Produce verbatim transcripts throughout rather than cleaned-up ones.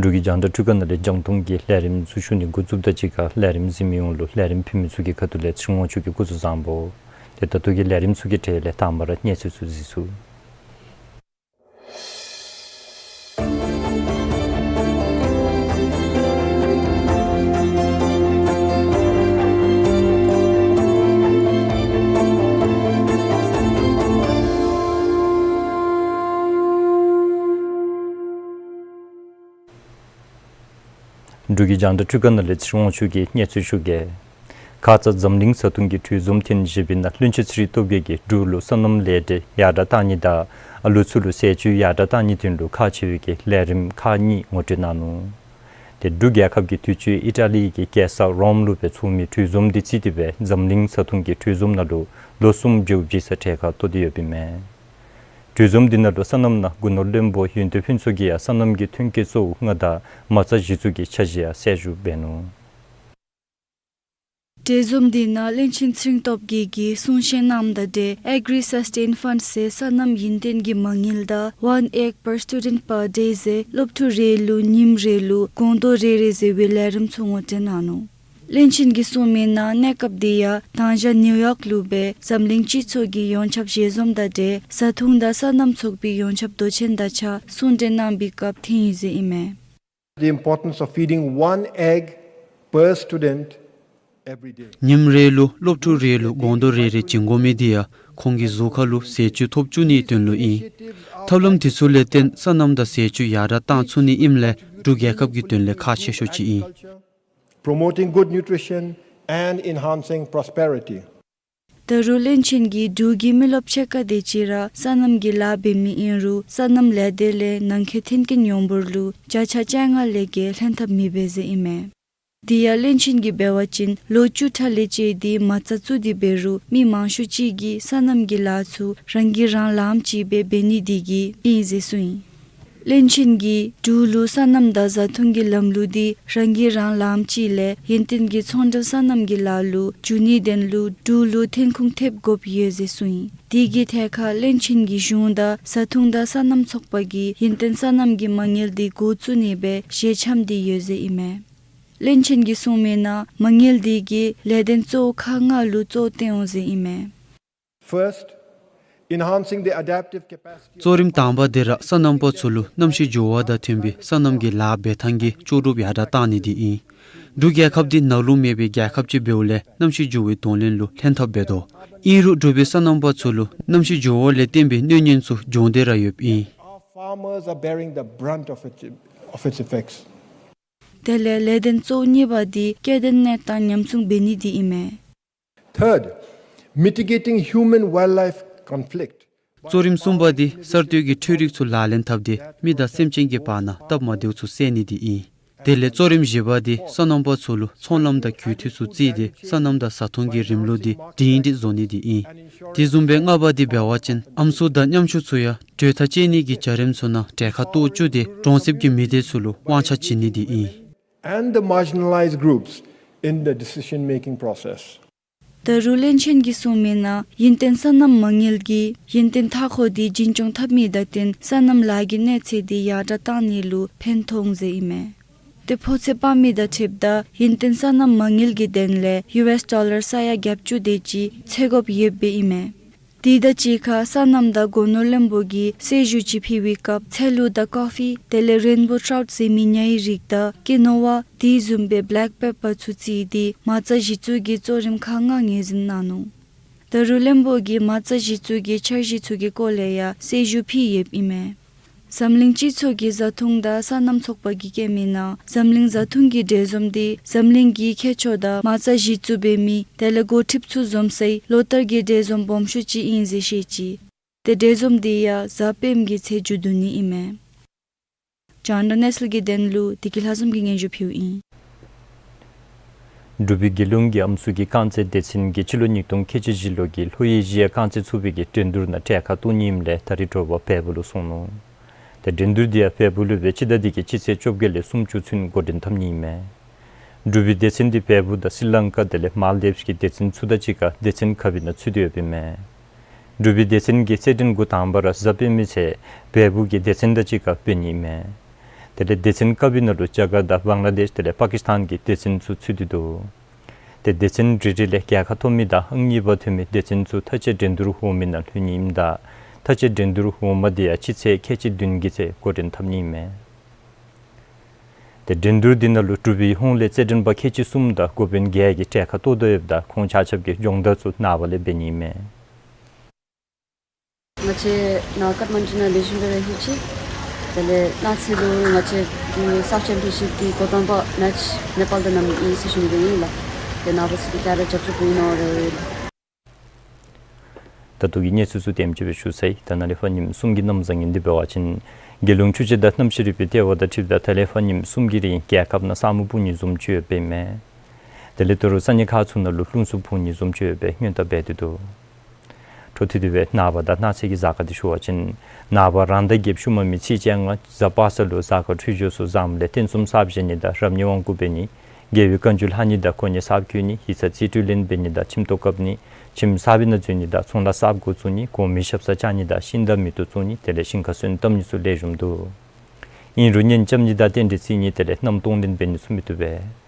འབྲུག་གི་རྒྱང་བསྒྲགས་འཕྲུལ་ཁང་ནང་ལས་རྒྱང་མཐོང་གི་ལས་རིམ་ཚུ་ཞུ་ནི་འགོ་བཙུགསཔ་དང་གཅིག་ཁར་ལས་རིམ་གཟིགས་མི་ཡོངས་ལུ་ལས་རིམ་ཕུལ་མི་ཚུ་གི་ཁ་ཐུག་ལས་ཚེ་རིང་དབང་ཕྱུག་གིས་སྐུ་གཟུགས་བཟང་པོ། ཏེ་ད་ལྟོ་གི་ལས་རིམ་ཚུ་གི་གྲས་ལས་དང་པ་ར་གནས་ཚུལ་ཚུ་གཟིགས་ཚུགས། འབྲུག་གི་རྒྱང་བསྒྲགས་འཕྲུལ་ཁང་ནང་ལས་ཚེ་རིང་དབང་ཕྱུག་གིས་གནས་ཚུལ་ཞུ་གེ། ཁ་ཙ་འཛམ་གླིང་བཟའ་འཐུང་གི་གྲོས་འཛོམས་ཐེངས་བཞི་པའི་ནང་བློན་ཆེན་ཚེ་རིང་སྟོབས་རྒྱས་ཀྱིས་འབྲུག་ལུ་སོ་ནམ་ལས་སྡེ་ཡར་དྲགས་གཏང་ནི་དང་ཨ་ལུ་ཚུ་ལུ་ཟས་བཅུད་ཡར་དྲགས་གཏང་ནིའི་དོན་ལུ་ཁག་ཆེ་བའི་གི་ལས་རིམ་ཁག་གཉིས་ངོ་སྤྲོད་གནང་ནུག། ཏེ་འབྲུག་རྒྱལ་ཁབ་ཀྱིས་དུས་ཅི་ཨི་ཊ་ལི་གི་རྒྱལ་ས་རོམ་ལུ་སྦེ་ཚོགས་མི་གྲོས་འཛོམས་འདི་རྩིས་ཏེ་སྦེ་འཛམ་གླིང་བཟའ་འཐུང་གི་གྲོས་འཛོམས་ནང་ལུ་ལོ་གསུམ་མཇུག་བསྡུ་ས་གྲལ་ཁར་གཏོགས་ཏེ་ཡོདཔ་ཨིན་མས། གྲོས་འཛོམས་འདི་ནང་ལུ་སོ་ནམ་ནང་སྒོ་ནོར་བློན་པོ་ཡོན་ཏན་ཕུན་ཚོགས་ཀྱིས་ཡང་སོ་ནམ་གྱི་ཐོན་སྐྱེད་གཙོ་བོ་རྔ་དང་མ་རྩ་གཞི་བཙུགས་ཀྱི་འཆར་གཞི་ཡང་གསལ་ཞུ་འབད་ནུག། གྲོས་འཛོམས་འདི་ནང་བློན་ཆེན་ཚེ་རིང་སྟོབས་རྒྱས་ཀྱིས་གསུང་བཤད་གནངམ་དང་འབྲེལ་Agri Sustain Fund ཟེར་སོ་ནམ་ཡུན་བརྟན་གྱི་མ་དངུལ་དང་One Acre per Student per Day ཟེར་སློབ་ཕྲུག་རེ་ལུ་ཉིནམ་རེ་ལུ་སྒོང་རྡོག་རེ་རེ་ཟེར་བའི་ལས་རིམ་ཚུ་ངོ་སྤྲོད་གནང་ནུག། བློན་ཆེན་གྱིས་གསུངས་མིའི་ནང་གནས་སྐབས་འདི་ཡང་དང་ཞག་ནིའུ་ཡོག་ལུ་སྦེ་འཛམ་གླིང་སྤྱི་ཚོགས་ཀྱི་ཡོངས་ཁྱབ་ཞལ་འཛོམས་དང་འབྲེལ་བཟའ་འཐུང་དང་སོ་ནམ་ཚོགས་པའི་ཡོངས་ཁྱབ་མདོ་ཆེན་དང་གཅིག་ཁར་གསུང་གྲོས་གནང་བའི་སྐབས་ཐོན་ཡི་ཟེར་ཨིན་མས། The importance of feeding one egg per student every day. ཉིནམ་རེ་ལུ་སློབ་ཕྲུག་རེ་ལུ་སྒོང་རྡོག་རེ་རེ་བྱིན་དགོ་མི་འདི་ཡང་ཁོང་གི་གཟུགས་ཁར་ལུ་ཟས་བཅུད་ཐོབ་བཅུག་ནིའི་དོན་ལུ་ཨིན། ཐབས་ལམ་འདི་ཚུ་ལས་བརྟེན་སོ་ནམ་དང་ཟས་བཅུད་ཡར་དྲགས་གཏང་ཚུགས་ནི་ཨིནམ་ལས་འབྲུག་རྒྱལ་ཁབ་ཀྱི་དོན་ལས་ཁག་ཆེ་ཤོས་ཅིག་ཨིན། Promoting good nutrition and enhancing prosperity. ད་རུང་བློན་ཆེན་གྱིས་འབྲུག་གི་མི་རློབས་ཕྱེད་ཀ་དེ་ཅིག་ར་སོ་ནམ་གྱི་ལཱ་འབད་མི་ཨིན་རུང་སོ་ནམ་ལས་སྡེ་ལས་ནང་འཁོད་མཐུན་རྐྱེན་ཡོང་འབོར་ལུ་བརྒྱ་ཆ་བཅོ་ལྔ་ལས་བརྒལ་ལྷན་ཐབས་མི་འབད་ཟེར་ཨིན་མས། དེ་ཡང་བློན་ཆེན་གྱིས་འབད་བ་ཅིན་ལོ་བཅུ་ཕྲག་ལས་བཅད་དེ་མ་རྩ་བཙུགས་ཏེ་འབད་རུང་མི་མང་ཤོས་ཅིག་གིས་སོ་ནམ་གྱི་ལཱ་ཚུ་རང་གིས་རང་ལངམ་ཅིག་སྦེ་འབད་ནི་དེ་གིས་ཨིན་ཟེར་གསུངས་ཡི། བློན་ཆེན་གྱིས་འབྲུག་ལུ་སོ་ནམ་དང་བཟའ་འཐུང་གི་ལམ་ལུགས་འདི་རང་གིས་རང་ལངམ་ཅིག་ལས་ཡུན་བརྟན་གྱི་ཚོང་འབྲེལ་སོ་ནམ་གྱི་ལཱ་ལུ་འགྱུར་ནིའི་དོན་ལུ་འབྲུག་ལུ་ཐོན་ཁུངས་ཐེབས་དགོཔ་ཡོད་ཟེར་གསུངས་ཡི། དེ་གི་ཐད་ཁར་བློན་ཆེན་གྱིས་གཞུང་དང་བཟའ་འཐུང་དང་སོ་ནམ་ཚོགས་པ་གིས་ཡུན་བརྟན་སོ་ནམ་གྱི་མ་དངུལ་འདི་འགོ་བཙུགས་ནི་སྦེ་ཞལ་འཆམ་སྟེ་ཡོད་ཟེར་ཨིན་མས། བློན་ཆེན་གྱིས་གསུངས་མིའི་ནང་མ་དངུལ་འདི་གིས་ལས་དོན་གཙོ་བོ་ཁག་ལྔ་ལུ་གཙོ་བཏོན་འོང་ཟེར་ཨིན་མས། First, enhancing the adaptive capacity. གཙོ་རིམ་དང་པ་འདི་ར་སོ་ནམ་པ་ཚུ་ལུ་གནམ་གཤིས་འགྱུར་བ་དང་མཐུན་པའི་སོ་ནམ་གྱི་ལཱ་འབད་ཐངས་ཀྱི་ལྕོགས་གྲུབ་ཡར་དྲགས་གཏང་ནི་འདི་ཨིན། འབྲུག་རྒྱལ་ཁབ་འདི་ནང་ལུ་མེད་པའི་རྒྱལ་ཁབ་ཅིག་འབདཝ་ལས་གནམ་གཤིས་འགྱུར་བའི་གདོང་ལེན་ལུ་ལྷན་ཐབས་འབད་དོ། ཨིན་རུང་འབྲུག་པའི་སོ་ནམ་པ་ཚུ་ལུ་གནམ་གཤིས་འགྱུར་བ་ལས་བརྟེན་པའི་གནོད་ཉེན་ཚུ་འབྱུང་སྟེ་ར་ཡོདཔ་ཨིན། Our farmers are bearing the brunt of its, of its effects. དེ་ལས་ལས་དོན་གཙོ་བོ་གཉིས་པ་འདི་སྐྱེ་ལྡན་གནས་སྟངས་ཉམས་སྲུང་འབད་ནི་འདི་ཨིན་མས། Third, mitigating human-wildlife conflict. གཙོ་རིམ་གསུམ་པ་འདི་གསར་གཏོད་ཀྱི་འཕྲུལ་རིག་ཚུ་ལག་ལེན་འཐབ་སྟེ་མི་དང་སེམས་ཅན་གྱི་བར་ན་སྟབས་མ་བདེཝ་ཚུ་བསལ་ནི་འདི་ཨིན། དེ་ལས་གཙོ་རིམ་བཞི་པ་འདི་སོ་ནམ་པ་ཚུ་ལུ་ཚོང་ལམ་དང་རྒུད་འཐུས་ཚུ་བརྩིས་ཏེ་སོ་ནམ་དང་བཟའ་འཐུང་གི་རིམ་ལུགས་འདི་སྒྲིང་སྒྲི་བཟོ་ནི་འདི་ཨིན། དེ་བཟུམ་སྦེ་ལྔ་པ་འདི་འབད་བ་ཅིན་ཨམ་སྲུ་དང་ཉམ་ཆུང་ཚུ་ཡང་གྲོས་ཐག་བཅད་ནི་གི་བྱ་རིམ་ཚུ་ནང་གྲལ་ཁར་གཏོགས་བཅུག་སྟེ་གྲོང་གསེབ་ཀྱི་མི་སྡེ་ཚུ་ལུ་དབང་ཆ་བྱིན་ནི་འདི་ཨིན། And the marginalized groups in the decision-making process. ད་རུང་བློན་ཆེན་གྱིས་གསུངས་མིའི་ནང་ཡུན་བརྟན་སོ་ནམ་མ་དངུལ་གྱིས་ཡུན་བརྟན་མཐའ་འཁོར་འདི་རྒྱུན་སྐྱོང་འཐབ་མི་དང་བསྟུན་སོ་ནམ་ལཱ་གི་གནས་ཚད་འདི་ཡར་དྲགས་གཏང་ནི་ལུ་ཕན་ཐོགས་འོང་ཟེར་ཨིན་མས། ཏེ་ཕོ་ཚོད་དཔག་མི་དང་འཁྲིལཝ་ད་ཡུན་བརྟན་སོ་ནམ་མ་དངུལ་གྱི་དོན་ལས་ཡུ་ཨེསི་ཌོ་ལར་ས་ཡ་གྱ་བཅུ་དེ་ཅིག་འཚོལ་དགོཔ་ཡོདཔ་ཨིན་མས། དེ་དང་གཅིག་ཁར་སོ་ནམ་དང་སྒོ་ནོར་བློན་པོ་གིས་སྲི་ཞུ་ཅིག་ཕུལ་བའི་སྐབས་ཚལ་ལུ་དང་ཀོ་ཕི་དེ་ལས་རེན་བོ་ཊའུཊ་ཟེར་མི་ཉ་ཡི་རིགས་དང་ཀི་ནོ་བ་དེ་བཟུམ་སྦེ་བེ་ལེཀ་པེ་པར་ཚུ་བརྩིས་ཏེ་མ་རྩ་གཞི་བཙུགས་ཀྱི་གཙོ་རིམ་ཁག་ལྔ་ངོས་འཛིན་གནང་ནུག། ད་རུང་བློན་པོ་གིས་མ་རྩ་གཞི་བཙུགས་ཀྱི་འཆར་གཞི་ཚུ་གི་སྐོར་ལས་ཡང་སྲི་ཞུ་ཕུལ་ཡོདཔ་ཨིན་མས། འཛམ་གླིང་སྤྱི་ཚོགས་ཀྱི་བཟའ་འཐུང་དང་སོ་ནམ་ཚོགས་པ་གིས་བཀོད་མི་ནང་འཛམ་གླིང་བཟའ་འཐུང་གི་འབྲེལ་འཛོམས་འདི་འཛམ་གླིང་གི་མཁས་མཆོག་དང་མ་རྩ་གཞི་བཙུགས་འབད་མི་དེ་ལས་འགོ་ཁྲིདཔ་ཚུ་འཛོམས་སའི་ལོ་བསྟར་གྱི་འབྲེལ་འཛོམས་སྦོམ་ཤོས་ཅིག་ཨིན་ཟེར་བཤད་ཅི། ཏེ་འབྲེལ་འཛོམས་འདི་ཡང་གཟའ་སྤེནམ་གི་ཚེས་བཅུ་བདུན་ཉིན་ཨིན་མས། རྒྱང་བསྒྲགས་གནས་ཚུལ་གྱི་དོན་ལུ་བདེ་སྐྱིད་ལྷ་འཛོམས་ཀྱིས་སྙན་ཞུ་ཕུལཝ་ཨིན། འབྲུག་པའི་རྒྱལ་ཡོངས་ཀྱི་ཨམ་སྲུ་གི་རྐང་རྩེད་སྡེ་ཚན་གྱིས་སྤྱི་ལོ་ཉིས་སྟོང་ཁལ་གཅིག་བཞི་ལོ་གི་ལྷོ་ཡུལ་གཞིས་ཡང་རྐང་རྩེད་ཚོགས་པའི་གི་འགྲན་བསྡུར་ནང་གྲལ་ཁར་གཏོགས་ནི་ཨིནམ་ལས་ད་རིས་དྲོ་པ་བལ་པོ་ལུ་སོང་ནུག། ཏེ་འགྲན་བསྡུར་འདི་ཡང་བལ་པོ་ལུ་སྦེ་སྤྱི་ཟླ་འདི་གི་སྤྱི་ཚེས་བཅོ་བརྒྱད་ལས་སུམ་ཅུ་ཚུན་འགོ་འདྲེན་འཐབ་ནི་ཨིན་མས། འབྲུག་པའི་སྡེ་ཚན་འདི་བལ་པོ་དང་སི་རི་ལང་ཀ་དེ་ལས་མཱལ་དིབས་ཀྱི་སྡེ་ཚན་ཚུ་དང་གཅིག་ཁར་སྡེ་ཚན་ཁ་བའི་ནང་ཚུད་དེ་ཡོདཔ་ཨིན་མས། འབྲུག་པའི་སྡེ་ཚན་གྱི་རྩེད་འགྲན་འགོ་དང་པ་ར་གཟའ་སྤེནམ་གི་ཚེ་བལ་པོ་གི་སྡེ་ཚན་དང་གཅིག་ཁར་འབད་ནི་ཨིན་མས། དེ་ལས་སྡེ་ཚན་ཀ་བའི་ནང་ལུ་རྒྱ་གར་དང་བང་ལ་དེཤ་དེ་ལས་པ་ཀིས་ཐཱན་གྱི་སྡེ་ཚན་ཚུ་ཚུད་དེ་འདུག། ཏེ་སྡེ་ཚན་རེ་རེ་ལས་རྒྱལ་ཁ་ཐོབ་མི་དང་ཨང་གཉིས་པ་ཐོབ་མི་སྡེ་ཚན་ཚུ་མཐའ་དཔྱད་འགྲན་བསྡུར་འོག་མའི་ནང་ལྷོད་ནི་ཨིནམ་ད་མཐའ་དཔྱད་འགྲན་བསྡུར་འོག་མ་འདི་ཡང་སྤྱི་ཚེས་ཁལ་གཅིག་བདུན་གྱི་ཚེ་འགོ་འདྲེན་འཐབ་ནི་ཨིན་མས། ཏེ་འགྲན་བསྡུར་འདི་ནང་ལུ་འབྲུག་པའི་ཧོངས་ལས་རྩེད་འགྲན་པ་ཁལ་གཅིག་གསུམ་དང་འགོ་དཔོན་བརྒྱད་ཀྱིས་གྲལ་ཁར་གཏོགས་དོ་ཡོདཔ་ད་ཁོང་ཆ་ཁྱབ་ཀྱི་སྦྱོང་བརྡར་ཚུ་ནངས་པ་ལས་འབད་ནི་ཨིན་མས། ང་བཅས་ནཱ་ཀཐ་མན་ཌུ་ནང་ལེགས་ཤོམ་སྦེ་ར་ལྷོད་ཅི། དེ་ལས་གནངས་ཚེ་ལུ་ང་བཅས་ཀྱི་སབ་ཆེམ་པིན་ཤིབ་ཀྱི་འགོ་དང་པ་མེཆ་ནེ་པཱལ་དང་གནངམ་ཨིན་ཟེར་ཞུ་ནི་སྦེ་ཨིན་ལགས། ཏེ་ནཱ་བུ་ཚུ་གིས་ག་ར་རྒྱབ་སྐྱོར་འབད་གནང་རོགས་ལགས། ད་ལྟོ་གི་གནས་ཚུལ་ཚུ་དེམ་ཅིག་སྦེ་ཞུ་ཚར་ཡི། ད་ནཱ་ལས་ཕར་ཉིནམ་གསུམ་གྱི་གནམ་བཟང་ངན་འདི་འབད་བ་ཅིན་རྒྱལ་ཡོངས་ཆུ་ཆེན་དང་གནམ་གཤིས་རིག་པའི་ལྟེ་བ་དང་འཁྲིལཝ་ད་ད་ལས་ཕར་ཉིནམ་གསུམ་གྱི་རིང་རྒྱལ་ཁབ་ནང་ས་སྨུག་སྤུབ་ནི་བཟུམ་ཅིག་ཡོདཔ་ཨིན་མས། དེ་ལས་ད་རུང་ས་གནས་ཁག་ཚུ་ནང་ལུ་རླུང་འཚུབ་འཕུ་ནི་བཟུམ་ཅིག་ཡོདཔ་སྦེ་སྔོན་བརྡ་འབད་དེ་འདུག། འཕྲོ་མཐུད་དེ་སྦེ་ནངས་པ་དང་གནངས་ཚེ་གི་གཟའ་སྐར་འདི་ཞུ་བ་ཅིན་ནངས་པ་རང་ཟླ་བརྒྱད་ཤུལ་མ་མའི་ཚེས་བཅོ་ལྔ་གཟའ་པ་སངས་ལུ་གཟའ་སྐར་འཕྲོད་སྦྱོར་ཚུ་བཟངམ་ལས་རྟེན་གསུམ་གསརཔ་བཞེངས་ནི་དང་རབ་གནས་དབང་བསྐུར་འབད་ནི། རྒྱལ་བའི་བཀའ་འགྱུར་ལྷག་ནི་དང་གོ་གནས་གསརཔ་བསྐོ་ནི། ཡིག་ཚང་རྩིས་སྤྲོད་ལེན་འབད་ནི་དང་ཁྱིམ་ཐོག་བཀབ་ནི། ཁྱིམ་གསར་པའི་ནང་འཛུལ་ནི་དང་ཚོང་ལཱ་གསརཔ་འགོ་བཙུགས་ནི། གོང་མའི་ཞབས་སར་བཅར་ནི་དང་ཤིང་རྟ་མེ་ཏོག་བཙུགས་ནི་དེ་ལས་ཞིང་ཁར་སོན་བཏབ་ནི་ཚུ་ལེགས་ཤོམ་འདུག། ཨིན་རུང་གཉེན་རྐྱབ་ནི་དང་རྟེན་འབྲེལ་བརྩི་ནི་དེ་ལས་མནའམ་གཏོང་ལེན་འབད་ནི་ཚུ་མི་བཏུབ་པས།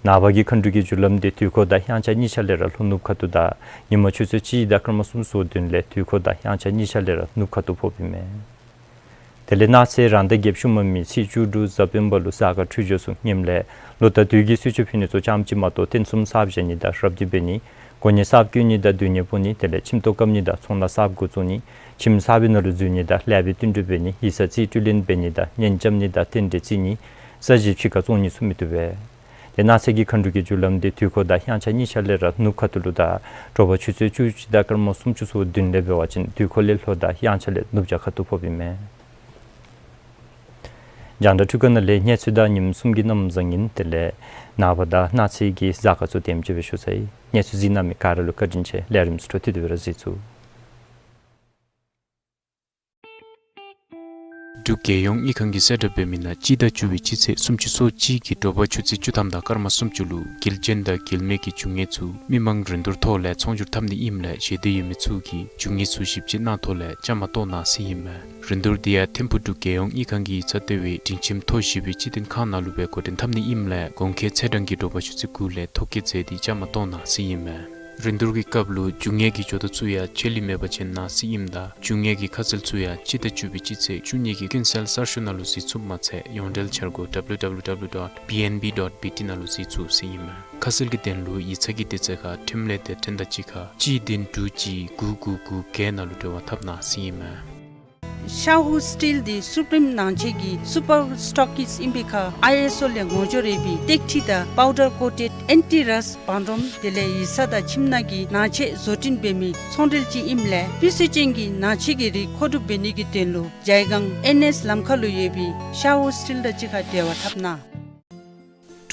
ནངས་པ་གི་མཁའ་འགྲོ་གི་རྒྱུ་ལམ་འདི་དུས་འཁོར་དང་དབྱངས་འཆར་གཉིས་ཆ་ལས་ར་ལྷོ་ནུབ་ཁ་ཐུག་དང་ཉིན་མ་ཆུ་ཚོད་གཅིག་དང་སྐར་མ་སུམ་ཅུ་སོ་བདུན་ལས་དུས་འཁོར་དང་དབྱངས་འཆར་གཉིས་ཆ་ལས་ར་ནུབ་ཁ་ཐུག་ཕོགཔ་ཨིན་མས། དེ་ལས་གནངས་ཚེ་རང་ཟླ་བརྒྱད་ཤུལ་མ་མའི་ཚེས་བཅུ་དྲུག་གཟའ་སྤེན་པ་ལུ་གཟའ་སྐར་འཕྲོད་སྦྱོར་ཚུ་ངནམ་ལས་ལོ་ཟླ་དུས་ཀྱི་གསོལ་མཆོད་ཕུལ་ནི་ཚུ་ཙམ་ཅིག་མ་གཏོགས་རྟེན་གསུམ་གསརཔ་བཞེངས་ནི་དང་རབ་གནས་འབད་ནི། གོ་གནས་གསརཔ་བསྐོ་ནི་དང་སྡོད་གནས་སྤོ་ནི་དེ་ལས་ཁྱིམ་ཐོག་བཀབ་ནི་དང་ཚོང་ལཱ་གསརཔ་འགོ་བཙུགས་ནི། ཁྱིམ་གསར་པའི་ནང་ལུ་འཛུལ་ནི་དང་ལེགས་པའི་བསྟུན་གྲོས་འབད་ནི། ཡིག་ཚང་རྩིས་སྤྲོད་ལེན་འབད་ནི་དང་གཉེན་རྐྱབ་ནི་དང་རྟེན་འབྲེལ་བརྩི་ནི། ས་གཞི་ཕྱི་ཁར་བཙོང་ནི་ཚུ་མི་བཏུབ་པས། ཏེ་གནངས་ཚེ་གི་མཁའ་འགྲོ་གི་རྒྱུ་ལམ་འདི་དུས་འཁོར་དང་དབྱངས་འཆར་གཉིས་ཆ་ལས་ར་ནུབ་ཁ་ཐུག་ལུ་དང་དྲོ་པ་ཆུ་ཚོད་བཅུ་གཅིག་དང་སྐར་མ་སུམ་ཅུ་སོ་བདུན་ལས་འབད་བ་ཅིན་དུས་འཁོར་ལས་ལྷོ་དང་དབྱངས་འཆར་ལས་ནུབ་བྱང་ཁ་ཐུག་ཕོགཔ་ཨིན་མས། རྒྱང་བསྒྲགས་འཕྲུལ་ཁང་ནང་ལས་གནས་ཚུལ་དང་ཉིནམ་གསུམ་གྱི་གནམ་བཟང་ངན་དེ་ལས་ནངས་པ་དང་གནངས་ཚེ་གི་གཟའ་སྐར་ཚུ་དེམ་ཅིག་སྦེ་ཞུ་ཚར་ཡི། གནས་ཚུལ་གཟིགས་གནང་མི་ག་ར་ལུ་བཀའ་དྲིན་ཆེ། ལས་རིམ་ཚུ་འཕྲོ་མཐུད་དེ་སྦེ་ར་གཟིགས་ཚུགས། འབྲུག་རྒྱལ་ཡོངས་དངུལ་ཁང་གིས་གསལ་བསྒྲགས་འབད་མི་ནང་སྤྱི་ཟླ་བཅུ་པའི་སྤྱི་ཚེས་སུམ་ཅུ་སོ་གཅིག་གི་དྲོ་པ་ཆུ་ཚོད་བཅུ་ཐམ་དང་སྐར་མ་སུམ་ཅུ་ལུ་དགེ་ལྡན་དང་དགེ་ལེགས་ཀྱི་རྒྱུ་དངོས་ཚུ་མི་མང་རིན་བསྡུར་ཐོག་ལས་ཚོང་སྒྱུར་འཐབ་ནི་ཨིནམ་ལས་ཞེ་འདོད་ཡོད་མི་ཚུ་གིས་རྒྱུ་དངོས་ཚུ་ཞིབ་དཔྱད་གནང་ཐོག་ལས་བཅའ་མར་གཏོགས་གནང་ཟེར་ཨིན་མས། རིན་བསྡུར་འདི་ཡང་ཐིམ་ཕུག་འབྲུག་རྒྱལ་ཡོངས་དངུལ་ཁང་གི་ཡིག་ཚང་ལྟེ་བའི་སྒྲིང་ཁྱིམ་ཐོག་བཞི་པའི་སྤྱི་མཐུན་ཁང་ནང་ལུ་སྦེ་འགོ་འདྲེན་འཐབ་ནི་ཨིནམ་ལས་གོང་འཁོད་ཚེས་གྲངས་ཀྱི་དྲོ་པ་ཆུ་ཚོད་དགུ་ལས་ཐོ་བཀོད་མཛད་དེ་བཅའ་མར་གཏོགས་གནང་ཟེར་ཨིན་མས། རིན་བསྡུར་གྱི་སྐབས་ལུ་རྒྱུ་དངོས་ཀྱི་ཇོ་བདག་ཚུ་ཡང་ཆད་ལུས་མེད་པར་བྱོན་གནང་ཟེར་ཨིནམ་ད་རྒྱུ་དངོས་ཀྱི་ཁ་གསལ་ཚུ་ཡང་སྤྱི་ཟླ་བཅུ་པའི་སྤྱི་ཚེས་བཅུ་གཉིས་ཀྱི་ཀུན་གསལ་གསར་ཤོག་ནང་ལུ་གཟིགས་ཚུགསཔ་མ་ཚད་ཡོངས་འབྲེལ་འཆར་སྒོ་W W W dot B N B dot B T ནང་ལུ་གཟིགས་ཚུགས་ཟེར་ཨིན་མས། ཁ་གསལ་གྱི་དོན་ལུ་ཡིག་ཚང་གི་དུས་ཚོད་ཁར་འཕྲིན་ལས་དེབ་ཕྲེང་དང་གཅིག་ཁར་གཅིག་བདུན་དྲུག་གཅིག་དགུ་དགུ་དགུ་བརྒྱད་ནང་ལུ་འབྲེལ་བ་འཐབ་གནང་ཟེར་ཨིན་མས། ཤ་ཧུ་སི་ཊིལ་འདི་སུ་པི་རིམ་ནང་ཆེན་གྱི་སུ་པར་སི་ཊོག་ཀིསཊ་ཨིན་པའི་ཁར་ཨའི་ཨེསི་ཨོ་ལས་ངོ་སྦྱོར་ཡོད་པའི་སྟེགས་ཁྲི་དང་པའུ་ཌར་ཀོ་ཊེཌ་ཨེན་ཊི་རསཊ་བང་སྒྲོམ་དེ་ལས་ཡིག་ཚང་དང་ཁྱིམ་ནང་གི་ནང་ཆས་བཟོ་སྐྲུན་འབད་མི་ཚོང་འབྲེལ་ཅིག་ཨིནམ་ལས་སྤུས་ཚད་ཅན་གྱི་ནང་ཆས་ཀྱི་རིགས་མཁོ་སྒྲུབ་འབད་ནི་གི་དོན་ལུ་ཇའི་སྒང་ཨེན་ཨེསི་ལམ་ཁ་ལུ་ཡོད་པའི་ཤ་ཧུ་སི་ཊིལ་དང་གཅིག་ཁར་འབྲེལ་བ་འཐབ་གནང་།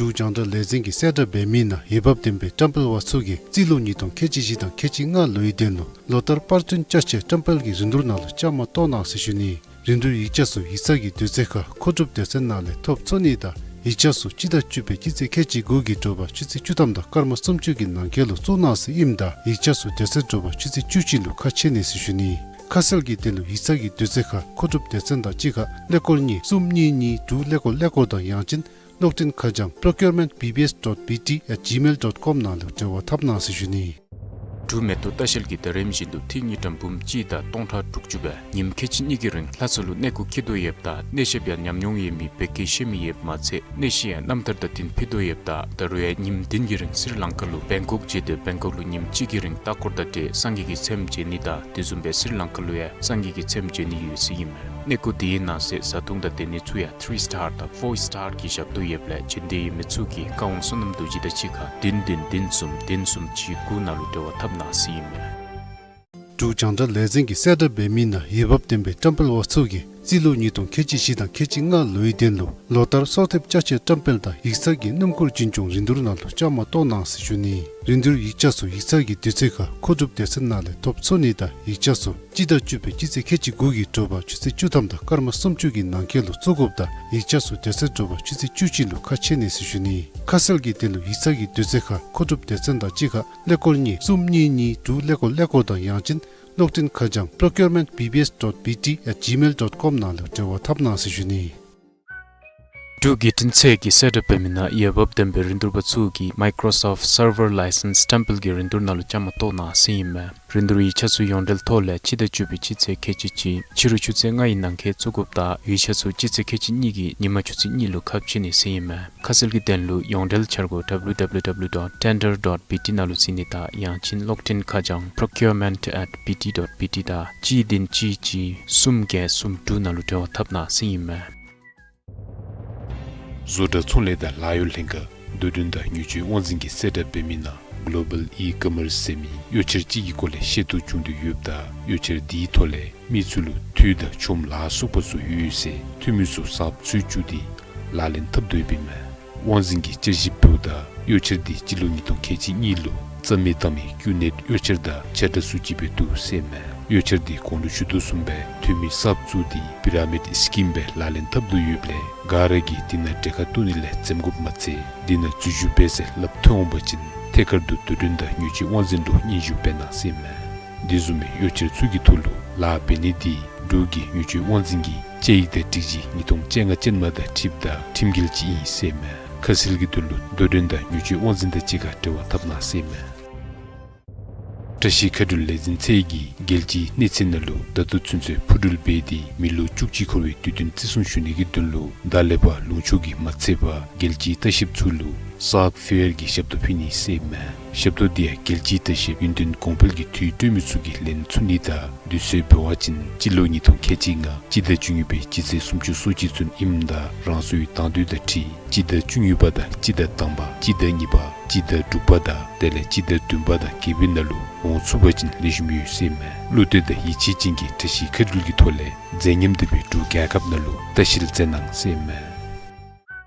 འབྲུག་རྒྱང་བསྒྲགས་ལས་འཛིན་གྱིས་གསལ་བསྒྲགས་འབད་མི་ནང་འོས་འབབ་ལྡན་པའི་བཀྲམ་སྤེལ་པ་ཚུ་གིས་རྩིས་ལོ་ཉིས་སྟོང་ཁལ་གཅིག་བཞི་དང་ཁལ་གཅིག་ལྔ་ལོའི་དོན་ལུ་ལོ་ལྟར་པར་སྐྲུན་བསྐྱར་དཔྱད་བཀྲམ་སྤེལ་གྱི་རིན་བསྡུར་ནང་ལུ་བཅའ་མར་གཏོགས་གནང་ཟེར་ཞུ་ནི། རིན་བསྡུར་ཡིག་ཆ་ཚུ་ཡིག་ཚང་གི་དུས་ཚོད་ཁར་མཁོ་སྒྲུབ་སྡེ་ཚན་ནང་ལས་ཐོབ་ཚུགས་ནི་དང་ཡིག་ཆ་ཚུ་སྤྱི་ཟླ་བཅུ་པའི་སྤྱི་ཚེས་ཁལ་གཅིག་དགུ་གི་དྲོ་པ་ཆུ་ཚོད་བཅུ་ཐམ་དང་སྐར་མ་སུམ་ཅུ་གི་ནང་འཁོད་ལུ་བཙུགས་གནང་ཟེར་ཨིནམ་ད་ཡིག་ཆ་ཚུ་དེ་ཚེ་དྲོ་པ་ཆུ་ཚོད་བཅུ་གཅིག་ལུ་ཁ་ཕྱེ་ནི་ཟེར་ཞུ་ནི། ཁ་གསལ་གྱི་དོན་ལུ་ཡིག་ཚང་གི་དུས་ཚོད་ཁར་མཁོ་སྒྲུབ་སྡེ་ཚན་དང་གཅིག་ཁར་ཀླད་ཀོར་གཉིས་གསུམ་གཉིས་གཉིས་དྲུག་ཀླད་ཀོར་ཀླད་ཀོར་དང་ཡང་ཅིན་གློག་འཕྲིན་ཁ་བྱང་procurement B B S dot B T at gmail dot com ནང་ལུ་འབྲེལ་བ་འཐབ་གནང་ཟེར་ཞུ་ནི། འབྲུག་མེ་ཏོག་ལྟ་བཤལ་གྱིས་ད་རིམ་བཞིན་དུ་ཏི་རུ་གཉིས་ཀྲམ་འབུམ་གཅིག་དང་སྟོང་ཕྲག་དྲུག་ཅུ་སྦེ་ཉིནམ་ཁལ་གཅིག་གཉིས་ཀྱི་རིང་ལྷ་ས་ལུ་གནས་སྐོར་འཁྱིད་དོ་ཡོདཔ་ད་གནས་ཞབས་ཡང་ཉམས་མྱོང་ཡོད་མི་བོད་སྐད་ཤེས་མི་ཡོདཔ་མ་ཚད་གནས་གཞི་ཡང་རྣམ་ཐར་དང་བསྟུན་ཕུལ་དོ་ཡོདཔ་ད་ད་རུང་ཡང་ཉིནམ་བདུན་གྱི་རིང་སི་རི་ལང་ཀ་ལུ་བེང་ཀོག་བྱོན་ཏེ་བེང་ཀོག་ལུ་ཉིནམ་གཅིག་གི་རིང་ལྟ་སྐོར་དང་འབྲེལ་སངས་རྒྱས་ཀྱི་ཚེམས་མཇལ་ནི་དང་དེ་བཟུམ་སྦེ་སི་རི་ལང་ཀ་ལུ་ཡང་སངས་རྒྱས་ཀྱི་ཚེམས་མཇལ་ནི་ཡོད་ཟེར་ཨིན་མས། གནས་སྐོར་དེའི་ནང་གསེས་བཟའ་འཐུང་དང་སྡོད་གནས་ཚུ་ཡང་ཐི་རི་སི་ཊར་དང་ཕོར་སི་ཊར་གྱི་ཞབས་ཏོག་ཡོདཔ་ལས་བྱོན་འདོད་ཡོད་མི་ཚུ་གིས་བཀའ་དབང་བསོད་ནམས་རྡོ་རྗེ་དང་གཅིག་ཁར་བདུན་བདུན་བདུན་གསུམ་བདུན་གསུམ་གཅིག་དགུ་ནང་ལུ་འབྲེལ་བ་འཐབ་གནང་ཟེར་ཨིན་མས། འབྲུག་རྒྱང་བསྒྲགས་ལས་འཛིན་གྱིས་གསལ་བསྒྲགས་འབད་མི་ནང་འོས་འབབ་ལྡན་པའི་བཀྲམ་སྤེལ་པ་ཚུ་གིས་རྩིས་ལོ་ཉིས་སྟོང་ཁལ་གཅིག་བཞི་དང་ཁལ་གཅིག་ལྔ་ལོའི་དོན་ལུ་ལོ་ལྟར་གསོལ་འདེབས་བཅའ་ཆས་བཀྲམ་སྤེལ་དང་ཡིག་ཚང་གི་སྣུམ་འཁོར་རྒྱུན་སྐྱོང་རིན་བསྡུར་ནང་ལུ་བཅའ་མར་གཏོགས་གནང་ཟེར་ཞུ་ནི། རིན་བསྡུར་ཡིག་ཆ་ཚུ་ཡིག་ཚང་གི་དུས་ཚོད་ཁར་མཁོ་སྒྲུབ་སྡེ་ཚན་ནང་ལས་ཐོབ་ཚུགས་ནི་དང་ཡིག་ཆ་ཚུ་སྤྱི་ཟླ་བཅུ་པའི་སྤྱི་ཚེས་ཁལ་གཅིག་དགུ་གི་དྲོ་པ་ཆུ་ཚོད་བཅུ་ཐམ་དང་སྐར་མ་སུམ་ཅུ་གི་ནང་འཁོད་ལུ་བཙུགས་དགོཔ་དང་ཡིག་ཆ་ཚུ་དེ་ཚེ་དྲོ་པ་ཆུ་ཚོད་བཅུ་གཅིག་ལུ་ཁ་ཕྱེ་ནི་ཟེར་ཞུ་ནི། ཁ་གསལ་གྱི་དོན་ལུ་ཡིག་ཚང་གི་དུས་ཚོད་ཁར་མཁོ་སྒྲུབ་སྡེ་ཚན་དང་གཅིག་ཁར་ཀླད་ཀོར་གཉིས་གསུམ་གཉིས་གཉིས་དྲུག་ཀླད་ཀོར་ཀླད་ཀོར་དང་ཡང་ཅིན་གློག་འཕྲིན་ཁ་བྱང་procurement B B S dot B T at gmail dot com ནང་ལུ་འབྲེལ་བ་འཐབ་གནང་ཟེར་ཞུ་ནི། འབྲུག་བརྒྱུད་འཕྲིན་ཚད་ཀྱིས་གསལ་བསྒྲགས་འབད་མི་ནང་འོས་འབབ་ལྡན་པའི་རིན་བསྡུར་པ་ཚུ་གིས་Microsoft Server License སི་ཊེམ་པལ་གྱི་རིན་བསྡུར་ནང་ལུ་བཅའ་མར་གཏོགས་གནང་ཟེར་ཨིན་མས། རིན་བསྡུར་ཡིག་ཆ་ཚུ་ཡོངས་འབྲེལ་ཐོག་ལས་སྤྱི་ཟླ་བཅུ་པའི་སྤྱི་ཚེས་ཁལ་གཅིག་གཅིག་ཕྱི་རུ་ཆུ་ཚོད་ལྔ་ཡི་ནང་འཁོད་བཙུགས་དགོཔ་དང་ཡིག་ཆ་ཚུ་སྤྱི་ཚེས་ཁལ་གཅིག་གཉིས་ཀྱི་ཉིན་མ་ཆུ་ཚོད་གཉིས་ལུ་ཁ་ཕྱེ་ནི་ཟེར་ཨིན་མས། ཁ་གསལ་གྱི་དོན་ལུ་ཡོངས་འབྲེལ་འཆར་སྒོ་W W W dot tender dot B T ནང་ལུ་གཟིགས་ནི་དང་ཡང་ཅིན་གློག་འཕྲིན་ཁ་བྱང་procurement at B T dot B T དང་གཅིག་བདུན་གཅིག་གཅིག་གསུམ་བརྒྱད་གསུམ་དྲུག་ནང་ལུ་འབྲེལ་བ་འཐབ་གནང་ཟེར་ཨིན་མས། བཟོ་གྲྭ་ཚོང་ལས་དང་ལཱ་གཡོག་ལྷན་ཁག་འགྲོ་གྲོན་དང་ཉོ་སྤྱོད་དབང་འཛིན་གྱིས་གསལ་བསྒྲགས་འབད་མི་ནང་Global E-commerce ཟེར་མི་གཡོག་འཆར་ཅིག་གི་སྐོར་ལས་ཤེས་རྟོགས་བྱུང་དོ་ཡོདཔ་ད་གཡོག་འཆར་དེའི་ཐོག་ལས་མི་ཚུ་ལུ་འཐུས་དང་ཆོམ་ལ་སོགས་པ་ཚུ་ཡོད་ཟེར་འཐུས་མི་ཚུ་གསརཔ་འཚོལ་བཅུག་སྟེ་ལག་ལེན་འཐབ་དོ་ཡོདཔ་ཨིན་མས། དབང་འཛིན་གྱིས་དཔྱད་ཞིབ་འབདཝ་ད་གཡོག་འཆར་དེ་སྤྱི་ལོ་ཉིས་སྟོང་ཁལ་གཅིག་གཉིས་ལུ་རྩ་མེད་བཏང་མི་ཀུ་ནེཊ་གཡོག་འཆར་དང་ཆ་འདྲ་སུ་ཅིག་སྦེ་འདུག་ཟེར་ཨིན་མས། གཡོག་འཆར་དེ་གོང་ལུ་ཞུ་དོ་བཟུམ་སྦེ་འཐུས་མི་གསརཔ་བཙུགས་ཏེ་པི་ར་མིཌ་སི་ཀིམ་སྦེ་ལག་ལེན་འཐབ་དོ་ཡོདཔ་ལས་ག་ར་གིས་དེ་ནང་གྲལ་ཁར་གཏོགས་ནི་ལས་འཛེམ་དགོཔ་མ་ཚད་དེ་ནང་འཛུལ་ཞུགས་འབད་ཟེར་ལབ་ཐོན་འོང་པ་ཅིན་ཐད་ཀར་དུ་འགྲོ་གྲོན་དང་ཉོ་སྤྱོད་དབང་འཛིན་ལུ་སྙན་ཞུ་འབད་གནང་ཟེར་ཨིན་མས། དེ་བཟུམ་མའི་གཡོག་འཆར་ཚུ་གི་ཐོག་ལུ་ལཱ་འབད་ནི་དེ་འབྲུག་གི་ཉོ་སྤྱོད་དབང་འཛིན་གྱི་དཔྱད་ཡིག་དང་སྒྲིག་གཞི་ཉིས་སྟོང་བཅོ་ལྔ་ཅན་མ་དང་འཁྲིལཝ་ད་ཁྲིམས་འགལ་ཅིག་ཨིན་ཟེར་ཨིན་མས། ཁ་གསལ་གྱི་དོན་ལུ་འགྲོ་གྲོན་དང་ཉོ་སྤྱོད་དབང་འཛིན་དང་གཅིག་ཁར་འབྲེལ་བ་འཐབ་གནང་ཟེར་ཨིན་མས། བཀྲ་ཤིས་མཁའ་འགྲུལ་ལས་འཛིན་ཚད་ཀྱིས་རྒྱལ་སྤྱིའི་གནས་ཚད་ནང་ལུ་ད་ལྟོ་ཚུན་ཚོད་འཕུར་འགྲུལ་འབད་དེ་མི་ལོ་བཅུ་གཅིག་འཁོར་བའི་དུས་སྟོན་བརྩི་སྲུང་ཞུ་ནི་གི་དོན་ལུ་བདག་ལེགས་པ་ལུང་ཕྱོགས་ཀྱི་མ་ཚད་པར་རྒྱལ་སྤྱིའི་ལྟ་བཤལཔ་ཚུ་ལུ་སཱཀ་ཕེར་གྱི་ཞབས་ཏོག་ཕུལ་ནི་ཟེར་ཨིན་མས། ཞབས་ཏོག་དེ་ཡང་རྒྱལ་སྤྱིའི་ལྟ་བཤལཔ་ཡུན་བརྟན་གོང་འཕེལ་གྱི་དུས་སྟོན་མི་ཚུ་གིས་ལེན་ཚུགས་ནི་དང་དུས་ཚོད་འབད་བ་ཅིན་སྤྱི་ལོ་ཉིས་སྟོང་ཁལ་གཅིག་ལྔ་སྤྱི་ཟླ་བཅུ་གཉིས་པའི་སྤྱི་ཚེས་སུམ་ཅུ་སོ་གཅིག་ཚུན་ཨིནམ་ད་རང་སོའི་དང་འདོད་དང་འཁྲིལ་སྤྱི་ཟླ་བཅུ་གཉིས་པ་དང་སྤྱི་ཟླ་དང་པ་སྤྱི་ཟླ་གཉིས་པ་སྤྱི་ཟླ་དྲུག་པ་དང་དེ་ལས་སྤྱི་ཟླ་བདུན་པ་དང་བརྒྱད་པའི་ནང་ལུ་འོང་ཚུགས་པ་ཅིན་ལེགས་ཤོམ་ཡོད་ཟེར་ཨིན་མས། བློ་གཏད་དང་ཡིད་ཆེས་ཅན་གྱིས་བཀྲ་ཤིས་མཁའ་འགྲུལ་གྱི་ཐོག་ལས་མཛེས་ཉམས་ལྡན་པའི་འབྲུག་རྒྱལ་ཁབ་ནང་ལུ་ལྟ་བཤལ་མཛད་གནང་ཟེར་ཨིན་མས།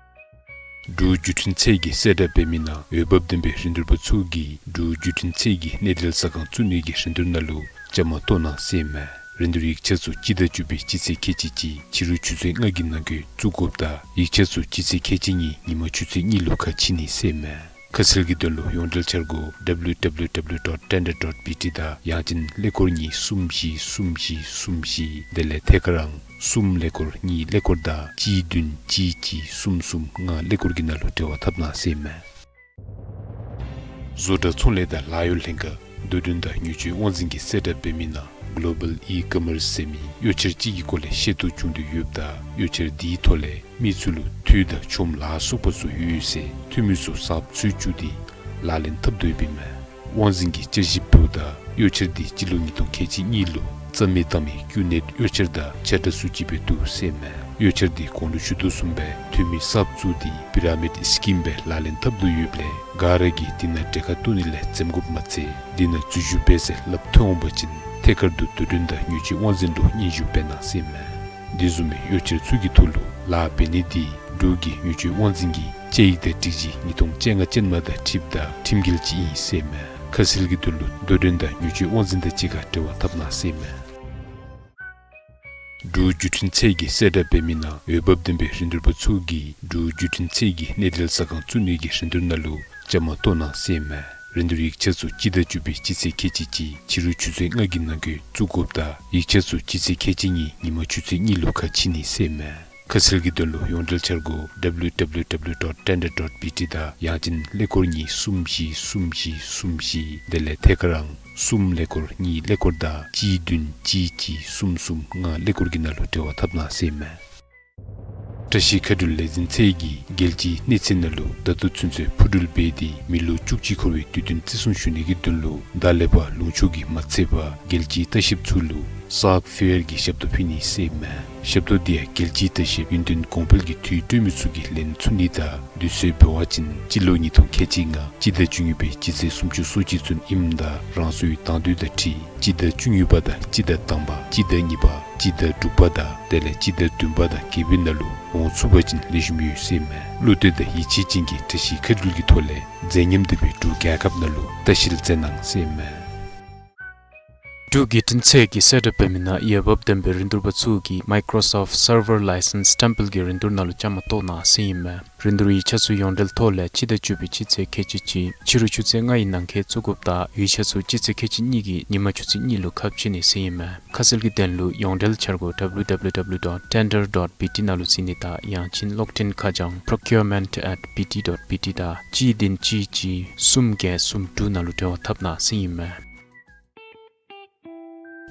འབྲུག་བརྒྱུད་འཕྲིན་ཚད་ཀྱིས་གསལ་བསྒྲགས་འབད་མི་ནང་འོས་འབབ་ལྡན་པའི་རིན་བསྡུར་པ་ཚུ་གིས་འབྲུག་བརྒྱུད་འཕྲིན་ཚད་ཀྱི་གནས་སྡེ་ལ་ཟ་ཁང་བཙུགས་ནི་གི་རིན་བསྡུར་ནང་ལུ་བཅའ་མར་གཏོགས་གནང་ཟེར་ཨིན་མས། རིན་བསྡུར་ཡིག་ཆ་ཚུ་སྤྱི་ཟླ་བཅུ་པའི་སྤྱི་ཚེས་ཁལ་གཅིག་གཅིག་ཕྱི་རུ་ཆུ་ཚོད་ལྔ་གི་ནང་འཁོད་བཙུགས་དགོཔ་དང་ཡིག་ཆ་ཚུ་སྤྱི་ཚེས་ཁལ་གཅིག་གཉིས་ཉིན་མ་ཆུ་ཚོད་གཉིས་ལུ་ཁ་ཕྱེ་ནི་ཟེར་ཨིན་མས། ཁ་གསལ་གྱི་དོན་ལུ་ཡོངས་འབྲེལ་འཆར་སྒོ་W W W dot tender dot B T དང་ཡང་ཅིན་ཀླད་ཀོར་གཉིས་གསུམ་བཞི་གསུམ་བཞི་གསུམ་བཞི་དེ་ལས་ཐད་ཀར་ཨང་གསུམ་ཀླད་ཀོར་གཉིས་ཀླད་ཀོར་དང་གཅིག་བདུན་གཅིག་གཅིག་གསུམ་གསུམ་ལྔ་ཀླད་ཀོར་གྱི་ནང་ལུ་འབྲེལ་བ་འཐབ་གནང་ཟེར་ཨིན་མས། བཟོ་གྲྭ་ཚོང་ལས་དང་ལཱ་གཡོག་ལྷན་ཁག་འགྲོ་གྲོན་དང་ཉོ་སྤྱོད་དབང་འཛིན་གྱིས་གསལ་བསྒྲགས་འབད་མི་ནང་Global E-commerce ཟེར་མི་གཡོག་འཆར་ཅིག་གི་སྐོར་ལས་ཤེས་རྟོགས་བྱུང་དོ་ཡོདཔ་ད་གཡོག་འཆར་དེའི་ཐོག་ལས་མི་ཚུ་ལུ་འཐུས་དང་ཆོམ་ལ་སོགས་པ་ཚུ་ཡོད་ཟེར་འཐུས་མི་ཚུ་གསརཔ་འཚོལ་བཅུག་སྟེ་ལག་ལེན་འཐབ་དོ་ཡོདཔ་ཨིན་མས། དབང་འཛིན་གྱིས་དཔྱད་ཞིབ་འབདཝ་ད་གཡོག་འཆར་དེ་སྤྱི་ལོ་ཉིས་སྟོང་ཁལ་གཅིག་གཉིས་ལུ་རྩ་མེད་བཏང་མི་ཀུ་ནེཊ་གཡོག་འཆར་དང་ཆ་འདྲ་སུ་ཅིག་སྦེ་འདུག་ཟེར་ཨིན་མས། གཡོག་འཆར་དེ་གོང་ལུ་ཞུ་དོ་བཟུམ་སྦེ་འཐུས་མི་གསརཔ་བཙུགས་ཏེ་པི་ར་མིཌ་སི་ཀིམ་སྦེ་ལག་ལེན་འཐབ་དོ་ཡོདཔ་ལས་ག་ར་གིས་དེ་ནང་གྲལ་ཁར་གཏོགས་ནི་ལས་འཛེམ་དགོཔ་མ་ཚད་དེ་ནང་འཛུལ་ཞུགས་འབད་ཟེར་སླབ་ཐོན་འོང་པ་ཅིན་ཐད་ཀར་དུ་འགྲོ་གྲོན་དང་ཉོ་སྤྱོད་དབང་འཛིན་ལུ་སྙན་ཞུ་འབད་གནང་ཟེར་ཨིན་མས། དེ་བཟུམ་མའི་གཡོག་འཆར་ཚུ་གི་ཐོག་ལུ་ལཱ་འབད་ནི་དེ་འབྲུག་གི་ཉོ་སྤྱོད་དབང་འཛིན་གྱི་དཔྱད་ཡིག་དང་སྒྲིག་གཞི་ཉིས་སྟོང་བཅོ་ལྔ་ཅན་མ་དང་འཁྲིལཝ་ད་ཁྲིམས་འགལ་ཅིག་ཨིན་ཟེར་ཨིན་མས། ཁ་གསལ་གྱི་དོན་ལུ་འགྲོ་གྲོན་དང་ཉོ་སྤྱོད་དབང་འཛིན་དང་གཅིག་ཁར་འབྲེལ་བ་འཐབ་གནང་ཟེར་ཨིན་མས། འབྲུག་བརྒྱུད་འཕྲིན་ཚད་ཀྱིས་གསལ་བསྒྲགས་འབད་མི་ནང་འོས་འབབ་ལྡན་པའི་རིན་བསྡུར་པ་ཚུ་གིས་འབྲུག་བརྒྱུད་འཕྲིན་ཚད་ཀྱི་གནས་སྡེ་ལ་ཟ་ཁང་བཙུགས་ནི་གི་རིན་བསྡུར་ནང་ལུ་བཅའ་མར་གཏོགས་གནང་ཟེར་ཨིན་མས། རིན་བསྡུར་ཡིག་ཆ་ཚུ་སྤྱི་ཟླ་བཅུ་པའི་སྤྱི་ཚེས་ཁལ་གཅིག་གཅིག་ཕྱི་རུ་ཆུ་ཚོད་ལྔ་གི་ནང་འཁོད་བཙུགས་དགོཔ་དང་ཡིག་ཆ་ཚུ་སྤྱི་ཚེས་ཁལ་གཅིག་གཉིས་ཉིན་མ་ཆུ་ཚོད་གཉིས་ལུ་ཁ་ཕྱེ་ནི་ཟེར་ཨིན་མས། ཁ་གསལ་གྱི་དོན་ལུ་ཡོངས་འབྲེལ་འཆར་སྒོ་W W W dot tender dot B T དང་ཡང་ཅིན་ཀླད་ཀོར་གཉིས་གསུམ་བཞི་གསུམ་བཞི་གསུམ་བཞི། དེ་ལས་ཐད་ཀར་ཨང་གསུམ་ཀླད་ཀོར་གཉིས་ཀླད་ཀོར་དང་གཅིག་བདུན་གཅིག་གཅིག་གསུམ་གསུམ་ལྔ་ཀླད་ཀོར་གྱི་ནང་ལུ་འབྲེལ་བ་འཐབ་གནང་ཟེར་ཨིན་མས། བཀྲ་ཤིས་མཁའ་འགྲུལ་ལས་འཛིན་ཚད་ཀྱིས་རྒྱལ་སྤྱིའི་གནས་ཚད་ནང་ལུ་ད་ལྟོ་ཚུན་ཚོད་འཕུར་འགྲུལ་འབད་དེ་མི་ལོ་བཅུ་གཅིག་འཁོར་བའི་དུས་སྟོན་བརྩི་སྲུང་ཞུ་ནི་གི་དོན་ལུ་བརྡ་ལས་པ་ལུང་ཕྱོགས་ཀྱི་མ་ཚད་པར་རྒྱལ་སྤྱིའི་ལྟ་བཤལཔ་ཚུ་ལུ་སཱག་ཕེར་གྱི་ཞབས་ཏོག་ཕུལ་ནི་ཟེར་ཨིན་མས། ཞབས་ཏོག་འདི་ཡང་རྒྱལ་སྤྱིའི་ལྟ་བཤལཔ་ཡུན་བརྟན་གོང་འཕེལ་གྱི་དུས་སྤྲོད་མི་ཚུ་གིས་ལེན་ཚུགས་ནི་དང་དུས་ཚོད་འབད་བ་ཅིན་སྤྱི་ལོ་ཉིས་སྟོང་ཁལ་གཅིག་ལྔ་སྤྱི་ཟླ་བཅུ་གཉིས་པའི་སྤྱི་ཚེས་སུམ་ཅུ་སོ་གཅིག་ཚུན་ཨིནམ་ད་རང་སོའི་དང་འདོད་དང་འཁྲིལ་སྤྱི་ཟླ་བཅུ་གཉིས་པ་དང་སྤྱི་ཟླ་དང་པ་སྤྱི་ཟླ་གཉིས་པ་སྤྱི་ཟླ་དྲུག་པ་དང་དེ་ལས་སྤྱི་ཟླ་བདུན་པ་དང་བརྒྱད་པའི་ནང་ལུ་འོང་ཚུགས་པ་ཅིན་ལེགས་ཤོམ་ཡོད་ཟེར་ཨིན་མས། བློ་གཏད་དང་ཡིད་ཆེས་ཅན་གྱིས་བཀྲ་ཤིས་མཁའ་འགྲུལ་གྱི་ཐོག་ལས་མཛེས་ཉམས་ལྡན་པའི་འབྲུག་རྒྱལ་ཁབ་ནང་ལུ་ལྟ་བཤལ་མཛད་གནང་ཟེར་ཨིན་མས། འབྲུག་བརྒྱུད་འཕྲིན་ཚད་ཀྱིས་གསལ་བསྒྲགས་འབད་མི་ནང་འོས་འབབ་ལྡན་པའི་རིན་བསྡུར་པ་ཚུ་གིས་Microsoft Server License སི་ཊེམ་པལ་གྱི་རིན་བསྡུར་ནང་ལུ་བཅའ་མར་གཏོགས་གནང་ཟེར་ཨིན་མས། རིན་བསྡུར་ཡིག་ཆ་ཚུ་ཡོངས་འབྲེལ་ཐོག་ལས་སྤྱི་ཟླ་བཅུ་པའི་སྤྱི་ཚེས་ཁལ་གཅིག་གཅིག་ཕྱི་རུ་ཆུ་ཚོད་ལྔ་ཡི་ནང་འཁོད་བཙུགས་དགོཔ་དང་ཡིག་ཆ་ཚུ་སྤྱི་ཚེས་ཁལ་གཅིག་གཉིས་ཀྱི་ཉིན་མ་ཆུ་ཚོད་གཉིས་ལུ་ཁ་ཕྱེ་ནི་ཟེར་ཨིན་མས། ཁ་གསལ་གྱི་དོན་ལུ་ཡོངས་འབྲེལ་འཆར་སྒོ་W W W dot tender dot B T ནང་ལུ་གཟིགས་ནི་དང་ཡང་ཅིན་གློག་འཕྲིན་ཁ་བྱང་procurement at B T dot B T དང་གཅིག་བདུན་གཅིག་གཅིག་གསུམ་བརྒྱད་གསུམ་དྲུག་ནང་ལུ་འབྲེལ་བ་འཐབ་གནང་ཟེར་ཨིན་མས།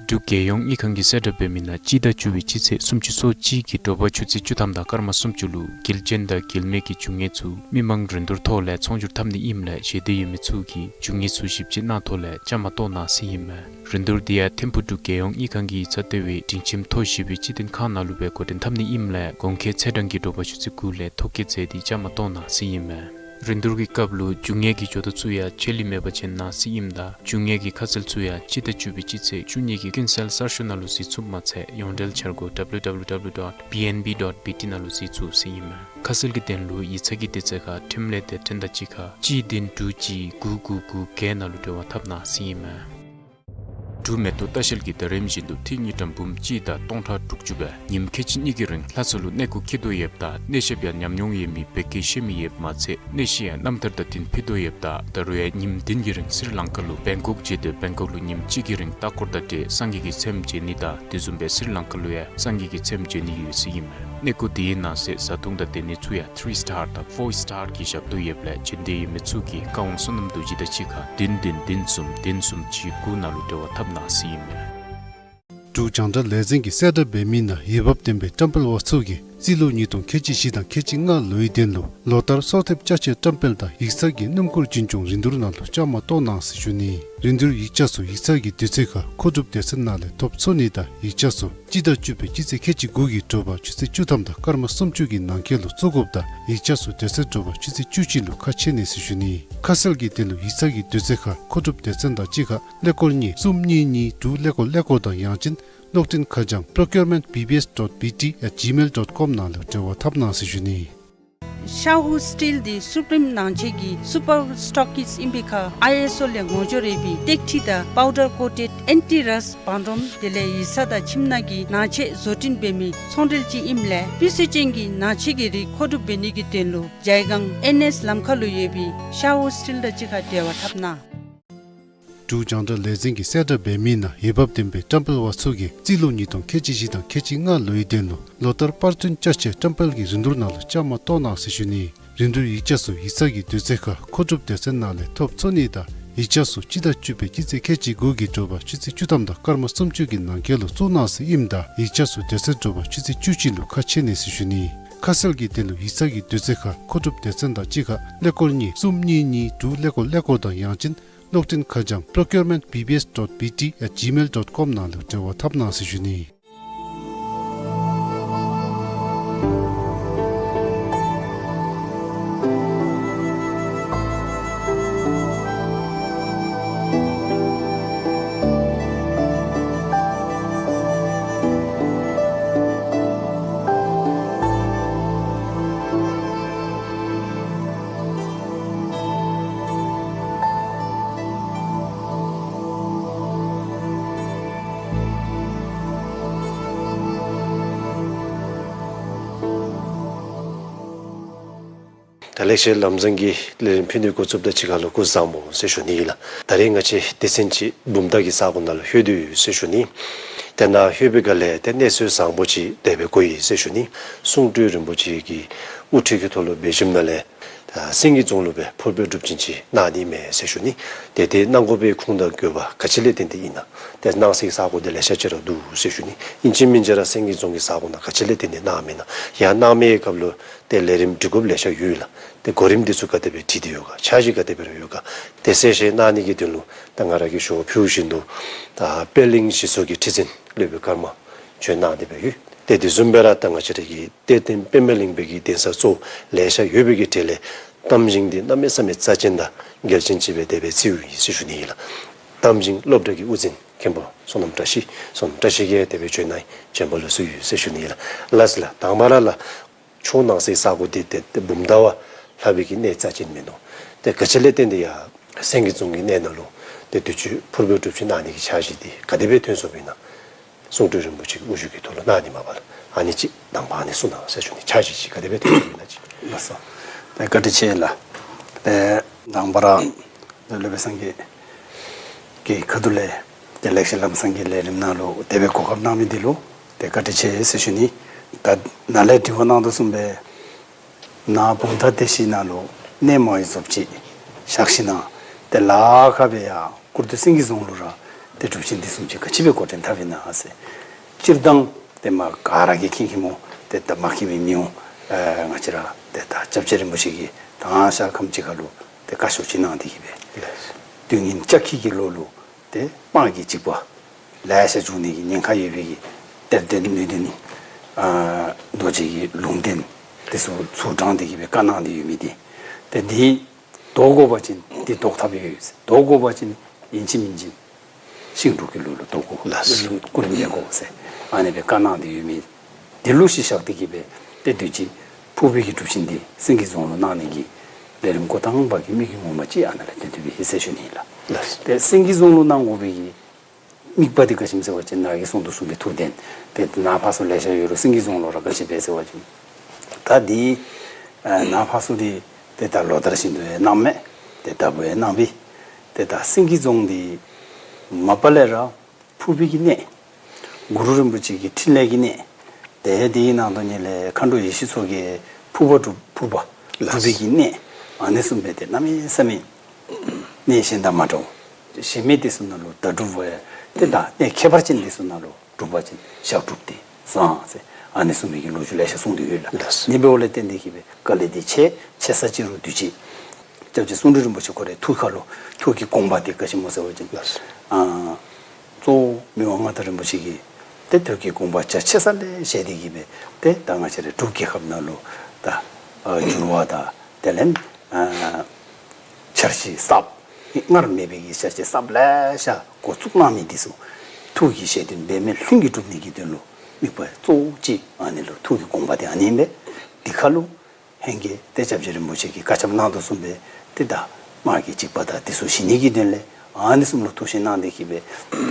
འབྲུག་རྒྱལ་ཡོངས་དངུལ་ཁང་གིས་གསལ་བསྒྲགས་འབད་མི་ནང་སྤྱི་ཟླ་བཅུ་པའི་སྤྱི་ཚེས་སུམ་ཅུ་སོ་གཅིག་གི་དྲོ་པ་ཆུ་ཚོད་བཅུ་ཐམ་དང་སྐར་མ་སུམ་ཅུ་ལུ་དགེ་ལྗོན་དང་དགེ་མེད་ཀྱི་རྒྱུ་དངོས་ཚུ་མི་མང་རིན་བསྡུར་ཐོག་ལས་ཚོང་སྒྱུར་འཐབ་ནི་ཨིནམ་ལས་ཞེ་འདོད་ཡོད་མི་ཚུ་གིས་རྒྱུ་དངོས་ཚུ་ཞིབ་དཔྱད་གནང་ཐོག་ལས་བཅའ་མར་གཏོགས་གནང་ཟེར་ཨིན་མས། རིན་བསྡུར་འདི་ཡང་ཐིམ་ཕུག་འབྲུག་རྒྱལ་ཡོངས་དངུལ་ཁང་གི་ཡིག་ཚང་ལྟེ་བའི་སྒྲིང་ཁྱིམ་མཐོ་ཞིང་པའི་སྤྱི་དོན་ཁང་ནང་ལུ་སྦེ་འགོ་འདྲེན་འཐབ་ནི་ཨིནམ་ལས་གོང་འཁོད་ཚེས་གྲངས་ཀྱི་དྲོ་པ་ཆུ་ཚོད་དགུ་ལས་ཐོ་བཀོད་མཛད་དེ་བཅའ་མར་གཏོགས་གནང་ཟེར་ཨིན་མས། རིན་བསྡུར་གྱི་སྐབས་ལུ་རྒྱུ་དངོས་ཀྱི་ཇོ་བདག་ཚུ་ཡང་ཆད་ལུས་མེད་པར་བྱོན་གནང་ཟེར་ཨིནམ་ད་རྒྱུ་དངོས་ཀྱི་ཁ་གསལ་ཚུ་ཡང་སྤྱི་ཟླ་བཅུ་པའི་སྤྱི་ཚེས་བཅུ་གཉིས་ཀྱི་ཀུན་གསལ་གསར་ཤོག་ནང་ལུ་གཟིགས་ཚུགསཔ་མ་ཚད་ཡོངས་འབྲེལ་འཆར་སྒོ W W W dot B N B dot B T ནང་ལུ་གཟིགས་ཚུགས་ཟེར་ཨིན་མས། ཁ་གསལ་གྱི་དོན་ལུ་ཡིག་ཚང་གི་དུས་ཚོད་ཁར་ཁྲིམས་ལས་སྡེ་ཚན་དང་གཅིག་ཁར་གཅིག་བདུན་དྲུག་གཅིག་དགུ་དགུ་དགུ་བརྒྱད་ནང་ལུ་འབྲེལ་བ་འཐབ་གནང་ཟེར་ཨིན་མས། འབྲུག་མེ་ཏོག་ལྟ་བཤལ་གྱིས་ད་རིམ་བཞིན་དུ་ཏི་རུ་དངུལ་ཀྲམ་འབུམ་གཅིག་དང་སྟོང་ཕྲག་དྲུག་ཅུ་སྦེ་ཉིནམ་ཁལ་གཅིག་གཉིས་ཀྱི་རིང་ལྷ་ས་ལུ་གནས་སྐོར་འཁྱིད་དོ་ཡོདཔ་ད་གནས་བཤད་པ་ཡང་ཉམས་མྱོང་ཡོད་མི་བོད་སྐད་ཤེས་མི་ཡོདཔ་མ་ཚད་གནས་གཞི་ཡང་རྣམ་ཐར་དང་བསྟུན་ཕུལ་དོ་ཡོདཔ་ད་ད་རུང་ཡང་ཉིནམ་བདུན་གྱི་རིང་སི་རི་ལང་ཀ་ལུ་བེང་ཀོག་བརྒྱུད་དེ་བེང་ཀོག་ལུ་ཉིནམ་གཅིག་གི་རིང་ལྟ་སྐོར་དང་འབྲེལ་སངས་རྒྱས་ཀྱི་ཚེམས་མཇལ་ནི་དང་དེ་བཟུམ་སྦེ་སི་རི་ལང་ཀ་ལུ་ཡང་སངས་རྒྱས་ཀྱི་ཚེམས་མཇལ་ནི་ཡོད་ཟེར་ཨིན་མས། གནས་སྐོར་འདི་ནང་གསེས་བཟའ་འཐུང་དང་སྡོད་གནས་ཚུ་ཡང་ཐི་རི་སི་ཊར་དང་ཕོར་སི་ཊར་གྱི་ཞབས་ཏོག་ཡོདཔ་ལས་བྱོན་འདོད་ཡོད་མི་ཚུ་གིས་བཀའ་དབང་བསོད་ནམས་རྡོ་རྗེ་དང་གཅིག་ཁར་བདུན་བདུན་བདུན་གསུམ་བདུན་གསུམ་གཅིག་དགུ་ནང་ལུ་འབྲེལ་བ་འཐབ་གནང་ཟེར་ཨིན་མས། འབྲུག་རྒྱང་བསྒྲགས་ལས་འཛིན་གྱིས་གསལ་བསྒྲགས་འབད་མི་ནང་འོས་འབབ་ལྡན་པའི་བཀྲམ་སྤེལ་པ་ཚུ་གིས་རྩིས་ལོ་ཉིས་སྟོང་ཁལ་གཅིག་བཞི་དང་ཁལ་གཅིག་ལྔ་ལོའི་དོན་ལུ་ལོ་ལྟར་གསོལ་འདེབས་ཅ་ཆས་བཀྲམ་སྤེལ་དང་ཡིག་ཚང་གི་སྣུམ་འཁོར་འཛིན་སྐྱོང་རིན་བསྡུར་ནང་ལུ་བཅའ་མར་གཏོགས་གནང་ཟེར་ཞུ་ནི། རིན་བསྡུར་ཡིག་ཆ་ཚུ་ཡིག་ཚང་གི་དུས་ཚོད་ཁར་མཁོ་སྒྲུབ་སྡེ་ཚན་ནང་ལས་ཐོབ་ཚུགས་ནི་དང་ཡིག་ཆ་ཚུ་སྤྱི་ཟླ་བཅུ་པའི་སྤྱི་ཚེས་ཁལ་གཅིག་དགུ་གི་དྲོ་པ་ཆུ་ཚོད་བཅུ་ཐམ་དང་སྐར་མ་སུམ་ཅུ་གི་ནང་འཁོད་ལུ་བཙུགས་དགོཔ་དང་ཡིག་ཆ་ཚུ་དེ་ཚེ་དྲོ་པ་ཆུ་ཚོད་བཅུ་གཅིག་ལུ་ཁ་ཕྱེ་ནི་ཟེར་ཞུ་ནི། ཁ་གསལ་གྱི་དོན་ལུ་ཡིག་ཚང་གི་དུས་ཚོད་ཁར་མཁོ་སྒྲུབ་སྡེ་ཚན་དང་གཅིག་ཁར་ཀླད་ཀོར་གཉིས་གསུམ་གཉིས་གཉིས་དྲུག་ཀླད་ཀོར་ཀླད་ཀོར་དང་ཡང་ཅིན་གློག་འཕྲིན་ཁ་བྱང་procurement B B S dot B T at gmail dot com ནང་ལུ་འབྲེལ་བ་འཐབ་གནང་ཟེར་ཞུ་ནི། ཤ་ཧུ་སི་ཊིལ་འདི་སུ་པྲིམ་ནང་ཆས་ཀྱི་སུ་པར་སི་ཊོག་ཀིསཊ་ཨིན་པའི་ཁར་ཨའི་ཨེསི་ཨོ་ལས་ངོ་སྦྱོར་ཡོད་པའི་ཏེག་ཁྲི་དང་པའུ་ཌར་ཀོ་ཊེཌ་ཨེན་ཊི་རསཊ་བང་རིམ་དེ་ལས་ཡིག་ཚང་དང་ཁྱིམ་ནང་གི་ནང་ཆས་བཟོ་སྐྲུན་འབད་མི་ཚོང་འབྲེལ་ཅིག་ཨིནམ་ལས་སྤུས་ཚད་ཅན་གྱི་ནང་ཆས་ཀྱི་རིགས་མཁོ་སྒྲུབ་འབད་ནི་གི་དོན་ལུ་ཇའི་སྒང་ཨེན་ཨེསི་ལམ་ཁ་ལུ་ཡོད་པའི་ཤ་ཧུ་སི་ཊིལ་དང་གཅིག་ཁར་འབྲེལ་བ་འཐབ་གནང་། འབྲུག་རྒྱང་བསྒྲགས་ལས་འཛིན་གྱིས་གསལ་བསྒྲགས་འབད་མི་ནང་འོས་འབབ་ལྡན་པའི་བཀྲམ་སྤེལ་པ་ཚུ་གིས་རྩིས་ལོ་ཉིས་སྟོང་ཁལ་གཅིག་བཞི་དང་ཁལ་གཅིག་ལྔ་ལོའི་དོན་ལུ་ལོ་ལྟར་པར་སྐྲུན་ཅ་ཆས་བཀྲམ་སྤེལ་གྱི་རིན་བསྡུར་ནང་ལུ་བཅའ་མར་གཏོགས་གནང་ཟེར་ཞུ་ནི། རིན་བསྡུར་ཡིག་ཆ་ཚུ་ཡིག་ཚང་གི་དུས་ཚོད་ཁར་མཁོ་སྒྲུབ་སྡེ་ཚན་ནང་ལས་ཐོབ་ཚུགས་ནི་དང་ཡིག་ཆ་ཚུ་སྤྱི་ཟླ་བཅུ་པའི་སྤྱི་ཚེས་ཁལ་གཅིག་དགུ་གི་དྲོ་པ་ཆུ་ཚོད་བཅུ་ཐམ་དང་སྐར་མ་སུམ་ཅུ་གི་ནང་འཁོད་ལུ་བཙུགས་གནང་ཟེར་ཨིནམ་ད་ཡིག་ཆ་ཚུ་དེ་ཚེ་དྲོ་པ་ཆུ་ཚོད་བཅུ་གཅིག་ལུ་ཁ་ཕྱེ་ནི་ཟེར་ཞུ་ནི། ཁ་གསལ་གྱི་དོན་ལུ་ཡིག་ཚང་གི་དུས་ཚོད་ཁར་མཁོ་སྒྲུབ་སྡེ་ཚན་དང་གཅིག་ཁར་ཀླད་ཀོར་གཉིས་གསུམ་གཉིས་གཉིས་དྲུག་ཀླད་ཀོར་ཀླད་ཀོར་དང་ཡང་ཅིན་གློག་འཕྲིན་ཁ་བྱང་procurement B B S dot B T at gmail dot com ནང་ལུ་འབྲེལ་བ་འཐབ་གནང་ཟེར་ཞུ་ནི། ད་ལེགས་བཤད་ལམ་བཟང་གི་ལས་རིམ་ཕུལ་ནི་འགོ་བཙུགསཔ་དང་གཅིག་ཁར་ལུ་སྐུ་གཟུགས་བཟང་པོ་ཟེར་ཞུ་ནི་ཨིན་ལགས། ད་རེས་ང་བཅས་སྡེ་ཚན་ཅིག་བུམ་ཐང་གི་ས་གོ་ནང་ལུ་ལྷོད་དོ་ཡོད་ཟེར་ཞུ་ནི། དེ་ནང་ལྷོད་པའི་སྒང་ལས་ཏེ་གནས་ཚུལ་བཟང་པོ་ཅིག་དེ་སྦེ་གོ་ཡི་ཟེར་ཞུ་ནི། གསུང་སྤྲུལ་རིན་པོ་ཆེ་གི་དབུ་ཁྲིད་ཀྱི་ཐོག་ལུ་འབད་ཞིནམ་ལས་ད་སེང་གེ་རྫོང་ལུ་སྦེ་ཕུར་པའི་སྒྲུབ་ཆེན་ཅིག་གནང་ནི་མས་ཟེར་ཞུ་ནི། ཏེ་དེ་གནང་དགོ་པའི་ཁུངས་དང་དགོས་པ་ག་ཅི་ལས་བརྟེན་ཏེ་ཨིན་ན། ཏེ་གནང་སའི་ས་གོ་དེ་ལེ་ཤ་ཅིག་ར་འདུག་ཟེར་ཞུ་ནི། ཨིན་ཅི་མིན་ཅི་ར་སེང་གེ་རྫོང་གི་ས་གོ་ནང་ག་ཅི་ལས་བརྟེན་ཏེ་གནངམ་ཨིན་ན། ཡང་གནང་མིའི་སྐབས་ལུ་ཏེ་ལས་རིམ་སྒྲིག་དགོཔ་ལེ་ཤ་ཡོད་ལགས། ཏེ་གོ་རིམ་འདི་ཚུ་ག་དེ་སྦེ་བྲིས་ཏེ་ཡོད་ག། འཆར་གཞི་ག་དེ་སྦེ་ར་ཡོད་ག། ཏེ་གསལ་བཤད་གནང་ནི་གི་དོན་ལུ་ད་ང་ར་གིས་ཞུ་བ་ཕུལ་བཞིན་དུ་ད་པད་གླིང་གཞིས་ཚོགས་ཀྱི་ཁྲི་འཛིན་སློབ་དཔོན་ཀརྨ་བྱོན་གནང་སྟེ་སྦེ་ཡོད། ཏེ་དེ་བཟུམ་སྦེ་ར་ད་ང་བཅས་ར་གི་གཏེར་སྟོན་པདྨ་གླིང་པའི་གི་གདན་ས་གཙོ་བོ་ལེ་ཤ་ཡོད་པའི་གི་གྲས་ལས་གཏམ་བྱིན་འདི་གནམ་མེད་ས་མེད་རྩ་ཆེན་དང་གལ་ཆེན་ཅིག་སྦེ་དེ་སྦེ་བརྩིཝ་ཨིན་ཟེར་ཞུ་ནི་ཨིན་ལགས། གཏམ་བྱིན་སློབ་གྲྭ་གི་དབུ་འཛིན་མཁན་པོ་བསོད་ནམས་བཀྲ་ཤིས། བསོད་ནམས་བཀྲ་ཤིས་ཀྱིས་དེ་སྦེ་བྱོན་གནང་བྱོན་པ་ལུ་བསུ་ཡི་ཟེར་ཞུ་ནི་ཨིན་ལགས། ལགས་སོ་ལགས། དང་པ་ར་ལགས། ཁྱོད་གནང་སའི་ས་གོ་འདི་ཏེ་ཏེ་བུམ་ཟླ་བ་ལྷ་པའི་གི་གནས་རྩ་ཆེན་མེན་ནོ། ཏེ་ག་ཅི་ལས་བརྟེན་ཏེ་ཡ་སེང་གེ་རྫོང་གི་གནས་ནང་ལུ་ཏེ་དུས་ཅི་ཕུར་པའི་སྒྲུབ་ཆེན་གནང་ནི་གི་འཆར་གཞི་འདི་ག་དེ་སྦེ་ཐོན་སོཔ་ཨིན་ན། གསུང་སྤྲུལ་རིན་པོ་ཆེ་གི་དབུ་བཞུགས་ཀྱི་ཐོག་ལུ་གནང་ནི་མས་པ་ལགས། ཨ་ནི་ཅིག་དང་པ་ཨ་ནི་གསུང་གནང་ཟེར་ཞུ་ནི། འཆར་གཞི་ཅིག་ག་དེ་སྦེ་ཐོན་སོཔ་ཨིན་ན་ཅིག། ལགས་སོ། ཏེ་བཀའ་དྲིན་ཆེ་ལགས། ཏེ་དང་པ་ར་ཏེ་སློབ་དཔོན་སངས་རྒྱས་ཀྱི་ཁ་ཐུག་ལས་ཏེ་ལེགས་བཤད་ལམ་བཟང་གི་ལས་རིམ་ནང་ལུ་དེ་སྦེ་གོ་སྐབས་གནང་མི་འདི་ལུ་ཏེ་བཀའ་དྲིན་ཆེ་ཟེར་ཞུ་ནི། ད་ནཱ་ལས་དྲི་བ་གནང་དོ་བཟུམ་སྦེ་ནཱ་བུམ་ཐང་སྡེ་བཞི་ནང་ལུ་གནས་མ་ཡི་བཟོཔ་ཅིག་བཞག་ཞིན་ན་ཏེ་ལཱ་ཁག་སྦེ་ཡར་སྐུར་སྟོད་སེང་གེ་རྫོང་ལུ་ར་ཏེ་སྒྲུབ་ཆེན་འདི་བཟུམ་ཅིག་ག་ཅི་སྦེ་འགོ་འདྲེན་འཐབ་ཨིན་ན་ཟེར། སྤྱིར་བཏང་ཏེ་མ་ག་ར་གིས་མཁྱེན་མཁྱེནམ་འོང་། ཏེ་ད་མ་མཁྱེན་མི་མི་འོང་། ཨེ་ང་བཅས་ར་ཏེ་ད་སྐྱབས་རྗེ་རིན་པོ་ཆེ་གིས་ད་ཤར་ཁམས་ཅིག་ཁར་ལུ་ཏེ་བཀའ་ཤོག་ཅིག་གནང་སྟེ་གི་སྦེ་ལགས། དུས་ངན་ལྕགས་ཁྱི་གི་ལོ་ལུ་ཏེ་དམག་གི་འཇིགས་པ་ལེ་ཤ་འབྱུང་ནི་གི་ཉེན་ཁ་ཡོད་པའི་གི་གཏེར་སྟོན་ནུས་ལྡན་ཨ་རྡོ་རྗེ་གི་ལུང་བསྟན་དེ་ཚུ་ཚུར་དྲངས་ཏེ་གི་སྦེ་བཀའ་གནང་སྟེ་ཡོད་མི་འདི་ཏེ་འདི་བཟློག་དགོ་པ་ཅིན་འདི་བཟློག་ཐབས་ཡོད། བཟློག་དགོ་པ་ཅིན་ཨིན་ཅི་མིན་ཅི་ཤིང་འབྲུག་གི་ལོ་ལུ་བཟློག་དགོ། ལགས། སྐུ་རིམ་ལེན་དགོ་ཟེར་ཨ་ནི་སྦེ་བཀའ་གནང་སྟེ་ཡོད་མི་འདི་ལུ་གཞི་བཞག་སྟེ་གི་སྦེ་ཏེ་དུས་ཅི་ཕུར་པའི་གི་སྒྲུབ་ཆེན་འདི་སེང་གེ་རྫོང་ལུ་གནང་ནི་གི་ལས་རིམ་འགོ་དང་པ་གི་དམིགས་ཡུལ་ངོ་མ་ཅིག་ཨ་ནཱ་ལས་བརྟེན་ཏེ་སྦེ་ཨིན་ཟེར་ཞུ་ནི་ཨིན་ལགས། ལགས། ཏེ་སེང་གེ་རྫོང་ལུ་གནང་དགོ་པའི་གི་དམིགས་པ་འདི་ག་ཅི་སྨོ་ཟེར་བ་ཅིན་ནཱ་གིས་གསུང་དོ་བཟུམ་སྦེ་ཐུགས་བདེན། ཏེ་ནཱ་ཕར་ཚུ་ལེ་ཤ་ཡོད་རུང་སེང་གེ་རྫོང་ལུ་ར་ག་ཅི་སྦེ་ཟེར་བ་ཅིན་ད་འདི་ཨ་ནཱ་ཕར་ཚུ་འདི་ཏེ་ད་ལོ་ལྟར་བཞིན་དུ་ཡང་གནངམ་མས། ཏེ་ད་བུ་ཡང་གནང་པས། ཏེ་ད་སེང་གེ་རྫོང་འདི་མ་པ་ལས་ར་ཕུར་པའི་གི་གནས་གུ་རུ་རིན་པོ་ཆེ་གི་ཕྲིན་ལས་ཀྱི་གནས། ཏེ་དེའི་ནང་དོན་ཉིད་ལས་མཁའ་འགྲོ་ཡེ་ཤེས་མཚོ་རྒྱལ་ཕུར་པ་སྒྲུབ་ཕུར་པ་སྒྲུབ་པའི་གི་གནས། ཨ་ནི་བཟུམ་སྦེ་ཏེ་གནམ་མེད་ས་མེད་གནས་གཞན་དང་མ་འདྲཝ། གཞན་མི་དེ་ཚུ་ནང་ལུ་ད་སྒྲུབ་པ་ཡང་ཏེ་ད་གནས་ཁྱད་པར་ཅན་དེ་ཚུ་ནང་ལུ་སྒྲུབ་པ་ཅིན་ཞབས་སྒྲུབ་སྟེ་བཟང་ཟེར་ཨ་ནི་བཟུམ་མའི་གི་ལོ་རྒྱུས་ལེ་ཤ་གསུངས་ཏེ་ཡོད་ལགས། ལགས། ཨ་ནི་འབདཝ་ལས་བརྟེན་ཏེ་གི་སྦེ་དཀའ་ལས་འདི་ཆེ་ཆེ་ས་ཅིག་རུང་དུས་ཅི་སྐྱབས་རྗེ་གསུང་སྤྲུལ་རིན་པོ་ཆེ་ཁོ་རའི་ཐུགས་ཁ་ལུ་ཐུགས་ཀྱི་དགོངས་པ་འདི་ག་ཅི་སྨོ་ཟེར་བ་ཅིན་ལགས། ཨ་གཙོ་བོ་མི་དབང་མངའ་བདག་རིན་པོ་ཆེ་གིས་ཏེ་ཐུགས་ཀྱི་དགོངས་པ་རྒྱ་ཆེ་ས་ལས་བཞེས་ཏེ་གི་སྦེ་ཏེ་ད་ང་བཅས་རའི་འབྲུག་རྒྱལ་ཁབ་ནང་ལུ་ད་ཨ་འགྱུར་བ་དང་དེ་ལས་ཨ་འཆར་གཞི་གསརཔ་སྔར་མེད་པའི་གི་འཆར་གཞི་གསརཔ་ལེ་ཤ་འགོ་བཙུགས་གནང་མི་འདི་ཚུ་ཐུགས་ཀྱི་བཞེད་དོན་འབད་མེད་ལྷུན་གྱིས་གྲུབ་ནི་གི་དོན་ལུ་དམིགས་པ་གཙོ་བོ་ཅིག་ཨ་ནི་ལུ་ཐུགས་ཀྱི་དགོངས་པ་འདི་ཨ་ནི་ཨིན་པས། འདི་ཁ་ལུ་ཧེང་གེ་ཏེ་སྐྱབས་རྗེ་རིན་པོ་ཆེ་གིས་བཀའ་ཁྱབ་གནང་དོ་བཟུམ་སྦེ་ཏེ་ད་དམག་གི་འཇིགས་པ་དང་དེ་ཚུ་ཞི་ནི་གི་དོན་ལས་ཨ་ནི་བཟུམ་ལུ་ཐུགས་བཞེད་གནང་སྟེ་གི་སྦེ་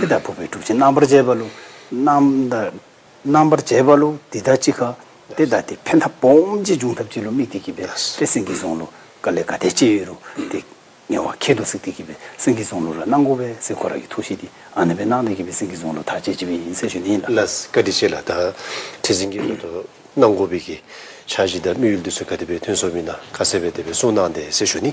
ཏེ་ད་ཕུར་པའི་སྒྲུབ་ཆེན་གནང་བར་བྱེད་པ་ལུ་གནང་ད་གནང་བར་བྱེད་པ་ལུ་འདི་དང་གཅིག་ཁར་ཏེ་ད་ཏེ་ཕན་ཐབས་སྦོམ་ཅིག་འབྱུང་ཐབས་ཅིག་ལུ་དམིགས་ཏེ་གི་སྦེ་ཏེ་སེང་གེ་རྫོང་ལུ་དཀའ་ལས་ག་དེ་ཅིག་ཡོད་རུང་ཏེ་ངལ་བ་ཁྱད་དུ་བསད་དེ་གི་སྦེ་སེང་གེ་རྫོང་ལུ་ར་གནང་དགོ་པས་ཟེར་ཁོ་ར་གི་ཐུགས་བཞེད་འདི་ཨ་ནི་སྦེ་གནང་སྟེ་གི་སྦེ་སེང་གེ་རྫོང་ལུ་ཐག་བཅད་ཅི་སྦེ་ཨིན་ཟེར་ཞུ་ནི་ཨིན་ལགས། ལགས་བཀའ་དྲིན་ཆེ་ལགས། ད་ཁྲི་འཛིན་གྱིས་ད་ལྟོ་གནང་དགོ་པའི་གི་འཆར་གཞི་དང་དམིགས་ཡུལ་འདི་ཚུ་ག་དེ་སྦེ་ཐོན་སོཔ་ཨིན་ན་ཁ་གསལ་སྦེ་དེ་སྦེ་གསུང་གནང་དེས་ཟེར་ཞུ་ནི།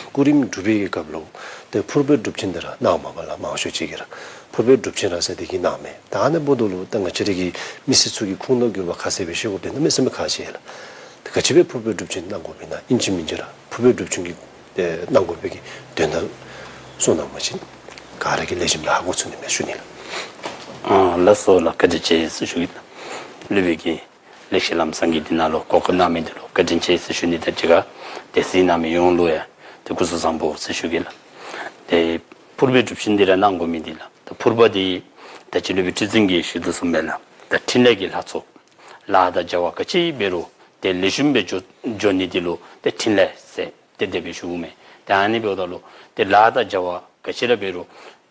སྐུ་རིམ་སྒྲུབ་པའི་གི་སྐབས་ལུ་ཏེ་ཕུར་པའི་སྒྲུབ་ཆེན་འདི་ར་གནངམ་མས་པ་ལགས། མང་ཤོས་ཅིག་གིས་ར་ཕུར་པའི་སྒྲུབ་ཆེན་ར་ཟེར་དེ་གིས་གནངམ་མས། ད་ཨ་ནི་འབདཝ་ད་ལུ་ད་ང་བཅས་ར་གི་མི་སེར་ཚུ་གིས་ཁུངས་དང་དགོས་པ་ཁ་གསལ་སྦེ་ཤེས་དགོཔ་འདི་གནམ་མེད་ས་མེད་ཁག་ཆེ་ལགས། ད་ག་ཅི་སྦེ་ཕུར་པའི་སྒྲུབ་ཆེན་གནང་དགོཔ་ཨིན་ན་ཨིན་ཅི་མིན་ཅི་ར་ཕུར་པའི་སྒྲུབ་ཆེན་གྱི་ཏེ་གནང་དགོ་པའི་གི་དོན་དག་གསུང་གནང་བ་ཅིན་ག་ར་གིས་ལེགས་ཤོམ་སྦེ་ཧ་གོ་ཚུགས་ནི་མས་ཞུ་ནི་ལགས། ཨ་ལགས་སོ་ལགས། བཀའ་དྲིན་ཆེ་ཟེར་ཞུ་གེ་ལགས། སློབ་དཔོན་གྱིས་ལེགས་བཤད་ལམ་བཟང་གི་འདི་ནང་ལུ་གོ་སྐབས་གནང་མི་འདི་ལུ་བཀའ་དྲིན་ཆེ་ཟེར་ཞུ་ནི་དང་གཅིག་ཁར་དེ་གཟིགས་གནང་མི་ཡོངས་ལུ་ཡང་ཏེ་སྐུ་གཟུགས་བཟང་པོ་ཟེར་ཞུ་གེ་ལགས། ཏེ་ཕུར་པའི་སྒྲུབ་ཆེན་འདི་ར་གནང་དགོ་མི་འདི་ལགས། ཏེ་ཕུར་པ་འདི་ད་ཅི་སློབ་དཔོན་ཁྲི་འཛིན་གྱིས་ཞུ་དོ་བཟུམ་སྦེ་ལགས། ད་ཕྲིན་ལས་ཀྱི་ལྷ་ཚོགས་ལཱ་དང་བྱ་བ་ག་ཅི་འབད་རུང་ཏེ་ལེགས་ཤོམ་སྦེ་འགྱོ་འགྱོ་ནི་འདི་ལུ་ཏེ་ཕྲིན་ལས་ཟེར་ཏེ་དེ་སྦེ་ཞུཝ་མས། ཏེ་ཨ་ནི་འབདཝ་ད་ལུ་ཏེ་ལཱ་དང་བྱ་བ་ག་ཅི་ར་འབད་རུང་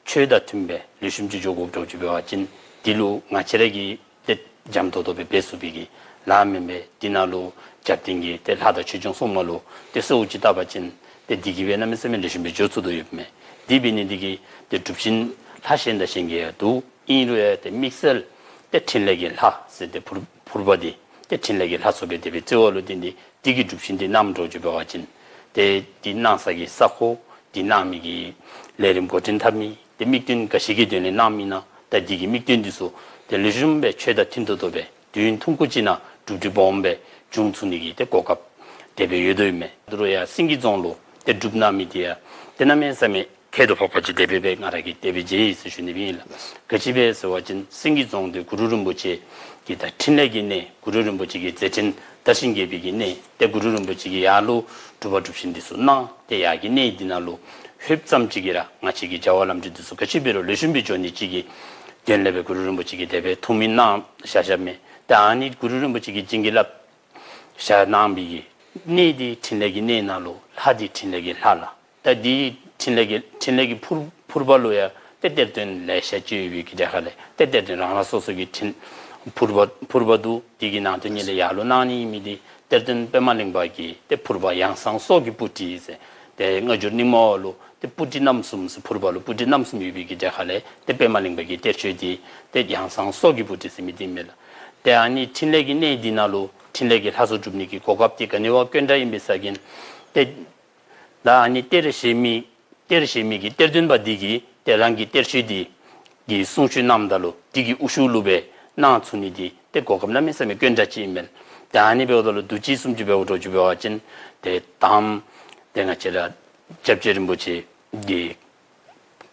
ཆོས་དང་མཐུནམ་སྦེ་ལེགས་ཤོམ་ཅིག་འགྱོ་དགོཔ་འདྲཝ་ཅིག་འབད་བ་ཅིན་འདི་ལུ་ང་བཅས་ར་གིས་ཏེ་འཇམ་ཏོང་ཏོ་སྦེ་འབད་ཚུགས་པའི་གི་ལཱ་མེན་པས། འདི་ནང་ལུ་རྒྱབ་རྟེན་གྱི་ཏེ་ལྷ་དང་ཆོས་སྐྱོང་སྲུང་མ་ལུ་ཏེ་གསོལཝ་ཅིག་བཏབ་པ་ཅིན་ཏེ་འདི་གིས་སྦེ་གནམ་མེད་ས་མེད་ལེགས་ཤོམ་སྦེ་འགྱོ་ཚུགས་དོ་ཡོདཔ་མས། འདི་འབད་ནི་འདི་གིས་ཏེ་སྒྲུབ་ཆེན་ལྷ་གཞན་དང་གཞན་གྱིས་ཡང་བསྡུ། ཨིན་རུང་ཡང་ཏེ་དམིགས་བསལ་ཏེ་ཕྲིན་ལས་ཀྱི་ལྷ་ཟེར་ཏེ་ཕུར་ཕུར་པ་འདི་ཏེ་ཕྲིན་ལས་ཀྱི་ལྷ་ཚོགས་སྦེ་དེ་སྦེ་བརྩི་བ་ལུ་བརྟེན་ཏེ་འདི་གི་སྒྲུབ་ཆེན་འདི་གནངམ་འདྲཝ་ཅིག་འབད་བ་ཅིན་ཏེ་འདི་གནང་ས་གི་ས་ཁོངས་འདི་གནང་མི་གི་ལས་རིམ་འགོ་འདྲེན་འཐབ་མི་ཏེ་དམིགས་དོན་ག་ཅི་གི་དོན་ལས་གནངམ་ཨིན་ན་ད་འདི་གི་དམིགས་དོན་འདི་ཚུ་ཏེ་ལེགས་ཤོམ་སྦེ་ཆོས་དང་མཐུན་ཏོག་ཏོ་སྦེ་དུས་ཡུན་ཐུང་ཀུ་ཅིག་ནང་གྲུབ་འབྲས་སྦོམ་སྦེ་འབྱུང་ཚུགས་ནི་གི་ཏེ་གོ་སྐབས་དེ་སྦེ་ཡོད་དོ་ཨིན་མས། དོ་རུང་ཡང་སེང་གེ་རྫོང་ལུ་ཏེ་སྒྲུབ་གནང་མི་འདི་ཡང་ཏེ་གནམ་མེད་ས་མེད་ཁྱད་དུ་འཕགས་པ་ཅིག་དེ་སྦེ་སྦེ་ང་ར་གིས་དེ་སྦེ་མཇལ་ཡི་ཟེར་ཞུ་ནི་སྦེ་ཨིན་ལགས། ག་ཅི་སྦེ་ཟེར་བ་ཅིན་སེང་གེ་རྫོང་འདི་གུ་རུ་རིན་པོ་ཆེ་གི་ད་ཕྲིན་ལས་ཀྱི་གནས་གུ་རུ་རིན་པོ་ཆེ་གི་མཛད་འཕྲིན་དར་ཞིང་རྒྱས་པའི་གི་གནས་ཏེ་གུ་རུ་རིན་པོ་ཆེ་གིས་ཡར་ལུ་སྒྲུབ་པ་སྒྲུབ་ཆེན་འདི་ཚུ་གནང་ཏེ་ཡར་གྱི་གནས་འདི་ནང་ལུ་ལྷོདཔ་ཙམ་ཅིག་གིས་ར་ང་བཅས་ཀྱི་བྱ་བ་ལམ་འགྲོ་འདི་ཚུ་ག་ཅི་འབད་རུང་ལེགས་ཤོམ་སྦེ་འགྱོ་ནི་ཅིག་གི་དོན་ལས་སྦེ་གུ་རུ་རིན་པོ་ཆེ་གིས་དེ་སྦེ་ཐུགས་སྨོན་གནང་བཞག་བཞགཔ་མས། ཏེ་ཨ་ནི་གུ་རུ་རིན་པོ་ཆེ་གིས་བྱིན་གྱིས་བརླབས་བཞག་གནང་བའི་གི་གནས་འདི་ཕྲིན་ལས་ཀྱི་གནས་ནང་ལུ་ལྷ་འདི་ཕྲིན་ལས་ཀྱི་ལྷ་ལགས། ད་འདི་ཕྲིན་ལས་ཀྱི་ཕྲིན་ལས་ཀྱི་ཕུར་ཕུར་པ་ལུ་ཡང་ཏེ་གཏེར་སྟོན་ལེ་ཤ་ཅིག་ཡོད་པའི་གི་གྲས་ཁ་ལས་ཏེ་གཏེར་སྟོན་རང་རང་སོ་སོ་གི་ཕྲིན་ཕུར་པ་ཕུར་པ་འདུག། འདི་གི་ནང་དོན་ཉིད་ལས་ཡར་ལུ་གནང་ནི་ཨིན་མི་འདི་གཏེར་སྟོན་པདྨ་གླིང་པ་གི་ཏེ་ཕུར་པ་ཡང་གསང་སྲོག་གི་སྤུ་གྲི་ཟེར་ཏེ་སྔ་འགྱུར་རྙིང་མ་བ་ལུ་ཏེ་སྤུ་གྲི་རྣམ་གསུམ་ཟེར་ཕུར་པ་ལུ་སྤུ་གྲི་རྣམ་གསུམ་ཡོད་པའི་གི་གྲས་ཁ་ལས་ཏེ་པདྨ་གླིང་པ་གི་གཏེར་ཆོས་འདི་ཏེ་ཡང་གསང་སྲོག་གི་སྤུ་གྲི་ཟེར་མི་འདི་ཨིན་མས་ལགས། ཏེ་ཨ་ནི་ཕྲིན་ལས་ཀྱི་གནས་འདི་ནང་ལུ་ཕྲིན་ལས་ཀྱི་ལྷ་ཚོགས་སྒྲུབ་ནི་གི་གོ་སྐབས་འདི་ག་ནི་བ་དཀོན་དྲགས་ཨིན་པས་ཟེར་གིན་ཏེ་ད་ཨ་ནི་གཏེར་བཞེས་མི་གཏེར་བཞེས་མི་གི་གཏེར་སྟོན་པ་འདི་གིས་ཏེ་རང་གི་གཏེར་ཆོས་འདི་གི་གསུང་ཆོས་གནངམ་ད་ལུ་འདི་གི་དབུ་བཞུགས་ལུ་སྦེ་གནང་ཚུགས་ནི་འདི་ཏེ་གོ་སྐབས་གནམ་མེད་ས་མེད་དཀོན་དྲགས་ཅིག་ཨིན་མས། ཏེ་ཨ་ནི་འབདཝ་ད་ལུ་དུས་ཅི་བཟུམ་ཅིག་འབདཝ་འདྲཝ་ཅིག་འབད་བ་ཅིན་ཏེ་དང་ཏེ་ང་བཅས་ར་སྐྱབས་རྗེ་རིན་པོ་ཆེ་གི་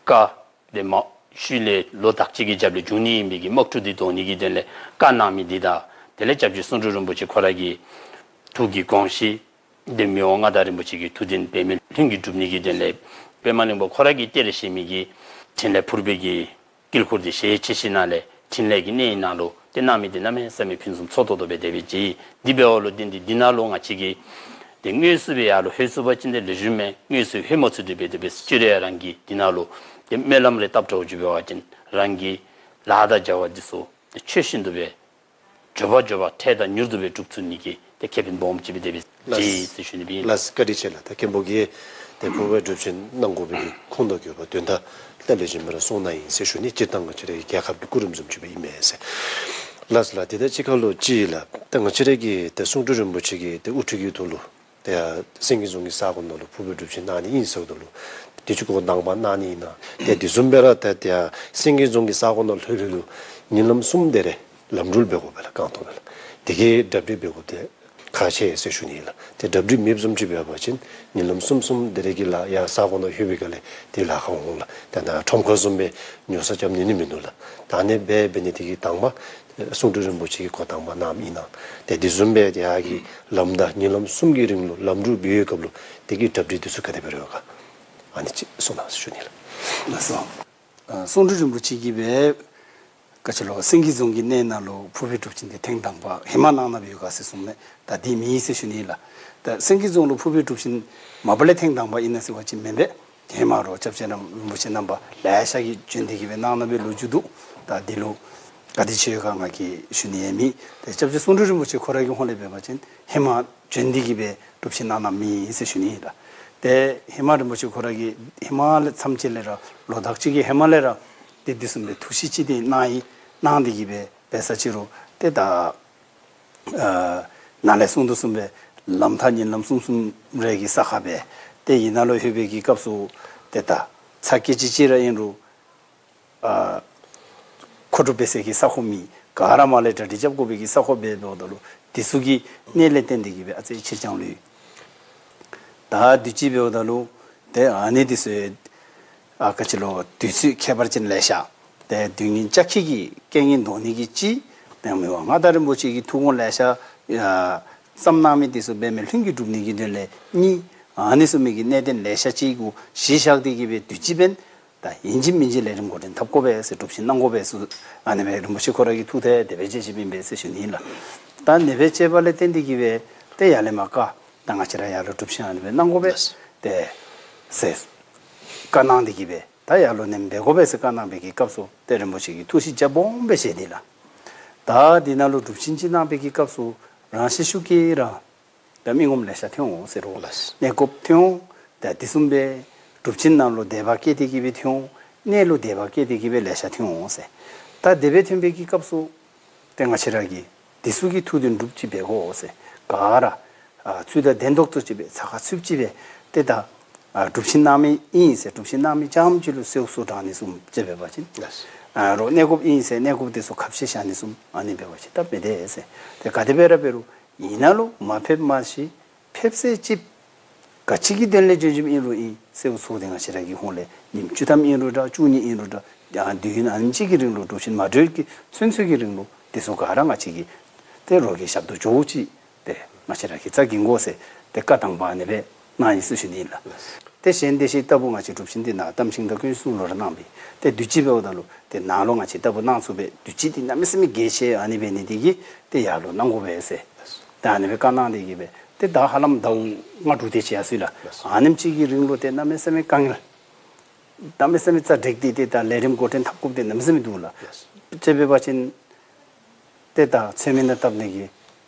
བཀའ་ཏེ་མ་ཤུལ་ལས་ལོ་དག་ཅིག་གི་རྒྱབ་ལས་འབྱུང་ནི་ཨིན་པའི་གི་དམག་འཁྲུག་འདི་བཟློག་ནི་གི་དོན་ལས་བཀའ་གནང་མི་འདི་དང་དེ་ལས་སྐྱབས་རྗེ་གསུང་སྤྲུལ་རིན་པོ་ཆེ་ཁོ་ར་གི་ཐུགས་ཀྱི་དགོངས་གཞི་ཏེ་མི་དབང་མངའ་བདག་རིན་པོ་ཆེ་གི་ཐུགས་འདུན་འབད་མེད་ལྷུན་གྱིས་འགྲུབ་ནི་གི་དོན་ལས་པདྨ་གླིང་པ་ཁོ་ར་གིས་གཏེར་བཞེས་མི་གི་ཕྲིན་ལས་ཕུར་པའི་གི་དཀྱིལ་འཁོར་འདི་ཞལ་ཕྱེ་ཞིནམ་ལས་ཕྲིན་ལས་ཀྱི་གནས་ནང་ལུ་ཏེ་གནང་མི་འདི་གནམ་མེད་ས་མེད་ཕུན་སུམ་ཚོགས་ཏོག་ཏོ་སྦེ་དེ་སྦེ་མཇལ་ཡི། འདི་འབདཝ་ལུ་བརྟེན་ཏེ་འདི་ནང་ལུ་ང་བཅས་ཀྱིས་ཏེ་དངོས་སུ་སྦེ་ཡར་ལུ་ལྷོད་ཚུགས་པ་ཅིན་ཏེ་ལེགས་ཤོམ་མས། དངོས་སུ་ལྷོད་མ་ཚུགས་ཏེ་སྦེ་དེ་སྦེ་སྤྱིར་ཡང་རང་གིས་འདི་ནང་ལུ་ཏེ་སྨོན་ལམ་རེ་བཏབ་འདྲཝ་ཅིག་འབད་བ་ཅིན་རང་གི་ལཱ་དང་བྱ་བ་འདི་ཚུ་ཏེ་ཆོས་བཞིན་དུ་སྦེ་མགྱོགས་པ་མགྱོགས་པ་འཕྲལ་དང་མྱུར་དུ་སྦེ་འགྲུབ་ཚུགས་ནི་གི་ཏེ་ཁེ་ཕན་སྦོམ་ཅིག་སྦེ་དེ་སྦེ་ལགས། མཇལ་ཡི་ཟེར་ཞུ་ནི་སྦེ་ཨིན། ལགས་བཀའ་དྲིན་ཆེ་ལགས། ད་མཁན་པོ་གིས་ཏེ་ཕུར་པའི་སྒྲུབ་ཆེན་གནང་དགོ་པའི་གི་ཁུངས་དང་དགོས་པ་དོན་དག་ལེགས་ཤོམ་སྦེ་ར་གསུངས་གནང་ཡི་ཟེར་ཞུ་ནི། སྤྱིར་བཏང་ང་བཅས་རའི་རྒྱལ་ཁབ་ཀྱི་སྐུ་རིམ་བཟུམ་ཅིག་སྦེ་ཨིན་མས་ཟེར། ལགས་ལགས། ཏེ་ད་ཅི་ཁ་ལུ་ཅིག་ལགས། ད་ང་བཅས་ར་གི་ཏེ་གསུང་སྤྲུལ་རིན་པོ་ཆེ་གི་ཏེ་དབུ་ཁྲིད་ཀྱི་ཐོག་ལུ་ཏེ་ཡ་སེང་གེ་རྫོང་གི་ས་གོ་ནང་ལུ་ཕུར་པའི་སྒྲུབ་ཆེན་གནང་ནི་ཨིན་ཟེརཝ་ད་ལུ་དུས་ཅི་འགོ་དང་པ་གནང་ནི་ཨིན་ན། ཏེ་དེ་བཟུམ་སྦེ་ར་ཏེ་ཏེ་ཡ་སེང་གེ་རྫོང་གི་ས་གོ་ནང་ལྷོད་ལྷོད་ལུ་ཉིན་ལམ་གསུམ་དེ་རེ་ལམ་འགྲུལ་འབད་དགོ་པས་ལགས། རྐང་ཐང་སྦེ་ལགས། དེ་གི་གྲ་སྒྲིག་འབད་དགོཔ་དེ་ཁག་ཆེ་ཟེར་ཞུ་ནི་ཨིན་ལགས། ཏེ་གྲ་སྒྲིག་མེདཔ་བཟུམ་ཅིག་འབད་བ་ཅིན་ཉིན་ལམ་གསུམ་གསུམ་དེ་རེ་གི་ལགས་ཡ་ས་གོ་ནང་ལྷོད་པའི་སྒང་ལས་ཏེ་ལཱ་ཁག་འོང་ལགས། ཏེ་ནཱ་ཁྲོམ་ཁ་བཟུམ་སྦེ་ཉོ་ས་རྐྱབ་ནི་ནི་མིན་འདུག་ལགས། ད་ཨ་ནི་སྦེ་འབད་ནི་དེ་གིས་དང་པ་གསུང་སྤྲུལ་རིན་པོ་ཆེ་གིས་འགོ་དང་པ་གནངམ་ཨིན་ན། ཏེ་དེ་བཟུམ་སྦེ་ཡ་གི་ལམ་ད་ཉིན་ལམ་གསུམ་གྱི་རིང་ལུ་ལམ་འགྲུལ་འབད་བའི་སྐབས་ལུ་དེ་གི་གྲ་སྒྲིག་དེ་ཚུ་ག་དེ་སྦེ་ར་ཡོད་ག་ཨ་ནི་ཅིག་གསུང་གནང་ཟེར་ཞུ་ནི་ལགས། ལགས་སོ། ཨ་གསུང་སྤྲུལ་རིན་པོ་ཆེ་གིས་སྦེ་ག་ཅི་ལོ་སེང་གེ་རྫོང་གི་གནས་ནང་ལུ་ཕུར་པའི་སྒྲུབ་ཆེན་འདི་ཐེངས་དང་པ་ཧེ་མ་གནང་གནངམ་ཡོད་ག་ཟེར་གསུངམ་མས། ད་འདི་མེན་ཟེར་ཞུ་ནི་ལགས། ད་སེང་གེ་རྫོང་ལུ་ཕུར་པའི་སྒྲུབ་ཆེན་མ་པ་ལས་ཐེངས་དང་པ་ཨིན་ན་ཟེར་བ་ཅིན་མེན་པས། ཧེ་མ་ར་སྐྱབས་རྗེ་རིན་པོ་ཆེ་རྣམ་པ་ལེ་ཤ་གིས་བྱོན་ཏེ་གི་སྦེ་གནང་གནང་བའི་ལོ་རྒྱུས་འདུག། ད་འདི་ལུ་ག་དེ་ཅིག་ཡོད་ག་ང་གིས་ཞུ་ནི་ཡང་མེད། ཏེ་སྐྱབས་རྗེ་གསུང་སྤྲུལ་རིན་པོ་ཆེ་ཁོ་ར་གི་ཧོངས་ལས་འབད་བ་ཅིན་ཧེ་མ་བྱོན་ཏེ་གི་སྦེ་སྒྲུབ་ཆེན་གནང་གནངམ་མེད་ཟེར་ཞུ་ནི་ཨིན་ལགས། ཏེ་ཧེ་མ་རིན་པོ་ཆེ་ཁོ་ར་གིས་ཧེ་མ་ལས་མཚམས་ཅིག་ལས་ར་ལོ་དག་ཅིག་གི་ཧེ་མ་ལས་ར་ཏེ་དེ་བཟུམ་སྦེ་ཐུགས་བཞེད་ཅིག་ཏེ་གནང་ཡི། གནང་སྟེ་གི་སྦེ་འབད་ས་ཅིག་རུང་ཏེ་ད་ཨ་ནཱ་ལས་གསུངས་དོ་བཟུམ་སྦེ་ལམ་ཐག་ཉིན་ལམ་གསུམ་གསུམ་རེ་གི་ས་ཁར་སྦེ་ཏེ་ཨ་ནཱ་ལུ་ལྷོད་པའི་གི་སྐབས་སུ་ཏེ་ད་ཚ་སྐད་ཅིག་ཅིག་ར་ཨིན་རུང་ཨ་མཁོ་སྒྲུབ་འབད་སའི་གི་ས་ཁོངས་མེད། ག་ར་མར་ལས་གྲ་སྒྲིག་རྐྱབ་དགོ་པའི་གི་ས་ཁོངས་སྦེ་འབདཝ་ད་ལུ་དེ་ཚུ་གི་གནས་ལས་བརྟེན་ཏེ་གི་སྦེ་ཨ་ཙི་ཕྱིར་འགྱངས་ལུས། ད་དུས་ཅི་འབདཝ་ད་ལུ་ཏེ་ཨ་ནི་དེ་ཚུ་ཨ་ག་ཅི་ལོ་དུས་ཚོད་ཁྱད་པར་ཅན་ལེ་ཤ། ཏེ་དུས་ངན་ལྕགས་ཁྱི་གི་རྐྱེན་ངན་བཟློག་ནི་གི་གཅིག། ཏེ་མི་དབང་མངའ་བདག་རིན་པོ་ཆེ་གི་ཐུགས་དགོངས་ལེ་ཤ་ཨ་བརྩམས་གནང་མི་དེ་ཚུ་འབད་མེད་ལྷུན་གྱིས་འགྲུབ་ནི་གི་དོན་ལས་གཉིས། ཨ་ནི་ཚུ་མི་གི་གནད་དོན་ལེ་ཤ་ཅིག་གུ་གཞི་བཞག་སྟེ་གི་སྦེ་དུས་ཅི་འབདན་ད་ཨིན་ཅི་མིན་ཅི་ལས་རིམ་འགོ་འདྲེན་འཐབ་དགོ་པས་ཟེར་སྒྲུབ་ཆེན་གནང་དགོ་པས་ཟེར་ཨ་ནི་སྦེ་རིན་པོ་ཆེ་ཁོ་ར་གི་ཐུགས་ཐད་དེ་སྦེ་བཞེས་བཞེསཔ་ཨིན་པས་ཟེར་ཞུ་ནི་ཨིན་ལགས། ད་ཨ་ནི་སྦེ་བཞེས་པ་ལས་བརྟེན་ཏེ་གི་སྦེ་ཏེ་ཡར་ལས་མར་བཀའ་ད་ང་བཅས་ར་ཡར་ལུ་སྒྲུབ་ཆེན་ཨ་ནི་སྦེ་གནང་དགོ་པས་ཏེ་ཟེར་བཀའ་གནང་སྟེ་གི་སྦེ་ད་ཡར་ལུ་ནེམ་འབད་དགོ་པས་ཟེར་བཀའ་གནང་བའི་གི་སྐབས་སུ་ཏེ་རིན་པོ་ཆེ་གིས་ཐུགས་བཞེད་རྒྱ་སྦོམ་སྦེ་བཞེས་ཏེ་ལགས། ད་འདི་ནང་ལུ་སྒྲུབ་ཆེན་ཅིག་གནང་བའི་གི་སྐབས་སུ་རང་གཞན་ཤུགས་ཀྱིས་ར་ད་མི་ངོམ་ལེ་ཤ་ཐོན་འོང་ཟེར་རུང་ལགས། གནས་སྐབས་ཐོན་འོང་། ད་དེ་བཟུམ་སྦེ་སྒྲུབ་ཆེན་ནང་ལུ་དད་པ་སྐྱེས་ཏེ་གི་སྦེ་ཐོན་འོང་། གནས་ལུ་དད་པ་སྐྱེས་ཏེ་གི་སྦེ་ལེ་ཤ་ཐོན་འོང་ཟེར། ད་དེ་སྦེ་ཐོན་པའི་གི་སྐབས་སུ་ཏེ་ང་བཅས་ར་གིས་དེ་ཚུ་གི་ཐུགས་དོན་སྒྲུབ་ཅིག་འབད་དགོ་ཟེར་ག་ར་ཨ་ཚུལ་དང་ལྡན་ཏོག་ཏོ་ཅིག་སྦེ་ཚ་ཁ་ཚུདཔ་ཅིག་སྦེ་ཏེ་ད་ཨ་སྒྲུབ་ཆེན་གནང་མི་ཨིན་ཟེར་སྒྲུབ་ཆེན་གནང་མི་རྐྱངམ་ཅིག་ལུ་གསོལཝ་གསོལཝ་དྲང་ནི་བཟུམ་ཅིག་འབད་བ་ཅིན་ལགས། ཨ་རོགས་གནས་སྐོརཔ་ཨིན་ཟེར་གནས་སྐོརཔ་དེ་ཚུ་ཁ་བཤད་བཞག་ནི་བཟུམ་ཨ་ནི་འབད་བ་ཅིན་ད་མི་བདེ་ཟེར། ཏེ་ག་དེ་སྦེ་ར་འབད་རུང་ཨིན་ན་ལུ་མ་ཕེབས་མ་ཤེས། ཕེབས་ཚེ་ཅིག་ག་ཅི་གི་དོན་ལས་བྱོན་བྱོནམ་ཨིན་རུང་ཨིན་གསོལཝ་གསོལཝ་དེ་ང་བཅས་ར་གི་ཧོངས་ལས་ཉིནམ་བཅུ་ཐམ་ཨིན་རུང་འདྲ་བཅུ་གཉིས་ཨིན་རུང་འདྲ་ཡང་དུས་ཡུན་ཨ་ནེམ་ཅིག་གི་རིང་ལུ་སྒྲུབ་ཆེན་མ་གྲོལ་གྱི་ཚུན་ཚོད་ཀྱི་རིང་ལུ་དེ་ཚུ་ག་ར་ང་བཅས་ཀྱིས་ཏེ་རོགས་ཀྱི་ཞབས་ཏོག་འགྱོཝ་ཅིག་ཏེ་ང་བཅས་ར་གིས་རྩ་འགེངས་དགོ་ཟེར་ཏེ་བཀའ་དང་པ་ཨ་ནི་སྦེ་གནང་ཡི་ཟེར་ཞུ་ནི་ཨིན་ལགས། ཏེ་གཞན་དེ་ཅིག་ལྟ་བུ་ང་བཅས་སྒྲུབ་ཆེན་འདི་ནཱ་གཏམ་ཤིང་དང་དཀོན་མཆོག་གསུམ་ལུ་ར་གནང་སྦེ་ཏེ་དུས་ཅི་འབདཝ་ད་ལུ་ཏེ་ནཱ་ལུ་ང་བཅས་ལྟ་བུ་གནང་ཚུགས་པའི་དུས་ཅི་འདི་གནམ་མེད་ས་མེད་གལ་ཆེ་ཨ་ནི་འབད་ནི་དེ་གིས་ཏེ་ཡར་ལུ་གནང་དགོ་པས་ཟེར་ཏེ་ཨ་ནི་སྦེ་བཀའ་གནང་སྟེ་གིས་སྦེ་ཏེ་ད་ཧ་ལམ་ཟླཝ་ལྔ་དྲུག་དེ་ཅིག་ཡར་སོང་ཡི་ལགས། ཨ་ནེམ་ཅིག་གི་རིང་ལུ་ཏེ་གནམ་མེད་ས་མེད་དཀའ་ངལ་གནམ་མེད་ས་མེད་རྩ་འགྲིག་སྟེ་ཏེ་ད་ལས་རིམ་འགོ་འདྲེན་འཐབ་དགོཔ་དེ་གནམ་མེད་ས་མེད་འདུག་ལགས། དཔྱེ་འབད་བ་ཅིན་ཏེ་ད་ཚོད་མི་ནང་བཏབ་ནི་གི་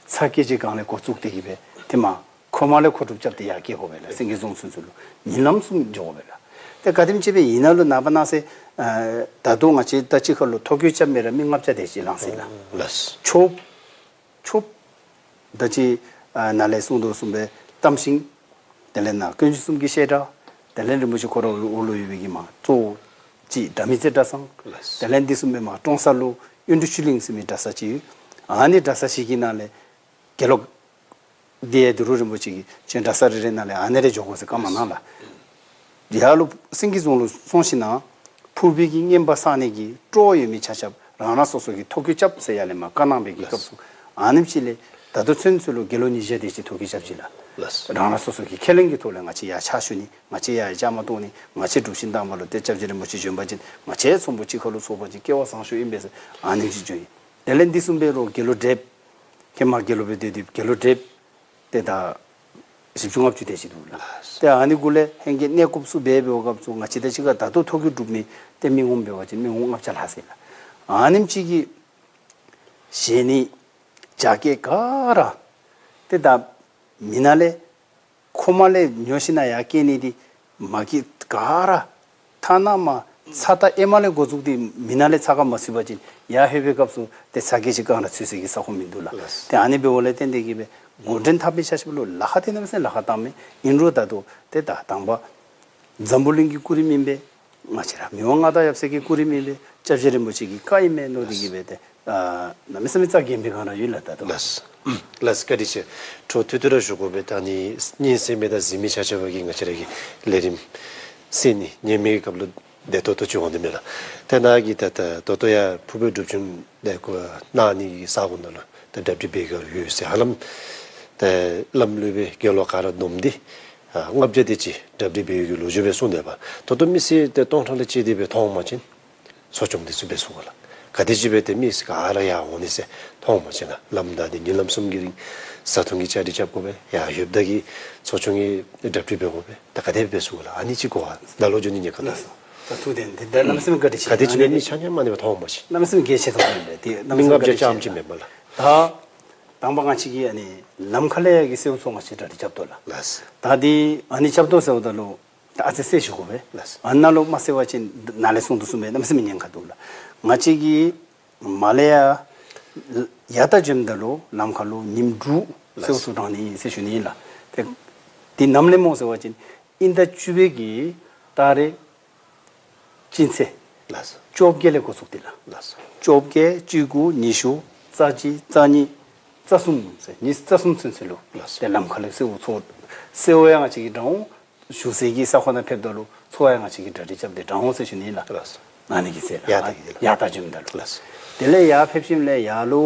ཚ་སྐྱེལ་གྱི་སྒང་ལས་འགོ་བཙུགས་ཏེ་གིས་སྦེ་ཏེ་མར་མཁོ་མ་ལས་མཁོ་སྒྲུབ་རྐྱབ་སྟེ་ཡར་སྐྱེལ་དགོ་པས་ལགས། སེང་གེ་རྫོང་ཚུན་ཚོད་ལུ་ཉིན་ལམ་གསུམ་འགྱོ་དགོ་པས་ལགས། ཏེ་ག་དེམ་ཅིག་སྦེ་ཨིན་ན་ལུ་ནངས་པ་གནངས་ཚེ་ཨ་ད་ལྟོ་ང་བཅས་ད་ཅི་ཁ་ལུ་ཐོ་བཀོད་རྐྱབ་མི་ར་མི་ལྔ་བརྒྱ་དེ་ཅིག་ལང་སོ་ཡི་ལགས། ལགས། ཆོག་ཆོག་ད་ཅི་ཨ་ནཱ་ལས་གསུངས་དོ་བཟུམ་སྦེ་གཏམ་ཤིང་དེ་ལས་ནཱ་དཀོན་མཆོག་གསུམ་གྱི་བཤད་གྲྭ་དེ་ལས་རིན་པོ་ཆེ་ཁོ་ར་འོག་ལུ་ཡོད་པའི་གི་མར་གཙོ་བོ་ཅིག་དགྲ་མེད་རྩེ་གྲྭ་ཚང་ལགས། དེ་ལས་འདི་བཟུམ་སྦེ་མར་ཀྲོང་གསར་ལུ་གཡུང་དྲུང་ཆོས་གླིང་ཟེར་མི་གྲྭ་ཚང་ཅིག་ཡོད། ཨ་ནི་གྲྭ་ཚང་བཞི་གི་ནང་ལས་དགེ་སློང་འདི་ཡང་དུ་རུ་རིན་པོ་ཆེ་གིས་ཁྱོད་གྲྭ་ཚང་རེ་རེ་ནང་ལས་ཨ་ནི་རེ་འགྱོ་དགོ་ཟེར་བཀའ་མ་གནང་ལགས། ཡར་ལུ་སེང་གེ་རྫོང་ལུ་སོང་ཞིནམ་ཕུར་པའི་གི་རྔན་པ་བསག་ནི་གི་སྤྲོ་བ་ཡོད་མི་ཆ་ཁྱབ་རང་རང་སོ་སོ་གིས་ཐོ་བཀོད་རྐྱབ་ཟེར་ཡར་ལས་མར་བཀའ་གནང་བའི་གི་སྐབས་སུ་ཨ་ནེམ་ཅིག་ལས་ད་ལྟོ་ཚུན་ཚོད་ལུ་དགེ་སློང་ཉིས་བརྒྱ་དེ་ཅིག་ཐོ་བཀོད་རྐྱབ་ཅི་ལགས། ལགས། རང་རང་སོ་སོ་གི་ཁས་ལེན་གྱི་ཐོག་ལས་ང་བཅས་ཡར་ཕྱག་ཞུ་ནི་ང་བཅས་ཡར་བཅའ་མར་གཏོགས་ནི་ང་བཅས་སྒྲུབ་ཆེན་དང་པ་ལུ་ཏེ་སྐྱབས་རྗེ་རིན་པོ་ཆེ་བྱོན་པ་ཅིན་ང་བཅས་ཚོང་པ་གཅིག་ཁར་ལུ་ཚོགས་པ་ཅིན་སྐལ་བ་བཟང་ཤོས་ཨིན་པས་ཟེར་ཨ་ནེམ་ཅིག་བྱོན་ཡི། དེ་ལས་འདི་བཟུམ་སྦེ་རོགས་དགེ་སློང་བགྲེསཔ་ཧེ་མ་དགེ་སློང་སྦེ་སྡོད་དེ་དགེ་སློང་བགྲེསཔ་ཏེ་ད་བཞི་བཅུ་ལྔ་བཅུ་དེ་ཅིག་འདུག་ལགས། ཏེ་ཨ་ནི་གུ་ལས་ཧེང་གི་གནས་སྐོརཔ་ཚུ་འབད་འབདཝ་སྐབས་སུ་ང་བཅས་དང་གཅིག་ཁར་ད་ལྟོ་ཐོ་བཀོད་གྲུབ་མི་ཏེ་མི་ངོམ་འབད་བ་ཅིན་མི་ངོམ་ལྔ་བརྒྱ་ལྷག་ཟེར་ལགས། ཨ་ནེམ་ཅིག་གི་གཞན་ནི་རྒྱ་སྐྱེད་ག་ར་ཏེ་ད་མི་ནང་ལས་མཁོ་མ་ལས་ཉོ་ཞིནམ་ཡར་སྐྱེལ་ནི་འདི་མ་གི་ག་ར་ཐ་ན་མར་ཚ་ད་ཨེ་མ་ལས་འགོ་བཙུགས་ཏེ་མི་ནང་ལས་ཚ་ཁ་མ་ཚུད་པ་ཅིན་ཡར་ལྷོད་པའི་སྐབས་སུ་ཏེ་ཚ་སྐྱེལ་ཅིག་གང་ར་ཚུད་སའི་གི་ས་ཁོངས་མིན་འདུག་ལགས། ལགས། ཏེ་ཨ་ནི་འབདཝ་ལས་བརྟེན་ཏེ་གིས་སྦེ་འགོ་འདྲེན་འཐབ་མི་ཆ་ཁྱབ་ལུ་ལཱ་ཁག་ཏེ་གནམ་མེད་ས་མེད་ལཱ་ཁག་བཏང་མི་ཨིན་རུང་ད་ལྟོ་ཏེ་ད་དང་པ་འཛམ་བུ་གླིང་གི་སྐུ་རིམ་ཨིན་པས། ང་བཅས་ར་མི་དབང་མངའ་བདག་ཡབ་སྲས་ཀྱི་སྐུ་རིམ་ཨིན་པས། སྐྱབས་རྗེ་རིན་པོ་ཆེ་གི་བཀའ་ཨིན་མས་མནོ་སྟེ་གིས་སྦེ་ཏེ་ཨ་གནམ་མེད་ས་མེད་རྩ་འགེངས་པའི་སྒང་ར་ཡོད་ལགས་ད་ལྟོ། ལགས། ལགས་བཀའ་དྲིན་ཆེ། འཕྲོ་མཐུད་དེ་ར་ཞུ་དགོ་པས། ད་ཨ་ནི་ཉན་གསན་མི་དང་གཟིགས་མི་ཆ་ཁྱབ་ཀྱིས་ང་བཅས་ར་གི་ལས་རིམ་གསན་ནི་ཉན་མི་གི་སྐབས་ལུ་བདེ་ཏོག་ཏོ་ཅིག་འོང་ནི་མས་ལགས། ཏེ་ནཱ་གིས་ད་ད་ད་ལྟོ་ཡར་ཕུར་པའི་སྒྲུབ་ཆེན་དེ་ཁོ་གནང་ནི་གི་ས་གོ་ནང་ལུ་ད་གྲ་སྒྲིག་འབད་ག་ར་ཡོད་ཟེར་ཧ་ལམ་ཏེ་ལམ་ལུགས་སྦེ་དགེ་སློང་ག་ར་བསྡོམས་ཏེ་ཨ་ལྔ་བརྒྱ་དེ་ཅིག་གྲ་སྒྲིག་འབད་ཡོད་གི་ལོ་རྒྱུས་སྦེ་གསུངས་ནུག་པ། ད་ལྟོ་མི་སེར་ཏེ་སྟོང་ཕྲག་ལས་བཅད་དེ་སྦེ་མཐོང་མ་ཅིན་ཚོགས་ཆུང་འདི་ཚུ་འབད་ཚུགས་ག་ལགས། ག་དེ་ཅིག་སྦེ་ཏེ་མི་སེར་ག་ར་ཡར་འོང་ནི་ཟེར་མཐོང་མ་ཅིན་ལགས། ལམ་བདའ་སྟེ་ཉིན་ལམ་གསུམ་གྱི་རིང་བཟའ་འཐུང་གི་བཅའ་སྒྲིག་རྐྱབ་དགོ་པས། ཡར་ལྷོདཔ་ད་གི་ཚོགས་ཆུང་གི་གྲ་སྒྲིག་འབད་དགོ་པས། ད་ག་དེ་སྦེ་འབད་ཚུགས་ག་ལགས། ཨ་ནི་ཅིག་གོ་བ་ད་ལོག་འགྱོ་ནི་ཉེན་ཁ་འདུག་ལགས། ད་ཐུགས་དེ་འདི་ད་གནམ་མེད་ས་མེད་བཀའ་དྲིན་ཆེ། ག་དེ་ཅིག་སྦེ་མི་ཆ་མཉམ་ཨ་ནི་སྦེ་མཐོང་མ་ཅིན་གནམ་མེད་ས་མེད་གལ་ཆེ་ཏོག་ཏོ་ཨིན་པས། ཏེ་གནམ་མེད་ས་མེད་བཀའ་དྲིན་ཆེ། མི་ལྔ་བརྒྱ་ཙམ་ཅིག་མེན་པ་ལགས། ད་དང་པ་ང་བཅས་ཀྱིས་ཨ་ནི་ལམ་ཁ་ལས་ཡར་གྱི་གསོལཝ་གསོལཝ་ང་བཅས་གྲ་སྒྲིག་རྐྱབ་དོ་ལགས། ལགས། ད་འདི་ཨ་ནི་རྐྱབ་དོ་ཟེརཝ་ད་ལུ་ད་ཨ་ཙི་གསལ་ཞུ་དགོ་པས། ལགས། ཨ་ནཱ་ལུ་མ་གསལ་བ་ཅིན་ནཱ་ལས་གསུངས་དོ་བཟུམ་སྦེ་གནམ་མེད་ས་མེད་ཉེན་ཁ་འདུག་ལགས། ང་བཅས་ཀྱིས་མར་ལས་ཡར་ཡར་ད་བྱོནམ་ད་ལུ་ལམ་ཁ་ལུ་ཉིནམ་དྲུག་ལགས། གསོལཝ་གསོལཝ་དྲང་ནི་ཨིན་ཟེར་ཞུ་ནི་ཨིན་ལགས། ཏེ་འདི་ནམ་ལས་སྨོ་ཟེར་བ་ཅིན་དབྱིན་ཟླ་བཅུ་པའི་གི་ཏ་རིག་གཅིག་ཚེས་ལགས། བཅོ་བརྒྱད་ལས་འགོ་བཙུགས་ཏེ་ལགས། ལགས། བཅོ་བརྒྱད་བཅུ་དགུ་ཉི་ཤུ་རྩ་གཅིག་རྩ་གཉིས་རྩ་གསུམ་ཟེར་ཉིནམ་རྩ་གསུམ་ཚུན་ཚོད་ལུ་ལགས། ཏེ་ལམ་ཁ་ལུ་གསོལཝ་གསོལཝ་གསོལཝ་ཡང་ང་བཅས་ཀྱིས་དྲང་འོང་། བཞུགས་སའི་གི་ས་ཁོངས་ནང་ཕེབས་ད་ལུ་ཚོགས་ཡང་ང་བཅས་ཀྱིས་གྲ་སྒྲིག་རྐྱབ་སྟེ་དྲང་འོང་ཟེར་ཞུ་ནི་ལགས། ལགས། ཨ་ནི་གི་ཟེར་ལགས། ཡར་ད་གི་ལགས། ཡར་ད་བྱོནམ་ད་ལུ། ལགས། དེ་ལས་ཡར་ཕེབས་ཞིནམ་ལས་ཡར་ལུ་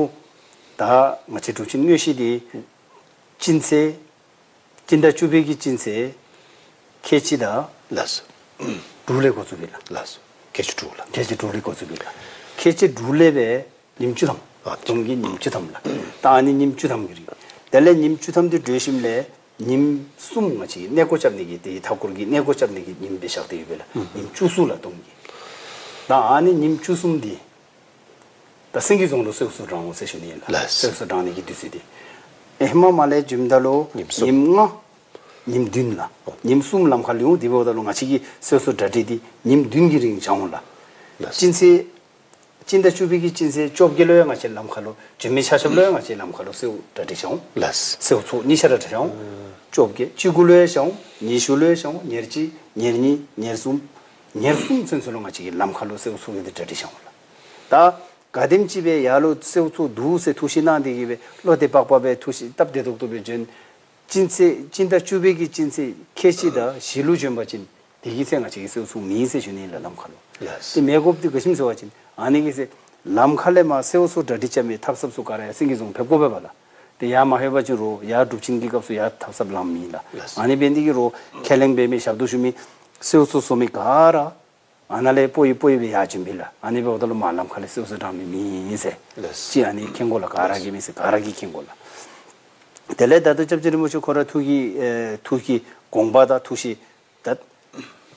ད་ང་བཅས་གྲུབ་ཆེན་དངོས་གཞི་འདི་གཅིག་ཚེས་དབྱིན་ཟླ་བཅུ་པའི་གི་གཅིག་ཚེས་ཁལ་གཅིག་དང་ལགས། དྲུག་ལས་འགོ་བཙུགས་པས་ལགས། ལགས། ཁལ་གཅིག་དྲུག་ལགས། ཁལ་གཅིག་དྲུག་ལས་འགོ་བཙུགས་པས་ལགས། ཁལ་གཅིག་དྲུག་ལས་སྦེ་ཉིནམ་བཅུ་ཐམ། ཨ་དུང་གི་ཉིནམ་བཅུ་ཐམ་ལགས། ད་ཨ་ནི་ཉིནམ་བཅུ་ཐམ་གྱི་རིང་། དེ་ལས་ཉིནམ་བཅུ་ཐམ་འདི་གྲོལ་ཞིནམ་ལས་ཉིནམ་གསུམ་ང་བཅས་ཀྱིས་གནས་སྐོར་རྐྱབ་ནི་གི་དེ་མཐའ་འཁོར་གྱི་གནས་སྐོར་རྐྱབ་ནི་གི་ཉིནམ་སྦེ་བཞག་སྟེ་ཡོད་པས་ལགས། ཉིནམ་བཅུ་གསུམ་ལགས་དུང་གི། ད་ཨ་ནི་ཉིནམ་བཅུ་གསུམ་འདི་ད་སེང་གེ་རྫོང་ལུ་གསོལཝ་གསོལཝ་དྲང་འོང་ཟེར་ཞུ་ནི་ཨིན་ལགས། ལགས། གསོལཝ་གསོལཝ་དྲང་ནི་གི་དུས་ཚོད་འདི་ཨེ་ཧེ་མ་མར་ལས་བྱོནམ་ད་ལུ་ཉིནམ་གསུམ། ཉིནམ་ལྔ་ཉིནམ་བདུན་ལགས། ཨོ། ཉིནམ་གསུམ་ལམ་ཁར་ལུས་འོང་། དེ་འབདཝ་ད་ལུ་ང་བཅས་ཀྱིས་གསོལཝ་གསོལཝ་གྲ་སྒྲིག་འདི་ཉིནམ་བདུན་གྱི་རིང་བྱ་འོང་ལགས། ལགས། གཅིག་ཚེས་ སྤྱི་ཟླ་བཅུ་པའི་གི་སྤྱི་ཚེས་བཅོ་བརྒྱད་ལུ་ཡང་ང་བཅས་ལམ་ཁ་ལུ་བྱོན་མི་ཆ་ཁྱབ་ལུ་ཡང་ང་བཅས་ལམ་ཁ་ལུ་གསོལཝ་གྲ་སྒྲིག་བཞག་འོང་། ལགས། གསོལཝ་ཚོགས་གཉིས་ཆ་ར་གྲ་སྒྲིག་བཞག་འོང་། བཅོ་བརྒྱད་བཅུ་དགུ་ལུ་ཡང་བཞག་འོང་། ཉི་ཤུ་ལུ་ཡང་བཞག་འོང་། ཉེར་གཅིག་ཉེར་གཉིས་ཉེར་གསུམ་ཉེར་གསུམ་ཚུན་ཚོད་ལུ་ང་བཅས་ཀྱིས་ལམ་ཁ་ལུ་གསོལཝ་ཚོགས་ཀྱི་འདི་གྲ་སྒྲིག་བཞག་འོང་ལགས། ད་ག་དེམ་ཅིག་སྦེ་ཡར་ལུ་གསོལཝ་ཚོགས་འདུག་ཟེར་ཐུགས་བཞེད་གནང་སྟེ་གིས་སྦེ་བློ་བདེ་བག་ཕེབས་སྦེ་ཐུགས་བཞེད་སྟབས་བདེ་ཏོག་ཏོ་སྦེ་བྱོན། སྤྱི་ཚེས་སྤྱི་ཟླ་བཅུ་པའི་གི་སྤྱི་ཚེས་ཁལ་གཅིག་དང་བཞི་ལུ་བྱོན་པ་ཅིན་དེ་གི་ཚེ་ང་བཅས་ཀྱིས་གསོལཝ་ཚོགས་མེད་ཟེར་ཞུ་ནི་ལགས་ལམ་ཁ་ལུ། ལགས། དེ་མེད་དགོཔ་འདི་ག་ཅི་སྨོ་ཟེར་བ་ཅིན་ཨ་ནི་གི་ཚེ་ལམ་ཁ་ལས་མར་གསོལཝ་ཚོགས་གྲ་སྒྲིག་རྐྱབ་མི་ཐབས་ཟབ་ཚུ་ག་ར་ཡར་སེང་གེ་རྫོང་ཕེབས་དགོ་པས་པ་ལགས། དེ་ཡར་མ་ཕེབས་པ་ཅིན་རོགས་ཡར་སྒྲུབ་ཆེན་གྱི་སྐབས་སུ་ཡར་ཐབས་ཟབ་ལངམ་མེད་ལགས། ལགས། ཨ་ནི་འབད་ནི་དེ་གིས་རོགས་ཁས་ལེན་འབད་མི་ཞབས་ཏོག་ཞུ་མི་གསོལཝ་ཚོགས་བཟོ་མི་ག་ར་ཨ་ནཱ་ལས་སྤོ་ཡི་སྤོ་ཡི་སྦེ་ཡར་བྱོན་པས་ལགས། ཨ་ནི་འབདཝ་ད་ལུ་མར་ལམ་ཁ་ལས་གསོལཝ་ཚོགས་དྲང་མི་མེད་ཟེར། ལགས། ཅིག་ཨ་ནི་མཁྱེན་དགོ་ལགས། ག་ར་གིས་མེད་ཟེར་ག་ར་གིས་མཁྱེན་དགོ་ལགས། དེ་ལས་ད་ལྟོ་སྐྱབས་རྗེ་རིན་པོ་ཆེ་ཁོ་ར་ཐུགས་ཀྱི་ཨེ་ཐུགས་ཀྱི་དགོངས་པ་དང་ཐུགས་བཞེད་ད་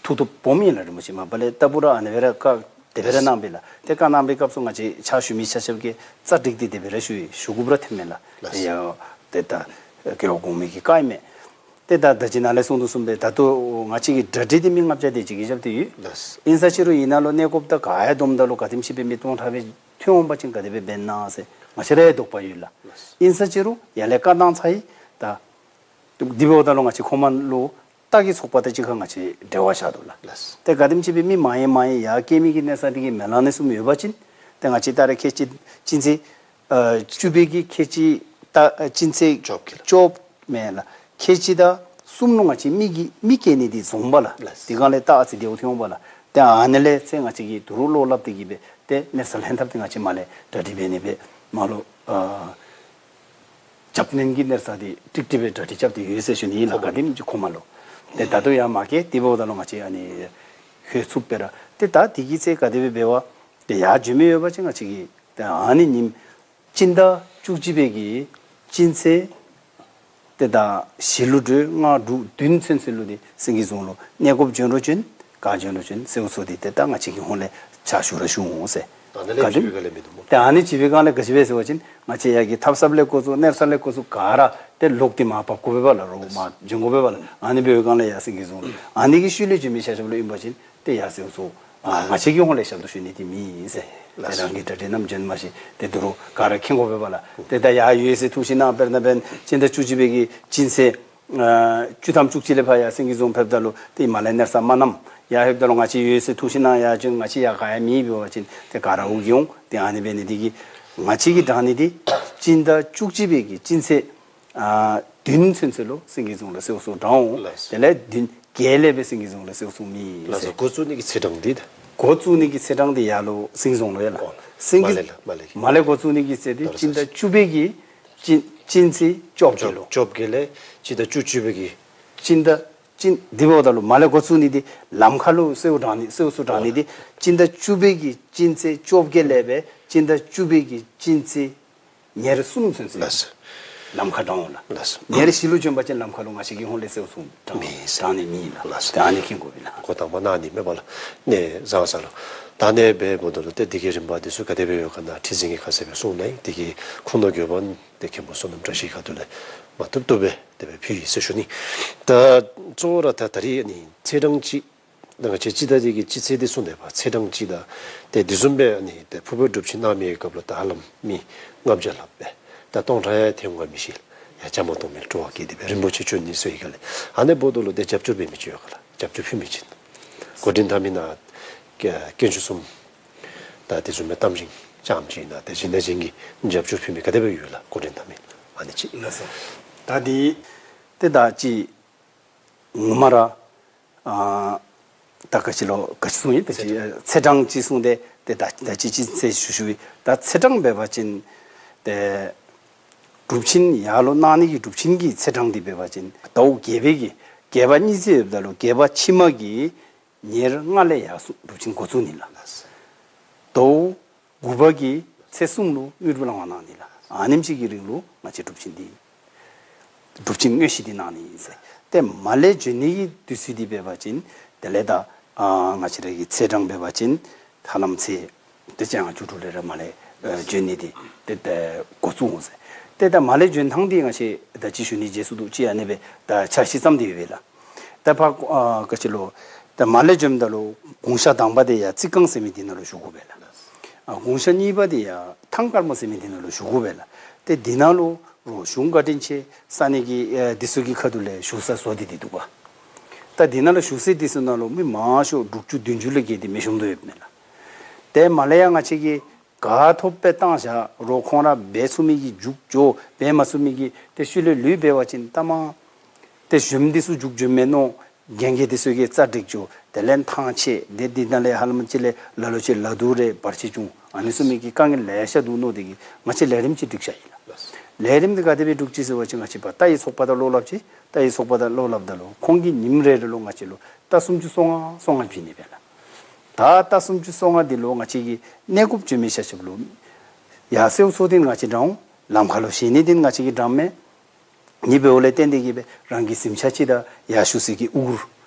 ཐུགས་ཐོག་སྦོམ་ཨིན་ལགས། རིན་པོ་ཆེ་མ་པ་ལས་ལྟ་བུ་ར་ཨ་ནི་སྦེ་ར་བཀའ་དེ་སྦེ་ར་གནང་པས་ལགས། དེ་བཀའ་གནང་པའི་སྐབས་སུ་ང་བཅས་ཕྱག་ཞུ་མི་ཆ་ཁྱབ་ཀྱིས་རྩ་སྒྲིག་སྟེ་དེ་སྦེ་ར་ཞུ་ཡི། ཞུ་དགོཔ་ར་ཐོནམ་མས་ལགས། ལགས། དེ་ཡང་དེ་ད་རྒྱལ་བ་གོང་མའི་གི་བཀའ་ཨིན་མས། ཏེ་ད་ད་ཅི་ནཱ་ལས་གསུངས་དོ་བཟུམ་སྦེ་ད་ལྟོ་ང་བཅས་ཀྱི་གྲ་སྒྲིག་འདི་མི་ལྔ་བརྒྱ་དེ་ཅིག་གིས་རྐྱབ་སྟེ་ཡོད། ལགས། ཨིན་ས་ཅི་རུང་ཨ་ནཱ་ལུ་གནས་སྐབས་དང་ག་ཡང་བསྡོམ་ད་ལུ་ག་དེམ་ཅིག་སྦེ་མི་སྟོང་ཕྲག་སྦེ་ཐོན་འོང་པ་ཅིན་ག་དེ་སྦེ་འབད་ན་ཟེར་ང་བཅས་ར་ཡང་དོགས་པ་ཡོད་ལགས། ལགས། ཨིན་ས་ཅི་རུང་ཡར་ལས་བཀའ་གནང་ཚར་ཡི། ད་འདི་འབདཝ་ད་ལུ་ང་བཅས་ཁོ་མ་ལུ་རྟ་གི་ཚོགས་པ་དང་གཅིག་ཁར་ང་བཅས་འབྲེལ་བ་བཞག་དོ་ལགས། ལགས། ཏེ་ག་དེམ་ཅིག་སྦེ་མི་མང་ཡི་མང་ཡི་ཡར་སྐྱེལ་མི་གི་གནས་ས་འདི་གིས་མེ་ལང་ནི་བཟུམ་ཡོད་པ་ཅིན་ཏེ་ང་བཅས་ད་རེས་ཁལ་གཅིག་ཅིན་ཚེ་ཨ་བཅུ་པའི་གི་ཁལ་གཅིག་ད་ཨ་ཅིན་ཚེས་བཅོ་བརྒྱད་ལགས། བཅོ་བརྒྱད་མེན་ལགས། ཁལ་གཅིག་དང་གསུམ་ལུ་ང་བཅས་མི་གི་མི་སྐྱེལ་ནི་འདི་བཟུམ་པ་ལགས། ལགས། དེ་སྒང་ལས་ད་ཨ་ཙི་བདེཝ་ཐོན་འོང་པ་ལགས། ཏེ་ཨ་ནི་ལས་ཚེ་ང་བཅས་ཀྱིས་དོ་རུང་བློ་སླབ་སྟེ་གིས་སྦེ་ཏེ་གནས་ས་ལྷན་ཐབས་འདི་ང་བཅས་མར་ལས་གྲ་སྒྲིག་འབད་ནི་སྦེ་མར་ལུ་ཨ་རྒྱབ་སྣོན་གྱི་གནས་ས་འདི་ཀྲིག་ཀྲི་སྦེ་གྲ་སྒྲིག་རྐྱབ་སྟེ་ཡོད་ཟེར་ཞུ་ནི་ལགས། ཁོ་ག་དེམ་ཅིག་ཁོ་མ་ལུ། ཏེ་ད་ལྟོ་ཡར་མ་སྐྱེལ་དེ་འབདཝ་ད་ལུ་ང་བཅས་ཨ་ནི་ལྷོད་ཚུགསཔ་སྦེ་ར་ཏེ་ད་དེ་གི་ཚེ་ག་དེ་སྦེ་འབད་བ་ཏེ་ཡར་བྱོན་མི་ཡོད་པ་ཅིན་ང་བཅས་ཀྱིས་ཏེ་ཨ་ནི་ཉིནམ་སྤྱི་ཟླ་བཅུ་གཅིག་པའི་གི་སྤྱི་ཚེས་ཏེ་ད་བཞི་ལུ་འགྱོ་ལྔ་དྲུག་བདུན་ཚུན་ཚོད་ལུ་ཏེ་སེང་གེ་རྫོང་ལུ་གནས་སྐབས་བྱོན་རུང་བྱོན་ག་བྱོན་རུང་བྱོན་གསོལཝ་ཚོགས་འདི་ཏེ་ད་ང་བཅས་ཀྱི་ཧོངས་ལས་ཕྱག་ཞུ་ར་ཞུ་འོང་ཟེར། ད་ནཱ་ལས་ག་དེམ་བྱོན་པའི་སྒང་ལས་མི་འདུག་སྨོ། ཏེ་ཨ་ནི་བྱོན་པའི་སྒང་ལས་ག་ཅི་སྦེ་ཟེར་བ་ཅིན་ང་བཅས་ཡར་གྱི་ཐབས་ཟབ་ལས་འགོ་བཙུགས་གནས་ས་ལས་འགོ་བཙུགས་ག་ར་ཏེ་ལོག་སྟེ་མར་བབས་དགོ་པས་པ་ལགས། རོགས་མར་བྱོན་དགོ་པས་པ་ལགས། ཨ་ནི་འབད་བའི་སྒང་ལས་ཡར་སེང་གེ་རྫོང་ལུ་ཨ་ནི་གི་ཤུལ་ལས་བྱོན་མི་ཆ་ཁྱབ་ལུ་ཨིན་པ་ཅིན་ཏེ་ཡར་གསོལཝ་ཚོགས་ཨ་ང་བཅས་ཀྱི་ཧོངས་ལས་ཞབས་ཏོག་ཞུ་ནི་འདི་མེད་ཟེར། ལགས། ཏེ་རང་གི་གྲ་སྒྲིག་རྣམས་བྱོན་མ་ཤེས། ཏེ་དོ་རུང་ག་ར་མཁྱེན་དགོ་པས་པ་ལགས། ཏེ་ད་ཡར་ཡོད་ཟེར་ཐུགས་བཞེད་གནང་དཔེར་ན་འབདན་སྤྱི་ཟླ་བཅུ་གཅིག་པའི་གི་སྤྱི་ཚེས་ཨ་བཅུ་ཐམ་བཅུ་གཅིག་ལས་ཕར་ཡར་སེང་གེ་རྫོང་ཕེབས་ད་ལུ་ཏེ་མར་ལས་གནས་ས་མ་གནངམ། ཡར་ཕེབས་ད་ལུ་ང་བཅས་ཡོད་ཟེར་ཐུགས་བཞེད་གནང་ཡར་བྱོན། ང་བཅས་ཡར་ག་ཡང་མེད་འབད་བ་ཅིན་ཏེ་ག་ར་འུ་གི་འོང་། ཏེ་ཨ་ནི་འབད་ནི་འདི་གིས་ང་བཅས་ཀྱིས་དྲང་ནི་འདི་སྤྱི་ཟླ་བཅུ་གཅིག་པའི་གི་སྤྱི་ཚེས་ཨ་བདུན་ཚུན་ཚོད་ལུ་སེང་གེ་རྫོང་ལུ་གསོལཝ་ཚོགས་དྲང་འོང་། ལགས། དེ་ལས་བདུན་བརྒྱད་ལས་སྦེ་སེང་གེ་རྫོང་ལུ་གསོལཝ་ཚོགས་མེད་ལགས་ཟེར། སོ། འགོ་བཙུགས་ནི་གི་ཚེས་གྲངས་འདི་ད། འགོ་བཙུགས་ནི་གི་ཚེས་གྲངས་འདི་ཡར་ལུ་སེང་གེ་རྫོང་ལུ་ཡོད་ལགས། ཨོ། སེང་གེ་མར་ལས་ལགས། མར་ལས་ཀྱི་མར་ལས་འགོ་བཙུགས་ནི་གི་ཚེས་འདི་ད་རུང་སྤྱི་ཟླ་བཅུ་པའི་གི་སྤྱི་སྤྱི་ཚེས་བཅོ་བརྒྱད་ལུ། བཅོ་བརྒྱད་ལས་སྤྱི་ཟླ་བཅུ་གཅིག་པའི་གི། སྤྱི་ཟླ་སྤྱི་འདི་འབདཝ་ད་ལུ་མར་ལས་འགོ་བཙུགས་ནི་འདི་ལམ་ཁ་ལུ་གསོལཝ་དྲང་ནི་གསོལཝ་ཚོགས་དྲང་ནི་འདི་སྤྱི་ཟླ་བཅུ་པའི་གི་སྤྱི་ཚེས་བཅོ་བརྒྱད་ལས་སྦེ་སྤྱི་ཟླ་བཅུ་པའི་གི་སྤྱི་ཚེས་ཉེར་གསུམ་ཚུན་ཚོད། ལགས་སོ། ལམ་ཁ་དྲང་འོང་ལགས། ལགས་སོ། ཉེར་བཞི་ལུ་བྱོན་པ་ཅིན་ལམ་ཁ་ལུ་ང་བཅས་ཀྱི་ཧོངས་ལས་གསོལཝ་ཚོགས་དྲང་མེད་ཟེར། དྲང་ནི་མེད་ལགས། ལགས་སོ། ཏེ་ཨ་ནི་མཁྱེན་དགོ་པས་ལགས། འགོ་དང་པ་གནང་ནི་མེད་པ་ལགས། ནི་བཟང་ས་ལུ། ད་ནི་འབདཝ་ད་ལུ་ཏེ་འདི་གི་རིམ་པ་འདི་ཚུ་ག་དེ་སྦེ་ཡོད་ག་ནཱ་ཁྲི་འཛིན་གྱིས་ཁ་གསལ་སྦེ་གསུངས་གནང་ཡི། འདི་གི་ཁུངས་དང་དགོས་པ་ཏེ་མཁན་པོ་བསོད་ནམས་བཀྲ་ཤིས་ཁ་ཐུག་ལས་མ་བཏུབ་བཏུབ་སྦེ་དེ་སྦེ་ཕུལ་ཡི་ཟེར་ཞུ་ནི། ད་གཙོ་བོ་ར་ད་ད་རིས་ནི་ཚེས་གྲངས་ཅིག་ད་ང་བཅས་སྤྱི་ཟླ་འདི་གི་སྤྱི་ཚེས་འདི་གསུངས་ཏེ་འབད་ཚེས་གྲངས་ཅིག་དང་ཏེ་དེ་བཟུམ་སྦེ་ནི་ཏེ་ཕུར་བུ་སྒྲུབ་ཆེན་གནང་མི་གི་སྐབས་ལུ་ད་ཧ་ལམ་མི་ལྔ་བརྒྱ་ལྷགཔ་སྦེ་ད་སྟོང་ཕྲག་ཡང་ཐོན་འོང་ག་མི་ཤེས་ལགས། ཡང་བཅའ་མར་གཏོགས་མི་སྤྲོ་བ་སྐྱེས་ཏེ་སྦེ་རིན་པོ་ཆེ་བྱོན་ནི་ཟེར་ཡི་ག་ལས། ཨ་ནི་འབདཝ་ད་ལུ་ཏེ་རྒྱབ་སྐྱོར་འབད་མི་ཅིག་ཡོད་ག་ལགས། རྒྱབ་སྐྱོར་ཕུལ་མི་ཅིག། འགོ་འདྲེན་འཐབ་མི་ནང་དཀོན་མཆོག་གསུམ་ད་དེ་བཟུམ་སྦེ་གཏམ་གཞི་རྐྱངམ་ཅིག་ཨིན་ན་ཏེ་གཞན་དང་གཞན་གྱིས་རྒྱབ་སྐྱོར་ཕུལ་མི་ག་དེ་སྦེ་ཡོད་ལགས། འགོ་འདྲེན་འཐབ་མི་ཨ་ནི་ཅིག། ལགས་སོ། ད་འདི་ཏེ་ད་ཅི་ངོ་མ་ར་ཨ་ད་ག་ཅི་ལོ་ག་ཅི་གསུངས་ཡི། ད་ཅི་ཚེས་གྲངས་ཅིག་གསུངས་ཏེ་ཏེ་ད་ད་ཅི་ཅིག་ཟེར་ཞུ་ཞུ་ཡི། ད་ཚེས་གྲངས་འབད་བ་ཅིན་ཏེ་སྒྲུབ་ཆེན་ཡར་ལུ་གནང་ནི་གི་སྒྲུབ་ཆེན་གྱི་ཚེས་གྲངས་འདི་འབད་བ་ཅིན་ཟླཝ་བརྒྱད་པའི་གི་བརྒྱད་པ་གཉིས་ཚེས་ཡོདཔ་ད་ལུ་བརྒྱད་པ་ཕྱི་མ་གི་ཉེར་ལྔ་ལས་ཡར་སོང་སྒྲུབ་ཆེན་འགོ་བཙུགས་ནི་ལགས། ཟླཝ་དགུ་པ་གི་ཚེས་གསུམ་ལུ་དངོས་གྲུབ་བླང་བར་གནང་ནི་ལགས། ཨ་ནེམ་ཅིག་གི་རིང་ལུ་ང་བཅས་སྒྲུབ་ཆེན་འདི་སྒྲུབ་ཆེན་དངོས་གཞི་འདི་གནང་ནི་ཨིན་ཟེར། ཏེ་མར་ལས་བྱོན་ནི་གི་དུས་ཚོད་འདི་འབད་བ་ཅིན་དེ་ལས་ད་ཨ་ང་བཅས་ར་གི་ཚེས་གྲངས་འབད་བ་ཅིན་ཧ་ལམ་ཚེས་ཏེ་བཅོ་ལྔ་བཅུ་དྲུག་ལས་ར་མར་ལས་ཨ་བྱོན་ནི་འདི་ཏེ་ཏེ་འགོ་བཙུགས་འོང་ཟེར། ཏེ་ད་མར་ལས་བྱོན་ཐངས་འདི་ང་བཅས་ད་ཅི་ཞུ་ནི་རྗེས་སུ་འདུག། ཅིག་ཨ་ནི་སྦེ་ད་ཆ་ཤས་ཙམ་འདི་ཡོད་པས་ལགས། ད་ཕར་ཨ་ག་ཅི་ལོ་ད་མར་ལས་བྱོནམ་ད་ལུ་གུང་ཤ་དང་པ་འདི་ཡར་རྩིས་ཁང་ཟེར་མི་འདི་ནང་ལུ་བཞུགས་དགོ་པས་ལགས། ཨ་དགུང་ཞག་གཉིས་པ་འདི་ཡང་ཐང་དཀར་མོ་ཟེར་མི་འདི་ནང་ལུ་བཞུགས་དགོ་པས་ལགས། ཏེ་འདི་ནང་ལུ་རོགས་གཞུང་བཀའ་དྲིན་ཆེ་ས་གནས་ཀྱི་ཨེ་འདི་ཚུ་གི་ཁ་ཐུག་ལས་བཞུགས་ས་བཟོ་སྟེ་འདི་འདུག་པ། ད་འདི་ནང་ལུ་བཞུགས་ས་འདི་ཚུ་ནང་ལུ་མི་མང་ཤོས་དྲུག་ཅུ་བདུན་ཅུ་ལས་བརྒལ་ཏེ་མི་ཤོང་དོ་ཡོདཔ་མས་ལགས། ཏེ་མ་ལས་ཡང་ང་བཅས་ཀྱིས་ག་ཐོབ་སྦེ་བཏང་བཞག་རོགས་ཁོང་ར་འབད་ཚུགས་མི་གི་མཇུག་འགྱོ་འབད་མ་ཚུགས་མི་གི་ཏེ་ཤུལ་ལས་ལུས་འབད་བ་ཅིན་ལྟ་མ་ཏེ་གཞོནམ་འདི་ཚུ་མཇུག་འགྱོཝ་མས་མནོ། རྒན་རྒས་འདི་ཚུ་གིས་རྩ་འགྲིག་འགྱོ། དེ་ལས་ཐང་ཆད། ཏེ་འདི་ནང་ལས་ཧ་ལམ་ཅིག་ལས་ལ་ལུ་ཅིག་ལ་དུ་རེ་བར་ཆད་བྱུང་། ཨ་ནི་བཟུམ་མའི་གི་དཀའ་ངལ་ལེ་ཤ་འདུག་མནོ་སྟེ་གིས་ང་བཅས་ལས་རིམ་ཅིག་སྒྲིག་བཞག་ཡི་ལགས། ལས་རིམ་འདི་ག་དེ་སྦེ་སྒྲིག་ཅི་ཟེར་བ་ཅིན་ང་བཅས་པ་ལྟ་བའི་ཚོགས་པ་དང་བློ་སླབ་ཅི། ལྟ་བའི་ཚོགས་པ་དང་བློ་སླབ་ད་ལུ་ཁོང་གིས་ཉིནམ་རེ་རེ་ལུ་ང་བཅས་ལུ་རྟ་སུམ་ཅུ་སོ་ལྔ་སོ་ལྔ་བྱིན་ནི་སྦེ་ལགས། ད་རྟ་སུམ་ཅུ་སོ་ལྔ་འདི་ལུ་ང་བཅས་ཀྱིས་གནས་སྐབས་བྱོན་མི་ཤ་ཤབ་ལུ་ཡར་གསོལཝ་འཚོལ་ཏེ་ང་བཅས་དྲངས་འོང་། ལམ་ཁ་ལུ་ཞོན་ནི་འདི་ང་བཅས་ཀྱིས་དྲངམ་མས། ཨ་ནི་འབདཝ་ལས་བརྟེན་ཏེ་གིས་སྦེ་རང་གི་གཟིམ་ཆ་ཅིག་དང་ཡར་བཞུགས་ས་གི་དབུ་གུར་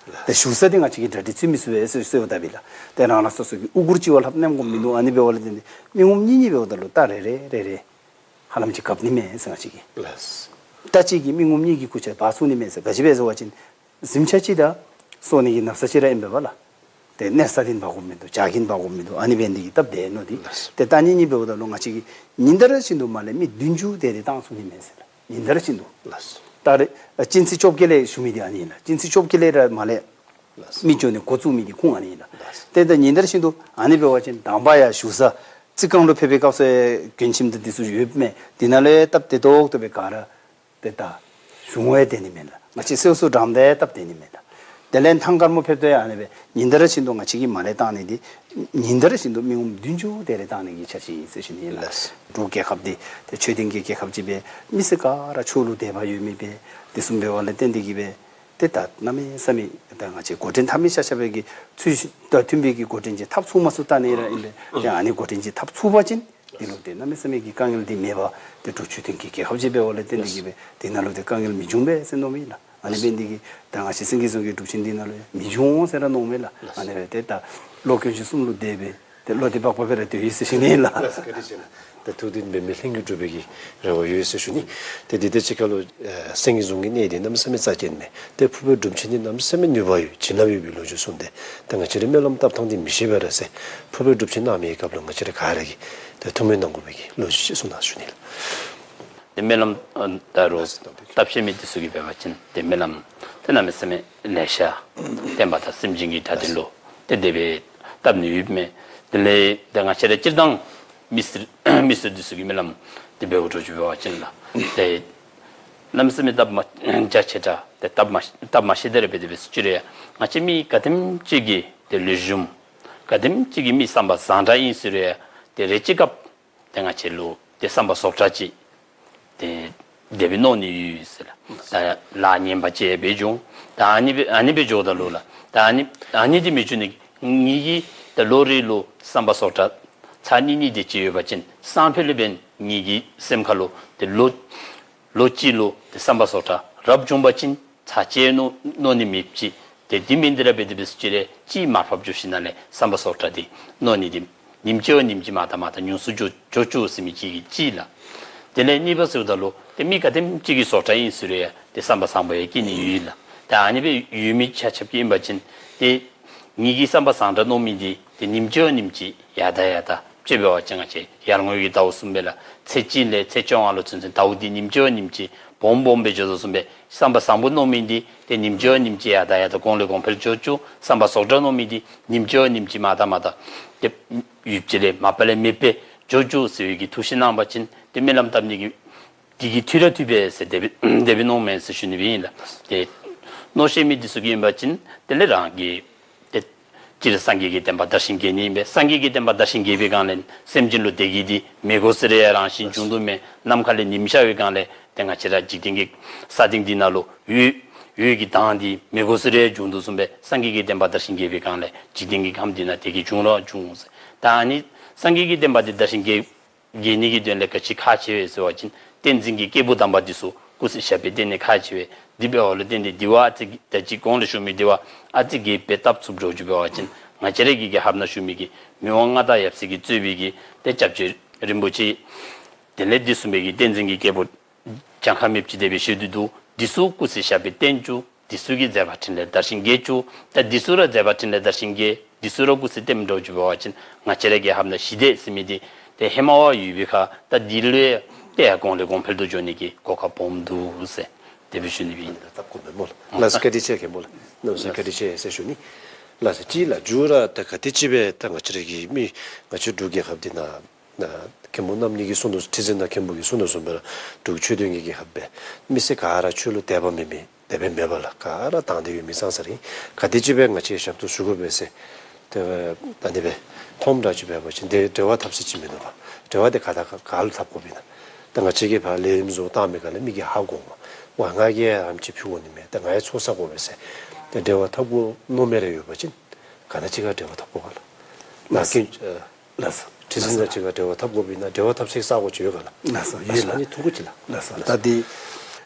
ཏེ་བཞུགས་ས་འདི་ང་བཅས་ཀྱིས་གྲ་སྒྲིག་ཚུད་མི་ཚུགས་པས་ཟེར་ཟེརཝ་ད་འབད་ལགས། ཏེ་རང་རང་སོ་སོ་གི་དབུ་གུར་ཅིག་བ་ལྷབ་ནེམ་དགོཔ་མིན་འདུག། ཨ་ནི་འབདཝ་ལས་བརྟེན་ཏེ་མི་ངོམ་གཉིས་གཉིས་འབདཝ་ད་ལུ་རྟ་རེ་རེ་རེ་རེ་ཧ་ལམ་ཅིག་གབ་ནི་མས་ཟེར་ང་བཅས་ཀྱིས། རྟ་གཅིག་གིས་མི་ངོམ་གཉིས་ཀྱི་སྐུ་ཆས་འབག་ཚུགས་ནི་མས་ཟེར། ག་ཅི་སྦེ་ཟེར་བ་ཅིན་གཟིམ་ཆ་གཅིག་དང་སོང་ནི་གི་ན་བཟའ་ཅིག་ར་ཨིན་པས་ལགས། ཏེ་གནས་ས་འདི་འབག་དགོཔ་མིན་འདུག། ཇ་གིན་འབག་དགོཔ་མིན་འདུག། ཨ་ནི་འབད་ནི་འདི་གིས་སྟབས་བདེ་མནོ་སྟེ། ཏེ་རྟ་གཉིས་གཉིས་འབདཝ་ད་ལུ་ང་བཅས་ཀྱིས་ཉིན་ལྟར་བཞིན་དུ་མ་ལས་མི་བདུན་ཅུ་དེ་རེ་བཏང་ཚུགས་ནི་མས་ཟེར་ལགས། ཉིན་ལྟར་བཞིན་དུ། ད་རེས་ཨ་གཅན་གཟན་བཅོ་བརྒྱད་ལས་ཞུ་མི་འདི་ཨ་ནི་ཨིན་ལགས། གཅན་གཟན་བཅོ་བརྒྱད་ལས་ར་མ་ལས་མི་འགྱོ་ནི་འགོ་བཙུགས་མི་འདི་ཁུངས་ཨ་ནི་ཨིན་ལགས། ཏེ་ད་ཉིན་ལྟར་བཞིན་དུ་ཨ་ནི་འབད་བ་ཅིན་དང་པ་ཡར་བཞུགས་ས་རྩིག་ཁང་ལུ་ཕེབས་པའི་སྐབས་སུ་མགྲོན་ཁྱིམ་དང་འདི་ཚུ་ཡོདཔ་མས། འདི་ནང་ལས་སྟབས་བདེ་ཏོག་ཏོ་སྦེ་ག་ར་ཏེ་ད་བཞུགས་འོང་ཡང་བདེ་ནི་མས་ལགས། ང་བཅས་གསོལཝ་འཚོལ་དྲངམ་ད་སྟབས་བདེ་ནི་མས་ལགས། དེ་ལས་ཐང་དཀར་མོ་ཕེབས་ཏེ་ཡང་ཨ་ནི་སྦེ་ཉིན་ལྟར་བཞིན་དུ་ང་བཅས་ཀྱིས་མ་ལས་བཏང་ནི་འདི་ཉིན་ལྟར་བཞིན་དུ་མི་ངོམ་བདུན་ཅུ་དེ་རེ་བཏང་ནི་གི་འཆར་གཞི་ཨིན་ཟེར་ཞུ་ནི་ཨིན་ལགས། འབྲུག་རྒྱལ་ཁབ་འདི་ཏེ་ཆོས་ལྡན་གྱི་རྒྱལ་ཁབ་ཅིག་སྦེ་མི་སེར་ག་ར་ཆོས་ལུ་དད་པ་ཡོད་མི་སྦེ་དེ་བཟུམ་འབདཝ་ལས་བརྟེན་ཏེ་གིས་སྦེ་ཏེ་ད་གནམ་མེད་ས་མེད་ད་ང་བཅས་འགོ་འདྲེན་འཐབ་མི་ཤ་ཤ་སྦེ་གི་ཚུལ་དང་མཐུན་པའི་གི་འགོ་འདྲེན་ཅིག་འཐབ་ཚུགས་མ་ཚུགས་བལྟ་ནི་ར་ཨིན་པས། ཏེ་ཨ་ནི་འགོ་འདྲེན་ཅིག་འཐབ་ཚུགས་པ་ཅིན་འདི་ལུ་ཏེ་གནམ་མེད་ས་མེད་ཀྱི་དཀའ་ངལ་འདི་མེད་པར་ཏེ་འབྲུག་ཆོས་ལྡན་གྱི་རྒྱལ་ཁབ་ཅིག་འབདཝ་ལས་བརྟེན་ཏེ་གིས་སྦེ་འདི་ནང་ལུ་ཏེ་དཀའ་ངལ་མི་འབྱུང་པས་ཟེར་མནོཝ་ཨིན་ལགས། ཨ་ནི་འབད་ནི་འདི་གིས་ད་ང་བཅས་སེང་གེ་རྫོང་གི་སྒྲུབ་ཆེན་འདི་ནང་ལུ་མི་འབྱུང་ཟེར་ར་མནོཝ་ཨིན་ལགས། ཨ་ནི་སྦེ་ཏེ་ད་བློ་སྐྱོན་ཅིག་གསུམ་ལུ་བདེ་སྦེ་ཏེ་བློ་བདེ་བག་ཕེབས་སྦེ་ར་སྡོད་ཡི་ཟེར་ཞུ་ནི་ཨིན་ལགས། ལགས་སོ། བཀའ་དྲིན་ཆེ་ལགས། ཏེ་ཐུགས་བདེན་འབད་མི་ལྷན་རྒྱས་གྲུབ་པའི་གི་རེ་བ་ཡོད་ཟེར་ཞུ་ནི། ཏེ་འདི་དང་གཅིག་ཁར་ལུ་ཨེ་སེང་གེ་རྫོང་གི་གནས་འདི་གནམ་མེད་ས་མེད་རྩ་ཆེན་མས། ཏེ་ཕུར་པའི་སྒྲུབ་ཆེན་འདི་གནམ་མེད་ས་མེད་ནུས་པ་ཡོད་བྱིན་རླབས་ཡོད་པའི་ལོ་རྒྱུས་གསུངས་ཏེ། ཏེ་ང་བཅས་ར་སྨོན་ལམ་བཏབ་ཐངས་འདི་མི་ཤེས་པས་ར་ཟེར། ཕུར་པའི་སྒྲུབ་ཆེན་གནང་མིའི་སྐབས་ལུ་ང་བཅས་ར་ག་ར་གིས་ཏེ་ཐུགས་སྨོན་གནང་དགོ་པའི་གི་ལོ་རྒྱུས་ཅིག་གསུང་གནང་ཞུ་ནི་ལགས། ཏེ་སྨོན་ལམ་ཨ་ད་རུང་བཏབ་ཤེས་མི་འདི་ཚུ་གིས་འབད་བ་ཅིན་ཏེ་སྨོན་ལམ་ཏེ་གནམ་མེད་ས་མེད་ལེ་ཤ་བསྟན་པ་དང་སེམས་ཅན་གྱི་དགྲ་འདི་ལུ་ཏེ་དེ་སྦེ་བཏབ་ནི་ཡོདཔ་མས། དེ་ལས་ཏེ་ང་བཅས་ར་སྤྱིར་བཏང་མི་སེར་མི་སེར་འདི་ཚུ་གིས་སྨོན་ལམ་འདི་འབདཝ་འདྲཝ་ཅིག་འབད་བ་ཅིན་ལགས། ཏེ་གནམ་མེད་ས་མེད་སྟབས་མ་རྒྱ་ཆེ་དྲགས་ཏེ་སྟབས་མ་སྟབས་མ་བཤད་དེ་ར་འབད་དེ་འབད་ཟེར་ཅི་རུང་ཡང་ང་བཅས་མི་ག་དེམ་ཅིག་གི་ཏེ་ལེགས་ཤོམ་ག་དེམ་ཅིག་གི་མི་བསམ་པ་བཟང་དྲགས་ཨིན་ཟེར་རུང་ཡང་ཏེ་རེ་ཅིག་སྐབས་ཏེ་ང་བཅས་ལུ་ཏེ་བསམ་པ་ཟོག་དྲགས་ཅིག་ཏེ་དེ་སྦེ་མནོ་ནི་ཡོད་ཟེར་ལགས། ད་ལཱ་ངན་པ་ཅིག་འབད་འགྱོ་ད་ཨ་ནི་སྦེ་ཨ་ནི་སྦེ་འགྱོཝ་ད་ལུ་ལགས། ད་ཨ་ནི་ཨ་ནི་འདི་མི་འགྱོ་ནི་ངེ་གི་ད་ལོ་རེ་ལུ་བསམ་པ་ཟོག་དྲགས་ཚར་གཉིས་གཉིས་དེ་ཅིག་ཡོད་པ་ཅིན་སང་ཕོད་ལས་འབདན་ངེ་གི་སེམས་ཁར་ལུ་ཏེ་ལོ་ལོ་གཅིག་ལུ་ཏེ་བསམ་པ་ཟོག་དྲགས་རབ་བྱུང་པ་ཅིན་ཚར་གཅིག་མནོ་མནོ་ནི་མེདཔ་ཅིག། ཏེ་འདི་མིན་འདི་ར་འབད་དེ་འབད་ཟེར་ཅི་རུང་ཡང་གཅིག་མར་ཕབ་འགྱོ་ཞིནམ་ལས་བསམ་པ་ཟོག་དྲགས་འདི་མནོ་ནི་འདི་ཉིནམ་གཅིག་བ་ཉིནམ་གཅིག་མ་ད་མ་ད་ཉུང་སུ་འགྱོ་འགྱོ་བཅུག་ཟེར་མི་ཅིག་གིས་གཅིག་ལགས། དེ་ལས་གཉིས་པ་ཟེརཝ་ད་ལུ་ཏེ་མི་ག་དེམ་ཅིག་གི་ཟོག་དྲགས་ཨིན་ཟེར་རུང་ཡང་ཏེ་བསམ་པ་བཟང་པོ་ཡང་སྐྱེ་ནི་ཡོད་ལགས། ཏེ་ཨ་ནི་སྦེ་ཡོད་མི་ཆ་ཁྱབ་ཀྱིས་ཨིན་པ་ཅིན་ཏེ་ངེ་གི་བསམ་པ་བཟང་དྲགས་མནོ་མི་འདི་ཏེ་ཉིནམ་གཅིག་བ་ཉིནམ་གཅིག་ཡར་དང་ཡར་དང་སྤྱིར་འབད་བ་ཅིན་ང་བཅས་ཡར་ངོའི་གི་ཟླཝ་གསུམ་པ་ལས་ཚེས་གཅིག་ལས་ཚེས་བཅོ་ལྔ་ལུ་ཚུན་ཚོད་ཟླཝ་འདི་ཉིནམ་གཅིག་བ་ཉིནམ་གཅིག་སྦོམ་སྦོམ་སྦེ་འགྱོ་དོ་བཟུམ་སྦེ་བསམ་པ་བཟང་པོ་མནོ་མི་འདི་ཏེ་ཉིནམ་གཅིག་བ་ཉིནམ་གཅིག་ཡར་དང་ཡར་དང་གོང་ལས་གོང་འཕེལ་འགྱོ་བཅུག། བསམ་པ་ཟོག་དྲགས་མནོ་མི་འདི་ཉིནམ་གཅིག་བ་ཉིནམ་གཅིག་མ་ད་མ་ད་ཏེ་ཡུདཔ་ཅིག་ལས་མ་པ་ལས་མེདཔ་སྦེ་འགྱོ་བཅུག་ཟེར་བའི་གི་ཐུགས་བཞེད་གནང་པ་ཅིན་ཏེ་སྨོན་ལམ་བཏབ་ནི་གི་འདི་གིས་འཐུས་ར་འཐུས་པས་ཟེར་དེ་སྦེ་དེ་སྦེ་མནོཝ་མས་ཟེར་ཞུ་ནི་སྦེ་ཨིན་ལགས། ཏེ་མནོ་ཤེས་མི་འདི་ཚུ་གིས་ཨིན་པ་ཅིན་དེ་ལས་རང་གིས་ཏེ་སྤྱིར་སངས་རྒྱས་ཀྱི་བསྟན་པ་དར་ཞིང་རྒྱས་ནི་ཨིན་པས། སངས་རྒྱས་ཀྱི་བསྟན་པ་དར་ཞིང་རྒྱས་པའི་སྒང་ལས་སེམས་ཅན་ལུ་བདེ་སྐྱིད་འདི་མི་དགོ་ཟེར་ཡང་རང་བཞིན་འབྱུང་དོ་མས། ནམ་མཁའ་ལས་ཉིམ་ཤར་བའི་སྒང་ལས་ཏེ་ང་བཅས་ར་འཇིག་རྟེན་གྱི་ས་སྟེང་འདི་ནང་ལུ་འོད་འོད་ཀྱི་མདངས་འདི་མི་དགོ་ཟེར་ཡང་འབྱུང་དོ་བཟུམ་སྦེ་སངས་རྒྱས་ཀྱི་བསྟན་པ་དར་ཞིང་རྒྱས་པའི་སྒང་ལས་འཇིག་རྟེན་གྱི་ཁམས་འདི་ནང་བདེ་སྐྱིད་འབྱུང་ར་འབྱུང་ཟེར། ད་ཨ་ནི་སངས་རྒྱས་ཀྱི་བསྟན་པ་འདི་དར་ཞིང་རྒྱས་རྒྱས་ནི་གི་དོན་ལས་ག་ཅི་ཁག་ཆེ་བས་ཟེར་བ་ཅིན་བསྟན་འཛིན་གྱི་སྐྱེས་བུ་དམ་པ་འདི་ཚུ་སྐུ་ཚེ་ཞབས་པད་བརྟན་ནི་ཁག་ཆེ་བས། འདི་འབདཝ་ལུ་བརྟེན་ཏེ་འདི་བ་ཨ་ཙི་ད་ཅི་གོང་ལུ་ཞུ་མི་འདི་བ་ཨ་ཙི་གིས་འབད་བཏབ་ཚུགསཔ་འདྲཝ་ཅིག་འབད་བ་ཅིན་ང་བཅས་ར་གི་གི་ཧབ་ནང་ཞུ་མི་གི་མི་དབང་མངའ་བདག་ཡབ་སྲས་ཀྱིས་གཙོས་པའི་གི་ཏེ་སྐྱབས་རྗེ་རིན་པོ་ཆེ་དེ་ལས་འདི་བཟུམ་མའི་གི་བསྟན་འཛིན་གྱི་སྐྱེས་བུ་གྱངས་ཁ་མེདཔ་ཅིག་དེ་སྦེ་བཞུགས་ཏེ་འདུག། འདི་ཚུ་སྐུ་ཚེ་ཞབས་པད་བརྟན་བཅུག། འདི་ཚུ་གི་མཛད་པ་འཕྲིན་ལས་དར་ཞིང་རྒྱས་བཅུག། ད་འདི་ཚུ་ར་མཛད་པ་འཕྲིན་ལས་དར་ཞིང་རྒྱས། འདི་ཚུ་ར་སྐུ་ཚེ་བརྟན་འགྱོ་བཅུག་པ་ཅིན་ང་བཅས་ར་གི་ཧབ་ནང་ཞི་བདེ་ཟེར་མི་འདི་ཏེ་ཧེ་མ་བ་ཡོད་པའི་ཁར་ད་འདི་ལུ་ཡང་ཏེ་གོང་ལས་གོང་འཕེལ་དུ་འགྱོ་ནི་གི་གོ་སྐབས་སྦོམ་འདུག་ཟེར་དེ་སྦེ་ཞུ་ནི་ཨིན། ད་ཚབ་དགོ་པས་སྨོ་ལགས། ལགས་སོ། བཀའ་དྲིན་ཆེ་མཁན་པོ་ལགས། གནམ་མེད་ས་མེད་བཀའ་དྲིན་ཆེ་ཟེར་ཞུ་ནི། ལགས་སོ། གཅིག་ལགས། མཇུག་ར་ད་ག་དེམ་ཅིག་སྦེ་ད་ང་བཅས་ར་གི་མི་ང་བཅས་འབྲུག་རྒྱལ་ཁབ་འདི་ནང་ན་མཁན་པོ་རྣམ་གཉིས་ཀྱིས་གསུངས་དོ་ཁྲི་འཛིན་དང་མཁན་པོ་གིས་གསུངས་དོ་བཟུམ་སྦེ་ར་འབྲུག་ཆོས་ལྡན་གྱི་རྒྱལ་ཁབ་སྦེ་མི་སེར་ག་ར་ཆོས་ལུ་དད་པ་མེད་མི་དད་པ་མེད་པ་ལགས། ག་ར་དང་འདོད་ཡོད་མི་ཙང་ཙ་ར་ཨིན། ག་དེམ་ཅིག་སྦེ་ང་བཅས་ཞབས་ཏོག་ཞུ་དགོ་པས་ཟེར་ཏེ་ད་ཨ་ནི་སྦེ་མཐོངམ་འདྲ་ཅིག་འབད་བ་ཅིན་ཏེ་འབྲེལ་བ་འཐབ་ས་ཅིག་མིན་འདུག་པ། འབྲེལ་བ་འདི་ག་དང་ག་ག་ལུ་འཐབ་དགོཔ་ཨིན་ན། ད་ང་བཅས་ཀྱིས་ཕར་ལས་རིམ་བཟོ་བཏང་མི་ག་ལས་མི་གིས་ཧ་གོ་འོང་། ཝའེ་ང་གིས་ཨེམ་ཅིག་ཕུལ་དགོ་ནི་མས། ད་ང་ཡང་ཚོགས་བསག་དགོ་པས་ཟེར་ཏེ་འབྲེལ་བ་འཐབ་དགོ་མནོ་མི་རེ་ཡོད་པ་ཅིན་ག་དང་གཅིག་ཁར་འབྲེལ་བ་འཐབ་དགོ་ག་ལགས། ལགས། ལགས་སོ། ཁྲི་འཛིན་དང་གཅིག་ཁར་འབྲེལ་བ་འཐབ་དགོཔ་ཨིན་ན་འབྲེལ་བ་འཐབ་སའི་ས་གོ་ཅིག་ཡོད་ག་ལགས། ལགས་སོ། ཡོད་ལགས། ཨ་ནི་ཐུགས་ཁུར་ཅིག་ལགས། ལགས་སོ། ད་འདི་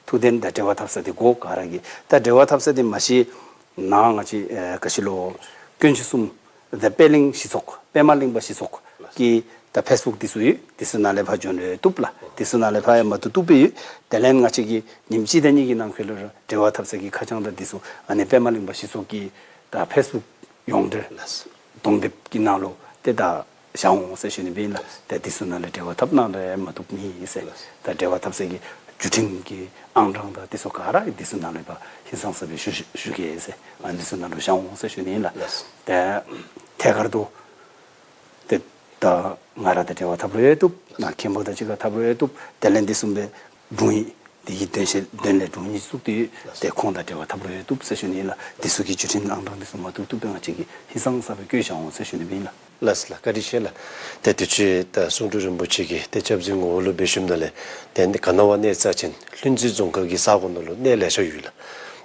ཐུགས་བདེན་དང་འབྲེལ་བ་འཐབ་ས་འདི་གོ་ག་ར་གིས། ད་འབྲེལ་བ་འཐབ་ས་འདི་མ་གཞི་ནཱ་ང་བཅས་ཨེ་ག་ཅི་ལོ་དཀོན་མཆོག་གསུམ་ད་པད་གླིང་སྤྱི་ཚོགས་པདྨ་གླིང་པ་སྤྱི་ཚོགས་ཀྱི་ད་ཕེསི་བུཀ་འདི་ཚུ་ཡོད། འདི་ཚུ་ནང་ལས་ཕར་འགྱོ་རུང་བཏུབ་ལགས། འདི་ཚུ་ནང་ལས་ཕར་ཡང་མ་བཏུབ་བཏུབ་སྦེ་ཡོད། དེ་ལས་ང་བཅས་ཀྱིས་ཉིནམ་གཅིག་དང་གཉིས་ཀྱི་ནང་འཁོད་ལུ་ར་འབྲེལ་བ་འཐབ་ས་གི་ཁ་བྱང་དང་འདི་ཚུ་ཨ་ནི་པདྨ་གླིང་པ་སྤྱི་ཚོགས་ཀྱི་ད་ཕེསི་བུཀ་ཡོངས་འབྲེལ་གདོང་དེབ་ཀྱི་ནང་ལུ་ཏེ་ད་བཞག་འོང་ཟེར་ཞུ་ནི་སྦེ་ཨིན་ལགས། ཏེ་འདི་ཚུ་ནང་ལས་འབྲེལ་བ་འཐབ་གནང་རུང་མ་བཏུབ་མེད་ཟེར། ད་འབྲེལ་བ་འཐབ་ས་གི་བརྒྱུད་འཕྲིན་གྱི་ཨང་གྲངས་དང་འདི་ཚུ་ག་ར་འདི་ཚུ་ནང་ལས་ཕར་ཧིང་སངས་ས་སྦེ་ཞུ་ཞུ་ཞུ་གེ་ཟེར། ཨ་འདི་ཚུ་ནང་ལུ་བཞག་འོང་ཟེར་ཞུ་ནི་ཨིན་ལགས། ལགས། ཏེ་ཐད་ཀར་དུ་ཏེ་ད་ང་ར་དང་འབྲེལ་བ་འཐབ་རུང་ཡང་བཏུབ། ནཱ་མཁན་པོ་དང་གཅིག་ཁར་འཐབ་རུང་ཡང་བཏུབ། དེ་ལས་འདི་བཟུམ་སྦེ་དྲུང་ཡིག་འདི་གི་དོན་ཤེས་དོན་ལས་དྲུང་ཡིག་བཙུགས་ཏེ་ཡོད། ཏེ་ཁོང་དང་འབྲེལ་བ་འཐབ་རུང་ཡང་བཏུབ་ཟེར་ཞུ་ནི་ཨིན་ལགས། འདི་ཚུ་གི་བརྒྱུད་འཕྲིན་ཨང་གྲངས་འདི་ཚུ་མ་བཏུབ་བཏུབ་སྦེ་ང་བཅས་ཀྱིས་ཧིང་སངས་ས་སྦེ་བཀོད་བཞག་འོང་ཟེར་ཞུ་ནི་སྦེ་ཨིན་ལགས། ལགས་ལགས། བཀའ་དྲིན་ཆེ་ལགས། ཏེ་དུས་ཅི་ད་གསུང་སྤྲུལ་རིན་པོ་ཆེ་གིས་ཏེ་སྐྱབས་འཛིན་ངོ་བོ་ལུ་འབད་ཞིནམ་ལས་ཏེ་ག་ནི་བ་གནས་རྩ་ཆེན་ལྷུན་རྩེ་རྫོང་ཁག་གི་ས་གོ་ནང་ལུ་གནས་ལེ་ཤ་ཡོད་ལགས།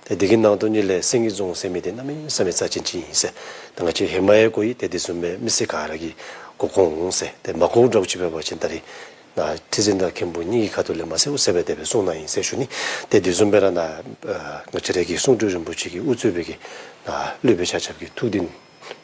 ཏེ་དེ་གི་ནང་དོན་ཉིད་ལས་སེང་གེ་རྫོང་ཟེར་མི་འདི་གནམ་མེད་ས་མེད་རྩ་ཆེན་ཅིག་ཨིན་ཟེར། ད་ང་བཅས་ཧེ་མ་ཡང་གོ་ཡི། ཏེ་དེ་བཟུམ་སྦེ་མི་སེར་ག་ར་གིས་གོ་གོ་འོང་ཟེར། ཏེ་མ་གོཝ་འདྲཝ་ཅིག་འབད་བ་ཅིན་ད་རིས་ནཱ་ཁྲི་འཛིན་དང་མཁན་པོ་གཉིས་ཀྱི་ཁ་ཐུག་ལས་མ་གསལཝ་ཟེར་སྦེ་དེ་སྦེ་གསུངས་གནང་ཡི་ཟེར་ཞུ་ནི། ཏེ་དེ་བཟུམ་སྦེ་ར་ནཱ་ཨ་ང་བཅས་ར་གི་གསུང་སྤྲུལ་རིན་པོ་ཆེ་གིས་དབུ་གཙོས་པའི་གི་ནཱ་སློབ་དཔོན་ཆ་ཁྱབ་ཀྱིས་ཐུགས་བདེན་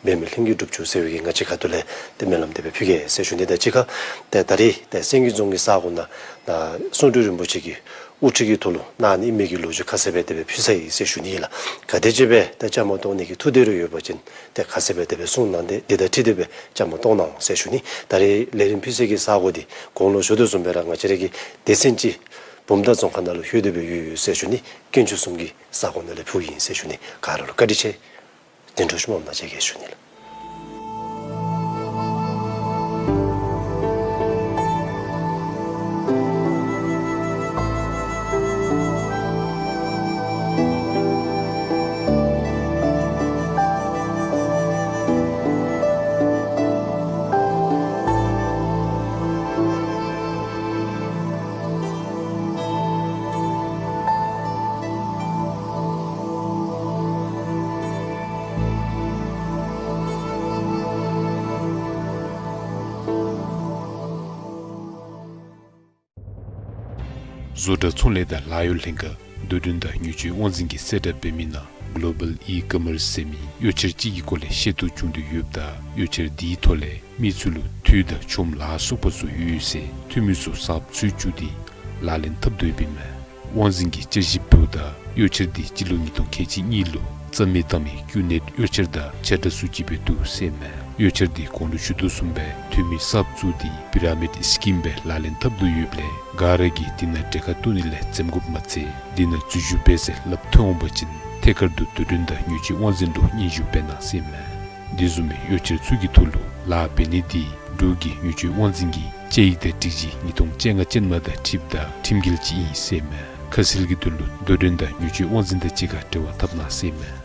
འབད་མི་ལྷུན་གྱིས་གྲུབ་བཅུག་ཟེར་བའི་གི་ང་བཅས་ཁ་ཐུག་ལས་ཏེ་སྨོན་ལམ་དེ་སྦེ་ཕུལ་གེ་ཟེར་ཞུ་ནི། ད་གཅིག་ཁར་ཏེ་ད་རིས་ཏེ་སེང་གེ་རྫོང་གི་ས་གོ་ནང་ནཱ་གསུང་སྤྲུལ་རིན་པོ་ཆེ་གིས་དབུ་ཁྲིད་ཀྱི་ཐོག་ལུ་གནང་ནི་ཨིན་མི་གི་ལོ་རྒྱུས་ཁ་གསལ་སྦེ་དེ་སྦེ་ཕུལ་ཚར་ཡི་ཟེར་ཞུ་ནི་ཨིན་ལགས། ག་དེམ་ཅིག་སྦེ་ཏེ་བཅའ་མར་གཏོགས་ནི་གི་ཐུགས་འདོད་རེ་ཡོད་པ་ཅིན་ཏེ་ཁ་གསལ་སྦེ་དེ་སྦེ་གསུངས་གནང་སྟེ་འདི་དང་འཁྲིལ་ཏེ་སྦེ་བཅའ་མར་གཏོགས་གནང་ཟེར་ཞུ་ནི། ད་རིས་ལས་རིམ་ཕུལ་སའི་གི་ས་གོ་འདི་གོང་ལུ་ཞུ་དོ་བཟུམ་སྦེ་ར་ང་བཅས་ར་གི་སྡེ་ཚན་ཅིག་བུམ་ཐང་རྫོང་ཁག་ནང་ལུ་ལྷོད་དེ་སྦེ་ཡོད་ཡོད་ཟེར་ཞུ་ནི། དཀོན་མཆོག་གསུམ་གྱི་ས་གོ་ནང་ལས་ཕུལཝ་ཨིན་ཟེར་ཞུ་ནི། ག་ར་ལུ་བཀའ་དྲིན་ཆེ། བདེ་འགྲོ་ཞུ་མ་གནང་བཅས་ཀྱིས་ཞུ་ནི་ལགས། བཟོ་གྲྭ་ཚོང་ལས་དང་ལཱ་གཡོག་ལྷན་ཁག་རྡོ་སྒྲོན་དང་ཉེར་སྤྱོད་དབང་འཛིན་གྱིས་གསལ་བསྒྲགས་འབད་མི་ནང་གོ་ལོ་བཱལ་ཨི་ཀོ་མརསི་ཟེར་མི་གཡོག་འཁྱེར་ཅིག་གི་སྐོར་ལས་ཤེས་རྟོགས་བྱུང་དོ་ཡོདཔ་ད་གཡོག་འཁྱེར་འདིའི་ཐོག་ལས་མི་ཚུ་ལུ་འཐུས་དང་ཆོངམ་ལཱ་ཚུགས་པ་ཚུ་ཡོད་ཡོད་ཟེར་འཐུས་མི་ཚུ་གསརཔ་འཚོལ་བཅུག་སྟེ་ལག་ལེན་འཐབ་དོ་ཡོདཔ་ཨིན་མས། དབང་འཛིན་གྱིས་བསྐྱར་ཞིབ་འབདཝ་ད་གཡོག་འཁྱེར་འདི་སྤྱི་ལོ་ཉིས་སྟོང་ཁལ་གཅིག་གཉིས་ལུ་རྩ་མེད་བཏང་མི་རྒྱུ་ནོར་གཡོག་འཁྱེར་དང་ཆ་འདྲ་ཚུ་ཅིག་སྦེ་འདུག་ཟེར་ཨིན་མས། གཡོག་འཁྱེར་འདི་གོང་ལུ་ཞུ་དོ་བཟུམ་སྦེ་འཐུས་མི་གསརཔ་བཙུགས་ཏེ་པི་ར་མིཌ་སི་ཀིམ་སྦེ་ལག་ལེན་འཐབ་དོ་ཡོདཔ་ལས་ག་ར་གིས་འདི་ནང་གྲལ་ཁར་གཏོགས་ནི་ལས་འཛེམ་དགོཔ་མ་ཚད་འདི་ནང་འཛུལ་ཞུགས་འབད་ཟེར་སླབ་ཐོན་འོང་པ་ཅིན་ཐད་ཀར་དུ་རྡོ་སྒྲོན་དང་ཉེར་སྤྱོད་དབང་འཛིན་ལུ་སྙན་ཞུ་འབད་གནང་ཟེར་ཨིན་མས། དེ་བཟུམ་མའི་གཡོག་འཁྱེར་ཚུ་གི་ཐོག་ལུ་ལཱ་འབད་ནི་འདི་འབྲུག་གི་ཉེར་སྤྱོད་དབང་འཛིན་གྱི་བཅའ་ཡིག་དང་སྒྲིག་གཞི་ཉིས་སྟོང་བཅོ་ལྔ་ཅན་མ་དང་འཁྲིལཝ་ད་ཁྲིམས་འགལ་ཅིག་ཨིན་ཟེར་ཨིན་མས། ཁ་གསལ་གྱི་དོན་ལུ་རྡོ་སྒྲོན་དང་ཉེར་སྤྱོད་དབང་འཛིན་དང་གཅིག་ཁར་འབྲེལ་བ་འཐབ་གནང་ཟེར་ཨིན་མས།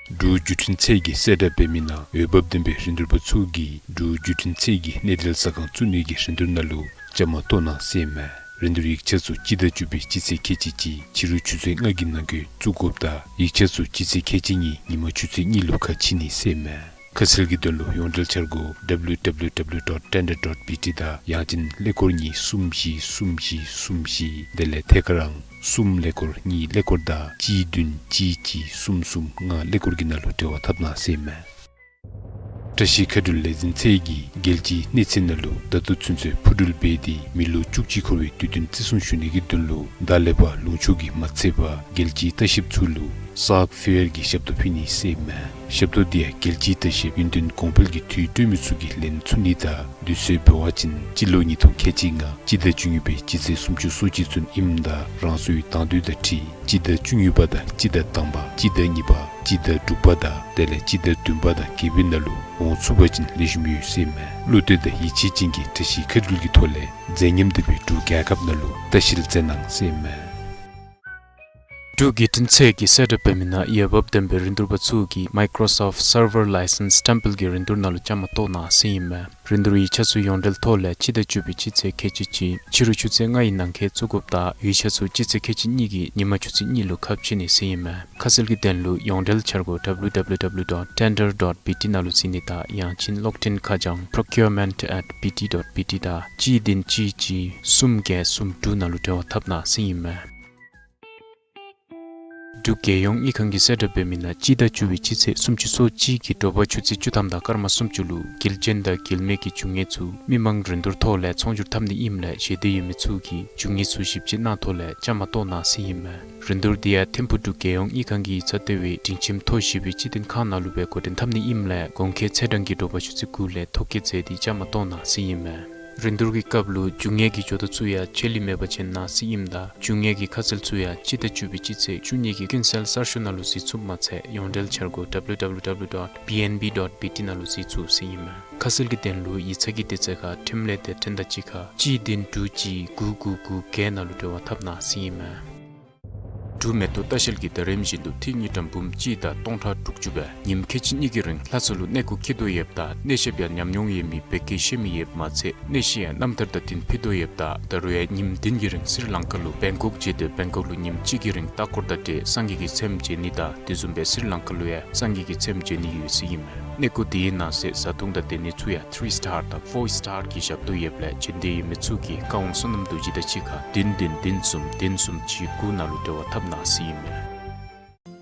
འབྲུག་བརྒྱུད་འཕྲིན་ཚད་ཀྱིས་གསལ་བསྒྲགས་འབད་མི་ནང་འོས་འབབ་ལྡན་པའི་རིན་བསྡུར་པ་ཚུ་གིས་འབྲུག་བརྒྱུད་འཕྲིན་ཚད་ཀྱི་གནས་འབྲེལ་ཟ་ཁང་བཙུགས་ནི་གི་རིན་བསྡུར་ནང་ལུ་བཅའ་མར་གཏོགས་གནང་ཟེར་ཨིན་མས། རིན་བསྡུར་ཡིག་ཆ་ཚུ་སྤྱི་ཟླ་བཅུ་པའི་སྤྱི་ཚེས་ཁལ་གཅིག་གཅིག་ཕྱི་རུ་ཆུ་ཚོད་ལྔ་གི་ནང་འཁོད་བཙུགས་དགོཔ་ད་ཡིག་ཆ་ཚུ་སྤྱི་ཚེས་ཁལ་གཅིག་གཉིས་ཉིན་མ་ཆུ་ཚོད་གཉིས་ལུ་ཁ་ཕྱེ་ནི་ཟེར་ཨིན་མས། ཁ་གསལ་གྱི་དོན་ལུ་ཡོངས་འབྲེལ་འཆར་སྒོ་W W W dot tender dot B T དང་ཡང་ཅིན་ཀླད་ཀོར་གཉིས་གསུམ་བཞི་གསུམ་བཞི་གསུམ་བཞི་དེ་ལས་ཐད་ཀར་ཨང་གསུམ་ཀླད་ཀོར་གཉིས་ཀླད་ཀོར་དང་གཅིག་བདུན་གཅིག་གཅིག་གསུམ་གསུམ་ལྔ་ཀླད་ཀོར་གྱི་ནང་ལུ་འབྲེལ་བ་འཐབ་གནང་ཟེར་ཨིན་མས། བཀྲ་ཤིས་མཁའ་འགྲུལ་ལས་འཛིན་ཚད་ཀྱིས་རྒྱལ་སྤྱིའི་གནས་ཚད་ནང་ལུ་ད་ལྟོ་ཚུན་ཚོད་འཕུར་འགྲུལ་འབད་དེ་མི་ལོ་བཅུ་གཅིག་འཁོར་བའི་དུས་སྟོན་བརྩི་སྲུང་ཞུ་ནི་གི་དོན་ལུ་ད་ལས་ཕར་ལུང་ཕྱོགས་ཀྱི་མ་ཚད་པར་རྒྱལ་སྤྱིའི་ལྟ་བཤལཔ་ཚུ་ལུ་ སཱཀ་ཕི་ཝེར་གྱི་ཞབས་ཏོག་ཕུལ་ནི་ཟེར་ཨིན་མས། ཞབས་ཏོག་འདི་ཡང་རྒྱལ་སྤྱི་ལྟ་བཤལ་ཡུན་བརྟན་གོང་འཕེལ་གྱི་དུས་སྤྲོད་མི་ཚུ་གིས་ལེན་ཚུགས་ནི་དང་དུས་ཚོད་འབད་བ་ཅིན་སྤྱི་ལོ་ཉིས་སྟོང་ཁལ་གཅིག་ལྔ་སྤྱི་ཟླ་བཅུ་གཉིས་པའི་སྤྱི་ཚེས་སུམ་ཅུ་སོ་གཅིག་ཚུན་ཨིནམ་ད་རང་སོའི་དང་འདོད་དང་འཁྲིལ་སྤྱི་ཟླ་བཅུ་གཉིས་པ་དང་སྤྱི་ཟླ་དང་པ་སྤྱི་ཟླ་གཉིས་པ་སྤྱི་ཟླ་དྲུག་པ་དང་དེ་ལས་སྤྱི་ཟླ་བདུན་པ་དང་བརྒྱད་པའི་ནང་ལུ་འོང་ཚུགས་པ་ཅིན་ལེགས་ཤོམ་ཡོད་ཟེར་ཨིན་མས། བློ་གཏད་དང་ཡིད་ཆེས་ཅན་གྱིས་བཀྲ་ཤིས་མཁས་འགྲུལ་གྱི་ཐོག་ལས་མཛེས་ཉམས་ལྡན་པའི་འབྲུག་རྒྱལ་ཁབ་ནང་ལུ་ལྟ་བཤལ་མཛད་གནང་ཟེར་ཨིན་མས། འབྲུག་རྒྱལ་ཕྲན་ཚད་ཀྱིས་གསལ་བསྒྲགས་འབད་མི་ནང་འོས་འབབ་ལྡན་པའི་རིན་བསྡུར་པ་ཚུ་གིས་Microsoft Server License སི་ཊེམ་པལ་གྱི་རིན་བསྡུར་ནང་ལུ་བཅའ་མར་གཏོགས་གནང་ཟེར་ཨིན་མས། རིན་བསྡུར་ཡིག་ཆ་ཚུ་ཡོངས་འབྲེལ་ཐོག་ལས་སྤྱི་ཟླ་བཅུ་པའི་སྤྱི་ཚེས་ཁལ་གཅིག་གཅིག་ཕྱི་རུ་ཆུ་ཚོད་ལྔའི་ནང་འཁོད་བཙུགས་དགོཔ་དང་ཡིག་ཆ་ཚུ་སྤྱི་ཚེས་ཁལ་གཅིག་གཉིས་ཀྱི་ཉིན་མ་ཆུ་ཚོད་གཉིས་ལུ་ཁ་ཕྱེ་ནི་ཟེར་ཨིན་མས། ཁ་གསལ་གྱི་དོན་ལུ་ཡོངས་འབྲེལ་འཆར་སྒོ་W W W dot tender dot B T ནང་ལུ་གཟིགས་ནི་དང་ཡང་ཅིན་གློག་འཕྲིན་ཁ་བྱང་procurement at B T dot B T དང་གཅིག་བདུན་གཅིག་གཅིག་གསུམ་བརྒྱད་གསུམ་དྲུག་ནང་ལུ་འབྲེལ་བ་འཐབ་གནང་ཟེར་ཨིན་མས། འབྲུག་རྒྱལ་ཡོངས་དངུལ་ཁང་གིས་གསལ་བསྒྲགས་འབད་མི་ནང་སྤྱི་ཟླ་བཅུ་པའི་སྤྱི་ཚེས་སུམ་ཅུ་སོ་གཅིག་གི་དྲོ་པ་ཆུ་ཚོད་བཅུ་ཐམ་དང་སྐར་མ་སུམ་ཅུ་ལུ་དགེ་ལྡན་དང་དགེ་མེད་ཀྱི་རྒྱུ་དངོས་ཚུ་མི་མང་རིན་བསྡུར་ཐོག་ལས་ཚོང་སྒྱུར་འཐབ་ནི་ཨིནམ་ལས་ཞེ་འདོད་ཡོད་མི་ཚུ་གིས་རྒྱུ་དངོས་ཚུ་ཞིབ་དཔྱད་གནང་ཐོག་ལས་བཅའ་མར་གཏོགས་གནང་ཟེར་ཨིན་མས། རིན་བསྡུར་འདི་ཡང་ཐིམ་ཕུག་འབྲུག་རྒྱལ་ཡོངས་དངུལ་ཁང་གི་ཡིག་ཚང་ལྟེ་བའི་སྒྲིང་ཁྱིམ་མཐོ་བཞི་པའི་སྤྱི་མཐུན་ཁང་ནང་ལུ་སྦེ་འགོ་འདྲེན་འཐབ་ནི་ཨིནམ་ལས་གོང་འཁོད་ཚེས་གྲངས་ཀྱི་དྲོ་པ་ཆུ་ཚོད་དགུ་ལས་ཐོ་བཀོད་མཛད་དེ་བཅའ་མར་གཏོགས་གནང་ཟེར་ཨིན་མས། རིན་བསྡུར་གྱི་སྐབས་ལུ་རྒྱུ་དངོས་ཀྱི་འབྱོར་ཐོ་ཚུ་ཡང་ཆད་ལུས་མེད་པར་བྱིན་གནང་ཟེར་ཨིནམ་ད་རྒྱུ་དངོས་ཀྱི་ཁ་གསལ་ཚུ་ཡང་སྤྱི་ཟླ་བཅུ་པའི་སྤྱི་ཚེས་བཅུ་གཉིས་ཀྱི་ཀུན་གསལ་གསར་ཤོག་ནང་ལུ་གཟིགས་ཚུགསཔ་མ་ཚད་ཡོངས་འབྲེལ་འཆར་སྒོ་W W W dot B N B dot B T ནང་ལུ་གཟིགས་ཚུགས་ཟེར་ཨིན་མས། ཁ་གསལ་གྱི་དོན་ལུ་ཡིག་ཚང་གི་དུས་ཚོད་ཁར་འཕྲིན་ལས་དེབ་ཕྲེང་དང་གཅིག་ཁར་གཅིག་བདུན་དྲུག་གཅིག་དགུ་དགུ་དགུ་བརྒྱད་ནང་ལུ་འབྲེལ་བ་འཐབ་གནང་ཟེར་ཨིན་མས། འབྲུག་མེ་ཏོག་ལྟ་བཤལ་གྱིས་ད་རིམ་བཞིན་དུ་ཏི་རུ་དངུལ་ཀྲམ་འབུམ་གཅིག་དང་སྟོང་ཕྲག་དྲུག་ཅུ་སྦེ་ཉིནམ་ཁལ་གཅིག་གཉིས་ཀྱི་རིང་ལྷ་ས་ལུ་གནས་སྐོར་འཁྱིད་དོ་ཡོདཔ་ད་གནས་བཤལཔ་ཡང་ཉམས་མྱོང་ཡོད་མི་བོད་སྐད་ཤེས་མི་ཡོདཔ་མ་ཚད་གནས་གཞི་ཡང་རྣམ་ཐར་དང་བསྟུན་ཕུལ་དོ་ཡོདཔ་ད་ད་རུང་ཡང་ཉིནམ་བདུན་གྱི་རིང་སི་རི་ལང་ཀ་ལུ་བེང་ཀོག་བརྒྱུད་དེ་བེང་ཀོག་ལུ་ཉིནམ་གཅིག་གི་རིང་ལྟ་སྐོར་དང་འབྲེལ་སངས་རྒྱས་ཀྱི་ཚེམ་མཇལ་ནི་དང་དེ་བཟུམ་སྦེ་སི་རི་ལང་ཀ་ལུ་ཡང་སངས་རྒྱས་ཀྱི་ཚེམ་མཇལ་ནི་ཡོད་ཟེར་ཨིན་མས། གནས་སྐོར་དེའི་ནང་གསེས་བཟའ་འཐུང་དང་སྡོད་གནས་ཚུ་ཡང་ཐི་རི་སི་ཊར་དང་ཕོར་སི་ཊར་གྱི་ཞབས་ཏོག་ཡོདཔ་ལས་བྱོན་འདོད་ཡོད་མི་ཚུ་གིས་བཀའ་དབང་བསོད་ནམས་རྡོ་རྗེ་དང་གཅིག་ཁར་བདུན་བདུན་བདུན་གསུམ་བདུན་གསུམ་གཅིག་དགུ་ནང་ལུ་འབྲེལ་བ་འཐབ་གནང་ཟེར་ཨིན་མས།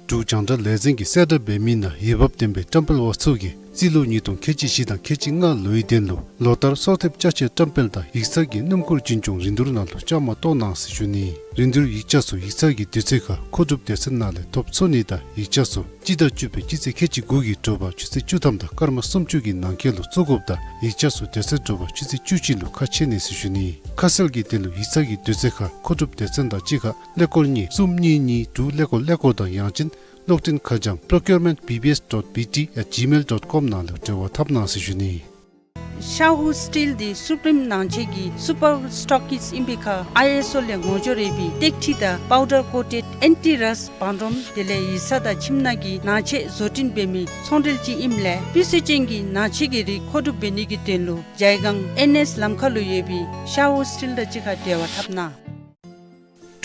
འབྲུག་རྒྱང་བསྒྲགས་ལས་འཛིན་གྱིས་གསལ་བསྒྲགས་འབད་མི་ནང་འོས་འབབ་ལྡན་པའི་བཀྲམ་སྤེལ་པ་ཚུ་གིས་རྩིས་ལོ་ཉིས་སྟོང་ཁལ་གཅིག་བཞི་དང་ཁལ་གཅིག་ལྔ་ལོའི་དོན་ལུ་ལོ་ལྟར་གསོལ་འདེབས་ཅ་ཆས་བཀྲམ་སྤེལ་དང་ཡིག་ཚང་གི་སྣུམ་འཁོར་འཛིན་སྐྱོང་རིན་བསྡུར་ནང་ལུ་བཅའ་མར་གཏོགས་གནང་ཟེར་ཞུ་ནི། རིན་བསྡུར་ཡིག་ཆ་ཚུ་ཡིག་ཚང་གི་དུས་ཚོད་ཁར་མཁོ་སྒྲུབ་སྡེ་ཚན་ནང་ལས་ཐོབ་ཚུགས་ནི་དང་ཡིག་ཆ་ཚུ་སྤྱི་ཟླ་བཅུ་པའི་སྤྱི་ཚེས་ཁལ་གཅིག་དགུ་གི་དྲོ་པ་ཆུ་ཚོད་བཅུ་ཐམ་དང་སྐར་མ་སུམ་ཅུ་གི་ནང་འཁོད་ལུ་བཙུགས་དགོཔ་ད་ཡིག་ཆ་ཚུ་དེ་ཚེ་དྲོ་པ་ཆུ་ཚོད་བཅུ་གཅིག་ལུ་ཁ་ཕྱེ་ནི་ཟེར་ཞུ་ནི། ཁ་གསལ་གྱི་དོན་ལུ་ཡིག་ཚང་གི་དུས་ཚོད་ཁར་མཁོ་སྒྲུབ་སྡེ་ཚན་དང་གཅིག་ཁར་ཀླད་ཀོར་གཉིས་གསུམ་གཉིས་གཉིས་དྲུག་ཀླད་ཀོར་ཀླད་ཀོར་དང་ཡང་ཅིན་གློག་འཕྲིན་ཁ་བྱང་procurement B B S dot B T at gmail dot com ནང་ལུ་འབྲེལ་བ་འཐབ་གནང་ཟེར་ཞུ་ནི། ཤ་ཧུ་སི་ཊིལ་འདི་སུ་པིརིམ་ནང་ཆེན་གྱི་སུ་པར་སི་ཊོག་ཀིསཊ་ཨིན་པའི་ཁར་ཨའི་ཨེསི་ཨོ་ལས་ངོ་སྦྱོར་ཡོད་པའི་ཏེག་ཁྲི་དང་པའུ་ཌར་ཀོ་ཊེཌ་ཨེན་ཊི་རསཊ་བང་རིམ་དེ་ལས་ཡིག་ཚང་དང་ཁྱིམ་ནང་གི་ནང་ཆས་བཟོ་སྐྲུན་འབད་མི་ཚོང་འབྲེལ་ཅིག་ཨིནམ་ལས་སྤུས་ཚད་ཅན་གྱི་ནང་ཆས་ཀྱི་རིགས་མཁོ་སྒྲུབ་འབད་ནི་གི་དོན་ལུ་ཇའི་སྒང་ཨེན་ཨེསི་ལམ་ཁ་ལུ་ཡོད་པའི་ཤ་ཧུ་སི་ཊིལ་དང་གཅིག་ཁར་འབྲེལ་བ་འཐབ་གནང་།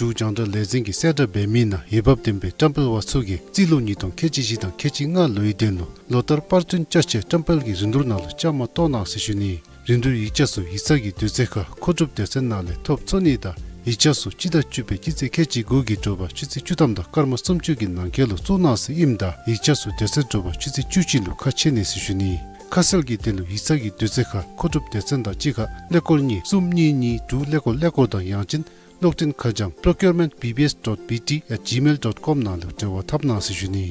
འབྲུག་རྒྱང་བསྒྲགས་ལས་འཛིན་གྱིས་གསལ་བསྒྲགས་འབད་མི་ནང་འོས་འབབ་ལྡན་པའི་བཀྲམ་སྤེལ་པ་ཚུ་གིས་རྩིས་ལོ་ཉིས་སྟོང་ཁལ་གཅིག་བཞི་དང་ཁལ་གཅིག་ལྔ་ལོའི་དོན་ལུ་ལོ་ལྟར་པར་སྐྲུན་ཅ་ཆས་བཀྲམ་སྤེལ་གྱི་རིན་བསྡུར་ནང་ལུ་བཅའ་མར་གཏོགས་གནང་ཟེར་ཞུ་ནི། རིན་བསྡུར་ཡིག་ཆ་ཚུ་ཡིག་ཚང་གི་དུས་ཚོད་ཁར་མཁོ་སྒྲུབ་སྡེ་ཚན་ནང་ལས་ཐོབ་ཚུགས་ནི་དང་ཡིག་ཆ་ཚུ་སྤྱི་ཟླ་བཅུ་པའི་སྤྱི་ཚེས་ཁལ་གཅིག་དགུ་གི་དྲོ་པ་ཆུ་ཚོད་བཅུ་ཐམ་དང་སྐར་མ་སུམ་ཅུ་གི་ནང་འཁོད་ལུ་བཙུགས་གནང་ཟེར་ཨིནམ་ད་ཡིག་ཆ་ཚུ་དེ་ཚེ་དྲོ་པ་ཆུ་ཚོད་བཅུ་གཅིག་ལུ་ཁ་ཕྱེ་ནི་ཟེར་ཞུ་ནི། ཁ་གསལ་གྱི་དོན་ལུ་ཡིག་ཚང་གི་དུས་ཚོད་ཁར་མཁོ་སྒྲུབ་སྡེ་ཚན་དང་གཅིག་ཁར་ཀླད་ཀོར་གཉིས་གསུམ་གཉིས་གཉིས་དྲུག་ཀླད་ཀོར་ཀླད་ཀོར་དང་ཡང་ཅིན་གློག་འཕྲིན་ཁ་བྱང་procurement B B S dot B T at gmail dot com ནང་ལུ་འབྲེལ་བ་འཐབ་གནང་ཟེར་ཞུ་ནི།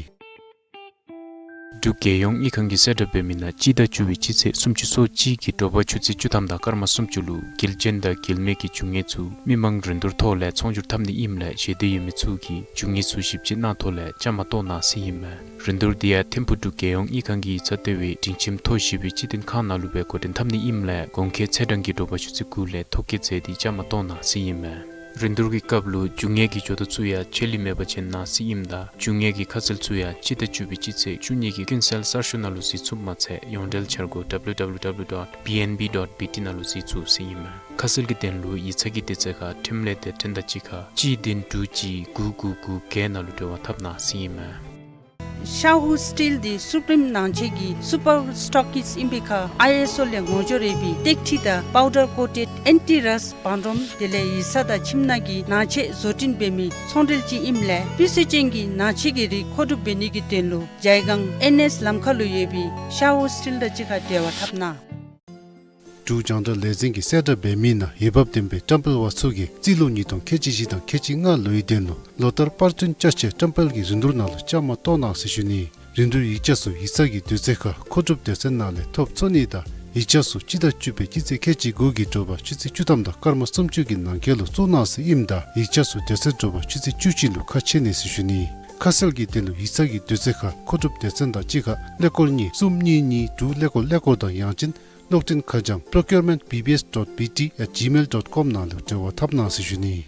འབྲུག་རྒྱལ་ཡོངས་དངུལ་ཁང་གིས་གསལ་བསྒྲགས་འབད་མི་ནང་སྤྱི་ཟླ་བཅུ་པའི་སྤྱི་ཚེས་སུམ་ཅུ་སོ་གཅིག་གི་དྲོ་པ་ཆུ་ཚོད་བཅུ་ཐམ་དང་སྐར་མ་སུམ་ཅུ་ལུ་དགེ་ལྡན་དང་དགེ་མེད་ཀྱི་རྒྱུ་དངོས་ཚུ་མི་མང་རིན་བསྡུར་ཐོག་ལས་ཚོང་སྒྱུར་འཐབ་ནི་ཨིནམ་ལས་ཞེ་འདོད་ཡོད་མི་ཚུ་གིས་རྒྱུ་དངོས་ཚུ་ཞིབ་དཔྱད་གནང་ཐོག་ལས་བཅའ་མར་གཏོགས་གནང་ཟེར་ཨིན་མས། རིན་བསྡུར་འདི་ཡང་ཐིམ་ཕུག་འབྲུག་རྒྱལ་ཡོངས་དངུལ་ཁང་གི་ཡིག་ཚང་ལྟེ་བའི་སྒྲིང་ཁྱིམ་མཐོ་བཞི་པའི་སྤྱི་མཐུན་ཁང་ནང་ལུ་སྦེ་འགོ་འདྲེན་འཐབ་ནི་ཨིནམ་ལས་གོང་འཁོད་ཚེས་གྲངས་ཀྱི་དྲོ་པ་ཆུ་ཚོད་དགུ་ལས་ཐོ་བཀོད་མཛད་དེ་བཅའ་མར་གཏོགས་གནང་ཟེར་ཨིན་མས། རིན་བསྡུར་གྱི་སྐབས་ལུ་རྒྱུ་དངོས་ཀྱི་འབྱོར་ཐོ་ཚུ་ཡང་ཆད་ལུས་མེད་པར་བྱིན་གནང་ཟེར་ཨིནམ་ད་རྒྱུ་དངོས་ཀྱི་ཁ་གསལ་ཚུ་ཡང་སྤྱི་ཟླ་བཅུ་པའི་སྤྱི་ཚེས་བཅུ་གཉིས་ཀྱི་ཀུན་གསལ་གསར་ཤོག་ནང་ལུ་གཟིགས་ཚུགསཔ་མ་ཚད་ཡོངས་འབྲེལ་འཆར་སྒོ་W W W dot B N B dot B T ནང་ལུ་གཟིགས་ཚུགས་ཟེར་ཨིན་མས། ཁ་གསལ་གྱི་དོན་ལུ་ཡིག་ཚང་གི་དུས་ཚོད་ཁར་འཕྲིན་ལས་དེབ་ཕྲེང་དང་གཅིག་ཁར་གཅིག་བདུན་དྲུག་གཅིག་དགུ་དགུ་དགུ་བརྒྱད་ནང་ལུ་འབྲེལ་བ་འཐབ་གནང་ཟེར་ཨིན་མས། ཤ་ཧུ་སི་ཊིལ་འདི་སུ་པིརིམ་ནང་ཆེན་གྱི་སུ་པར་སི་ཊོག་ཀིསཊ་ཨིན་པའི་ཁར་ཨའི་ཨེསི་ཨོ་ལས་ངོ་སྦྱོར་ཡོད་པའི་ཏེག་ཁྲི་དང་པའུ་ཌར་ཀོ་ཊེཌ་ཨེན་ཊི་རསཊ་བང་རིམ་དེ་ལས་ཡིག་ཚང་དང་ཁྱིམ་ནང་གི་ནང་ཆས་བཟོ་སྐྲུན་འབད་མི་ཚོང་འབྲེལ་ཅིག་ཨིནམ་ལས་སྤུས་ཚད་ཅན་གྱི་ནང་ཆས་ཀྱི་རིགས་མཁོ་སྒྲུབ་འབད་ནི་གི་དོན་ལུ་ཇའི་སྒང་ཨེན་ཨེསི་ལམ་ཁ་ལུ་ཡོད་པའི་ཤ་ཧུ་སི་ཊིལ་དང་གཅིག་ཁར་འབྲེལ་བ་འཐབ་གནང་། འབྲུག་རྒྱང་བསྒྲགས་ལས་འཛིན་གྱི་གསལ་བསྒྲགས་འབད་མི་ནང་འོས་འབབ་ལྡན་པའི་བཀྲམ་སྤེལ་བ་ཚུ་གིས་རྩིས་ལོ་ཉིས་སྟོང་ཁལ་གཅིག་བཞི་དང་ཁལ་གཅིག་ལྔ་ལོའི་དོན་ལུ་ལོ་ལྟར་པར་སྐྲུན་བཅའ་ཆས་བཀྲམ་སྤེལ་གྱི་རིན་བསྡུར་ནང་ལུ་བཅའ་མར་གཏོགས་གནང་ཟེར་ཞུ་ནི། རིན་བསྡུར་ཡིག་ཆ་ཚུ་ཡིག་ཚང་གི་དུས་ཚོད་ཁར་མཁོ་སྒྲུབ་སྡེ་ཚན་ནང་ལས་ཐོབ་ཚུགས་ནི་དང་ཡིག་ཆ་ཚུ་སྤྱི་ཟླ་བཅུ་པའི་སྤྱི་ཚེས་ཁལ་གཅིག་དགུ་གི་དྲོ་པ་ཆུ་ཚོད་བཅུ་ཐམ་དང་སྐར་མ་སུམ་ཅུ་གི་ནང་འཁོད་ལུ་བཙུགས་གནང་ཟེར་ཨིནམ་ད་ཡིག་ཆ་ཚུ་དེ་ཚེ་དྲོ་པ་ཆུ་ཚོད་བཅུ་གཅིག་ལུ་ཁ་ཕྱེ་ནི་ཟེར་ཞུ་ནི། ཁ་གསལ་གྱི་དོན་ལུ་ཡིག་ཚང་གི་དུས་ཚོད་ཁར་མཁོ་སྒྲུབ་སྡེ་ཚན་དང་གཅིག་ཁར་ཀླད་ཀོར་གཉིས་གསུམ་གཉིས་གཉིས་དྲུག་ཀླད་ཀོར་ཀླད་ཀོར་དང་ཡང་ཅིན་གློག་འཕྲིན་ཁ་བྱང་procurement B B S dot B T at gmail dot com ནང་ལུ་འབྲེལ་བ་འཐབ་གནང་ཟེར་ཞུ་ནི།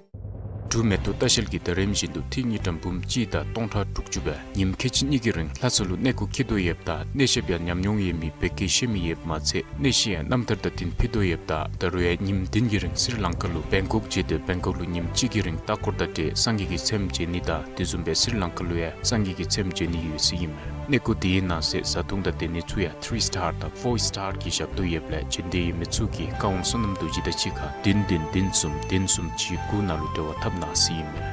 འབྲུག་མེ་ཏོག་ལྟ་བཤལ་གྱིས་ད་རིམ་བཞིན་དུ་ཏི་རུ་དངུལ་ཀྲམ་འབུམ་གཅིག་དང་སྟོང་ཕྲག་དྲུག་ཅུ་སྦེ་ཉིནམ་ཁལ་གཅིག་གཉིས་ཀྱི་རིང་ལྷ་ས་ལུ་གནས་སྐོར་འཁྱིད་དོ་ཡོདཔ་ད་གནས་བཤདཔ་ཡང་ཉམས་མྱོང་ཡོད་མི་བོད་སྐད་ཤེས་མི་ཡོདཔ་མ་ཚད་གནས་གཞི་ཡང་རྣམ་ཐར་དང་བསྟུན་ཕུལ་དོ་ཡོདཔ་ད་ད་རུང་ཡང་ཉིནམ་བདུན་གྱི་རིང་སི་རི་ལང་ཀ་ལུ་བེང་ཀོག་བྱོན་ཏེ་བེང་ཀོག་ལུ་ཉིནམ་གཅིག་གི་རིང་ལྟ་སྐོར་དང་འབྲེལ་སངས་རྒྱས་ཀྱི་ཚེམ་མཇལ་ནི་དང་དེ་བཟུམ་སྦེ་སི་རི་ལང་ཀ་ལུ་ཡང་སངས་རྒྱས་ཀྱི་ཚེམ་མཇལ་ནི་ཡོད་ཟེར་ཨིན་མས། གནས་སྐོར་དེའི་ནང་གསེས་བཟའ་འཐུང་དང་སྡོད་གནས་ཚུ་ཡང་ཐི་རི་སི་ཊར་དང་ཕོར་སི་ཊར་གྱི་ཞབས་ཏོག་ཡོདཔ་ལས་བྱོན་འདོད་ཡོད་མི་ཚུ་གིས་བཀའ་དབང་བསོད་ནམས་རྡོ་རྗེ་དང་གཅིག་ཁར་བདུན་བདུན་བདུན་གསུམ་བདུན་གསུམ་གཅིག་དགུ་ནང་ལུ་འབྲེལ་བ་འཐབ་གནང་ཟེར་ཨིན་མས།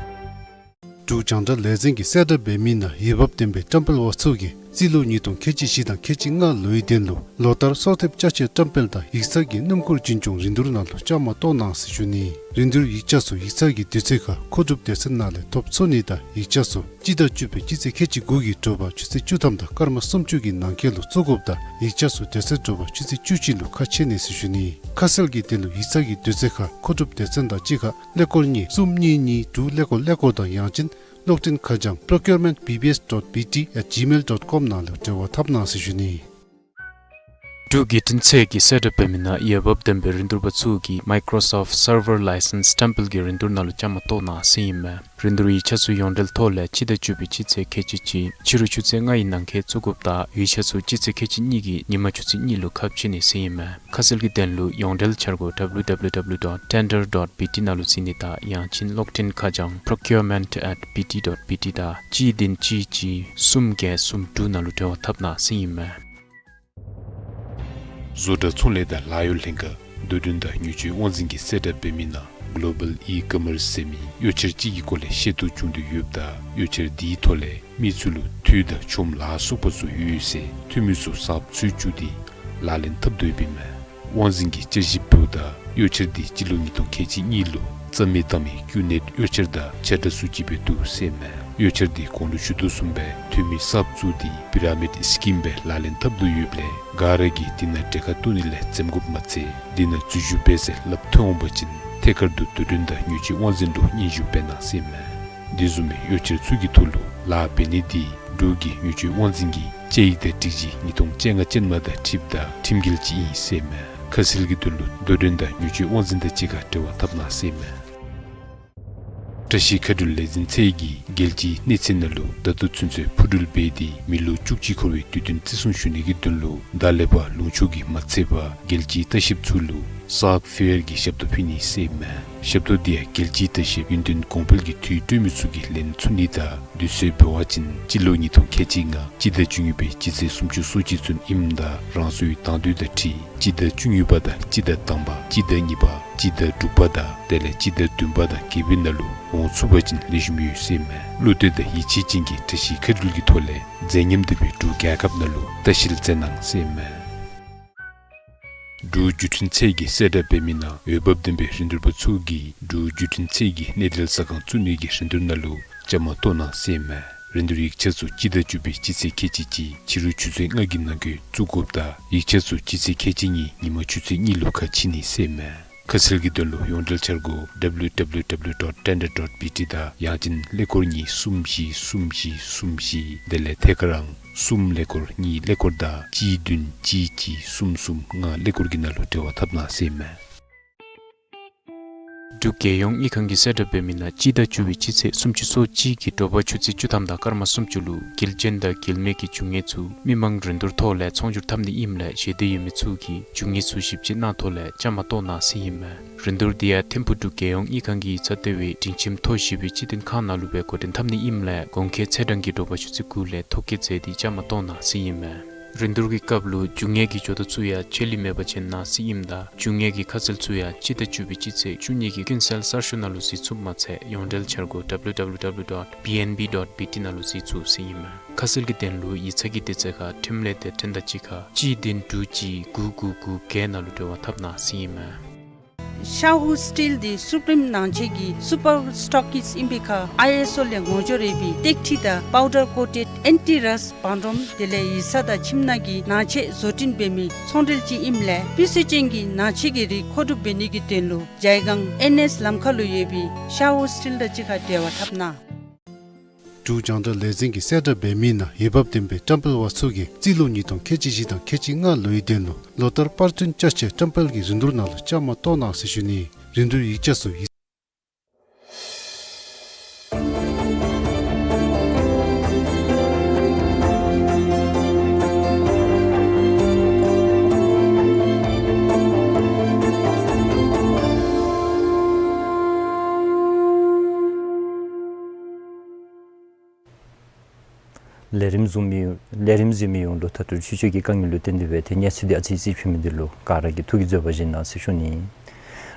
འབྲུག་རྒྱང་བསྒྲགས་ལས་འཛིན་གྱི་གསལ་བསྒྲགས་འབད་མི་ནང་འོས་འབབ་ལྡན་པའི་བཀྲམ་སྤེལ་བ་ཚུ་གིས་རྩིས་ལོ་ཉིས་སྟོང་ཁལ་གཅིག་བཞི་དང་ཁལ་གཅིག་ལྔ་ལོའི་དོན་ལུ་ལོ་ལྟར་གསོལ་འདེབས་བཅའ་ཆས་བཀྲམ་སྤེལ་དང་ཡིག་ཚང་གི་སྣུམ་འཁོར་རྒྱུན་སྐྱོང་རིན་བསྡུར་ནང་ལུ་བཅའ་མར་གཏོགས་གནང་ཟེར་ཞུ་ནི། རིན་བསྡུར་ཡིག་ཆ་ཚུ་ཡིག་ཚང་གི་དུས་ཚོད་ཁར་མཁོ་སྒྲུབ་སྡེ་ཚན་ནང་ལས་ཐོབ་ཚུགས་ནི་དང་ཡིག་ཆ་ཚུ་སྤྱི་ཟླ་བཅུ་པའི་སྤྱི་ཚེས་ཁལ་གཅིག་དགུ་གི་དྲོ་པ་ཆུ་ཚོད་བཅུ་ཐམ་དང་སྐར་མ་སུམ་ཅུ་གི་ནང་འཁོད་ལུ་བཙུགས་དགོཔ་ད་ཡིག་ཆ་ཚུ་དེ་ཚེ་དྲོ་པ་ཆུ་ཚོད་བཅུ་གཅིག་ལུ་ཁ་ཕྱེ་ནི་ཟེར་ཞུ་ནི། ཁ་གསལ་གྱི་དོན་ལུ་ཡིག་ཚང་གི་དུས་ཚོད་ཁར་མཁོ་སྒྲུབ་སྡེ་ཚན་དང་གཅིག་ཁར་ཀླད་ཀོར་གཉིས་གསུམ་གཉིས་གཉིས་དྲུག་ཀླད་ཀོར་ཀླད་ཀོར་དང་ཡང་ཅིན་གློག་འཕྲིན་ཁ་བྱང་procurement B B S dot B T at gmail dot com ནང་ལུ་འབྲེལ་བ་འཐབ་གནང་ཟེར་ཞུ་ནི། འབྲུག་བརྒྱུད་འཕྲིན་ཚད་ཀྱིས་གསལ་བསྒྲགས་འབད་མི་ནང་འོས་འབབ་ལྡན་པའི་རིན་བསྡུར་པ་ཚུ་གིས་Microsoft Server License བཀྲམ་སྤེལ་གྱི་རིན་བསྡུར་ནང་ལུ་བཅའ་མར་གཏོགས་གནང་ཟེར་ཨིན་མས། རིན་བསྡུར་ཡིག་ཆ་ཚུ་ཡོངས་འབྲེལ་ཐོག་ལས་སྤྱི་ཟླ་བཅུ་པའི་སྤྱི་ཚེས་ཁལ་གཅིག་གཅིག་ཕྱི་རུ་ཆུ་ཚོད་ལྔ་ཡི་ནང་འཁོད་བཙུགས་དགོཔ་ད་ཡིག་ཆ་ཚུ་སྤྱི་ཚེས་ཁལ་གཅིག་གཉིས་ཀྱི་ཉིན་མ་ཆུ་ཚོད་གཉིས་ལུ་ཁ་ཕྱེ་ནི་ཟེར་ཨིན་མས། ཁ་གསལ་གྱི་དོན་ལུ་ཡོངས་འབྲེལ་འཆར་སྒོ་W W W dot tender dot B T ནང་ལུ་གཟིགས་ནི་དང་ཡང་ཅིན་གློག་འཕྲིན་ཁ་བྱང་procurement at B T dot B T དང་གཅིག་བདུན་གཅིག་གཅིག་གསུམ་བརྒྱད་གསུམ་དྲུག་ནང་ལུ་འབྲེལ་བ་འཐབ་གནང་ཟེར་ཨིན་མས། བཟོ་གྲྭ་ཚོང་ལས་དང་ལཱ་གཡོག་ལྷན་ཁག་འདོད་འདུན་དང་ཉོ་སྤྱོད་དབང་འཛིན་གྱིས་གསལ་བསྒྲགས་འབད་མི་ནང་Global E-Commerce ཟེར་མི་གཡོག་འཆར་ཅིག་གི་སྐོར་ལས་ཤེས་རྟོགས་བྱུང་དོ་ཡོདཔ་ད་གཡོག་འཆར་དེའི་ཐོག་ལས་མི་ཚུ་ལུ་འཐུས་དང་ཆོམ་ལ་སོགས་པ་ཚུ་ཡོད་ཟེར་འཐུས་མི་ཚུ་གསརཔ་འཚོལ་བཅུག་སྟེ་ལག་ལེན་འཐབ་དོ་ཡོདཔ་ཨིན་མས། དབང་འཛིན་གྱིས་དཔྱད་ཞིབ་འབདཝ་ད་གཡོག་འཆར་དེ་སྤྱི་ལོ་ཉིས་སྟོང་ཁལ་གཅིག་གཉིས་ལུ་རྩ་མེད་བཏང་མི་ཀུ་ནེཊ་གཡོག་འཆར་དང་ཆ་འདྲ་སུ་ཅིག་སྦེ་འདུག་ཟེར་ཨིན་མས། གཡོག་འཆར་དེ་གོང་ལུ་ཞུ་དོ་བཟུམ་སྦེ་འཐུས་མི་གསརཔ་བཙུགས་ཏེ་པི་ར་མིཌ་སི་ཀིམ་སྦེ་ལག་ལེན་འཐབ་དོ་ཡོདཔ་ལས་ག་ར་གིས་དེ་ནང་གྲལ་ཁར་གཏོགས་ནི་ལས་འཛེམ་དགོཔ་མ་ཚད་དེ་ནང་འཛུལ་ཞུགས་འབད་ཟེར་སླབ་ཐོན་འོང་པ་ཅིན་ཐད་ཀར་དུ་འདོད་འདུན་དང་ཉོ་སྤྱོད་དབང་འཛིན་ལུ་སྙན་ཞུ་འབད་གནང་ཟེར་ཨིན་མས། དེ་བཟུམ་མའི་གཡོག་འཆར་ཚུ་གི་ཐོག་ལུ་ལཱ་འབད་ནི་དེ་འབྲུག་གི་ཉོ་སྤྱོད་དབང་འཛིན་གྱི་དཔྱད་ཡིག་དང་སྒྲིག་གཞི་ཉིས་སྟོང་བཅོ་ལྔ་ཅན་མ་དང་འཁྲིལཝ་ད་ཁྲིམས་འགལ་ཅིག་ཨིན་ཟེར་ཨིན་མས། ཁ་གསལ་གྱི་དོན་ལུ་འདོད་འདུན་དང་ཉོ་སྤྱོད་དབང་འཛིན་དང་གཅིག་ཁར་འབྲེལ་བ་འཐབ་གནང་ཟེར་ཨིན་མས། བཀྲ་ཤིས་མཁའ་འགྲུལ་ལས་འཛིན་ཚད་ཀྱིས་རྒྱལ་སྤྱིའི་གནས་ཚད་ནང་ལུ་ད་ལྟོ་ཚུན་ཚོད་འཕུར་འགྲུལ་འབད་དེ་མི་ལོ་བཅུ་གཅིག་འཁོར་བའི་དུས་སྟོན་བརྩི་སྲུང་ཞུ་ནི་གི་དོན་ལུ་ད་ལས་ཕར་ལུང་ཕྱོགས་ཀྱི་མ་ཚད་པར་རྒྱལ་སྤྱིའི་ལྟ་བཤལཔ་ཚུ་ལུ་སཱག་ཕེར་གྱི་ཞབས་ཏོག་ཕུལ་ནི་ཟེར་ཨིན་མས། ཞབས་ཏོག་དེ་ཡང་རྒྱལ་སྤྱིའི་ལྟ་བཤལཔ་ཡུན་བརྟན་གོང་འཕེལ་གྱི་འཐུས་སྤྲོད་མི་ཚུ་གིས་ལེན་ཚུགས་ནི་དང་དུས་ཚོད་འབད་བ་ཅིན་སྤྱི་ལོ་ཉིས་སྟོང་ཁལ་གཅིག་ལྔ་སྤྱི་ཟླ་བཅུ་གཉིས་པའི་སྤྱི་ཚེས་སུམ་ཅུ་སོ་གཅིག་ཚུན་ཨིནམ་ད་རང་སོའི་དང་འདོད་དང་འཁྲིལ་སྤྱི་ཟླ་བཅུ་གཉིས་པ་དང་སྤྱི་ཟླ་དང་པ་སྤྱི་ཟླ་གཉིས་པ་སྤྱི་ཟླ་དྲུག་པ་དང་དེ་ལས་སྤྱི་ཟླ་བདུན་པ་དང་བརྒྱད་པའི་ནང་ལུ་འོང་ཚུགས་པ་ཅིན་ལེགས་ཤོམ་ཡོད་ཟེར་ཨིན་མས། བློ་གཏད་དང་ཡིད་ཆེས་ཅན་གྱིས་བཀྲ་ཤིས་མཁའ་འགྲུལ་གྱི་ཐོག་ལས་མཛའ་མཉམ་ལྡན་པའི་འབྲུག་རྒྱལ་ཁབ་ནང་ལུ་ལྟ་བཤལ་མཛད་གནང་ཟེར་ཨིན་མས། འབྲུག་བརྒྱུད་འཕྲིན་ཚད་ཀྱིས་གསལ་བསྒྲགས་འབད་མི་ནང་འོས་འབབ་ལྡན་པའི་རིན་བསྡུར་པ་ཚུ་གིས་འབྲུག་བརྒྱུད་འཕྲིན་ཚད་ཀྱི་གནས་འབྲེལ་ཟ་ཁང་བཙུགས་ནི་གི་རིན་བསྡུར་ནང་ལུ་བཅའ་མར་གཏོགས་གནང་ཟེར་ཨིན་མས། རིན་བསྡུར་ཡིག་ཆ་ཚུ་སྤྱི་ཟླ་བཅུ་པའི་སྤྱི་ཚེས་ཁལ་གཅིག་གཅིག་ཕྱི་རུ་ཆུ་ཚོད་ལྔ་གི་ནང་འཁོད་བཙུགས་དགོཔ་ད་ཡིག་ཆ་ཚུ་སྤྱི་ཚེས་ཁལ་གཅིག་གཉིས་ཉིན་མ་ཆུ་ཚོད་གཉིས་ལུ་ཁ་ཕྱེ་ནི་ཟེར་ཨིན་མས། ཁ་གསལ་གྱི་དོན་ལུ་ཡོངས་འབྲེལ་འཆར་སྒོ་W W W dot tender dot B T དང་ཡང་ཅིན་ཀླད་ཀོར་གཉིས་གསུམ་བཞི་གསུམ་བཞི་གསུམ་བཞི་དེ་ལས་ཐད་ཀར་ཨང་གསུམ་ཀླད་ཀོར་གཉིས་ཀླད་ཀོར་དང་གཅིག་བདུན་གཅིག་གཅིག་གསུམ་གསུམ་ལྔ་ཀླད་ཀོར་གྱི་ནང་ལུ་འབྲེལ་བ་འཐབ་གནང་ཟེར་ཨིན་མས། འབྲུག་རྒྱལ་ཡོངས་དངུལ་ཁང་གིས་གསལ་བསྒྲགས་འབད་མི་ནང་སྤྱི་ཟླ་བཅུ་པའི་སྤྱི་ཚེས་སུམ་ཅུ་སོ་གཅིག་གི་དྲོ་པ་ཆུ་ཚོད་བཅུ་ཐམ་དང་སྐར་མ་སུམ་ཅུ་ལུ་འགུལ་རྐྱེན་དང་འགུལ་མེད་ཀྱི་རྒྱུ་དངོས་ཚུ་མི་མང་རིན་བསྡུར་ཐོག་ལས་ཚོང་སྒྱུར་འཐབ་ནི་ཨིནམ་ལས་ཞེ་འདོད་ཡོད་མི་ཚུ་གིས་རྒྱུ་དངོས་ཚུ་ཞིབ་དཔྱད་གནང་ཐོག་ལས་བཅའ་མར་གཏོགས་གནང་ཟེར་ཨིན་མས། རིན་བསྡུར་དེ་ཡང་ཐིམ་ཕུག་འབྲུག་རྒྱལ་ཡོངས་དངུལ་ཁང་གི་ཡིག་ཚང་ལྟེ་བའི་སྒྲིང་ཁྱིམ་མཐོ་བཞི་པའི་སྤྱི་བསྟན་ཁང་ནང་ལུ་སྦེ་འགོ་འདྲེན་འཐབ་ནི་ཨིནམ་ལས་གོང་འཁོད་ཚེས་གྲངས་ཀྱི་དྲོ་པ་ཆུ་ཚོད་དགུ་ལས་ཐོ་བཀོད་མཛད་དེ་བཅའ་མར་གཏོགས་གནང་ཟེར་ཨིན་མས། རིན་བསྡུར་གྱི་སྐབས་ལུ་རྒྱུ་དངོས་ཀྱི་ཇོ་བདག་ཚུ་ཡང་ཆད་ལུས་མེད་པ་ཅིག་གནང་ཟེར་ཨིནམ་ད་རྒྱུ་དངོས་ཀྱི་ཁ་གསལ་ཚུ་ཡང་སྤྱི་ཟླ་བཅུ་པའི་སྤྱི་ཚེས་བཅུ་གཉིས་ཀྱི་ཀུན་གསལ་གསར་ཤོག་ནང་ལུ་གཟིགས་ཚུགསཔ་མ་ཚད་ཡོངས་འབྲེལ་འཆར་སྒོ་www dot bnb dot bt ནང་ལུ་གཟིགས་ཚུགས་ཟེར་ཨིན་མས། ཁ་གསལ་གྱི་དོན་ལུ་ཡིག་ཚང་གི་དུས་ཚོད་ཁར་འཕྲིན་ལས་སྡེ་ཚན་དང་གཅིག་ཁར་གཅིག་བདུན་དྲུག་གཅིག་དགུ་དགུ་དགུ་བརྒྱད་ནང་ལུ་འབྲེལ་བ་འཐབ་གནང་ཟེར་ཨིན་མས། ཤ་ཧུ་སི་ཊིལ་འདི་སུ་པི་རིམ་ནང་ཆེན་གྱི་སུ་པར་སི་ཊོག་ཀིསཊ་ཨིན་པའི་ཁར་ཨའི་ཨེསི་ཨོ་ལས་ངོ་སྦྱོར་ཡོད་པའི་སྟེགས་ཁྲི་དང་པའུ་ཌར་ཀོ་ཊེཌ་ཨེན་ཊི་རསཊ་བང་སྒྲོམ་དེ་ལས་ཡིག་ཚང་དང་ཁྱིམ་ནང་གི་ནང་ཆས་བཟོ་སྐྲུན་འབད་མི་ཚོང་འབྲེལ་ཅིག་ཨིནམ་ལས་སྤུས་ཚད་ཅན་གྱི་ནང་ཆས་ཀྱི་རིགས་མཁོ་སྒྲུབ་འབད་ནི་གི་དོན་ལུ་ཇའི་སྒང་ཨེན་ཨེསི་ལམ་ཁ་ལུ་ཡོད་པའི་ཤ་ཧུ་སི་ཊིལ་དང་གཅིག་ཁར་འབྲེལ་བ་འཐབ་གནང་། འབྲུག་རྒྱང་བསྒྲགས་ལས་འཛིན་གྱིས་གསལ་བསྒྲགས་འབད་མི་ནང་འོས་འབབ་ལྡན་པའི་བཀྲམ་སྤེལ་པ་ཚུ་གིས་རྩིས་ལོ་ཉིས་སྟོང་ཁལ་གཅིག་བཞི་དང་ཁལ་གཅིག་ལྔ་ལོའི་དོན་ལུ་ལོ་ལྟར་པར་སྐྲུན་བསྐྱར་ཞིབ་བཀྲམ་སྤེལ་གྱི་རིན་བསྡུར་ནང་ལུ་བཅའ་མར་གཏོགས་གནང་ཟེར་ཞུ་ནི། རིན་བསྡུར་ཡིག་ཆ་ཚུ་ཡི། ལས་རིམ་གཟིགས་མི་ལས་རིམ་གཟིགས་མི་ཡོངས་ལུ་ད་ལྟོ་ཆུ་ཚོད་ཀྱི་དཀའ་ངལ་ལུ་བརྟེན་ཏེ་འབད་ཏེ་གནས་ཚུལ་འདི་ཨ་ཙི་ཅིག་ཕྱེ་མི་འདི་ལུ་ག་ར་གིས་ཐུགས་ཀྱིས་བཟོད་པ་བཞེས་གནང་ཟེར་ཞུ་ནི།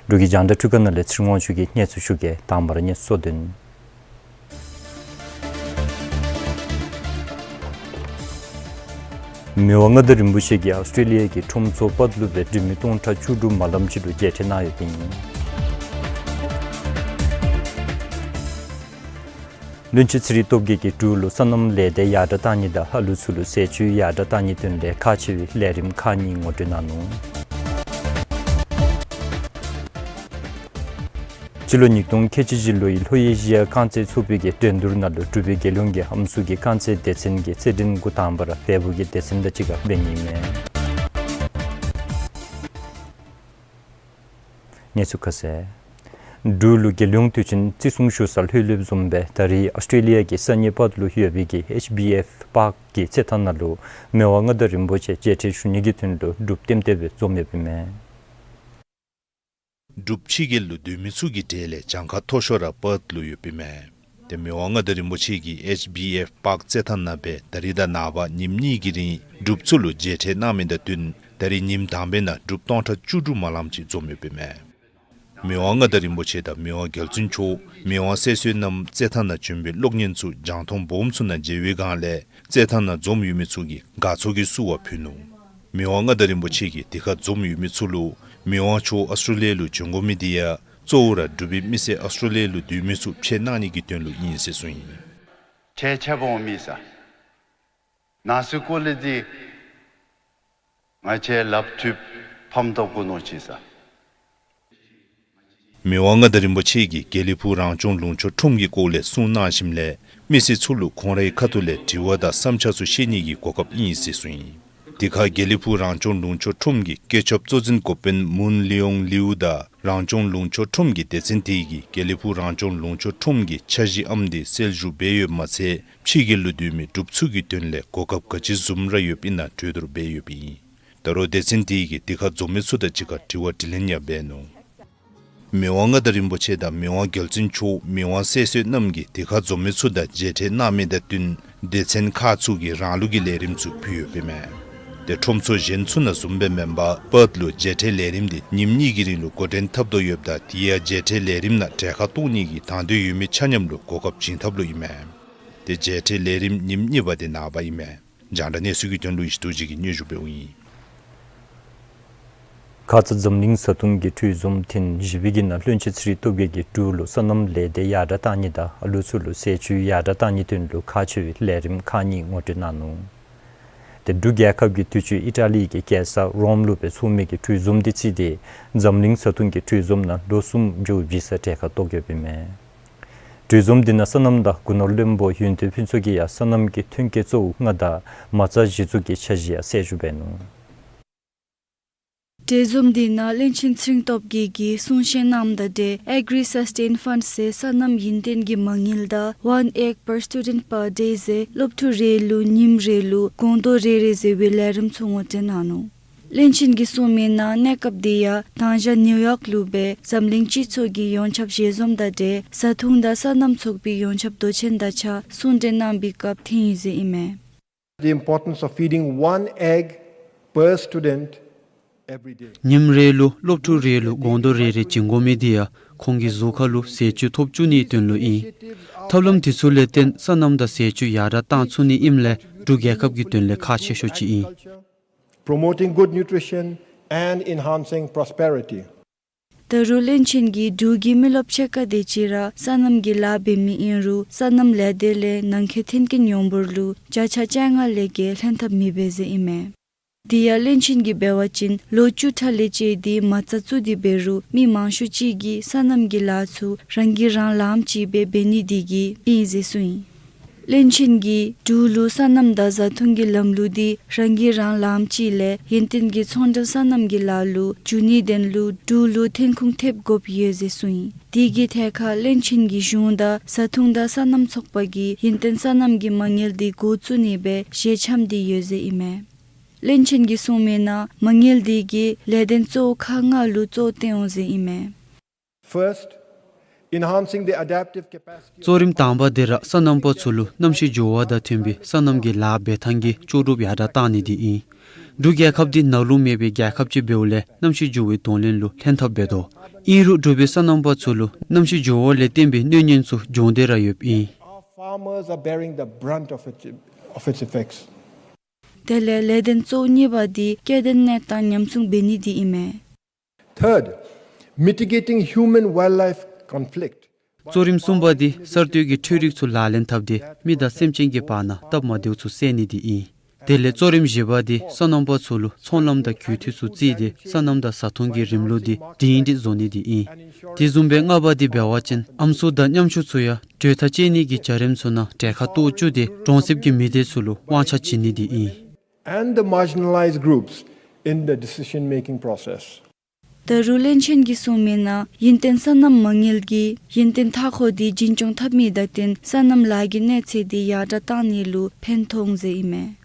འབྲུག་གི་རྒྱང་བསྒྲགས་ཁྲུས་ཁང་ནང་ལས་ཚེ་རིང་དབང་ཕྱུག་གིས་གནས་ཚུལ་ཞུ་གེ། དང་པ་ར་གནས་ཚུལ་གཙོ་དོན། མི་དབང་མངའ་བདག་རིན་པོ་ཆེ་གིས་ཨོསི་ཊྲེ་ལི་ཡ་གི་ཁྲོམ་ཚོགས་པར་ལུ་སྦེ་འབྲུག་མི་སྟོང་ཕྲག་བཅུ་དྲུག་མ་ལམ་ཅིག་ལུ་མཇལ་འཕྲད་གནང་ཡོདཔ་ཨིན། བློན་ཆེན་ཚེ་རིང་སྟོབས་རྒྱས་ཀྱིས་འབྲུག་ལུ་སོ་ནམ་ལས་སྡེ་ཡར་དྲགས་གཏང་ནི་དང་ཨ་ལུ་ཚུ་ལུ་ཟས་བཅུད་ཡར་དྲགས་གཏང་ནིའི་དོན་ལས་ཁག་ཆེ་བའི་ལས་རིམ་ཁག་གཉིས་ངོ་སྤྲོད་གནང་ནུག། སྤྱི་ལོ་ཉིས་སྟོང་ཁལ་གཅིག་བཞི་ལོའི་ལྷོ་ཨེ་ཤི་ཡ་རྐང་རྩེད་ཚོགས་པའི་གི་འགྲན་བསྡུར་ནང་ལུ་འབྲུག་པའི་རྒྱལ་ཡོངས་ཀྱི་ཨམ་སྲུ་གི་རྐང་རྩེད་སྡེ་ཚན་གྱི་རྩེད་འགྲན་འགོ་དང་པ་ར་བལ་པོ་གི་སྡེ་ཚན་དང་གཅིག་ཁར་འབད་ནི་ཨིན་མས། གནས་ཚུལ་ཁ་གསལ། འབྲུག་ལུ་རྒྱལ་ཡོངས་དུས་ཆེན་བརྩི་སྲུང་ཞུ་སར་ལྷོད་ལྷོདཔ་བཟུམ་སྦེ་ད་རེས་ཨོསི་ཊྲེ་ལི་ཡ་གི་ས་གནས་པརཐ་ལུ་ཡོད་པའི་གི་ཨེཆ་བི་ཨེཕ་པཱརཀ་གི་རྩེད་ཐང་ནང་ལུ་མི་དབང་མངའ་བདག་རིན་པོ་ཆེ་མཇལ་འཕྲད་ཞུ་ནི་གི་དོན་ལུ་འབྲུགཔ་ལྟེམ་ལྟེ་སྦེ་འཛོམས་ཡོདཔ་ཨིན་མས། འབྲུགཔ་ཕྱི་རྒྱལ་ལུ་སྡོད་མི་ཚུ་གི་གྲས་ལས་གྱངས་ཁ་མཐོ་ཤོས་ར་པརཐ་ལུ་ཡོདཔ་ཨིན་མས། ཏེ་མི་དབང་མངའ་བདག་རིན་པོ་ཆེ་གིས་ཨེཆ་བི་ཨེཕ་པཱརཀ་རྩེད་ཐང་ནང་སྦེ་ད་རིས་དང་ནངས་པ་ཉིནམ་གཉིས་ཀྱི་རིང་འབྲུགཔ་ཚུ་ལུ་མཇལ་འཕྲད་གནང་མི་དང་བསྟུན་ད་རིས་ཉིནམ་དང་པའི་ནང་འབྲུགཔ་སྟོང་ཕྲག་བཅུ་དྲུག་མ་ལམ་ཅིག་འཛོམས་ཡོདཔ་ཨིན་མས། མི་དབང་མངའ་བདག་རིན་པོ་ཆེ་དང་མི་དབང་རྒྱལ་བཙུན་མཆོག་མི་དབང་སྲས་བསོད་ནམས་རྩེད་ཐང་ནང་བྱོན་པའི་གློག་བརྙན་ཚུ་རྒྱང་མཐོང་སྦོམ་ཚུ་ནང་མཇལ་བའི་སྒང་ལས་རྩེད་ཐང་ནང་འཛོམས་ཡོད་མི་ཚུ་གིས་དགའ་ཚོར་གྱི་བསུ་བ་ཕུལ་ནུག། མི་དབང་མངའ་བདག་རིན་པོ་ཆེ་གིས་དེ་ཁར་འཛོམས་ཡོད་མི་ཚུ་ལུ་མི་དབང་མཆོག་ཨོསི་ཊྲེ་ལི་ཡ་ལུ་བྱོན་དགོ་མི་འདི་ཡང་གཙོ་བོ་ར་འབྲུག་པའི་མི་སེར་ཨོསི་ཊྲེ་ལི་ཡ་ལུ་སྡོད་མི་ཚུ་ཕྱད་གནང་ནི་གི་དོན་ལུ་ཨིན་ཟེར་གསུངས་ཡི། ཁྱེད་ཆ་བོ་མི་ས། ནང་སུ་ཀོ་ལི་ཏི་ང་བཅས་ལགཔ་ཐུབ་ཕམ་ཐོབ་གོ་ནོ་ཅི་ས། མི་དབང་མངའ་བདག་རིན་པོ་ཆེ་གིས་དགེ་ལེགས་ཕུག་རང་སྐྱོང་ལུང་ཕྱོགས་ཁྲོམ་གྱི་སྐོར་ལས་གསུངས་གནང་ཞིནམ་ལས་མི་སེར་ཚུ་ལུ་ཁོང་རའི་ཁ་ཐུག་ལས་དྲི་བ་དང་བསམ་འཆར་ཚུ་བཤད་ནི་གི་གོ་སྐབས་ཨིན་ཟེར་གསུངས་ཡི། དེ་ཁར་དགེ་ལེགས་ཕུག་རང་སྐྱོང་ལུང་ཕྱོགས་ཁྲོམ་གྱི་སྐྱེས་ཆབ་གཙོ་འཛིན་འགོ་དཔོན་མུན་ལི་ཡོང་ལིའུ་དང་རང་སྐྱོང་ལུང་ཕྱོགས་ཁྲོམ་གྱི་སྡེ་ཚན་དེ་གིས་དགེ་ལེགས་ཕུག་རང་སྐྱོང་ལུང་ཕྱོགས་ཁྲོམ་གྱི་འཆར་གཞིའམ་དེ་སེལ་ཞུ་འབད་ཡོདཔ་མ་ཚད་ཕྱི་རྒྱལ་ལུ་སྡོད་མི་འབྲུགཔ་ཚུ་གི་དོན་ལས་གོ་སྐབས་ག་ཅི་བཟུམ་ར་ཡོདཔ་ཨིན་ན་གྲོས་བསྡུར་འབད་ཡོདཔ་ཨིན། ད་རུང་སྡེ་ཚན་དེ་གིས་དེ་ཁར་འཛོམས་མི་ཚུ་དང་གཅིག་ཁར་དྲི་བ་དྲིས་ལན་ཡང་འབད་ནུག། མི་དབང་མངའ་བདག་རིན་པོ་ཆེ་དང་མི་དབང་རྒྱལ་བཙུན་མཆོག་མི་དབང་སྲས་བསོད་ནམས་ཀྱིས་དེ་ཁར་འཛོམས་མི་ཚུ་དང་མཇལ་འཕྲད་གནང་མི་དང་བསྟུན་སྡེ་ཚན་ཁག་ཚུ་གིས་རང་ལུགས་ཀྱི་ལས་རིམ་ཚུ་ཕུལ་ཡོདཔ་ཨིན་མས། ཏེ་ཁྲོམ་ཚོགས་གཞན་ཚུ་ནང་བཟུམ་སྦེ་མེན་པར་པརཐ་ལུ་མཇལ་འཕྲད་ལས་རིམ་འདི་ཉིནམ་གཉིས་ཀྱི་རིང་ལུ་འགོ་འདྲེན་འཐབ་དོ་ཡོདཔ་ད་དེ་ཡང་མཇལ་འཕྲད་ལས་རིམ་ནང་གྲལ་ཁར་གཏོགས་ནི་གི་དང་འདོད་ཡོད་མི་ཆ་མཉམ་ལུ་གོ་སྐབས་བྱིན་ཐབས་ལུ་ཨིན་མས། ཏེ་མཇལ་འཕྲད་ལས་རིམ་ཉིནམ་གཉིས་པ་འདི་ནངས་པ་ཨིན་མས། རྒྱང་བསྒྲགས་གནས་ཚུལ་གྱི་དོན་ལུ་ཡེ་ཤེས་རྡོ་རྗེ་གིས་སྙན་ཞུ་འབདཝ་ཨིན། ཁ་ཙ་འཛམ་གླིང་བཟའ་འཐུང་གི་གྲོས་འཛོམས་ཐེངས་བཞི་པའི་གི་ནང་བློན་ཆེན་ཚེ་རིང་སྟོབས་རྒྱས་ཀྱིས་འབྲུག་ལུ་སོ་ནམ་ལས་སྡེ་ཡར་དྲགས་གཏང་ནི་དང་ཨ་ལུ་ཚུ་ལུ་ཟས་བཅུད་ཡར་དྲགས་གཏང་ནིའི་དོན་ལུ་ཁག་ཆེ་བའི་ལས་རིམ་ཁག་གཉིས་ངོ་སྤྲོད་གནང་ནུག། ཏེ་འབྲུག་རྒྱལ་ཁབ་ཀྱི་དུས་ཅི་ཨི་ཊ་ལི་གི་རྒྱལ་ས་རོམ་ལུ་སྦེ་ཚོགས་མི་གི་གྲོས་འཛོམས་འདི་བརྩིས་ཏེ་འཛམ་གླིང་བཟའ་འཐུང་གི་གྲོས་འཛོམས་ནང་ལོ་གསུམ་མཇུག་བསྡུ་ས་གྲལ་ཁར་གཏོགས་ཡོདཔ་ཨིན་མས། གྲོས་འཛོམས་འདི་ནང་སོ་ནམ་དང་སྒོ་ནོར་བློན་པོ་ཡོན་ཏན་ཕུན་ཚོགས་ཀྱིས་ཡང་སོ་ནམ་གྱི་ཐོན་སྐྱེད་གཙོ་བོ་རྔ་དང་མ་རྩ་གཞི་བཙུགས་ཀྱི་འཆར་གཞི་ཡང་གསལ་ཞུ་འབད་ནུག། གྲོས་འཛོམས་འདི་ནང་བློན་ཆེན་ཚེ་རིང་སྟོབས་རྒྱས་ཀྱིས་གསུང་བཤད་གནངམ་དང་འབྲེལ་Agri Sustain Fund ཟེར་སོ་ནམ་ཡུན་བརྟན་གྱི་མ་དངུལ་དང་One Acre per Student per Day ཟེར་སློབ་ཕྲུག་རེ་ལུ་ཉིནམ་རེ་ལུ་སྒོང་རྡོག་རེ་རེ་ཟེར་བའི་ལས་རིམ་ཚུ་ངོ་སྤྲོད་གནང་ནུག། བློན་ཆེན་གྱིས་གསུངས་མིའི་ནང་གནས་སྐབས་འདི་ཡང་དང་ཞག་ནིའུ་ཡོག་ལུ་སྦེ་འཛམ་གླིང་སྤྱི་ཚོགས་ཀྱི་ཡོངས་ཁྱབ་ཞལ་འཛོམས་དང་འབྲེལ་བཟའ་འཐུང་དང་སོ་ནམ་ཚོགས་པའི་ཡོངས་ཁྱབ་མདོ་ཆེན་དང་གཅིག་ཁར་གསུང་གྲོས་གནང་བའི་སྐབས་ཐོན་ཡི་ཟེར་ཨིན་མས། The importance of feeding one egg per student every day. ཉིནམ་རེ་ལུ་སློབ་ཕྲུག་རེ་ལུ་སྒོང་རྡོག་རེ་རེ་བྱིན་དགོ་མི་འདི་ཡང་ཁོང་གི་གཟུགས་ཁར་ལུ་ཟས་བཅུད་ཐོབ་བཅུག་ནིའི་དོན་ལུ་ཨིན། ཐབས་ལམ་འདི་ཚུ་ལས་བརྟེན་སོ་ནམ་དང་ཟས་བཅུད་ཡར་དྲག་བཏང་ཚུགས་ནི་ཨིནམ་ལས་འབྲུག་རྒྱལ་ཁབ་ཀྱི་དོན་ལས་ཁག་ཆེ་ཤོས་ཅིག་ཨིན། Promoting good nutrition and enhancing prosperity. ད་རུང་བློན་ཆེན་གྱིས་འབྲུག་གི་མི་རློབས་ཕྱེད་ཀ་དེ་ཅིག་ར་སོ་ནམ་གྱི་ལཱ་འབད་མི་ཨིན་རུང་སོ་ནམ་ལས་སྡེ་ལས་ནང་འཁོད་མཐུན་རྐྱེན་ཡོངས་འབོར་ལུ་བརྒྱ་ཆ་བཅོ་ལྔ་ལས་བརྒལ་ལྷན་ཐབས་མི་འབད་ཟེར་ཨིན་མས། དེ་ཡང་བློན་ཆེན་གྱིས་འབད་བ་ཅིན་ལོ་བཅུ་ཕྲག་ལས་བཅད་དེ་མ་རྩ་བཙུགས་ཏེ་འབད་རུང་མི་མང་ཤོས་ཅིག་གིས་སོ་ནམ་གྱི་ལཱ་ཚུ་རང་གིས་རང་ལངམ་ཅིག་སྦེ་འབད་ནི་དེ་གིས་ཨིན་ཟེར་གསུངས་ཡི། བློན་ཆེན་གྱིས་འབྲུག་ལུ་སོ་ནམ་དང་བཟའ་འཐུང་གི་ལམ་ལུགས་འདི་རང་གིས་རང་ལངམ་ཅིག་ལས་ཡུན་བརྟན་གྱི་ཚོང་འབྲེལ་སོ་ནམ་གྱི་ལཱ་ལུ་འགྱུར་ནིའི་དོན་ལུ་འབྲུག་ལུ་ཐོན་ཁུངས་ཐེབས་དགོཔ་ཡོད་ཟེར་གསུངས་ཡི། དེ་གི་ཐད་ཁར་བློན་ཆེན་གྱིས་གཞུང་དང་བཟའ་འཐུང་དང་སོ་ནམ་ཚོགས་པ་གིས་ཡུན་བརྟན་སོ་ནམ་གྱི་མ་དངུལ་འདི་འགོ་བཙུགས་ནི་སྦེ་ཞལ་འཆམ་སྟེ་ཡོད་ཟེར་ཨིན་མས། བློན་ཆེན་གྱིས་གསུངས་མིའི་ནང་མ་དངུལ་འདི་གིས་ལས་དོན་གཙོ་བོ་ཁག་ལྔ་ལུ་གཙོ་བོ་བཏོན་འོང་ཟེར་ཨིན་མས། First, enhancing the adaptive capacity. གཙོ་རིམ་དང་པ་འདི་ར་སོ་ནམ་པ་ཚུ་ལུ་གནམ་གཤིས་འགྱུར་བ་དང་མཐུན་པའི་སོ་ནམ་གྱི་ལཱ་འབད་ཐངས་ཀྱི་ལྕོགས་གྲུབ་ཡར་དྲག་བཏང་ནི་འདི་ཨིན། འབྲུག་རྒྱལ་ཁབ་འདི་ནགས་ལུང་མེད་པའི་རྒྱལ་ཁབ་ཅིག་འབདཝ་ལས་གནམ་གཤིས་འགྱུར་བའི་གདོང་ལེན་ལུ་ལྷན་ཐབས་འབད་དོ། ཨིན་རུང་འབྲུག་པའི་སོ་ནམ་པ་ཚུ་ལུ་གནམ་གཤིས་འགྱུར་བ་ལས་བརྟེན་པའི་གནོད་ཉེན་ཚུ་འབྱུང་སྟེ་ར་ཡོདཔ་ཨིན། Our farmers are bearing the brunt of its, of its effects. དེ་ལས་ལས་དོན་གཙོ་བོ་གཉིས་པ་འདི་སྐྱེ་ལྡན་གནས་སྟངས་ཉམས་སྲུང་འབད་ནི་འདི་ཨིན་མས། Third, mitigating human-wildlife conflict. གཙོ་རིམ་གསུམ་པ་འདི་གསར་གཏོད་ཀྱི་འཕྲུལ་རིག་ཚུ་ལག་ལེན་འཐབ་སྟེ་མི་དང་སེམས་ཅན་གྱི་བར་ན་སྟབས་མ་བདེཝ་ཚུ་སེལ་ནི་འདི་ཨིན། དེ་ལས་གཙོ་རིམ་བཞི་པ་འདི་སོ་ནམ་པ་ཚུ་ལུ་ཚོང་ལམ་དང་རྒུད་འཐུས་ཚུ་བརྩིས་ཏེ་སོ་ནམ་དང་བཟའ་འཐུང་གི་རིམ་ལུགས་འདི་སྒྲིང་སྒྲི་བཟོ་ནི་འདི་ཨིན། དེ་བཟུམ་སྦེ་ལྔ་པ་འདི་འབད་བ་ཅིན་ཨམ་སྲུ་དང་ཉམ་ཆུང་ཚུ་ཡང་གྲོས་ཐག་བཅད་ནི་གི་བྱ་རིམ་ཚུ་ནང་གྲལ་ཁར་གཏོགས་བཅུག་སྟེ་གྲོང་གསེབ་ཀྱི་མི་སྡེ་ཚུ་ལུ་དབང་ཆ་བྱིན་ནི་འདི་ཨིན། And the marginalized groups in the decision-making process. ད་རུང་བློན་ཆེན་གྱིས་གསུངས་མིའི་ནང་ཡུན་བརྟན་སོ་ནམ་མ་དངུལ་གྱིས་ཡུན་བརྟན་མཐའ་འཁོར་འདི་རྒྱུན་སྐྱོང་འཐབ་མི་དང་བསྟུན་སོ་ནམ་ལཱ་གི་གནས་ཚད་འདི་ཡར་དྲག་བཏང་ནི་ལུ་ཕན་ཐོགས་འོང་ཟེར་ཨིན་མས།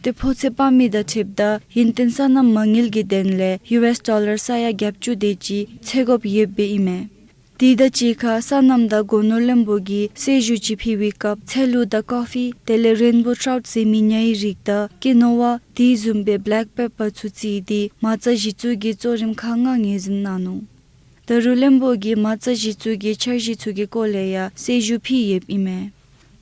ཏེ་ཕོགས་ཚོད་སྤར་མི་དང་འཁྲིལཝ་ད་ཡུན་བརྟན་སོ་ནམ་མ་དངུལ་གྱི་དོན་ལས་ཡུ་ཨེས་ཌོ་ལར་ས་ཡ་བརྒྱད་ཅུ་དེ་ཅིག་འཚོལ་དགོཔ་ཡོདཔ་ཨིན་མས། དེ་དང་གཅིག་ཁར་སོ་ནམ་དང་སྒོ་ནོར་བློན་པོ་གིས་གསོལ་ཞུ་ཅིག་ཕུལ་བའི་སྐབས་ཚལ་ལུ་དང་ཀོ་ཕི་དེ་ལས་རེན་བོ་ཊའུཊ་ཟེར་མི་ཉ་ཡི་རིགས་དང་ཀི་ནོ་ཝ་དེ་བཟུམ་སྦེ་བེ་ལེཀ་པེ་པར་ཚུ་བརྩིས་ཏེ་མ་རྩ་གཞི་བཙུགས་ཀྱི་གཙོ་རིམ་ཁག་ལྔ་ངོས་འཛིན་གནང་ནུག། ད་རུང་བློན་པོ་གིས་མ་རྩ་གཞི་བཙུགས་ཀྱི་འཆར་གཞི་ཚུ་གི་སྐོར་ལས་ཡང་གསོལ་ཞུ་ཕུལ་ཡོདཔ་ཨིན་མས།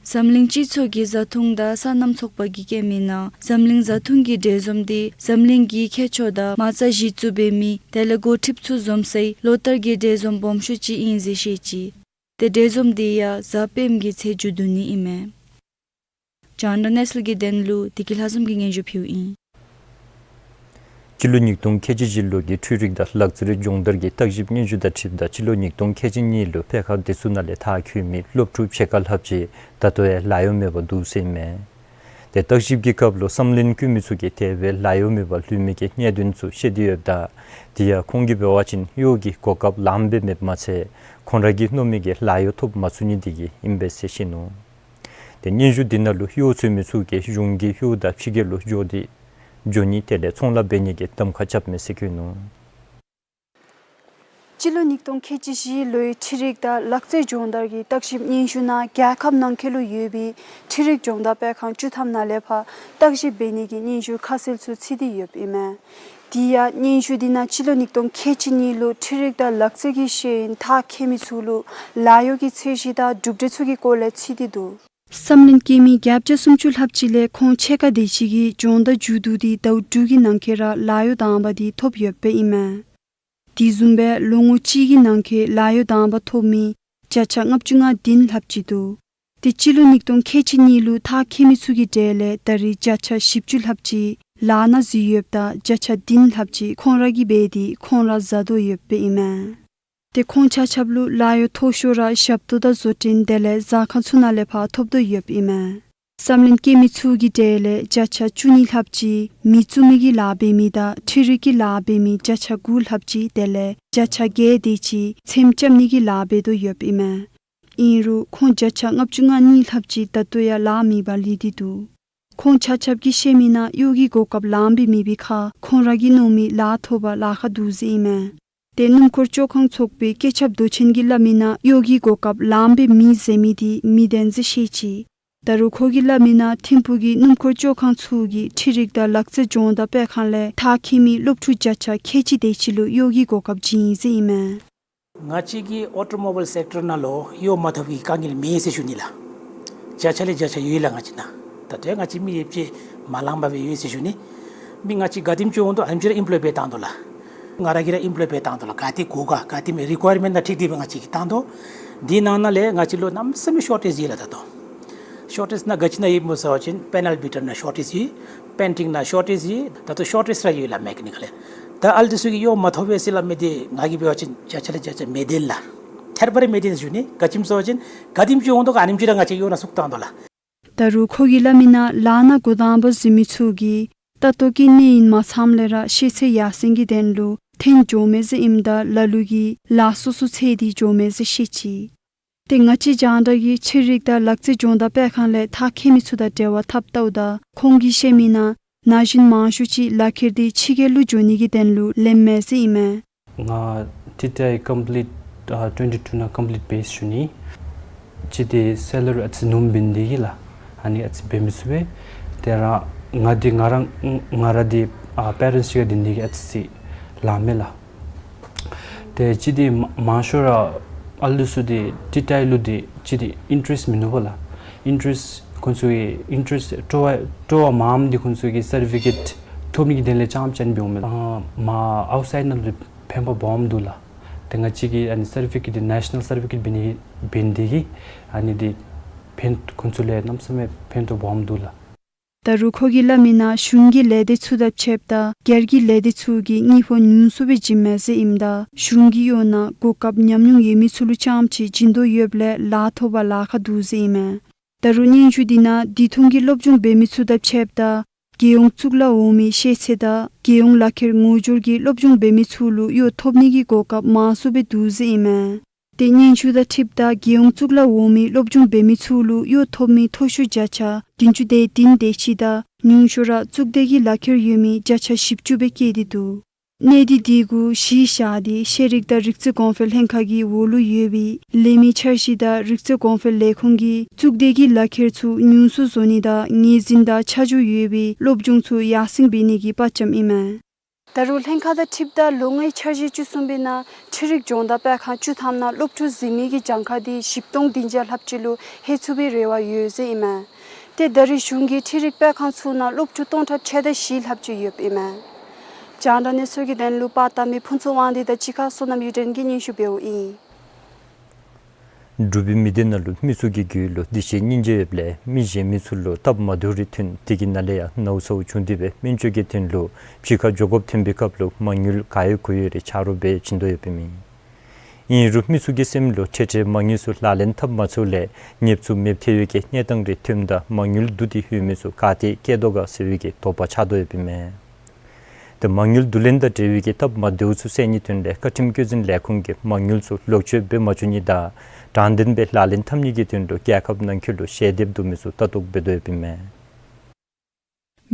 འཛམ་གླིང་སྤྱི་ཚོགས་ཀྱི་བཟའ་འཐུང་དང་སོ་ནམ་ཚོགས་པ་གིས་བཀོད་མིའི་ནང་འཛམ་གླིང་བཟའ་འཐུང་གི་འབྲས་འཛོམས་འདི་འཛམ་གླིང་གི་ཁྱད་ཆོས་དང་མ་རྩ་གཞི་བཙུགས་འབད་མི་དེ་ལས་འགོ་ཁྲིདཔ་ཚུ་འཛོམས་སའི་ལོ་ལྟར་གྱི་འབྲས་འཛོམས་སྦོམ་ཤོས་ཅིག་ཨིན་ཟེར་བཤད་ཅི། ཏེ་འབྲས་འཛོམས་འདི་ཡང་གཟའ་སྤེནམ་གྱི་ཚེས་མཇུག་བསྡུ་ནི་ཨིན་མས། ཇཱོན་ཌོ་ནེསི་ལི་གི་དོན་ལུ་བདེ་སྐྱིད་ལྷ་འཛོམས་ཀྱིས་སྙན་ཞུ་ཕུལཝ་ཨིན། སྤྱི་ལོ་ཉིས་སྟོང་ཁལ་གཅིག་བཞི་ལོ་གི་འཕྲུལ་རིག་དང་ལག་རྩལ་སྦྱོང་བརྡར་གྱི་བརྟག་ཞིབ་སྙན་ཞུ་དང་འཁྲིལཝ་ད་སྤྱི་ལོ་ཉིས་སྟོང་ཁལ་གཅིག་གཉིས་ལུ་ཕལ་སྐད་དེ་ཚུ་ནང་ལས་མཐར་འཁྱོལ་མི་སློབ་ཕྲུག་ཕྱེད་ཀ་ལྷགཔ་ཅིག་ད་ལྟོ་ཡང་ལཱ་གཡོག་མེདཔ་འདུག་ཟེར་ཨིན་མས། ཏེ་བརྟག་ཞིབ་ཀྱི་སྐབས་ལུ་བསམ་ལྷན་བཀོད་མི་ཚུ་གིས་དེ་སྦེ་ལཱ་གཡོག་མེདཔ་ལུས་མི་གི་གནད་དོན་ཚུ་བཤད་དེ་ཡོདཔ་ད་དེ་ཡང་ཁོང་གིས་འབད་བ་ཅིན་གཡོག་གི་གོ་སྐབས་ལངམ་སྦེ་མེདཔ་མ་ཚད་ཁོང་ར་གིས་མནོ་མི་གི་ལཱ་གཡོག་ཐོབ་མ་ཚུགས་ནི་དེ་གིས་ཨིན་པས་ཟེར་བཤད་ནུག། ཏེ་སྙན་ཞུ་དེ་ནང་ལུ་གཡོག་འཚོལ་མི་ཚུ་གིས་གཞུང་གི་གཡོག་དང་ཕྱི་རྒྱལ་ལུ་འགྱོ་སྟེ་འགྱོ་ནི་དེ་ལས་ཚོང་ལཱ་འབད་ནི་གི་གདམ་ཁ་རྐྱབ་མས་ཟེར་བཀོད་ནུག། སྤྱི་ལོ་ཉིས་སྟོང་ཁལ་གཅིག་བཞི་ལོའི་འཕྲུལ་རིག་དང་ལག་རྩལ་སྦྱོང་བརྡར་གྱི་བརྟག་ཞིབ་སྙན་ཞུ་ནང་རྒྱལ་ཁབ་ནང་འཁོད་ལུ་ཡོད་པའི་འཕྲུལ་རིག་སྦྱོང་བརྡར་སྤེལ་ཁང་བཅུ་ཐམ་ནང་ལས་ཕར་བརྟག་ཞིབ་འབད་ནི་གི་སྙན་ཞུ་ཁ་གསལ་ཚུ་ཚུད་དེ་ཡོདཔ་ཨིན་མས། དེ་ཡང་སྙན་ཞུ་དེ་ནང་སྤྱི་ལོ་ཉིས་སྟོང་ཁལ་གཅིག་གཉིས་ལུ་འཕྲུལ་རིག་དང་ལག་རྩལ་གྱི་ཤེས་ཡོན་མཐར་འཁྱོལ་མི་ཚུ་ལུ་ལཱ་གཡོག་གི་ཚད་གཞི་དང་གྲུབ་འབྲས་ཚུ་གི་སྐོར་ལས་ཚུད་དེ་འདུག། བསམ་ལྷན་བཀོད་མི་བརྒྱད་བརྒྱ་སུམ་ཅུ་ལྷགཔ་ཅིག་ལས་ཁོང་ཕྱེད་ཀ་དེ་ཅིག་གིས་སྦྱོང་བརྡར་མཇུག་བསྡུ་སྟེ་ཟླཝ་དྲུག་གི་ནང་འཁོད་ར་ལཱ་གཡོག་དང་པ་དེ་ཐོབ་ཡོདཔ་ཨིན་མས། དེ་བཟུམ་སྦེ་ལོ་ངོ་གཅིག་གི་ནང་འཁོད་ལཱ་གཡོག་དང་པ་ཐོབ་མི་བརྒྱ་ཆ་ལྔ་བཅུ་ང་བདུན་ལྷགཔ་ཅིག་འདུག། ཏེ་སྤྱི་ལོ་ཉིས་སྟོང་ཁལ་གཅིག་གཉིས་ལུ་མཐར་འཁྱོལ་མི་ཚུ་གི་གྲས་ལས་ད་རེས་བརྒྱ་ཆ་བཞི་བཅུ་ལྷགཔ་ཅིག་ལཱ་ནང་འཛུལ་ཡོདཔ་ད་བརྒྱ་ཆ་བདུན་ལྷགཔ་ཅིག་ཁོང་ར་གིས་འབད་དེ་ཁོང་ར་བཟའ་དོ་ཡོདཔ་ཨིན་མས། ཏེ་ཁོང་ཆ་ཁྱབ་ལུ་ལཱ་གཡོག་མཐོ་ཤོས་ར་ཞབས་ཏོག་དང་བཟོ་སྐྲུན་དེ་ལས་ཟ་ཁང་ཚུ་ནང་ལས་ཕར་ཐོབ་དོ་ཡོདཔ་ཨིན་མས། བསམ་ལྷན་བཀོད་མི་ཚུ་གི་གྲས་ལས་བརྒྱ་ཆ་བཅུ་གཉིས་ལྷགཔ་ཅིག་མི་བཙུགས་མི་གི་ལཱ་འབད་མི་དང་འཕྲུལ་རིག་གི་ལཱ་འབད་མི་བརྒྱ་ཆ་དགུ་ལྷགཔ་ཅིག་དེ་ལས་བརྒྱ་ཆ་བརྒྱད་དེ་ཅིག་ཚེམ་རྐྱབ་ནི་གི་ལཱ་འབད་དོ་ཡོདཔ་ཨིན་མས། ཨིན་རུང་ཁོང་བརྒྱ་ཆ་ལྔ་བཅུ་ང་གཉིས་ལྷགཔ་ཅིག་ད་ལྟོ་ཡང་ལཱ་མེདཔ་ལུས་ཏེ་འདུག། ཁོང་ཆ་ཁྱབ་ཀྱིས་བཤད་མིའི་ནང་གཡོག་གི་གོ་སྐབས་ལངམ་སྦེ་མེད་པའི་ཁར་ཁོང་ར་གིས་མནོ་མི་ལཱ་ཐོབ་པར་ལཱ་ཁག་འདུག་ཟེར་ཨིན་མས། ཏེ་སྣུམ་འཁོར་བཅོ་ཁང་ཚོགས་པའི་སྐུ་ཚབ་མདོ་ཆེན་གྱིས་སླབ་མིའི་ནང་གཡོག་གི་གོ་སྐབས་ལངམ་སྦེ་མེད་ཟེར་མི་དེ་མི་བདེན་ཟེར་བཤད་ཅི། ད་རུང་ཁོ་གིས་སླབ་མི་ནང་ཐིམ་ཕུག་གི་སྣུམ་འཁོར་བཅོ་ཁང་ཚུ་གིས་འཕྲུལ་རིག་དང་ལག་རྩལ་སྦྱོང་བརྡར་སྤེལ་ཁང་ལས་མཐར་འཁྱོལ་མི་སློབ་ཕྲུག་བརྒྱ་ཆ་ཁལ་གཅིག་དེ་ཅིག་ལུ་གཡོག་གི་གོ་སྐབས་བྱིན་ཡི་ཟེར་ཨིན་མས། ང་བཅས་ཀྱི་ཨོ་ཊོ་མོ་བཱའིལ་སེཀ་ཊར་ནང་ལུ་གཡོག་མ་ཐོབ་པའི་དཀའ་ངལ་མེད་ཟེར་ཞུ་ནི་ལགས། བརྒྱ་ཆ་ལས་བརྒྱ་ཆ་ཡོད་ལགས་ང་བཅས་ནང་། ད་ལྟོ་ང་བཅས་མི་ཡོད་ཅེས་མ་ལང་པ་སྦེ་ཡོད་ཟེར་ཞུ་ནི། མི་ང་བཅས་ག་དེམ་ཅིག་འོང་དོ་ཨ་ནེམ་ཅིག་ར་ཨེམ་པོ་ལོའི་སྦེ་བཏང་དོ་ལགས། ང་ར་གིས་ར་ཨེམ་པོ་ལོའི་སྦེ་བཏང་དོ་ལགས། ག་དེ་དགོ་ག་ག་དེ་མི་རི་ཀོ་ཡར་མེནཊ་དང་འཁྲིལ་ཏེ་སྦེ་ང་བཅས་ཀྱིས་བཏང་དོ། དེ་ནང་ན་ལས་ང་བཅས་ལུ་གནམ་མེད་ས་མེད་ཤོར་ཊེཇ་ཡོད་ལགས་ད་ལྟོ། ཤོར་ཊེཇ་ནང་ག་ཅི་ནང་ཡོདཔ་སྨོ་ཟེར་བ་ཅིན་པེ་ནཱལ་བི་ཊར་ནང་ཤོར་ཊེཇ་ཡོད། པེན་ཊིང་ནང་ཤོར་ཊེཇ་ཡོད། ད་ལྟོ་ཤོར་ཊེཇ་ར་ཡོད་ལགས་མེ་ཀ་ནི་ཀཱལ་ལས། ད་ཨ་ལུ་འདི་ཚུ་གིས་གཡོག་མ་ཐོབ་པས་ཟེར་སླབ་མི་འདི་ང་གིས་འབད་བ་ཅིན་བརྒྱ་ཆ་ལས་བརྒྱ་ཆ་མེད་དེ་ལགས། ཐད་པ་ར་མེད་དེ་ཟེར་ཞུ་ནི། ག་ཅི་སྨོ་ཟེར་བ་ཅིན་ག་དེམ་ཅིག་འོང་དོ་ག་ཨ་ནེམ་ཅིག་ར་ང་བཅས་གཡོག་ནང་བཙུགས་བཏང་དོ་ལགས། ད་རུང་ཁོ་གིས་སླབ་མི་ནང་ལཱ་ནང་འགོ་དང་པ་འཛུལ་མི་ཚུ་གིས་ད་ལྟོ་གི་གནས་ཡུན་མ་ཚངམ་ལས་ར་ཤེས་ཚད་ཡར་སེང་གི་དོན་ལུ་འཐོན་འགྱོཝ་མས་ཟེར་ཨིནམ་ད་ལ་ལུ་གིས་ལཱ་སོ་སོ་འཚོལ་ཏེ་འགྱོཝ་མས་ཟེར་བཤད་ཅི། ཏེ་ང་བཅས་རྒྱང་བསྒྲགས་ཀྱིས་འཕྲུལ་རིག་དང་ལག་རྩལ་སྦྱོང་བརྡར་སྤེལ་ཁང་ལས་མཐར་འཁྱོལ་མི་ཚུ་དང་འབྲེལ་བ་འཐབ་བལྟཝ་ད་ཁོང་གིས་བཤད་མི་ནང་ན་གཞོན་མང་ཤོས་ཅིག་ལག་ཁྱེར་འདི་ཕྱི་རྒྱལ་ལུ་འགྱོ་ནི་གི་དོན་ལུ་ལེནམ་མས་ཟེར་ཨིན་མས། ང་ཊི་ཊི་ཨའི་ཀམ་པི་ལིཊ་ཨ་ཊུ་ཝེན་ཊི་ཊུ་ནང་ཀམ་པི་ལིཊ་འབད་ཞུ་ནི། ཅིག་འདི་སེ་ལ་རི་ཨ་ཙི་ཉུངམ་འབད་ནི་འདི་གིས་ལགས། ཨ་ནི་ཨ་ཙི་འབད་མི་ཚུགས་པས། དེ་ར་ང་འདི་ང་ར་ང་ར་འདི་ཨ་པེ་རེནཊསི་ཅིག་ཁར་སྡོད་ནི་འདི་གིས་ཨ་ཙི་ལངམ་མས་ལགས། ཏེ་ཅིག་འདི་མང་ཤོས་ར་ཨ་ལུ་ཚུ་འདི་ཊི་ཊི་ཨའི་ལུ་འདི་ཅིག་འདི་ཨིན་ཊ་རེསཊ་མིན་ནུག་པ་ལགས། ཨིན་ཊ་རེསཊ་ཁོང་ཚུ་གི་ཨིན་ཊ་རེསཊ་སྤྲོ་བ་སྤྲོ་བ་མངམ་འདི་ཁོང་ཚུ་གི་སར་ཊི་ཕི་ཀེཊ་ཐོབ་ནི་གི་དོན་ལས་རྐྱངམ་ཅིག་འབདཝ་མས་ལགས། ཨ་མ་ཨའུཊ་སའིཌ་ནང་ལུ་ཕན་པ་སྦོམ་འདུག་ལགས། ཏེ་ང་བཅས་ཀྱི་ཨ་ནི་སར་ཊི་ཕི་ཀེཊ་འདི་ནེ་ཤ་ནཱལ་སར་ཊི་ཕི་ཀེཊ་འབད་ནི་འབད་ནི་འདི་གིས་ཨ་ནི་འདི་ཕན་ཁོང་ཚུ་ལུ་གནམ་མེད་ས་མེད་ཕན་ཐོགས་སྦོམ་འདུག་ལགས། ད་རུང་ཁོ་གིས་སླབ་མི་ནང་གཞུང་གི་ལས་སྡེ་ཚུ་དང་ཕྱདཔ་ད་སྒེར་གྱི་ལས་སྡེ་ཚུ་གིས་དངུལ་ཕོགས་ཉུང་སུ་སྦེ་བྱིནམ་མས་ཟེར་ཨིནམ་ད་གཞུང་གི་གཡོག་ནང་གོ་སྐབས་ཉམས་མྱོང་ཡོད་མི་ཚུ་ལུ་རྐྱངམ་ཅིག་བྱིན་དོ་ཡོདཔ་ལས་ལཱ་ཐོབ་པར་ལཱ་ཁག་འདུག་ཟེར་ཨིན་མས། ད་རུང་སྙན་ཞུ་འདི་ནང་དུས་ཐུང་གི་སློབ་སྦྱོང་འབད་མི་ཚུ་དང་ཕྱདཔ་ད་རྒྱལ་ཡོངས་གཙུག་ལག་འོག་མའི་ཤེས་ཚད་དང་རྒྱལ་ཡོངས་ལག་ཁྱེར་ངོ་སྦྱོར་གྱི་སློབ་སྦྱོང་འབད་མི་ཚུ་ལུ་གཡོག་ཐོབ་ནི་གི་གོ་སྐབས་མང་སུ་སྦེ་འདུག་ཟེར་ཨིན་མས། ཏེ་སྙན་ཞུ་དང་འཁྲིལཝ་ད་རྒྱལ་ཡོངས་གཙུག་ལག་འོག་མའི་སློབ་སྦྱོང་འབད་མི་ཚུ་ལུ་གཡོག་ཐོབ་མི་མཐོ་ཤོས་བརྒྱ་ཆ་བདུན་ཅུ་དོན་བདུན་དེ་ཅིག་དང་ཉུང་ཤོས་ར་གཙུག་སྡེ་གི་ལག་ཁྱེར་ཡོད་མི་བརྒྱ་ཆ་བཞི་བཅུ་སྦེ་བཀལ་ཏེ་འདུག། གནས་སྡུད་འདི་གུ་གཞི་བཞག་སྟེ་ཤེས་རིག་དང་རིག་རྩལ་གོང་འཕེལ་ལྷན་ཁག་གི་འོག་ལུ་ཡོད་པའི་ལས་མི་འཆར་གཞི་དང་རིག་རྩལ་གོང་འཕེལ་ལས་ཁུངས་ཀྱིས་གཙུག་སྡེ་གི་ལག་ཁྱེར་ཚུ་ཉུང་སུ་བཟོ་ནི་དང་ངོས་འཛིན་དང་ཆ་འཇོག་ཡོད་པའི་སློབ་སྦྱོང་ཚུ་ཡར་སེང་འབད་ནི་གི་དཔའ་བཅམ་ཨིན་མས། ད་རུང་ལྷན་ཁག་དང་འཁྲིལཝ་ད་ལོ་ལྔའི་འཆར་གཞི་བཅུ་གསུམ་པའི་ནང་འཕྲུལ་རིག་སྦྱོང་བརྡར་སྤེལ་ཁང་བཅུ་ཐམ་ནང་སློབ་ཕྲུག་གཟིགས་མི་གི་གྱངས་ཁ་འདི་བཞི་སྟོང་བདུན་བརྒྱ་ལྷགཔ་ཅིག་ལུ་ལྷོད་ཚུགས་པའི་རེ་བ་ཡོད་ཟེར་ཨིན་མས། ཏེ་ད་རེས་གཞུང་གི་འཕྲུལ་རིག་སྤེལ་ཁང་ཚུ་ནང་སློབ་ཕྲུག་སྟོང་ཕྲག་ཕྱེད་དང་བཞི་ལྷགཔ་ཅིག་ཡོདཔ་ཨིན་མས། རྒྱང་བསྒྲགས་གནས་ཚུལ་གྱི་དོན་ལུ་པར་བཏབ་མི་ཕུན་ཚོགས་དབང་འདུས་དང་གཅིག་ཁར་བསོད་ནམས་གཡུ་སྒྲོན་གྱིས་སྙན་ཞུ་འབདཝ་ཨིན། འབྲུག་པའི་མི་སྡེ་ནང་ལུ་མི་ཚུ་གི་རྒྱུད་ལུ་འདུ་ཤེས་སྙིང་རྗེ་ཡོདཔ་ལས་མི་གཞན་མི་ཚུ་ལུ་སྟབས་མ་བདེཝ་རེ་ཐོན་དེ་གི་ནང་ལས་ཡང་ནཝ་ཚཝ་བྱུང་སྟེ་སྦེ་སྨན་བཅོས་ཀྱི་དོན་ལུ་ཕྱི་ཁར་འགྱོ་དགོཔ་ཐོན་པའི་སྐབས་ལུ་མ་དངུལ་ག་ཡོད་གུ་ཡོད་རེ་ཆ་རོགས་འབད་བྱིན་དོ་ཡོདཔ་ཨིན་མས། ཨིན་རུང་མི་ཚུ་གི་སེམས་ལུ་འཕྲལ་འཕྲལ་མ་དངུལ་ཚུ་ལག་ལེན་འཐབ་མ་ཚུགས་ལས་ཉེསཔ་ཚུ་མེདཔ་ཐལ་བའི་གི་གནས་སྟངས་རེ་ཐོནམ་ད་མ་དངུལ་བསྡུ་སྟེ་ཡོད་མི་ཚུ་ག་ཏེ་བསྐྱལ་དོ་ག་ཟེར་བའི་གི་དོགས་པ་ཆགས་དོ་ཡོདཔ་ཨིན་མས། ཏེ་མ་དངུལ་བསྡུ་ལེན་དང་འབྲེལ་བའི་གི་སྟབས་མ་བདེཝ་ཚུ་སེལ་ནིའི་དོན་ལས་བཀའ་ཁྲིམས་བཀོད་འཛིན་ལས་ཁུངས་ཀྱིས་མ་དངུལ་ཚུ་ལོག་སྤྱོད་འབད་མ་བཅུག་ནི་དང་དྲང་བདེན་སྦེ་ལག་ལེན་འཐབ་ནི་གི་དོན་ལུ་རྒྱལ་ཁབ་ནང་འཁོད་ལུ་ཞལ་འདེབས་བསྡུ་མི་ཚུ་ལྟ་རྟོག་འབད་དོ་ཡོདཔ་ཨིན་མས།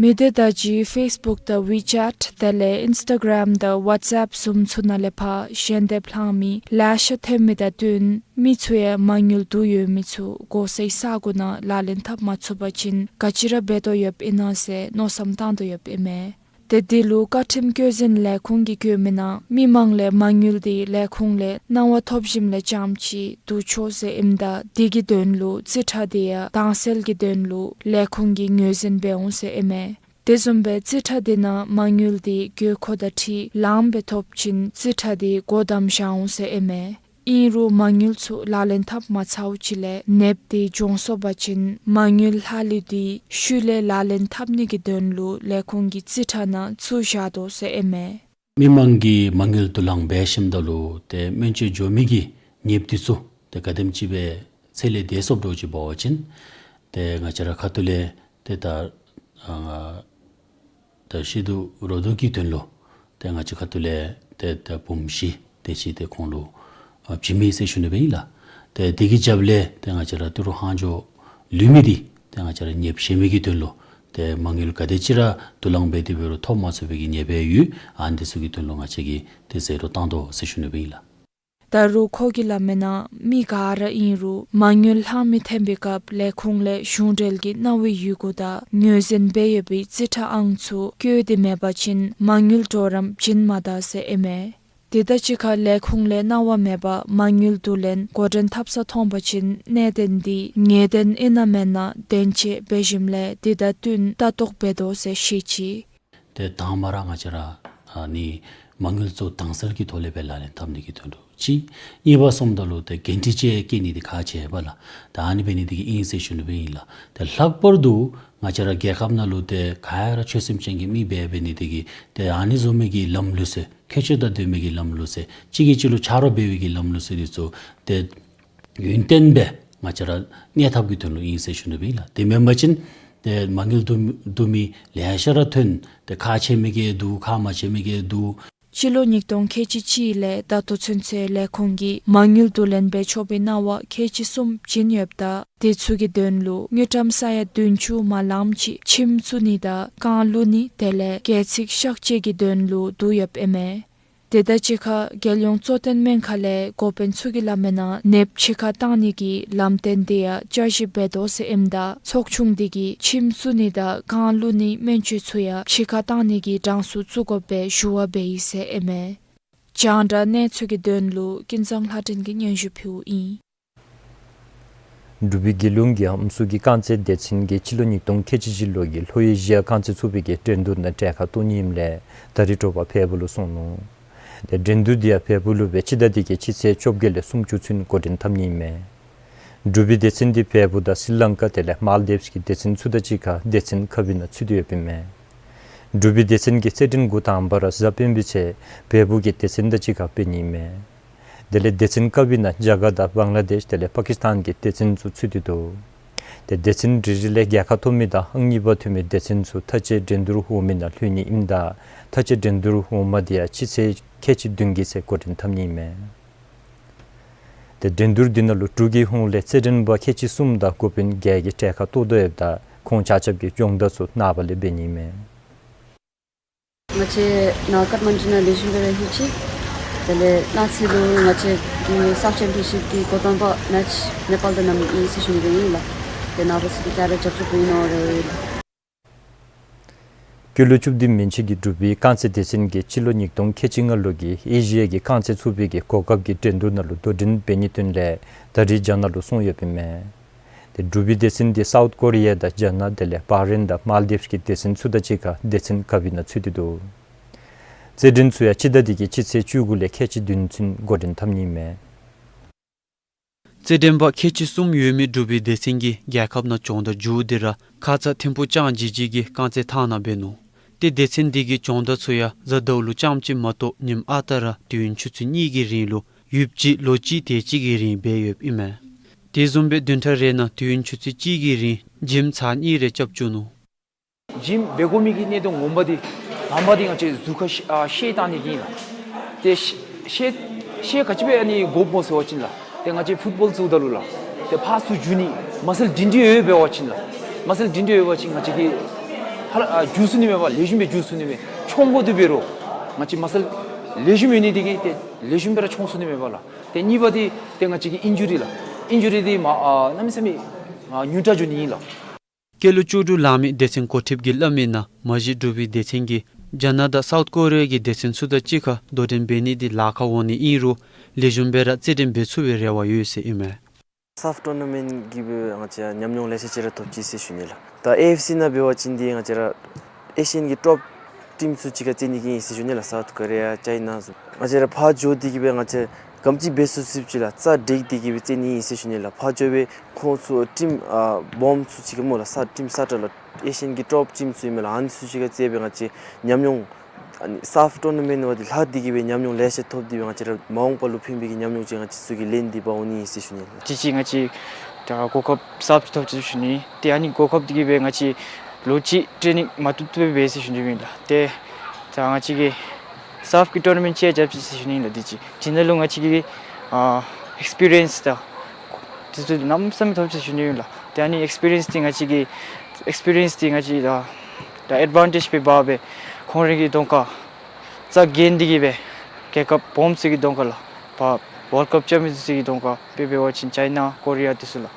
མི་སྡེ་བརྡ་བརྒྱུད་ཕེསི་བུཀ་དང་ཝི་ཅེཊ་དེ་ལས་ཨིནསི་ཊ་གརམ་དང་ཝཊས་ཨེཔ་ཟུམ་ཚུ་ནང་ལས་ཕར་ཞལ་འདེབས་ལྷང་མི་ལེ་ཤ་ཐོན་མི་དང་བསྟུན་མི་ཚུ་ཡང་མ་དངུལ་བསྡུ་ཡོད་མི་ཚུ་གོ་སའི་ས་གོ་ནང་ལག་ལེན་འཐབ་མ་ཚུགས་པ་ཅིན་ག་ཅི་ར་འབད་དོ་ཡོདཔ་ཨིན་ན་ཟེར་མནོ་བསམ་བཏང་དོ་ཡོདཔ་ཨིན་མས། ཏེ་འདི་ལུ་བཀའ་ཁྲིམས་བཀོད་འཛིན་ལས་ཁུངས་ཀྱིས་བཀོད་མི་ནང་མི་མང་ལས་མ་དངུལ་འདི་ལས་ཁུངས་ལས་གནང་བ་ཐོབ་ཞིནམ་ལས་རྐྱངམ་ཅིག་བསྡུ་ཆོག་ཟེར་ཨིནམ་ད་འདི་གི་དོན་ལུ་རྩིས་ཁྲ་འདི་ཡང་དྭངས་གསལ་གྱི་དོན་ལུ་ལས་ཁུངས་ཀྱིས་ངོས་འཛིན་འབད་འོང་ཟེར་ཨིན་མས། དེ་བཟུམ་སྦེ་རྩིས་ཁྲ་འདི་ནང་མ་དངུལ་འདི་དགོས་མཁོ་དང་འཁྲིལ་ལངམ་སྦེ་ཐོབ་ཅིན་རྩིས་ཁྲ་འདི་སྒོ་བསྡམ་བཞག་འོང་ཟེར་ཨིན་མས། ཨིན་རུང་མ་དངུལ་ཚུ་ལག་ལེན་འཐབ་མ་ཚརཝ་ཅིག་ལས་ནདཔ་འདི་འབྱུང་སོང་པ་ཅིན་མ་དངུལ་ལྷག་ལུས་འདི་ཤུལ་ལས་ལག་ལེན་འཐབ་ནི་གི་དོན་ལུ་ལས་ཁུངས་ཀྱིས་རྩིས་ཁྲ་ནང་བཙུགས་བཞག་དོ་ཟེར་ཨིན་མས། མི་མང་གིས་མ་དངུལ་བསྡུ་ལེན་འབད་ཞིནམ་ད་ལུ་ཏེ་སྨན་བཅོས་འགྱོ་མི་གི་ཉེསཔ་འདི་ཚུ་ཏེ་ག་དེམ་ཅིག་སྦེ་ཚད་ལས་འདས་སོངམ་འདྲཝ་ཅིག་འབད་བ་ཅིན་ཏེ་ང་བཅས་ར་ཁ་ཐུག་ལས་ཏེ་ད་ཨ་ད་ཤེས་རྟོགས་རོགས་ཏེ་གི་དོན་ལུ་ཏེ་ང་བཅས་ཁ་ཐུག་ལས་ཏེ་ད་འབུམ་བཞི་དེ་ཅིག་ཏེ་ཁོང་ལུ་ཨ་བྱིན་མི་ཟེར་ཞུ་ནི་སྦེ་ཨིན་ལགས། ཏེ་དེ་གི་རྒྱབ་ལས་ཏེ་ང་བཅས་ར་ཏི་རུ་ལྷག་འཕྲོ་ལུས་མི་འདི་ཏེ་ང་བཅས་ར་ཉེསཔ་བཞེས་མི་གི་དོན་ལུ་ཏེ་མ་དངུལ་ག་དེ་ཅིག་ར་བསྡུ་ལེན་འབད་དེ་འབད་རུང་ཐོབ་མ་ཚུགས་པའི་གི་ཉེས་པ་ཡོད། ཨ་ནི་འདི་ཚུ་གི་དོན་ལུ་ང་བཅས་ཀྱིས་ཏེ་ཟད་འགྲོ་བཏང་དོ་ཟེར་ཞུ་ནི་སྦེ་ཨིན་ལགས། ད་རུང་ཁོ་གིས་སླབ་མིའི་ནང་མི་ག་ར་ཨིན་རུང་མ་དངུལ་ལྷང་མི་ཐོན་པའི་སྐབས་ལས་ཁུངས་ལས་གཞུང་འབྲེལ་གྱི་གནང་བའི་ཡི་གུ་དང་ངོས་འཛིན་འབད་ཡོད་པའི་རྩིས་ཁྲ་ཨང་ཚུ་བཀོད་དེ་མེད་པ་ཅིན་མ་དངུལ་གྲོགས་རམ་བྱིན་མ་ད་ཟེར་ཨིན་མས། དེ་དང་གཅིག་ཁར་ལས་ཁུངས་ལས་གནང་བ་མེད་པར་མ་དངུལ་བསྡུ་ལེན་འགོ་འདྲེན་འཐབ་ས་མཐོང་པ་ཅིན་གནད་དོན་འདི་ངེས་བདེན་ཨིན་ན་མེན་ན་བདེན་དཔྱད་འབད་ཞིནམ་ལས་དེ་དང་བསྟུན་ལྟ་རྟོག་འབད་དོ་ཟེར་བཤད་ཅི། ཏེ་དང་པ་ར་ང་བཅས་ར་ཨ་ནི་མ་དངུལ་ཚུ་དྭངས་གསལ་གྱི་ཐོག་ལས་སྦེ་ལག་ལེན་འཐབ་ནི་གི་དོན་ལུ་གཅིག། གཉིས་པ་སོངམ་ད་ལུ་ཏེ་འགན་འཁྲི་ཅིག་བཀལ་ནི་འདི་ཁག་ཆེ་བས་ལགས། ཏེ་ཨ་ནི་འབད་ནི་འདི་གིས་ཨིན་ཟེར་ཞུ་ནི་སྦེ་ཨིན་ལགས། ཏེ་ལྷག་པར་དུ་ང་བཅས་ར་རྒྱལ་ཁབ་ནང་ལུ་ཏེ་ག་ར་ཆོད་སེམས་ཅན་གྱི་མི་འབད་འབད་ནི་འདི་གིས་ཏེ་ཨ་ནི་བཟུམ་མའི་གི་ལམ་ལུགས་ཟེར་ཁྱད་ཆོས་དང་ལྡན་མི་གི་ལམ་ལུགས་ཟེར་གཅིག་གིས་གཅིག་ལུ་ཆ་རོགས་འབད་བའི་གི་ལམ་ལུགས་ཟེར་འདི་ཚུ་ཏེ་ཡུན་བརྟན་སྦེ་ང་བཅས་ར་གནས་ཐབས་ཀྱི་དོན་ལུ་ཨིན་ཟེར་ཞུ་ནི་སྦེ་ཨིན་ལགས། དེ་མེན་པ་ཅིན་ཏེ་མ་དངུལ་བསྡུ་བསྡུ་མི་ལེ་ཤ་ར་ཐོན། ཏེ་ཁག་ཆེ་མི་གིས་བསྡུ། ཁག་མ་ཆེ་མི་གིས་བསྡུ། སྤྱི་ལོ་ཉིས་སྟོང་ཁལ་གཅིག་གཅིག་ལས་ད་ལྟོ་ཚུན་ཚོད་ལས་ཁུངས་ཀྱིས་མ་དངུལ་བསྡུ་ལེན་འབད་ཆོག་པའི་གནང་བ་ཁལ་གཅིག་གསུམ་བྱིན་ཡོདཔ་ད་དེ་ཚུ་གི་དོན་ལུ་དངུལ་ཀྲམ་ས་ཡ་བདུན་ཅུ་མ་ལངམ་ཅིག་ཁྱིམ་བཙུགས་ནི་དང་རྐང་བླུགས་ནི་དེ་ལས་སྒལ་ཚིགས་གཤག་བཅོས་ཀྱི་དོན་ལུ་བསྡུ་ཡོདཔ་ཨིན་མས། དེ་དང་གཅིག་ཁར་རྒྱལ་ཡོངས་གཙོ་བསྟེན་སྨན་ཁང་ལས་འགོ་དཔོན་ཚུ་གིས་སླབ་མིའི་ནང་ནདཔ་ཕྱི་ཁར་བཏང་ནི་གི་ལམ་སྟོན་དེ་ཡང་བསྐྱར་ཞིབ་འབད་དོ་ཟེར་ཨིནམ་ད་ཚོགས་ཆུང་འདི་གིས་ཁྱིམ་བཙུགས་ནི་དང་རྐང་བླུགས་ནི་སྨན་བཅོས་ཚུ་ཡང་ཕྱི་ཁར་བཏང་ནི་གི་གྲངས་སུ་བཙུགས་དགོ་པའི་ཞུ་བ་འབད་ཡི་ཟེར་ཨིན་མས། རྒྱང་བསྒྲགས་གནས་ཚུལ་གྱི་དོན་ལུ་ཀུན་བཟང་ལྷ་སྒྲོན་གྱིས་སྙན་ཞུ་ཕུལཝ་ཨིན། འབྲུག་པའི་རྒྱལ་ཡོངས་ཀྱི་ཨམ་སྲུ་གི་རྐང་རྩེད་སྡེ་ཚན་གྱིས་སྤྱི་ལོ་ཉིས་སྟོང་ཁལ་གཅིག་བཞི་ལོ་གི་ལྷོ་ཨེ་ཤི་ཡ་རྐང་རྩེད་ཚོགས་པའི་གི་འགྲན་བསྡུར་ནང་གྲལ་ཁར་གཏོགས་ནི་ཨིནམ་ལས་ད་རིས་དྲོ་པ་བལ་པོ་ལུ་སོང་ནུག། ཏེ་འགྲན་བསྡུར་འདི་ཡང་བལ་པོ་ལུ་སྦེ་སྤྱི་ཟླ་འདི་གི་སྤྱི་ཚེས་བཅོ་བརྒྱད་ལས་སུམ་ཅུ་ཚུན་འགོ་འདྲེན་འཐབ་ནི་ཨིན་མས། འབྲུག་པའི་སྡེ་ཚན་འདི་བལ་པོ་དང་སི་ལང་ཀ་དེ་ལས་མཱལ་དིབས་ཀྱི་སྡེ་ཚན་ཚུ་དང་གཅིག་ཁར་སྡེ་ཚན་ཁག་པའི་ནང་ཚུད་དེ་ཡོདཔ་ཨིན་མས། འབྲུག་པའི་སྡེ་ཚན་གྱི་རྩེད་འགྲན་འགོ་དང་པ་ར་གཟའ་སྤེན་པའི་ཚེ་བལ་པོ་གི་སྡེ་ཚན་དང་གཅིག་ཁར་འབད་ནི་ཨིན་མས། དེ་ལས་སྡེ་ཚན་ཁག་པའི་ནང་རྒྱ་གར་དང་བང་ལ་དེཤ་དེ་ལས་པ་ཀིསི་ཐན་གྱི་སྡེ་ཚན་ཚུ་ཚུད་དེ་འདུག། ཏེ་སྡེ་ཚན་རེ་རེ་ལས་རྒྱལ་ཁ་ཐོབ་མི་དང་ཨང་གཉིས་པ་ཐོབ་མི་སྡེ་ཚན་ཚུ་མཐའ་དཔྱད་འགྲན་བསྡུར་འོང་མི་ནང་ལྷོད་ནི་ཨིནམ་ད་མཐའ་དཔྱད་འགྲན་བསྡུར་འོང་མ་འདི་ཡང་སྤྱི་ཚེས་ཁལ་གཅིག་བདུན་གྱི་ཚེ་འགོ་འདྲེན་འཐབ་ནི་ཨིན་མས། ཏེ་འགྲན་བསྡུར་འདི་ནང་ལུ་འབྲུག་གི་ཧོངས་ལས་རྩེད་འགྲན་པ་ཁལ་གཅིག་གསུམ་དང་འགོ་དཔོན་བརྒྱད་ཀྱིས་གྲལ་ཁར་གཏོགས་དོ་ཡོདཔ་ད་ཁོང་ཆ་ཁྱབ་ཀྱི་སྦྱོང་བརྡར་ཚུ་ནངས་པ་ལས་འབད་ནི་ཨིན་མས། ང་བཅས་ནཱ་ཀཐ་མན་ཌུ་ནང་ལེགས་ཤོམ་སྦེ་ར་ལྷོད་ཅི། དེ་ལས་གནངས་ཚེ་ལུ་ང་བཅས་ཀྱི་སབ་ཅེམ་པིའན་ཤིབ་ཀྱི་འགོ་དང་པ་མེཆ་ནེ་པཱལ་དང་ནམ་ཨིན་ཟེར་ཞུ་ནི་སྦེ་ཨིན་ལགས། ཏེ་ནཱ་བུ་ཚུ་གིས་ག་ར་རྒྱབ་སྐྱོར་འབད་གནང་རུང་ལགས། སྐྱེས་ལོ་བཅུ་བདུན་མན་ཆད་ཀྱི་འབྲུག་པའི་རྐང་རྩེད་སྡེ་ཚན་གྱིས་སྤྱི་ལོ་ཉིས་སྟོང་ཁལ་གཅིག་ལྔ་ལོ་གི་ཨེ་ཤི་ཡ་གི་རྐང་རྩེད་ཚོགས་པའི་གི་གོ་སྐབས་ཀྱི་འགྲན་བསྡུར་ནང་ལུ་དོ་འགྲན་འབད་ནིའི་དོན་ལས་ད་རིས་རྒྱ་ནག་ལུ་སོང་ཡོདཔ་ཨིན་མས། ཏེ་འབྲུག་པའི་སྡེ་ཚན་འདི་སའུཐ་ཀོ་རི་ཡ་དང་རྒྱ་ནག་དེ་ལས་བྷ་རེན་དང་མཱལ་དིབས་ཀྱི་སྡེ་ཚན་ཚུ་དང་གཅིག་ཁར་སྡེ་ཚན་ཁག་པའི་ནང་ཚུད་དེ་འདུག། རྩེད་འགྲན་ཚུ་ཡང་སྤྱི་ཟླ་འདི་གི་སྤྱི་ཚེས་བཅུ་དགུ་ལས་ཁལ་གཅིག་བདུན་ཚུན་འགོ་འདྲེན་འཐབ་ནི་ཨིན་མས། རྩེད་འགྲན་པ་ཁལ་གཅིག་གསུམ་ཡོད་མི་འབྲུག་པའི་སྡེ་ཚན་གྱིས་རྒྱལ་ཁབ་ནང་སྦྱོང་བརྡར་མཇུག་བསྡུ་ར་ཁ་ཙ་ཐིམ་ཕུག་ལྕང་སྦྱིས་སྦྱིས་ཀྱི་རྐང་རྩེད་ཐང་ནང་འབད་ནུག། ཏེ་སྡེ་ཚན་འདི་གི་སྦྱོང་བརྡར་ཚུ་ཡང་གཟའ་ཟླཝ་ལུ་རྐྱངམ་ཅིག་མ་གཏོགས་ཉིནམ་ཨ་རྟག་ར་དུས་ཡུན་ཆུ་ཚོད་གཉིས་ཀྱི་རིང་ལུ་ཡུདཔ་ཅིག་ལོ་གཅིག་དེ་ཅིག་གི་རིང་འབད་ཡོདཔ་ཨིན་མས། དེ་བཟུམ་སྦེ་བདུན་ཕྲག་རེ་ནང་དུས་ཡུན་ཆུ་ཚོད་གཅིག་གི་རིང་ཇིམ་ཚར་གཉིས་རེ་རྐྱབ་བཅུག་ནུག། ཇིམ་འབད་དགོ་མི་གི་གནད་དོན་ངོ་མ་འདི་དང་པ་འདི་ང་བཅས་གཟུགས་ཁར་ཤེད་ཨ་ཤེད་བཏང་ནི་འདི་ཨིན་ལགས། ཏེ་ཤེད་ཤེད་ཤེད་ག་ཅི་སྦེ་ཨ་ནི་དགོཔ་སྨོ་ཟེར་བ་ཅིན་ལགས། ཏེ་ང་བཅས་ཕུཊ་བཱོལ་བཙུགས་ད་ལུ་ལགས། ཏེ་ཕར་ཚུར་འགྱོ་ནི་མ་སལ་སྒྲིང་སྒྲིང་ཡོད་འབད་བ་ཅིན་ལགས། མ་སལ་སྒྲིང་སྒྲིང་ཡོད་པ་ཅིན་ང་བཅས་ཀྱིས་ཧ་ལ་ཨ་འགྱོ་ཚུགས་ནི་མས་པ། ལེགས་ཤོམ་སྦེ་འགྱོ་ཚུགས་ནི་མས། མཆོང་དགོ་དོ་འབད་རུང་ང་བཅས་མ་སལ་ལེགས་ཤོམ་ཡོད་ནི་འདི་གིས་ཏེ་ལེགས་ཤོམ་སྦེ་ར་མཆོང་ཚུགས་ནི་མས་པ་ལགས། ཏེ་གཉིས་པ་འདི་ཏེ་ང་བཅས་ཀྱི་ཨིན་ཇུ་རི་ལགས། ཨིན་ཇུ་རི་འདི་མ་ཨ་གནམ་མེད་ས་མེད་ཨ་ཉུང་དྲགས་འགྱོ་ནི་ཨིན་ལགས། སྐྱེས་ལོ་བཅུ་དྲུག་ལང་མི་སྡེ་ཚན་འགོ་ཁྲིདཔ་གིས་སླབ་མིའི་ནང་མ་གཞི་འབྲུག་པའི་སྡེ་ཚན་གྱིས་རྒྱ་ནག་དང་སའུཐ་ཀོ་རི་ཡ་གི་སྡེ་ཚན་ཚུ་དང་གཅིག་ཁར་དོ་འགྲན་འབད་ནི་འདི་ལཱ་ཁག་འོང་ནི་ཨིན་རུང་ལེགས་ཤོམ་སྦེ་ར་རྩེད་འགྲན་འབད་ཚུགས་པའི་རེ་བ་ཡོད་ཟེར་ཨིན་མས། སཱཕ་ཊུར་ན་མེནཊ་གིས་སྦེ་ང་བཅས་ཉམས་མྱོང་ལེ་ཤ་ཅིག་ར་ཐོབ་ཅི་ཟེར་ཞུ་ནི་ལགས། ད་ཨེ་ཨེཕ་སི་ནང་འབད་བ་ཅིན་འདི་ང་བཅས་ར་ཨེ་ཤི་ཡཱན་གྱི་ཊོཔ་ཊིམ་ཚུ་གཅིག་ཁར་རྩེད་ནི་གི་ཨིན་ཟེར་ཞུ་ནི་ལགས། སའུཐ་ཀོ་རི་ཡ་ཅའི་ན་ཚུ་ང་བཅས་ར་ཕར་འགྱོ་སྟེ་གིས་སྦེ་ང་བཅས་ག་དེམ་ཅིག་འབད་ཚུགས་ཚུགསཔ་ཅིག་ལགས་རྩ་འགེངས་ཏེ་གིས་སྦེ་རྩེད་ནི་ཨིན་ཟེར་ཞུ་ནི་ལགས། ཕར་འགྱོ་སྦེ་ཁོང་ཚུ་ཊིམ་ཨ་སྦོམ་ཚུ་གཅིག་ཁར་སྨོ་ལགས། ས་ཊིམ་ས་ཊ་ལགས། ཨེ་ཤི་ཡཱན་གྱི་ཊོཔ་ཊིམ་ཚུ་ཨིན་མས་ལགས། ཨ་ནི་ཚུ་གཅིག་ཁར་རྩེད་སྦེ་ང་བཅས་ཉམས་མྱོང་ཨ་ནི་སཱཕ་ཊུར་ན་མེནཊ་འབདཝ་འདི་ལྷག་སྟེ་གིས་སྦེ་ཉམས་མྱོང་ལེ་ཤ་ཐོབ་སྟེ་སྦེ་ང་བཅས་ར་མ་འོངས་པ་ལུ་ཕན་པའི་གི་ཉམས་མྱོང་ཅིག་ང་བཅས་ཚུ་གིས་ལེན་ཏེ་འབག་འོང་ནི་ཨིན་ཟེར་ཞུ་ནི་ལགས། དེ་ཅིག་ང་བཅས་ད་གོ་སྐབས་གསརཔ་ཅིག་ཐོབ་ཅི་ཟེར་ཞུ་ནི། ཏེ་ཨ་ནི་གོ་སྐབས་འདི་གིས་སྦེ་ང་བཅས་ལོ་གཅིག་ཊེ་ནིང་མ་བཏུབ་བཏུབ་སྦེ་འབད་ཟེར་ཞུ་ནི་ཨིན་ལགས། ཏེ་ད་ང་བཅས་ཀྱིས་སཱཕ་ཀྱི་ཊུར་ན་མེནཊ་ཅིག་རྐྱབ་ཅི་ཟེར་ཞུ་ནི་ཨིན་ལགས། དེ་ཅིག་དེ་ནང་ལུ་ང་བཅས་ཀྱིས་ཨ་ཨེགསི་པི་རི་ཡནསི་དང་དེ་ཚུ་གནམ་མེད་ས་མེད་ཐོབ་ཅི་ཟེར་ཞུ་ནི་ཨིན་ལགས། ཏེ་ཨ་ནི་ཨེགསི་པི་རི་ཡནསི་འདི་ང་བཅས་ཀྱིས་ཨེགསི་པི་རི་ཡནསི་འདི་ང་བཅས་ད་ད་ཨེཌ་ཝན་ཊེཇ་སྦེ་འབག་སྦེ་ཁོང་རའི་གི་གདོང་ཁར་རྩ་འགེངས་ཏེ་གིས་སྦེ་རྒྱལ་ཁབ་སྦོམ་ཚུ་གི་གདོང་ཁར་ལགས་ཕར་ ཝཱལཌ་ཀབ་རྐྱབ་མི་ཚུ་གི་གདོང་ཁར་དཔེ་འབད་བ་ཅིན་ཅའི་ན་ཀོ་རི་ཡ་འདི་ཚུ་ལགས།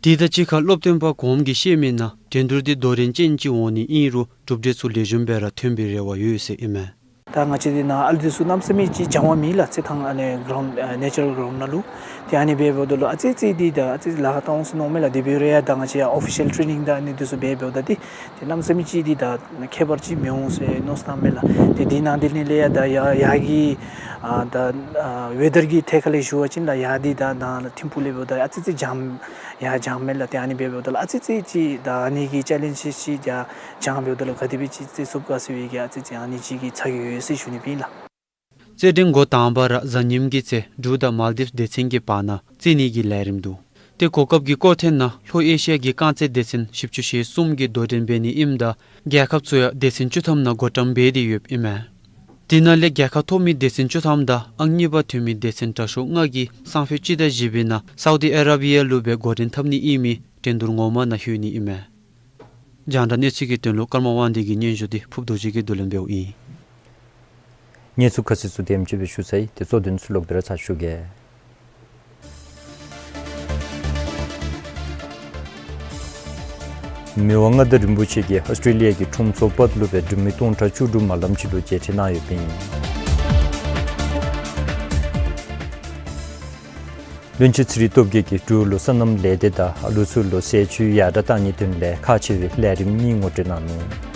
དེ་དང་གཅིག་ཁར་སློབ་སྟོན་པ་གོངམ་གིས་བཤད་མི་ནང་འགྲན་བསྡུར་འདི་དོ་རིང་ཅན་ཅིག་འོང་ནི་ཨིན་རུང་གྲུབ་འབྲས་ཚུ་ལེགས་ཤོམ་སྦེ་ར་ཐོན་པའི་རེ་བ་ཡོད་ཟེར་ཨིན་མས། ད་ང་བཅས་འདི་ནང་ཨ་ལུ་འདི་ཚུ་གནམ་མེད་ས་མེད་ཅིག་སྦྱང་བ་མེད་ལགས། རྩེད་ཐང་ཨ་ནི་གྲའུནཌ་ཨ་ནེ་ཅུ་རཱལ་གྲའུནཌ་ནང་ལུ། ཏེ་ཨ་ནི་འབདཝ་ད་ལུ་ཨ་ཙི་ཙི་འདི་ད་ཨ་ཙི་ལཱ་ཁག་བཏང་སོ་ནུག་མས་ལགས། དེ་འབད་རུང་ཡང་ད་ང་བཅས་ཡར་ཨོ་ཕི་ཤལ་ཊེ་ནིང་དང་ཨ་ནི་འདི་ཚུ་འབད་འབདཝ་ད་འདི་ཏེ་གནམ་མེད་ས་མེད་ཅིག་འདི་ད་ཁྱད་པར་ཅིག་མི་འོང་ཟེར་མནོ་བསམ་བཏངམ་མས་ལགས། ཏེ་འདི་ནང་འདི་ནང་ལས་ཡང་ད་ཡར་ཡར་གྱི་ཨ་ད་ཨ་ཝེ་དར་གྱི་ཐད་ཁར་ལས་ཞུ་བ་ཅིན་ལགས་ཡར་འདི་ད་ནཱ་ལུ་ཐིམ་ཕུག་ལས་འབདཝ་ད་ཨ་ཙི་ཙི་འཇམ་ཡར་འཇམ་མས་ལགས། ཏེ་ཨ་ནི་འབད་འབདཝ་ད་ལུ་ཨ་ཙི་ཙི་ཅིག་ད་ཨ་ནི་གི་ཅེ་ལེནཇ་ཅིག་ཅིག་ཡར་འཇམ་འབདཝ་ད་ལུ་ག་དེ་སྦེ་ཅིག་རྩེད་ཚུགས་ག་ཟེར་བའི་གི་ཨ་ཙི་ཙི་ཨ་ནི་ཅིག་གི་ཚ་གྱང་ཡོད་ཟེར་ཞུ་ནི་ཨིན་ལགས། རྩེད་འགྲན་འགོ་དང་པ་ར་གཟའ་ཉིམ་གྱི་ཚེ་འབྲུག་དང་མཱལ་ཌིབས་སྡེ་ཚན་གྱི་བར་ན་རྩེད་ནི་གི་ལས་རིམ་འདུག། ཏེ་གོ་སྐབས་ཀྱིས་བསྐོར་ཐོན་ནང་ལྷོ་ཨེ་ཤི་ཡ་གི་རྐང་རྩེད་སྡེ་ཚན་བཞི་བཅུ་ཞེ་གསུམ་གྱིས་དོ་འགྲན་འབད་ནི་ཨིནམ་ད་རྒྱལ་ཁབ་ཚུ་ཡང་སྡེ་ཚན་བཅུ་ཐམ་ནང་བགོ་བཀྲམ་འབད་དེ་ཡོདཔ་ཨིན་མས། དེ་ནང་ལས་རྒྱལ་ཁ་ཐོབ་མི་སྡེ་ཚན་བཅུ་ཐམ་དང་ཨང་གཉིས་པ་ཐོན་མི་སྡེ་ཚན་དྲག་ཤོས་ལྔ་གིས་སང་ཕོད་སྤྱི་ཟླ་བཞི་པའི་ནང་སའུ་དི་ཨ་ར་བི་ཡ་ལུ་སྦེ་འགོ་འདྲེན་འཐབ་ནི་ཨིན་མི་འགྲན་བསྡུར་ངོ་མ་ནང་ལྷོད་ནི་ཨིན་མས། རྒྱང་བསྒྲགས་གནས་ཚུལ་གྱི་དོན་ལུ་ཀརྨ་དབང་འདུས་ཀྱི་སྙན་ཞུ་འདི་ཕུབ་རྡོ་རྗེ་གིས་བསྡུ་ལེན་འབདཝ་ཨིན། གནས་ཚུལ་ཁ་གསལ་ཚུ་དེམ་ཅིག་སྦེ་ཞུ་ཚར་ཡི། ཏེ་གཙོ་དོན་ཚུ་ལོག་སྟེ་ར་ཚར་ཞུ་གེ། མི་དབང་མངའ་བདག་རིན་པོ་ཆེ་གིས་ཨོསི་ཊྲེ་ལི་ཡ་གི་ཁྲོམ་ཚོགས་པ་ལུ་སྦེ་འབྲུག་མི་སྟོང་ཕྲག་བཅུ་དྲུག་མ་ལམ་ཅིག་ལུ་མཇལ་ཕྲད་གནང་ཡོདཔ་ཨིན། བློན་ཆེན་ཚེ་རིང་སྟོབས་རྒྱས་ཀྱིས་འབྲུག་ལུ་སོ་ནམ་ལས་སྡེ་དང་ཨ་ལུ་ཚུ་ལུ་ཟས་བཅུད་ཡར་དྲག་གཏང་ནིའི་དོན་ལས་ཁག་ཆེ་བའི་ལས་རིམ་གཉིས་ངོ་སྤྲོད་གནང་ནུག།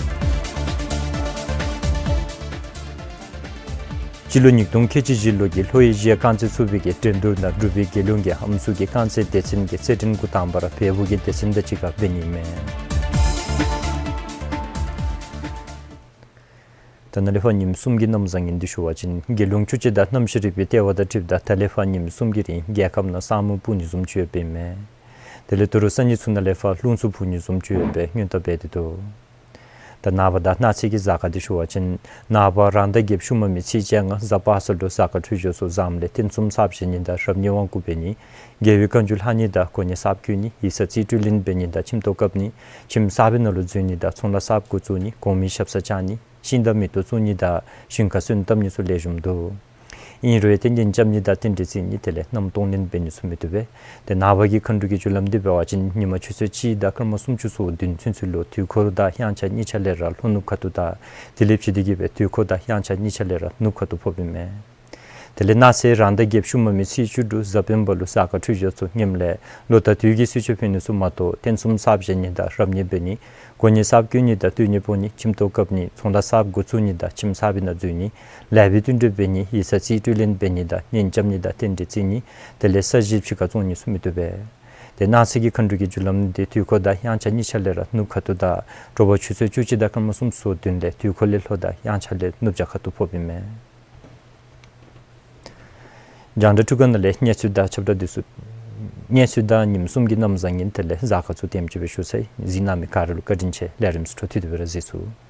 སྤྱི་ལོ་ཉིས་སྟོང་ཁལ་གཅིག་བཞི་ལོ་གི་ལྷོ་ཨེ་ཤི་ཡ་རྐང་རྩེད་ཚོགས་པའི་གི་འགྲན་བསྡུར་ནང་འབྲུག་པའི་རྒྱལ་ཡོངས་ཀྱི་ཨམ་སྲུ་གི་རྐང་རྩེད་སྡེ་ཚན་གྱི་རྩེད་འགྲན་འགོ་དང་པ་ར་བལ་པོ་གི་སྡེ་ཚན་དང་གཅིག་ཁར་འབད་ནི་མས། ད་ནཱ་ལས་ཕར་ཉིནམ་གསུམ་གྱི་གནམ་བཟང་ངན་འདི་ཞུ་བ་ཅིན་རྒྱལ་ཡོངས་ཆུ་སྤྱི་དང་གནམ་གཤིས་རིག་པའི་ལྟེ་བ་དང་འཁྲིལཝ་ད་ད་ལས་ཕར་ཉིནམ་གསུམ་གྱི་རིང་རྒྱལ་ཁབ་ནང་ས་སྨུག་སྤུབ་ནི་བཟུམ་ཅིག་ཡོདཔ་ཨིན་མས། དེ་ལས་དོ་རུང་ས་གནས་ཚུ་ནང་ལས་ཕར་རླུང་འཚུབ་འཕུ་ནི་བཟུམ་ཅིག་ཡོད་པའི་སྔོན་བརྡ་འབད་དེ་འདུག། ད་ནངས་པ་དང་གནངས་ཚེ་གི་གཟའ་སྐར་འདི་ཞུ་བ་ཅིན་ནངས་པ་རང་ཟླ་བརྒྱད་ཤུལ་མ་མའི་ཚེས་བཅོ་ལྔ་གཟའ་པ་སངས་ལུ་གཟའ་སྐར་འཕྲོད་སྦྱོར་ཚུ་བཟངམ་ལས་རྟེན་གསུམ་གསརཔ་བཞེངས་ནི་དང་རབ་གནས་དབང་བསྐུར་འབད་ནི། དགེ་བའི་བཀའ་འགྱུར་ལྷག་ནི་དང་གོ་གནས་གསརཔ་བསྐོ་ནི། ཡིག་ཚང་རྩིས་སྤྲོད་ལེན་འབད་ནི་དང་ཁྱིམ་ཐོག་བཀབ་ནི། ཁྱིམ་གསར་པའི་ནང་ལུ་འཛུལ་ནི་དང་ཚོང་ལཱ་གསརཔ་འགོ་བཙུགས་ནི། གོང་མའི་ཞབས་སར་བཅར་ནི། ཤིང་དང་མེ་ཏོག་བཙུགས་ནི་དང་ཞིང་ཁར་སོན་བཏབ་ནི་ཚུ་ལེགས་ཤོམ་འདུག། ཨིན་རུང་ཡང་ཏེ་གཉེན་རྐྱབ་ནི་དང་རྟེན་འབྲེལ་བརྩི་ནི་དེ་ལས་རྣམ་རྟོག་ལེན་འབད་ནི་ཚུ་མི་བཏུབ་པས། ཏེ་ནངས་པ་གི་མཁའ་འགྲོ་གི་རྒྱུ་ལམ་འདི་འབད་བ་ཅིན་ཉིན་མ་ཆུ་ཚོད་གཅིག་དང་སྐར་མ་སུམ་ཅུ་སོ་བདུན་ཚུན་ཚོད་ལུ་དུས་འཁོར་དང་དབྱངས་འཆར་གཉིས་ཆ་ལས་ར་ལྷོ་ནུབ་ཁ་ཐུག་དང་དེ་ལས་ཕྱི་དེ་གི་སྦེ་དུས་འཁོར་དང་དབྱངས་འཆར་གཉིས་ཆ་ལས་ར་ནུབ་ཁ་ཐུག་ཕོགཔ་ཨིན་མས། དེ་ལས་གནངས་ཚེ་རང་ཟླ་བརྒྱད་ཤུལ་མ་མའི་ཚེས་བཅུ་དྲུག་གཟའ་སྤེན་པ་ལུ་གཟའ་སྐར་འཕྲོད་སྦྱོར་ཚུ་ངནམ་ལས་ལོ་དང་དུས་ཀྱི་གསོལ་མཆོད་ཕུལ་ནི་ཚུ་མ་གཏོགས་རྟེན་གསུམ་གསརཔ་བཞེངས་ནི་དང་རབ་གནས་འབད་ནི། གོ་གནས་གསརཔ་བསྐོ་ནི་དང་སྟོད་གནས་སྤོ་ནི། ཁྱིམ་ཐོག་བཀབ་ནི། ཚོང་ལཱ་གསརཔ་འགོ་བཙུགས་ནི་དང་ཁྱིམ་གསར་པའི་ནང་འཛུལ་ནི། ལེགས་པའི་བསྟུན་གྲོས་འབད་ནི། ཡིག་ཚང་རྩིས་སྤྲོད་ལེན་འབད་ནི་དང་གཉེན་རྐྱབ་ནི་དང་རྟེན་འབྲེལ་བརྩི་ནི། དེ་ལས་ས་གཞི་ཕྱི་ཁར་བཙོང་ནི་ཚུ་མི་བཏུབ་པས། ཏེ་གནངས་ཚེ་གི་མཁའ་འགྲོ་གི་རྒྱུ་ལམ་འདི་དུས་འཁོར་དང་དབྱངས་འཆར་གཉིས་ཆ་ལས་ར་ནུབ་ཁ་ཐུག་དང་དྲོ་པ་ཆུ་ཚོད་བཅུ་གཅིག་དང་སྐར་མ་སུམ་ཅུ་སོ་བདུན་ལས་དུས་འཁོར་ལས་ལྷོ་དང་དབྱངས་འཆར་ལས་ནུབ་བྱང་ཁ་ཐུག་ཕོགཔ་ཨིན་མས། རྒྱང་བསྒྲགས་ཐོག་ཁ་ནང་ལས་གནས་ཚུལ་དང་ཁྱབ་བསྒྲགས་འདི་ཚུ། གནས་ཚུལ་དང་ཉིནམ་གསུམ་གྱི་གནམ་བཟང་ངན་དེ་ལས་གཟའ་སྐར་ཚུ་དེམ་ཅིག་སྦེ་ཞུ་ཚར་ཡི། གཟིགས་གནང་མི་ག་ར་ལུ་བཀའ་དྲིན་ཆེ། ལས་རིམ་ཚུ་འཕྲོ་མཐུད་དེ་སྦེ་ར་གཟིགས་ཚུགས།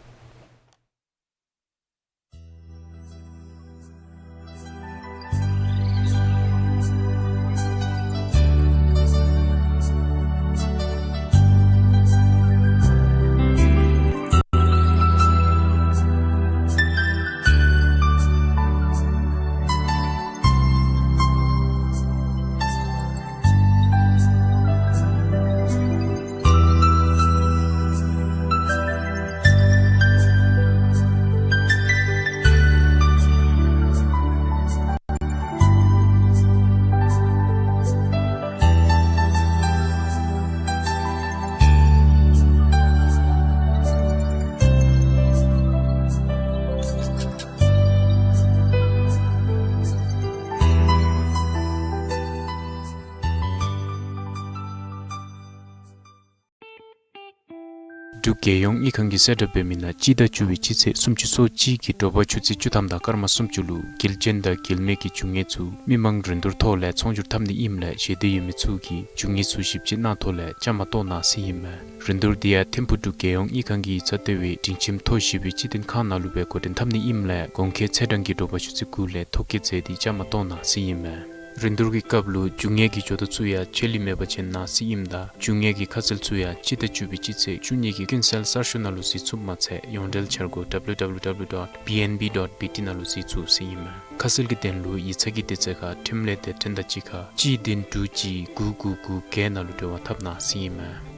འབྲུག་རྒྱལ་ཡོངས་དངུལ་ཁང་གིས་གསལ་བསྒྲགས་འབད་མི་ནང་སྤྱི་ཟླ་བཅུ་པའི་སྤྱི་ཚེས་སུམ་ཅུ་སོ་གཅིག་གི་དྲོ་པ་ཆུ་ཚོད་བཅུ་ཐམ་དང་སྐར་མ་སུམ་ཅུ་ལུ་རྒྱལ་ཅན་དང་རྒྱལ་མེད་ཀྱི་རྒྱུ་དངོས་ཚུ་མི་མང་རིན་བསྡུར་ཐོག་ལས་ཚོང་སྒྱུར་འཐབ་ནི་ཨིནམ་ལས་ཞལ་འདེབས་ཡོད་མི་ཚུ་གིས་རྒྱུ་དངོས་ཚུ་ཞིབ་དཔྱད་གནང་ཐོག་ལས་བཅའ་མར་གཏོགས་གནང་ཟེར་ཨིན་མས། རིན་བསྡུར་འདི་ཡང་ཐིམ་ཕུག་འབྲུག་རྒྱལ་ཡོངས་དངུལ་ཁང་གི་ཡིག་ཚང་ལྟེ་བའི་སྒྲིང་ཁྱིམ་མཐོ་བཞི་པའི་སྤྱི་བསྟན་ཁང་ནང་ལུ་སྦེ་འགོ་འདྲེན་འཐབ་ནི་ཨིནམ་ལས་གོང་འཁོད་ཚེས་གྲངས་ཀྱི་དྲོ་པ་ཆུ་ཚོད་དགུ་ལས་ཐོ་བཀོད་མཛད་དེ་བཅའ་མར་གཏོགས་གནང་ཟེར་ཨིན་མས། རིན་བསྡུར་གྱི་སྐབས་ལུ་རྒྱུ་དངོས་ཀྱི་ཇོ་བདག་ཚུ་ཡང་ཆད་ལུས་མེད་པ་ཅིན་གནང་ཟེར་ཨིནམ་ད་རྒྱུ་དངོས་ཀྱི་ཁ་གསལ་ཚུ་ཡང་སྤྱི་ཟླ་བཅུ་པའི་སྤྱི་ཚེས་བཅུ་གཉིས་ཀྱི་ཀུན་གསལ་གསར་ཤོག་ནང་ལུ་གཟིགས་ཚུགསཔ་མ་ཚད་ཡོངས་འབྲེལ་འཆར་སྒོ་W W W dot B N B dot B T ནང་ལུ་གཟིགས་ཚུགས་ཟེར་ཨིན་མས། ཁ་གསལ་གྱི་དོན་ལུ་ཡིག་ཚང་གི་དུས་ཚོད་ཁར་འཕྲིན་ལས་དེབ་ཕྲེང་དང་གཅིག་ཁར་གཅིག་བདུན་དྲུག་གཅིག་དགུ་དགུ་དགུ་བརྒྱད་ནང་ལུ་འབྲེལ་བ་འཐབ་གནང་ཟེར་ཨིན་མས།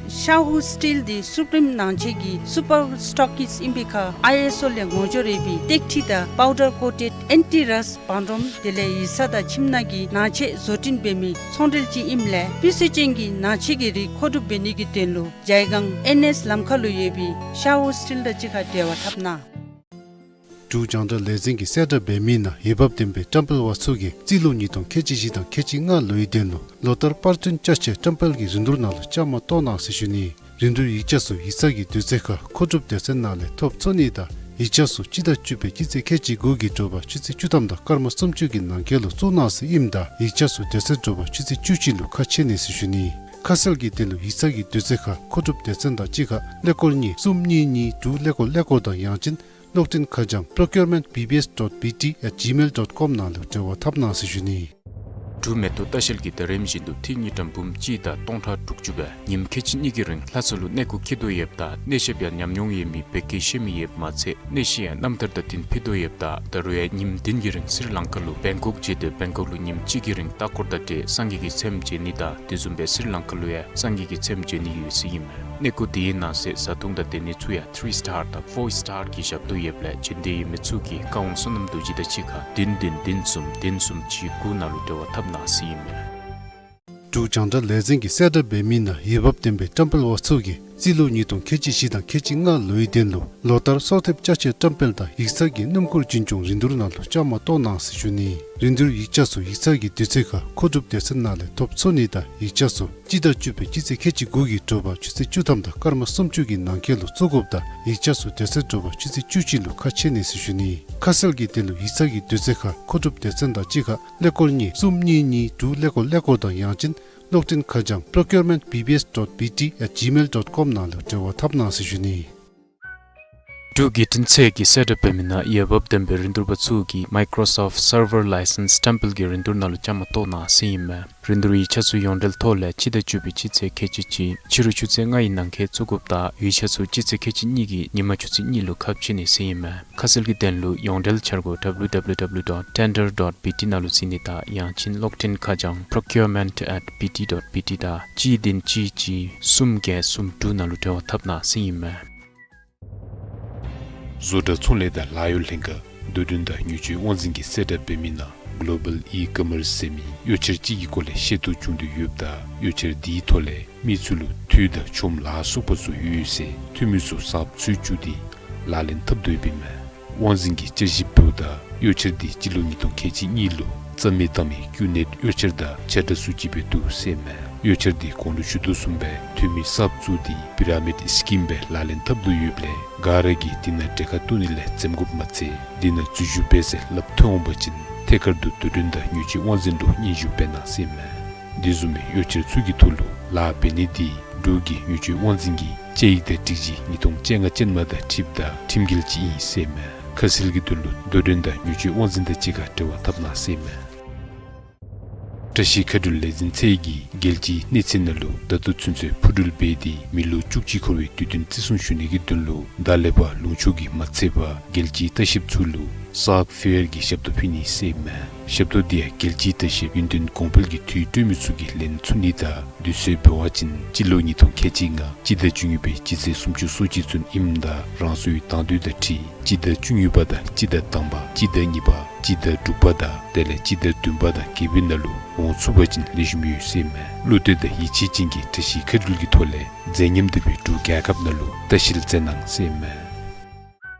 ཤ་ཧུ་སི་ཊིལ་འདི་སུ་པི་རིམ་ནང་ཆས་ཀྱི་སུ་པར་སི་ཊོག་ཀིསཊ་ཨིན་པའི་ཁར་ཨའི་ཨེསི་ཨོ་ལས་ངོ་སྦྱོར་ཡོད་པའི་སྟེགས་ཁྲི་དང་པའུ་ཌར་ཀོ་ཊེཌ་ཨེན་ཊི་རསཊ་བང་སྒྲོམ་དེ་ལས་ཡིག་ཚང་དང་ཁྱིམ་ནང་གི་ནང་ཆས་བཟོ་སྐྲུན་འབད་མི་ཚོང་འབྲེལ་ཅིག་ཨིནམ་ལས་སྤུས་ཚད་ཅན་གྱི་ནང་ཆས་ཀྱི་རིགས་མཁོ་སྒྲུབ་འབད་ནི་གི་དོན་ལུ་ཇའི་སྒང་ཨེན་ཨེསི་ལམ་ཁ་ལུ་ཡོད་པའི་ཤ་ཧུ་སི་ཊིལ་དང་གཅིག་ཁར་འབྲེལ་བ་འཐབ་གནང་། འབྲུག་རྒྱང་བསྒྲགས་ལས་འཛིན་གྱིས་གསལ་བསྒྲགས་འབད་མི་ནང་འོས་འབབ་ལྡན་པའི་བཀྲམ་སྤེལ་པ་ཚུ་གིས་རྩིས་ལོ་ཉིས་སྟོང་ཁལ་གཅིག་བཞི་དང་ཁལ་གཅིག་ལྔ་ལོའི་དོན་ལུ་ལོ་ལྟར་པར་སྐྲུན་ཅ་ཆས་བཀྲམ་སྤེལ་གྱི་རིན་བསྡུར་ནང་ལུ་བཅའ་མར་གཏོགས་གནང་ཟེར་ཞུ་ནི། རིན་བསྡུར་ཡིག་ཆ་ཚུ་ཡིག་ཚང་གི་དུས་ཚོད་ཁར་མཁོ་སྒྲུབ་སྡེ་ཚན་ནང་ལས་ཐོབ་ཚུགས་ནི་དང་ཡིག་ཆ་ཚུ་སྤྱི་ཟླ་བཅུ་པའི་སྤྱི་ཚེས་ཁལ་གཅིག་དགུ་གི་དྲོ་པ་ཆུ་ཚོད་བཅུ་ཐམ་དང་སྐར་མ་སུམ་ཅུ་གི་ནང་འཁོད་ལུ་བཙུགས་གནང་ཟེར་ཨིནམ་ད་ཡིག་ཆ་ཚུ་དེ་ཚེ་དྲོ་པ་ཆུ་ཚོད་བཅུ་གཅིག་ལུ་ཁ་ཕྱེ་ནི་ཟེར་ཞུ་ནི། ཁ་གསལ་གྱི་དོན་ལུ་ཡིག་ཚང་གི་དུས་ཚོད་ཁར་མཁོ་སྒྲུབ་སྡེ་ཚན་དང་གཅིག་ཁར་ཀླད་ཀོར་གཉིས་གསུམ་གཉིས་གཉིས་དྲུག་ཀླད་ཀོར་ཀླད་ཀོར་དང་ཡང་ཅིན་གློག་འཕྲིན་ཁ་བྱང་procurement B B S dot B T at gmail dot com ནང་ལུ་འབྲེལ་བ་འཐབ་གནང་ཟེར་ཞུ་ནི། འབྲུག་མེ་ཏོག་ལྟ་བཤལ་གྱིས་ད་རིམ་བཞིན་དུ་ཏི་རུ་དངུལ་ཀྲམ་འབུམ་གཅིག་དང་སྟོང་ཕྲག་དྲུག་ཅུ་སྦེ་ཉིནམ་ཁལ་གཅིག་གཉིས་ཀྱི་རིང་ལྷ་ས་ལུ་གནས་སྐོར་འཁྱིད་དོ་ཡོདཔ་ད་གནས་བཤད་ཡང་ཉམས་མྱོང་ཡོད་མི་བོད་སྐད་ཤེས་མི་ཡོདཔ་མ་ཚད་གནས་བཤད་ཡང་རྣམ་ཐར་དང་བསྟུན་ཕུལ་དོ་ཡོདཔ་ད་ད་རུང་ཡང་ཉིནམ་བདུན་གྱི་རིང་སི་རི་ལང་ཀ་ལུ་བེང་ཀོག་མཇལ་དོ། བེང་ཀོག་ལུ་ཉིནམ་གཅིག་གི་རིང་ལྟ་སྐོར་དང་འབྲེལ་སངས་རྒྱས་ཀྱི་ཚལ་མཇལ་ནི་དང་དེ་བཟུམ་སྦེ་སི་རི་ལང་ཀ་ལུ་ཡང་སངས་རྒྱས་ཀྱི་ཚལ་མཇལ་ནི་ཡོད་ཟེར་ཨིན་མས། གནས་སྐོར་དེའི་ནང་གསེས་བཟའ་འཐུང་དང་སྡོད་ནི་ཚུ་ཡང་ཐི་རི་སི་ཊར་དང་ཕོར་སི་ཊར་གྱི་ཞབས་ཏོག་ཡོདཔ་ལས་འབྱོན་འདོད་ཡོད་མི་ཚུ་གིས་བཀའ་དབང་བསོད་ནམས་རྡོ་རྗེ་དང་གཅིག་ཁར་བདུན་བདུན་བདུན་གསུམ་བདུན་གསུམ་གཅིག་དགུ་ནང་ལུ་འབྲེལ་བ་འཐབ་གནང་ཟེར་ཨིན་མས། འབྲུག་རྒྱང་བསྒྲགས་ལས་འཛིན་གྱིས་གསལ་བསྒྲགས་འབད་མི་ནང་འོས་འབབ་ལྡན་པའི་བཀྲམ་སྤེལ་པ་ཚུ་གིས་རྩིས་ལོ་ཉིས་སྟོང་ཁལ་གཅིག་བཞི་དང་ཁལ་གཅིག་ལྔ་ལོའི་དོན་ལུ་ལོ་ལྟར་གསོལ་འདེབས་ཅ་ཆས་བཀྲམ་སྤེལ་དང་ཡིག་ཚང་གི་སྣུམ་འཁོར་རྒྱུན་སྐྱོང་རིན་བསྡུར་ནང་ལུ་བཅའ་མར་གཏོགས་གནང་ཟེར་ཞུ་ནི། རིན་བསྡུར་ཡིག་ཆ་ཚུ་ཡིག་ཚང་གི་དུས་ཚོད་ཁར་མཁོ་སྒྲུབ་སྡེ་ཚན་ནང་ལས་ཐོབ་ཚུགས་ནི་དང་ཡིག་ཆ་ཚུ་སྤྱི་ཟླ་བཅུ་པའི་སྤྱི་ཚེས་ཁལ་གཅིག་དགུ་གི་དྲོ་པ་ཆུ་ཚོད་བཅུ་ཐམ་དང་སྐར་མ་སུམ་ཅུ་གི་ནང་འཁོད་ལུ་བཙུགས་དགོཔ་ད་ཡིག་ཆ་ཚུ་དེ་ཚེ་དྲོ་པ་ཆུ་ཚོད་བཅུ་གཅིག་ལུ་ཁ་ཕྱེ་ནི་ཟེར་ཞུ་ནི། ཁ་གསལ་གྱི་དོན་ལུ་ཡིག་ཚང་གི་དུས་ཚོད་ཁར་མཁོ་སྒྲུབ་སྡེ་ཚན་དང་གཅིག་ཁར་ཀླད་ཀོར་གཉིས་གསུམ་གཉིས་གཉིས་དྲུག་ཀླད་ཀོར་ཀླད་ཀོར་དང་ཡང་ཅིན་གློག་འཕྲིན་ཁ་བྱང་procurement B B S dot B T at gmail dot com ནང་ལུ་འབྲེལ་བ་འཐབ་གནང་ཟེར་ཞུ་ནི། འབྲུག་བརྒྱུད་འཕྲིན་ཚད་ཀྱིས་གསལ་བསྒྲགས་འབད་མི་ནང་འོས་འབབ་ལྡན་པའི་རིན་བསྡུར་པ་ཚུ་གིས་Microsoft Server License ཊེམ་པལ་གྱི་རིན་བསྡུར་ནང་ལུ་བཅའ་མར་གཏོགས་གནང་ཟེར་ཨིན་མས། རིན་བསྡུར་ཡིག་ཆ་ཚུ་ཡོངས་འབྲེལ་ཐོག་ལས་སྤྱི་ཟླ་བཅུ་པའི་སྤྱི་ཚེས་ཁལ་གཅིག་གཅིག་ཕྱི་རུ་ཆུ་ཚོད་ལྔ་ཡི་ནང་འཁོད་བཙུགས་དགོཔ་ད་ཡིག་ཆ་ཚུ་སྤྱི་ཚེས་ཁལ་གཅིག་གཉིས་ཀྱི་ཉིན་མ་ཆུ་ཚོད་གཉིས་ལུ་ཁ་ཕྱེ་ནི་ཟེར་ཨིན་མས། ཁ་གསལ་གྱི་དོན་ལུ་ཡོངས་འབྲེལ་འཆར་སྒོ་W W W dot tender dot B T ནང་ལུ་གཟིགས་ནི་དང་ཡང་ཅིན་གློག་འཕྲིན་ཁ་བྱང་procurement at B T dot B T དང་གཅིག་བདུན་གཅིག་གཅིག་གསུམ་བརྒྱད་གསུམ་དྲུག་ནང་ལུ་འབྲེལ་བ་འཐབ་གནང་ཟེར་ཨིན་མས། བཟོ་གྲྭ་ཚོང་ལས་དང་ལཱ་གཡོག་ལྷན་ཁག་འགྲོ་གྲོན་དང་ཉོ་སྤྱོད་དབང་འཛིན་གྱིས་གསལ་བསྒྲགས་འབད་མི་ནང་Global E-Commerce ཟེར་མི་གཡོག་འཆར་ཅིག་གི་སྐོར་ལས་ཤེས་རྟོགས་བྱུང་དོ་ཡོདཔ་ད་གཡོག་འཆར་དེའི་ཐོག་ལས་མི་ཚུ་ལུ་འཐུས་དང་ཆོམ་ལཱ་སོགས་པ་ཚུ་ཡོད་ཡོད་ཟེར་འཐུས་མི་ཚུ་གསརཔ་འཚོལ་བཅུག་སྟེ་ལག་ལེན་འཐབ་དོ་ཡོདཔ་ཨིན་མས། དབང་འཛིན་གྱིས་བསྐྱར་ཞིབ་འབདཝ་ད་གཡོག་འཆར་དེ་སྤྱི་ལོ་ཉིས་སྟོང་ཁལ་གཅིག་གཉིས་ལུ་རྩ་མེད་བཏང་མི་ཀུ་ནེཊ་གཡོག་འཆར་དང་ཆ་འདྲ་སུ་ཅིག་སྦེ་འདུག་ཟེར་ཨིན་མས། གཡོག་འཆར་དེ་གོང་ལུ་ཞུ་དོ་བཟུམ་སྦེ་འཐུས་མི་གསརཔ་བཙུགས་ཏེ་པི་ར་མིཌ་སི་ཀིམ་སྦེ་ལག་ལེན་འཐབ་དོ་ཡོདཔ་ལས་ག་ར་གིས་དེ་ནང་གྲལ་ཁར་གཏོགས་ནི་ལས་འཛེམ་དགོཔ་མ་ཚད་དེ་ནང་འཛུལ་ཞུགས་འབད་ཟེར་སླབ་ཐོན་འོང་པ་ཅིན་ཐད་ཀར་དུ་དོ་འགྲན་དང་ཉོ་སྤྱོད་དབང་འཛིན་ལུ་སྙན་ཞུ་འབད་གནང་ཟེར་ཨིན་མས། དེ་བཟུམ་མའི་གཡོག་འཆར་ཚུ་གི་ཐོག་ལུ་ལཱ་འབད་ནི་དེ་འབྲུག་གི་ཉོ་སྤྱོད་དབང་འཛིན་གྱི་དཔྱད་ཡིག་དང་སྒྲིག་གཞི་ཉིས་སྟོང་བཅོ་ལྔ་ཅན་མ་དང་འཁྲིལཝ་ད་ཁྲིམས་འགལ་ཅིག་ཨིན་ཟེར་ཨིན་མས། ཁ་གསལ་གྱི་དོན་ལུ་དོ་འགྲན་དང་ཉོ་སྤྱོད་དབང་འཛིན་དང་གཅིག་ཁར་འབྲེལ་བ་འཐབ་གནང་ཟེར་ཨིན་མས། བཀྲ་ཤིས་མཁའ་འགྲུལ་ལས་འཛིན་ཚད་ཀྱིས་རྒྱལ་སྤྱིའི་གནས་ཚད་ནང་ལུ་ད་ལྟོ་ཚུན་ཚོད་འཕུར་འགྲུལ་འབད་དེ་མི་ལོ་བཅུ་གཅིག་འཁོར་བའི་དུས་སྟོན་བརྩི་སྲུང་ཞུ་ནི་གི་དོན་ལུ་ད་ལས་ཕར་ལུང་ཕྱོགས་ཀྱི་མ་ཚད་པར་རྒྱལ་སྤྱིའི་ལྟ་བཤལཔ་ཚུ་ལུ་སཱག་ཕེར་གྱི་ཞབས་ཏོག་ཕུལ་ནི་ཟེར་ཨིན་མས། ཞབས་ཏོག་དེ་ཡང་རྒྱལ་སྤྱིའི་ལྟ་བཤལཔ་ཡུན་བརྟན་གོང་འཕེལ་གྱི་དུས་སྤྲོད་མི་ཚུ་གིས་ལེན་ཚུགས་ནི་དང་དུས་ཚོད་འབད་བ་ཅིན་སྤྱི་ལོ་ཉིས་སྟོང་ཁལ་གཅིག་ལྔ་སྤྱི་ཟླ་བཅུ་གཉིས་པའི་སྤྱི་ཚེས་སུམ་ཅུ་སོ་གཅིག་ཚུན་ཨིནམ་ད་རང་སོའི་དང་འདོད་དང་འཁྲིལ་སྤྱི་ཟླ་བཅུ་གཉིས་པ་དང་སྤྱི་ཟླ་དང་པ་སྤྱི་ཟླ་གཉིས་པ་སྤྱི་ཟླ་དྲུག་པ་དང་དེ་ལས་སྤྱི་ཟླ་བདུན་པ་དང་བརྒྱད་པའི་ནང་ལུ་འོང་ཚུགས་པ་ཅིན་ལེགས་ཤོམ་ཡོད་ཟེར་ཨིན་མས། བློ་གཏད་དང་ཡིད་ཆེས་ཅན་གྱིས་བཀྲ་ཤིས་མཁའ་འགྲུལ་གྱི་ཐོག་ལས་མཛེས་ཉམས་ལྡན་པའི་འབྲུག་རྒྱལ་ཁབ་ནང་ལུ་ལྟ་བཤལ་མཛད་གནང་ཟེར་ཨིན་མས།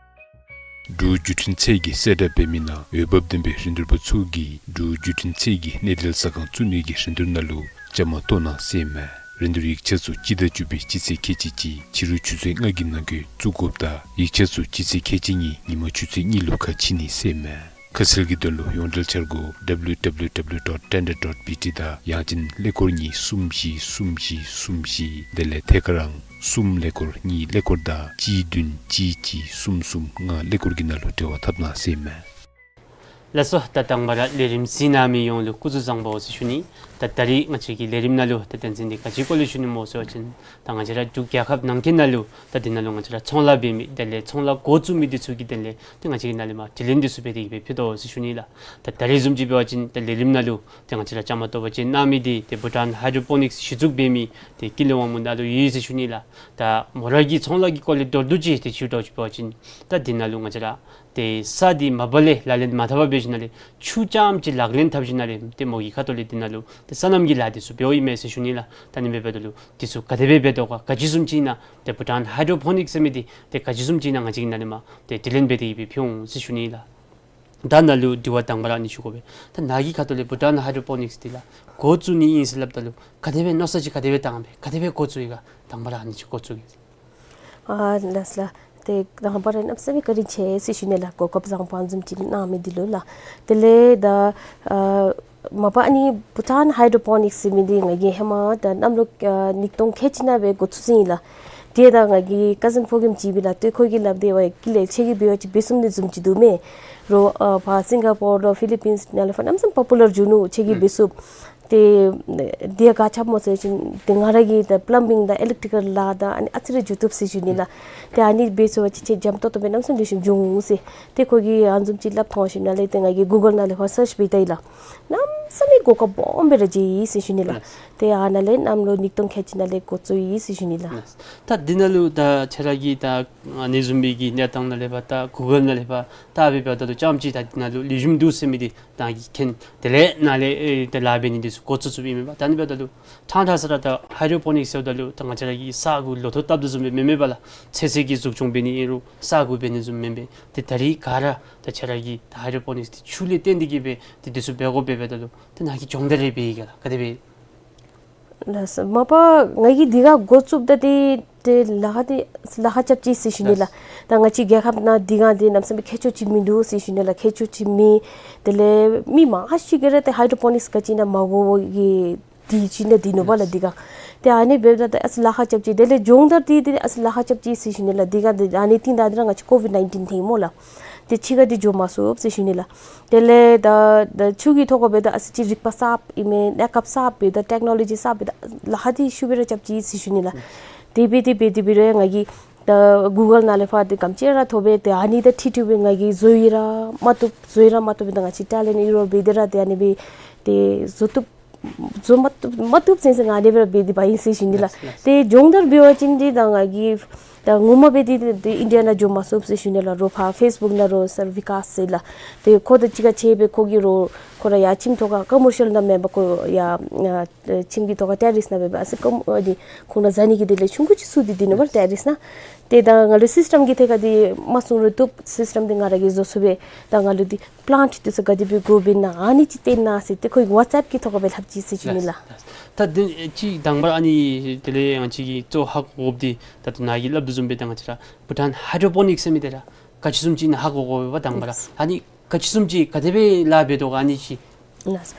འབྲུག་བརྒྱུད་འཕྲིན་ཚད་ཀྱིས་གསལ་བསྒྲགས་འབད་མི་ནང་འོས་འབབ་ལྡན་པའི་རིན་བསྡུར་པ་ཚུ་གིས་འབྲུག་བརྒྱུད་འཕྲིན་ཚད་ཀྱི་གནས་འབྲེལ་ཟ་ཁང་བཙུགས་ནི་གི་རིན་བསྡུར་ནང་ལུ་བཅའ་མར་གཏོགས་གནང་ཟེར་ཨིན་མས། རིན་བསྡུར་ཡིག་ཆ་ཚུ་སྤྱི་ཟླ་བཅུ་པའི་སྤྱི་ཚེས་ཁལ་གཅིག་གཅིག་ཕྱི་རུ་ཆུ་ཚོད་ལྔ་གི་ནང་འཁོད་བཙུགས་དགོཔ་ད་ཡིག་ཆ་ཚུ་སྤྱི་ཚེས་ཁལ་གཅིག་གཉིས་ཉིན་མ་ཆུ་ཚོད་གཉིས་ལུ་ཁ་ཕྱེ་ནི་ཟེར་ཨིན་མས། ཁ་གསལ་གྱི་དོན་ལུ་ཡོངས་འབྲེལ་འཆར་སྒོ་W W W dot tender dot B T དང་ཡང་ཅིན་ཀླད་ཀོར་གཉིས་གསུམ་བཞི་གསུམ་བཞི་གསུམ་བཞི་དེ་ལས་ཐད་ཀར་ཨང་གསུམ་ཀླད་ཀོར་གཉིས་ཀླད་ཀོར་དང་གཅིག་བདུན་གཅིག་གཅིག་གསུམ་གསུམ་ལྔ་ཀླད་ཀོར་གྱི་ནང་ལུ་འབྲེལ་བ་འཐབ་གནང་ཟེར་ཨིན་མས། ལགས་སོ། ད་དང་པ་ར་ལས་རིམ་གཟིགས་གནང་མི་ཡོངས་ལུ་སྐུ་གཟུགས་བཟང་པོ་ཟེར་ཞུ་ནི། ད་ད་རིས་ང་བཅས་ཀྱི་ལས་རིམ་ནང་ལུ་ད་དོན་ཚན་འདི་ག་ཅི་སྐོར་ལས་ཞུ་ནི་སྨོ་ཟེར་བ་ཅིན་ད་ང་བཅས་ར་འབྲུག་རྒྱལ་ཁབ་ནང་འཁོད་ནང་ལུ་ད་འདི་ནང་ལུ་ང་བཅས་ར་ཚོང་ལཱ་འབད་མི་དེ་ལས་ཚོང་ལཱ་འགོ་བཙུགས་མི་འདི་ཚུ་གི་དོན་ལས་ཏེ་ང་བཅས་ཀྱི་ནང་ལས་མར་དྲི་ལན་འདི་ཚུ་འབད་དེ་གི་སྦེ་ཕུལ་དོ་ཟེར་ཞུ་ནི་ལགས། ད་ད་རིས་བཟུམ་ཅིག་འབད་བ་ཅིན་ད་ལས་རིམ་ནང་ལུ་ཏེ་ང་བཅས་ར་བཅའ་མར་གཏོགས་པ་ཅིན་གནང་མི་འདི་ཏེ་བྷུ་ཊཱན་ཧའི་ཌྲོ་པོ་ནིཀསི་གཞི་བཙུགས་འབད་མི་ཏེ་ཀུན་ལེགས་དབང་མོ་ནཱ་ལུ་ཡོད་ཟེར་ཞུ་ནི་ལགས། ད་མོ་ར་གི་ཚོང་ལཱ་གི་སྐོར་ལས་མདོར་བསྡུས་ཅིག་ཏེ་ཞུ་དོ་ཅིག་འབད་བ་ཅིན་ད་འདི་ནང་ལུ་ང་བཅས་ར་ཏེ་ས་འདི་མ་པ་ལས་ལག་ལེན་མ་འཐབ་པར་འབད་ཞིནམ་ལས་ཆུ་རྐྱངམ་ཅིག་ལག་ལེན་འཐབ་ཞིནམ་ལས་ཏེ་མོ་གི་ཁ་ཐུག་ལས་འདི་ནང་ལུ་ཏེ་སོ་ནམ་གྱི་ལཱ་འདི་ཚུ་འབདཝ་ཨིན་མས་ཟེར་ཞུ་ནི་ལགས། ད་ཨ་ནི་འབདཝ་ད་ལུ་འདི་ཚུ་ག་དེ་སྦེ་འབད་དོ་ག་ག་ཅི་བཟུམ་ཅིག་ཨིན་ན་ཏེ་བྷུ་ཊཱན་ཧའི་ཌྲོ་པོ་ནིཀསི་ཟེར་མི་འདི་ཏེ་ག་ཅི་བཟུམ་ཅིག་ཨིན་ན་ང་བཅས་ཀྱི་ནང་ལས་མར་ཏེ་དྲི་ལན་འབད་དེ་གི་སྦེ་ཕུལ་འོང་ཟེར་ཞུ་ནི་ལགས། ད་ནཱ་ལུ་དྲི་བ་དང་པ་ར་ཨ་ནི་ཞུ་དགོ་པས། ད་ནཱ་གི་ཁ་ཐུག་ལས་བྷུ་ཊཱན་ཧའི་ཌྲོ་པོ་ནིཀསི་འདི་ལགས་འགོ་བཙུགས་ནི་ཨིན་ཟེར་སླབ་ད་ལུ་ག་དེ་སྦེ་མནོ་བསམ་ཅིག་ག་དེ་སྦེ་བཏང་སྦེ་ག་དེ་སྦེ་འགོ་བཙུགས་ཡི་ག་དང་པ་ར་ཨ་ནི་ཅིག་འགོ་བཙུགས་ཡི། ཨ་ལགས་ལགས། ཏེ་དང་པ་ར་གནམ་མེད་ས་མེད་བཀའ་དྲིན་ཆེ་ཟེར་ཞུ་ནི་ལགས། གོ་སྐབས་བཟང་པོ་ཨ་ནི་བཟུམ་ཅིག་གནང་མི་འདི་ལུ་ལགས། དེ་ལས་ད་ཨ་མ་པ་ཨ་ནི་བྷུ་ཊཱན་ཧའི་ཌྲོ་པོ་ནིཀསི་ཟེར་མི་འདི་ང་གིས་ཧེ་མ་ད་གནམ་ལོ་ཨ་ཉིས་སྟོང་ཁལ་གཅིག་ནང་སྦེ་འགོ་བཙུགས་ཡི་ལགས། ཏེ་ད་ང་གི་ཀ་ཟིན་ཕོ་རྒནམ་ཅིག་ཨིན་པས་ལགས། ཏེ་ཁོ་གིས་སླབ་སྟེ་ཝའི་ཀུན་ལེགས་ཁྱོད་ཀྱིས་འབད་བ་ཅིན་འབད་ཚུགས་ནི་བཟུམ་ཅིག་འདུག་མས། རོགས་ཨ་ཕར་སིང་ག་པོར་རོགས་ཕི་ལི་པིནསི་ནང་ལས་ཕར་གནམ་མེད་ས་མེད་པོ་པུ་ལར་འགྱོ་ནུག། ཁྱོད་ཀྱིས་འབད་ཚུགས། ཏེ་འདི་ཡང་ག་ཅི་འབད་སྨོ་ཟེར་བ་ཅིན་ཏེ་ང་ར་གིས་ད་པི་ལམ་བིང་དང་ཨི་ལེག་ཊི་ཀལ་ལཱ་དང་ཨ་ནི་ཨ་ཙི་རེ་འགྱོ་བཏུབ་ཟེར་ཞུ་ནི་ལགས། ཏེ་ཨ་ནི་འབད་ཚུགས་པ་ཅིན་ཁྱོད་འཇམ་ཏོང་ཏོ་སྦེ་གནམ་མེད་ས་མེད་ལེགས་ཤོམ་འགྱོ་འོང་ཟེར། ཏེ་ཁོ་གིས་ཨ་ནི་བཟུམ་ཅིག་སླབ་ཐོན་ཞིནམ་ལས་ཏེ་ང་གིས་གུ་གལ་ནང་ལས་ཕར་སརཆ་འབད་བལྟ་ཡི་ལགས། གནམ་མེད་ས་མེད་གོ་སྐབས་སྦོམ་སྦེ་ར་མཇལ་ཡི་ཟེར་ཞུ་ནི་ལགས། ལགས། ཏེ་ཨ་ནཱ་ལས་གནམ་ལོ་ཉིས་སྟོང་ཁལ་གཅིག་ནང་ལས་འགོ་བཙུགས་ཡི་ཟེར་ཞུ་ནི་ལགས། ལགས། ད་འདི་ནང་ལུ་ད་ཁྱོད་ར་གིས་ད་ཨ་ནི་བཟུམ་མའི་གི་གནས་སྟངས་ནང་ལས་ཕར་ད་གུ་གལ་ནང་ལས་ཕར་བལྟ་སྦེ་འབདཝ་ད་ལུ་རྐྱངམ་ཅིག་ད་འདི་ནང་ལུ་ལེགས་ཤོམ་འདུག་ཟེར་མི་འདི་ད་གིས་མཁྱེན། དེ་ལས་ནཱ་ལས་ཨེ་ཏེ་ལཱ་འབད་ནི་འདི་ཚུ་འགོ་བཙུགས་བཙུགསཔ་ཨིན་མས་པ། ད་ཨ་ནི་འབདཝ་ད་ལུ་ཕྲང་ཕྲང་ས་ར་ད་ཧའི་ཌྲོ་པོ་ནིཀསི་ཟེརཝ་ད་ལུ་ད་ང་བཅས་ར་གིས་ས་གུ་ལོ་ཐོག་བཏབ་དོ་བཟུམ་སྦེ་མེན་མས་པ་ལགས། ཚོད་བསྲེ་གི་འཛུགས་སྐྱོང་འབད་ནི་ཨིན་རུང་ས་གུ་འབད་ནི་བཟུམ་མེན་པས། ཏེ་ད་རིས་ག་ར་ད་ཁྱོད་ར་གིས་ད་ཧའི་ཌྲོ་པོ་ནིཀསི་འདི་ཆུ་ལས་བརྟེན་ཏེ་གི་སྦེ་ཏེ་འདི་ཚུ་འབད་དགོཔ་འབདཝ་ད་ལུ་ཏེ་ནཱ་གིས་སྦྱོང་བརྡར་རེ་འབད་ཡི་ག་ལགས། ག་དེ་སྦེ། ལགས་སོ། མ་པ་ང་གིས་འདི་ག་འགོ་བཙུགསཔ་ད་ཏེ་ཏེ་ལཱ་ཁག་འདི་ལཱ་ཁག་རྐྱབ་ཅི་ཟེར་ཞུ་ནི་ལགས། ད་ང་བཅས་རྒྱལ་ཁབ་ནང་འདི་ག་འདི་གནམ་མེད་ས་མེད་མཁས་མཆོག་ཅིག་མིན་འདུག་ཟེར་ཞུ་ནི་ལགས། མཁས་མཆོག་ཅིག་མེད། དེ་ལས་མི་མང་ཤོས་ཀྱིས་ར་ཏེ་ཧའི་ཌྲོ་པོ་ནིཀསི་ག་ཅི་ཨིན་ན་མ་གོ་བའི་གི་འདི་ཅིག་ཨིན་ན་འདི་ནོ་པ་ལགས་འདི་ག། ཏེ་ཨ་ནི་འབདཝ་ད་ཏེ་ཨ་ཙི་ལཱ་ཁག་རྐྱབ་ཅི། དེ་ལས་སྦྱོང་བརྡར་འདི་ཏེ་ཨ་ཙི་ལཱ་ཁག་རྐྱབ་ཅི་ཟེར་ཞུ་ནི་ལགས། འདི་ག་འདི་ཨ་ནི་རྟིང་བདའ་འདི་ར་ང་བཅས་ཀོ་ཝིཌ་ནའིན་ཊིན་ཐོན་ཡི་སྨོ་ལགས། ཏེ་ཕྱི་ཁར་འདི་འགྱོ་མ་ཚུགས་ཟེར་ཞུ་ནི་ལགས། དེ་ལས་ད་ད་ཆུ་གི་ཐོག་ཁར་འབདཝ་ད་ཨ་ཙི་ཅིག་རིག་པ་གསརཔ་ཨིན་མས། གནས་སྐབས་གསརཔ་འབདཝ་ད་ཊེཀ་ནོ་ལོ་ཇི་གསརཔ་འབདཝ་ད་ལཱ་ཁག་འདི་ཤུགས་སྦེ་ར་རྐྱབ་ཅི་ཟེར་ཞུ་ནི་ལགས། དེ་སྦེ་དེ་སྦེ་དེ་སྦེ་ར་ང་གིས་ད་གུ་གལ་ནང་ལས་ཕར་ཏེ་ག་ཅི་ར་ཐོབ་སྦེ་ཏེ་ཨ་ནི་དང་འཁྲིལ་འཁྲིལ་སྦེ་ང་གིས་བཟོ་ཡི་ར་མ་བཏུབ་བཟོ་ཡི་ར་མ་བཏུབ་ད་ང་བཅས་ཊེ་ལེནཊ་ཨིན་རུང་འབད་དེ་ར་ཏེ་ཨ་ནི་སྦེ་ཏེ་བཟོ་བཏུབ་བཟོ་མ་བཏུབ་མ་བཏུབ་ཟེར་ཟེར་ང་ཨ་ནི་སྦེ་ར་འབད་དེ་འབག་ཡི་ཟེར་ཞུ་ནི་ལགས། ལགས་ལགས། ཏེ་སྦྱོང་བརྡར་འབད་བ་ཅིན་འདི་ད་ང་གིས་ད་ངོ་མ་འབད་དེ་ཏེ་ཨིན་ཌི་ཡ་ནང་འགྱོ་མ་ཚུགས་ཟེར་ཞུ་ནི་ལགས། རོགས་ཕར་ཕེསི་བུཀ་ནང་རོགས་སར་བི་ཀཱས་ཟེར་ལགས། ཏེ་ཁོ་དང་གཅིག་ཁར་ཕྱད་སྦེ་ཁོ་གིས་རོགས་ཁོ་ར་ཡར་ཁྱིམ་ཐོག་ཁར་ཀོ་མར་ཤལ་ནང་མེན་པར་ཁོ་ཡར་ཨ་ཁྱིམ་གྱི་ཐོག་ཁར་ཊེ་རེསི་ནང་འབད་སྦེ་ཨ་ཙི་ཀོ་ཨ་ནི་ཁོང་ར་བཟའ་ནི་གི་དེ་ལས་ཆུང་ཀུ་ཅིག་བཙུགས་ཏེ་འདི་ནོ་པ་ལགས་ཊེ་རེསི་ནང་། ཏེ་ད་ང་ལུ་སིསི་ཊེམ་གྱི་ཐད་ཁར་འདི་མ་གསུང་རུང་བཏུབ། སིསི་ཊེམ་འདི་ང་ར་གིས་བཟོ་ཚུགས་པས། ད་ང་ལུ་འདི་པི་ལེནཊ་འདི་ཚུ་ག་དེ་སྦེ་དགོཔ་ཨིན་ན་ཨ་ནི་ཅིག་སྟོན་གནང་ཟེར་ཏེ་ཁོ་གིས་ཝཊས་ཨེཔ་གི་ཐོག་ཁར་སྦེ་ལྷབ་ཅི་ཟེར་ཞུ་ནི་ལགས། ལགས། ད་འདི་ཅིག་དང་པ་ར་ཨ་ནི་དེ་ལས་ང་བཅས་ཀྱིས་གཙོ་ཧ་གོ་དགོཔ་འདི་ད་ལྟོ་ནཱ་གིས་སླབ་དོ་བཟུམ་སྦེ་ད་ང་བཅས་ར་བྷུ་ཊཱན་ཧའི་ཌྲོ་པོ་ནིཀསི་ཟེར་མི་འདི་ར་ག་ཅི་བཟུམ་ཅིག་ཨིན་ན་ཧ་གོ་དགོ་པས་པ། དང་པ་ར་ཨ་ནི་ག་ཅི་བཟུམ་ཅིག་ག་དེ་སྦེ་ལཱ་འབད་དོ་ག་ཨ་ནི་ཅིག། ལགས།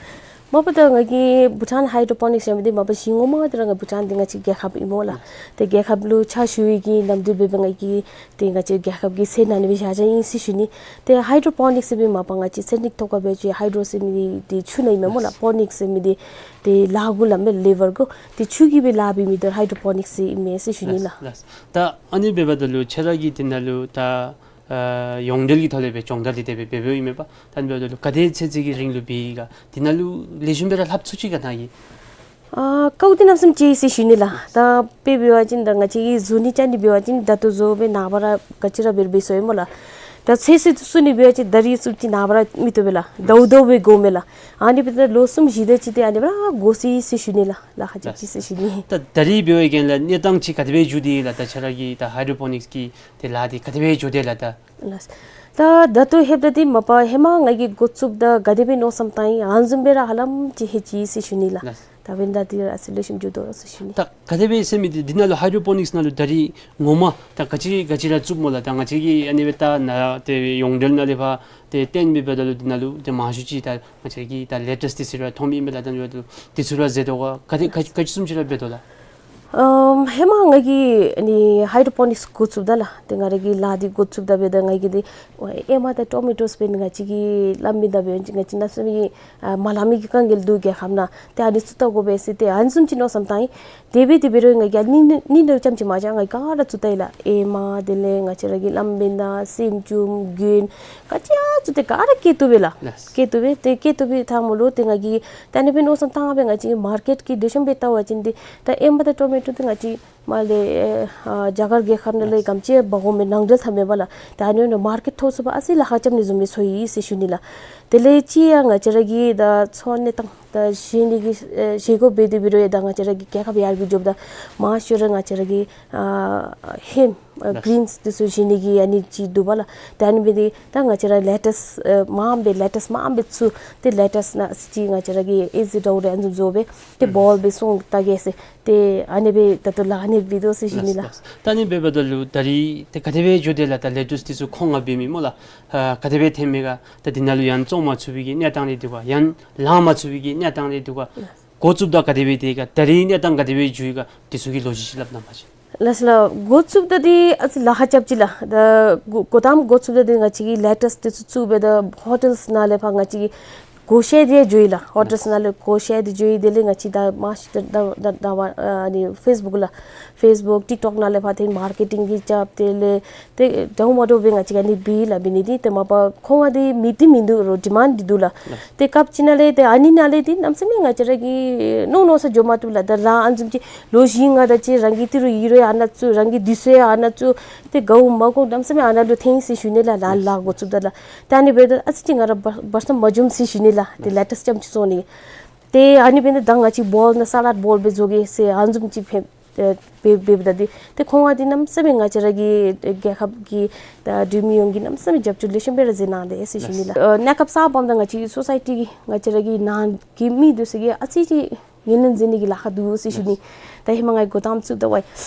མ་པ་ད་ང་གིས་བྷུ་ཊཱན་ཧའི་ཌྲོ་པོ་ནིཀསི་ཟེར་མི་འདི་མ་པ་གཞི་ངོ་མ་འདི་ར་ང་བྷུ་ཊཱན་འདི་ང་བཅས་རྒྱལ་ཁབ་ཨིན་སྨོ་ལགས། ཏེ་རྒྱལ་ཁབ་ལུ་ཕྱག་ཞུ་བའི་གི་ནམ་དུས་འབད་སྦེ་ང་གིས་ཏེ་ང་བཅས་རྒྱལ་ཁབ་ཀྱི་སེམས་ནང་ལས་སྦེ་བཞག་བཞགཔ་ཨིན་ཟེར་ཞུ་ནི། ཏེ་ཧའི་ཌྲོ་པོ་ནིཀསི་ཟེར་མི་མ་པ་ང་བཅས་ཚན་རིག་ཐོག་ཁར་འབད་བ་ཅིན་ཧའི་ཌྲོ་ཟེར་མི་འདི་ཆུ་ནང་ཨིན་མས་སྨོ་ལགས། པོ་ནིཀསི་ཟེར་མི་འདི་ཏེ་ལཱ་གུ་སླབ་མས་ལེ་བར་གུ། ཏེ་ཆུ་གིས་སྦེ་ལཱ་འབད་མི་འདི་ཧའི་ཌྲོ་པོ་ནིཀསི་ཟེར་ཨིན་མས་ཟེར་ཞུ་ནི་ལགས། ལགས། ད་ཨ་ནི་འབདཝ་ད་ལུ་ཁྱོད་ར་གིས་འདི་ནང་ལུ་ད་ཨ་ཡོངས་འབྲེལ་གྱི་ཐོག་ལས་སྦེ་སྦྱོང་བརྡར་འདི་དེ་སྦེ་འབད་འབདཝ་ཨིན་མས་པ། ད་ཨ་ནི་འབདཝ་ད་ལུ་ག་དེ་ཚུན་ཚོད་ཀྱི་རིང་ལུ་འབད་ཡི་ག། འདི་ནང་ལུ་ལེགས་ཤོམ་སྦེ་ར་ལྷབ་ཚུགས་ཅི་ག་ནཱ་གིས། ཨ་དཀའཝ་འདི་གནམ་མེད་ས་མེད་ཆེ་ཟེར་ཞུ་ནི་ལགས། ད་དཔེ་འབད་བ་ཅིན་ད་ང་བཅས་ཀྱིས་བཟོ་ནི་རྐྱབ་ནི་འབད་བ་ཅིན་ད་ལྟོ་བཟོ་སྦེ་ནངས་པ་ར་ག་ཅི་ར་འབད་རུང་འབད་ཚུགས་ཡི་སྨོ་ལགས། ད་ཚོད་བསྲེ་བཙུགས་ནི་འབད་བ་ཅིན་ད་རིས་བཙུགས་ཅི་ནངས་པ་ར་མི་བཏུབ་པས་ལགས། ཟླཝ་ཟླཝ་སྦེ་འགོརཝ་མས་ལགས། ཨ་ནི་འབདཝ་ད་ལོ་གསུམ་བཞི་དེ་ཅིག་ཏེ་ཨ་ནི་སྦེ་ར་འགོར་སོ་ཡི་ཟེར་ཞུ་ནི་ལགས། ལཱ་ཁག་རྐྱབ་ཅི་ཟེར་ཞུ་ནི། ད་ད་རིས་འབད་བའི་གི་ལགས་གནས་སྟངས་ཅིག་ག་དེ་སྦེ་འགྱོ་དེས་ལགས། ད་ཁྱོད་ར་གི་ད་ཧའི་ཌྲོ་པོ་ནིཀསི་གི་ཏེ་ལཱ་འདི་ག་དེ་སྦེ་འགྱོ་དེས་ལགས་ད། ལགས། ད་ད་ལྟོ་ལྷོདཔ་ད་འདི་མ་པ་ཧེ་མ་ང་གིས་འགོ་བཙུགསཔ་ད་ག་དེ་སྦེ་མནོ་བསམ་བཏང་ཡི་ཨ་ནི་བཟུམ་སྦེ་ར་ཧ་ལམ་ཅིག་ལྷོད་ཅི་ཟེར་ཞུ་ནི་ལགས། ལགས། ད་འབདན་ད་འདི་ར་ཨ་ཙི་ལེགས་ཤོམ་འགྱོ་དོ་ཟེར་ཞུ་ནི། ད་ག་དེ་སྦེ་ཟེར་མི་འདི་འདི་ནང་ལུ་ཧའི་ཌྲོ་པོ་ནིཀསི་ནང་ལུ་ད་རིས་ངོ་མ་ད་ག་ཅི་ག་ཅི་ར་བཙུགསཔ་སྨོ་ལགས། ད་ང་བཅས་ཀྱིས་ཨ་ནི་སྦེ་ད་ནཱ་ཏེ་ཡོངས་འབྲེལ་ནང་ལས་ཕར་ཏེ་སྟོན་མི་འབདཝ་ད་ལུ་འདི་ནང་ལུ་ཏེ་མང་ཤོས་ཅིག་ད་ང་བཅས་ཀྱི་ད་ལེ་ཊེསི་འདི་ཚུ་ར་མཐོང་མི་ཨིན་པས་ལགས། ད་ཨ་ནི་འབདཝ་ད་ལུ་འདི་ཚུ་ར་མཛད་དོ་ག་ག་དེ་ག་ག་ཅི་བཟུམ་ཅིག་ར་འབད་དོ་ལགས། ཨམ་ཧེ་མ་ང་གིས་ཨ་ནི་ཧའི་ཌོ་པོ་ནིགསི་འགོ་བཙུགསཔ་ད་ལགས། ཏེ་ང་ར་གིས་ལཱ་འདི་འགོ་བཙུགསཔ་ད་འབདཝ་ད་ང་གིས་འདི་ཨེ་མ་དང་ཊོ་མེ་ཊོསི་འབད་ང་བཅས་ཀྱིས་ལངམ་ཨིན་ད་འབདཝ་ད་ང་བཅས་གནམ་མེད་ས་མེད་ཨ་མ་ལང་མི་གི་དཀའ་ངལ་འདུག། རྒྱལ་ཁབ་ནང་ཏེ་ཨ་ནི་ཚུ་བལྟ་དགོ་པས་ཟེར་ཏེ་ཨ་ནི་བཟུམ་ཅིག་མནོ་བསམ་བཏང་ཡི། དེ་འབད་དེ་འབད་རུང་ང་གིས་ཨ་ནི་ནི་ནི་འདི་རྐྱངམ་ཅིག་མ་བཞག་ང་གིས་ག་ར་ཚུ་བལྟ་ཡི་ལགས། ཨེ་མ་དེ་ལས་ང་བཅས་ར་གི་ལངམ་འབདན་སེམ་ཅུམ་གྱོན་ག་ཅི་ཡང་ཚུ་ཏེ་ག་ར་བཀལ་བཏུབ་པས་ལགས། ལགས། བཀལ་བཏུབ་པས། ཏེ་བཀལ་བཏུབ་པའི་ཐ་མ་ལུ་ཏེ་ང་གིས་ད་ཨ་ནི་སྦེ་མནོ་བསམ་བཏང་སྦེ་ང་བཅས་མར་ཀེཊ་ཀྱི་ལེགས་ཤོམ་སྦེ་བལྟ་བ་ཅིན་འདི་ད་ཨེ་མ་དང་ཊོ་མེ་ཊོ་འདི་ང་བཅས་མར་ལས་ཨེ་ཨ་རྒྱ་གར་རྒྱལ་ཁབ་ནང་ལས་ག་དེམ་ཅིག་འབག་འོང་མི་ནང་འབྲེལ་འཐབ་མི་འབདཝ་ལགས། ད་ཨ་ནི་ནང་མར་ཀེཊ་ཐོབ་ཚུགས་པར་ཨ་ཙི་ལཱ་ཁག་རྐྱབ་ནི་བཟུམ་སྦེ་ཚོར་ཡི་ཟེར་ཞུ་ནི་ལགས། དེ་ལས་ཅིག་ཡང་ང་བཅས་ར་གི་ད་ཚོང་གནས་སྟངས་ད་བཞེས་ནི་གི་ཨེ་བཞེས་སྒོ་འབད་དེ་འབད་རུང་ཡང་ད་ང་བཅས་ར་གི་རྒྱལ་ཁབ་ཡར་རྒྱས་འགྱོཝ་ད་མང་ཤོས་ར་ང་བཅས་ར་གི་ཨ་ཧེམ་ཨ་ལགས། གི་རིནསི་འདི་ཚུ་བཞེས་ནི་གི་ཨ་ནི་ཅིག་འདུག་པ་ལགས། ད་ཨ་ནི་འབད་དེ་ད་ང་བཅས་ར་ལེ་ཊསི་ཨེ་མངམ་སྦེ་ལེ་ཊསི་མངམ་སྦེ་ཚུ་ཏེ་ལེ་ཊསི་ནང་ཅིག་ང་བཅས་ར་གི་ཨེ་ཟི་ཌའོ་རེ་ཨ་ནི་བཟུམ་བཟོ་སྦེ་ཏེ་ཨུམ་བཱོལ་སྦེ་སོང་ད་གེ་ཟེར། ཏེ་ཨ་ནི་སྦེ་ད་ལྟོ་ལཱ་ཨ་ནི་འབད་དོ་ཟེར་ཞུ་ནི་ལགས། ལགས། ད་ཨ་ནི་འབདཝ་ད་ལུ་ད་རིས་ཏེ་ག་དེ་སྦེ་འགྱོ་དེས་ལགས། ད་ལེ་ཊསི་འདི་ཚུ་ཁོང་ང་འབད་མི་སྨོ་ལགས། ཨ་ག་དེ་སྦེ་ཐོན་མས་ག། ད་འདི་ནང་ལུ་ཡང་བཙོང་མ་ཚུགས་པའི་གི་གནས་སྟངས་རེ་འདུག་ག། ཡང་ལང་མ་ཚུགས་པའི་གི་གནས་སྟངས་རེ་འདུག་ག། འགོ་བཙུགསཔ་ད་ག་དེ་སྦེ་དེ་ག་ད་རིས་གནས་སྟངས་ག་དེ་སྦེ་འགྱོ་ཡི་ག། དེ་ཚུ་གི་ལོ་རྒྱུས་ཅིག་སླབ་གནང་བ་ཅིན། ལགས་སོ་ལགས། འགོ་བཙུགསཔ་ད་འདི་ཨ་ཙི་ལཱ་ཁག་རྐྱབ་ཅི་ལགས། ད་འགོ་འགོ་དང་པ་འགོ་བཙུགསཔ་ད་འདི་ང་བཅས་ཀྱིས་ལེ་ཊསི་འདི་ཚུ་བཙུགས་སྦེ་ད་ཧོ་ཊེལ་ནང་ལས་ཕར་ང་བཅས་ཀྱིས་བགོ་བཤའ་འདི་འགྱོ་ཡི་ལགས། ཧོ་ཊེལ་ནང་ལས་བགོ་བཤའ་འདི་འགྱོ་ཡི། དེ་ལས་ང་བཅས་ད་མང་ཤོས་ད་ད་ད་ད་ཨ་ནི་ཕེསི་བུཀ་ལགས། ཕེསི་བུཀ་ཊིཀ་ཊོཀ་ནང་ལས་ཕར་ཏེ་མར་ཀེ་ཊིང་གི་རྐྱབ། དེ་ལས་ཏེ་འདྲཝ་མ་འདྲཝ་སྦེ་ང་བཅས་ཀྱིས་ཨ་ནི་འབད་ཡི་ལགས། འབད་ནི་འདི་ཏེ་མ་པ་ཁོང་ང་འདི་མི་འདི་མིན་འདུག་རུང་ཌི་མཱནཌ་འདི་འདུག་ལགས། ཏེ་སྐབས་ཅིག་ནང་ལས་ཏེ་ཨ་ནི་ནང་ལས་ཏེ་གནམ་མེད་ས་མེད་ང་བཅས་ར་གིས་མནོ་མནོ་ས་འགྱོ་མ་བཏུབ་ལགས། ད་རང་ཨ་ནི་བཟུམ་ཅིག་ལོ་བཞི་ལྔ་ད་ཅིག་རང་གི་ཏི་རུ་ཡི་རུ་ཡང་ཨ་ནཱ་བཙུགས། རང་གི་དུས་ཚོད་ཡང་ཨ་ནཱ་བཙུགས། ཏེ་དགའཝ་མ་དགའཝ་གནམ་མེད་ས་མེད་ཨ་ནཱ་ལུ་འཐོན་ཡི་ཟེར་ཞུ་ནི་ལགས། ལཱ་ལཱ་འགོ་བཙུགསཔ་ད་ལགས། ཏེ་ཨ་ནི་འབདཝ་ད་ཨ་ཙི་ཅིག་ང་ར་བར་བར་མཚམས་མ་འཛོམས་ཟེར་ཞུ་ནི་ལགས། ཏེ་ལེ་ཊསི་རྐྱངམ་ཅིག་བཙོང་ནི། ཏེ་ཨ་ནི་འབདཝ་ད་ད་ང་བཅས་བཱོལ་ནང་སཱ་ལཌ་བཱོལ་སྦེ་བཟོ་གེ་ཟེར་ཨ་ནི་བཟུམ་ཅིག་ཕེབས་ཨེ་འབད་འབདཝ་ད་འདི་ཏེ་ཁོང་ང་འདི་གནམ་མེད་ས་མེད་ང་བཅས་ར་གི་རྒྱལ་ཁབ་ཀྱི་ད་འབྲུག་མི་ཡོངས་ཀྱིས་གནམ་མེད་ས་མེད་རྒྱབ་སྐྱོར་ལེགས་ཤོམ་སྦེ་ར་མཛད་གནང་དེས་ཟེར་ཞུ་ནི་ལགས། ཨ་གནས་སྐབས་གསརཔ་འབདཝ་ད་ང་བཅས་ཀྱི་སོ་སའི་ཊི་གི་ང་བཅས་ར་གི་ནང་གི་མི་འདི་ཚུ་གིས་ཨ་ཙི་ཅིག་ངོས་ལེན་མཛད་ནི་གི་ལཱ་ཁག་འདུག་ཟེར་ཞུ་ནི། ད་ཧེ་མ་ང་འགོ་དང་པ་བཙུགསཔ་ད་ཝའི་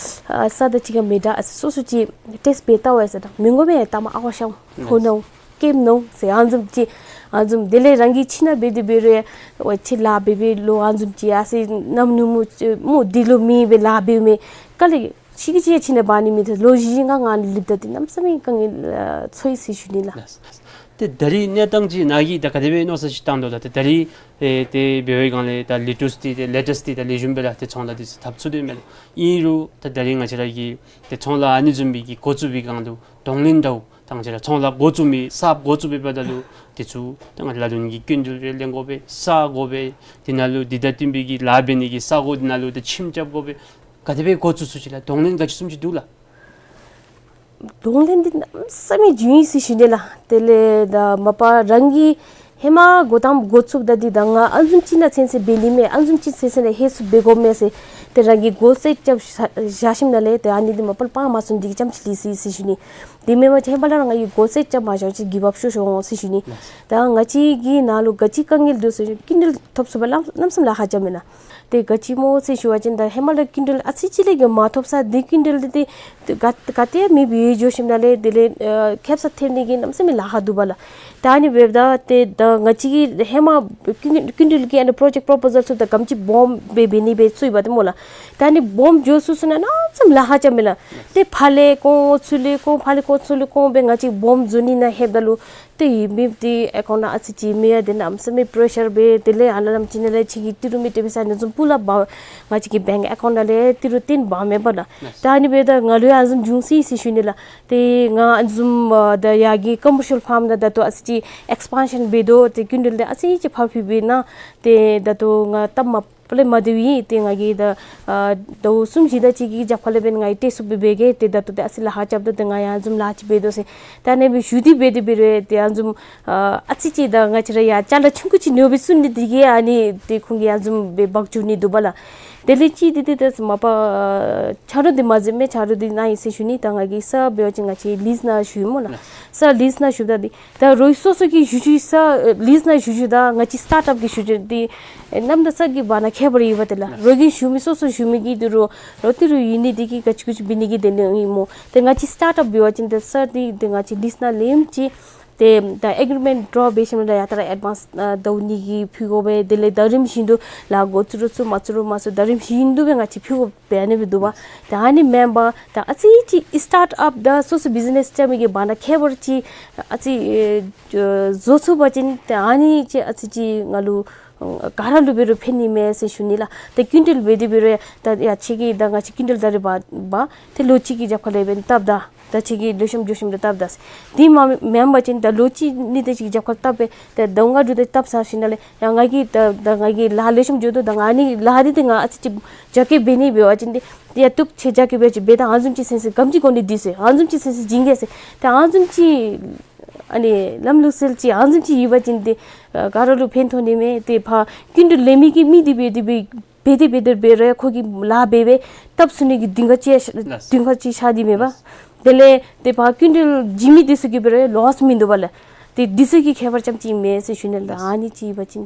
ཨ་ས་དང་གཅིག་ཁར་མི་འདྲ་ཨ་ཙི་སོ་སོ་ཅིག་ཊེསཊ་འབད་བལྟ་ཝའི་ཟེར་ད་མི་དགོ་པས། ད་མ་ཨ་ཝ་ཤམ་ཕོ་ནོ་སྐྱེམས་ནོ་ཟེར་ཨ་ནི་བཟུམ་ཅིག་ཨ་ནི་བཟུམ། དེ་ལས་རང་གིས་ཁྱིམ་ནང་འབད་དེ་འབད་རུང་ཝའི་ཁྱིམ་ལཱ་འབད་འབད་ལོ་ཨ་ནི་བཟུམ་ཅིག་ཨ་ཙི་གནམ་ནུབ་མོ་ཅིག་མོ་འདི་ལུ་མི་སྦེ་ལཱ་འབདཝ་མས། ག་ལས་ཤི་གི་ཅིག་ཁྱིམ་ནང་འབག་ནི་མེད། ད་ལོ་བཞི་ལྔ་ང་ལུ་ལུསཔ་ད་འདི་གནམ་མེད་ས་མེད་དཀའ་ངལ་ཨ་ཚོར་ཡི་ཟེར་ཞུ་ནི་ལགས། ལགས་ལགས། ཏེ་ད་རིས་གནས་སྟངས་ཅིག་ནཱ་གིས་ད་ག་དེ་སྦེ་མནོ་བསམ་ཅིག་བཏང་དོ་ལགས། ཏེ་ད་རིས་ཨེ་ཏེ་འབད་བའི་སྒང་ལས་ད་ལེ་ཊསི་འདི་ཏེ་ལེ་ཊསི་འདི་ད་ལེགས་ཤོམ་སྦེ་ར་ཏེ་ཚོང་ལཱ་འདི་ཚུ་འཐབ་ཚུགས་དོ་མས་ལགས། ཨིན་རུང་ད་ད་རིས་ང་བཅས་ར་གི་ཏེ་ཚོང་ལཱ་ཨ་ནི་བཟུམ་སྦེ་གི་འགོ་བཙུགས་པའི་སྒང་ལུ་གདོང་ལེན་འདྲཝ་ད་ང་བཅས་ར་ཚོང་ལཱ་འགོ་བཙུགས་མི་གསརཔ་འགོ་བཙུགས་པའི་བར་ན་ལུ་དེ་ཚུ་ད་ང་བཅས་ལ་ལུ་ནི་གི་སྐྱིན་འགྲུལ་རེ་ལེན་དགོ་པས། ས་དགོ་པས། དེ་ནང་ལུ་འདི་དང་བསྟུན་པའི་གི་ལཱ་འབད་ནི་གི་ས་གོ་དེ་ནང་ལུ་ད་ཁྱིམ་རྐྱབ་དགོ་པས། ག་དེ་སྦེ་འགོ་བཙུགས་ཚུགས་ཅི་ལགས། གདོང་ལེན་ག་ཅི་བཟུམ་ཅིག་འདུག་ལགས། གདོང་ལེན་འདི་གནམ་མེད་ས་མེད་བྱུང་ཡི་ཟེར་ཞུ་ནི་ལགས། དེ་ལས་ད་མ་པ་རང་གིས་ཧེ་མ་འགོ་དང་པ་འགོ་བཙུགསཔ་ད་འདི་ད་ང་ཨ་ནི་བཟུམ་ཅིག་ནང་ཚུད་ཚུད་འབད་ནི་མས། ཨ་ནི་བཟུམ་ཅིག་ཚུད་ཚུད་ནང་ཧེ་སུ་འབད་དགོ་མས་ཟེར་ཏེ་རང་གིས་གོལ་སེཊ་རྐྱབ་བཞག་བཞག་ཞིནམ་ལས་ཏེ་ཨ་ནི་འདི་མ་པ་ལུ་སྤང་མ་ཚུགས་འདི་གིས་རྐྱངམ་ཅིག་ལུས་སོ་ཡི་ཟེར་ཞུ་ནི། དེ་མེན་པར་ཧེ་མ་ལས་ར་ང་གིས་གོལ་སེཊ་རྐྱབ་མ་བཞག་ཅིག་གིབ་ཨཔ་ཤོར་ཤོར་འོང་ཟེར་ཞུ་ནི། ད་ང་བཅས་ཀྱི་ནང་ལུ་ག་ཅི་དཀའ་ངལ་འདུག་ཟེར་ཞུ་སྐྱིན་འགྲུལ་ཐོབ་ཚུགས་པར་ལམ་ལམ་སང་ལཱ་ཁག་རྐྱབ་མེན་ན། ཏེ་ག་ཅི་སྨོ་ཟེར་ཞུ་བ་ཅིན་ད་ཧེ་མ་ལས་སྐྱིན་འགྲུལ་ཨ་ཙི་ཅིག་ལས་ཀྱང་མ་ཐོབ་ས་འདི་སྐྱིན་འགྲུལ་འདི་ཏེ་ག་ག་ཏེ་མེདཔ་སྦེ་འགྱོ་ཞིནམ་ལས་དེ་ལས་ཨ་ཁེབ་ས་ཐོན་ནི་གི་གནམ་མེད་ས་མེད་ལཱ་ཁག་འདུག་པ་ལགས། ད་ཨ་ནི་འབདཝ་ད་ཏེ་ད་ང་བཅས་ཀྱིས་ཧེ་མ་སྐྱིན་སྐྱིན་འགྲུལ་གྱི་ཨ་ནི་པྲོ་ཇེཀཊ་པོ་རོ་པོ་ཟལ་ཚུ་དང་ག་དེམ་ཅིག་སྦོམ་སྦེ་འབད་ནི་སྦེ་ཚུད་པ་ཏེ་སྨོ་ལགས། ད་ཨ་ནི་སྦོམ་འགྱོ་ཚུན་ཚོད་ནང་གནམ་མེད་ས་མེད་ལཱ་ཁག་རྐྱབ་མས་ལགས། ཏེ་ཕར་ལས་བཀོ་ཚུར་ལས་བཀོ་ཕར་ལས་བཀོ་ཚུར་ལས་བཀོ་སྦེ་ང་བཅས་སྦོམ་བཟོ་ནི་ནང་ལྷོདཔ་ད་ལུ་ཏེ་ཡོད་མི་འདི་ཨེ་ཀའུནཊ་ནང་ཨ་ཙི་ཅིག་མེད་ཡ། དེ་གནམ་མེད་ས་མེད་པྲེ་ཤར་འབད། དེ་ལས་ཨ་ནཱ་ལམ་ཅིག་ནང་ལས་ཁྱོད་ཀྱི་ཏི་རུ་མི་སྤྲོད་པའི་ས་ནི་བཟུམ་སྤུ་ལ་འབག་ང་བཅས་ཀྱི་བེངཀ་ཨེ་ཀའུནཊ་ནང་ལས་ཏི་རུ་བཏོན་འབག་མེན་པ་ལགས། ད་ཨ་ནི་འབདཝ་ད་ང་ལུ་ཡང་ཨ་ནི་བཟུམ་བྱུང་སོ་ཡི་ཟེར་ཞུ་ནི་ལགས། ཏེ་ང་ཨ་ནི་བཟུམ་ཨ་ད་ཡར་གྱི་ཀོ་མར་ཤལ་ཕཱརམ་ནང་ད་ལྟོ་ཨ་ཙི་ཅིག་ཨེགསི་པཱན་ཤཱན་འབད་དོ། ཏེ་སྐྱིན་འགྲུལ་འདི་ཨ་ཙི་ཅིག་ཕར་འགྱོ་བའི་ནང་ཏེ་ད་ལྟོ་ང་སྟབས་མ་པ་ལས་མ་བདེཝ་ཨིན། ཏེ་ང་གིས་ད་ཨ་ཟླཝ་གསུམ་བཞི་དེ་ཅིག་གི་རྒྱབ་ཁ་ལས་འབདན་ང་གིས་ཏེ་སུབ་སྦེ་འབད་གེ། ཏེ་ད་ལྟོ་ཏེ་ཨ་ཙི་ལཱ་ཁག་རྐྱབ་དོ། ཏེ་ང་ཡང་ཨ་ནི་བཟུམ་ལཱ་ཅིག་འབད་དོ་ཟེར། ད་ཨ་ནི་སྦེ་ཞུ་སྟེ་འབད་དེ་འབད་རུང་ཏེ་ཨ་ནི་བཟུམ་ཨ་ཨ་ཙི་ཅིག་ད་ང་བཅས་ར་ཡང་ཅ་ལ་ཆུང་ཀུ་ཅིག་ཉོ་སྦེ་བཙུགས་ནི་འདི་གིས་ཨ་ནི་ཏེ་ཁོང་གིས་ཨ་ནི་བཟུམ་སྦེ་འབག་འགྱོ་ནི་འདུག་པ་ལགས། དེ་ལས་ཅིག་འདི་འདི་ད་མ་པ་ཨ་ཆ་རོགས་འདི་མ་ཟེར་མི་ཆ་རོགས་འདི་ནཱ་ཨིན་ཟེར་ཞུ་ནི། ད་ང་གིས་ས་འབད་བ་ཅིན་ང་བཅས་ལིསི་ནང་ཞུ་ཡི་སྨོ་ལགས། ས་ལིསི་ནང་ཞུཝ་ད་འདི་ད་རོགས་སོ་སོ་གིས་ཞུ་ཞུ་ས་ཨེ་ལིསི་ནང་ཞུ་ཞུཝ་ད་ང་བཅས་སི་ཊཱརཊ་ཨཔ་གིས་ཞུ་ཞུཝ་འདི་ཨེ་གནམ་དང་ས་གི་བར་ན་ཁྱད་པར་ཡོདཔ་ཏེ་ལགས། རོགས་ཀྱིས་ཞུ་མི་སོ་སོ་ཞུ་མི་གི་འདི་རོགས་རོགས་ཏི་རུ་ཡོད་ནི་འདི་གིས་ག་ཅི་ག་ཅི་འབད་ནི་གི་དོན་ལུ་ཨིན་སྨོ། ཏེ་ང་བཅས་སི་ཊཱརཊ་ཨཔ་འབད་བ་ཅིན་ཏེ་ས་འདི་ཏེ་ང་བཅས་ལིསི་ནང་ལེནམ་ཅིག་ ཏེ་ད་ཨེག་རི་མེནཊ་ཌོ་ར་འབད་ཞིནམ་ལས་ཡ་ད་ར་ཨེཌ་ཝཱནསི་ཨ་ཟླཝ་གཉིས་ཀྱི་ཕུལ་དགོ་པས། དེ་ལས་ད་རིམ་བཞིན་དུ་ལཱ་འགོ་བཙུགས་རུང་བཙུགས་མ་བཙུགས་རུང་མ་བཙུགས་ད་རིམ་བཞིན་དུ་སྦེ་ང་བཅས་ཕུལ་དགོཔ་སྦེ་ཨ་ནི་སྦེ་འདུག་པ། ཏེ་ཨ་ནི་མེན་པར་ད་ཨ་ཙི་ཅིག་སི་ཊཱཊ་ཨཔ་དང་སོ་སོ་བིཛི་ནེསི་རྐྱབ་མི་གི་བར་ན་ཁྱད་པར་ཅིག་ཨ་ཙི་ཨེ་བཟོ་ཚུགས་པ་ཅིན་ཏེ་ཨ་ནི་ཅིག་ཨ་ཙི་ཅིག་ང་ལུ་ཨ་ག་ར་ལུ་འབད་རུང་ཕན་ནི་མས་ཟེར་ཞུ་ནི་ལགས། ཏེ་ཀུན་ཊལ་འབད་དེ་འབད་རུང་ཡ་ད་ཡ་ཁྱོད་ཀྱིས་ད་ང་བཅས་ཀུན་ཊལ་ད་རེས་འབག་འབག་ཏེ་ལོ་གཅིག་གི་རྒྱབ་ཁ་ལས་འབདན་བཏབ་ད། ད་ཁྱོད་ཀྱིས་ལེགས་ཤོམ་འགྱོ་ཞིནམ་ལས་བཏབ་ད་ཟེར། དེ་མ་མེན་པ་ཅིན་ད་ལོ་གཅིག་གཉིས་དེ་ཅིག་རྒྱབ་ཁར་བཏབ་སྦེ་ད་ཟླཝ་ལྔ་དྲུག་དེ་བཏབ་ཚར་ཞིནམ་ལས་ཡ་ང་གིས་ད་ད་ང་གིས་ལཱ་ལེགས་ཤོམ་འགྱོ་དོ། ད་ང་ཨ་ནི་ལཱ་འདི་ཏེ་ང་ཨ་ཙི་ཅིག་རྒྱ་སྐྱེད་འབད་ནི་འབད་བ་ཅིན་ཏེ་ཡ་བཏུབ། ཁྱོད་རྒྱ་སྐྱེད་འབད་ཅིག་འབད་ད་ཨ་ནི་བཟུམ་ཅིག་སེམས་སེ་གམ་ཅིག་གོ་ནི་འདི་ཟེར། ཨ་ནི་བཟུམ་ཅིག་སེམས་སེ་བྱིན་གེ་ཟེར། ཏེ་ཨ་ནི་བཟུམ་ཅིག་ཨ་ནི་ལམ་ལུགས་སྲོལ་ཅིག་ཨ་ནི་བཟུམ་ཅིག་ཡོད་པ་ཅིན་ཏེ་ཨ་ག་ར་ལུ་ཕན་ཐོགས་ནི་མས། ཏེ་ཕར་ཀུན་ཊལ་ལེན་མི་གི་མི་འདི་འབད་དེ་འབད་འབད་དེ་འབད་དེ་འབད་རུང་ཁོ་གིས་ལཱ་འབད་འབད་བཏབ་ཚུགས་ནི་གི་གདེང་ཁ་ཅིག་ལགས། གདེང་ཁ་ཅིག་ཤར་ནི་མས་པ། ལགས། དེ་ལས་ཏེ་ཕར་ཀུན་ཊལ་བྱིན་མི་འདི་ཚུ་གིས་འབད་རུང་ལོསི་མིན་འདུག་པ་ལགས། ཏེ་འདི་ཚུ་གི་ཁྱད་པར་ཙམ་ཅིག་མས་ཟེར་ཞུ་ནི་ལགས། ལགས། ཨ་ནི་ཅིག་འབད་བ་ཅིན།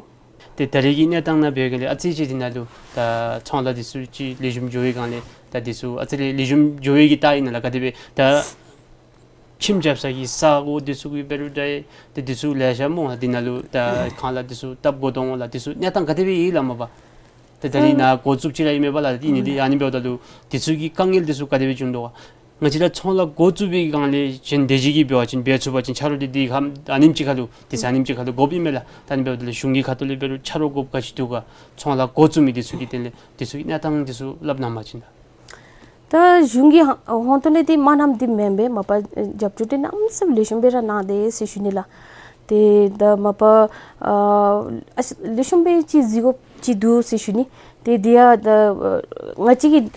ཏེ་ད་རེས་ཀྱི་གནས་སྟངས་ནང་འབད་བ་ཅིན་ཨ་ཙི་ཅིག་འདི་ནང་ལུ་ད་ཚོང་ལཱ་འདི་ཚུ་ཅིག་ལེགས་ཤོམ་འགྱོ་བའི་སྒང་ལས་ད་འདི་ཚུ་ཨ་ཙི་ལེགས་ལེགས་ཤོམ་འགྱོ་བའི་གི་རྟགས་ཨིན་ན་ལགས། ག་དེ་སྦེ་ད་ཁྱིམ་རྐྱབ་ས་གི་ས་གོ་འདི་ཚུ་གི་འབད་རུང་འདྲ་ཏེ་འདི་ཚུ་ལེ་ཤ་སྨོ་ལགས། འདི་ནང་ལུ་ད་ཁང་གླ་འདི་ཚུ་བཏབ་དགོ་དོ་འོང་ལགས། འདི་ཚུ་གནས་སྟངས་ག་དེ་སྦེ་ཨིན་ལགས་མ་པ། ཏེ་ད་རིས་ཨ་ནཱ་འགོ་བཙུགསཔ་ཅིག་ར་ཨིན་མས་པ་ལགས། ཨིན་ནི་འདི་ཨ་ནི་འབདཝ་ད་ལུ་འདི་ཚུ་གི་དཀའ་ངལ་འདི་ཚུ་ག་དེ་སྦེ་བྱུང་དོ་ག། ང་བཅས་ར་ཚོང་ལཱ་འགོ་བཙུགས་པའི་སྒང་ལས་གཞན་སྡེ་བཞི་གིས་འབད་བ་ཅིན་འབད་ཚུགས་པ་ཅིན་ཆ་རོགས་འདི་འདི་ཁ་ཨ་ནེམ་ཅིག་ཁར་ལུ་འདི་ཚུ་ཨ་ནེམ་ཅིག་ཁར་ལུ་དགོཔ་ཨིན་མས་ལགས། ད་ཨ་ནི་འབདཝ་ད་ལུ་གཞུང་གི་ཁ་ཐུག་ལས་འབད་རུང་ཆ་རོགས་དགོཔ་ག་ཅི་འདུག་ག། ཚོང་ལཱ་འགོ་བཙུགས་མི་འདི་ཚུ་གི་དོན་ལས་འདི་ཚུ་གི་གནས་སྟངས་འདི་ཚུ་སླབ་གནང་པ་ཅིན་ད། ད་གཞུང་གི་ཧ་ཧོང་ཏོ་ལས་འདི་མ་གནངམ་འདི་མེན་པས། མ་པ་རྒྱབ་སྐྱོར་འདི་གནམ་མེད་ས་མེད་ལེགས་ཤོམ་སྦེ་ར་གནང་དེས་ཟེར་ཞུ་ནི་ལགས། ཏེ་ད་མ་པ་ཨ་ཨ་ལེགས་ཤོམ་སྦེ་ཅིག་གཟིགས་དགོཔ་ཅིག་འདུག་ཟེར་ཞུ་ནི། ཏེ་འདི་ཡང་ད་ང་བཅས་ཀྱིས་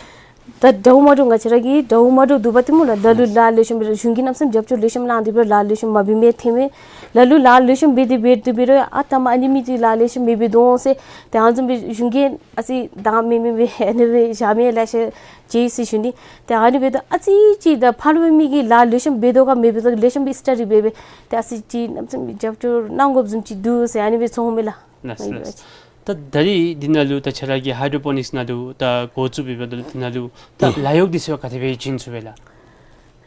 ད་འདྲཝ་མ་འདྲཝ་ང་བཅས་ར་གི་འདྲཝ་མ་འདྲཝ་འདུག་པ་ཏེ་སྨོ་ལགས། ལ་ལུ་ལཱ་ལེགས་ཤོམ་སྦེ་ར་གཞུང་གིས་གནམ་མེད་ས་མེད་རྒྱབ་སྐྱོར་ལེགས་ཤོམ་གནང་སྟེ་སྦེ་ལཱ་ལེགས་ཤོམ་མ་འབད་མི་ཐོན་མས། ལ་ལུ་ལཱ་ལེགས་ཤོམ་འབད་དེ་འབད་དེ་འབད་རུང་ཨ་ད་མ་ཨ་ནི་མི་འདི་ལཱ་ལེགས་ཤོམ་མི་འབད་དོ་འོང་ཟེར། ཏེ་ཨ་ནི་བཟུམ་སྦེ་གཞུང་གིས་ཨ་ཙི་དང་མི་མི་སྦེ་ཨ་ནི་སྦེ་བཞག་མི་ལེ་ཤ་ཅིག་ཟེར་ཞུ་ནི། ཏེ་ཨ་ནི་འབདཝ་ད་ཨ་ཙི་ཅིག་ད་ཕར་འབད་མི་གིས་ལཱ་ལེགས་ཤོམ་འབད་དོ་ག་མི་འབད་དོ་ག་ལེགས་ཤོམ་སྦེ་སི་ཊ་ཌི་འབད་འབད་ཏེ་ཨ་ཙི་ཅིག་གནམ་མེད་ས་མེད་རྒྱབ་སྐྱོར་གནང་དགོཔ་བཟུམ་ཅིག་འདུག་ཟེར་ཨ་ནི་སྦེ་ཚོར་མས་ལགས། ལགས་ལགས། ད་ད་རིས་འདི་ནང་ལུ་ད་ཁྱེད་ར་གིས་ཧའི་ཌོ་པོ་ནིཀསི་ནང་ལུ་ད་འགོ་བཙུགས་འབདཝ་ད་ལུ་འདི་ནང་ལུ་ད་ལཱ་གཡོག་འདི་ཚུ་ག་དེ་སྦེ་བྱིན་ཚུགས་པས་ལགས།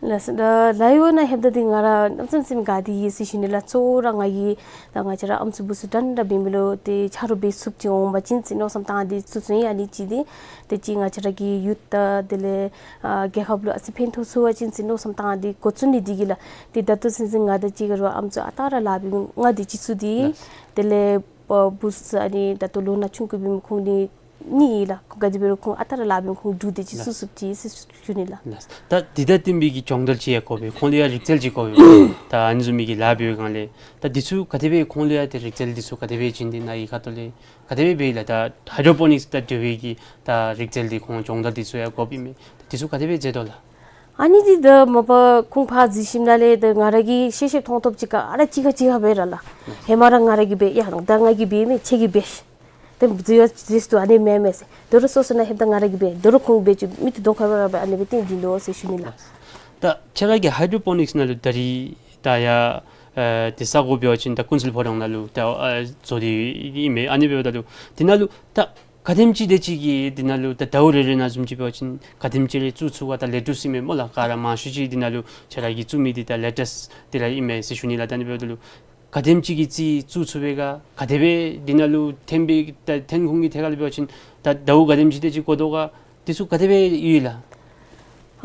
ལགས་སོ། ད་ལཱ་གཡོག་ནང་ལྷོདཔ་ད་འདི་ང་ར་གནམ་མེད་ས་མེད་དགའ་སྟེ་ཡོད་ཟེར་ཞུ་ནི་ལགས། གཙོ་བོ་ར་ང་གིས་ད་ང་བཅས་ར་ཨམ་སྲུ་བུ་ཚུ་འདྲན་འདྲ་འབད་མི་ལུ་ཏེ་ཆ་རོགས་འབད་ཚུགསཔ་ཅིག་འོང་པ་ཅིན་ཟེར་མནོ་བསམ་བཏང་སྟེ་བཙུགས་བཙུགསཔ་ཨིན། ཨ་ནི་གཅིག་འདི་ཏེ་གཅིག་ང་བཅས་ར་གི་ཡུཐ་དང་དེ་ལས་ཨ་རྒྱལ་ཁབ་ལུ་ཨ་ཙི་ཕན་ཐོགས་ཚུགས་པ་ཅིན་ཟེར་མནོ་བསམ་བཏང་སྟེ་འགོ་བཙུགས་ནི་འདི་གིས་ལགས། ཏེ་ད་ལྟོ་ཚུན་ཚོད་ང་དང་གཅིག་ཁར་ལུ་ཨམ་སྲུ་ཨ་རྟག་ར་ལཱ་འབད་མི་ལྔ་དེ་ཅིག་ཚུད་དེ་ལགས། དེ་ལས་ཨ་བུ་ཚུ་ཨ་ནི་ད་ལྟོ་ལོ་ན་ཆུང་ཀུ་འབད་མི་ཁོང་གཉིས་གཉིས་ཨིན་ལགས། ག་ཅི་འབད་རུང་ཁོང་ཨ་རྟག་ར་ལཱ་འབད་མི་ཁོང་འབྲུག་དེ་ཅིག་ལགས། ཚུད་ཚུདཔ་ཅིག་ཟེར་ཞུ་ནི་ལགས། ལགས། ད་འདི་དང་བསྟུན་པའི་གི་སྦྱོང་བརྡར་ཅིག་ཡང་དགོ་པས། ཁོང་ལུ་ཡང་རིག་རྩལ་ཅིག་དགོ་པས། ད་ཨ་ནི་བཟུམ་མའི་གི་ལཱ་འབད་བའི་སྒང་ལས་ད་འདི་ཚུ་ག་དེ་སྦེ་ཁོང་ལུ་ཡང་ཏེ་རིག་རྩལ་འདི་ཚུ་ག་དེ་སྦེ་བྱིན་ཏེ་ནཱ་གི་ཁ་ཐུག་ལས་ག་དེ་སྦེ་འབད་ཡི་ལགས། ད་ཧའི་ཌོ་པོ་ནིཀསི་དང་འབྲེལ་བའི་གི་ད་རིག་རྩལ་འདི་ཁོང་སྦྱོང་བརྡར་འདི་ཚུ་ཡང་དགོཔ་ཨིན་མས། ད་འདི་ཚུ་ག་དེ་སྦེ་མཛད་དོ་ལགས། ཨ་ནི་འདི་ད་མ་པ་ཁོང་ཕར་གཟིགས་ཞིནམ་ལས་ད་ང་ར་གིས་ཤེས་ཤེསཔ་མཐོང་ཐོབ་ཅིག་ག་ར་གཅིག་ཁར་གཅིག་ཁར་འབད་ར་ལགས། ཧེ་མ་ར་ང་ར་གིས་འབད་ཡ་ད་ང་གིས་འབད་མི་ཁྱོད་ཀྱིས་འབད་ཤིག། ད་འཛོལ་ཡ་འཛོལ་སོ་ཨ་ནི་མེན་མས་ཟེར། དོ་རུང་སོ་སོ་ནང་ལྷོདཔ་ད་ང་ར་གིས་འབད། དོ་རུང་ཁོང་འབད་བཅུག་མི་འདི་གདོང་ཁར་འབད་ར་འབད་ཨ་ནི་སྦེ་སྟོན་བྱིན་དོ་ཟེར་ཞུ་ནི་ལགས། ད་ཁྱེད་ར་གིས་ཧའི་ཌོ་པོ་ནིཀསི་ནང་ལུ་ད་རིས་ད་ཡ་ཨ་ཏེ་ས་གོ་འབད་བ་ཅིན་ད་ཀུན་གསལ་ཕོ་བྲང་ནང་ལུ་ད་ཨ་བཟོ་སྟེ་ཨིན་མས། ཨ་ནི་འབདཝ་ད་ལུ་འདི་ནང་ལུ་ད་ག་དེམ་ཅིག་དེ་ཅིག་གིས་འདི་ནང་ལུ་ད་ཟླཝ་རེ་རེ་ནང་བཟུམ་ཅིག་འབད་བ་ཅིན་ག་དེམ་ཅིག་རེ་བཙུགས་ཚུགས་ག། ད་ལེ་ཊེསི་ཨིན་མས་སྨོ་ལགས། ག་ར་མང་ཤོས་ཅིག་འདི་ནང་ལུ་ཁྱེད་ར་གིས་བཙུགས་མི་འདི་ད་ལེ་ཊེསི་འདི་ར་ཨིན་མས་ཟེར་ཞུ་ནི་ལགས། ད་ཨ་ནི་འབདཝ་ད་ལུ་ག་དེམ་ཅིག་གི་རྩིས་བཙུགས་ཚུགས་པས་ག། ག་དེ་སྦེ་འདི་ནང་ལུ་ཐོན་པའི་ད་ཐོན་ཁུངས་ཀྱི་ཐད་ཁར་ལུ་འབད་བ་ཅིན་ད་ཟླཝ་ག་དེམ་ཅིག་དེ་ཅིག་འགོར་དོ་ག། འདི་ཚུ་ག་དེ་སྦེ་ཡོད་ལགས།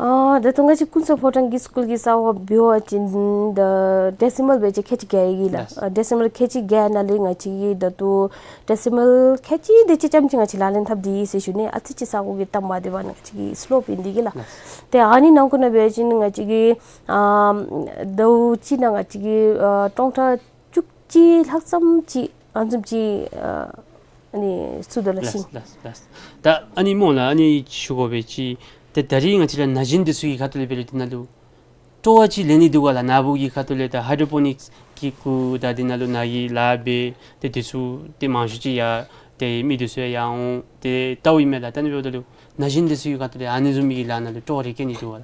ཨ་ད་ལྟོ་ང་བཅས་ཀུན་གསལ་ཕོ་བྲང་གི་སི་ཀུལ་གྱི་ས་གོ་འབད་བ་ཅིན་ད་ཌེ་སི་མཱལ་འབད་བ་ཅིན་ཁལ་གཅིག་བརྒྱད་ཡོད་ལགས། ལགས། ཨ་ཌེ་སི་མཱལ་ཁལ་གཅིག་བརྒྱད་ནང་ལས་ང་བཅས་ཀྱིས་ད་ལྟོ་ཌེ་སི་མཱལ་ཁལ་གཅིག་དེ་ཅིག་ཙམ་ཅིག་ང་བཅས་ལག་ལེན་འཐབ་སྟེ་ཡོད་ཟེར་ཞུ་ནི། ཨ་ཙི་ཅིག་ས་གོ་གི་སྟབས་མ་བདེཝ་ནང་ང་བཅས་ཀྱི་སི་ལོབ་ཨིན་འདི་གིས་ལགས། ལགས། ཏེ་ཨ་ནི་ནང་ཁུལ་ནང་འབད་བ་ཅིན་ང་བཅས་ཀྱིས་ཨ་ཟླཝ་གཅིག་ནང་ང་བཅས་ཀྱིས་ཨ་སྟོང་ཕྲག་བཅུ་གཅིག་ལྷག་ཙམ་ཅིག་ཨ་ནི་བཟུམ་ཅིག་ཨ་ཨ་ནི་བཙུགས་དོ་ལགས། ལགས་ཤིང་། ལགས་ལགས། ད་ཨ་ནི་སྨོ་ལགས། ཨ་ནི་ཞུ་དགོ་པའི་ཅིག་ཏེ་ད་རིས་ང་བཅས་ར་ན་གཞོན་འདི་ཚུ་གི་ཁ་ཐུག་ལས་འབད་རུང་འདི་ནང་ལུ་སྤྲོ་བ་ཅིག་ལེན་ནི་འདུག་ག་ལགས། ནཱ་བུ་གི་ཁ་ཐུག་ལས་ད་ཧའི་ཌོ་པོ་ནིཀསི་གི་གུ་ད་འདི་ནང་ལུ་ནཱ་གིས་ལཱ་འབད་ཏེ་འདི་ཚུ་ཏེ་མང་ཤོས་ཅིག་ཡར་ཏེ་མི་འདི་ཚུ་ཡར་འོང་ཏེ་ལྟཝ་ཨིན་མས་ལགས། ད་ཨ་ནི་འབདཝ་ད་ལུ་ན་གཞོན་འདི་ཚུ་གི་ཁ་ཐུག་ལས་ཨ་ནི་བཟུམ་མའི་གི་ལཱ་ནང་ལུ་སྤྲོ་བ་རེ་སྐྱེ་ནི་འདུག་ག་ལགས།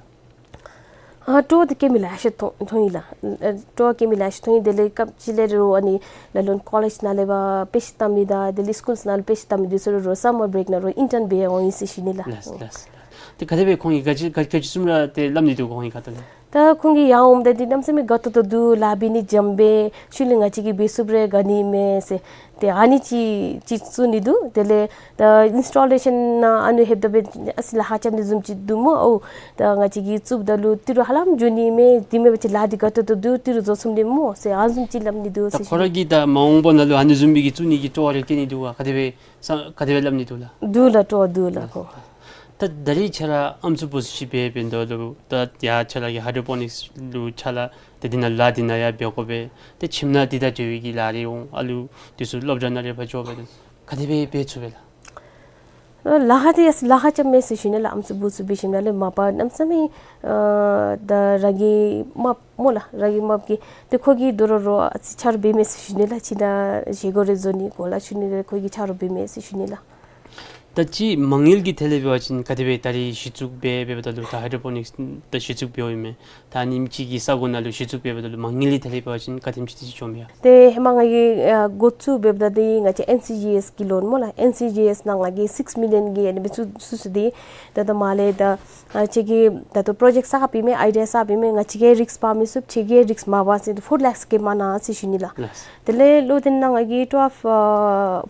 ཨ་སྤྲོ་བ་དེ་སྐྱེ་མི་ལེ་ཤ་མཐོང་མཐོང་ཡི་ལགས། ཨ་སྤྲོ་བ་སྐྱེ་མི་ལེ་ཤ་མཐོང་ཡི། དེ་ལས་སྐབས་ཅིག་ལས་རུང་ཨ་ནི་ལ་ལུ་ཀོ་ལེཇ་ནང་ལས་ཕར་དཔེ་ཆ་ལྟ་མི་དང་དེ་ལས་སི་ཀུལ་ནང་ལུ་དཔེ་ཆ་ལྟ་མི་འདི་ཚུ་རུང་སམ་མར་བི་རེཀ་ནང་རུང་ཨིན་ཊརན་འབད་འོང་ཡི་ཟེར་ཞུ་ནི་ལགས། ལགས་ལགས་ལགས། ཏེ་ག་དེ་སྦེ་ཁོང་གིས་ག་ཅི་ག་ག་ཅི་བཟུམ་ར་ཏེ་སླབ་ནི་འདུག་ཁོང་གི་ཁ་ཐུག་ལས། ད་ཁོང་གིས་ཡར་འོངམ་ད་འདི་གནམ་མེད་ས་མེད་དགའ་ཏོག་ཏོ་འདུག། ལཱ་འབད་ནི་འཇམ་པས། ཤུལ་ལས་ང་བཅས་ཀྱིས་འབད་ཚུགསཔ་རེ་དགའ་ནི་མས་ཟེར། ཏེ་ཨ་ནི་ཅིག་ཅིག་གསུང་ནི་འདུག། དེ་ལས་ད་ཨིནསི་ཊོ་ལེ་ཤཱན་ནང་ཨ་ནི་ལྷོདཔ་ད་འབད་ཨ་ཙི་ལཱ་ཁག་རྐྱབ་ནི་བཟུམ་ཅིག་འདུག་སྨོ། ཨོ་ད་ང་བཅས་ཀྱིས་བཙུགསཔ་ད་ལུ་ཏི་རུ་ཧ་ལམ་འགྱོ་ནི་མས། དེ་མེན་པ་ཅིན་ལཱ་འདི་དགའ་ཏོག་ཏོ་འདུག། ཏི་རུ་འཛོལ་སོང་ནི་སྨོ་ཟེར་ཨ་ནི་བཟུམ་ཅིག་སླབ་ནི་འདུག་ཟེར་ཞུ་ནི། ད་ཁོ་ར་གིས་ད་མ་འོངས་པ་ནང་ལུ་ཨ་ནི་བཟུམ་མའི་གི་བཙུགས་ནི་གི་སྤྲོ་བ་རེ་བསྐྱེད་ནི་འདུག་ག། ག་དེ་སྦེ་ས་ག་དེ་སྦེ་སླབ་ནི་འདུག་ལགས། འདུག་ལགས། སྤྲོ་བ་འདུག་ལགས་ཁོ། ད་ད་རིས་ཁྱོད་ར་ཨམ་སྲུ་བུ་ཚུ་ཅིག་འབད་འབདཝ་ད་ལུ་ད་ཡར་ཁྱོད་ར་གི་ཧའི་ཌྲོ་པོ་ནིཀསི་ལུ་ཕྱག་ལཱ་ཏེ་འདི་ནང་ལཱ་འདི་ནང་ཡང་འབད་དགོ་པས། ཏེ་ཁྱིམ་ནང་འདི་དང་འབྲེལ་བའི་གི་ལཱ་རེ་འོང་། ཨ་ལུ་འདི་ཚུ་སློབ་གྲྭ་ནང་རེ་ཕར་འགྱོ་བས། ག་དེ་སྦེ་འབད་ཚུགས་པས་ལགས། ལཱ་ཁག་འདི་ཡང་ལཱ་ཁག་རྐྱབ་མས་ཟེར་ཞུ་ནི་ལགས། ཨམ་སྲུ་བུ་ཚུ་འབད་ཞིནམ་ལས་མ་པ་གནམ་མེད་ས་མེད་ཨ་ད་རང་གི་རྨགཔ་སྨོ་ལགས། རང་གི་རྨགཔ་གིས་ཏེ་ཁོ་གིས་དོ་རུང་རོགས་ཨ་ཙི་ཆ་རོགས་འབད་མས་ཟེར་ཞུ་ནི་ལགས། ཁྱིམ་ནང་བཞེས་སྒོ་རེ་བཟོ་ནི་གོ་ལ་ཞུ་ནི་ལགས། ཁོ་གིས་ཆ་རོགས་འབད་མས་ཟེར་ཞུ་ནི་ལགས། ད་ཅི་མ་དངུལ་གྱི་ཐད་ལས་འབད་བ་ཅིན་ག་དེ་སྦེ་ད་རིས་གཞི་བཙུགས་འབད་འབདཝ་ད་ལུ་ད་ཧའི་ཌྲོ་པོ་ནིཀསི་ད་གཞི་བཙུགས་འབདཝ་ཨིན་མས། ད་ཨ་ནེམ་ཅིག་གི་ས་གོ་ནང་ལུ་གཞི་བཙུགས་འབད་འབདཝ་ད་ལུ་མ་དངུལ་གྱི་ཐད་ལས་འབད་བ་ཅིན་ག་དེམ་ཅིག་ཏེ་ཅིག་བྱུང་མས་ཡ། ཏེ་ཧེ་མ་ང་གིས་ཨ་འགོ་བཙུགས་འབདཝ་ད་འདི་ང་བཅས་ཨེན་སི་ཇི་ཨེསི་གི་ལོན་སྨོ་ལགས། ཨེན་སི་ཇི་ཨེསི་ནང་ང་གིས་སིགསི་མི་ལི་ཡོན་གྱི་ཨ་ནི་སྦེ་བཙུགས་བཙུགས་སོ་འདི། ད་ལྟོ་མ་ལས་ད་ཨ་ཁྱོད་ཀྱིས་ད་ལྟོ་པྲོ་ཇེཀཊ་གསརཔ་ཨིན་མས། ཨའི་ཌི་ཡ་གསརཔ་ཨིན་མས། ང་བཅས་ཀྱིས་རིསཀ་འབག་མི་ཚུགས། ཁྱོད་ཀྱིས་རིསཀ་མ་འབག་ཟེར་ཏེ་ཕོར་ལེཀསི་ཀྱི་མ་གནང་ཟེར་ཞུ་ནི་ལགས། ལགས། དེ་ལས་ལོ་དེ་ནང་ང་གིས་ཊུ་ཨ་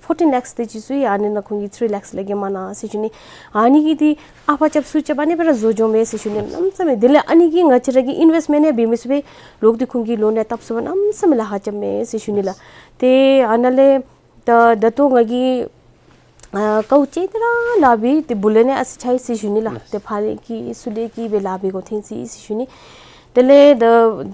ཕོར་ཊིན་ལེཀསི་དེ་ཅིག་བཙུགས་ཡི། ཨ་ནི་ནང་ཁོང་གིས་ཐི་རི་ལེཀསི་ལས་བརྒལ་མ་གནང་ཟེར་ཞུ་ནི། ཨ་ནི་གིས་འདི་ཨ་ཕར་རྐྱབ་ཚུར་རྐྱབ་ཨ་ནི་སྦེ་ར་བཟོ་འགྱོཝ་མས་ཟེར་ཞུ་ནི། གནམ་མེད་ས་མེད་དེ་ལས་ཨ་ནི་གིས་ང་བཅས་ར་གི་ཨིན་ཝེསཊ་མེནཊ་ཡང་འབད་མི་ཚུགས་པས། ལོག་སྟེ་ཁོང་གིས་ལོན་ཡང་བཏབ་ཚུགས་པས། གནམ་མེད་ས་མེད་ལཱ་ཁག་རྐྱབ་མས་ཟེར་ཞུ་ནི་ལགས། ཏེ་ཨ་ནཱ་ལས་ད་ད་ལྟོ་ང་གིས་ཨ་དཀའཝ་སྤྱད་དེ་ར་ལཱ་འབད་ཏེ་བུ་ལོན་ཡང་ཨ་ཙི་ཆགས་ཡི་ཟེར་ཞུ་ནི་ལགས། ཏེ་ཕར་ལས་ཀྱི་ཚུར་ལས་ཀྱི་སྦེ་ལཱ་འབད་དགོཔ་ཐོན་ཅི་ཟེར་ཞུ་ནི། དེ་ལས་ད་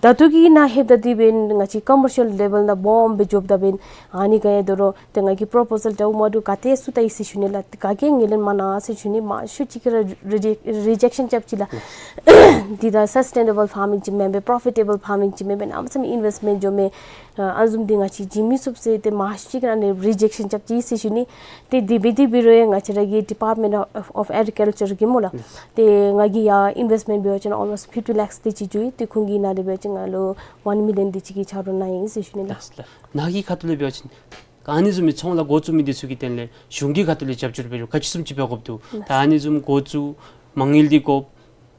ད་ལྟོ་གི་ནང་ལྷོདཔ་ད་འདི་འབདན་ང་བཅས་ཀོ་མར་ཤལ་ལེ་བཱལ་ནང་སྦོམ་སྦེ་རྐྱབ་ད་འབདན་ཨ་ནི་ག་ཡང་དོ་རུང་ཏེ་ང་གིས་པོརོ་པོ་ཟཱལ་འདྲཝ་མ་འདྲཝ་ག་ཏེ་བཙུགས་ད་ཡི་ཟེར་ཞུ་ནི་ལགས། ག་གིས་ངོས་ལེན་མ་གནང་ཟེར་ཞུ་ནི། མང་ཤོས་ཅིག་གིས་ར་རི་ཇེཀ་རི་ཇེཀ་ཤཱན་རྐྱབ་ཅི་ལགས། འདི་ད་སཱས་ཊེ་ནེ་བཱལ་ཕཱ་མིང་ཅིག་མེན་པས། པོརོ་ཕི་ཊེ་བཱལ་ཕཱ་མིང་ཅིག་མེན་པས། གནམ་མེད་ས་མེད་ཨིན་ཝེསཊ་མེནཊ་འགྱོཝ་མས། ཨ་ཨ་ནི་བཟུམ་འདི་ང་བཅས་བྱིན་མི་ཚུགས་ཟེར་ཏེ་མང་ཤོས་ཅིག་གིས་ཨ་ནི་རི་ཇེཀ་ཤཱན་རྐྱབ་ཅི་ཟེར་ཞུ་ནི། ཏེ་དེ་འབད་དེ་འབད་རུང་ཡང་ང་བཅས་ར་གི་ཌི་པཱརཊ་མེནཊ་ཨོཕ་ཨོཕ་ཨེག་རི་ཀལ་ཅར་གིས་སྨོ་ལགས། ཏེ་ང་གིས་ཡར་ཨིན་ཝེསཊ་མེནཊ་འབད་བ་ཅིན་ཨོལ་མོསཊ་ཕིཕ་ཊི་ལེཀསི་དེ་ཅིག་འགྱོ་ཡི། ཏེ་ཁོང་གིས་ནཱ་ལས་འབད་བ་ཅིན་ང་ལུ་ཝན་མི་ལི་ཡོན་དེ་ཅིག་གི་ཆ་རོགས་གནང་ཡི་ཟེར་ཞུ་ནི་ལགས། ལགས་ལགས། ནཱ་གི་ཁ་ཐུག་ལས་འབད་བ་ཅིན་ཨ་ནི་བཟུམ་མའི་ཚོང་ལཱ་འགོ་བཙུགས་མི་འདི་ཚུ་གི་དོན་ལས་གཞུང་གི་ཁ་ཐུག་ལས་རྒྱབ་སྐྱོར་འབད་རུང་ག་ཅི་བཟུམ་ཅིག་འབད་དགོཔ་འདུག། ད་ཨ་ནི་བཟུམ་འགོ་བཙུགས་མ་དངུལ་འདི་དགོཔ་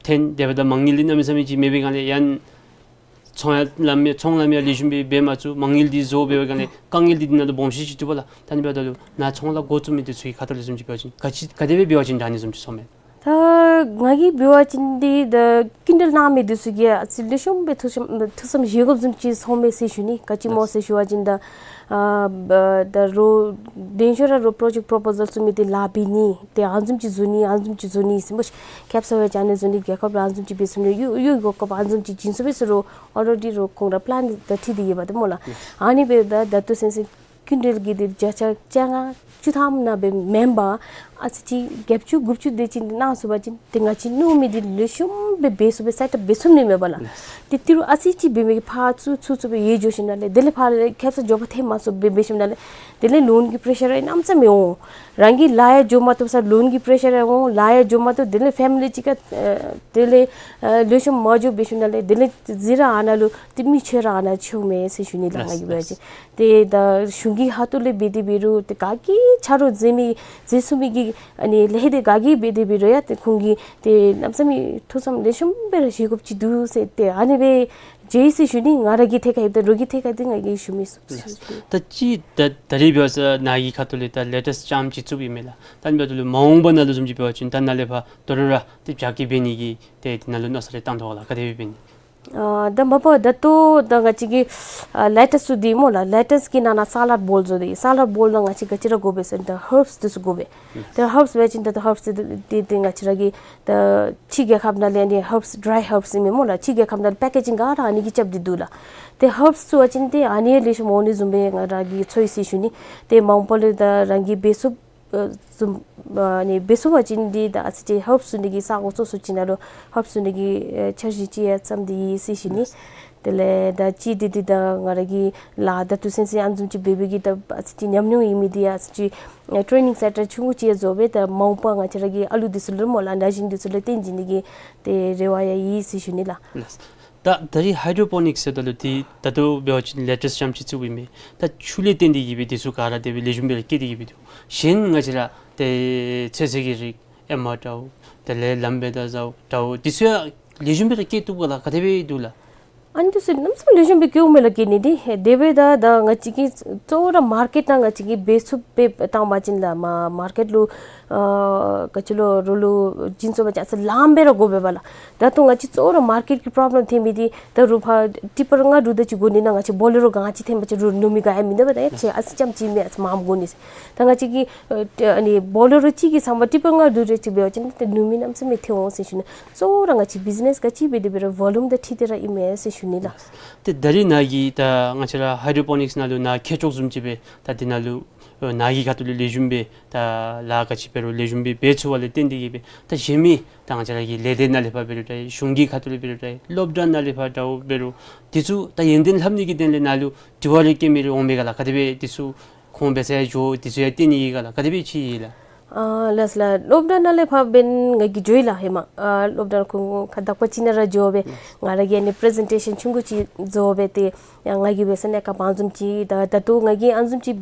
ཐོན། དེ་འབདཝ་ད་མ་དངུལ་འདི་གནམ་མེད་ས་མེད་ཅིག་མེད་པའི་སྒང་ལས་ཡང་ཚོང་ཡང་ལམ་ཡང་ཚོང་ལམ་ཡང་ལེགས་ཤོམ་སྦེ་འབད་མ་ཚུགས། མ་དངུལ་འདི་བཟོ་འབད་བའི་སྒང་ལས་དཀའ་ངལ་འདི་འདི་ནང་ལུ་སྦོམ་ཤོས་ཅིག་འདུག་པ་ལགས། ད་ཨ་ནི་འབདཝ་ད་ལུ་ནཱ་ཚོང་ལཱ་འགོ་བཙུགས་མི་འདི་ཚུ་གི་ཁ་ཐུག་ལས་བཟུམ་ཅིག་འབད་བ་ཅིན་ག་ཅི་ག་དེ་སྦེ་འབད་བ་ཅིན་ད་ཨ་ནི་བཟུམ་ཅིག་སོང་མས། ད་ང་གིས་འབད་བ་ཅིན་འདི་ད་སྐྱིན་འགྲུལ་གནང་མི་འདི་ཚུ་གིས་ཨ་ཙི་ལེགས་ཤོམ་སྦེ་ཐུགས་བསམ་ཐུགས་བསམ་བཞེས་དགོཔ་བཟུམ་ཅིག་སོང་མས་ཟེར་ཞུ་ནི། ག་ཅི་སྨོ་ཟེར་ཞུ་བ་ཅིན་ད་ཨ་ད་རོགས་དེ་ཤུལ་ར་རོགས་པྲོ་ཇེཀཊ་པྲོ་པོ་ཟཱལ་བཙུགས་མི་འདི་ལཱ་འབད་ནི་ཏེ་ཨ་ནི་བཟུམ་ཅིག་བཟོ་ནི་ཨ་ནི་བཟུམ་ཅིག་བཟོ་ནི་ཟེར་སྨོ་ཤིག། ཁེབ་ས་སྦེ་ཅ་ནི་བཟོ་ནི་རྒྱལ་ཁབ་ལུ་ཨ་ནི་བཟུམ་ཅིག་འབད་ཚུགས་ནི་གཡུས་གཡུས་སྒོ་སྐབས་ཨ་ནི་བཟུམ་ཅིག་བྱིན་ཚུགས་པས་ཟེར་རུང་ཨོ་རེ་ཌི་རོགས་ཁོང་ར་པི་ལཱན་འདི་ད་འཁྲིད་དེ་ཡོད་པ་ཏེ་སྨོ་ལགས། ཨ་ནི་འབདཝ་ད་ད་ལྟོ་ཚུན་ཚོད་སྐྱིན་འགྲུལ་གྱི་འདི་བརྒྱ་ཆ་བཅོ་ལྔ་བཅུ་ཐམ་ནང་སྦེ་མེན་པར་ཨ་ཙི་ཅིག་བརྒྱད་ཅུ་དགུ་བཅུ་དེ་ཅིག་གནང་ཚུགས་པ་ཅིན་ཏེ་ང་བཅས་མནོ་མི་འདི་ལེགས་ཤོམ་སྦེ་འབད་ཚུགས་པས། སེཊ་ཨཔ་འབད་ཚུགས་ནི་མས་པ་ལགས། ཏེ་ཏི་རུ་ཨ་ཙི་ཅིག་འབད་མི་གིས་ཕར་ཚུར་ཚུར་ཚུར་སྦེ་ཡལ་འགྱོ་ཞིནམ་ལས་དེ་ལས་ཕར་ལས་ཁེབ་ས་མགྱོགས་པ་ཐོན་མ་ཚུགས་པར་འབད་ཞིནམ་ལས་དེ་ལས་ལོན་གྱི་པེ་རེ་ཤར་ར་གནམ་མེད་ས་མེད་འོང་། རང་གི་ལཱ་ཡང་འགྱོ་མ་བཏུབ་ས་ལོན་གྱི་པེ་རེ་ཤར་ར་འོང་། ལཱ་ཡང་འགྱོ་མ་བཏུབ། དེ་ལས་ཕེ་མི་ལི་ཅིག་ཁར་ཨ་དེ་ལས་ཨ་ལེགས་ཤོམ་མ་འགྱོ་འབད་ཞིནམ་ལས་དེ་ལས་ཟེར་ར་ཨ་ནཱ་ལུ་ཏེ་མི་ཆོས་ར་ཨ་ནཱ་ཆོས་མས་ཟེར་ཞུ་ནི་ལགས། ང་གིས་འབད་བ་ཅིན་ཏེ་ད་གཞུང་གི་ཁ་ཐུག་ལས་འབད་དེ་འབད་རུང་ཏེ་ག་གིས་ཆ་རོགས་མཛད་མི་མཛད་ཚུགས་མི་གི་ཨ་ནི་ལས་དེ་ག་གིས་འབད་དེ་འབད་རུང་ཡང་ཏེ་ཁོང་གིས་ཏེ་གནམ་མེད་ས་མེད་ཐུགས་བསམ་ལེགས་ཤོམ་སྦེ་ར་བཞེས་དགོཔ་ཅིག་འདུག་ཟེར་ཏེ་ཨ་ནི་སྦེ་མཇལ་ཡི་ཟེར་ཞུ་ནི། ང་ར་གི་ཐད་ཁར་ཡོདཔ་ད་རོགས་ཀྱི་ཐད་ཁར་འདི་ང་གིས་ཞུ་མི་ཚུགས་ཟེར་ཞུ་ནི། ད་ཅི་ད་ད་རིས་འབད་བ་ཅིན་ནཱ་གི་ཁ་ཐུག་ལས་ད་ལེ་ཊེསི་ལྕམ་ཅིག་བཙུགསཔ་ཨིན་མས་ལགས། ད་ཨ་ནི་འབདཝ་ད་ལུ་མ་འོངས་པ་ནང་ལུ་བཟུམ་ཅིག་འབད་བ་ཅིན་ད་ནཱ་ལས་ཕར་དོ་རུང་ར་ཏེ་རྒྱ་སྐྱེད་འབད་ནི་གི་ཏེ་དེ་ནང་ལུ་མནོ་བསམ་རེ་བཏང་དོ་ག་ལགས། ག་དེ་སྦེ་འབད་ནི། ཨ་ད་མ་པ་ད་ལྟོ་ད་ང་བཅས་ཀྱི་ཨ་ལེ་ཊེསི་ཚུ་འདི་སྨོ་ལགས། ལེ་ཊེསི་གི་ནང་ན་སཱ་ལཌ་བོལ་བཟོ་སྟེ། སཱ་ལཌ་བོལ་ནང་ང་བཅས་ག་ཅི་ར་དགོ་པས་ཟེར་ན་ད་ཧརབསི་འདི་ཚུ་དགོ་པས། ཏེ་ཧརབསི་འབད་བ་ཅིན་ད་ད་ཧརབསི་འདི་འདི་འདི་ང་བཅས་ར་གི་ད་ཕྱི་རྒྱལ་ཁབ་ནང་ལས་ཨ་ནི་ཧརབསི་ཌི་རའི་ཧརབསི་ཨིན་མས་སྨོ་ལགས། ཕྱི་རྒྱལ་ཁབ་ནང་ལས་པེ་ཀེ་ཇིང་ག་ར་ཨ་ནི་གིས་རྐྱབ་སྟེ་འདུག་ལགས། ཏེ་ཧརབསི་བཙུགས་པ་ཅིན་ཏེ་ཨ་ནི་ལེགས་ཤོམ་འོང་ནི་བཟུམ་སྦེ་ང་ར་གིས་ཚོར་ཡི་ཟེར་ཞུ་ནི། ཏེ་མ་འོངས་པ་ལུ་ད་རང་གིས་འབད་ཚུགས་ཨ་བཟུམ་ཨ་ནི་འབད་ཚུགས་པ་ཅིན་འདི་ད་ཨ་ཙི་ཅིག་ཧརབསི་བཙུགས་ནི་གི་ས་གོ་སོ་སོ་ཅིག་ནང་ལུ་ཧརབསི་བཙུགས་ནི་གི་ཨ་འཆར་གཞི་ཅིག་ཡང་བརྩམས་ཏེ་ཡོད་ཟེར་ཞུ་ནི། དེ་ལས་ད་ཅི་འདི་འདི་ད་ང་ར་གི་ལཱ་ད་ལྟོ་ཚུན་ཚོད་ཨ་ནི་བཟུམ་ཅིག་འབད་བའི་གི་ད་ཨ་ཙི་ཅིག་ཉམས་མྱོང་ཡོད་མི་འདི་ཨ་ཙི་ཅིག་ཨ་ཊེ་ནིང་སེན་ཊར་ཆུང་ཀུ་ཅིག་ཡང་བཟོ་སྦེ་ད་མ་འོངས་པ་ང་བཅས་ར་གི་ཨ་ལུ་འདི་ཚུ་ལུ་སྨོ་ལགས་ན་གཞོན་འདི་ཚུ་ལུ་སྟོན་བྱིན་ནི་གི་ཏེ་རེ་བ་ཡང་ཡོད་ཟེར་ཞུ་ནི་ལགས། ལགས། ད་ད་རིས་ཧའི་ཌྲོ་པོ་ནིཀསི་ཟེརཝ་ད་ལུ་འདི་ད་ལྟོ་འབད་བ་ཅིན་ལེ་ཊེསི་ལྕམ་ཅིག་བཙུགསཔ་ཨིན་མས། ད་ཆུ་ལས་བརྟེན་ཏེ་གི་སྦེ་འདི་ཚུ་ག་ར་དེ་སྦེ་ལེགས་ཤོམ་སྦེ་ར་སྐྱེ་སྟེ་གི་སྦེ་འདུག། གཞན་ང་བཅས་ར་ཏེ་ཚོད་བསྲེ་གི་རིགས་ཨེ་མ་འདྲཝ་དེ་ལས་ལམ་བེ་ད་ཟཝ་འདྲཝ་འདི་ཚུ་ཡང་ ལེགས་ཤོམ་སྦེ་ར་སྐྱེ་བཏུབ་ག་ལགས། ག་དེ་སྦེ་འདུག་ལགས། ཨ་ནི་འདི་ཚུ་གནམ་མེད་ས་མེད་ལེགས་ཤོམ་སྦེ་སྐྱེཝ་མས་ལགས། སྐྱེ་ནི་འདི་དེ་སྦེ་ད་ད་ང་བཅས་ཀྱིས་གཙོ་བོ་ར་མར་ཀེཊ་ནང་ང་བཅས་ཀྱིས་འབད་ཚུགསཔ་སྦེ་བཏང་བ་ཅིན་ལགས། མ་མར་ཀེཊ་ལུ་ཨ་ག་ཅི་ལོ་རོགས་ལུ་བྱིན་སོང་བ་ཅིན་ཨ་ཙི་ལངམ་སྦེ་ར་དགོ་པས་པ་ལགས། ད་ལྟོ་ང་བཅས་གཙོ་བོ་ར་མར་ཀེཊ་ཀྱི་པོརོབ་ལེམ་ཐོན་མི་འདི་ད་རུང་ཕར་ཊི་པར་ལྔ་དྲུག་དེ་ཅིག་དགོ་ནི་ནང་ང་བཅས་བོ་ལེ་རོ་ག་ཅི་ཐོན་པ་ཅིན་རུང་ནུབ་མི་ག་ཡང་མིན་འདུག་པ། ད་ཡ་ཁྱེད་ཨ་ཙི་ཙམ་ཅིག་མེན་ཨ་ཙི་མངམ་དགོ་ནི་ཟེར། ད་ང་བཅས་ཀྱིས་ཨ་ནི་བོ་ལེ་རོ་གཅིག་གི་ཚབ་མ་ཊི་པར་ལྔ་དྲུག་དེ་ཅིག་འབད་བ་ཅིན་ད་ནུབ་མི་གནམ་མེད་ས་མེད་ཐོན་འོང་ཟེར་ཞུ་ནི། གཙོ་བོ་ར་ང་བཅས་བིཛི་ནེས་ག་ཅི་འབད་དེ་འབད་རུང་བོ་ལུམ་དང་འཁྲིལ་ཏེ་ར་ཨིན་མས་ཟེར་ཞུ་ནི་ལགས། ཏེ་ད་རིས་ནཱ་གིས་ད་ང་བཅས་ར་ཧའི་ཌྲོ་པོ་ནིཀསི་ནང་ལུ་ནཱ་མཁས་མཆོག་བཟུམ་ཅིག་སྦེ་ད་འདི་ནང་ལུ་ནཱ་གི་ཁ་ཐུག་ལས་ལེགས་ཤོམ་སྦེ་ད་ལཱ་ག་ཅི་འབད་རུང་ལེགས་ཤོམ་སྦེ་འབད་ཚུགས་པ་ལས་བརྟེན་ཏེ་གིས་སྦེ་ད་གཞན་མི་ད་ང་བཅས་ར་གི་ལས་སྡེ་ནང་ལས་ཕར་འབད་རུང་འདྲ་ཨིན། གཞུང་གི་ཁ་ཐུག་ལས་འབད་རུང་འདྲ་ཨིན། སློབ་གྲྭ་ནང་ལས་ཕར་འདྲཝ་འབད་རུང་འདི་ཚུ་ད་ཡོན་ཏན་ལྷབ་ནི་གི་དོན་ལས་ནཱ་ལུ་དྲི་བ་རེ་བཀོད་མི་རེ་འོང་མས་ག་ལགས། ག་དེ་སྦེ་འདི་ཚུ་ཁོང་འབད་སར་ཡང་འགྱོ། འདི་ཚུ་ཡང་བསྟེན་ནི་ཨིན་ག་ལགས། ག་དེ་སྦེ་ཅིག་ཨིན་ལགས། ཨ་ལགས་ལགས། སློབ་གྲྭ་ནང་ལས་ཕར་འབདན་ང་གིས་འགྱོ་ཡི་ལགས། ཧེ་མ་ཨ་སློབ་གྲྭ་ཁོང་ཁ་དག་པ་ཅིག་ནང་ར་འགྱོ་སྦེ་ང་ར་གིས་ཨ་ནི་པི་རི་ཛེན་ཊེ་ཤཱན་ཆུང་ཀུ་ཅིག་བཟོ་སྦེ་ཏེ་ཡང་ང་གིས་འབད་ས་གནས་སྐབས་ཨ་ནི་བཟུམ་ཅིག་ད་ད་ལྟོ་ང་གིས་ཨ་ནི་བཟུམ་ཅིག་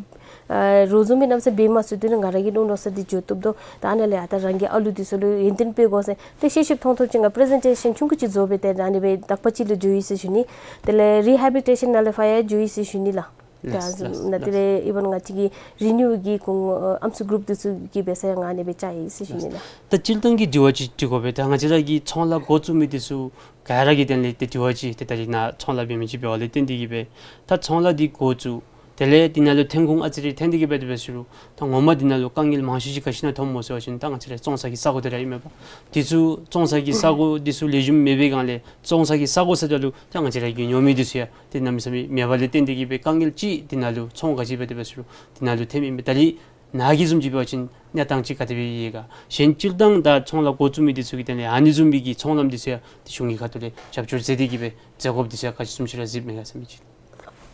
ཨ་རོགས་བཟུམ་སྦེ་གནམ་མེད་ས་མེད་འབད་མ་ཚུགས། དེ་ནི་ང་ར་གིས་མནོ་མནོ་ས་འདི་འགྱོ་བཏུབ་དོ། ད་ཨ་ནཱ་ལས་ཡར་ད་རང་གི་ཨ་ལུ་འདི་ཚུ་ལུ་ཡོན་ཏན་སྤེལ་དགོ་ཟེར་ཏེ་ཤེས་ཤེསཔ་མཐོང་མཐོངམ་ཅིག་ང་པི་རི་ཛེན་ཊེ་ཤཱན་ཆུང་ཀུ་ཅིག་བཟོ་སྦེ་ཏེ་ཨ་ནི་སྦེ་དག་པ་ཅིག་ལུ་འགྱོ་ཡི་ཟེར་ཞུ་ནི། དེ་ལས་རི་ཧེ་བི་ལི་ཊེ་ཤཱན་ནང་ལས་ཕར་ཡང་འགྱོ་ཡི་ཟེར་ཞུ་ནི་ལགས། ལགས་ལགས་ལགས། དེ་ལས་ཨི་བཱན་ང་བཅས་ཀྱི་རི་ནིའུ་གི་ཁོང་ཨམ་སྲུ་གུ་རུབ་འདི་ཚུ་གིས་འབད་སར་ཡང་ང་ཨ་ནི་སྦེ་བཅར་ཡི་ཟེར་ཞུ་ནི་ལགས། ད་སྤྱིར་བཏང་གི་དྲི་བ་ཅིག་དྲི་དགོ་པས། ད་ང་བཅས་ར་གི་ཚོང་ལཱ་འགོ་བཙུགས་མི་འདི་ཚུ་ག་ར་གི་དོན་ལས་ཏེ་དྲི་བ་ཅིག་ཏེ་ད་རིས་ནཱ་ཚོང་ལཱ་འབད་མི་ཅིག་འབདཝ་ལས་བརྟེན་ཏེ་གིས་སྦེ་ད་ཚོང་ལཱ་འདི་འགོ་བཙུགས། དེ་ལས་འདི་ནང་ལུ་ཐོན་ཁུངས་ཨ་ཙི་རེ་ཐོན་ཏེ་གིས་སྦེ་དེ་སྦེ་ཟེར་རུང་ད་ངོ་མ་འདི་ནང་ལུ་དཀའ་ངལ་མང་ཤོས་ཅིག་ག་ཅི་ནང་ཐོནམ་སྨོ་ཟེར་བ་ཅིན་ད་ང་བཅས་ར་བཙོང་ས་གི་ས་གོ་འདི་ར་ཨིན་མས་པ། འདི་ཚུ་བཙོང་ས་གི་ས་གོ་འདི་ཚུ་ལེགས་ཤོམ་མེད་པའི་སྒང་ལས་བཙོང་ས་གི་ས་གོ་ཟེརཝ་ད་ལུ་ད་ང་བཅས་ར་གི་ཉོ་མི་འདི་ཚུ་ཡང་ཏེ་གནམ་མེད་ས་མེད་མེད་པ་ལས་བརྟེན་ཏེ་གིས་སྦེ་དཀའ་ངལ་ཅིག་འདི་ནང་ལུ་ཚོང་ག་ཅི་འབད་དེ་སྦེ་ཟེར་རུང་འདི་ནང་ལུ་ཐོནམ་ཨིན་པས། ད་རིས་ནཱ་གི་བཟུམ་ཅིག་འབད་བ་ཅིན་གནས་སྟངས་ཅིག་ག་དེ་སྦེ་ཡོད་ག། གཞན་སྤྱིར་བཏང་ད་ཚོང་ལཱ་འགོ་བཙུགས་མི་འདི་ཚུ་གི་དོན་ལས་ཨ་ནི་བཟུམ་མའི་གི་ཚོང་ལམ་འདི་ཚུ་ཡང་ཏེ་གཞུང་གི་ཁ་ཐུག་ལས་རྒྱབ་སྐྱོར་མཛད་དེ་གིས་སྦེ་མཛད་དགོཔ་འདི་ཚུ་ཡང་ག་ཅི་བཟུམ་ཅིག་ར་གཟིགསཔ་མས་ག་ཟེར་མི་ཅིག།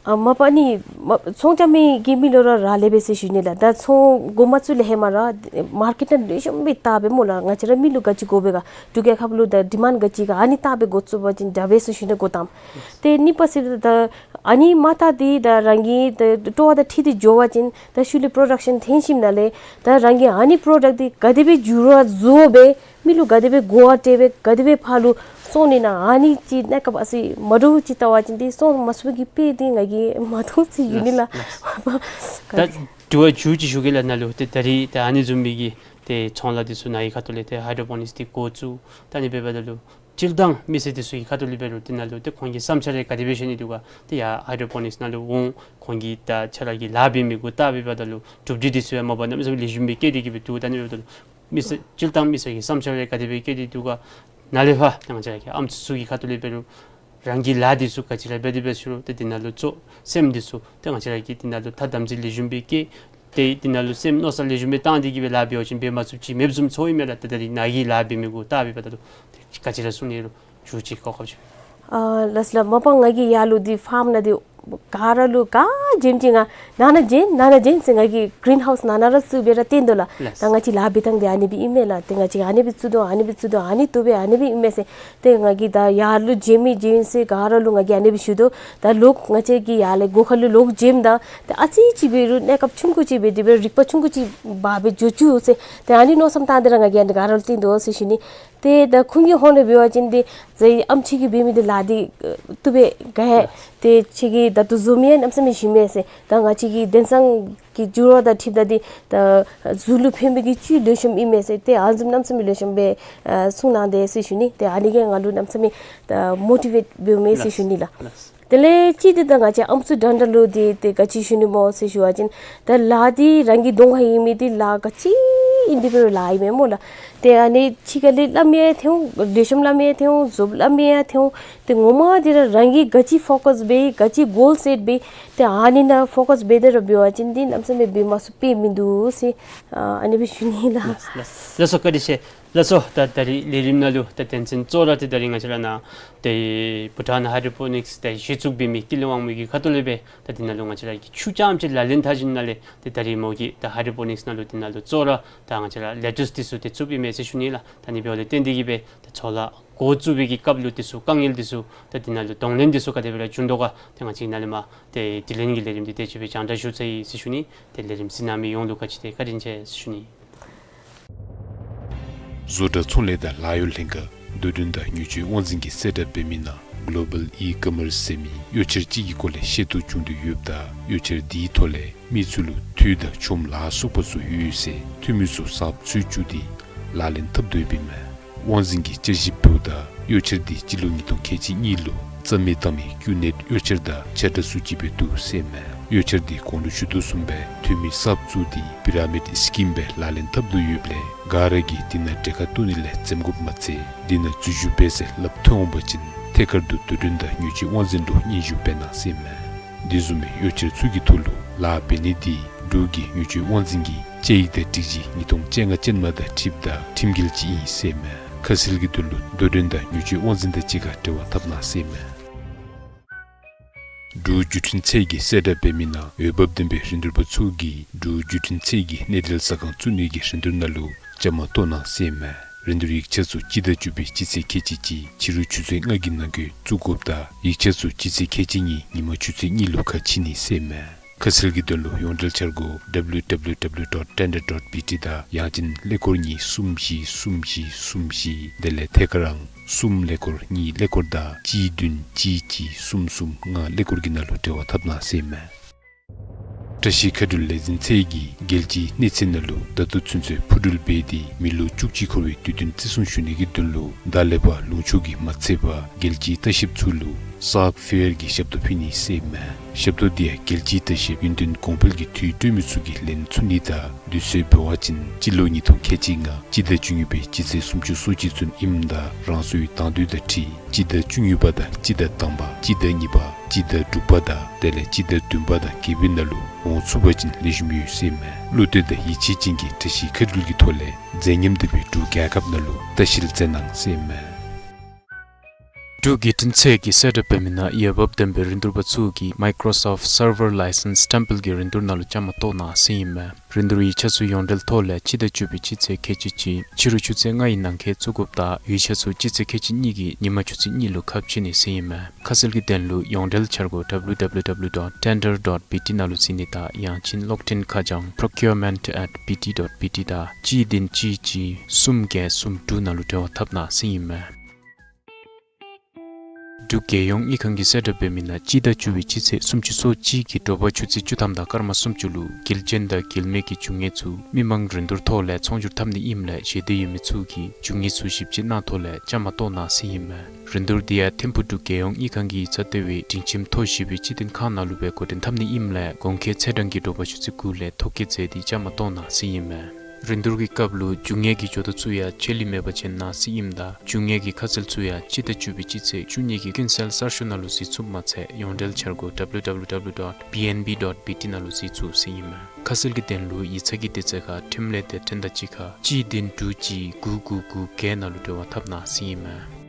ཨ་མ་པ་ནི་མ་ཚོང་རྐྱབ་མི་གི་མི་ལུ་ར་རག་ལས་པས་ཟེར་ཞུ་ནི་ལགས། ད་ཚོང་འགོ་མ་བཙུགས་ལས་ཧེ་མ་ར་མར་ཀེཊ་ནང་ལེགས་ཤོམ་སྦེ་བལྟ་སྦེ་སྨོ་ལགས། ང་བཅས་ར་མི་ལུ་ག་ཅི་དགོ་པས་ག། འབྲུག་རྒྱལ་ཁབ་ལུ་ད་ཌི་མཱནཌ་ག་ཅི་ག་ཨ་ནི་བལྟ་སྦེ་འགོ་བཙུགས་པ་ཅིན་དྲག་པས་ཟེར་ཞུ་ནི། འགོ་དང་ཏེ་གཉིས་པ་ཟེར་ད་ཨ་ནི་མ་བལྟ་སྟེ་ད་རང་གི་ད་སྤྲོ་བ་དང་འཁྲིལ་ཏེ་འགྱོ་བ་ཅིན་ད་ཤུལ་ལས་པྲོ་ཌག་ཤཱན་ཐོན་ཞིནམ་ལས་ད་རང་གིས་ཨ་ནི་པྲོ་ཌག་འདི་ག་དེ་སྦེ་འགྱུར་བ་བཟོ་སྦེ་མི་ལུ་ག་དེ་སྦེ་གོ་བ་སྤྲོད་སྦེ་ག་དེ་སྦེ་ཕར་ལུ་སོང་ནི་ན་ཨ་ནི་ཅིག་གནས་སྐབས་ཨ་ཙི་མ་འདྲཝ་ཅིག་བལྟ་བ་ཅིན་ཏེ་སོང་མ་ཚུགས་པའི་གི་དཔེ་འདི་ང་གིས་མ་མཐོང་ཟེར་ཞུ་ནི་ལགས། ལགས་ལགས། ད་དྲི་བ་མཇུག་ཅིག་ཞུ་གེ་ལགས། ནཱ་ལུ་ཏེ་ད་རིས་ད་ཨ་ནི་བཟུམ་མའི་གི་ཏེ་ཚོང་ལཱ་འདི་ཚུ་ནཱ་གི་ཁ་ཐུག་ལས་ཏེ་ཧའི་ཌྲོ་པོ་ནིཀསི་འདི་འགོ་བཙུགས་ད་ཨ་ནི་འབདཝ་ད་ལུ་སྤྱིར་བཏང་མི་སེར་འདི་ཚུ་གི་ཁ་ཐུག་ལས་འབད་རུང་འདི་ནང་ལུ་ཏེ་ཁོང་གི་བསམ་འཆར་རེ་ག་དེ་སྦེ་བཤད་ནི་འདུག་ག། ཏེ་ཡར་ཧའི་ཌྲོ་པོ་ནིཀསི་ནང་ལུ་འོང་ཁོང་གིས་ད་ཁྱོད་ར་གིས་ལཱ་འབད་མི་གུ་བལྟ་འབདཝ་ད་ལུ་གྲུབ་འབྲས་འདི་ཚུ་ཡང་མ་པ་གནམ་མེད་ས་མེད་ལེགས་ཤོམ་སྦེ་བཀོད་དེ་གིས་སྦེ་འདུག། ད་ཨ་ནི་འབདཝ་ད་ལུ་མི་སེར་སྤྱིར་བཏང་མི་སེར་གྱི་བསམ་འཆར་རེ་ག་དེ་སྦེ་བཀོད་དེ་འདུག་ག། ནཱ་ལས་ཕར་ད་ང་བཅས་ར་གི་ཨམ་སྲུ་ཚུ་གི་ཁ་ཐུག་ལས་འབད་རུང་རང་གི་ལཱ་འདི་ཚུ་ག་ཅི་ར་འབད་དེ་འབད་ཟེར་རུང་ཏེ་འདི་ནང་ལུ་གཙོ་སེམས་འདི་ཚུ་ཏེ་ང་བཅས་ར་གིས་འདི་ནང་ལུ་ད་དམ་ཚིག་ལེགས་ཤོམ་སྦེ་བསྐྱེད་དེ་འདི་ནང་ལུ་སེམས་མནོ་བསམ་ལེགས་ཤོམ་སྦེ་བཏང་སྟེ་གིས་སྦེ་ལཱ་འབད་བ་ཅིན་འབད་མ་ཚུགསཔ་ཅིག་མེདཔ་བཟུམ་ཚོརཝ་ཨིན་མས་ལགས། ད་ད་རིས་ནཱ་གིས་ལཱ་འབད་མི་གུ་བལྟ་འབདཝ་ད་ལུ་ཏེ་ག་ཅི་ར་གསུང་ནི་རུང་མཇུག་ཅིག་གོ་སྐབས་ཅིག། ཨ་ལགས་ལགས། མ་པ་ང་གིས་ཡར་ལུ་འདི་ཕཱརམ་ནང་འདི་ག་ར་ལུ་ག་བྱོནམ་ཅིག་ང་ནང་ན་བྱོན་ནང་ན་བྱོན་ཟེར་ང་གིས་གི་རིན་ཧའུསི་ནང་ན་ར་བཙུགས་སྦེ་ར་སྟོན་དོ་ལགས། ལགས། ད་ང་བཅས་ལཱ་འབད་ཐངས་འདི་ཨ་ནི་སྦེ་ཨིན་མས་ལགས། ཏེ་ང་བཅས་ཨ་ནི་སྦེ་བཙུགས་དོ་ཨ་ནི་སྦེ་བཙུགས་དོ་ཨ་ནི་བཏུབ་པས་ཨ་ནི་སྦེ་ཨིན་མས་ཟེར་ཏེ་ང་གིས་ད་ཡར་ལུ་བྱོན་མི་བྱོན་ཟེར་ག་ར་ལུ་ང་གིས་ཨ་ནི་སྦེ་ཞུ་དོ། ད་ལོག་ང་བཅས་ཀྱིས་ཡར་ལས་སྒོ་ཁ་ལུ་ལོག་བྱོནམ་ད་ཏེ་ཨ་ཙི་ཅིག་འབད་རུང་གནས་སྐབས་ཆུང་ཀུ་ཅིག་འབད་དེ་འབད་རིག་པ་ཆུང་ཀུ་ཅིག་འབག་སྦེ་འགྱོ་བཅུག་ཟེར་ཏེ་ཨ་ནི་མནོ་བསམ་བཏང་སྟེ་ར་ང་གིས་ཨ་ནི་ག་ར་ལུ་སྟོན་དོ་ཟེར་ཞུ་ནི། ཏེ་ད་ཁོང་གི་ཧོངས་ལས་འབད་བ་ཅིན་ཏེ་ཟེར་ཨམ་ཁྱོད་ཀྱིས་འབད་མི་འདི་ལཱ་འདི་ཨ་བཏུབ་པས་ག་ཡ། ཏེ་ཁྱོད་ཀྱིས་ད་ལྟོ་བཟོ་མི་ཡང་གནམ་མེད་ས་མེད་ཞིམ་མས་ཟེར། ད་ང་བཅས་ཀྱི་དེང་སང་གི་འགྱུར་བ་དང་འཁྲིལཝ་ད་འདི་ད་གཟུགས་ལུ་ཕན་པའི་གི་བཅུད་ལེགས་ཤོམ་ཨིན་མས་ཟེར། ཏེ་ཨ་ནི་བཟུམ་གནམ་མེད་ས་མེད་ལེགས་ཤོམ་སྦེ་ཨ་གསུངས་གནང་དེས་ཟེར་ཞུ་ནི། ཏེ་ཨ་ནི་གིས་ང་ལུ་གནམ་མེད་ས་མེད་ད་མོ་ཊི་ཝེཊ་འབདཝ་མས་ཟེར་ཞུ་ནི་ལགས། ལགས། དེ་ལས་གཅིག་འདི་ད་ང་བཅས་ཨམ་སྲུ་འདྲ་འདྲ་ལུ་འདི་ཏེ་ག་ཅི་ཞུ་ནི་སྨོ་ཟེར་ཞུ་བ་ཅིན་ད་ལཱ་འདི་རང་གི་གདོང་ཁར་ཡོད་མི་འདི་ལཱ་ག་ཅི་ཨིན་དེ་འབད་རུང་ལཱ་ཨིན་མས་སྨོ་ལགས། ཏེ་ཨ་ནི་ཕྱི་ཁ་ལས་སླབ་མི་ཡང་ཐོན་འོང་ལེགས་ཤོམ་སླབ་མི་ཡང་ཐོན་འོང་རྫོབ་སླབ་མི་ཡང་ཐོན་འོང་། ཏེ་ངོ་མ་འདི་ར་རང་གིས་ག་ཅི་ཕོ་ཀཱས་འབད་ག་ཅི་གོལ་སེཊ་འབད་ཏེ་ཨ་ནི་ནང་ཕོ་ཀཱས་འབད་དེ་ར་འབད་བ་ཅིན་འདི་གནམ་མེད་ས་མེད་འབད་མ་ཚུགས་པས་མིན་འདུག་ཟེར་ཨ་ནི་སྦེ་ཞུ་ནི་ལགས། ལགས་སོ་བཀའ་དྲིན་ཆེ། ལགས་སོ། ད་ད་རིས་ལས་རིམ་ནང་ལུ་ད་དོན་ཚན་གཙོ་བོ་ར་ཏེ་ད་རིས་ང་བཅས་ར་ནཱ་ཏེ་བྷུ་ཊཱན་ཧའི་ཌྲོ་པོ་ནིཀསི་ཏེ་གཞི་བཙུགས་འབད་མི་ཀུན་ལེགས་དབང་མོ་གི་ཁ་ཐུག་ལས་སྦེ་ད་འདི་ནང་ལུ་ང་བཅས་ར་གིས་ཆུ་རྐྱངམ་ཅིག་ལག་ལེན་འཐབ་ཞིནམ་ལས་ཏེ་ད་རིས་མོ་གིས་ད་ཧའི་ཌྲོ་པོ་ནིཀསི་ནང་ལུ་འདི་ནང་ལུ་གཙོ་བོ་ར་ད་ང་བཅས་ར་ལེ་ཊུསི་འདི་ཚུ་ཏེ་བཙུགསཔ་ཨིན་མས་ཟེར་ཞུ་ནི་ལགས། ད་ཨ་ནི་འབདཝ་ལས་བརྟེན་ཏེ་གིས་སྦེ་ད་ཚོང་ལཱ་འགོ་བཙུགས་པའི་གི་སྐབས་ལུ་འདི་ཚུ་དཀའ་ངལ་འདི་ཚུ་ད་འདི་ནང་ལུ་གདོང་ལེན་འདི་ཚུ་ག་དེ་སྦེ་ར་བྱུང་དོ་ག། ཏེ་ང་བཅས་ནཱ་ལས་མར་ཏེ་དྲི་ལན་གྱི་ལས་རིམ་འདི་དེ་ཅིག་སྦེ་རྒྱང་བསྒྲགས་ཞུ་ཚར་ཡི་ཟེར་ཞུ་ནི། ཏེ་ལས་རིམ་གཟིགས་གནང་མི་ཡོངས་ལུ་ག་ཅི་ཏེ་བཀའ་དྲིན་ཆེ་ཟེར་ཞུ་ནི། བཟོ་གྲྭ་ཚོང་ལས་དང་ལཱ་གཡོག་ལྷན་ཁག་ འདོད་འདུན་དང་ཉེས་སྤྱོད་དབང་འཛིན་གྱིས་གསལ་བསྒྲགས་འབད་མི་ནང་Global E-commerce ཟེར་མི་གཡོ་འཆར་ཅིག་གི་སྐོར་ལས་ཤེས་རྟོགས་བྱུང་དོ་ཡོདཔ་ད་གཡོ་འཆར་འདིའི་ཐོག་ལས་མི་ཚུ་ལུ་འཐུས་དང་ཆོམ་ལ་སོགས་པ་ཚུ་ཡོད་ཟེར་འཐུས་མི་ཚུ་གསརཔ་འཚོལ་བཅུག་སྟེ་ལག་ལེན་འཐབ་དོ་ཡོདཔ་ཨིན་མས། དབང་འཛིན་གྱིས་བསྐྱར་ཞིབ་འབདཝ་ད་གཡོ་འཆར་འདི་སྤྱི་ལོ་ཉིས་སྟོང་ཁལ་གཅིག་གཉིས་ལུ་རྩ་མེད་བཏང་མི་ཀིའུ་ནེཊ་གཡོ་འཆར་དང་ཆ་འདྲ་སུ་ཅིག་སྦེ་འདུག་ཟེར་མས། གཡོ་འཆར་འདི་གོང་ལུ་ཞུ་དོ་བཟུམ་སྦེ་འཐུས་མི་གསརཔ་བཙུགས་ཏེ་པི་ར་མིཌ་སི་ཀིམ་སྦེ་ལག་ལེན་འཐབ་དོ་ཡོདཔ་ལས་ག་ར་གིས་འདི་ནང་གྲལ་ཁར་གཏོགས་ནི་ལས་འཛེམ་དགོཔ་མ་ཚད་འདི་ནང་འཛུལ་ཞུགས་འབད་ཟེར་སླབ་ཐོན་འོང་པ་ཅིན་ཐད་ཀར་དུ་འདོད་འདུན་དང་ཉེས་སྤྱོད་དབང་འཛིན་ལུ་སྙན་ཞུ་འབད་གནང་ཟེར་མས། འདི་བཟུམ་མའི་གཡོ་འཆར་ཚུ་གི་ཐོག་ལུ་ལཱ་འབད་ནི་འདི་འབྲུག་གི་ཉེས་སྤྱོད་དབང་འཛིན་གྱི་དཔྱད་ཡིག་དང་སྒྲིག་གཞི་ཉིས་སྟོང་བཅོ་ལྔ་ཅན་མ་དང་འཁྲིལཝ་ད་ཁྲིམས་འགལ་ཅིག་ཨིན་ཟེར་མས། ཁ་གསལ་གྱི་དོན་ལུ་འདོད་འདུན་དང་ཉེས་སྤྱོད་དབང་འཛིན་དང་གཅིག་ཁར་འབྲེལ་བ་འཐབ་གནང་ཟེར་མས། འབྲུག་བརྒྱུད་འཕྲིན་ཚད་ཀྱིས་གསལ་བསྒྲགས་འབད་མི་ནང་འོས་འབབ་ལྡན་པའི་རིན་བསྡུར་པ་ཚུ་གིས་འབྲུག་བརྒྱུད་འཕྲིན་ཚད་ཀྱི་གནས་སྡུད་ཟ་ཁང་བཙུགས་ནི་གི་རིན་བསྡུར་ནང་ལུ་བཅའ་མར་གཏོགས་གནང་ཟེར་མས། རིན་བསྡུར་ཡིག་ཆ་ཚུ་སྤྱི་ཟླ་བཅུ་པའི་སྤྱི་ཚེས་ཁལ་གཅིག་གཅིག་ཕྱི་རུ་ཆུ་ཚོད་ལྔ་གི་ནང་འཁོད་བཙུགས་དགོཔ་ད་ཡིག་ཆ་ཚུ་སྤྱི་ཚེས་ཁལ་གཅིག་གཉིས་ཉིན་མ་ཆུ་ཚོད་གཉིས་ལུ་ཁ་ཕྱེ་ནི་ཟེར་མས། ཁ་གསལ་གྱི་དོན་ལུ་ཡོངས་འབྲེལ་འཆར་སྒོ་W W W dot tender dot B T དང་ཡང་ཅིན་ཀླད་ཀོར་གཉིས་གསུམ་བཞི་གསུམ་བཞི་གསུམ་བཞི་དེ་ལས་ཐད་ཀར་ཨང་གསུམ་ཀླད་ཀོར་གཉིས་ཀླད་ཀོར་དང་གཅིག་བདུན་གཅིག་གཅིག་གསུམ་གསུམ་ལྔ་ཀླད་ཀོར་གྱི་ནང་ལུ་འབྲེལ་བ་འཐབ་གནང་ཟེར་མས། བཀྲ་ཤིས་མཁའ་འགྲུལ་ལས་འཛིན་ཚད་ཀྱིས་རྒྱལ་སྤྱིའི་གནས་ཚད་ནང་ལུ་ད་ལྟོ་ཚུན་ཚོད་འཕུར་འགྲུལ་འབད་དེ་མི་ལོ་བཅུ་གཅིག་འཁོར་བའི་དུས་སྟོན་བརྩི་སྲུང་ཞུ་ནི་གི་དོན་ལུ་ད་ལས་ཕར་ལུང་ཕྱོགས་ཀྱིས་མ་ཚད་པར་རྒྱལ་སྤྱིའི་ལྟ་བཤལཔ་ཚུ་ལུ་སཱཀ་ཕེར་གྱི་ཞབས་ཏོག་ཕུལ་ནི་ཟེར་མས། ཞབས་ཏོག་འདི་ཡང་རྒྱལ་སྤྱིའི་ལྟ་བཤལཔ་ཡུན་བརྟན་གོང་འཕེལ་གྱི་འཐུས་སྤྲོད་མི་ཚུ་གིས་ལེན་ཚུགས་ནི་དང་དུས་ཚོད་འབད་བ་ཅིན་སྤྱི་ལོ་ཉིས་སྟོང་ཁལ་གཅིག་ལྔ་སྤྱི་ཟླ་བཅུ་གཉིས་པའི་སྤྱི་ཚེས་སུམ་ཅུ་སོ་གཅིག་ཚུན་ཨིནམ་ད་རང་སོའི་དང་འདོད་དང་འཁྲིལ་སྤྱི་ཟླ་བཅུ་གཉིས་པ་དང་སྤྱི་ཟླ་དང་པ་སྤྱི་ཟླ་གཉིས་པ་སྤྱི་ཟླ་དྲུག་པ་དང་དེ་ལས་སྤྱི་ཟླ་བདུན་པ་དང་བརྒྱད་པའི་ནང་ལུ་འོང་ཚུགས་པ་ཅིན་ལེགས་ཤོམ་ཡོད་ཟེར་མས། བློ་གཏད་དང་ཡིད་ཆེས་ཅན་གྱིས་བཀྲ་ཤིས་མཁའ་འགྲུལ་གྱི་ཐོག་ལས་མཛེས་ཉམས་ལྡན་པའི་འབྲུག་རྒྱལ་ཁབ་ནང་ལུ་ལྟ་བཤལ་མཛད་གནང་ཟེར་མས། འབྲུག་བརྒྱུད་འཕྲིན་ཚད་ཀྱིས་གསལ་བསྒྲགས་འབད་མི་ནང་འོས་འབབ་ལྡན་པའི་རིན་བསྡུར་པ་ཚུ་གིས་Microsoft Server License སྟེམ་པལ་གྱི་རིན་བསྡུར་ནང་ལུ་བཅའ་མར་གཏོགས་གནང་ཟེར་ཨིན་མས། རིན་བསྡུར་ཡིག་ཆ་ཚུ་ཡོངས་འབྲེལ་ཐོག་ལས་སྤྱི་ཟླ་བཅུ་པའི་སྤྱི་ཚེས་ཁལ་གཅིག་གཅིག་ཕྱི་རུ་ཆུ་ཚོད་ལྔའི་ནང་འཁོད་བཙུགས་དགོཔ་ད་ཡིག་ཆ་ཚུ་སྤྱི་ཚེས་ཁལ་གཅིག་གཉིས་ཀྱི་ཉིན་མ་ཆུ་ཚོད་གཉིས་ལུ་ཁ་ཕྱེ་ནི་ཟེར་ཨིན་མས། ཁ་གསལ་གྱི་དོན་ལུ་ཡོངས་འབྲེལ་འཆར་སྒོ་W W W dot tender dot B T ནང་ལུ་གཟིགས་ནི་དང་ཡང་ཅིན་གློག་འཕྲིན་ཁ་བྱང་procurement at B T dot B T དང་གཅིག་བདུན་གཅིག་གཅིག་གསུམ་བརྒྱད་གསུམ་དྲུག་ནང་ལུ་འབྲེལ་བ་འཐབ་གནང་ཟེར་ཨིན་མས། འབྲུག་རྒྱལ་ཡོངས་དངུལ་ཁང་གིས་གསལ་བསྒྲགས་འབད་མི་ནང་སྤྱི་ཟླ་བཅུ་པའི་སྤྱི་ཚེས་སུམ་ཅུ་སོ་གཅིག་གི་དྲོ་པ་ཆུ་ཚོད་བཅུ་ཐམ་དང་སྐར་མ་སུམ་ཅུ་ལུ་འགུལ་ཅན་དང་འགུལ་མེད་ཀྱི་རྒྱུ་དངོས་ཚུ་མི་མང་རིན་བསྡུར་ཐོག་ལས་ཚོང་སྒྱུར་འཐབ་ནི་ཨིནམ་ལས་ཞེ་འདོད་ཡོད་མི་ཚུ་གིས་རྒྱུ་དངོས་ཚུ་ཞིབ་དཔྱད་གནང་ཐོག་ལས་བཅའ་མར་གཏོགས་གནང་ཟེར་ཨིན་མས། རིན་བསྡུར་འདི་ཡང་ཐིམ་ཕུག་འབྲུག་རྒྱལ་ཡོངས་དངུལ་ཁང་གི་ཡིག་ཚང་ལྟེ་བའི་སྒྲིང་ཁྱིམ་ཐོག་བཞི་པའི་སྤྱི་མཐུན་ཁང་ནང་ལུ་སྦེ་འགོ་འདྲེན་འཐབ་ནི་ཨིནམ་ལས་གོང་འཁོད་ཚེས་གྲངས་ཀྱི་དྲོ་པ་ཆུ་ཚོད་དགུ་ལས་ཐོ་བཀོད་མཛད་དེ་བཅའ་མར་གཏོགས་གནང་ཟེར་ཨིན་མས། རིན་བསྡུར་གྱི་སྐབས་ལུ་རྒྱུ་དངོས་ཀྱི་འབྱོར་ཐོ་ཚུ་ཡང་ཆད་ལུས་མེད་པ་ཅིན་གནང་ཟེར་ཨིནམ་ད་རྒྱུ་དངོས་ཀྱི་ཁ་གསལ་ཚུ་ཡང་སྤྱི་ཟླ་བཅུ་པའི་སྤྱི་ཚེས་བཅུ་གཉིས་ཀྱི་ཀུན་གསལ་གསར་ཤོག་ནང་ལུ་གཟིགས་ཚུགསཔ་མ་ཚད་ཡོངས་འབྲེལ་འཆར་སྒོ་W W W dot B N B dot B T ནང་ལུ་གཟིགས་ཚུགས་ཟེར་ཨིན་མས། ཁ་གསལ་གྱི་དོན་ལུ་ཡིག་ཚང་གི་དུས་ཚོད་ཁར་ཁྲིམས་ལས་སྡེ་ཚན་དང་གཅིག་ཁར་གཅིག་བདུན་དྲུག་གཅིག་དགུ་དགུ་དགུ་བརྒྱད་ནང་ལུ་འབྲེལ་བ་འཐབ་གནང་ཟེར་ཨིན་མས།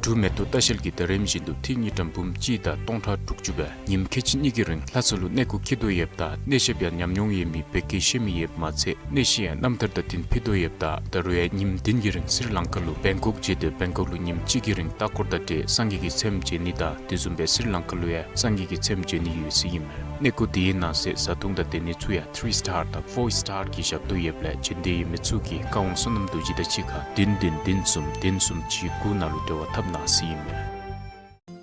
འབྲུག་མེ་ཏོག་ལྟ་བཤལ་གྱིས་ཟླ་རིམ་བཞིན་དུ་ཏི་རུ་དངུལ་ཀྲམ་འབུམ་གཅིག་དང་སྟོང་ཕྲག་དྲུག་ཅུ་སྦེ་ཉིནམ་ཁལ་གཅིག་གཉིས་ཀྱི་རིང་ལྷ་ས་ལུ་གནས་སྐོར་འཁྱིད་དོ་ཡོདཔ་ད་གནས་བཤདཔ་ཡང་ཉམས་མྱོང་ཡོད་མི་བོད་སྐད་ཤེས་མི་ཡོདཔ་མ་ཚད་གནས་གཞི་ཡང་རྣམ་ཐར་དང་བསྟུན་ཕུལ་དོ་ཡོདཔ་ད་ད་རུང་ཡང་ཉིནམ་བདུན་གྱི་རིང་སི་རི་ལང་ཀ་ལུ་བེང་ཀོག་མཇལ་ཏེ་བེང་ཀོག་ལུ་ཉིནམ་གཅིག་གི་རིང་ལྟ་སྐོར་དང་འབྲེལ་སངས་རྒྱས་ཀྱི་ཚལ་མཇལ་ནི་དང་དེ་བཟུམ་སྦེ་སི་རི་ལང་ཀ་ལུ་ཡང་སངས་རྒྱས་ཀྱི་ཚལ་མཇལ་ནི་ཡོད་ཟེར་ཨིན་མས། གནས་སྐོར་དེའི་ནང་གསེས་བཟའ་འཐུང་དང་སྡོད་ནི་ཚུ་ཡང་ཐི་རི་སི་ཊར་དང་ཕོར་སི་ཊར་གྱི་ཞབས་ཏོག་ཡོདཔ་ལས་འབྱོན་འདོད་ཡོད་མི་ཚུ་གིས་བཀའ་དབང་བསོད་ནམས་རྡོ་རྗེ་དང་གཅིག་ཁར་བདུན་བདུན་བདུན་གསུམ་བདུན་གསུམ་གཅིག་དགུ་ནང་ལུ་འབྲེལ་བ་འཐབ་གནང་ཟེར་ཨིན་མས།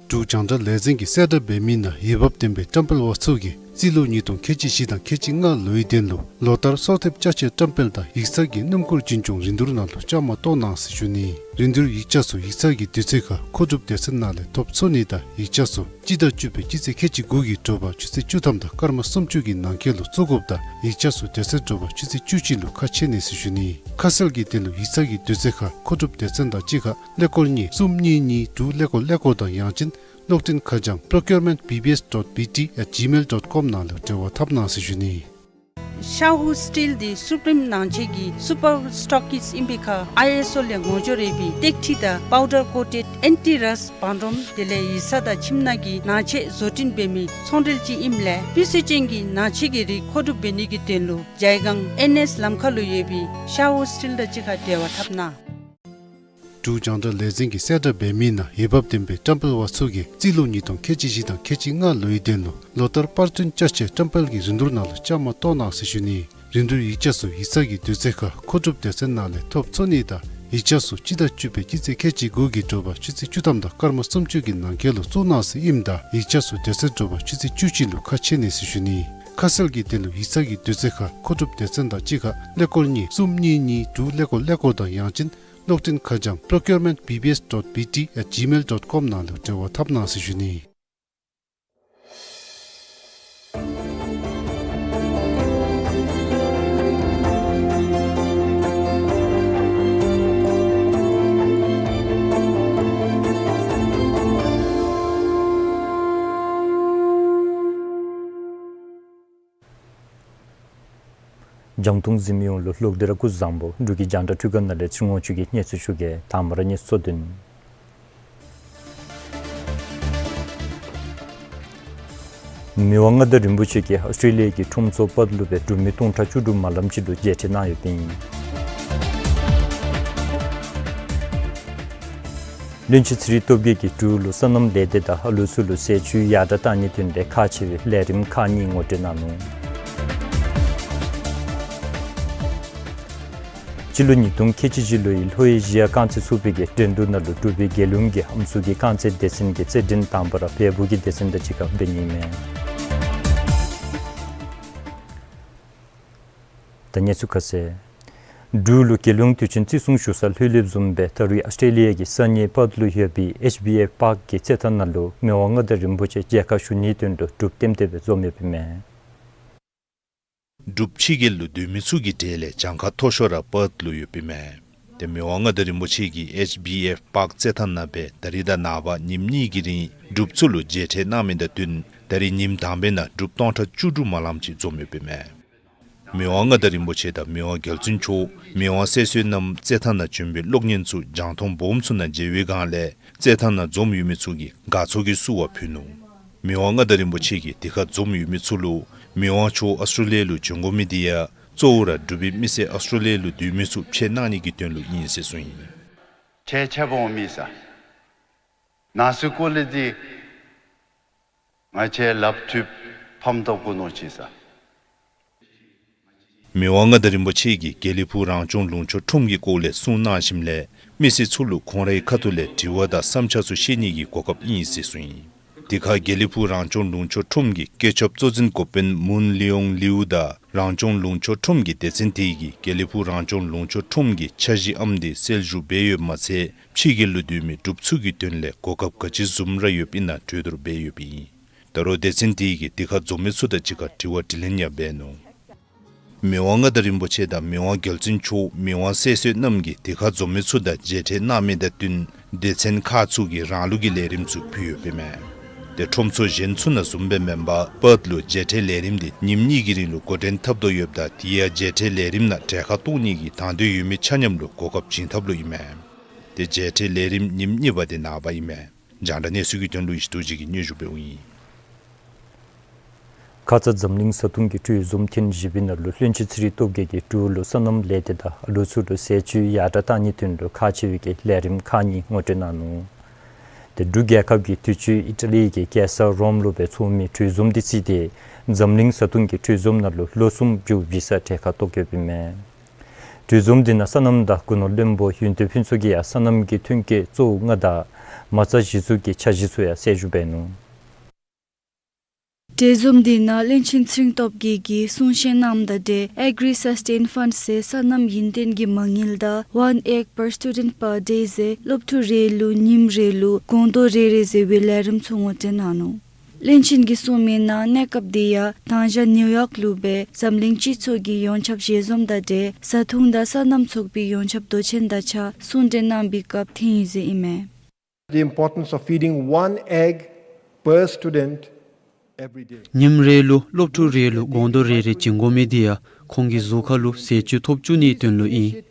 འབྲུག་རྒྱང་བསྒྲགས་ལས་འཛིན་གྱིས་གསལ་བསྒྲགས་འབད་མི་ནང་འོས་འབབ་ལྡན་པའི་བཀྲམ་སྤེལ་པ་ཚུ་གིས་རྩིས་ལོ་ཉིས་སྟོང་ཁལ་གཅིག་བཞི་དང་ཁལ་གཅིག་ལྔ་ལོའི་དོན་ལུ་ལོ་ལྟར་གསོལ་འདེབས་ཅ་ཆས་བཀྲམ་སྤེལ་དང་ཡིག་ཚང་གི་སྣུམ་འཁོར་འཛིན་སྐྱོང་རིན་བསྡུར་ནང་ལུ་བཅའ་མར་གཏོགས་གནང་ཟེར་ཞུ་ནི། རིན་བསྡུར་ཡིག་ཆ་ཚུ་ཡིག་ཚང་གི་དུས་ཚོད་ཁར་མཁོ་སྒྲུབ་སྡེ་ཚན་ནང་ལས་ཐོབ་ཚུགས་ནི་དང་ཡིག་ཆ་ཚུ་སྤྱི་ཟླ་བཅུ་པའི་སྤྱི་ཚེས་ཁལ་གཅིག་དགུ་གི་དྲོ་པ་ཆུ་ཚོད་བཅུ་ཐམ་དང་སྐར་མ་སུམ་ཅུ་གི་ནང་འཁོད་ལུ་བཙུགས་དགོཔ་ད་ཡིག་ཆ་ཚུ་དེ་ཚེ་དྲོ་པ་ཆུ་ཚོད་བཅུ་གཅིག་ལུ་ཁ་ཕྱེ་ནི་ཟེར་ཞུ་ནི། ཁ་གསལ་གྱི་དོན་ལུ་ཡིག་ཚང་གི་དུས་ཚོད་ཁར་མཁོ་སྒྲུབ་སྡེ་ཚན་དང་གཅིག་ཁར་ཀླད་ཀོར་གཉིས་གསུམ་གཉིས་གཉིས་དྲུག་ཀླད་ཀོར་ཀླད་ཀོར་དང་ཡང་ཅིན་གློག་འཕྲིན་ཁ་བྱང་procurement B B S dot B T at gmail dot com ནང་ལུ་འབྲེལ་བ་འཐབ་གནང་ཟེར་ཞུ་ནི། ཤ་ཧུ་སི་ཊིལ་འདི་སུ་པྲིམ་ནང་ཆས་ཀྱི་སུ་པར་སི་ཊོག་ཀིསཊ་ཨིན་པའི་ཁར་ཨའི་ཨེསི་ཨོ་ལས་ངོ་སྦྱོར་ཡོད་པའི་སྟེགས་ཁྲི་དང་པའུ་ཌར་ཀོ་ཊེཌ་ཨེན་ཊི་རསཊ་བང་རིམ་དེ་ལས་ཡིག་ཚང་དང་ཁྱིམ་ནང་གི་ནང་ཆས་བཟོ་སྐྲུན་འབད་མི་ཚོང་འབྲེལ་ཅིག་ཨིནམ་ལས་སྤུས་ཚད་ཅན་གྱི་ནང་ཆས་ཀྱི་རིགས་མཁོ་སྒྲུབ་འབད་ནི་གི་དོན་ལུ་ཇའི་སྒང་ཨེན་ཨེསི་ལམ་ཁ་ལུ་ཡོད་པའི་ཤ་ཧུ་སི་ཊིལ་དང་གཅིག་ཁར་འབྲེལ་བ་འཐབ་གནང་། འབྲུག་རྒྱང་བསྒྲགས་ལས་འཛིན་གྱིས་གསལ་བསྒྲགས་འབད་མི་ནང་འོས་འབབ་ལྡན་པའི་བཀྲམ་སྤེལ་པ་ཚུ་གིས་རྩིས་ལོ་ཉིས་སྟོང་ཁལ་གཅིག་བཞི་དང་ཁལ་གཅིག་ལྔ་ལོའི་དོན་ལུ་ལོ་ལྟར་པར་ཐོན་ཅ་ཆས་བཀྲམ་སྤེལ་གྱི་རིན་བསྡུར་ནང་ལུ་བཅའ་མར་གཏོགས་གནང་ཟེར་ཞུ་ནི། རིན་བསྡུར་ཡིག་ཆ་ཚུ་ཡིག་ཚང་གི་དུས་ཚོད་ཁར་མཁོ་སྒྲུབ་སྡེ་ཚན་ནང་ལས་ཐོབ་ཚུགས་ནི་དང་ ཡིག་ཆ་ཚུ་སྤྱི་ཟླ་བཅུ་པའི་སྤྱི་ཚེས་ཁལ་གཅིག་དགུ་གི་དྲོ་པ་ཆུ་ཚོད་བཅུ་ཐམ་དང་སྐར་མ་སུམ་ཅུ་གི་ནང་འཁོད་ལུ་བཙུགས་གནང་ཟེར་ཨིནམ་ད་ཡིག་ཆ་ཚུ་དེ་ཚེ་དྲོ་པ་ཆུ་ཚོད་བཅུ་གཅིག་ལུ་ཁ་ཕྱེ་ནི་ཟེར་ཞུ་ནི། ཁ་གསལ་གྱི་དོན་ལུ་ཡིག་ཚང་གི་དུས་ཚོད་ཁར་མཁོ་སྒྲུབ་སྡེ་ཚན་དང་གཅིག་ཁར་ཀླད་ཀོར་གཉིས་གསུམ་གཉིས་གཉིས་དྲུག་ཀླད་ཀོར་ཀླད་ཀོར་དང་ཡང་ཅིན་གློག་འཕྲིན་ཁ་བྱང་procurement B B S dot B T at gmail dot com ནང་ལུ་འབྲེལ་བ་འཐབ་གནང་ཟེར་ཞུ་ནི། རྒྱང་མཐོང་གཟིགས་མི་ཡོངས་ལུ་ལོག་སྟེ་ར་སྐུ་གཟུགས་བཟང་པོ། འབྲུག་གི་རྒྱང་བསྒྲགས་འཕྲུལ་ཁང་ནང་ལས་ཚེ་རིང་དབང་ཕྱུག་གིས་གནས་ཚུལ་ཞུ་གེ། དང་པ་ར་གནས་ཚུལ་གཙོ་དོན། མི་དབང་མངའ་བདག་རིན་པོ་ཆེ་གིས་ཨོསི་ཊྲེ་ལི་ཡ་གི་ཁྲོམ་ཚོགས་པར་ལུ་སྦེ་འབྲུག་མི་སྟོང་ཕྲག་བཅུ་དྲུག་མ་ལམ་ཅིག་ལུ་མཇལ་འཕྲད་གནང་ཡོདཔ་ཨིན། བློན་ཆེན་ཚེ་རིང་སྟོབས་རྒྱས་ཀྱིས་འབྲུག་ལུ་སོ་ནམ་ལས་སྡེ་དང་ཨ་ལུ་ཚུ་ལུ་ཟས་བཅུད་ཡར་དྲག་གཏང་ནིའི་དོན་ལས་ཁག་ཆེ་བའི་ལས་རིམ་ཁག་གཉིས་ངོ་སྤྲོད་གནང་ནུག། སྤྱི་ལོ་ཉིས་སྟོང་ཁལ་གཅིག་བཞི་ལོའི་ལྷོ་ཨེ་ཤི་ཡ་རྐང་རྩེད་ཚོགས་པའི་གི་འགྲན་བསྡུར་ནང་ལུ་འབྲུག་པའི་རྒྱལ་ཡོངས་ཀྱི་ཨམ་སྲུ་གི་རྐང་རྩེད་སྡེ་ཚན་གྱི་རྩེད་འགྲན་དང་པ་ར་བལ་པོ་གི་སྡེ་ཚན་དང་གཅིག་ཁར་འབད་ནི་ཨིན་མས། ད་གནས་ཚུལ་ཁ་གསལ། འབྲུག་ལུ་རྒྱལ་ཡོངས་དུས་ཆེན་བརྩི་སྲུང་ཞུ་ས་ལྷོད་ལྷོདཔ་བཟུམ་སྦེ་ད་རུང་ཨོསི་ཊྲེ་ལི་ཡ་གི་ས་གནས་པརཐ་ལུ་ཡོད་པའི་ཨེཆ་བི་ཨེཕ་པཱརཀ་གི་རྩེད་ཐང་ནང་ལུ་མི་དབང་མངའ་བདག་རིན་པོ་ཆེ་མཇལ་ཁ་ཞུ་ནིའི་དོན་ལུ་གྲུབ་ལྟེམ་ལྟེ་སྦེ་འཛོམས་ཡོདཔ་ཨིན་མས། འབྲུག་ཕྱི་རྒྱལ་ལུ་སྡོད་མི་ཚུ་གི་གྲས་ལས་གྱངས་ཁ་མཐོ་ཤོས་ར་པརཐ་ལུ་ཡོདཔ་ཨིན་མས། ཏེ་མི་དབང་མངའ་བདག་རིན་པོ་ཆེ་གིས་ཨེཆ་བི་ཨེཕ་པཱརཀ་རྩེད་ཐང་ནང་སྦེ་ད་རིས་དང་ནངས་པ་ཉིནམ་གཉིས་ཀྱི་རིང་འབྲུགཔ་ཚུ་ལུ་མཇལ་འཕྲད་གནང་མི་དང་བསྟུན་ད་རིས་ཉིནམ་དང་པའི་ནང་འབྲུགཔ་སྟོང་ཕྲག་བཅུ་དྲུག་མ་ལམ་ཅིག་འཛོམས་ཡོདཔ་ཨིན་མས། མི་དབང་མངའ་བདག་རིན་པོ་ཆེ་དང་མི་དབང་རྒྱལ་བཙུན་མཆོག་མི་དབང་སྲས་བསོད་ནམས་རྩེད་ཐང་ནང་བྱོན་པའི་གློག་བརྙན་ཚུ་རྒྱང་མཐོང་སྦོམ་ཚུ་ནང་མཇལ་བའི་སྒང་ལས་རྩེད་ཐང་ནང་འཛོམས་ཡོད་མི་ཚུ་གིས་དགའ་ཚོར་གྱི་བསུ་བ་ཕུལ་ནུག། མི་དབང་མངའ་བདག་རིན་པོ་ཆེ་གིས་དེ་ཁར་འཛོམས་ཡོད་མི་ཚུ་ལུ་མི་དབང་མཆོག་ཨོསི་ཊྲེ་ལི་ཡ་ལུ་བྱོན་དགོ་མི་དེ་ཡང་གཙོ་བོ་ར་འབྲུག་པའི་མི་སེར་ཨོསི་ཊྲེ་ལི་ཡ་ལུ་སྡོད་མི་ཚུ་ཕྱད་གནང་ནི་གི་དོན་ལུ་ཨིན་ཟེར་གསུངས་ཡི། ཁྱེད་ཆ་བོ་མི་ས་ན་སུ་ཀོ་ལི་དི་ང་བཅས་ལགཔ་མཐུད་ཕམ་ཐོབ་གོ་ནོ་ཅིག་ས། མི་དབང་མངའ་བདག་རིན་པོ་ཆེ་གིས་དགེ་ལེགས་ཕུག་རང་སྐྱོང་ལུང་ཕྱོགས་ཁྲོམ་གྱི་སྐོར་ལས་གསུངས་གནང་ཞིནམ་ལས་མི་སེར་ཚུ་ལུ་ཁོང་རའི་ཁ་ཐུག་ལས་དྲི་བ་དང་བསམ་འཆར་ཚུ་བཤད་ནི་གི་གོ་སྐབས་ཨིན་ཟེར་གསུངས་ཡི། དེ་ཁར་དགེ་ལེགས་ཕུག་རང་སྐྱོང་ལུང་ཕྱོགས་ཁྲོམ་གྱི་བཀོད་ཁྱབ་གཙོ་འཛིན་འགོ་དཔོན་མུན་ལི་ཡོང་ལིའུ་དང་རང་སྐྱོང་ལུང་ཕྱོགས་ཁྲོམ་གྱི་སྡེ་ཚན་དེ་གིས་དགེ་ལེགས་ཕུག་རང་སྐྱོང་ལུང་ཕྱོགས་ཁྲོམ་གྱི་འཆར་གཞི་ཨམ་དེ་སེལ་བསྒྱུར་འབད་ཡོདཔ་མ་ཚད་ཕྱི་རྒྱལ་ལུ་སྡོད་མི་འབྲུགཔ་ཚུ་གི་དོན་ལས་གོ་སྐབས་ག་ཅི་བཟུམ་ར་ཡོདཔ་ཨིན་ན་གྲོས་བསྡུར་འབད་ཡོདཔ་ཨིན། ད་རུང་སྡེ་ཚན་དེ་གིས་དེ་ཁར་འཛོམས་མི་ཚུ་དང་གཅིག་ཁར་དྲི་བ་དྲིས་ལན་ཡང་འབད་ནུག། མི་དབང་མངའ་བདག་རིན་པོ་ཆེ་དང་མི་དབང་རྒྱལ་བཙུན་མཆོག་མི་དབང་སྲས་བསོད་ནམས་ཀྱིས་དེ་ཁར་འཛོམས་མི་ཚུ་དང་མཇལ་འཕྲད་གནང་མི་དང་བསྟུན་སྡེ་ཚན་ཁག་ཚུ་གིས་རང་ལུགས་ཀྱི་ལས་རིམ་ཚུ་ཕུལ་ཡོདཔ་ཨིན་མས། ཏེ་ཁྲོམ་ཚོགས་གཞན་ཚུ་ནང་བཟུམ་སྦེ་མེན་པར་པརཐ་ལུ་མཇལ་འཕྲད་ལས་རིམ་དེ་ཉིནམ་གཉིས་ཀྱི་རིང་ལུ་འགོ་འདྲེན་འཐབ་དོ་ཡོདཔ་ད་དེ་ཡང་མཇལ་འཕྲད་ལས་རིམ་ནང་གྲལ་ཁར་གཏོགས་ནི་གི་དང་འདོད་ཡོད་མི་ཆ་མཉམ་ལུ་གོ་སྐབས་བྱིན་ཐབས་ལུ་ཨིན་མས། ཏེ་མཇལ་འཕྲད་ལས་རིམ་ཉིནམ་གཉིས་པ་དེ་ནངས་པ་ཨིན་མས། རྒྱང་བསྒྲགས་གནས་ཚུལ་གྱི་དོན་ལུ་ཡེ་ཤེས་རྡོ་རྗེ་གིས་སྙན་ཞུ་འབདཝ་ཨིན། ཁ་ཙ་འཛམ་གླིང་བཟའ་འཐུང་གི་གྲོས་འཛོམས་ཐེངས་བཞི་པའི་ནང་ལུ་བློན་ཆེན་ཚེ་རིང་སྟོབས་རྒྱས་ཀྱིས་འབྲུག་ལུ་སོ་ནམ་ལས་སྡེ་དང་ཨ་ལུ་ཚུ་ལུ་ཟས་བཅུད་ཡར་དྲག་གཏང་ནིའི་དོན་ལུ་ཁག་ཆེ་བའི་གི་ལས་རིམ་ཁག་གཉིས་ངོ་སྤྲོད་གནང་ནུག། ཏེ་འབྲུག་རྒྱལ་ཁབ་ཀྱིས་དུས་ཅི་ཨི་ཊ་ལི་གི་རྒྱལ་ས་རོམ་ལུ་སྦེ་ཚོགས་མི་གྲོས་འཛོམས་དེ་བརྩིས་ཏེ་འཛམ་གླིང་བཟའ་འཐུང་གི་གྲོས་འཛོམས་ནང་ལུ་ལོ་གསུམ་མཇུག་བསྡུ་སར་གྲལ་ཁར་གཏོགས་ཡོདཔ་ཨིན་མས། གྲོས་འཛོམས་དེ་ནང་སོ་ནམ་དང་སྒོ་ནོར་བློན་པོ་ཡོན་ཏན་ཕུན་ཚོགས་ཀྱིས་ཡང་སོ་ནམ་གྱི་ཐོན་སྐྱེད་གཙོ་བོ་ལྔ་དང་མ་རྩ་གཞི་བཙུགས་ཀྱི་འཆར་གཞི་ཚུ་ཡང་གསལ་ཞུ་འབད་ནུག། གྲོས་འཛོམས་དེ་ནང་བློན་ཆེན་ཚེ་རིང་སྟོབས་རྒྱས་ཀྱིས་གསུང་བཤད་གནངམ་དང་འབྲེལ་Agri Sustain Fund ཟེར་སོ་ནམ་ཡུན་བརྟན་གྱི་མ་དངུལ་དང་One Egg Per Student Per Day ཟེར་སློབ་ཕྲུག་རེ་ལུ་ཉིནམ་རེ་ལུ་སྒོང་རྡོག་རེ་རེ་ཟེར་བའི་ལས་རིམ་ཚུ་ངོ་སྤྲོད་གནང་ནུག། བློན་ཆེན་གྱིས་གསུངས་མིའི་ནང་གནས་སྐབས་དེ་ཡང་དང་ཞག་ནིའུ་ཡོག་ལུ་སྦེ་འཛམ་གླིང་སྤྱི་ཚོགས་ཀྱི་ཡོངས་ཁྱབ་ཞལ་འཛོམས་དང་འབྲེལ་བཟའ་འཐུང་དང་སོ་ནམ་ཚོགས་པའི་ཡོངས་ཁྱབ་མདོ་ཆེན་དང་གཅིག་ཁར་གསུང་གྲོས་གནང་བའི་སྐབས་ཐོན་ཡི་ཟེར་ཨིན་མས། The importance of feeding one egg per student every day. ཉིནམ་རེ་ལུ་སློབ་ཕྲུག་རེ་ལུ་སྒོང་རྡོག་རེ་རེ་བྱིན་དགོ་མི་དེ་ཡང་ཁོང་གི་གཟུགས་ཁར་ལུ་ཟས་བཅུད་ཐོབ་བཅུག་ནིའི་དོན་ལུ་ཨིན།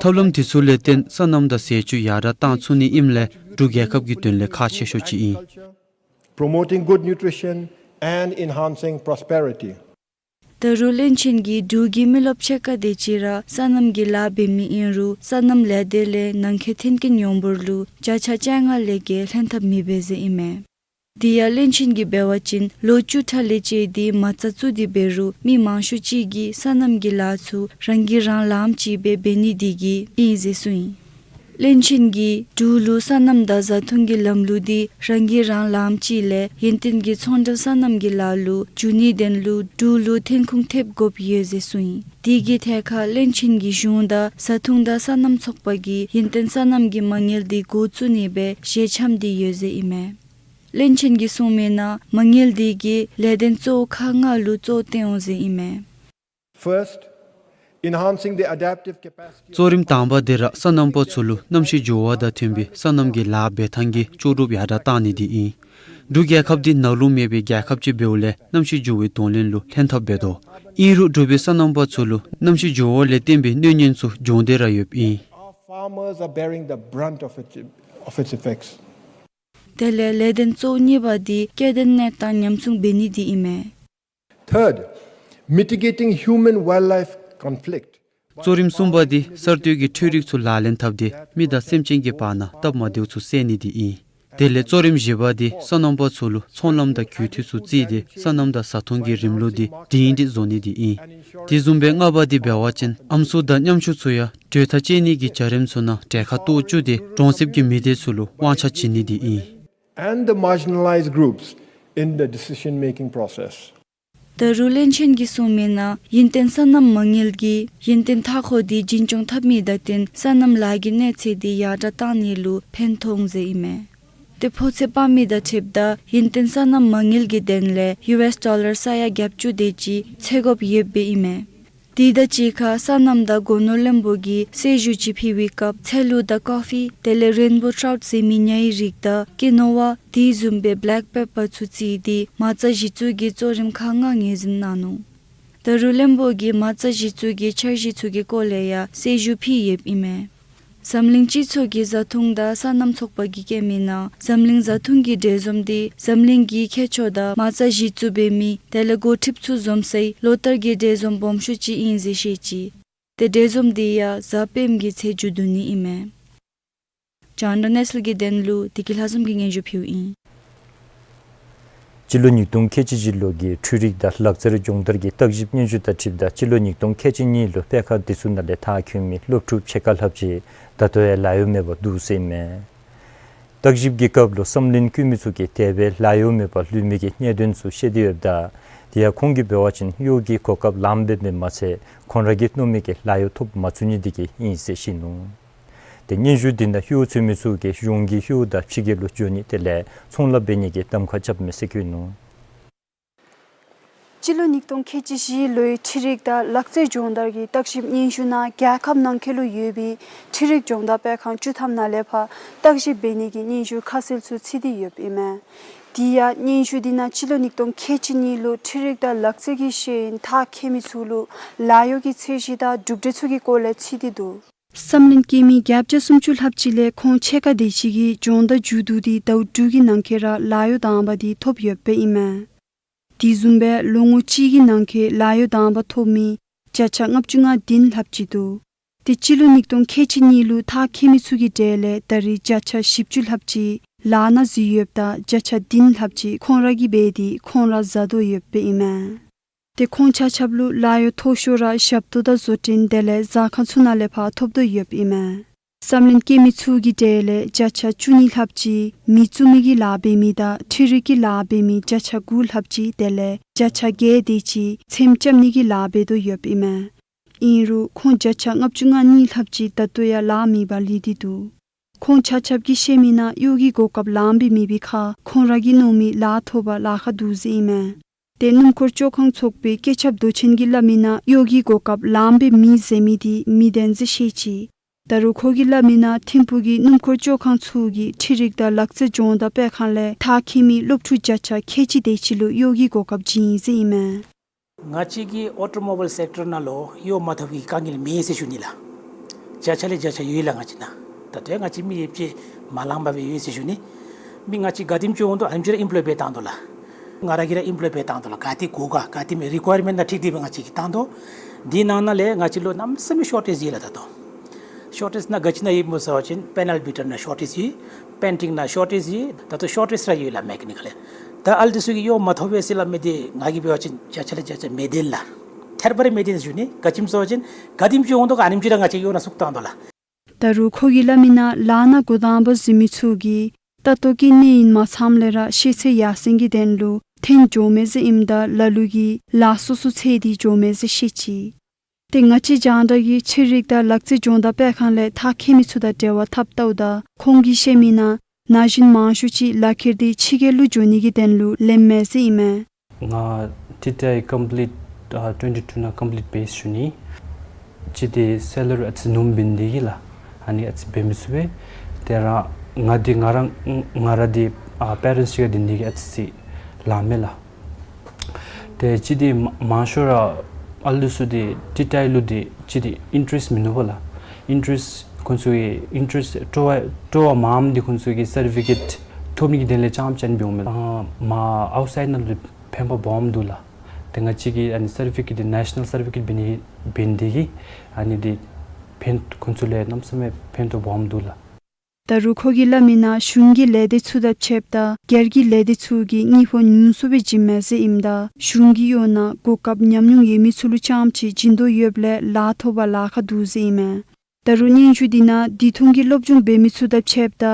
ཐབས་ལམ་དེ་ཚུ་ལས་བརྟེན་སོ་ནམ་དང་ཟས་བཅུད་ཡར་དྲག་གཏང་ཚུགས་ནི་ཨིནམ་ལས་འབྲུག་རྒྱལ་ཁབ་ཀྱི་དོན་ལས་ཁག་ཆེ་ཤོས་ཅིག་ཨིན། Promoting good nutrition and enhancing prosperity. ད་རུང་བློན་ཆེན་གྱིས་འབྲུག་གི་མི་རློབས་ཕྱེད་ཀ་དེ་ཅིག་ར་སོ་ནམ་གྱི་ལཱ་འབད་མི་ཨིན་རུང་སོ་ནམ་ལས་སྡེ་ལས་ནང་འཁོད་མཐུན་རྐྱེན་ཡོང་འབོར་ལུ་བརྒྱ་ཆ་བཅོ་ལྔ་ལས་བརྒལ་ལྷན་ཐབས་མི་འབད་ཟེར་ཨིན་མས། དེ་ཡང་བློན་ཆེན་གྱིས་འབད་བ་ཅིན་ལོ་བཅུ་ཕྲག་ལས་བཅད་དེ་མ་རྩ་བཙུགས་ཏེ་འབད་རུང་མི་མང་ཤོས་ཅིག་གིས་སོ་ནམ་གྱི་ལཱ་ཚུ་རང་གིས་རང་ལངམ་ཅིག་སྦེ་འབད་ནི་དེ་གིས་ཨིན་ཟེར་གསུངས་ཡི། བློན་ཆེན་གྱིས་འབྲུག་ལུ་སོ་ནམ་དང་བཟའ་འཐུང་གི་ལམ་ལུགས་འདི་རང་གིས་རང་ལངམ་ཅིག་ལས་ཡུན་བརྟན་གྱི་ཚོང་འབྲེལ་སོ་ནམ་གྱི་ལཱ་ལུ་འཇུག་ནིའི་དོན་ལུ་འབྲུག་ལུ་ཐོན་ཁུངས་ཐེབས་དགོཔ་ཡོད་ཟེར་གསུངས་ཡི། དེ་གི་ཐད་ཁར་བློན་ཆེན་གྱིས་གཞུང་དང་བཟའ་འཐུང་དང་སོ་ནམ་ཚོགས་པ་གིས་ཡུན་བརྟན་སོ་ནམ་གྱི་མ་དངུལ་འདི་འགོ་བཙུགས་ནི་སྦེ་ཞལ་འཆམ་སྟེ་ཡོད་ཟེར་ཨིན་མས། བློན་ཆེན་གྱིས་གསུངས་མི་ནང་མ་དངུལ་འདི་གིས་ལས་དོན་གཙོ་བོ་ཁག་ལྔ་ལུ་གཙོ་བོ་བཏོན་འོང་ཟེར་ཨིན་མས། First, enhancing the adaptive capacity. གཙོ་རིམ་དང་པ་འདི་ར་སོ་ནམ་པ་ཚུ་ལུ་གནམ་གཤིས་འགྱུར་བ་དང་མཐུན་པའི་སོ་ནམ་གྱི་ལཱ་འབད་ཐངས་ཀྱི་ལྕོགས་གྲུབ་ཡར་དྲགས་གཏང་ནི་འདི་ཨིན། འབྲུག་རྒྱལ་ཁབ་འདི་ནང་ལུ་མེད་པའི་རྒྱལ་ཁབ་ཅིག་འབདཝ་ལས་གནམ་གཤིས་འགྱུར་བའི་གདོང་ལེན་ལུ་ལྷན་ཐབས་འབད་དོ། ཨིན་རུང་འབྲུག་པའི་སོ་ནམ་པ་ཚུ་ལུ་གནམ་གཤིས་འགྱུར་བ་ལས་བརྟེན་པའི་གནོད་ཉེན་ཚུ་འབྱུང་སྟེ་ར་ཡོདཔ་ཨིན། Our farmers are bearing the brunt of its, of its effects. དེ་ལས་ལས་དོན་གཙོ་བོ་གཉིས་པ་འདི་སྐྱེ་ལྡན་གནས་སྟངས་ཉམས་སྲུང་འབད་ནི་འདི་ཨིན་མས། Third, mitigating human-wildlife conflict. གཙོ་རིམ་གསུམ་པ་འདི་གསར་གཏོད་ཀྱི་འཕྲུལ་རིག་ཚུ་ལག་ལེན་འཐབ་སྟེ་མི་དང་སེམས་ཅན་གྱི་བར་ན་སྟབས་མ་བདེཝ་ཚུ་སེལ་ནི་འདི་ཨིན། དེ་ལས་གཙོ་རིམ་བཞི་པ་འདི་སོ་ནམ་པ་ཚུ་ལུ་ཚོང་ལམ་དང་རྒུད་འཐུས་ཚུ་བརྩིས་ཏེ་སོ་ནམ་དང་བཟའ་འཐུང་གི་རིམ་ལུགས་འདི་སྒྲིང་སྒྲི་བཟོ་ནི་འདི་ཨིན། དེ་བཟུམ་སྦེ་ལྔ་པ་འདི་འབད་བ་ཅིན་ཨམ་སྲུ་དང་ཉམ་ཆུང་ཚུ་ཡང་གྲོས་ཐག་བཅད་ནི་གི་བྱ་རིམ་ཚུ་ནང་གྲལ་ཁར་གཏོགས་བཅུག་སྟེ་གྲོང་གསེབ་ཀྱི་མི་སྡེ་ཚུ་ལུ་དབང་ཆ་བྱིན་ནི་འདི་ཨིན། And the marginalized groups in the decision-making process. ད་རུང་བློན་ཆེན་གྱིས་གསུངས་མི་ནང་ཡུན་བརྟན་སོ་ནམ་མ་དངུལ་གྱིས་ཡུན་བརྟན་མཐའ་འཁོར་འདི་རྒྱུན་སྐྱོང་འཐབ་མི་དང་བསྟུན་སོ་ནམ་ལཱ་གི་གནས་ཚད་འདི་ཡར་དྲགས་གཏང་ནི་ལུ་ཕན་ཐོགས་འོང་ཟེར་ཨིན་མས། ཏེ་ཕོགས་ཚོད་སྤར་མི་དང་འཁྲིལཝ་ད་ཡུན་བརྟན་སོ་ནམ་མ་དངུལ་གྱི་དོན་ལས་ཡུ་ཨེསི་ཌོ་ལར་ས་ཡ་བརྒྱད་ཅུ་དེ་ཅིག་འཚོལ་དགོཔ་ཡོདཔ་སྦེ་ཨིན་མས། དེ་དང་གཅིག་ཁར་སོ་ནམ་དང་སྒོ་ནོར་བློན་པོ་གིས་གསོལ་ཞུ་ཅིག་ཕུལ་བའི་སྐབས་ཚལ་ལུ་དང་ཀོ་ཕི་དེ་ལས་རེན་བོ་ཊའུཊ་ཟེར་མི་ཉ་ཡི་རིགས་དང་ཀི་ནོ་ཝ་དེ་བཟུམ་སྦེ་བེ་ལེཀ་པེ་པར་ཚུ་བརྩིས་ཏེ་མ་རྩ་གཞི་བཙུགས་ཀྱི་གཙོ་རིམ་ཁག་ལྔ་ངོས་འཛིན་གནང་ནུག། ད་རུང་བློན་པོ་གིས་མ་རྩ་གཞི་བཙུགས་ཀྱི་འཆར་གཞི་ཚུ་གི་སྐོར་ལས་ཡང་གསོལ་ཞུ་ཕུལ་ཡོདཔ་ཨིན་མས། འཛམ་གླིང་སྤྱི་ཚོགས་ཀྱི་བཟའ་འཐུང་དང་སོ་ནམ་ཚོགས་པ་གིས་བཀོད་མི་ནང་འཛམ་གླིང་བཟའ་འཐུང་གི་འབྲེལ་འཛོམས་འདི་འཛམ་གླིང་གི་མཁས་མཆོག་དང་མ་རྩ་གཞི་བཙུགས་འབད་མི་དེ་ལས་འགོ་ཁྲིདཔ་ཚུ་འཛོམས་སའི་ལོ་ལྟར་གྱི་འབྲེལ་འཛོམས་སྦོམ་ཤོས་ཅིག་ཨིན་ཟེར་བཤད་ཅི། ཏེ་འབྲེལ་འཛོམས་འདི་ཡང་གཟའ་སྤེནམ་གི་ཚེ་མཇུག་བསྡུ་ནི་ཨིན་མས། ཇཱན་ཌོ་ནེསི་ལི་གི་དོན་ལུ་བདེ་སྐྱིད་ལྷ་འཛོམས་ཀྱིས་སྙན་ཞུ་ཕུལཝ་ཨིན། སྤྱི་ལོ་ཉིས་སྟོང་ཁལ་གཅིག་བཞི་ལོ་གི་འཕྲུལ་རིག་དང་ལག་རྩལ་སྦྱོང་བརྡར་གྱི་བརྟག་ཞིབ་སྙན་ཞུ་དང་འཁྲིལཝ་ད་སྤྱི་ལོ་ཉིས་སྟོང་ཁལ་གཅིག་གཉིས་ལུ་སྤེལ་ཁང་འདི་ཚུ་ནང་ལས་མཐར་འཁྱོལ་མི་སློབ་ཕྲུག་ཕྱེད་ཀ་ལྷགཔ་ཅིག་ད་ལྟོ་ཡང་ལཱ་གཡོག་མེད་པར་འདུག་ཟེར་ཨིན་མས། བརྟག་ཞིབ་ཀྱི་སྐབས་ལུ་བསམ་ལྷན་བཀོད་མི་ཚུ་གིས་དེ་སྦེ་ལཱ་གཡོག་མེད་པར་ལུས་མི་གི་གནད་དོན་ཚུ་བཤད་དེ་ཡོདཔ་ད་དེ་ཡང་ཁོང་གིས་འབད་བ་ཅིན་གཡོག་གི་གོ་སྐབས་ལངམ་འབད་མི་མ་ཚད་ཁོང་ར་གིས་མནོ་མི་གི་ལཱ་གཡོག་ཐོབ་མ་ཚུགས་ནི་དེ་གིས་ཨིན་ཟེར་བཤད་ནུག། ཏེ་སྙན་ཞུ་འདི་ནང་གཡོག་འཚོལ་མི་ཚུ་གིས་གཞུང་གི་གཡོག་དང་ཕྱི་རྒྱལ་ལུ་འགྱོ་ནི་དེ་ལས་ཚོང་ལཱ་འབད་ནི་གི་གདམ་ཁ་རྐྱབ་མས་ཟེར་བཀོད་ནུག། སྤྱི་ལོ་ཉིས་སྟོང་ཁལ་གཅིག་བཞི་ལོའི་འཕྲུལ་རིག་དང་ལག་རྩལ་སྦྱོང་བརྡར་གྱི་བརྟག་ཞིབ་སྙན་ཞུ་ནང་རྒྱལ་ཁབ་ནང་འཁོད་ལུ་ཡོད་པའི་འཕྲུལ་རིག་སྦྱོང་བརྡར་སྤེལ་ཁང་བཅུ་ཐམ་ནང་ལས་ཕར་བརྟག་ཞིབ་འབད་ནི་གི་སྙན་ཞུ་ཁ་གསལ་ཚུ་ཚུད་དེ་ཡོདཔ་ཨིན་མས། དེ་ཡང་སྙན་ཞུ་འདི་ནང་སྤྱི་ལོ་ཉིས་སྟོང་ཁལ་གཅིག་གཉིས་ལུ་འཕྲུལ་རིག་དང་ལག་རྩལ་གྱི་ཤེས་ཡོན་མཐར་འཁྱོལ་མི་ཚུ་ལུ་ལཱ་གཡོག་གི་ཚད་གཞི་དང་གྲུབ་འབྲས་ཚུ་གི་སྐོར་ལས་ཚུད་དེ་འདུག། བསམ་ལྷན་བཀོད་མི་བརྒྱ་ཆ་སུམ་ཅུ་ལྷགཔ་ཅིག་ལས་ཁོང་ཕྱེད་ཀ་དེ་ཅིག་གིས་སྦྱོང་བརྡར་མཇུག་བསྡུ་སྟེ་ཟླཝ་དྲུག་གི་ནང་འཁོད་ར་ལཱ་གཡོག་དང་པ་དེ་ཐོབ་ཡོདཔ་ཨིན་མས། དེ་བཟུམ་སྦེ་ལོ་ངོ་གཅིག་གི་ནང་འཁོད་ལཱ་གཡོག་དང་པ་ཐོབ་མི་བརྒྱ་ཆ་ལྔ་བཅུ་ང་བདུན་ལྷགཔ་ཅིག་འདུག། ཏེ་སྤྱི་ལོ་ཉིས་སྟོང་ཁལ་གཅིག་གཉིས་ལུ་མཐར་འཁྱོལ་མི་ཚུ་གི་གྲས་ལས་ད་རེས་བརྒྱ་ཆ་བཞི་བཅུ་ལྷགཔ་ཅིག་ལཱ་ནང་འཛུལ་ཡོདཔ་ད་བརྒྱ་ཆ་བདུན་ལྷགཔ་ཅིག་ཁོང་ར་གིས་འབད་དེ་ཁོང་ར་བཟའ་དོ་ཡོདཔ་ཨིན་མས། ཏེ་ཁོང་ཆ་ཁྱབ་ལུ་ལཱ་གཡོག་མཐོ་ཤོས་ར་ཞབས་ཏོག་དང་བཟོ་སྐྲུན་དེ་ལས་ཟ་ཁང་ཚུ་ནང་ལས་ཕར་ཐོབ་དོ་ཡོདཔ་ཨིན་མས། བསམ་ལྷན་བཀོད་མི་ཚུ་གི་གྲས་ལས་བརྒྱ་ཆ་བཅུ་གཉིས་ལྷགཔ་ཅིག་མི་བཙུགས་མི་གི་ལཱ་འབད་མི་དང་འཕྲུལ་རིག་གི་ལཱ་འབད་མི་བརྒྱ་ཆ་དགུ་ལྷགཔ་ཅིག་དེ་ལས་བརྒྱ་ཆ་བརྒྱད་དེ་ཅིག་ཚེམ་རྐྱབ་ནི་གི་ལཱ་འབད་དོ་ཡོདཔ་ཨིན་མས། ཨིན་རུང་ཁོང་བརྒྱ་ཆ་ལྔ་བཅུ་ང་གཉིས་ལྷགཔ་ཅིག་ད་ལྟོ་ཡང་ལཱ་མེད་པར་ལུས་ཏེ་འདུག། ཁོང་ཆ་ཁྱབ་ཀྱིས་བཤད་མི་ནང་གཡོག་གི་གོ་སྐབས་ལངམ་སྦེ་མེད་པའི་ཁར་ཁོང་ར་གིས་མནོ་མི་ལཱ་ཐོབ་པར་ལཱ་ཁག་འདུག་ཟེར་ཨིན་མས། ཏེ་སྣུམ་འཁོར་བཅོ་ཁང་ཚོགས་པའི་བཀོད་ཁྱབ་མདོ་ཆེན་གྱིས་སླབ་མི་ནང་གཡོག་གི་གོ་སྐབས་ལངམ་སྦེ་མེད་ཟེར་མི་འདི་མི་བདེན་ཟེར་བཤད་ཅི། ད་རུང་ཁོ་གིས་སླབ་མི་ནང་ཐིམ་ཕུག་གི་སྣུམ་འཁོར་བཅོ་ཁང་ཚུ་གི་འཕྲུལ་རིག་དང་ལག་རྩལ་སྦྱོང་བརྡར་སྤེལ་ཁང་ལས་མཐར་འཁྱོལ་མི་སློབ་ཕྲུག་བརྒྱ་ཆ་ཁལ་གཅིག་དེ་ཅིག་ལུ་གཡོག་གི་གོ་སྐབས་བྱིན་ཡི་ཟེར་ཨིན་མས། ང་བཅས་ཀྱི་ཨོ་ཊོ་མོ་བཱའིལ་སེཀ་ཊར་ནང་ལུ་གཡོག་མ་ཐོབ་པའི་དཀའ་ངལ་མེད་ཟེར་ཞུ་ནི་ལགས། བརྒྱ་ཆ་ལས་བརྒྱ་ཆ་ཡོད་ལགས་ང་བཅས་ནང་། ད་ལྟོ་ཡང་ང་བཅས་མི་ཡོདཔ་ཅིག་མ་ལངམ་སྦེ་ཡོད་ཟེར་ཞུ་ནི། མི་ང་བཅས་ག་དེམ་ཅིག་འོང་དོ་ཨ་ནེམ་ཅིག་ར་ཨེམ་པོ་ལོའི་འབད་བཏང་དོ་ལགས། ང་ར་གིས་ར་ཨེམ་པོ་ལོའི་འབད་བཏང་དོ་ལགས། ག་དེ་དགོ་ག་ག་དེམ་རི་ཀོ་ཡར་མེནཊ་དང་འཁྲིལ་ཏེ་སྦེ་ང་བཅས་ཀྱིས་བཏང་དོ། དེ་ནང་ན་ལས་ང་བཅས་ལུ་གནམ་མེད་ས་མེད་ཤོར་ཊེཇ་ཡོད་ལགས་ད་ལྟོ། ཤོར་ཊེཇ་ནང་ག་ཅི་ནང་ཡོདཔ་སྨོ་ཟེར་བ་ཅིན་པེ་ནཱལ་བི་ཊར་ནང་ཤོར་ཊེཇ་ཡོད། པེན་ཊིང་ནང་ཤོར་ཊེཇ་ཡོད། ད་ལྟོ་ཤོར་ཊེཇ་ར་ཡོད་ལགས་མེ་ཀ་ནི་ཀལ་ལས། ད་ཨ་ལུ་འདི་ཚུ་གིས་གཡོག་མ་ཐོབ་པས་ཟེར་སླབ་མི་འདི་ང་གིས་འབད་བ་ཅིན་བརྒྱ་ཆ་ལས་བརྒྱ་ཆ་མི་བདེན་ལགས། ཐེར་པ་ར་མི་བདེན་ཟེར་ཞུ་ནི། ག་ཅི་སྨོ་ཟེར་བ་ཅིན་ག་དེམ་ཅིག་འོང་དོ་ག་ཨ་ནེམ་ཅིག་ར་ང་བཅས་གཡོག་ནང་བཙུགས་བཏང་དོ་ལགས། ད་རུང་ཁོ་གིས་སླབ་མི་ནང་ལཱ་ནང་འགོ་དང་པ་འཛུལ་མི་ཚུ་གིས་ལྟ་རྟོག་གི་གནས་ཡུན་མ་ཚངམ་ལས་ར་ཤེས་ཚད་ཡར་སེང་གི་དོན་ལུ་འཐོན་འགྱོཝ་མས་ཟེར་ཨིནམ་ད་ལ་ལུ་གིས་ལཱ་སོ་སོ་ཚད་དེ་འགྱོཝ་མས་ཟེར་བཤད་ཅི། ཏེ་ང་བཅས་རྒྱང་བསྒྲགས་ཀྱིས་ཆེ་རིགས་དང་ལག་རྩལ་སྦྱོང་བརྡར་སྤེལ་ཁང་ལས་ཐག་ཁེལ་མི་ཚུ་དང་འབྲེལ་བ་འཐབ་བལྟཝ་ད་ཁོང་གིས་བཤད་མི་ནང་ན་གཞོན་མང་ཤོས་ཅིག་ལག་ཁྱེར་དེ་ཕྱི་རྒྱལ་ལུ་འགྱོ་ནི་གི་དོན་ལུ་ལེནམ་མས་ཟེར་ཨིན་མས། ང་ཊི་ཊི་ཨའི་ཀམ་པི་ལིཊ་ཨ་ཊུ་ཝེན་ཊི་ཊུ་ནང་ཀམ་པི་ལིཊ་འབད་ཞུ་ནི། ཅིག་དེ་སེ་ལ་རི་ཨ་ཙི་སྙོམས་འབད་ནི་དེ་གིས་ལགས། ཨ་ནི་ཨ་ཙི་འབད་མི་ཚུགས་པས། དེ་ར་ང་དེ་ང་ར་ང་ར་དེ་ཨ་པེ་རེནཊསི་ཅིག་ཁར་སྡོད་ནི་དེ་གིས་ཨ་ཙི་ཅིག་ལངམ་མས་ལགས། ཏེ་ཅིག་དེ་མ་མང་ཤོས་ར་ཨ་ལུ་ཚུ་དེ་ཊི་ཊི་ཨའི་ལུ་དེ་ཅིག་དེ་ཨིན་ཊ་རེསཊ་མིན་འདུག་པ་ལགས། ཨིན་ཊ་རེསཊ་ཁོང་ཚུ་གི་ཨིན་ཊ་རེསཊ་སྤྲོ་བ་སྤྲོ་བ་མངམ་དེ་ཁོང་ཚུ་གི་སར་ཊི་ཕི་ཀེཊ་ཐོབ་ནི་གི་དོན་ལས་རྐྱངམ་ཅིག་ཨ་ནི་འབདཝ་མས་ལགས། ཨ་མར་ཨའུཊ་སའིཌ་ནང་ལུ་ཕན་པ་སྦོམ་འདུག་ལགས། ཏེ་ང་བཅས་ཀྱི་ཨ་ནི་སར་ཊི་ཕི་ཀེཊ་དེ་ནེ་ཤ་ནཱལ་སར་ཊི་ཕི་ཀེཊ་འབད་ནི་འབད་ནི་དེ་གིས་ཨ་ནི་དེ་ཕན་ཁོང་ཚུ་ལུ་གནམ་མེད་ས་མེད་ཕན་ཐོགས་སྦོམ་འདུག་ལགས། ད་རུང་ཁོ་གིས་སླབ་མི་ནང་གཞུང་གི་ལས་སྡེ་ཚུ་དང་ཕྱདཔ་ད་སྒེར་གྱི་ལས་སྡེ་ཚུ་གིས་དངུལ་ཕོགས་ཉུང་སུ་སྦེ་བྱིནམ་མས་ཟེར་ཨིནམ་ད་གཞུང་གི་གཡོག་ནང་གོ་སྐབས་ཉམས་མྱོང་ཡོད་མི་ཚུ་ལུ་རྐྱངམ་ཅིག་བྱིན་དོ་ཡོདཔ་ལས་ལཱ་ཐོབ་པར་ལཱ་ཁག་འདུག་ཟེར་ཨིན་མས། ད་རུང་སྙན་ཞུ་དེ་ནང་དེ་མཐུན་གྱི་སློབ་སྦྱོང་འབད་མི་ཚུ་དང་ཕྱདཔ་ད་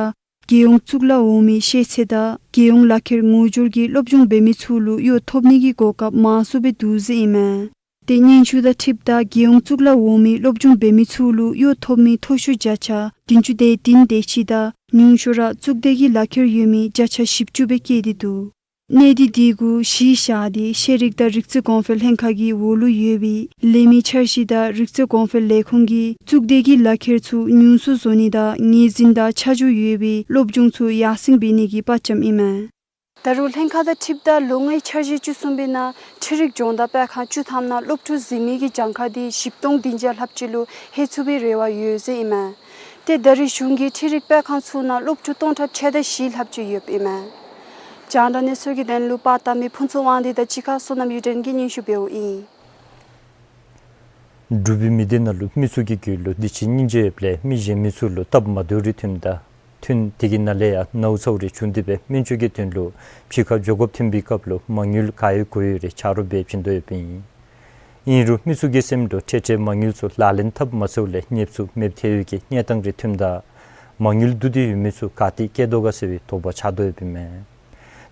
རྒྱལ་ཡོངས་གཙུག་ལག་འོག་མའི་ཤེས་ཚད་དང་རྒྱལ་ཡོངས་ལག་ཁྱེར་ངོ་སྦྱོར་གྱི་སློབ་སྦྱོང་འབད་མི་ཚུ་ལུ་གཡོག་ཐོབ་ནི་གི་གོ་སྐབས་མང་སུ་སྦེ་འདུག་ཟེར་ཨིན་མས། ཏེ་སྙན་ཞུ་དང་འཁྲིལཝ་ད་རྒྱལ་ཡོངས་གཙུག་ལག་འོག་མའི་སློབ་སྦྱོང་འབད་མི་ཚུ་ལུ་གཡོག་ཐོབ་མི་མཐོ་ཤོས་བརྒྱ་ཆ་བདུན་ཅུ་དོན་བདུན་དེ་ཅིག་དང་ཉུང་ཤོས་ར་གཙུག་སྡེ་གི་ལག་ཁྱེར་ཡོད་མི་བརྒྱ་ཆ་བཞི་བཅུ་སྦེ་བཀལ་ཏེ་འདུག། གནས་སྡུད་དེ་གུ་གཞི་བཞག་སྟེ་ཤེས་རིག་དང་རིག་རྩལ་གོང་འཕེལ་ལྷན་ཁག་གི་འོག་ལུ་ཡོད་པའི་ལས་མི་འཆར་གཞི་དང་རིག་རྩལ་གོང་འཕེལ་ལས་ཁུངས་ཀྱིས་གཙུག་སྡེ་གི་ལག་ཁྱེར་ཚུ་ཉུང་སུ་བཟོ་ནི་དང་ངོས་འཛིན་དང་ཆ་འཇོག་ཡོད་པའི་སློབ་སྦྱོང་ཚུ་ཡར་སེང་འབད་ནི་གི་དཔའ་བཅམ་ཨིན་མས། ད་རུང་ལྷན་ཁག་དང་འཁྲིལཝ་ད་ལོ་ལྔའི་འཆར་གཞི་བཅུ་གསུམ་པའི་ནང་འཕྲུལ་རིག་སྦྱོང་བརྡར་སྤེལ་ཁང་བཅུ་ཐམ་ནང་སློབ་ཕྲུག་གཟིགས་མི་གི་གྱངས་ཁ་དེ་བཞི་སྟོང་བདུན་བརྒྱ་ལྷགཔ་ཅིག་ལུ་ལྷོད་ཚུགས་པའི་རེ་བ་ཡོད་ཟེར་ཨིན་མས། ཏེ་ད་རེས་གཞུང་གི་འཕྲུལ་རིག་སྤེལ་ཁང་ཚུ་ནང་སློབ་ཕྲུག་སྟོང་ཕྲག་ཕྱེད་དང་བཞི་ལྷགཔ་ཅིག་ཡོདཔ་ཨིན་མས། རྒྱང་བསྒྲགས་གནས་ཚུལ་གྱི་དོན་ལུ་པར་བཏབ་མི་ཕུན་ཚོགས་དབང་འདུས་དང་གཅིག་ཁར་བསོད་ནམས་གཡུ་སྒྲོན་གྱིས་སྙན་ཞུ་འབདཝ་ཨིན། འབྲུག་པའི་མི་སྡེ་ནང་ལུ་མི་ཚུ་གི་རྒྱུད་ལུ་འདི་ཅིག་སྙིང་རྗེ་ཡོདཔ་ལས་མི་གཞན་མི་ཚུ་ལུ་སྟབས་མ་བདེཝ་རེ་ཐོནམ་ད་ཐུན་དེ་གི་ནང་ལས་ཡང་ནཝ་ཚཝ་རེ་བྱུང་སྟེ་སྦེ་སྨན་བཅོས་ཀྱི་དོན་ལུ་ཕྱི་ཁར་འགྱོ་དགོཔ་ཐོན་པའི་སྐབས་ལུ་མ་དངུལ་ག་ཡོད་གུ་ཡོད་རེ་ཆ་རོགས་འབད་བྱིན་དོ་ཡོདཔ་ཨིན། ཨིན་རུང་མི་ཚུ་གི་སེམས་ལུ་འཕྲལ་འཕྲལ་མ་དངུལ་ཚུ་ལག་ལེན་འཐབ་མ་ཚུགསཔ་ལས་ཉེས་འཛུགས་མེདཔ་ཐལ་བའི་གི་གནས་སྟངས་རེ་ཐོནམ་ད་མ་དངུལ་བསྡུ་སྟེ་ཡོད་མི་ཚུ་ག་ཏེ་བསྐྱལ་དོ་ག་ཟེར་བའི་དོགས་པ་ཆགས་དོ་ཡོདཔ་ཨིན་མས།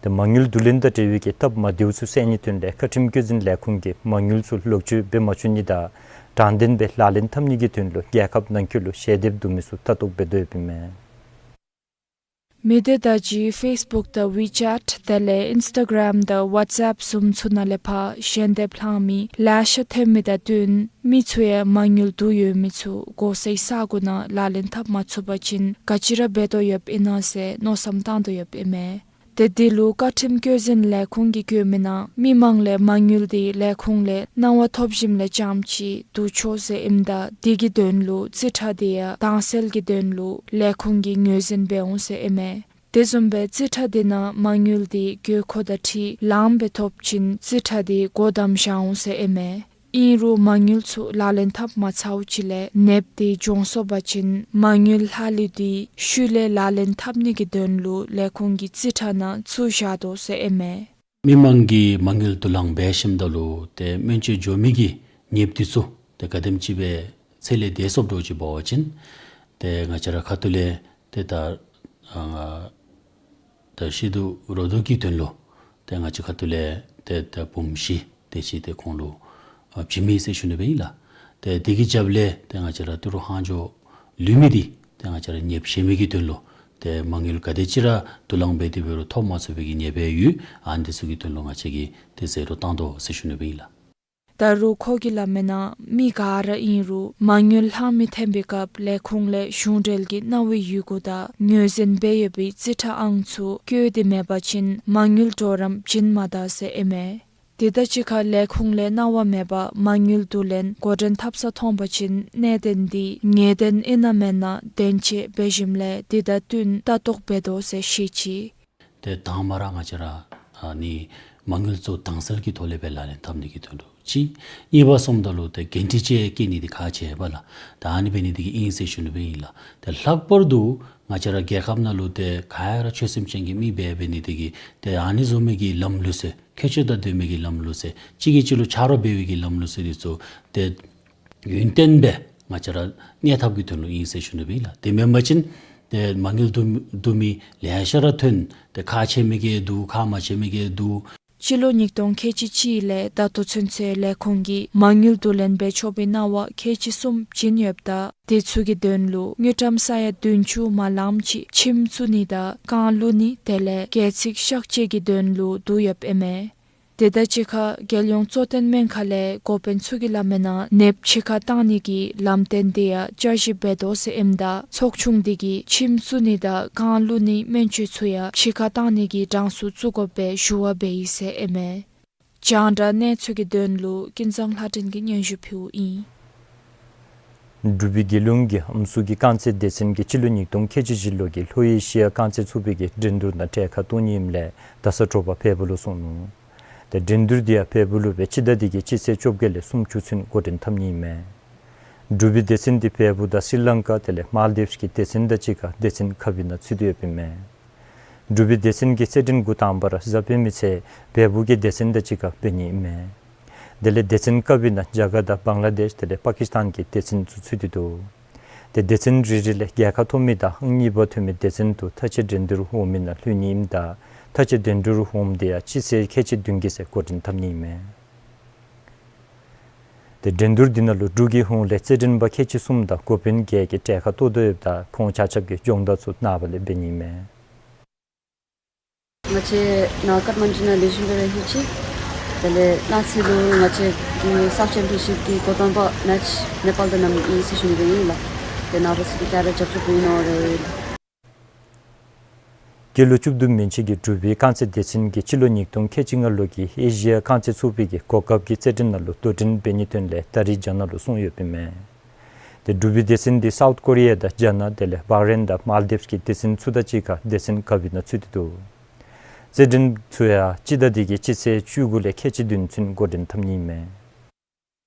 ཏེ་མ་དངུལ་བསྡུ་ལེན་དང་འབྲེལ་བའི་གི་སྟབས་མ་བདེཝ་ཚུ་སེལ་ནིའི་དོན་ལས་བཀའ་ཁྲིམས་བཀོད་འཛིན་ལས་ཁུངས་ཀྱིས་མ་དངུལ་ཚུ་ལོག་སྤྱོད་འབད་མ་བཅུག་ནི་དང་དྲང་བདེན་སྦེ་ལག་ལེན་འཐབ་ནི་གི་དོན་ལུ་རྒྱལ་ཁབ་ནང་འཁོད་ལུ་ཞལ་འདེབས་བསྡུ་མི་ཚུ་ལྟ་རྟོག་འབད་དོ་ཡོདཔ་ཨིན་མས། མི་སྡེ་དང་གཅིག་ཁར་ཕེསི་བུཀ་དང་ཝི་ཅེཊ་དེ་ལས་ཨིནསི་ཊ་གརམ་དང་ཝཊས་ཨེཔ་བཟུམ་ཚུ་ནང་ལས་ཕར་ཞལ་འདེབས་ལྷང་མི་ལེ་ཤ་ཐོན་མི་དང་བསྟུན་མི་ཚུ་ཡང་མ་དངུལ་བསྡུ་ཡོད་མི་ཚུ་གོ་སའི་ས་གོ་ནང་ལག་ལེན་འཐབ་མ་ཚུགས་པ་ཅིན་ག་ཅི་ར་འབད་དོ་ཡོདཔ་ཨིན་ན་ཟེར་མནོ་བསམ་བཏང་དོ་ཡོདཔ་ཨིན་མས། ཏེ་འདི་ལུ་བཀའ་ཁྲིམས་བཀོད་འཛིན་ལས་ཁུངས་ཀྱིས་བཀོད་མི་ནང་མི་མང་ལས་མ་དངུལ་དེ་ལས་ཁུངས་ལས་གནང་བ་ཐོབ་ཞིནམ་ལས་རྐྱངམ་ཅིག་བསྡུ་ཆོག་ཟེར་ཨིནམ་ད་དེ་གི་དོན་ལུ་རྩིས་ཁྲ་དེ་ཡང་དྭངས་གསལ་གྱི་དོན་ལུ་ལས་ཁུངས་ཀྱིས་ངོས་འཛིན་འབད་འོང་ཟེར་ཨིན་མས། དེ་བཟུམ་སྦེ་རྩིས་ཁྲ་དེ་ནང་མ་དངུལ་དེ་དགོས་མཁོ་དང་འཁྲིལ་ལངམ་སྦེ་ཐོབ་ཅིན་རྩིས་ཁྲ་དེ་སྒོ་བསྡམ་བཞག་འོང་ཟེར་ཨིན་མས། ཨིན་རུང་མ་དངུལ་ཚུ་ལག་ལེན་འཐབ་མ་ཚརཝ་ཅིག་ལས་ནདཔ་དེ་འབྱུང་སོང་པ་ཅིན་མ་དངུལ་ལྷག་ལུས་དེ་ཤུལ་ལས་ལག་ལེན་འཐབ་ནི་གི་དོན་ལུ་ལས་ཁུངས་ཀྱི་རྩིས་ཁྲ་ནང་བཙུགས་བཞག་དོ་ཟེར་ཨིན་མས། མི་མང་གིས་མ་དངུལ་བསྡུ་ལེན་འབད་ཞིནམ་ད་ལུ་ཏེ་སྨན་བཅོས་འགྱོ་མི་གི་ཉེསཔ་འདི་ཚུ་ཏེ་ག་དེམ་ཅིག་སྦེ་ཚད་ལས་འདས་སོངམ་འདྲཝ་ཅིག་འབད་བ་ཅིན་ཏེ་ང་བཅས་ར་ཁ་ཐུག་ལས་ཏེ་ད་ཨ་ད་ཤི་དུག་རོ་དུག་གི་དོན་ལུ་ཏེ་ང་བཅས་ཁ་ཐུག་ལས་ཏེ་ད་འབུམ་བཞི་དེ་ཅིག་ཏེ་ཁོང་ལུ་ཨ་བྱིན་མི་ཟེར་ཞུ་ནི་སྦེ་ཨིན་ལགས། ཏེ་དེ་གི་རྒྱབ་ལས་ཏེ་ང་བཅས་ར་ཏི་རུ་ལྷག་འཕྲོ་ལུས་མི་འདི་ཏེ་ང་བཅས་ར་ཉེསཔ་བཞེས་མི་གི་དོན་ལུ་ཏེ་མ་དངུལ་ག་དེ་ཅིག་ར་བསྡུ་ལེན་འབད་དེ་འབད་རུང་ཐོབ་མ་ཚུགས་པའི་གི་ཉེས་པ་ཡོད། ཨ་ནི་འདི་ཚུ་གི་དོན་ལུ་ང་བཅས་ཀྱིས་ཏེ་ཟད་འགྲོ་བཏང་དོ་ཟེར་ཞུ་ནི་སྦེ་ཨིན་ལགས། ད་རུང་ཁོ་གིས་སླབ་མི་ནང་མི་ག་ར་ཨིན་རུང་མ་དངུལ་ལྷག་མི་ཐོན་པའི་སྐབས་ལས་ཁུངས་ལས་གཞུང་འབྲེལ་གྱི་གནང་བའི་ཡི་གུ་དང་ངོས་འཛིན་འབད་ཡོད་པའི་རྩིས་ཁྲ་ཨང་ཚུ་བཀོད་དེ་མེད་པ་ཅིན་མ་དངུལ་གྲོགས་རམ་བྱིན་མ་ད་ཟེར་ཨིན་མས། དེ་དང་གཅིག་ཁར་ལས་ཁུངས་ལས་གནང་བ་མེད་པར་མ་དངུལ་བསྡུ་ལེན་འགོ་འདྲེན་འཐབ་ས་མཐོང་པ་ཅིན་གནད་དོན་འདི་ངེས་བདེན་ཨིན་ན་མེན་ན་བདེན་དཔྱད་འབད་ཞིནམ་ལས་དེ་དང་བསྟུན་ལྟ་རྟོག་འབད་དོ་ཟེར་བཤད་ཅི། ཏེ་དང་པ་ར་ང་བཅས་ར་ཨ་ནི་མ་དངུལ་ཚུ་དྭངས་གསལ་གྱི་ཐོག་ལས་སྦེ་ལག་ལེན་འཐབ་ནི་གི་དོན་ལུ་གཅིག། གཉིས་པ་སོངམ་ད་ལུ་ཏེ་འགན་འཁྲི་ཅིག་བཀལ་ནི་འདི་ཁག་ཆེ་བས་ལགས། ད་ཨ་ནི་འབད་ནི་འདི་གིས་ཨིན་ཟེར་ཞུ་ནི་སྦེ་ཨིན་ལགས། ཏེ་ལྷག་པར་དུ་ང་བཅས་ར་རྒྱལ་ཁབ་ནང་ལུ་ཏེ་ག་ར་ཆོས་སེམས་ཅན་གྱི་མི་འབད་འབད་ནི་འདི་གིས་ཏེ་ཨ་ནི་བཟུམ་མའི་གི་ལམ་ལུགས་ཟེར་ཁྱད་ཆོས་དང་ལྡན་མི་གི་ལམ་ལུགས་ཟེར་གཅིག་གིས་གཅིག་ལུ་ཆ་རོགས་འབད་བའི་གི་ལམ་ལུགས་ཟེར་འདི་ཚུ་ཏེ་ཡུན་བརྟན་སྦེ་ ང་བཅས་ར་གནས་ཐབས་ཀྱི་དོན་ལུ་ཨིན་ཟེར་ཞུ་ནི་ཨིན་ལགས། དེ་མེན་པ་ཅིན་ཏེ་མ་དངུལ་བསྡུ་བསྡུ་མི་ལེ་ཤ་ར་ཐོན། ཏེ་ཁག་ཆེ་མི་གིས་བསྡུ། ཁག་མ་ཆེ་མི་གིས་བསྡུ། སྤྱི་ལོ་ཉིས་སྟོང་ཁལ་གཅིག་གཅིག་ལས་ད་ལྟོ་ཚུན་ཚོད་ལས་ཁུངས་ཀྱིས་མ་དངུལ་བསྡུ་ལེན་འབད་ཆོག་པའི་གནང་བ་ཁལ་གཅིག་གསུམ་བྱིན་ཡོདཔ་ད་དེ་ཚུ་གི་དོན་ལུ་དངུལ་ཀྲམ་ས་ཡ་བདུན་ཅུ་མ་ལངམ་ཅིག་ཁྱིམ་བཙུགས་ནི་དང་རྐང་བླུག་ནི་དེ་ལས་སྒལ་ཚིགས་གཤག་བཅོས་ཀྱི་དོན་ལུ་བསྡུ་ཡོདཔ་ཨིན་མས། དེ་དང་གཅིག་ཁར་རྒྱལ་ཡོངས་གཙོ་བསྟེན་སྨན་ཁང་ལས་འགོ་དཔོན་ཚུ་གིས་སླབ་མིའི་ནང་ནདཔ་ཕྱི་ཁར་བཏང་ནི་གི་ལམ་སྟོན་དེ་ཡང་བསྐྱར་ཞིབ་འབད་དོ་ཟེར་ཨིནམ་ད་ཚོགས་ཆུང་དེ་གིས་ཁྱིམ་བཙུགས་ནི་དང་རྐང་བླུག་ནི་སྨན་བཅོས་ཚུ་ཡང་ཕྱི་ཁར་བཏང་ནི་གི་གྲངས་སུ་བཙུགས་དགོ་པའི་ཞུ་བ་འབད་ཡི་ཟེར་ཨིན་མས། རྒྱང་བསྒྲགས་གནས་ཚུལ་གྱི་དོན་ལུ་ཀུན་བཟང་ལྷ་སྒྲོན་གྱིས་སྙན་ཞུ་ཕུལཝ་ཨིན། འབྲུག་པའི་རྒྱལ་ཡོངས་ཀྱི་ཨམ་སྲུ་གི་རྐང་རྩེད་སྡེ་ཚན་གྱིས་སྤྱི་ལོ་ཉིས་སྟོང་ཁལ་གཅིག་བཞི་ལོ་གི་ལྷོ་ཨེ་ཤི་ཡ་རྐང་རྩེད་ཚོགས་པའི་གི་འགྲན་བསྡུར་ནང་གྲལ་ཁར་གཏོགས་ནི་ཨིནམ་ལས་ད་ས་དྲོ་པ་བལ་པོ་ལུ་སོང་ནུག། ཏེ་འགྲན་བསྡུར་དེ་ཡང་བལ་པོ་ལུ་སྦེ་སྤྱི་ཟླ་འདི་གི་སྤྱི་ཚེས་བཅོ་བརྒྱད་ལས་སུམ་ཅུ་ཚུན་འགོ་འདྲེན་འཐབ་ནི་ཨིན་མས། འབྲུག་པའི་སྡེ་ཚན་འདི་བལ་པོ་དང་སི་རི་ལང་ཀ་དེ་ལས་མཱལ་དིབས་ཀྱི་སྡེ་ཚན་དང་གཅིག་ཁར་སྡེ་ཚན་ཁ་བའི་ནང་ཚུད་དེ་ཡོདཔ་ཨིན་མས། འབྲུག་པའི་སྡེ་ཚན་གྱི་རྩེད་འགྲན་འགོ་དང་པ་ར་གཟའ་སྤེན་པའི་ཚེ་བལ་པོ་གི་སྡེ་ཚན་དང་གཅིག་ཁར་འབད་ནི་ཨིན་མས། དེ་ལས་སྡེ་ཚན་ཀ་བའི་ནང་རྒྱ་གར་དང་བང་ལ་དེཤ་དེ་ལས་པ་ཀིསི་ཏཱན་གྱི་སྡེ་ཚན་ཚུ་ཚུད་དེ་འདུག། ཏེ་སྡེ་ཚན་རེ་རེ་ལས་རྒྱལ་ཁ་ཐོབ་མི་དང་ཨང་གཉིས་པ་ཐོབ་མི་སྡེ་ཚན་དུ་མཐའ་དཔྱད་འགྲན་བསྡུར་འོང་མི་ནང་ལྷོད་ནི་ཨིནམ་ད་མཐའ་དཔྱད་འགྲན་བསྡུར་འོངམ་དེ་ཡང་སྤྱི་ཚེས་ཁལ་གཅིག་བདུན་གྱི་ཚེ་འགོ་འདྲེན་འཐབ་ནི་ཨིན་མས། ཏེ་འགྲན་བསྡུར་འདི་ནང་ལུ་འབྲུག་གི་ཧོངས་ལས་རྩེད་འགྲན་པ་ཁལ་གཅིག་གསུམ་དང་འགོ་དཔོན་བརྒྱད་ཀྱིས་གྲལ་ཁར་གཏོགས་དོ་ཡོདཔ་ད་ཁོང་ཆ་ཁྱབ་ཀྱི་སྦྱོང་བརྡར་ཚུ་ནངས་པ་ལས་འབད་ནི་ཨིན་མས། ང་བཅས་ནཱ་ཀཊ་མན་ཌུ་ནང་ལེགས་ཤོམ་སྦེ་ར་ལྷོད་ཅི། དེ་ལས་གནངས་ཚེ་ལུ་ང་བཅས་ཀྱི་སབ་ཆེམ་པིའོན་ཤིབ་ཀྱི་འགོ་དང་པ་མེཆ་ནེ་པཱལ་དང་ཨིན་ཟེར་ཞུ་ནི་ཨིན་ལགས། ཏེ་ནཱ་བུ་ཚུ་གིས་ག་ར་རྒྱབ་སྐྱོར་འབད་གནང་རུང་ལགས། སྐྱེས་ལོ་བཅུ་བདུན་མན་ཆད་ཀྱི་འབྲུག་པའི་རྐང་རྩེད་སྡེ་ཚན་གྱིས་སྤྱི་ལོ་ཉིས་སྟོང་ཁལ་གཅིག་ལྔ་ལོ་གི་ཨེ་ཤི་ཡ་རྐང་རྩེད་ཚོགས་པའི་གི་གོ་སྐབས་ཀྱི་རྩེད་འགྲན་ནང་ལུ་དོ་འགྲན་འབད་ནིའི་དོན་ལས་ད་རིས་རྒྱ་ནག་ལུ་སོང་ཡོདཔ་ཨིན་མས། ཏེ་འབྲུག་པའི་སྡེ་ཚན་འདི་སའུཐ་ཀོ་རི་ཡ་དང་རྒྱ་ནག་དེ་ལས་བྷ་རེན་དང་མཱལ་དིབས་ཀྱི་སྡེ་ཚན་ཚུ་དང་གཅིག་ཁར་སྡེ་ཚན་ཀ་བའི་ནང་ཚུད་དེ་འདུག། རྩེད་འགྲན་ཚུ་ཡང་སྤྱི་ཟླ་འདི་གི་སྤྱི་ཚེས་བཅུ་དགུ་ལས་ཁལ་གཅིག་བདུན་ཚུན་འགོ་འདྲེན་འཐབ་ནི་ཨིན་མས།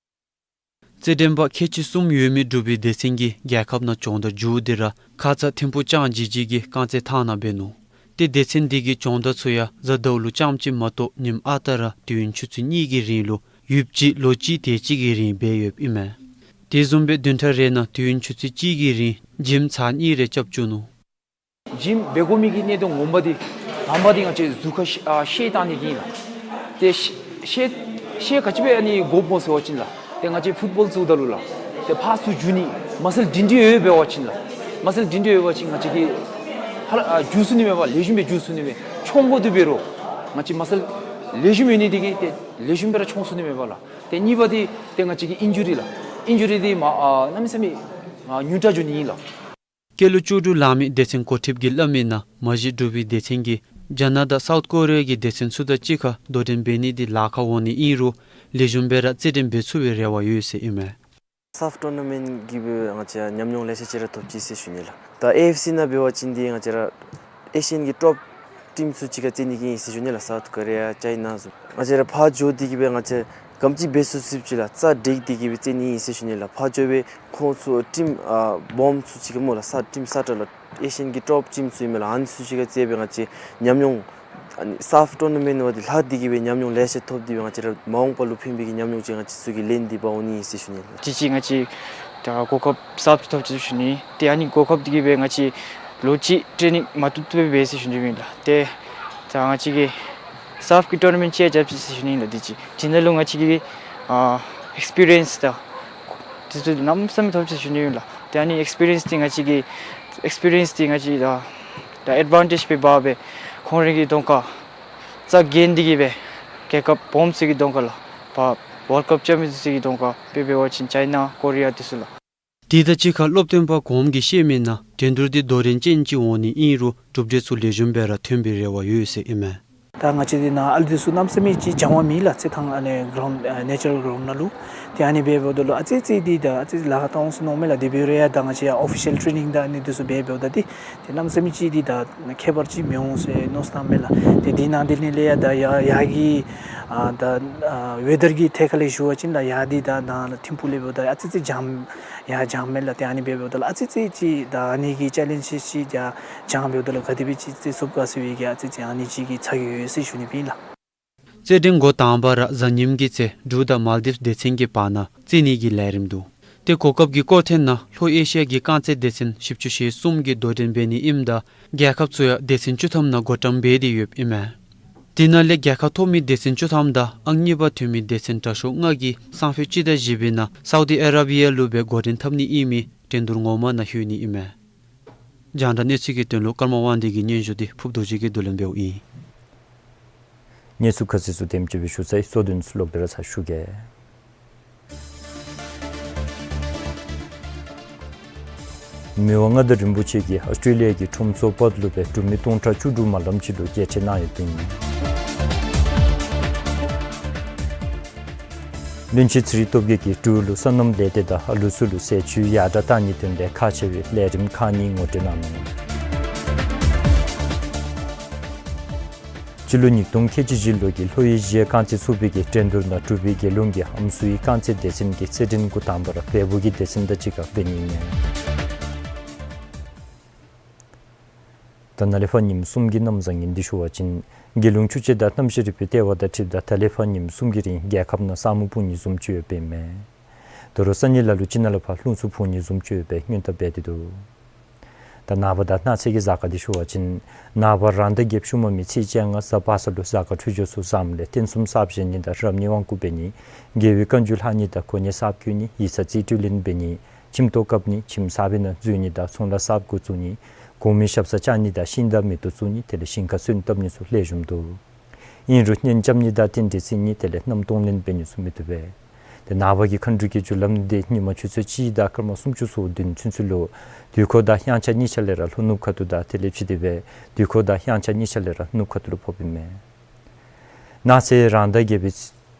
རྩེད་འགྲན་པ་ཁལ་གཅིག་གསུམ་ཡོད་མི་འབྲུག་པའི་སྡེ་ཚན་གྱིས་རྒྱལ་ཁབ་ནང་སྦྱོང་བརྡར་མཇུག་བསྡུ་ར་ཁ་ཙ་ཐིམ་ཕུག་ལྕང་སྦྱིས་སྦྱིས་ཀྱི་རྐང་རྩེད་ཐང་ནང་འབད་ནུག། ཏེ་སྡེ་ཚན་འདི་གི་སྦྱོང་བརྡར་ཚུ་ཡང་གཟའ་ཟླཝ་ལུ་རྐྱངམ་གཅིག་མ་གཏོགས་ཉིནམ་ཨ་རྟག་ར་དུས་ཡུན་ཆུ་ཚོད་གཉིས་ཀྱི་རིང་ལུ་ཡུདཔ་ཅིག་ལོ་གཅིག་དེ་ཅིག་གི་རིང་འབད་ཡོདཔ་ཨིན་མས། དེ་བཟུམ་སྦེ་བདུན་ཕྲག་རེ་ནང་དུས་ཡུན་ཆུ་ཚོད་གཅིག་གི་རིང་ཇིམ་ཚར་གཉིས་རེ་རྐྱབ་བཅུག་ནུག། ཇིམ་འབད་དགོ་མི་གི་གནད་དོན་ངོ་མ་འདི་དང་པ་འདི་ང་བཅས་གཟུགས་ཁར་ཤེད་ཨ་ཤེད་བཏང་ནི་འདི་ཨིན་ལགས། ཏེ་ཤེད་ཤེད་ཤེད་ག་ཅི་སྦེ་ཨ་ནི་དགོཔ་སྨོ་ཟེར་བ་ཅིན་ལགས། ཏེ་ང་བཅས་ཕུཊ་བཱོལ་བཙུགས་ད་ལུ་ལགས། ཏེ་ཕར་ཚུར་འགྱོ་ནི་མ་སཱལ་སྒྲིང་སྒྲིང་ཡོདཔ་འབད་བ་ཅིན་ལགས། མ་སཱལ་སྒྲིང་སྒྲིང་ཡོད་པ་ཅིན་ང་བཅས་ཀྱིས་ཧ་ལ་ཨ་འགྱོ་ཚུགས་ནི་མས་པ། ལེགས་ཤོམ་སྦེ་འགྱོ་ཚུགས་ནི་མས། མཆོང་དགོ་དེ་འབད་རུང་ང་བཅས་མ་སཱལ་ལེགས་ཤོམ་ཡོད་ནི་འདི་གིས་ཏེ་ལེགས་ཤོམ་སྦེ་ར་མཆོང་ཚུགས་ནི་མས་པ་ལགས། ཏེ་གཉིས་པ་འདི་ཏེ་ང་བཅས་ཀྱི་ཨིན་ཇུ་རི་ལགས། ཨིན་ཇུ་རི་འདི་མ་ཨ་གནམ་མེད་ས་མེད་ཨ་ཉུང་དྲགས་འགྱོ་ནི་ཨིན་ལགས། སྐྱེས་ལོ་བཅུ་དྲུག་ལང་མི་སྡེ་ཚན་འགོ་ཁྲིདཔ་གིས་སླབ་མིའི་ནང་མ་གཞི་འབྲུག་པའི་སྡེ་ཚན་གྱིས་རྒྱ་ནག་དང་སའུཐ་ཀོ་རི་ཡ་གི་སྡེ་ཚན་ཚུ་དང་གཅིག་ཁར་དོ་འགྲན་འབད་ནི་འདི་ལཱ་ཁག་འོང་ནི་ཨིན་རུང་ལེགས་ཤོམ་སྦེ་ར་རྩེད་འགྲན་འབད་ཚུགས་པའི་རེ་བ་ཡོད་ཟེར་ཨིན་མས། སཱཕ་ཊུར་ན་མེནཊ་གིས་སྦེ་ང་བཅས་ཉམས་མྱོང་ལེ་ཤ་ཅིག་ར་ཐོབ་ཅི་ཟེར་ཞུ་ནི་ལགས། ད་ཨེ་ཨེཕ་སི་ནང་འབད་བ་ཅིན་འདི་ང་བཅས་ར་ཨེ་ཤི་ཡཱན་གྱི་ཊོཔ་ཊིམ་ཚུ་གཅིག་ཁར་རྩེད་ནི་གི་ཨིན་ཟེར་ཞུ་ནི་ལགས། སའུཐ་ཀོ་རི་ཡ་ཅའི་ན་ཚུ་ང་བཅས་ར་ཕར་འགྱོ་སྟེ་གིས་སྦེ་ང་བཅས་ག་དེམ་ཅིག་འབད་ཚུགས་ཚུགསཔ་ཅིག་ལགས་རྩ་འགྲིག་སྟེ་གིས་སྦེ་རྩེད་ནི་ཨིན་ཟེར་ཞུ་ནི་ལགས། ཕར་འགྱོ་སྦེ་ཁོང་ཚུ་ཊིམ་ཨ་སྦོམ་ཚུ་གཅིག་ཁར་སྨོ་ལགས་ས་ཊིམ་ས་ཊ་ལགས་ཨེ་ཤི་ཡཱན་གྱི་ཊོཔ་ཊིམ་ཚུ་ཨིན་མས་ལགས། ཨ་ནི་ཚུ་གཅིག་ཁར་རྩེད་སྦེ་ང་བཅས་ཉམས་མྱོང་ཨ་ནི་སཱཕ་ཊུར་ན་མེནཊ་འབདཝ་ད་ལྷག་སྟེ་གིས་སྦེ་ཉམས་མྱོང་ལེ་ཤ་ཐོབ་སྟེ་སྦེ་ང་བཅས་ར་མ་འོངས་པ་ལུ་ཕན་པའི་གི་ཉམས་མྱོང་ཅིག་ང་བཅས་ཚུ་གིས་ལེན་ཏེ་འབག་འོང་ནི་ཨིན་ཟེར་ཞུ་ནི་ལགས། དེ་ཅིག་ང་བཅས་ད་གོ་སྐབས་གསརཔ་ཅིག་ཐོབ་ཅི་ཟེར་ཞུ་ནི། ཏེ་ཨ་ནི་གོ་སྐབས་འདི་གིས་སྦེ་ང་བཅས་ལོ་གཅིག་ཊེ་ནིང་མ་བཏུབ་བཏུབ་སྦེ་འབད་ཟེར་ཞུ་ནི་ཨིན་ལགས། ཏེ་ད་ང་བཅས་ཀྱིས་སཱཕ་ཀྱི་ཊུར་ན་མེནཊ་ཅིག་རྐྱབ་ཅི་ཟེར་ཞུ་ནི་ཨིན་ལགས། དེ་ཅིག་དེ་ནང་ལུ་ང་བཅས་ཀྱིས་ཨ་ཨེགསི་པི་རི་ཡནསི་དང་དེ་ཚུ་གནམ་མེད་ས་མེད་ཐོབ་ཅི་ཟེར་ཞུ་ནི་ཨིན་ལགས། ཏེ་ཨ་ནི་ཨེགསི་པི་རི་ཡནསི་འདི་ང་བཅས་ཀྱིས་ཨེགསི་པི་རི་ཡནསི་འདི་ང་བཅས་ད་ད་ཨེཌ་ཝན་ཊེཇ་སྦེ་འབག་སྦེ་ཁོང་རའི་གི་གདོང་ཁར་རྩ་འགེངས་ཏེ་གིས་སྦེ་རྒྱལ་ཁབ་སྦོམ་ཚུ་གི་གདོང་ཁར་ལགས། ཕར་ཝཱལཌ་ཀཔ་རྐྱབ་མི་ཚུ་གི་གདོང་ཁར་དཔེ་འབད་བ་ཅིན་ཅའི་ན་ཀོ་རི་ཡ་དེ་ཚུ་ལགས། དེ་དང་གཅིག་ཁར་སློབ་སྟོན་པ་གོངམ་གིས་བཤད་མིའི་ནང་འགྲན་བསྡུར་འདི་དོ་རིང་ཅན་ཅིག་འོང་ནི་ཨིན་རུང་གྲུབ་འབྲས་ཚུ་ལེགས་ཤོམ་སྦེ་ར་ཐོན་པའི་རེ་བ་ཡོད་ཟེར་ཨིན་མས། ད་ང་བཅས་འདི་ནང་ཨ་ལུ་འདི་ཚུ་གནམ་མེད་ས་མེད་ཅིག་སྦྱང་བ་མེད་ལགས། རྩེད་ཐང་ཨ་ནི་གི་རའུནཌ་ཨ་ནེ་ཅུ་རལ་གི་རའུནཌ་ནང་ལུ། ཏེ་ཨ་ནི་འབདཝ་ད་ལུ་ཨ་ཙི་ཙི་འདི་ད་ཨ་ཙི་ལཱ་ཁག་བཏང་འོང་ཟེར་མནོཝ་མས་ལགས། དེ་འབད་རུང་ཡང་ད་ང་བཅས་ཡར་ཨོ་ཕི་ཤཱལ་ཊེ་ནིང་དང་ཨ་ནི་འདི་ཚུ་འབད་འབདཝ་ད་འདི་ཏེ་གནམ་མེད་ས་མེད་ཅིག་འདི་ད་ཁྱད་པར་ཅིག་མི་འོང་ཟེར་མནོ་བསམ་བཏངམ་མས་ལགས། ཏེ་འདི་ནང་འདི་ནི་ལས་ཡང་ད་ཡར་ཡར་གྱི་ཨ་ད་ཨ་ཝེ་དར་གྱི་ཐད་ཁར་ལས་ཞུ་བ་ཅིན་ལགས་ཡར་འདི་ད་ནཱ་ལུ་ཐིམ་ཕུག་ལས་འབདཝ་ད་ཨ་ཙི་ཙི་སྦྱངམ་ཡར་སྦྱངམ་མས་ལགས། ཏེ་ཨ་ནི་འབད་འབདཝ་ད་ལུ་ཨ་ཙི་ཙི་ཅིག་ད་ཨ་ནི་གི་ཅེ་ལེནཇ་ཅིག་ཅིག་ཡར་སྦྱངམ་འབདཝ་ད་ལུ་ག་དེ་སྦེ་ཅིག་རྩེད་ཚུགས་ག་ཟེར་བའི་གི་ཨ་ཙི་ཙི་ཨ་ནི་ཅིག་གི་ཚ་གྱང་ཡོད་ཟེར་ཞུ་ནི་ཨིན་ལགས། རྩེད་འགྲན་འགོ་དང་པ་ར་གཟའ་ཉིམ་གྱི་ཚེ་འབྲུག་དང་མཱལ་དིབས་སྡེ་ཚན་གྱི་བར་ན་རྩེད་ནི་གི་ལས་རིམ་འདུག། ཏེ་གོ་སྐབས་ཀྱི་སྐོར་ཐོན་ན་ལྷོ་ཨེ་ཤི་ཡ་གི་རྐང་རྩེད་སྡེ་ཚན་བཞི་བཅུ་ཞེ་གསུམ་གྱི་དོ་འགྲན་འབད་ནི་ཨིནམ་ད་རྒྱལ་ཁབ་ཚུ་ཡང་སྡེ་ཚན་བཅུ་ཐམ་ནང་བགོ་བཀྲམ་འབད་དེ་ཡོདཔ་ཨིན་མས། དེ་ནང་ལས་རྒྱལ་ཁ་ཐོབ་མི་སྡེ་ཚན་བཅུ་ཐམ་དང་ཨང་གཉིས་པ་ཐོན་མི་སྡེ་ཚན་དྲག་ཤོས་ལྔ་གིས་སང་ཕོད་སྤྱི་ཟླ་བཞི་པའི་ནང་སའུ་དི་ཨ་ར་བི་ཡ་ལུ་སྦེ་འགོ་འདྲེན་འཐབ་ནི་ཨིན་མི་འགྲན་བསྡུར་ངོ་མ་ནང་ལྷོད་ནི་ཨིན་མས། རྒྱང་བསྒྲགས་གནས་ཚུལ་གྱི་དོན་ལུ་ཀརྨ་དབང་འདུས་ཀྱི་སྙན་ཞུ་འདི་ཕུབ་རྡོ་རྗེ་གིས་བསྡུ་ལེན་འབདཝ་ཨིན། གནས་ཚུལ་ཁ་གསལ་ཚུ་དེམ་ཅིག་སྦེ་ཞུ་ཚར་ཡི། གཙོ་དོན་ཚུ་ལོག་སྟེ་ར་ཚར་ཞུ་གེ། མི་དབང་མངའ་བདག་རིན་པོ་ཆེ་གིས་ཨོསི་ཊྲེ་ལི་ཡ་གི་ཁྲོམ་ཚོགས་པར་ལུ་སྦེ་འབྲུག་མི་སྟོང་ཕྲག་བཅུ་དྲུག་མ་ལམ་ཅིག་ལུ་མཇལ་ཕྲད་གནང་ཡོདཔ་ཨིན། བློན་ཆེན་ཚེ་རིང་སྟོབས་རྒྱས་ཀྱིས་འབྲུག་ལུ་སོ་ནམ་ལས་སྡེ་དང་ཨ་ལུ་ཚུ་ལུ་ཟས་བཅུད་ཡར་དྲག་གཏང་ནིའི་དོན་ལས་ཁག་ཆེ་བའི་ལས་རིམ་ཁག་གཉིས་ངོ་སྤྲོད་གནང་ནུག། སྤྱི་ལོ་ཉིས་སྟོང་ཁལ་གཅིག་བཞི་ལོ་གི་ལྷོ་ཨེ་ཤི་ཡ་རྐང་རྩེད་ཚོགས་པའི་གི་འགྲན་བསྡུར་ནང་འབྲུག་པའི་རྒྱལ་ཡོངས་ཀྱི་ཨམ་སྲུའི་རྐང་རྩེད་སྡེ་ཚན་གྱི་རྩེད་འགྲན་འགོ་དང་པ་ར་བལ་པོ་གི་སྡེ་ཚན་དང་གཅིག་ཁར་འབད་ནི་ཨིན་མས། ད་ནཱ་ལས་ཕར་ཉིནམ་གསུམ་གྱི་གནམ་བཟང་ངན་འདི་ཞུ་བ་ཅིན་རྒྱལ་ཡོངས་ཆུ་དཔྱད་དང་གནམ་གཤིས་རིག་པའི་ལྟེ་བ་དང་འཁྲིལཝ་ད་ད་ལས་ཕར་ཉིནམ་གསུམ་གྱི་རིང་རྒྱལ་ཁབ་ནང་ས་སྨུག་ཕུབ་ནི་བཟུམ་ཅིག་ཡོདཔ་ཨིན་མས། དོ་རུང་ས་གནས་ལ་ལུ་ཅིག་ནང་ལས་ཕར་རླུང་འཚུབ་འཕུ་ནི་བཟུམ་ཅིག་ཡོདཔ་སྦེ་སྔོན་བརྡ་འབད་དེ་འདུག། ད་ནངས་པ་དང་གནངས་ཚེ་གི་གཟའ་སྐར་འདི་ཞུ་བ་ཅིན་ནངས་པ་རང་ཟླ་བརྒྱད་ཤུལ་མ་མའི་ཚེས་བཅོ་ལྔ་གཟའ་པ་སངས་ལུ་གཟའ་སྐར་འཕྲོད་སྦྱོར་ཚུ་བཟངམ་ལས་རྟེན་གསུམ་གསརཔ་བཞེངས་ནི་དང་རབ་གནས་དབང་བསྐུར་འབད་ནི། དགེ་བའི་བཀའ་འགྱུར་ལྷག་ནི་དང་གོ་གནས་གསརཔ་བསྐོ་ནི། ཡིག་ཚང་རྩིས་སྤྲོད་ལེན་འབད་ནི། ཁྱིམ་ཐོག་བཀབ་ནི། ཁྱིམ་གསར་པའི་ནང་འཛུལ་ནི་དང་ཚོང་ལཱ་གསརཔ་འགོ་བཙུགས་ནི། གོང་མའི་ཞབས་སར་བཅར་ནི་དང་ཤིང་དང་མེ་ཏོག་བཙུགས་ནི་དེ་ལས་ཞིང་ཁར་སོན་བཏབ་ནི་ཚུ་ལེགས་ཤོམ་འདུག། ཨིན་རུང་གཉེན་རྐྱབ་ནི་དང་རྟེན་འབྲེལ་བརྩི་ནི་དེ་ལས་མནའམ་གཏོང་ལེན་འབད་ནི་ཚུ་མི་བཏུབ་པས། ཏེ་ནངས་པ་གི་མཁའ་འགྲོ་གི་རྒྱུ་ལམ་འདི་ཉིན་མ་ཆུ་ཚོད་གཅིག་དང་སྐར་མ་སུམ་ཅུ་སོ་བདུན་ཚུན་ཚོད་ལུ་དུས་འཁོར་དང་དབྱངས་འཆར་གཉིས་ཆ་ལས་ར་ལྷོ་ནུབ་ཁ་ཐུག་དང་དེ་ལས་ཕྱི་དེ་སྦེ་དུས་འཁོར་དང་དབྱངས་འཆར་གཉིས་ཆ་ལས་ར་ནུབ་ཁ་ཐུག་ལུ་ཕོགཔ་ཨིན་མས། གནངས་ཚེ་རང་ཟླ་བརྒྱད་པའི་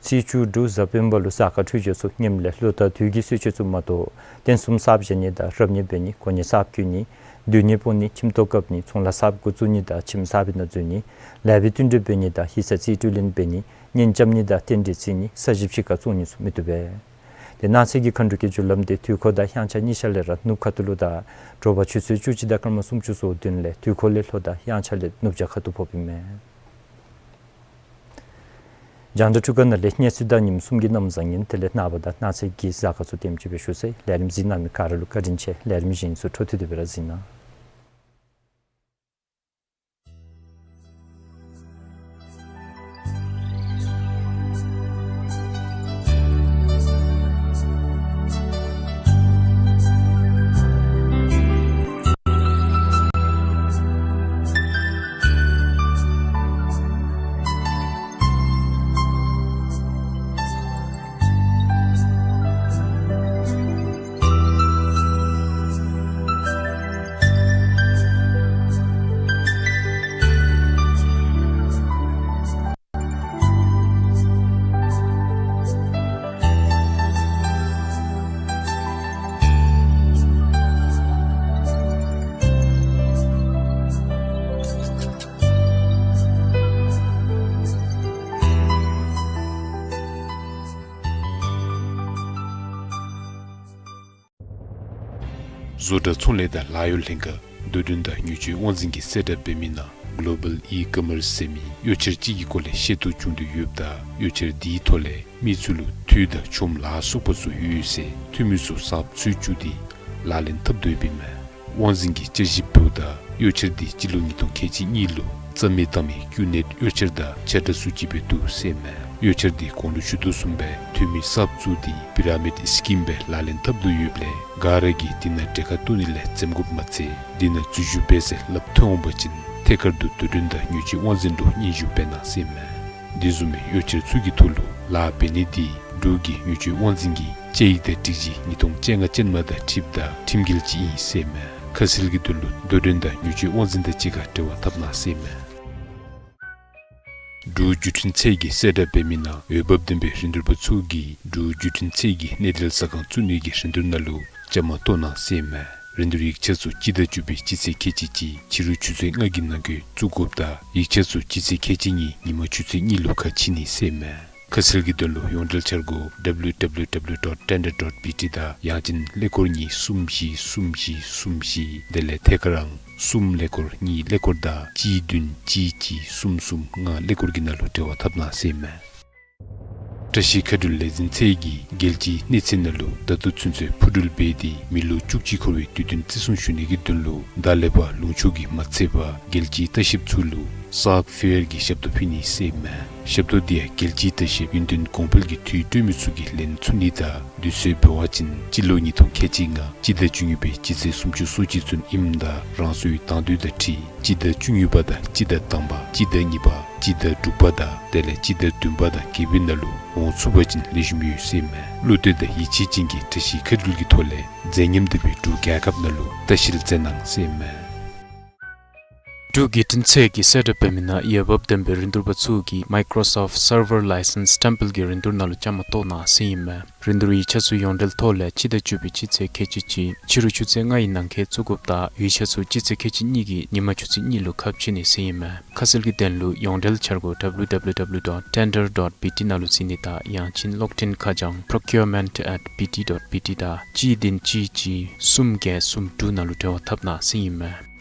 ཚེས་བཅུ་དྲུག་གཟའ་སྤེན་པ་ལུ་གཟའ་སྐར་འཕྲོད་སྦྱོར་ཚུ་ངནམ་ལས་ལོ་ཟླ་དུས་ཀྱི་གསོལ་མཆོད་ཚུ་མ་གཏོགས་རྟེན་གསུམ་གསརཔ་བཞེངས་ནི་དང་རབ་གནས་འབད་ནི། གོ་གནས་གསརཔ་བསྐོ་ནི། སྡོད་གནས་སྤོ་ནི། ཁྱིམ་ཐོག་བཀབ་ནི། ཚོང་ལཱ་གསརཔ་འགོ་བཙུགས་ནི་དང་ཁྱིམ་གསར་པའི་ནང་འཛུལ་ནི། ལེགས་པའི་བསྟུན་གྲོས་འབད་ནི་དང་ཡིག་ཚང་རྩིས་སྤྲོད་ལེན་འབད་ནི། གཉེན་རྐྱབ་ནི་དང་རྟེན་འབྲེལ་བརྩི་ནི། ས་གཞི་ཕྱི་ཁར་བཙོང་ནི་ཚུ་མི་བཏུབ་པས། ཏེ་གནངས་ཚེ་གི་མཁའ་འགྲོ་གི་རྒྱུ་ལམ་འདི་དུས་འཁོར་དང་དབྱངས་འཆར་གཉིས་ཆ་ལས་ར་ནུབ་ཁ་ཐུག་ལུ་དང་དྲོ་པ་ཆུ་ཚོད་བཅུ་གཅིག་དང་སྐར་མ་སུམ་ཅུ་སོ་བདུན་ལས་དུས་འཁོར་ལས་ལྷོ་དང་དབྱངས་འཆར་ལས་ནུབ་བྱང་ཁ་ཐུག་ཕོགཔ་ཨིན་མས། རྒྱང་བསྒྲགས་འཕྲུལ་ཁང་ནང་ལས་གནས་ཚུལ་དང་ཉིནམ་གསུམ་གྱི་གནམ་བཟང་ངན་དེ་ལས་ནངས་པ་དང་གནངས་ཚེ་གི་གཟའ་སྐར་ཚུ་དེམ་ཅིག་སྦེ་ཞུ་ཚར་ཡི། ལས་རིམ་གཟིགས་གནང་མི་ག་ར་ལུ་བཀའ་དྲིན་ཆེ། ལས་རིམ་གཞན་ཚུ་འཕྲོ་མཐུད་དེ་སྦེ་ར་གཟིགས་གནང་། བཟོ་གྲྭ་ཚོང་ལས་དང་ལཱ་གཡོག་ལྷན་ཁག་དོ་འགྲན་དང་ཉེས་སྤྱོད་དབང་འཛིན་གྱིས་གསལ་བསྒྲགས་འབད་མི་ནང་གོ་ལོ་བཱལ་ཨི་ཀོ་མརསི་ཟེར་མི་གཡོག་འཁྱེར་ཅིག་གི་སྐོར་ལས་ཤེས་རྟོགས་བྱུང་དོ་ཡོདཔ་ད་གཡོག་འཁྱེར་དེའི་ཐོག་ལས་མི་ཚུ་ལུ་འཐུས་དང་ཆོམ་ལ་སོགས་པ་ཚུ་ཡོད་ཡོད་ཟེར་འཐུས་མི་ཚུ་གསརཔ་འཚོལ་བཅུག་སྟེ་ལག་ལེན་འཐབ་དོ་ཡོདཔ་ཨིན་མས། དབང་འཛིན་གྱིས་བསྐྱར་ཞིབ་འབདཝ་ད་གཡོག་འཁྱེར་དེ་སྤྱི་ལོ་ཉིས་སྟོང་ཁལ་གཅིག་གཉིས་ལུ་རྩ་མེད་བཏང་མི་རྐྱེན་ནད་གཡོག་འཁྱེར་དང་ཆ་འདྲ་ཚུ་ཅིག་སྦེ་འདུག་ཟེར་ཨིན་མས། གཡོག་འཁྱེར་དེ་གོང་ལུ་ཞུ་དོ་བཟུམ་སྦེ་འཐུས་མི་གསརཔ་བཙུགས་ཏེ་པི་ར་མིཌ་སི་ཀིམ་སྦེ་ལག་ལེན་འཐབ་དོ་ཡོདཔ་ལས་ག་ར་གིས་དེ་ནང་གྲལ་ཁར་གཏོགས་ནི་ལས་འཛེམ་དགོཔ་མ་ཚད་དེ་ནང་འཛུལ་ཞུགས་འབད་ཟེར་སླབ་ཐོན་འོང་པ་ཅིན་ཐད་ཀར་དུ་དོ་འགྲན་དང་ཉེས་སྤྱོད་དབང་འཛིན་ལུ་སྙན་ཞུ་འབད་གནང་ཟེར་ཨིན་མས། དེ་བཟུམ་མའི་གཡོག་འཁྱེར་ཚུ་གི་ཐོག་ལུ་ལཱ་འབད་ནི་དེ་འབྲུག་གི་ཉེས་སྤྱོད་དབང་འཛིན་གྱི་དཔྱད་ཡིག་དང་སྒྲིག་གཞི་ཉིས་སྟོང་བཅོ་ལྔ་ཅན་མ་དང་འཁྲིལཝ་ད་ཁྲིམས་འགལ་ཅིག་ཨིན་ཟེར་ཨིན་མས། ཁ་གསལ་གྱི་དོན་ལུ་དོ་འགྲན་དང་ཉེས་སྤྱོད་དབང་འཛིན་དང་གཅིག་ཁར་འབྲེལ་བ་འཐབ་གནང་ཟེར་ཨིན་མས། འབྲུག་བརྒྱུད་འཕྲིན་ཚད་ཀྱིས་གསལ་བསྒྲགས་འབད་མི་ནང་འོས་འབབ་ལྡན་པའི་རིན་བསྡུར་པ་ཚུ་གིས་འབྲུག་བརྒྱུད་འཕྲིན་ཚད་ཀྱི་གནས་བརྟན་ཟ་ཁང་བཙུགས་ནི་གི་རིན་བསྡུར་ནང་ལུ་བཅའ་མར་གཏོགས་གནང་ཟེར་ཨིན་མས། རིན་བསྡུར་ཡིག་ཆ་ཚུ་སྤྱི་ཟླ་བཅུ་པའི་སྤྱི་ཚེས་ཁལ་གཅིག་གཅིག་ཕྱི་རུ་ཆུ་ཚོད་ལྔ་གི་ནང་འཁོད་བཙུགས་དགོཔ་ད་ཡིག་ཆ་ཚུ་སྤྱི་ཚེས་ཁལ་གཅིག་གཉིས་ཉིན་མ་ཆུ་ཚོད་གཉིས་ལུ་ཁ་ཕྱེ་ནི་ཟེར་ཨིན་མས། ཁ་གསལ་གྱི་དོན་ལུ་ཡོངས་འབྲེལ་འཆར་སྒོ་W W W dot tender dot B T དང་ཡང་ཅིན་ཀླད་ཀོར་གཉིས་གསུམ་བཞི་གསུམ་བཞི་གསུམ་བཞི་དེ་ལས་ཐད་ཀར་ཨང་གསུམ་ཀླད་ཀོར་གཉིས་ཀླད་ཀོར་དང་གཅིག་བདུན་གཅིག་གཅིག་གསུམ་གསུམ་ལྔ་ཀླད་ཀོར་གྱི་ནང་ལུ་འབྲེལ་བ་འཐབ་གནང་ཟེར་ཨིན་མས། བཀྲ་ཤིས་མཁའ་འགྲུལ་ལས་འཛིན་ཚད་ཀྱིས་རྒྱལ་སྤྱིའི་གནས་ཚད་ནང་ལུ་ད་ལྟོ་ཚུན་ཚོད་འཕུར་འགྲུལ་འབད་དེ་མི་ལོ་བཅུ་གཅིག་འཁོར་བའི་དུས་སྟོན་བརྩི་སྲུང་ཞུ་ནི་གི་དོན་ལུ་བདག་ལེགས་པ་ལུང་ཕྱོགས་ཀྱི་མ་ཚད་པར་རྒྱལ་སྤྱིའི་ལྟ་བཤལཔ་ཚུ་ལུ་སཱཀ་ཕེར་གྱི་ཞབས་ཏོག་ཕུལ་ནི་ཟེར་ཨིན་མས། ཞབས་ཏོག་འདི་ཡང་རྒྱལ་སྤྱིའི་ལྟ་བཤལཔ་ཡུན་བརྟན་གོང་འཕེལ་གྱི་དུས་སྟོན་མི་ཚུ་གིས་ལེན་ཚུགས་ནི་དང་དུས་ཚོད་འབད་བ་ཅིན་སྤྱི་ལོ་ཉིས་སྟོང་ཁལ་གཅིག་ལྔ་སྤྱི་ཟླ་བཅུ་གཉིས་པའི་སྤྱི་ཚེས་སུམ་ཅུ་སོ་གཅིག་ཚུན་ཨིནམ་ད་རང་སོའི་དང་འདོད་དང་འཁྲིལ་སྤྱི་ཟླ་བཅུ་གཉིས་པ་དང་སྤྱི་ཟླ་དང་པ་སྤྱི་ཟླ་གཉིས་པ་སྤྱི་ཟླ་དྲུག་པ་དང་དེ་ལས་སྤྱི་ཟླ་བདུན་པ་དང་བརྒྱད་པའི་ནང་ལུ་འོང་ཚུགས་པ་ཅིན་ལེགས་ཤོམ་ཡོད་ཟེར་ཨིན་མས། བློ་གཏད་དང་ཡིད་ཆེས་ཅན་གྱིས་བཀྲ་ཤིས་མཁའ་འགྲུལ་གྱི་ཐོག་ལས་མཛད་ཉམས་ལྡན་པའི་འབྲུག་རྒྱལ་ཁབ་ནང་ལུ་ལྟ་བཤལ་མཛད་གནང་ཟེར་ཨིན་མས། འབྲུག་བརྒྱུད་འཕྲིན་ཚད་ཀྱིས་གསལ་བསྒྲགས་འབད་མི་ནང་འོས་འབབ་ལྡན་པའི་རིན་བསྡུར་པ་ཚུ་གིས་Microsoft Server License སྟེམ་པིལ་གྱི་རིན་བསྡུར་ནང་ལུ་བཅའ་མར་གཏོགས་གནང་ཟེར་ཨིན་མས། རིན་བསྡུར་ཡིག་ཆ་ཚུ་ཡོངས་འབྲེལ་ཐོག་ལས་སྤྱི་ཟླ་བཅུ་པའི་སྤྱི་ཚེས་ཁལ་གཅིག་གཅིག་ཕྱི་རུ་ཆུ་ཚོད་ལྔ་ཡི་ནང་འཁོད་བཙུགས་དགོཔ་དང་ཡིག་ཆ་ཚུ་སྤྱི་ཚེས་ཁལ་གཅིག་གཉིས་ཀྱི་ཉིན་མ་ཆུ་ཚོད་གཉིས་ལུ་ཁ་ཕྱེ་ནི་ཟེར་ཨིན་མས། ཁ་གསལ་གྱི་དོན་ལུ་ཡོངས་འབྲེལ་འཆར་སྒོ་www dot tender dot bt ནང་ལུ་གཟིགས་ནི་དང་ཡང་ཅིན་གློག་འཕྲིན་ཁ་བྱང་procurement at bt dot bt དང་གཅིག་བདུན་གཅིག་གཅིག་གསུམ་བརྒྱད་གསུམ་དྲུག་ནང་ལུ་འབྲེལ་བ་འཐབ་གནང་ཟེར་ཨིན་མས།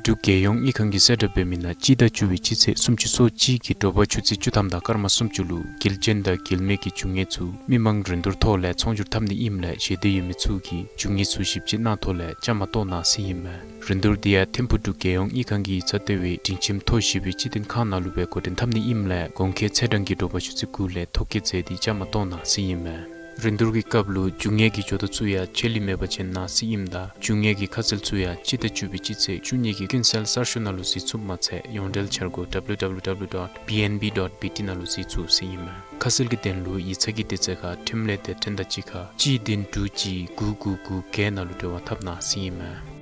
འབྲུག་རྒྱལ་ཡོངས་དངུལ་ཁང་གིས་གསལ་བསྒྲགས་འབད་མི་ནང་སྤྱི་ཟླ་བཅུ་པའི་སྤྱི་ཚེས་སུམ་ཅུ་སོ་གཅིག་གི་དྲོ་པ་ཆུ་ཚོད་བཅུ་ཐམ་དང་སྐར་མ་སུམ་ཅུ་ལུ་དགེ་ལྡན་དང་དགེ་ལེགས་ཀྱི་རྒྱུ་དངོས་ཚུ་མི་མང་རིན་བསྡུར་ཐོག་ལས་ཚོང་སྒྱུར་འཐབ་ནི་ཨིནམ་ལས་ཞེ་འདོད་ཡོད་མི་ཚུ་གིས་རྒྱུ་དངོས་ཚུ་ཞིབ་དཔྱད་གནང་ཐོག་ལས་བཅའ་མར་གཏོགས་གནང་ཟེར་ཨིན་མས། རིན་བསྡུར་འདི་ཡང་ཐིམ་ཕུག་འབྲུག་རྒྱལ་ཡོངས་དངུལ་ཁང་གི་ཡིག་ཚང་ལྟེ་བའི་སྒྲིང་ཁྱིམ་མཐོ་ཞེས་པའི་སྤྱི་དོན་ཁང་ནང་ལུ་སྦེ་འགོ་འདྲེན་འཐབ་ནི་ཨིནམ་ལས་གོང་འཁོད་ཚེས་གྲངས་ཀྱི་དྲོ་པ་ཆུ་ཚོད་དགུ་ལས་ཐོ་བཀོད་མཛད་དེ་བཅའ་མར་གཏོགས་གནང་ཟེར་ཨིན་མས། རིན་བསྡུར་གྱི་སྐབས་ལུ་རྒྱུ་དངོས་ཀྱི་འབྱོར་ཐོ་ཚུ་ཡང་ཆད་ལུས་མེད་པར་བྱིན་གནང་ཟེར་ཨིནམ་ད་རྒྱུ་དངོས་ཀྱི་ཁ་གསལ་ཚུ་ཡང་སྤྱི་ཟླ་བཅུ་པའི་སྤྱི་ཚེས་བཅུ་གཉིས་ཀྱི་ཀུན་གསལ་གསར་ཤོག་ནང་ལུ་གཟིགས་ཚུགསཔ་མ་ཚད་ཡོངས་འབྲེལ་འཆར་སྒོ www dot bnb dot bt ནང་ལུ་གཟིགས་ཚུགས་ཟེར་ཨིན་མས། ཁ་གསལ་གྱི་དོན་ལུ་ཡིག་ཚང་གི་དུས་ཚོད་ཁར་འཕྲིན་ལས་སྡེ་ཚན་དང་གཅིག་ཁར་གཅིག་བདུན་དྲུག་གཅིག་དགུ་དགུ་དགུ་བརྒྱད་ནང་ལུ་འབྲེལ་བ་འཐབ་གནང་ཟེར་ཨིན་མས།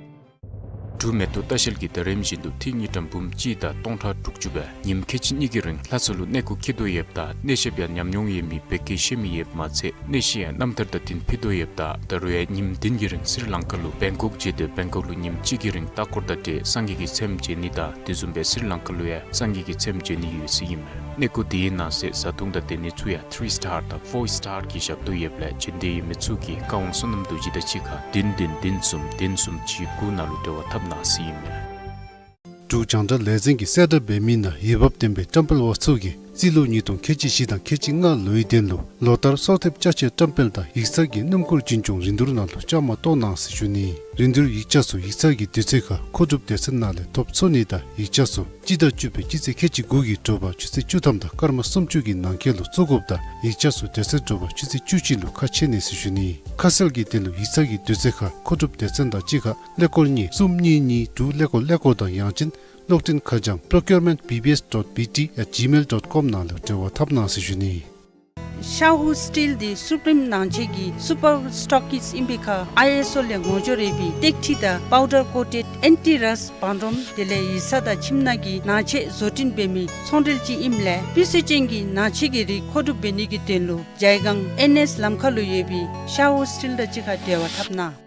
འབྲུག་མེ་ཏོག་ལྟ་བཤལ་གྱིས་ད་རིམ་བཞིན་དུ་ཏི་རུ་དངུལ་ཀྲམ་འབུམ་གཅིག་དང་སྟོང་ཕྲག་དྲུག་ཅུ་སྦེ་ཉིནམ་ཁལ་གཅིག་གཉིས་ཀྱི་རིང་ལྷ་ས་ལུ་གནས་སྐོར་འཁྱིད་དོ་ཡོདཔ་ད་གནས་བཤདཔ་ཡང་ཉམས་མྱོང་ཡོད་མི་བོད་སྐད་ཤེས་མི་ཡོདཔ་མ་ཚད་གནས་གཞི་ཡང་རྣམ་ཐར་དང་བསྟུན་ཕུལ་དོ་ཡོདཔ་ད་ད་རུང་ཡང་ཉིནམ་བདུན་གྱི་རིང་སི་རི་ལང་ཀ་ལུ་བེང་ཀོག་བརྗེ་སྡོད་བེང་ཀོག་ལུ་ཉིནམ་གཅིག་གི་རིང་ལྟ་སྐོར་དང་འབྲེལ་སངས་རྒྱས་ཀྱི་ཚལམ་མཇལ་ནི་དང་དེ་བཟུམ་སྦེ་སི་རི་ལང་ཀ་ལུ་ཡང་སངས་རྒྱས་ཀྱི་ཚལམ་མཇལ་ནི་ཡོད་ཟེར་ཨིན་མས། གནས་སྐོར་དེའི་ནང་གསེས་བཟའ་འཐུང་དང་སྡོད་གནས་ཚུ་ཡང་ཐི་རི་སི་ཊར་དང་ཕོར་སི་ཊར་གྱི་ཞབས་ཏོག་ཡོདཔ་ལས་བྱོན་འདོད་ཡོད་མི་ཚུ་གིས་བཀའ་དབང་བསོད་ནམས་རྡོ་རྗེ་དང་གཅིག་ཁར་བདུན་བདུན་བདུན་གསུམ་བདུན་གསུམ་གཅིག་དགུ་ནང་ལུ་འབྲེལ་བ་འཐབ་གནང་ཟེར་ཨིན་མས། འབྲུག་རྒྱང་བསྒྲགས་ལས་འཛིན་གྱིས་གསལ་བསྒྲགས་འབད་མི་ནང་འོས་འབབ་ལྡན་པའི་བཀྲམ་སྤེལ་པ་ཚུ་གིས་རྩིས་ལོ་ཉིས་སྟོང་ཁལ་གཅིག་བཞི་དང་ཁལ་གཅིག་ལྔ་ལོའི་དོན་ལུ་ལོ་ལྟར་གསོལ་འདེབས་ཅ་ཆས་བཀྲམ་སྤེལ་དང་ཡིག་ཚང་གི་སྣུམ་འཁོར་འཛིན་སྐྱོང་རིན་བསྡུར་ནང་ལུ་བཅའ་མར་གཏོགས་གནང་ཟེར་ཞུ་ནི། རིན་བསྡུར་ཡིག་ཆ་ཚུ་ཡིག་ཚང་གི་དུས་ཚོད་ཁར་མཁོ་སྒྲུབ་སྡེ་ཚན་ནང་ལས་ཐོབ་ཚུགས་ནི་དང་ཡིག་ཆ་ཚུ་སྤྱི་ཟླ་བཅུ་པའི་སྤྱི་ཚེས་ཁལ་གཅིག་དགུ་གི་དྲོ་པ་ཆུ་ཚོད་བཅུ་ཐམ་དང་སྐར་མ་སུམ་ཅུ་གི་ནང་འཁོད་ལུ་བཙུགས་དགོཔ་དང་ཡིག་ཆ་ཚུ་དེ་ཚེ་དྲོ་པ་ཆུ་ཚོད་བཅུ་གཅིག་ལུ་ཁ་ཕྱེ་ནི་ཟེར་ཞུ་ནི། ཁ་གསལ་གྱི་དོན་ལུ་ཡིག་ཚང་གི་དུས་ཚོད་ཁར་མཁོ་སྒྲུབ་སྡེ་ཚན་དང་གཅིག་ཁར་ཀླད་ཀོར་གཉིས་གསུམ་གཉིས་གཉིས་དྲུག་ཀླད་ཀོར་ཀླད་ཀོར་དང་ཡང་ཅིན་གློག་འཕྲིན་ཁ་བྱང་procurement B B S dot B T at gmail dot com ནང་ལུ་འབྲེལ་བ་འཐབ་གནང་ཟེར་ཞུ་ནི། ཤ་ཧུ་སི་ཊིལ་འདི་སུ་པི་རིམ་ནང་ཆས་ཀྱི་སུ་པར་སི་ཊོག་ཀིསཊ་ཨིན་པའི་ཁར་ཨའི་ཨེསི་ཨོ་ལས་ངོ་སྦྱོར་ཡོད་པའི་ཏེག་ཁྲི་དང་པའུ་ཌར་ཀོ་ཊེཌ་ཨེན་ཊི་རསཊ་བང་སྒྲོམ་དེ་ལས་ཡིག་ཚང་དང་ཁྱིམ་ནང་གི་ནང་ཆས་བཟོ་སྐྲུན་འབད་མི་ཚོང་འབྲེལ་ཅིག་ཨིནམ་ལས་སྤུས་ཚད་ཅན་གྱི་ནང་ཆས་ཀྱི་རིགས་མཁོ་སྒྲུབ་འབད་ནི་གི་དོན་ལུ་ཇའི་སྒང་ཨེན་ཨེསི་ལམ་ཁ་ལུ་ཡོད་པའི་ཤ་ཧུ་སི་ཊིལ་དང་གཅིག་ཁར་འབྲེལ་བ་འཐབ་གནང་།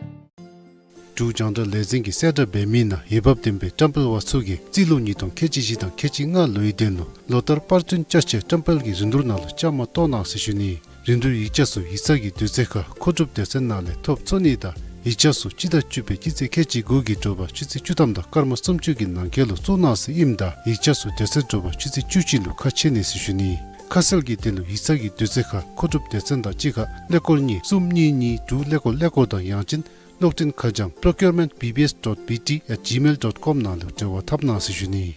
འབྲུག་རྒྱང་བསྒྲགས་ལས་འཛིན་གྱིས་གསལ་བསྒྲགས་འབད་མི་ནང་འོས་འབབ་ལྡན་པའི་བཀྲམ་སྤེལ་པ་ཚུ་གིས་རྩིས་ལོ་ཉིས་སྟོང་ཁལ་གཅིག་བཞི་དང་ཁལ་གཅིག་ལྔ་ལོའི་དོན་ལུ་ལོ་ལྟར་པར་སྐྲུན་ཅ་ཆས་བཀྲམ་སྤེལ་གྱི་རིན་བསྡུར་ནང་ལུ་བཅའ་མར་གཏོགས་གནང་ཟེར་ཞུ་ནི། རིན་བསྡུར་ཡིག་ཆ་ཚུ་ཡིག་ཚང་གི་དུས་ཚོད་ཁར་མཁོ་སྒྲུབ་སྡེ་ཚན་ནང་ལས་ཐོབ་ཚུགས་ནི་དང་ཡིག་ཆ་ཚུ་སྤྱི་ཟླ་བཅུ་པའི་སྤྱི་ཚེས་ཁལ་གཅིག་དགུ་གི་དྲོ་པ་ཆུ་ཚོད་བཅུ་ཐམ་དང་སྐར་མ་སུམ་ཅུ་གི་ནང་འཁོད་ལུ་བཙུགས་གནང་ཟེར་ཨིནམ་ད་ཡིག་ཆ་ཚུ་དེ་ཚེ་དྲོ་པ་ཆུ་ཚོད་བཅུ་གཅིག་ལུ་ཁ་ཕྱེ་ནི་ཟེར་ཞུ་ནི། ཁ་གསལ་གྱི་དོན་ལུ་ཡིག་ཚང་གི་དུས་ཚོད་ཁར་མཁོ་སྒྲུབ་སྡེ་ཚན་དང་གཅིག་ཁར་ཀླད་ཀོར་གཉིས་གསུམ་གཉིས་གཉིས་དྲུག་ཀླད་ཀོར་ཀླད་ཀོར་དང་ཡང་ཅིན་གློག་འཕྲིན་ཁ་བྱང་procurement B B S dot B T at gmail dot com ནང་ལུ་འབྲེལ་བ་འཐབ་གནང་ཟེར་ཞུ་ནི།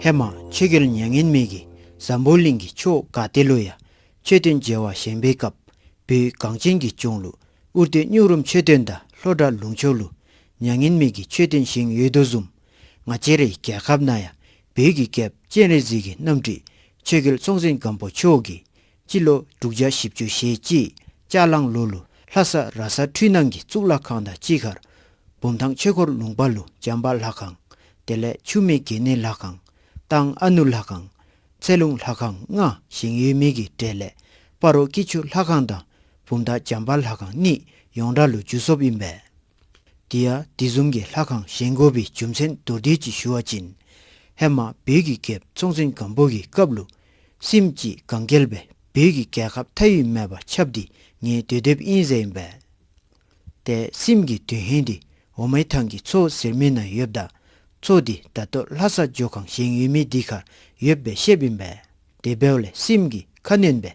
ཧེ་མ་ཆོས་རྒྱལ་མྱ་ངན་མེད་ཀྱིས་འཛམ་བུ་གླིང་གི་ཕྱོགས་ག་ཏེ་ལུ་ཡང་མཆོད་རྟེན་མཇལ་བར་བཞེངས་པའི་སྐབས་བོད་གངས་ཅན་གྱི་ལྗོངས་ལུ་ཨུ་ཏུ་སྨྱུག་རུམ་མཆོད་རྟེན་དང་ལྷོ་བྲག་ལུང་ཕྱོགས་ལུ་མྱ་ངན་མེད་ཀྱི་མཆོད་རྟེན་བཞེངས་ཡོད་དོ་བཟུམ་ང་བཅས་རའི་རྒྱལ་ཁབ་ནང་ཡང་བོད་ཀྱི་རྒྱལཔོ་སྤྱན་རས་གཟིགས་ཀྱི་རྣམ་སྤྲུལ་ཆོས་རྒྱལ་སྲོང་བཙན་སྒམ་པོ་མཆོག་གིས་སྤྱི་ལོ་དྲུག་བརྒྱ་བཞི་བཅུ་ཞེ་གཅིག་ལྕགས་གླང་ལོ་ལུ་ལྷ་ས་ར་ས་འཕྲུལ་སྣང་གི་གཙུག་ལག་ཁང་དང་གཅིག་ཁར་ བུམ་ཐང་ཆོས་འཁོར་ལུང་པ་ལུ་བྱམས་པ་ལྷ་ཁང་། དེ་ལས་ཆུ་སྨད་དགེ་བསྙེན་ལྷ་ཁང་། ཏང་ཨ་ནུ་ལྷ་ཁང་། ཚེ་ལུང་ལྷ་ཁང་ལྔ་བཞེངས་ཡོད་མི་གི་གྲས་ལས་སྤ་རོ་སྐྱིད་ཆུ་ལྷ་ཁང་དང་བུམ་ཐང་བྱམས་པ་ལྷ་ཁང་གཉིས་ཡོངས་གྲགས་ལུ་འགྱུར་སོཔ་ཨིན་པས། དེ་ཡང་དེ་བཟུམ་གྱི་ལྷ་ཁང་བཞེངས་དགོ་པའི་རྒྱུ་མཚན་མདོར་བསྡུས་ཅིག་ཞུ་བ་ཅིན། ཧེ་མ་བོད་ཀྱི་རྒྱལཔོ་ཚོང་བཙོན་སྒམ་པོ་གི་སྐབས་ལུ་སྲིནམ་ཅིག་གན་རྐྱལ་སྦེ་བོད་ཀྱི་རྒྱལ་ཁབ་མཐའ་དབུས་མེད་པར་ཁྱབ་སྟེ་ཉེ་སྡོད་སྡོདཔ་ཨིན་ཟེར་ཨིན་པས། ཏེ་སྲིནམ་གྱི་དོན་ཧིང་འདི་འོ་མའི་ཐང་གི་མཚོ་ཟེར་མི་ནང་ཡོདཔ་ད་མཚོ་འདི་ད་ལྟོ་ལྷ་ས་ཇོ་ཁང་བཞེངས་ཡོད་མི་འདི་ཁར་ཡོདཔ་སྦེ་བཤདཔ་ཨིན་པས། དེ་འབདཝ་ལས་སྲིནམ་གྱི་ཁ་གནོན་སྦེ་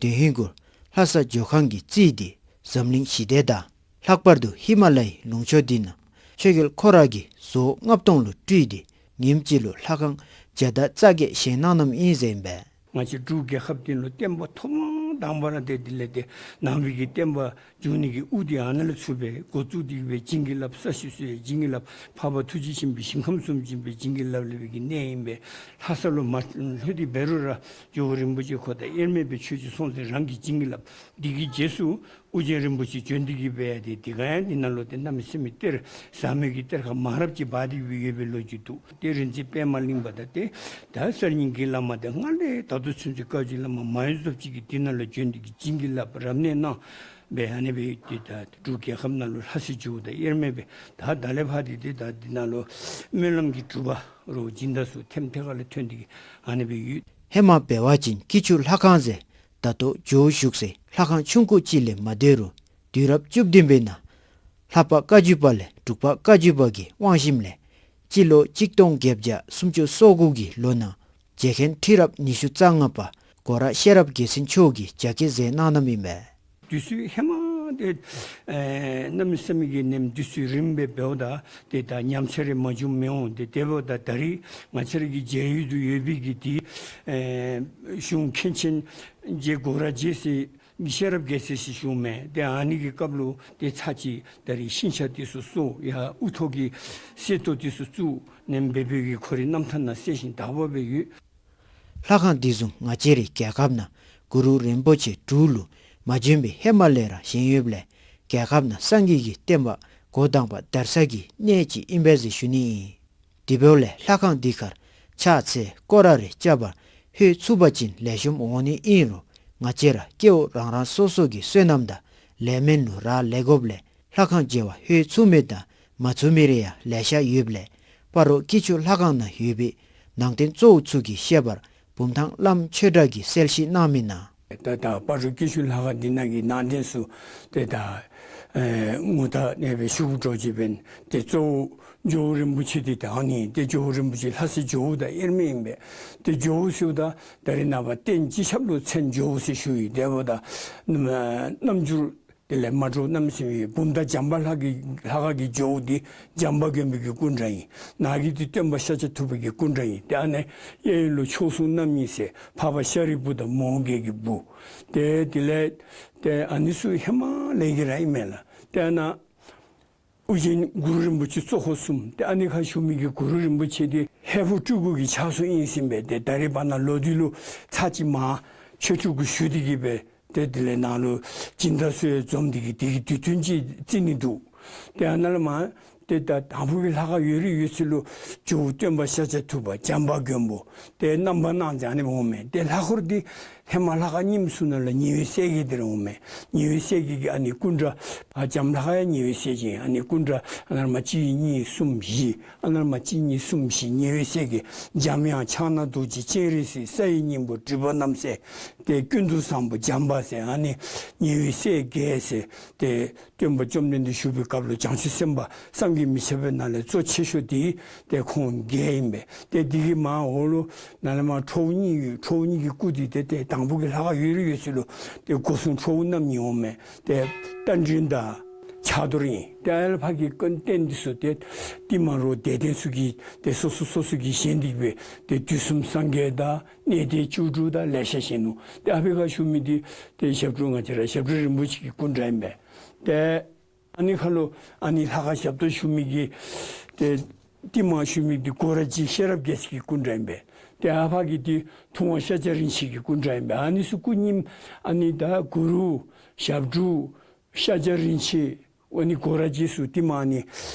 དོན་ཧིང་གུ་ལྷ་ས་ཇོ་ཁང་གི་རྩིས་འདི་འཛམ་གླིང་ཞི་བདེ་དང་ལྷག་པར་དུ་ཧི་མ་ལ་ཡའི་ལུང་ཕྱོགས་འདི་ནང་ཆོས་རྒྱལ་ཁོ་ར་གིས་བཟོ་ལྔ་སྟོང་ལུ་སྤྲུལ་ཏེ་ཉིནམ་གཅིག་ལུ་ལྷ་ཁང་བརྒྱ་དང་རྩ་བརྒྱད་བཞེངས་གནང་གནངམ་ཨིན་ཟེར་ཨིན་པས། ང་བཅས་འབྲུག་རྒྱལ་ཁབ་འདི་ལུ་བསྟན་པ་ཐོག་མ་དང་པ་ར་ཏེ་དེ་ལས་ཏེ་ནང་པའི་གི་བསྟན་པ་འགྱོ་ནི་གི་དབུ་འདི་ཨ་ནཱ་ལས་ཚུགས་པས། འགོ་བཙུགས་ཏེ་གི་སྦེ་བྱིན་གྱིས་བརླབས། ས་གཞི་བསྲུབས་པས་བྱིན་གྱིས་བརླབས། འཕགས་པ་ཐུགས་རྗེ་ཆེན་པོའི་ཞིང་ཁམས་སུ་བྱིན་པས་བྱིན་གྱིས་བརླབས་བརླབས་པའི་གི་གནས་ཨིན་པས། ལྷ་ས་ལུ་མ་ལྷོད་དེ་འབད་རུང་ར་ཇོ་བོ་རིན་པོ་ཆེ་ཁོ་དང་དབྱེར་མེད་པའི་ཆོས་ཀྱི་སྲོང་བཙན་རང་གིས་བྱིན་གྱིས་བརླབས། དེ་གི་རྗེས་སུ་ཨོ་རྒྱན་རིན་པོ་ཆེ་བྱོན་ཏེ་གི་སྦེ་ཏེ་དེ་ག་ཡང་དེ་ནང་ལུ་ཏེ་གནམ་མེད་ས་མེད་གཏེར་ཟབ་མོའི་གི་གཏེར་ཁ་མང་རབས་ཅིག་སྦ་སྟེ་གི་སྦེ་ཡོད་པའི་ལོ་རྒྱུས་འདུག། ཏེ་རིག་འཛིན་པདྨ་གླིང་པ་དང་ཏེ་ད་གསར་རྙིང་གི་བླ་མ་དེ་སྔར་ལས་ད་ལྟོ་ཚུན་ཚོད་བཀའ་བརྒྱུད་བླ་མ་མང་ཡོད་ཟབ་ཅིག་གིས་དེ་ནང་ལུ་བྱོན་ཏེ་གི་བྱིན་གྱིས་བརླབས་རབ་གནས་གནང་སྦེ་ཨ་ནི་སྦེ་ཏེ་ད་འབྲུག་རྒྱལ་ཁབ་ནང་ལུ་ལྷ་སའི་ཇོ་བོ་དང་དབྱེར་མེད་སྦེ་ད་ད་ལས་ཕར་ཏེ་ཏེ་ད་དེ་ནང་ལུ་སྨོན་ལམ་གྱི་སྒྲུབ་པ་རོ་སྦྱིན་བདག་ཚུ་ཐེམ་ཐེ་ཁ་ལས་ཐོན་ཏེ་གི་ཨ་ནི་སྦེ་ཡོད། ཧེ་མ་འབད་བ་ཅིན་སྐྱིད་ཆུ་ལྷ་ཁང་ཟེར་ད་ལྟོ་ཇོ་བོ་བཞུགས་སའི་ལྷ་ཁང་ཆུང་ཀུ་ཅིག་ལས་མ་སྡོད་རུང་དུས་རབས་བཅུ་བདུན་པའི་ནང་ལྷ་པ་བཀའ་བརྒྱུད་པ་ལས་འབྲུག་པ་བཀའ་བརྒྱུད་པ་གི་དབང་ཞིནམ་ལས་སྤྱི་ལོ་གཅིག་སྟོང་བརྒྱད་བརྒྱ་སུམ་ཅུ་སོ་དགུ་གི་ལོ་ནང་རྗེ་མཁན་ཁྲི་རབས་ཉི་ཤུ་རྩ་ལྔ་པ་སྒོ་ར་ཤེས་རབ་རྒྱལ་མཚན་མཆོག་གིས་རྒྱ་སྐྱེད་མཛད་གནང་གནངམ་ཨིན་པས། དུས་ཚོད་ཧེ་མ་ཏེ་ཨེ་གནམ་མེད་ས་མེད་ཀྱི་ནེམ་དུས་ཚོད་རིངམོ་སྦེ་འབདཝ་ད་ཏེ་ད་ཉམས་ཆག་རེ་མ་བྱུངམ་མི་འོང་། ཏེ་དེ་འབདཝ་ད་ད་རིས་ང་བཅས་ར་གི་མཇལ་ཡུལ་དུ་ཡོད་པའི་གི་ཏེ་ཨེ་གཞུང་མཁན་ཆེན་རྗེ་སྒོ་ར་རྗེ་ཟེར་མི་ཤེས་རབ་རྒྱལ་མཚན་ཟེར་ཞུཝ་མས། ཏེ་ཨ་ནི་གི་སྐབས་ལུ་ཏེ་ཚར་ཅིག་ད་རིས་ཤིང་ཆ་འདི་ཚུ་གསོ་ཡར་དབུ་ཐོག་གི་གསེར་ཏོག་འདི་ཚུ་བཙུགས་ནེམ་སྦེ་བོད་ཀྱི་ཁོ་རའི་རྣམ་ཐར་ནང་གསལ་ཞིང་དག་པ་སྦེ་ཡོད། ལྷ་ཁང་འདི་བཟུམ་ང་བཅས་རའི་རྒྱལ་ཁབ་ནང་གུ་རུ་རིན་པོ་ཆེ་འབྲུག་ལུ་མ་བྱོན་པའི་ཧེ་མ་ལས་ར་བཞེངས་ཡོདཔ་ལས་རྒྱལ་ཁབ་ནང་སངས་རྒྱས་ཀྱི་བསྟན་པ་འགོ་དང་པ་དར་ས་གི་གནས་ཅིག་ཨིན་པས་ཟེར་ཞུ་ནི་ཨིན། དེ་འབདཝ་ལས་ལྷ་ཁང་འདི་ཁར་ཕྱག་འཚལ་སྐོར་ར་རེ་རྐྱབ་པར་ལྷོད་ཚུགས་པ་ཅིན་ལེགས་ཤོམ་འོང་ནི་ཨིན་རུང་ང་བཅས་ར་སྐྱེ་བོ་རང་རང་སོ་སོ་གི་བསོད་ནམས་དང་ལས་སྨོན་ལུ་རག་ལས་དགོཔ་ལས་ལྷ་ཁང་མཇལ་བར་ལྷོད་ཚུགས་མི་དང་མ་ཚུགས་མི་རེ་ཡང་ལེ་ཤ་ཡོདཔ་ལས་སྤ་རོ་སྐྱིད་ཆུ་ལྷ་ཁང་ནང་ཡོད་པའི་ནང་རྟེན་གཙོ་བོ་ཚུ་གི་བཤད་པར་བུམ་ཐང་བླམ་ཆོས་གྲགས་ཀྱིས་གསལ་བཤད་གནང་མི་ནང་། ད་ད་སྤ་རོ་སྐྱིད་ཆུ་ལྷ་ཁང་འདི་ནང་གི་ནང་རྟེན་ཚུ་ཏེ་ད་ཨེ་ངོ་ཐག་ཨ་ནི་སྦེ་ཞུ་དགོ་འགྱོ་ཅི་འབད་ན་ཏེ་གཙོ་བོ་ཇོ་བོ་རིན་པོ་ཆེ་འདི་ད་ཨ་ནི་ཏེ་ཇོ་བོ་རིན་པོ་ཆེ་ལྷ་སའི་ཇོ་བོ་དང་དབྱེར་མེད་ཨིན་པས། ཏེ་ཇོ་བོ་ཟེརཝ་ད་ད་རིས་ནངས་པ་རྟེན་སྤྱི་ཁྱབ་ལུ་མཚན་ཇོ་བོ་ཟེར་ཞུ་ཡི། དེ་འབདཝ་ད་རྣམ་རྣམ་འགྱུར་དེ་ལས་མ་འདྲཝ་གནམ་མེད་ས་མེད་ཡོད། བུམ་ཐང་བྱམས་པ་ལྷ་གི་ལྷ་ཁང་གི་ཇོ་བོ་འདི་བྱམས་པ་མགོན་པོ་གི་སྐུ་འདྲ་ཨིན། ནཱ་གི་འདི་སྟོན་པ་ཤཱཀྱ་ཐུབ་པ་གི་སྐུ་འདྲ་ཨིན། ཏེ་ཨ་ནི་གཡས་གཡོན་ལུ་མཆོག་ཟུང་རྣམ་གཉིས་ཟེར་འཕགས་པ་ཤཱ་རིའི་བུ་དང་མོའུ་འགལ་གྱི་བུ། ཏེ་དེ་ལས་ཏེ་ཨ་ནི་ཚུ་ཧེ་མ་ལས་ཀྱི་ར་ཨིན་མས་ལགས། ཏེ་ཨ་ནཱ་ཨོ་རྒྱན་གུ་རུ་རིན་པོ་ཆེ་གཙོ་འཁོར་གསུམ། ཏེ་ཨ་ནི་ཁར་བཞུགས་མི་གི་གུ་རུ་རིན་པོ་ཆེ་འདི་ཧས་པོ་སྤྲུལ་སྐུ་གི་ཕྱག་སྲོལ་ཨིན་ཟེར་ཨིན་པས། ཏེ་ད་རིས་བར་ན་ལོག་སྟེ་ལུ་ཚར་གཅིག་མར་ཆོས་སྤྲུལ་སྐུ་ཞུ་སྟེ་གི་སྦེ་ཏེ་དེ་ལས་ནཱ་ལུ་སྦྱིན་བདག་ཚུ་ཡང་འཛོམས་ཏེ་གི་དེ་གི་དུས་སྟོན་ཅིག་བརྩི་ནི་འདུག། ཏེ་ཨ་ནཱ་ལས་མར་ཏེ་ད་དང་ཕུ་གི་ལྷ་ཁང་ཡོད་རིགས་ཡོད་ཚད་ལུ་ཇོ་བོ་སྟོན་པ་ཤཱཀྱ་ཐུབ་པ་བྱམས་པ་མགོན་པོ་ཏེ་རྣམ་པར་སྣང་མཛད་ཨ་ནི་འོངམ་མས། ཏེ་ལྷ་འཁོར་འདི་ཧེ་མ་ལྷ་ཁང་རྙིངམ་ཚུ་ནང་ལས་ཉེ་བའི་སྲས་ཀྱི་འདི་ར་འོངམ་མས། ཉེ་བའི་སྲས་ཀྱི་གི་ཨ་ནི་སྐུ་འདྲ་ཨ་བྱམས་ལྷ་ཁང་ཡང་ཉེ་བའི་སྲས་ཀྱི་ཨ་ནི་སྐུ་འདྲ་ཨ་ནཱ་ལས་མར་གཅིག་གཉིས་གསུམ་བཞི་ཨ་ནཱ་ལས་མར་གཅིག་གཉིས་གསུམ་བཞི་ཉེ་བའི་སྲས་ཀྱི་འཇམ་དབྱངས་ཕྱག་ན་རྡོ་རྗེ་སྤྱན་རས་གཟིགས་ས་ཡི་སྙིང་པོ་སྒྲིབ་པ་རྣམ་སེལ་ཏེ་ཀུན་ཏུ་བཟང་པོ་བྱམས་པ་ཟེར་ཨ་ནི་ཉེ་བའི་སྲས་བརྒྱད་ཟེར་ཏེ་སྟོན་པ་བཅོམ་ལྡན་འདས་བཞུགས་པའི་སྐབས་ལུ་བྱང་ཆུབ་སེམས་དཔའ་བསམ་གྱིས་མི་ཁྱབ་པའི་ནང་ལས་གཙོ་ཆེ་ཤོས་འདི་ཏེ་ཁོང་བརྒྱད་ཨིན་པས། ཏེ་འདི་གི་མར་འོག་ལུ་ནཱ་ལས་མར་ཁྲོ་བོ་གཉིས་ཡོད། ཁྲོ་བོ་གཉིས་ཀྱི་སྐུ་འདི་ཏེ་ཏེ་དང་ཕུ་གི་ལྷ་ཁང་ཡོད་རིགས་ཡོད་ཚད་ལུ་ཏེ་སྒོ་སྲུང་ཁྲོ་བོ་རྣམ་གཉིས་འོངམ་མས། ཏེ་རྟ་མགྲིན་དང་ཕྱག་རྡོར་ཨིན། ཏེ་ཨ་ལས་ཕར་གྱི་རྟེན་འདི་ཚུ་ཏེ་ཏེ་མ་རུ་དད་ལྡན་ཚུ་གིས་ཏེ་སོ་སོ་སོ་སོ་གིས་བཞེངས་ཏེ་གི་སྦེ་ཏེ་དུས་གསུམ་སངས་རྒྱས་དང་གནས་བརྟན་བཅུ་དྲུག་དང་ལེ་ཤ་བཞེངས་ནུག། ཏེ་ཨ་ཕི་ཁར་བཞུགས་མི་འདི་ཏེ་ཞབས་དྲུང་ང་བཅས་ར་ཞབས་དྲུང་རིན་པོ་ཆེ་གི་སྐུ་འདྲ་ཨིན་པས། ཏེ་ཨ་ནི་ཁར་ལུ་ཨ་ནི་ལྷ་ཁང་ཞབས་ཏོག་ཞུ་མི་གི་ཏེ་ཏེ་མར་བཞུགས་མི་འདི་སྒོ་ར་རྗེ་ཤེས་རབ་རྒྱལ་མཚན་གྱི་སྐུ་འདྲ་ཨིན་པས། ཏེ་ཨ་ཕ་གི་འདི་ཐུབ་དབང་ཤཱཀྱ་རིན་ཆེན་གྱི་སྐུ་འདྲ་ཨིན་པས། ཨ་ནི་ཚུ་སྐུ་རྙིངམ་ཨ་ནི་ད་གུ་རུ་ཞབས་དྲུང་ཤཱཀྱ་རིན་ཆེན་ ཨ་ནི་སྒོ་ར་རྗེས་སུ་ཏེ་མ་ཨ་ནི་ལྷ་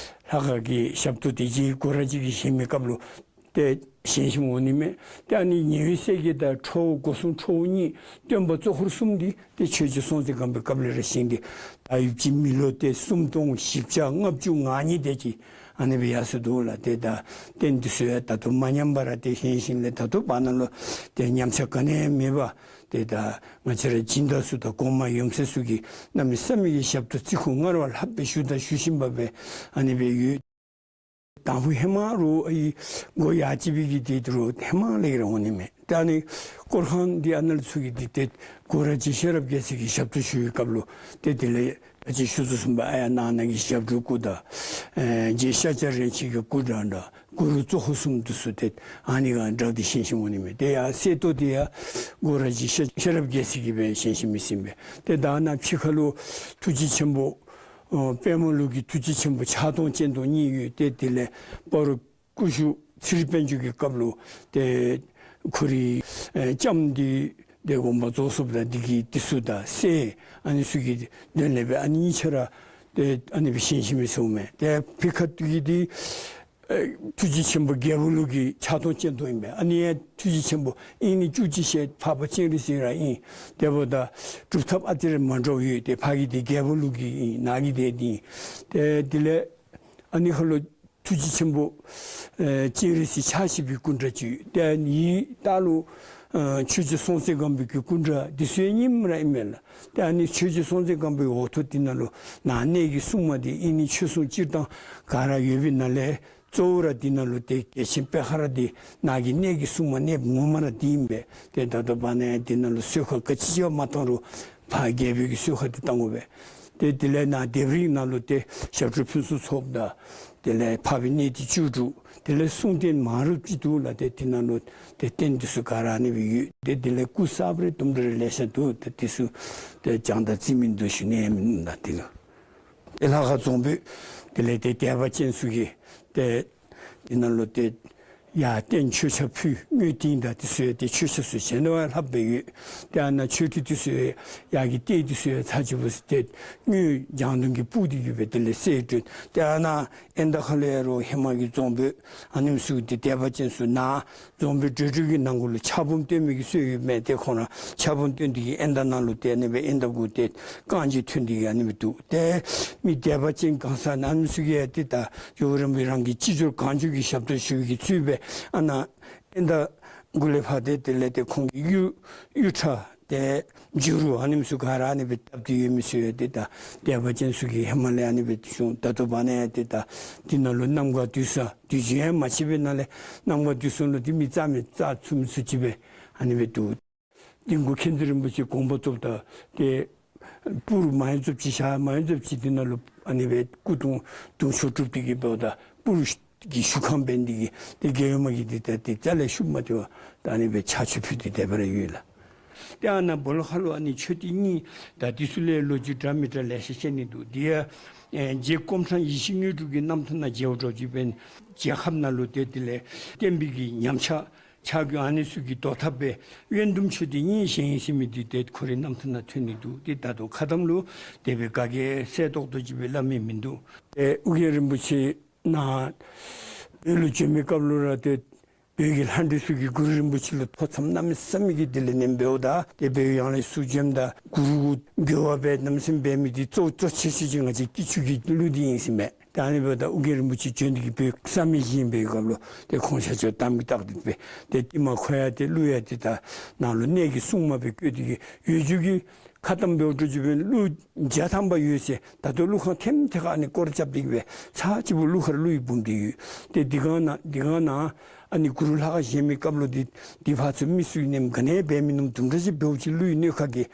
ཁང་གི་ཞབས་ཏོག་དེ་རྗེ་སྒོ་ར་རྗེ་གིས་བཞེངས་མི་སྐབས་ལུ་ཏེ་བཞེངས་བཞེངསམ་འོང་ནི་མས། ཏེ་ཨ་ནི་ཉེ་བའི་སྲས་བརྒྱད་དང་ཁྲོ་བོ་སྒོ་སྲུང་ཁྲོ་བོ་གཉིས་སྟོན་པ་གཙོ་འཁོར་གསུམ་འདི་ཏེ་ཆོས་རྗེ་སྲོང་བཙན་སྒམ་པོའི་སྐབས་ལས་ར་བཞེངས་ཏེ་ད་ཡུདཔ་ཅིག་མི་ལོ་ཏེ་སུམ་སྟོང་བཞི་བརྒྱ་ལྔ་བཅུ་ང་གཉིས་དེ་ཅིག་ཨ་ནི་སྦེ་ཡར་སོ་འདུག་ལགས། ཏེ་ད་རྟེན་འདི་ཚུ་ཡང་ད་ལྟོ་མ་ཉམས་པར་ཏེ་བཞེངས་བཞེངསམ་ལས་ད་ལྟོ་བར་ན་ལུ་ཏེ་ཉམས་ཆག་ག་ནི་ཡང་མེད་པར་ཏེ་ད་ང་བཅས་ར་སྦྱིན་བདག་ཚུ་དང་གོང་མ་ཡོངས་འཛིན་ཚུ་གིས་གནམ་མེད་ས་མེད་ཀྱི་ཞབས་ཏོག་བརྩི་བཀུར་སྔར་བ་ལྷགཔ་སྦེ་ཞུ་དང་ཞུ་བཞིན་པ་སྦེ་ཨ་ནི་སྦེ་ཡོད། དང་ཕུ་ཧེ་མ་རུ་ཨའི་སྒོ་ཡར་ཅིག་སྦེ་གི་དེ་རུ་ཧེ་མ་ལས་ར་འོང་ནི་མས། ད་ཨ་ནི་སྐོར་ཁང་འདི་ཨ་ནཱ་ལུ་ཚུ་གི་འདི་ཏེ་སྒོ་ར་རྗེ་ཤེས་རབ་རྒྱལ་མཚན་གྱི་ཞབས་ཏོག་ཞུ་བའི་སྐབས་ལུ་ཏེ་དེ་ལས་ད་ཅི་ཞུ་དོ་བཟུམ་སྦེ་ཨ་ཡར་ནང་ན་གི་ཞབས་དྲུང་སྐུ་དང་ཨེ་རྗེ་ཤཱཀྱ་རིན་ཆེན་གྱི་སྐུ་འདྲ་འདྲ་གུ་རུ་གཙོ་འཁོར་གསུམ་འདི་ཚུ་ཏེ་ཨ་ནི་ག་འདྲ་འདི་བཞེངས་བཞེངསམ་འོང་ནི་མས། ཏེ་ཡར་གསེར་ཏོག་འདི་ཡང་སྒོ་ར་རྗེ་ཤེས་ཤེས་རབ་རྒྱལ་མཚན་གྱིས་སྦེ་བཞེངས་བཞེངསམ་ཨིན་པས། ཏེ་ད་ནཱ་ཕྱི་ཁ་ལུ་ཐུགས་རྗེ་ཆེན་པོ་ཨོ་དཔལ་མོ་ལུགས་ཀྱི་ཐུགས་རྗེ་ཆེན་པོ་ཕྱག་སྟོང་སྤྱན་སྟོང་གཉིས་ཡོད། ཏེ་དེ་ལས་སྤ་རོ་སྐུ་ཞབས་ཚེ་རིང་དཔལ་འབྱོར་གྱི་སྐབས་ལུ་ཏེ་ཁོ་རའི་ཨེ་ལྕམ་འདི་ཏེ་དགོངས་པ་རྫོགས་སོཔ་ད་འདི་གི་འདི་ཚུ་དང་སྲས་ཨ་ནི་ཚུ་གི་དོན་ལས་སྦེ་ཨ་ནི་གཉིས་ཆ་ར་ཏེ་ཨ་ནི་སྦེ་བཞེངས་བཞེངསམ་ཨིན་ཟེརཝ་མས། ཏེ་ཕྱི་ཁ་འདི་གི་འདི་ཨེ་ཐུགས་རྗེ་ཆེན་པོ་རྒྱལ་པོ་ལུགས་ཀྱི་ཕྱག་སྟོང་སྤྱན་སྟོང་ཨིན་པས། ཨ་ནི་ཡང་ཐུགས་རྗེ་ཆེན་པོ་ཨིན་ནི་བཅུ་གཅིག་ཞལ་འཕགས་པ་སྤྱན་རས་གཟིགས་ར་ཨིན། དེ་འབདཝ་ད་སྒྲུབ་ཐབས་ཨ་ཙི་རེ་མ་འདྲཝ་ཡོད། ཏེ་ཕར་གི་འདི་རྒྱལ་པོ་ལུགས་ཀྱི་ཨིན། ནཱ་གི་འདི་འདི་ཨིན། ཏེ་དེ་ལས་ཨ་ནི་ཁ་ལུ་ཐུགས་རྗེ་ཆེན་པོ་ཨེ་སྤྱན་རས་གཟིགས་ཕྱག་བཞི་པའི་སྐུ་འདྲ་ཅིག། ཏེ་ཨ་ནི་ལྟག་ལུ་ཨེ་ཆོས་རྗེ་སྲོང་བཙན་སྒམ་པོའི་གི་སྐུ་འདྲ་འདི་ཚུ་ཡང་རྙིངམ་ར་ཨིན་མས་ལགས། ཏེ་ཨ་ནི་ཆོས་རྗེ་སྲོང་བཙན་སྒམ་པོའི་འོག་ཐོག་འདི་ནང་ལུ་ནཱ་གནས་ཀྱི་སྲུང་མ་འདི་ཨིན་ནི་ཆོས་སྲུང་སྤྱིར་བཏང་ག་ར་ཡོད་པའི་ནང་ལས་གཙོ་བོ་ར་འདི་ནང་ལུ་ཏེ་རྒྱལ་ཆེན་པད་དཀར་ར་འདི་ནཱ་གི་གནས་ཀྱི་སྲུང་མ་གནསཔ་ངོ་མ་ར་འདི་ཨིན་པས། ཏེ་ད་ལྟོ་བར་ན་ཡང་འདི་ནང་ལུ་གསོལ་ཁ་ག་ཅི་ཅིག་མ་བཏང་རུང་ཕར་རྒྱལ་པོའི་གི་གསོལ་ཁ་འདི་བཏང་དགོ་པས། ཏེ་དེ་ལས་ནཱ་ལྡེབས་རིས་ནང་ལུ་ཏེ་ཞབས་དྲུང་ཕུན་སུམ་ཚོགས་དང་དེ་ལས་འཕགས་པའི་གནས་འདི་བཅུ་དྲུག། དེ་ལས་གསུང་རྟེན་མང་རབས་ཅིག་འདུག་ལགས། ཏེ་འདི་ནང་ལུ་ཏེ་རྟེན་འདི་ཚུ་ག་ར་ཨ་ནི་སྦེ་ཡོད། ཏེ་དེ་ལས་སྐུ་གསརཔ་རེ་དུམ་གྲ་རེ་ལེ་ཤ་འདུག། ཏེ་འདི་ཚུ་ཏེ་བྱང་དང་རྩིས་མིན་འདུག་ཞུ་ནི་མིན་ལགས། དེ་ལུ་ཏེ་ལྷ་ཁང་རྫོང་དཔོན་དེ་ལས་ཏེ་སྡེ་པ་ཅན་ཚུ་གིས་ཏེ་འདི་ནང་ལུ་ཏེ་ཡར་རྟེན་མཆོད་ཆས་ཕུལ། དངུལ་ཏིང་དང་འདི་ཚུ་ཡང་ཏེ་མཆོད་ཆས་ཚུ་གཞན་དང་ལྷགཔ་སྦེ་ཡོད། ཏེ་ཨ་ནཱ་མཆོད་ཁྲི་འདི་ཚུ་ཡང་ཡར་གྱི་ལྟེ་འདི་ཚུ་ཡང་ཚར་གཅིག་པོ་ཏེ་དངུལ་ལྗང་དུང་གིས་སྤུད་དེ་གི་སྦེ་དེ་ལས་གསལ་སྒྲོན། ཏེ་ཨ་ནཱ་ཨེན་ད་ཁ་ལས་རུང་ཧེ་མ་གི་རྫོང་དཔོན་ཨ་ནེམ་ཚུ་ཏེ་སྡེ་པ་ཅན་ཚུ་ནཱ་རྫོང་དཔོན་བགྲེས་སྒྲོལ་གྱི་ནང་འཁོད་ལུ་ཕྱག་འབུམ་སྟོན་མི་གི་སྲོལ་ཡོད་མས། ཏེ་ཁོང་ར་ཕྱག་འབུམ་སྟོན་ཏེ་གི་ཨེན་ད་ནང་ལུ་ཏེ་ཨ་ནི་སྦེ་ཨེན་ད་གུ་ཏེ་རྐང་རྗེས་ཐོན་ཏེ་གི་ཨ་ནི་སྦེ་འདུག། ཏེ་མི་སྡེ་པ་ཅན་གང་ཟག་ཨ་ནེམ་ཚུ་གིས་ཏེ་ད་ཇོ་བོ་རིན་པོ་ཆེ་རང་གི་སྤྱི་ཚོགས་གང་བྱུང་གི་ཞབས་ཏོག་ཞུ་བའི་གི་ཚུལ་སྦེ་ཨ་ནཱ་ཨེན་ད་གུ་ལས་ཕར་ཏེ་དེ་ལས་ཏེ་ཁོང་གི་གཡུ་གཡུ་ཁྲ་ཏེ་འཇུ་རུ་ཨ་ནེམ་ཚུ་ག་ར་ཨ་ནི་སྦེ་བཏབ་སྟེ་ཡོད་མི་ཚུ་ཡང་ཏེ་ད་སྡེ་པ་ཅན་ཚུ་གིས་ཧེ་མ་ལས་ཨ་ནི་སྦེ་ཞུ། ད་ལྟོ་བར་ན་ཡང་ཏེ་ད་འདི་ནང་ལུ་གནམ་གང་དུས་སང་དུས་རྒྱུན་ཡང་མ་ཆད་པའི་ནང་ལས་གནམ་གང་དུས་སང་ལུ་ཏེ་མི་རྩ་མེད་རྩ་ཚུགས་མི་ཚུགས་ཅིག་སྦེ་ཨ་ནི་སྦེ་འདུག། འདི་གུ་མཁྱེན་བརྩེ་རིན་པོ་ཆེ་དགོངས་པ་རྫོགསཔ་ད་ཏེ་སྤུར་མ་ཡོང་ཚུགསཔ་ཅིག་ཞག་མ་ཡོང་ཚུགསཔ་ཅིག་འདི་ནང་ལུ་ཨ་ནི་སྦེ་སྐུ་གདུང་གདུང་མཆོག་གྲུབ་སྟེ་གི་འབདཝ་ད་སྤུར་གྱི་བཞུགས་ཁང་འབད་ནི་དེ་གིས་ཏེ་རྒྱལ་ཡུམ་གྱིས་འདི་ད་ཏེ་རྩ་ལས་ཤུགས་མ་སྟེར་བར་ད་ཨ་ནི་སྦེ་ཕྱག་མཆོད་ཕུལ་ཏེ་དེ་སྦེ་ར་ཡོད་ལགས། ཏེ་ཨ་ནཱ་སྦོ་ལོགས་ཁ་ལུ་ཨ་ནི་མཆོད་རྟེན་གཉིས་ད་འདི་ཚུ་ལས་ལོ་རྒྱུས་འདྲ་མི་འདྲ་ལེ་ཤ་བཤད་ནི་འདུག། འདི་ཡང་ཨེ་རྗེ་སྐོམ་ཕྲང་ཡིད་བཞིན་དངོས་གྲུབ་ཀྱི་རྣམ་ཐར་ནང་མཇལཝ་འདྲཝ་ཅིག་འབད་ན་རྒྱལ་ཁབ་ནང་ལུ་ཏེ་དེ་ལས་བསྟན་པའི་གི་ཉམས་ཆག་ཆག་སྐྱོན་ཨ་ནི་ཚུ་གི་བཟློག་ཐབས་སྦེ་དབལ་གཏུམ་མཆོད་རྟེན་གཉིས་བཞེངས་ཡི་ཟེར་མི་འདི་ཏེ་ཁོ་རའི་རྣམ་ཐར་ནང་ཐོན་ནི་འདུག། ཏེ་ད་ལྟོ་ཁ་གཏམ་ལུ་དེ་སྦེ་ག་གིས་གསལ་ཏོག་ཏོ་ཅིག་སྦེ་སླབ་མི་མིན་འདུག། ཏེ་ཨོ་རྒྱན་རིན་པོ་ཆེ་ནཱ་བོད་ལུ་བྱོན་མི་སྐབས་ལུ་ར་ཏེ་བོད་ཀྱི་ལྷ་འདྲེ་ཚུ་གིས་གུ་རུ་རིན་པོ་ཆེ་ལུ་ཐོ་འཚམས་གནམ་མེད་ས་མེད་ཀྱི་དེ་ལས་ནེམ་འབདཝ་ད་ཏེ་བོད་ཡང་ལས་ཚུར་བྱོནམ་ད་གུ་རུ་གུ་འབུལ་བ་འབད་གནམ་མེད་ས་མེད་འབད་མི་འདི་གཙོ་གཙོ་ཆེ་ཤོས་ཅིག་ང་བཅས་སྐྱིད་ཆུ་གི་ཀླུ་འདི་ཨིན་ཟེར་མས། ད་ཨ་ནི་འབདཝ་ད་ཨོ་རྒྱན་རིན་པོ་ཆེ་བྱོན་ཏེ་གི་བོད་བསམ་ཡས་བཞེངས་པའི་སྐབས་ལུ་ཏེ་ཁོང་ཤར་ཕྱོགས་དམ་གྱི་རྟགས་འདི་སྦེ་ཏེ་ཏེ་མ་ཁོ་ཡང་ཏེ་ཀླུ་ཡང་ཏེ་ད་ནཱ་ལུ་གནས་ཀྱི་སྲུང་མ་སྦེ་བསྐོས་ཏེ་གི་ཡོད་རྒྱུ་གི་ཁ་གཏམ་འབདཝ་འདྲཝ་ཅིག་འབད་ན་ཀླུ་བརྒྱ་ཐམ་པ་ཡོད་ཟེར། ད་ལྟོ་ཀླུ་ཁང་ཐེམ་ཐེ་ཁར་ཨ་ནི་སྐོར་ར་རྐྱབ་སྟེ་གི་སྦེ་ཚར་གཅིག་པོ་ཀླུ་ཁར་ཀླུ་ཡི་བུམོ་འདི་ཡོད། ཏེ་འདི་གང་ནང་འདི་གང་ནང་ཨ་ནི་གུ་རུ་ལྷ་ཁང་བཞེངས་མི་སྐབས་ལུ་འདི་འདི་ཕར་ཚུར་མི་ཚུ་གིས་ནེམ་ག་ནི་འབད་མི་ནུམ་དུམ་གྲ་ཅིག་འབདཝ་ཅིག་ཀླུ་ཡི་གནོད་ཁ་གིས་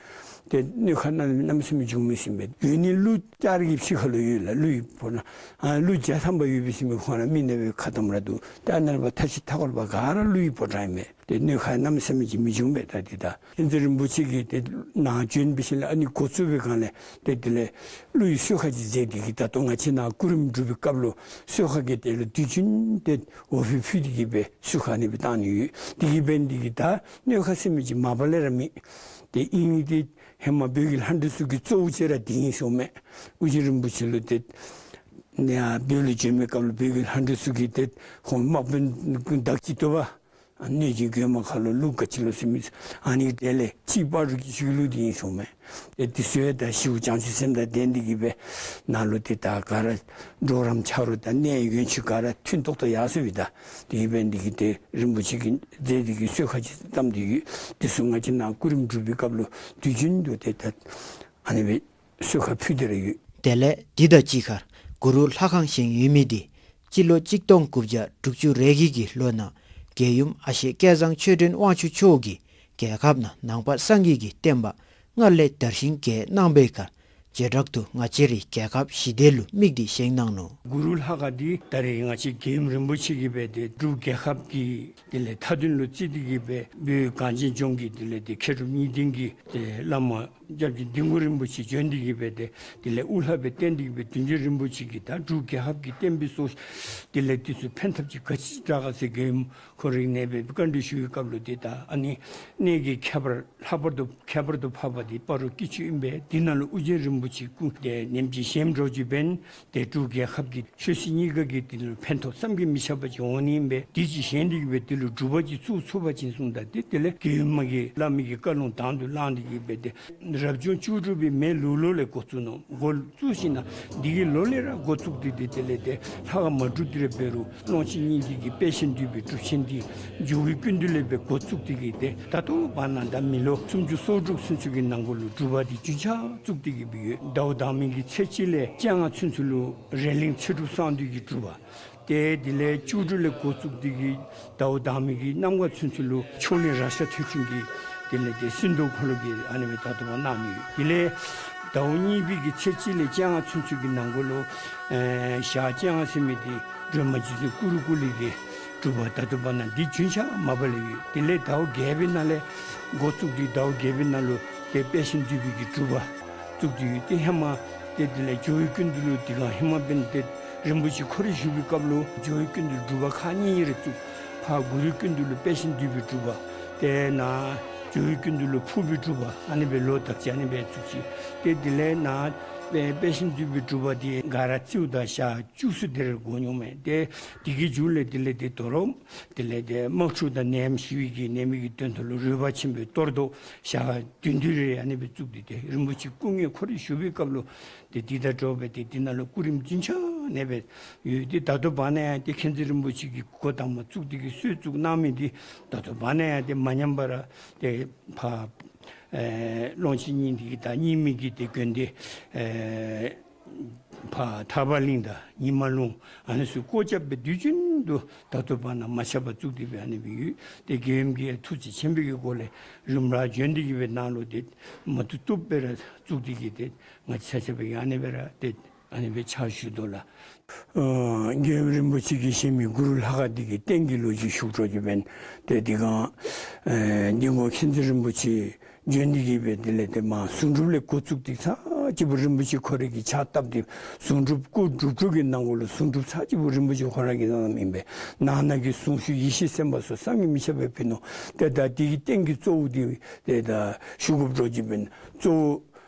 ཏེ་གནོད་ཁ་གནམ་མེད་ས་མེད་བྱུང་མི་ཟེར་མས། ཡོད་ནི་ཀླུ་བསྐྱར་གྱི་ཕྱི་ཁ་ལུ་ཡོད་ལགས། ཀླུ་ཡི་ཕོ་བྲང་ཨ་ཀླུ་བརྒྱ་ཐམ་པ་ཡོད་པས་ཟེར་མི་ཁོང་ར་མི་ནང་པའི་ཁ་གཏམ་ར་འདུག། ཏེ་ཨ་ནཱ་ལས་ཕར་མཐའ་བཞི་མཐའ་འཁོར་པ་ག་ར་ཀླུ་ཡི་ཕོ་བྲང་ཨིན་མས། ཏེ་གནོད་ཁ་གནམ་མེད་ས་མེད་ཅིག་མི་བྱུང་པས། ད་འདི་ད་མཁྱེན་བརྩེ་རིན་པོ་ཆེ་གིས་ཏེ་ནཱ་བྱོན་པའི་ཤུལ་ལས་ཨ་ནི་འགོ་བཙུགས་པའི་སྒང་ལས་ཏེ་དེ་ལས་ཀླུ་ཡི་གསོལ་ཁ་ཅིག་མཛད་དེ་གི་ད་ལྟོ་ང་བཅས་ནཱ་སྐུ་རིམ་སྒྲུབ་པའི་སྐབས་ལུ་གསོལ་ཁ་གི་དེ་ལུ་དུས་རྒྱུན་ཏེ་འོ་ཕུད་ཕུལ་ཏེ་གི་སྦེ་གསོལ་ཁ་ཨ་ནི་སྦེ་བཏང་ནི་ཡོད། དེ་གིས་འབད་ནི་དེ་གིས་ད་གནོད་ཁ་ཟེར་མི་ཅིག་མ་པ་ལས་ར་མེད། ཏེ་ཨིན་ཏེ་ ཧེ་མ་བོད་ཀྱི་ལྷ་འདྲེ་ཚུ་གི་གཙོ་བོ་ཅིག་ར་འདི་ཨིན་ཟེརཝ་མས། ཨོ་རྒྱན་རིན་པོ་ཆེ་ལུ་ཏེ་ཡར་བོད་ལུ་བྱོན་པའི་སྐབས་ལུ་བོད་ཀྱི་ལྷ་འདྲེ་ཚུ་གིས་ཏེ་ཁོང་དམག་དཔོན་བདག་ཅིག་བཏུབ་པ། གནོད་སྦྱིན་རྒོད་མ་ཁ་ལོ་ལུག་ག་ཅི་ལོ་ཟེར་མི་ཨ་ནི་གྲས་ལས་གཅིག་སྤ་རོ་གི་ཆུ་ལུ་འདི་ཨིན་ཟེརཝ་མས། ཏེ་དེ་ཚུ་ཡང་ད་ཞི་བ་བྱང་ཆུབ་སེམས་དང་ལྡན་ཏེ་གི་སྦེ་ནཱ་ལུ་ཏེ་ད་ག་ར་གྲོགས་རམ་ཆ་རོགས་དང་གནས་ཡོན་ཆུ་ག་ར་མཐུན་ཏོག་ཏོ་ཡར་སོང་ཡི། ད་དེ་སྦེ་འདི་གིས་ཏེ་རིན་པོ་ཆེ་གིས་མཛད་དེ་གི་གསོལ་ཁ་ཅིག་བཏབ་སྟེ་ཡོད། དེ་ཚུ་ང་བཅས་ནཱ་སྐུ་རིམ་སྒྲུབ་པའི་སྐབས་ལུ་དུས་རྒྱུན་དུ་ཏེ་ད་ཨ་ནི་སྦེ་གསོལ་ཁ་ཕུལ་ཏེ་ར་ཡོད། དེ་ལས་འདི་དང་གཅིག་ཁར་གུ་རུ་ལྷ་ཁང་བཞེངས་ཡོད་མི་འདི་སྤྱི་ལོ་གཅིག་སྟོང་དགུ་བརྒྱ་དྲུག་ཅུ་རེ་བརྒྱད་ཀྱི་ལོ་ནང་རྒྱལ་ཡུམ་ཨ་ཞེ་སྐལ་བཟང་ཆོས་སྒྲོན་དབང་ཕྱུག་མཆོག་གིས་རྒྱལ་ཁབ་ནང་ནང་པ་སངས་རྒྱས་ཀྱི་བསྟན་པ་སྔར་ལས་དར་ཞིང་རྒྱས་གནང་བའི་ཁར་བྱེ་བྲག་ཏུ་ང་བཅས་རའི་རྒྱལ་ཁབ་ཞི་བདེ་ལུ་དམིགས་ཏེ་བཞེངས་གནང་ནུག། གུ་རུ་ལྷ་ཁང་འདི་ད་རེས་ང་བཅས་རྒྱལ་ཡུམ་རིན་པོ་ཆེ་གིས་སྦེ་ཏེ་འབྲུག་རྒྱལ་ཁབ་ཀྱི་དེ་ལས་མཐའ་དོན་ལུ་བརྩིས་ཏེ་གི་སྦེ་བོད་གངས་ཅན་ལྗོངས་ཀྱི་དེ་ལས་ཏེ་མཁས་གྲུབ་གཉིས་ལྡན་གྱི་ཏེ་བླ་མ་སྐྱབས་རྗེ་འདན་ཁོག་རིན་པོ་ཆེ་བྱོན་ཏེ་གི་སྦེ་ཏེ་དེ་ལས་དབུ་བླ་སྦེ་བསྟེན་ཏེ་གི་སྦེ་བདུད་འཇོམས་རིན་པོ་ཆེ་གིས་ད་འབྲུག་རྒྱལ་ཁབ་ཀྱི་བསྟན་པའི་སྲོག་དེ་ལས་དེ་ཚུ་ཕན་ཐབས་ཅིག་ག་ཅི་དྲག་ག་ཟེར་རྒྱལ་ཡུམ་ཁོ་རའི་གནས་སྦེ་བཀའ་འདྲི་ཞུ་བའི་སྐབས་ལུ་ཏེ་ད་ཨ་ནི་གནས་ཀྱི་ཁྱད་པར་ལྷག་པར་དུ་ཁྱད་པར་དུ་འཕགས་པ་འདི་སྤ་རོ་སྐྱིད་ཆུ་ཨིན་པས། འདི་ནང་ལུ་ཨོ་རྒྱན་རིན་པོ་ཆེ་སྐུ་དེ་ནེམ་ཅིག་བཞེངས་འགྱོ་རྒྱུ་འབདན་ཏེ་འབྲུག་རྒྱལ་ཁབ་ཀྱི་ཆོས་སྲིད་གཉིས་ཀ་གི་དེ་ལུ་ཕན་ཐོགས་བསམ་གྱིས་མི་ཁྱབ་པ་ཅིག་འོང་ནི་ཨིན་པས། དེ་ཅིག་བཞེངས་ཏེ་གི་སྦེ་དེ་ལུ་སྒྲུབ་པ་ཅིག་བཙུགས་ཚུགས་པ་ཅིན་གསུངམ་ད་ཏེ་དེ་ལས་རྒྱལ་ཡུམ་མ་གི་བླ་མའི་གི་བཀའ་ལུང་དང་དུ་བླངས་ཏེ་གི་སྦེ་ཏེ་རབ་བྱུང་བཅུ་དྲུག་པའི་མེ་ལུག་ལོ་ལས་འགོ་བཙུགས་ནུག། འགོ་བཙུགས་ཞིནམ་ལས་འདི་གི་ལོ་ལས་ར་འགོ་བཙུགས་ཏེ་དེ་དེ་ལས་ཏེ་ལྷ་ཁང་མ་གྲུབ་དེ་ར་འབད་རུང་ཀློང་ཆེན་སྙིང་ཐིག་གི་དཔལ་ཆེན་འདུས་པའི་སྒྲུབ་ཆེན་འདི་ཇོ་བོའི་སྐུ་མདུན་ལས་སྦེ་འགོ་བཙུགས་ཏེ་གི་ཏེ་ད་ལྟོ་བར་ན་ད་མི་ལོ་སུམ་ཅུ་སོ་དྲུག་ཚུན་ཚོད་ཀྱི་ནང་འཁོད་ལུ་སྒྲུབ་པ་འདི་རྒྱུན་ཆགས་བཙུགས་ཏེ་གི་སྦེ་ཡོད། ཟླཝ་དང་པའི་གི་ཚེས་གཅིག་ལས་བཅོ་ལྔ་ཚུན་ཚོད་ལུ་རེ་གླིང་ཚེ་སྒྲུབ་གསང་འདུས་ཀྱི་སྒྲུབ་པ། ཏེ་དེ་ལས་བཅུ་དྲུག་ལས་འགོ་བཙུགས་ཏེ་གི་ཟླཝ་དང་པའི་གི་གནམ་གང་ཚུན་ཚོད་ལུ་ཕྱོགས་གླིང་རཀྵ་མཐོ་ཆུང་གི་དེ་ལས་ཏེ་སྲིན་མདོག་ཁོ་ལུ་གི་ཨ་ནི་སྦེ་ད་ལྟོ་བར་གནང་ནི་ཡོད། དེ་ལས་ཟླཝ་གཉིས་པའི་གི་ཚེས་གཅིག་ལས་བཅོ་ལྔ་ཚུན་ཚོད་ཀྱི་ནང་འཁོད་ལུ་ཨེ་ཞག་བཅོ་ལྔ་ཟེར་མི་འདི་སྒྲོལ་མ་རྗེ་བཙུན་ཀུ་རུ་ཀུ་ལི་གི་སྒྲུབ་པ་ད་ལྟོ་བར་ན་འདི་རྒྱུན་ཆགས་མ་པ་ལས་ཡོད། དེ་ལས་ཟླཝ་བརྒྱད་པའི་ནང་ལས་འགོ་བཙུགས་ཏེ་ཟླཝ་བརྒྱད་པའི་ནང་ལུ་ཏེ་དཔལ་ཆེན་འདུས་པའི་གི་སྒྲུབ་པ་བཙུགས་ཏེ་ཡོད། ཏེ་ཧེ་མ་ཏེ་དེ་ལས་ཇོ་བོའི་སྐུ་མདུན་ལུ་དེ་སྒང་ཧེ་མ་འབདན་ཏེ་རིན་པོ་ཆེ་ཁོ་ར་བཞུགས་པའི་སྐབས་ལུ་ཇོ་བོའི་སྐུ་མདུན་སྒྲུབ་པ་ཁག་གཉིས་རེ་བཙུགས། ཕར་གུ་རུའི་སྐུ་མདུན་ལུ་དཔལ་ཆེན་འདུས་པའི་སྒྲུབ་པ། ཏེ་ནཱ་ཇོ་བོའི་སྐུ་མདུན་ལུ་ཕུར་པའི་སྒྲུབ་པ། ཨ་ནི་སྦེ་ལོ་དག་ཅིག་ཨ་ནི་སྦེ་བཙུགས་ཅི། ཏེ་དེ་ལས་ནཱ་དཔལ་ཆེན་འདུས་པའི་སྒྲུབ་པ་འདི་ག་ར་བརྩིཝ་ད་ཞག་བཅུ་གསུམ་དེ་རེ་འགོར་འོང་མས། ཏེ་དེ་གི་མཇུག་ལས་དེ་ལས་ཏེ་དོ་རུང་དེ་ལས་ཏེ་དམག་འཁྲུག་དང་ནད་ཡམས་ཞི་བའི་གི་ནད་མེད་ཀྱི་དོན་དུ་ལུ་རོལ་པ་ཆེན་པོའི་གཏོར་བཟློག་ཞག་བདུན་བདུན་རེ་ཨ་ནི་སྦེ་བཙུགས་ཏེ་ཏེ་རིན་པོ་ཆེ་སྐུ་དངོས་ཁོ་ར་བཞུགས་པའི་སྐབས་ལུ་ཏེ་འདི་དང་འདྲཝ་སྦེ་ཏེ་འདི་ནང་ལུ་སྐུ་རིམ་རྒྱུན་ཆགས་ཨ་ནི་སྦེ་ཡོད། ཏེ་ད་ལྟོ་བར་ན་ཡང་ཏེ་མཁྱེན་བརྩེ་རིན་པོ་ཆེ་གིས་འགོ་དང་པ་བཙུགས་ཏེ་གི་སྲོལ་བཙུགས་གནང་མི་འདི་ད་ལྟོ་བར་ན་ཡང་ཏེ་མ་ཉམས་པར་ཏེ་ཕར་ཨེ་ཀློང་ཆེན་སྙིང་ཐིག་གི་དང་རྙིང་མའི་གི་ཏེ་དགོན་སྡེ་ཨེ་ཕར་ཐར་པ་གླིང་དང་ཉི་མ་ལུང་ཨ་ནི་ཚུ་སྒོ་རྒྱབ་སྦེ་དུས་རྒྱུན་དུ་ད་ལྟོ་བར་ན་མ་ཆག་པར་བཙུགས་ཏེ་སྦེ་ཨ་ནི་སྦེ་ཡོད། ཏེ་རྒྱལ་ཡུམ་གྱིས་ཐུགས་རྗེ་ཆེན་པོའི་གི་སྒོ་ལས་རིམ་གྲོ་བྱོན་ཏེ་གི་སྦེ་ནཱ་ལུ་ཏེ་མ་བཏུབ་བཏུབ་སྦེ་ར་བཙུགས་ཏེ་གི་ཏེ་ང་བཅས་ཆ་ཁྱབ་ཡང་ཨ་ནི་སྦེ་ར་ཏེ་ཨ་ནི་སྦེ་ཕྱག་ཞུ་དོ་ལགས། ཨ་རྒྱལ་ཡུམ་རིན་པོ་ཆེ་གིས་བཞེངས་མི་གུ་རུ་ལྷ་ཁང་འདི་གི་རྟེན་གྱི་ལོ་རྒྱུས་ཞུ་དགོ་རྒྱུ་འབདན་ཏེ་འདི་སྒང་ཨེ་འདི་སྒང་མཁྱེན་བརྩེ་རིན་པོ་ཆེ་བྱོན་ཏེ་གི་སྦེ་དེ་ལས་ཏེ་མར་གཟུངས་སྒྲུབ་ལས་འགོ་བཙུགས་ཏེ་ཚར་གཅིག་པོ་རིན་པོ་ཆེ་ཁོ་རའི་གི་ཕྱག་བཏབ་སྟེ་གཟུངས་སྒྲུབ་སྐུ་སྒྲུབ་གྲོགས་ཀྱི་ནང་འཁོད་ལུ་གཟུངས་སྒྲུབ་ཚར་གཅིག་པོ་རིན་པོ་ཆེ་ཁོ་ར་གིས་གནངམ་ཨིན་པས། ནང་ན་གི་གཟུངས་གཞུག་ཡེ་ཤེས་སེམས་དཔའ་སོགས་བསམ་གྱིས་མི་ཁྱབ་པ་ཕུལ་ནུག། ཏེ་ད་འདི་གི་རྟེན་གྱི་གཙོ་བོ་འདི་ཏེ་ད་ཞུ་དགོ་རྒྱུ་འབདན་གཙོ་བོ་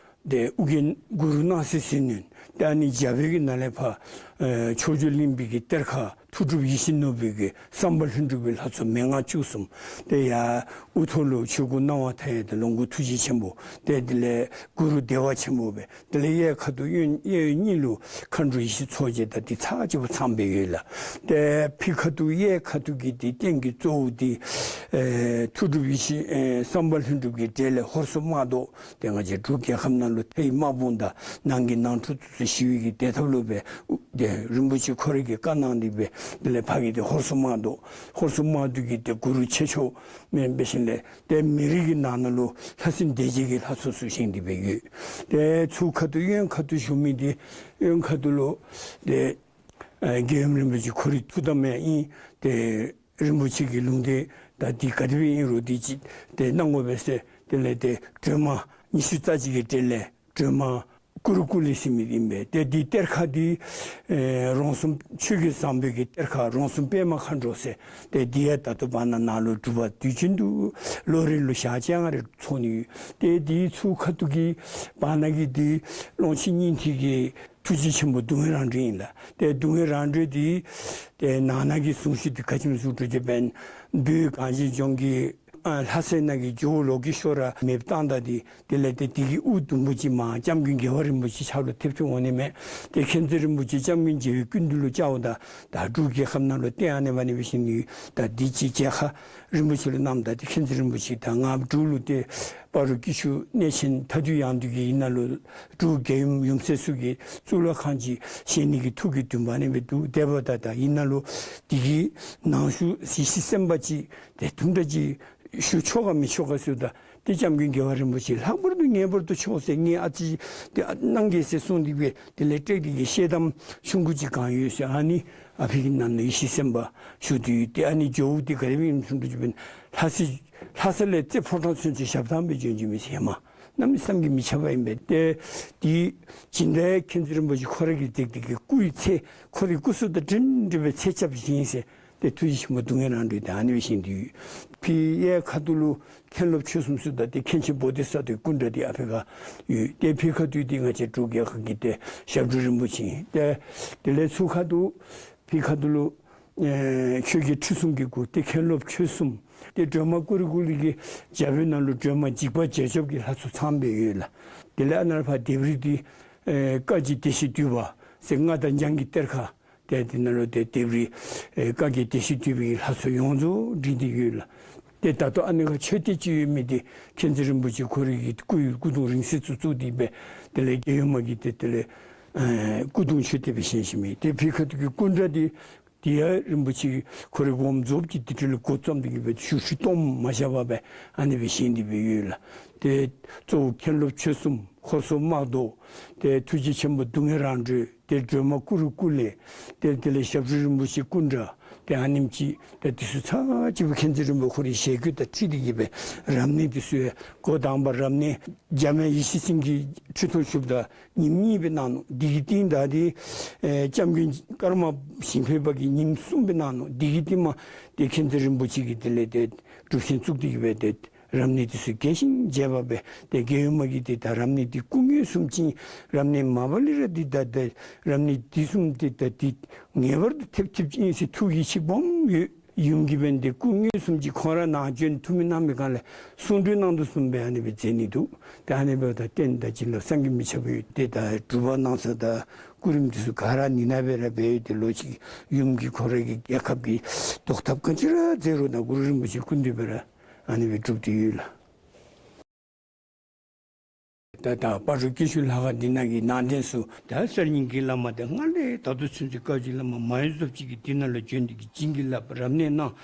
ཏེ་ཨོ་རྒྱན་གུ་རུ་སྣང་སྲིད་ཟིལ་གནོན། ཏེ་ཨ་ནི་རྒྱབ་པའི་གི་ནང་ལས་ཕར་ཨེ་ཕྱོགས་བཅུ་གླིང་པའི་གི་གཏེར་ཁ་མཐུ་སྒྲུབ་ཡིད་བཞིན་ནོར་བུའི་གི་བསམ་པ་ལྷུན་གྲུབ་ཀྱི་ལྷ་ཚོགས་མན་ངག་བཅུ་གསུམ། ཏེ་ཡར་དབུ་ཐོག་ལུ་ཆོས་སྐུ་སྣང་བ་མཐའ་ཡས་དང་ལོངས་སྐུ་ཐུགས་རྗེ་ཆེན་པོ། ཏེ་དེ་ལས་གུ་རུ་བདེ་བ་ཆེན་པོ་སྦེ། དེ་ལས་གཡས་ཁ་ཐུག་གཡོན་གཡས་གཡོན་གཉིས་ལུ་མཁའ་འགྲོ་ཡེ་ཤེས་མཚོ་རྒྱལ་དང་འདི་ཚར་གཅིག་པོ་ཚངམ་སྦེ་ཡོད་ལགས། ཏེ་ཕྱི་ཁ་ཐུག་གཡས་ཁ་ཐུག་གི་འདི་རྟེན་གྱི་གཙོ་བོ་འདི་ཨེ་མཐུ་སྒྲུབ་ཡེ་ཤེས་ཨེ་བསམ་པ་ལྷུན་གྲུབ་ཀྱི་གྲས་ལས་ཧོར་སོག་དམག་བཟློག། ཏེ་ང་བཅས་འབྲུག་རྒྱལ་ཁབ་ནང་ལུ་མཐའི་དམག་དཔུང་དང་ནང་གི་ནང་འཁྲུག་ཚུ་ཞི་བའི་གི་བདེ་ཐབས་ལུ་སྦེ་ཏེ་རིན་པོ་ཆེ་ཁོ་རའི་གི་བཀའ་གནང་སྟེ་སྦེ་དེ་ལས་ཕ་གི་ཏེ་ཧོར་སོག་དམག་བཟློག། ཧོར་སོག་དམག་བཟློག་གི་ཏེ་གུ་རུ་ཆེ་མཆོག་མེན་པའི་ཞིནམ་ལས་ཏེ་མི་རིགས་ཀྱི་ནང་ན་ལུ་ལྷ་སྲིན་སྡེ་བརྒྱད་ཀྱི་ལྷ་ཚོགས་ཚུ་བཞེངས་ཏེ་སྦེ་ཡོད། ཏེ་ཚུར་ཁ་ཐུག་གཡོན་ཁ་ཐུག་བཞུགས་མི་འདི་གཡོན་ཁ་ཐུག་ལུ་ཏེ་ཨེ་རྒྱལ་ཡུམ་རིན་པོ་ཆེ་ཁོ་རའི་ཐུགས་དམ་ཡང་ཨིན། ཏེ་རིན་པོ་ཆེ་གི་ལུང་བསྟན་ད་འདི་ག་དེ་སྦེ་ཨིན་རུང་འདི་ཅིག་ཏེ་གནང་དགོ་པས་ཟེར། དེ་ལས་ཏེ་སྒྲོལ་མ་ཉི་ཤུ་རྩ་གཅིག་གི་གྲས་ལས་སྒྲོལ་མ་ ཀུ་རུ་ཀུ་ལེ་ཟེར་མི་འདི་ཨིན་པས། ཏེ་འདི་གཏེར་ཁ་འདི་ཨེ་རོང་ཟོམ་ཆོས་རྒྱལ་བཟང་པོའི་གི་གཏེར་ཁ་རོང་ཟོམ་པདྨ་མཁའ་འགྲོ་ཟེར། ཏེ་འདི་ཡང་ད་ལྟོ་བར་ན་ནཱ་ལུ་སྒྲུབ་པ་དུས་རྒྱུན་དུ་ལོ་རེ་ལུ་ཞག་བཅོ་ལྔ་རེ་ཚོགས་ནི་ཡོད། ཏེ་འདི་ཚུ་ཁ་ཐུག་གི་བར་ན་གི་འདི་ཀློང་ཆེན་སྙིང་ཐིག་གི་ཐུགས་རྗེ་ཆེན་པོ་སྡུག་བསྔལ་རང་གྲོལ་ཨིན་ལགས། ཏེ་སྡུག་བསྔལ་རང་གྲོལ་འདི་ཏེ་ནང་ན་གི་གསུང་ཞུ་འདི་ག་ཅི་སྨོ་ཟེར་བ་ཅིན་བོད་གངས་ཅན་ལྗོངས་ཀྱི་ཨ་ལྷ་སའི་ནང་གི་ཇོ་བོ་ལོ་ཀེ་ཤྭ་ར་མེདཔ་བཏང་ད་འདི་དེ་ལས་ཏེ་དེ་གི་དབུ་དུམ་བུ་ཅིག་མར་སྐྱབས་མགོན་རྒྱལ་བ་རིན་པོ་ཆེ་ཕྱག་ལུ་ཐེབས་ཐེབས་འོང་ནི་མས། ཏེ་མཁྱེན་བརྩེ་རིན་པོ་ཆེ་སྐྱབས་མགོན་རྒྱལ་བའི་སྐུ་མདུན་ལུ་བཅརཝ་ད་ད་འབྲུག་རྒྱལ་ཁབ་ནང་ལུ་ཏེ་ཨ་ནི་འབད་ནི་འབད་ཞིནམ་ད་འདི་ཅིག་མཇལ་ཁ་རིན་པོ་ཆེ་ལུ་གནངམ་ད་ཏེ་མཁྱེན་བརྩེ་རིན་པོ་ཆེ་ད་ང་འབྲུག་ལུ་ཏེ་སྤ་རོ་སྐྱིད་ཆུ་གནས་ཆེན་མཐའ་འདུལ་ཡང་འདུལ་གྱི་ཡིག་ནང་ལུ་འབྲུག་རྒྱལ་ཡུམ་ཡུམ་སྲས་ཚུ་གི་གཙུག་ལག་ཁང་ཅིག་བཞེངས་ནི་གི་ཐུགས་ཀྱི་འདུན་པ་ཨ་ནི་སྦེ་འདུག། དེ་འབདཝ་ད་ད་ཡིག་ནང་ལུ་དེ་གི་ནང་ཞུ་ཡེ་ཤེས་སེམས་དཔའ་ཅིག་ཏེ་དུམ་གྲ་ཅིག་ཞུ་ཆོག་ག་མི་ཆོག་ག་ཟེརཝ་ད་ཏེ་སྐྱབས་མགོན་རྒྱལ་བ་རིན་པོ་ཆེ་ལྷག་པར་དུ་ངེས་པར་དུ་ཆོག་ཟེར། ངེའི་ཨ་ཙི་ཏེ་གནང་གེ་ཟེར་གསུངས་ཏེ་སྦེ་དེ་ལས་ཏེ་དེ་གི་ཤེལ་དམ་ཆུང་ཀུ་ཅིག་གང་ཡོད་ཟེར། ཨ་ནི་ཨ་ཕི་གི་ནང་ན་ཡེ་ཤེས་སེམས་དཔའ་བཞུགས་ཏེ་ཡོད། ཏེ་ཨ་ནི་ཇོ་བོ་འདི་ག་དེ་སྦེ་ཨིནམ་ཟེར་བ་ཅིན་ལྷ་ས་ལྷ་ས་ལས་རྩེ་ཕོ་བྲང་ཚུན་ཚོད་ཞབས་ཐང་སྦེ་བྱོན་བྱོནམ་ཨིན་ཟེར་མས། གནམ་མེད་ས་མེད་ཀྱི་མི་ཆགས་པ་ཨིན་པས། ཏེ་དེ་སྦྱིན་བདག་མཁྱེན་བརྩེ་རིན་པོ་ཆེ་ཁོ་ར་གིས་ཏེ་དེ་གི་སྐུའི་ཚེ་ཁོ་རའི་སྐུ་གཟུགས་དང་འདྲན་འདྲ་སྦེ་ཚེ་སྐྱབས་བཞེས་ཟེར། ཏེ་ཐུགས་རྗེ་ཆེན་པོ་སྡུག་བསྔལ་རང་གྲོལ་འདི་ཨ་ནི་སྦེ་བཞེངས་ཏེ་ཡོད། ཕི་གཡས་ཁ་ཐུག་ལུ་མཁན་སློབ་ཆོས་གསུམ་ཟེརཝ་ད་ཏེ་མཁན་ཆེན་བོ་དྷི་ས་ཏྭའི་སྐུ་འདྲ་འདི་ཨ་ཕི་ཁར་ཡོད། ཏེ་ཕི་ཁ་ཐུག་འདི་ང་བཅས་འབྲུག་རྒྱལ་ཁབ་ཀྱི་ཏེ་ཞབས་དྲུང་རིན་པོ་ཆེ་ཨིན། ཏེ་དེ་ལས་ཚུར་ཁ་ཐུག་ཕི་ཁ་ཐུག་ལུ་ཨེ་ཆོས་རྒྱལ་ཁྲི་སྲོང་གི་སྐུ་ཏེ་མཁན་སློབ་ཆོས་གསུམ་ཏེ་སྒྲོལ་མ་ཀུ་རུ་ཀུ་ལེ་གི་རྒྱབ་ནང་ལུ་སྒྲོལ་མ་འཇིགས་པ་བྱེད་ཆོག་གི་ལྷ་ཚོགས་ཚངམ་སྦེ་ཡོད་ལགས། དེ་ལས་ཨ་ནཱ་ལས་ཕར་ལྡེབས་རིས་འདི་ཨེ་བཀའ་བརྒྱུད་བདེ་གཤེགས་འདུས་པ་ཟེར་མངའ་བདག་འཇང་གི་གཏེར་ཁ། ཏེ་དེ་ནང་ལུ་ཏེ་ལྡེབས་རིས་ཨེ་བཀའ་བརྒྱུད་བདེ་གཤེགས་འདུས་པའི་ལྷ་ཚོགས་ཡོངས་རྫོགས་བྲིས་ཏེ་ཡོད་ལགས། ཏེ་ད་ལྟོ་ཨ་ནི་ཁར་མཆོད་རྟེན་ཅིག་ཡོད་མི་འདི་མཁྱེན་བརྩེ་རིན་པོ་ཆེ་ཁོ་རའི་གི་སྐུའི་སྐུ་གདུང་རིང་བསྲེལ་ཚུ་བཙུགས་ཏེ་སྦེ་དེ་ལས་རྒྱལ་ཡུམ་མ་གི་ཏེ་དེ་ལས་ཨེ་སྐུ་གདུང་མཆོད་རྟེན་སྦེ་བཞེངས་བཞེངསམ་ཨིན། ཏེ་ཕི་ཁ་ཐུག་གི་སྐུ་འདྲ་འདི་དེ་ཡང་རིན་པོ་ཆེ་ཁོ་རའི་དགོངསམ་རྫོགསཔ་ཅིག་དེ་འཕྲོ་ལས་འགོ་བརྩམས་ཏེ་གི་སྦེ་ཞུ་ཞུ་སྟོངམ་མ་བཞག་པར་སྦེ་ཨ་ནི་སྦེ་བཞེངས་ཏེ་སྦེ་ཡོད་ལགས། ཏེ་གཙོ་བོ་མཁན་སློབ་ཆོས་གསུམ་ཧོར་སོག་དམག་དོག་ཏེ་ཐུགས་རྗེ་ཆེན་པོ་སྡུག་བསྔལ་རང་གྲོལ་ཏེ་སྒྲོལ་མ་ཀུ་རུ་ཀུ་ལེ་ཏེ་དེ་ལས་ཞབས་དྲུང་རིན་པོ་ཆེ་སྐུ་འདྲ་ཏེ་ཨ་ནེམ་ཅིག་ཏེ་དེ་ཚུ་ཚར་གཅིག་སྦེ་མཁྱེན་བརྩེ་རིན་པོ་ཆེ་ཁོ་རའི་ཞལ་བཀོད་དང་འཁྲིལ་ཏེ་གི་སྦེ་རབ་གནས་དེ་ཚུ་ཡང་འགོ་དང་པ་རབ་གནས་འཇམ་དབྱངས་ཡེ་ཤེས་སེང་གེ་ཁྲི་ཐོག་བཞུགསཔ་ད་ཉིནམ་གཉིས་སྦེ་གནང་ནུག། དེ་གི་རྟིང་བདའ་སྟེ་ཨེ་སྐྱབས་མགོན་ཀརྨ་པ་ཞིང་ཕེབས་པ་གིས་ཉིནམ་གསུམ་སྦེ་གནང་ནུག། དེ་གི་རྟིང་མ་ཏེ་མཁྱེན་བརྩེ་རིན་པོ་ཆེ་གིས་དེ་ལས་ཏེ་སྒྲུབ་ཆེན་བཙུགས་ཏེ་གི་སྦེ་ཏེ་རབ་གནས་དེ་ཚུ་རྒྱས་ཤིང་རྒྱས་པ་སྦེ་ཏེ་རྒྱལ་ཡུམ་མ་གིས་ཏེ་ད་རབ་གནས་འདི་སྐུ་ངོ་བཟུམ་ཅིག་རབ་གནས་མ་པ་ལས་ར་འདི་ད་ཏེ་རབ་གནས་འདི་བཟུམ་འདི་ད་འདི་ངེས་པར་དུ་ཐེབས་ཐེབས་ཅིག་ཨིན་ཟེར་ཐུགས་ཡིད་ཆེས་སྦོམ་ཡོད། ཡུམ་གྱིས་འབདན་ཏེ་སྐུ་ངོ་བཟུམ་ཅིག་ཁོང་ར་ནཱ་བྱོན་ཐུབ་མི་གནང་མི་གང་ལས་གསུང་གྲོས་གནང་དོ་བཟུམ་སྦེ་ཨ་ནི་སྦེ་མཛད་ནི་འདུག། ཏེ་ཨ་ནི་འབདཝ་ད་རྟེན་དང་བྱིན་རླབས་བསམ་གྱིས་མི་ཁྱབ་པ་ཡོད། ཏེ་ད་སྒྲུབ་པ་གནང་ས་དང་སྐུ་རིམ་དེ་ཚུ་ག་ར་ནི་ནང་སྦེ་ར་འབད་ཡོད། ཏེ་ལོག་ཅིག་ཡུམ་གྱིས་ཁོ་རའི་གི་རྒྱལ་ཁབ་ཀྱི་བཟློག་ཐབས་ག་ཅི་ར་མཛད་རུང་ད་གུ་རུ་རིན་པོ་ཆེ་སྐུ་མདུན་སྦེ་ར་ཨ་ནི་སྦེ་སྒྲུབ་སྟེ་ཡོད་ལགས། ད་ད་སྤ་རོ་སྐྱིད་ཆུ་ལྷ་ཁང་འདི་ནང་གི་ནང་རྟེན་ཚུ་ད་གསར་རྙིང་གི་བླ་མ་དེ་སྔར་ལས་ད་ལྟོ་ཚུན་ཚོད་བཀའ་བརྒྱུད་བླ་མ་མ་ཡོངས་རྫོགསཔ་ཅིག་གིས་འདི་ནང་ལུ་བྱོན་ཏེ་གི་བྱིན་གྱིས་བརླབས་རབ་གནས་གནང་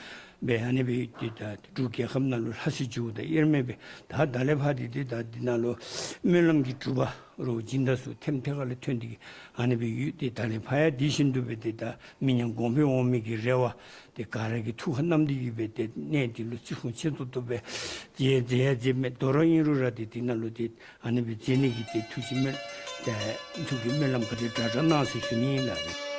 སྦེ་ཨ་ནི་སྦེ་ཏེ་ད་འབྲུག་རྒྱལ་ཁབ་ནང་ལུ་ལྷ་སའི་ཇོ་བོ་དང་དབྱེར་མེད་སྦེ་ད་ད་ལས་ཕར་ཏེ་ཏེ་ད་འདི་ནང་ལུ་སྨོན་ལམ་གྱི་སྒྲུབ་པ་རོགས་སྦྱིན་བདག་ཚུ་ཐེམ་ཐེ་ཁ་ལས་ཐོན་ཏེ་གི་ཨ་ནི་སྦེ་ཡོད། ཏེ་ད་ལས་ཕར་ཡང་དེ་བཞིན་དུ་སྦེ་ཏེ་ད་མི་ཉམས་གོང་འཕེལ་འོང་མི་གི་རེ་བ་ཏེ་ག་ར་གིས་ཐུགས་ཁར་བསྣམས་ཏེ་གི་སྦེ་ཏེ་གནས་འདི་ལུ་བརྩི་སྲུང་ཆེ་ཏོག་ཏོ་སྦེ་མཛད་མཛད་ཡང་མཛད་མི་དོ་རུང་ཨིན་རུང་ར་ཏེ་འདི་ནང་ལུ་ཏེ་ཨ་ནི་སྦེ་མཛད་ནི་གི་ཏེ་ཐུགས་ཀྱི་སྨོན་ཏེ་ཐུགས་ཀྱི་སྨོན་ལམ་ག་དེ་དྲག་དྲག་གནང་ཟེར་ཞུ་ནི་ཨིན་ལགས།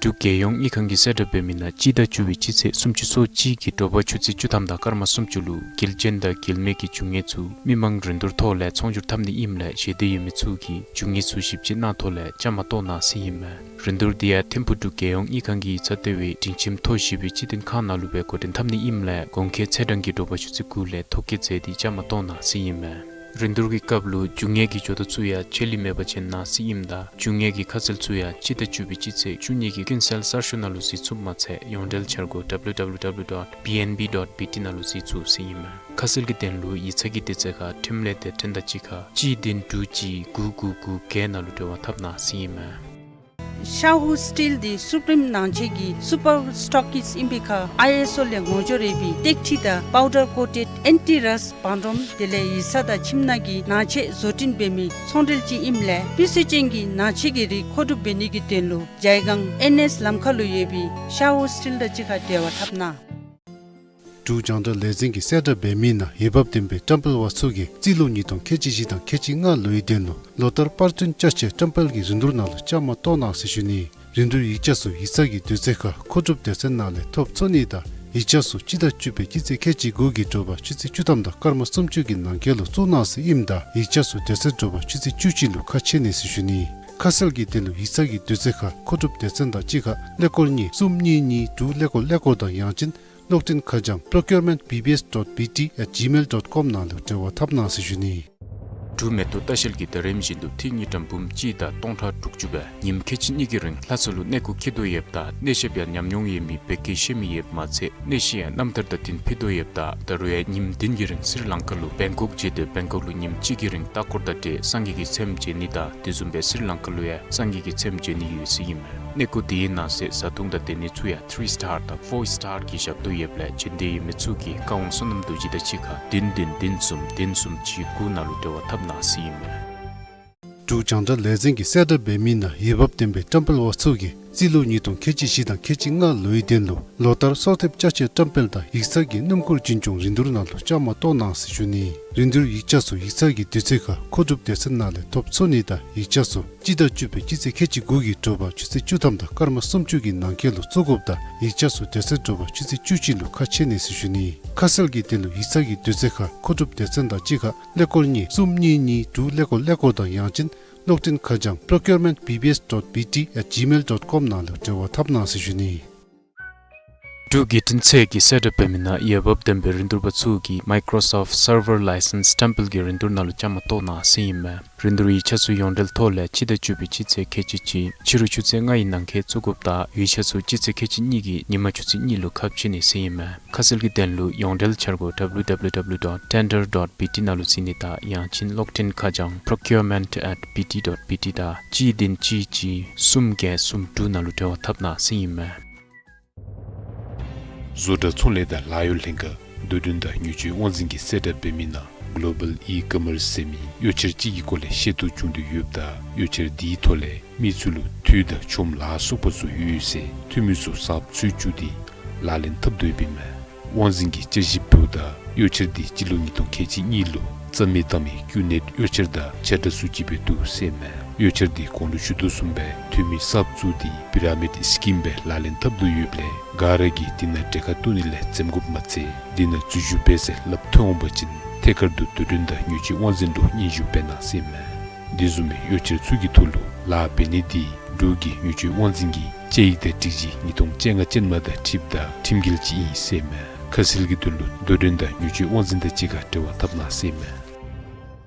འབྲུག་རྒྱལ་ཡོངས་དབྱིག་ཁང་གིས་གསལ་བསྒྲགས་འབད་མི་ནང་སྤྱི་ཟླ་བཅུ་པའི་སྤྱི་ཚེས་སུམ་ཅུ་སོ་གཅིག་གི་དྲོ་པ་ཆུ་ཚོད་བཅུ་ཐམ་དང་སྐར་མ་སུམ་ཅུ་ལུ་རྒྱལ་ཅན་དང་རྒྱལ་མེད་ཀྱི་རྒྱུ་དངོས་ཚུ་མི་མང་རིན་བསྡུར་ཐོག་ལས་ཚོང་སྒྱུར་འཐབ་ནི་ཨིནམ་ལས་ཞེ་འདོད་ཡོད་མི་ཚུ་གིས་རྒྱུ་དངོས་ཚུ་ཞིབ་དཔྱད་གནང་ཐོག་ལས་བཅའ་མར་གཏོགས་གནང་ཟེར་ཨིན་མས། རིན་བསྡུར་འདི་ཡང་ཐིམ་ཕུག་འབྲུག་རྒྱལ་ཡོངས་དབྱིག་ཁང་གི་ཡིག་ཚང་ལྟེ་བའི་སྒྲིང་ཁྱིམ་ཐོག་བཞི་པའི་སྤྱི་མཐུན་ཁང་ནང་ལུ་སྦེ་འགོ་འདྲེན་འཐབ་ནི་ཨིནམ་ལས་གོང་འཁོད་ཚེས་གྲངས་ཀྱི་དྲོ་པ་ཆུ་ཚོད་དགུ་ལས་ཐོ་བཀོད་མཛད་དེ་བཅའ་མར་གཏོགས་གནང་ཟེར་ཨིན་མས། རིན་བསྡུར་གྱི་སྐབས་ལུ་རྒྱུ་དངོས་ཀྱི་ཇོ་བདག་ཚུ་ཡང་ཆད་ལུས་མེད་པ་ཅིན་གནང་སྲིད་ཨིནམ་ད་རྒྱུ་དངོས་ཀྱི་ཁ་གསལ་ཚུ་ཡང་སྤྱི་ཟླ་བཅུ་པའི་སྤྱི་ཚེས་བཅུ་གཉིས་ཀྱི་ཀུན་གསལ་གསར་ཤོག་ནང་ལུ་གཟིགས་ཚུགསཔ་མ་ཚད་ཡོངས་འབྲེལ་འཆར་སྒོ་www dot bnb dot bt ནང་ལུ་གཟིགས་ཚུགས་ཟེར་ཨིན་མས། ཁ་གསལ་གྱི་དོན་ལུ་ཡིག་ཚང་གི་དུས་ཚོད་ཁར་འཕྲིན་ལས་སྡེ་ཚན་དང་གཅིག་ཁར་གཅིག་བདུན་དྲུག་གཅིག་དགུ་དགུ་དགུ་བརྒྱད་ནང་ལུ་འབྲེལ་བ་འཐབ་གནང་ཟེར་ཨིན་མས། ཤ་ཧུ་སི་ཊིལ་འདི་སུ་པྲིམ་ནང་ཆེན་གྱི་སུ་པར་སི་ཊོག་ཀིསཊ་ཨིན་པའི་ཁར་ཨའི་ཨེསི་ཨོ་ལས་ངོ་སྦྱོར་ཡོད་པའི་སྟེགས་ཁྲི་དང་པའུ་ཌར་ཀོ་ཊེཌ་ཨེན་ཊི་རསཊ་བང་རིམ་དེ་ལས་ཡིག་ཚང་དང་ཁྱིམ་ནང་གི་ནང་ཆས་བཟོ་སྐྲུན་འབད་མི་ཚོང་འབྲེལ་ཅིག་ཨིནམ་ལས་སྤུས་ཚད་ཅན་གྱི་ནང་ཆས་ཀྱི་རིགས་མཁོ་སྒྲུབ་འབད་ནི་གི་དོན་ལུ་ཇའི་སྒང་ཨེན་ཨེསི་ལམ་ཁ་ལུ་ཡོད་པའི་ཤ་ཧུ་སི་ཊིལ་དང་གཅིག་ཁར་འབྲེལ་བ་འཐབ་གནང་། འབྲུག་རྒྱང་བསྒྲགས་ལས་འཛིན་གྱིས་གསལ་བསྒྲགས་འབད་མི་ནང་འོས་འབབ་ལྡན་པའི་བཀྲམ་སྤེལ་པ་ཚུ་གིས་རྩིས་ལོ་ཉིས་སྟོང་ཁལ་གཅིག་བཞི་དང་ཁལ་གཅིག་ལྔ་ལོའི་དོན་ལུ་ལོ་ལྟར་པར་སྐྲུན་བཅའ་སྤྱོད་བཀྲམ་སྤེལ་གྱི་རིན་བསྡུར་ནང་ལུ་བཅའ་མར་གཏོགས་གནང་ཟེར་ཞུ་ནི། རིན་བསྡུར་ཡིག་ཆ་ཚུ་ཡིག་ཚང་གི་དུས་ཚོད་ཁར་མཁོ་སྒྲུབ་སྡེ་ཚན་ནང་ལས་ཐོབ་ཚུགས་ནི་དང་ཡིག་ཆ་ཚུ་སྤྱི་ཟླ་བཅུ་པའི་སྤྱི་ཚེས་ཁལ་གཅིག་དགུ་གི་དྲོ་པ་ཆུ་ཚོད་བཅུ་ཐམ་དང་སྐར་མ་སུམ་ཅུ་གི་ནང་འཁོད་ལུ་བཙུགས་གནང་ཟེར་ཨིནམ་ད་ཡིག་ཆ་ཚུ་དེ་ཚེ་དྲོ་པ་ཆུ་ཚོད་བཅུ་གཅིག་ལུ་ཁ་ཕྱེ་ནི་ཟེར་ཞུ་ནི། ཁ་གསལ་གྱི་དོན་ལུ་ཡིག་ཚང་གི་དུས་ཚོད་ཁར་མཁོ་སྒྲུབ་སྡེ་ཚན་དང་གཅིག་ཁར་ཀླད་ཀོར་གཉིས་གསུམ་གཉིས་གཉིས་དྲུག་ཀླད་ཀོར་ཀླད་ཀོར་དང་ཡང་ཅིན་གློག་འཕྲིན་ཁ་བྱང་procurement bbs dot bt at gmail dot com ནང་ལུ་འབྲེལ་བ་འཐབ་གནང་ཟེར་ཞུ་ནི། འབྲུག་མེ་ཏོག་ལྟ་བཤལ་གྱིས་ད་རིམ་བཞིན་དུ་ཐིག་དངུལ་ཀྲམ་འབུམ་གཅིག་དང་སྟོང་ཕྲག་དྲུག་ཅུ་སྦེ་ཉིནམ་ཁལ་གཅིག་གཉིས་ཀྱི་རིང་ལྷ་ས་ལུ་གནས་སྐོར་འཁྱིད་དོ་ཡོདཔ་ད་གནས་བཤད་ཡང་ཉམས་མྱོང་ཡོད་མི་བོད་སྐད་ཤེས་མི་ཡོདཔ་མ་ཚད་གནས་བཤད་ཡང་རྣམ་ཐར་དང་བསྟུན་ཕུལ་དོ་ཡོདཔ་ད་ད་རུང་ཡང་ཉིནམ་བདུན་གྱི་རིང་སི་རི་ལང་ཀ་ལུ་བེང་ཀོག་མཇལ་ཏེ་བེང་ཀོག་ལུ་ཉིནམ་གཅིག་གི་རིང་ལྟ་སྐོར་དང་འབྲེལ་སངས་རྒྱས་ཀྱི་ཚེམས་མཇལ་ནི་དང་དེ་བཟུམ་སྦེ་སི་རི་ལང་ཀ་ལུ་ཡང་སངས་རྒྱས་ཀྱི་ཚེམས་མཇལ་ནི་ཡོད་ཟེར་ཨིན་མས། གནས་སྐོར་དེའི་ནང་གསེས་བཟའ་འཐུང་དང་སྡོད་ནི་ཚུ་ཡང་ཐི་རི་སི་ཊར་དང་ཕོར་སི་ཊར་གྱི་ཞབས་ཏོག་ཡོདཔ་ལས་འབྱོན་འདོད་ཡོད་མི་ཚུ་གིས་བཀའ་དབང་བསོད་ནམས་རྡོ་རྗེ་དང་གཅིག་ཁར་བདུན་བདུན་བདུན་གསུམ་བདུན་གསུམ་གཅིག་དགུ་ནང་ལུ་འབྲེལ་བ་འཐབ་གནང་ཟེར་ཨིན་མས། འབྲུག་རྒྱང་བསྒྲགས་ལས་འཛིན་གྱིས་གསལ་བསྒྲགས་འབད་མི་ནང་འོས་འབབ་ལྡན་པའི་བཀྲམ་སྤེལ་པ་ཚུ་གིས་རྩིས་ལོ་ཉིས་སྟོང་ཁལ་གཅིག་བཞི་དང་ཁལ་གཅིག་ལྔ་ལོའི་དོན་ལུ་ལོ་ལྟར་གསོལ་འདེབས་བཅའ་སྤྱོད་བཀྲམ་སྤེལ་དང་ཡིག་ཚང་གི་སྣུམ་འཁོར་རྒྱུན་སྐྱོང་རིན་བསྡུར་ནང་ལུ་བཅའ་མར་གཏོགས་གནང་ཟེར་ཞུ་ནི། རིན་བསྡུར་ཡིག་ཆ་ཚུ་ཡིག་ཚང་གི་དུས་ཚོད་ཁར་མཁོ་སྒྲུབ་སྡེ་ཚན་ནང་ལས་ཐོབ་ཚུགས་ནི་དང་ཡིག་ཆ་ཚུ་སྤྱི་ཟླ་བཅུ་པའི་སྤྱི་ཚེས་ཁལ་གཅིག་དགུ་གི་དྲོ་པ་ཆུ་ཚོད་བཅུ་ཐམ་དང་སྐར་མ་སུམ་ཅུ་གི་ནང་འཁོད་ལུ་བཙུགས་དགོཔ་ད་ཡིག་ཆ་ཚུ་དེ་ཚེ་དྲོ་པ་ཆུ་ཚོད་བཅུ་གཅིག་ལུ་ཁ་ཕྱེ་ནི་ཟེར་ཞུ་ནི། ཁ་གསལ་གྱི་དོན་ལུ་ཡིག་ཚང་གི་དུས་ཚོད་ཁར་མཁོ་སྒྲུབ་སྡེ་ཚན་དང་གཅིག་ཁར་ཀླད་ཀོར་གཉིས་གསུམ་གཉིས་གཉིས་དྲུག་ཀླད་ཀོར་ཀླད་ཀོར་དང་ཡང་ཅིན་གློག་འཕྲིན་ཁ་བྱང་procurement bbs dot bt at gmail dot com ནང་ལུ་འབྲེལ་བ་འཐབ་གནང་ཟེར་ཞུ་ནི། འབྲུག་བརྒྱུད་འཕྲིན་ཚད་ཀྱིས་གསལ་བསྒྲགས་འབད་མི་ནང་འོས་འབབ་ལྡན་པའི་རིན་བསྡུར་པ་ཚུ་གིས་Microsoft Server License ཊེམ་པལ་གྱི་རིན་བསྡུར་ནང་ལུ་བཅའ་མར་གཏོགས་གནང་ཟེར་ཨིན་མས། རིན་བསྡུར་ཡིག་ཆ་ཚུ་ཡོངས་འབྲེལ་ཐོག་ལས་སྤྱི་ཟླ་བཅུ་པའི་སྤྱི་ཚེས་ཁལ་གཅིག་གཅིག་ཕྱི་རུ་ཆུ་ཚོད་ལྔ་ཡི་ནང་འཁོད་བཙུགས་དགོཔ་ད་ཡིག་ཆ་ཚུ་སྤྱི་ཚེས་ཁལ་གཅིག་གཉིས་ཀྱི་ཉིན་མ་ཆུ་ཚོད་གཉིས་ལུ་ཁ་ཕྱེ་ནི་ཟེར་ཨིན་མས། ཁ་གསལ་གྱི་དོན་ལུ་ཡོངས་འབྲེལ་འཆར་སྒོ་www dot tender dot bt ནང་ལུ་གཟིགས་ནི་དང་ཡང་ཅིན་གློག་འཕྲིན་ཁ་བྱང་procurement at bt dot bt དང་གཅིག་བདུན་གཅིག་གཅིག་གསུམ་བརྒྱད་གསུམ་དྲུག་ནང་ལུ་འབྲེལ་བ་འཐབ་གནང་ཟེར་ཨིན་མས། བཟོ་གྲྭ་ཚོང་ལས་དང་ལཱ་གཡོག་ལྷན་ཁག་དོ་འགྲན་དང་ཉོ་སྤྱོད་དབང་འཛིན་གྱིས་གསལ་བསྒྲགས་འབད་མི་ནང་Global E-Commerce ཟེར་མི་གཡོག་འཆར་ཅིག་གི་སྐོར་ལས་ཤེས་རྟོགས་བྱུང་དོ་ཡོདཔ་ད་གཡོག་འཆར་དེའི་ཐོག་ལས་མི་ཚུ་ལུ་འཐུས་དང་ཆོམ་ལཱ་སོགས་པ་ཚུ་ཡོད་ཟེར་འཐུས་མི་ཚུ་གསརཔ་འཚོལ་བཅུག་སྟེ་ལག་ལེན་འཐབ་དོ་ཡོདཔ་ཨིན་མས། དབང་འཛིན་གྱིས་བསྐྱར་ཞིབ་འབདཝ་ད་གཡོག་འཆར་དེ་སྤྱི་ལོ་ཉིས་སྟོང་ཁལ་གཅིག་གཉིས་ལུ་རྩ་མེད་བཏང་མི་ཀུ་ནེཊ་གཡོག་འཆར་དང་ཆ་འདྲ་ཚུ་ཅིག་སྦེ་འདུག་ཟེར་ཨིན་མས། གཡོག་འཆར་དེ་གོང་ལུ་ཞུ་དོ་བཟུམ་སྦེ་འཐུས་མི་གསརཔ་བཙུགས་ཏེ་པི་ར་མིཌ་སི་ཀིམ་སྦེ་ལག་ལེན་འཐབ་དོ་ཡོདཔ་ལས་ག་ར་གིས་དེ་ནང་གྲལ་ཁར་གཏོགས་ནི་ལས་འཛེམ་དགོཔ་མ་ཚད་དེ་ནང་འཛུལ་ཞུགས་འབད་ཟེར་སླབ་ཐོན་འོང་པ་ཅིན་ཐད་ཀར་དུ་དོ་འགྲན་དང་ཉོ་སྤྱོད་དབང་འཛིན་ལུ་སྙན་ཞུ་འབད་གནང་ཟེར་ཨིན་མས། དེ་བཟུམ་སྦེ་གཡོག་འཆར་ཚུ་གི་ཐོག་ལུ་ལཱ་འབད་ནི་དེ་འབྲུག་གི་ཉོ་སྤྱོད་དབང་འཛིན་གྱི་དཔྱད་ཡིག་དང་སྒྲིག་གཞི་ཉིས་སྟོང་བཅོ་ལྔ་ཅན་མ་དང་འཁྲིལཝ་ད་ཁྲིམས་འགལ་ཅིག་ཨིན་ཟེར་ཨིན་མས། ཁ་གསལ་གྱི་དོན་ལུ་དོ་འགྲན་དང་ཉོ་སྤྱོད་དབང་འཛིན་དང་གཅིག་ཁར་འབྲེལ་བ་འཐབ་གནང་ཟེར་ཨིན་མས།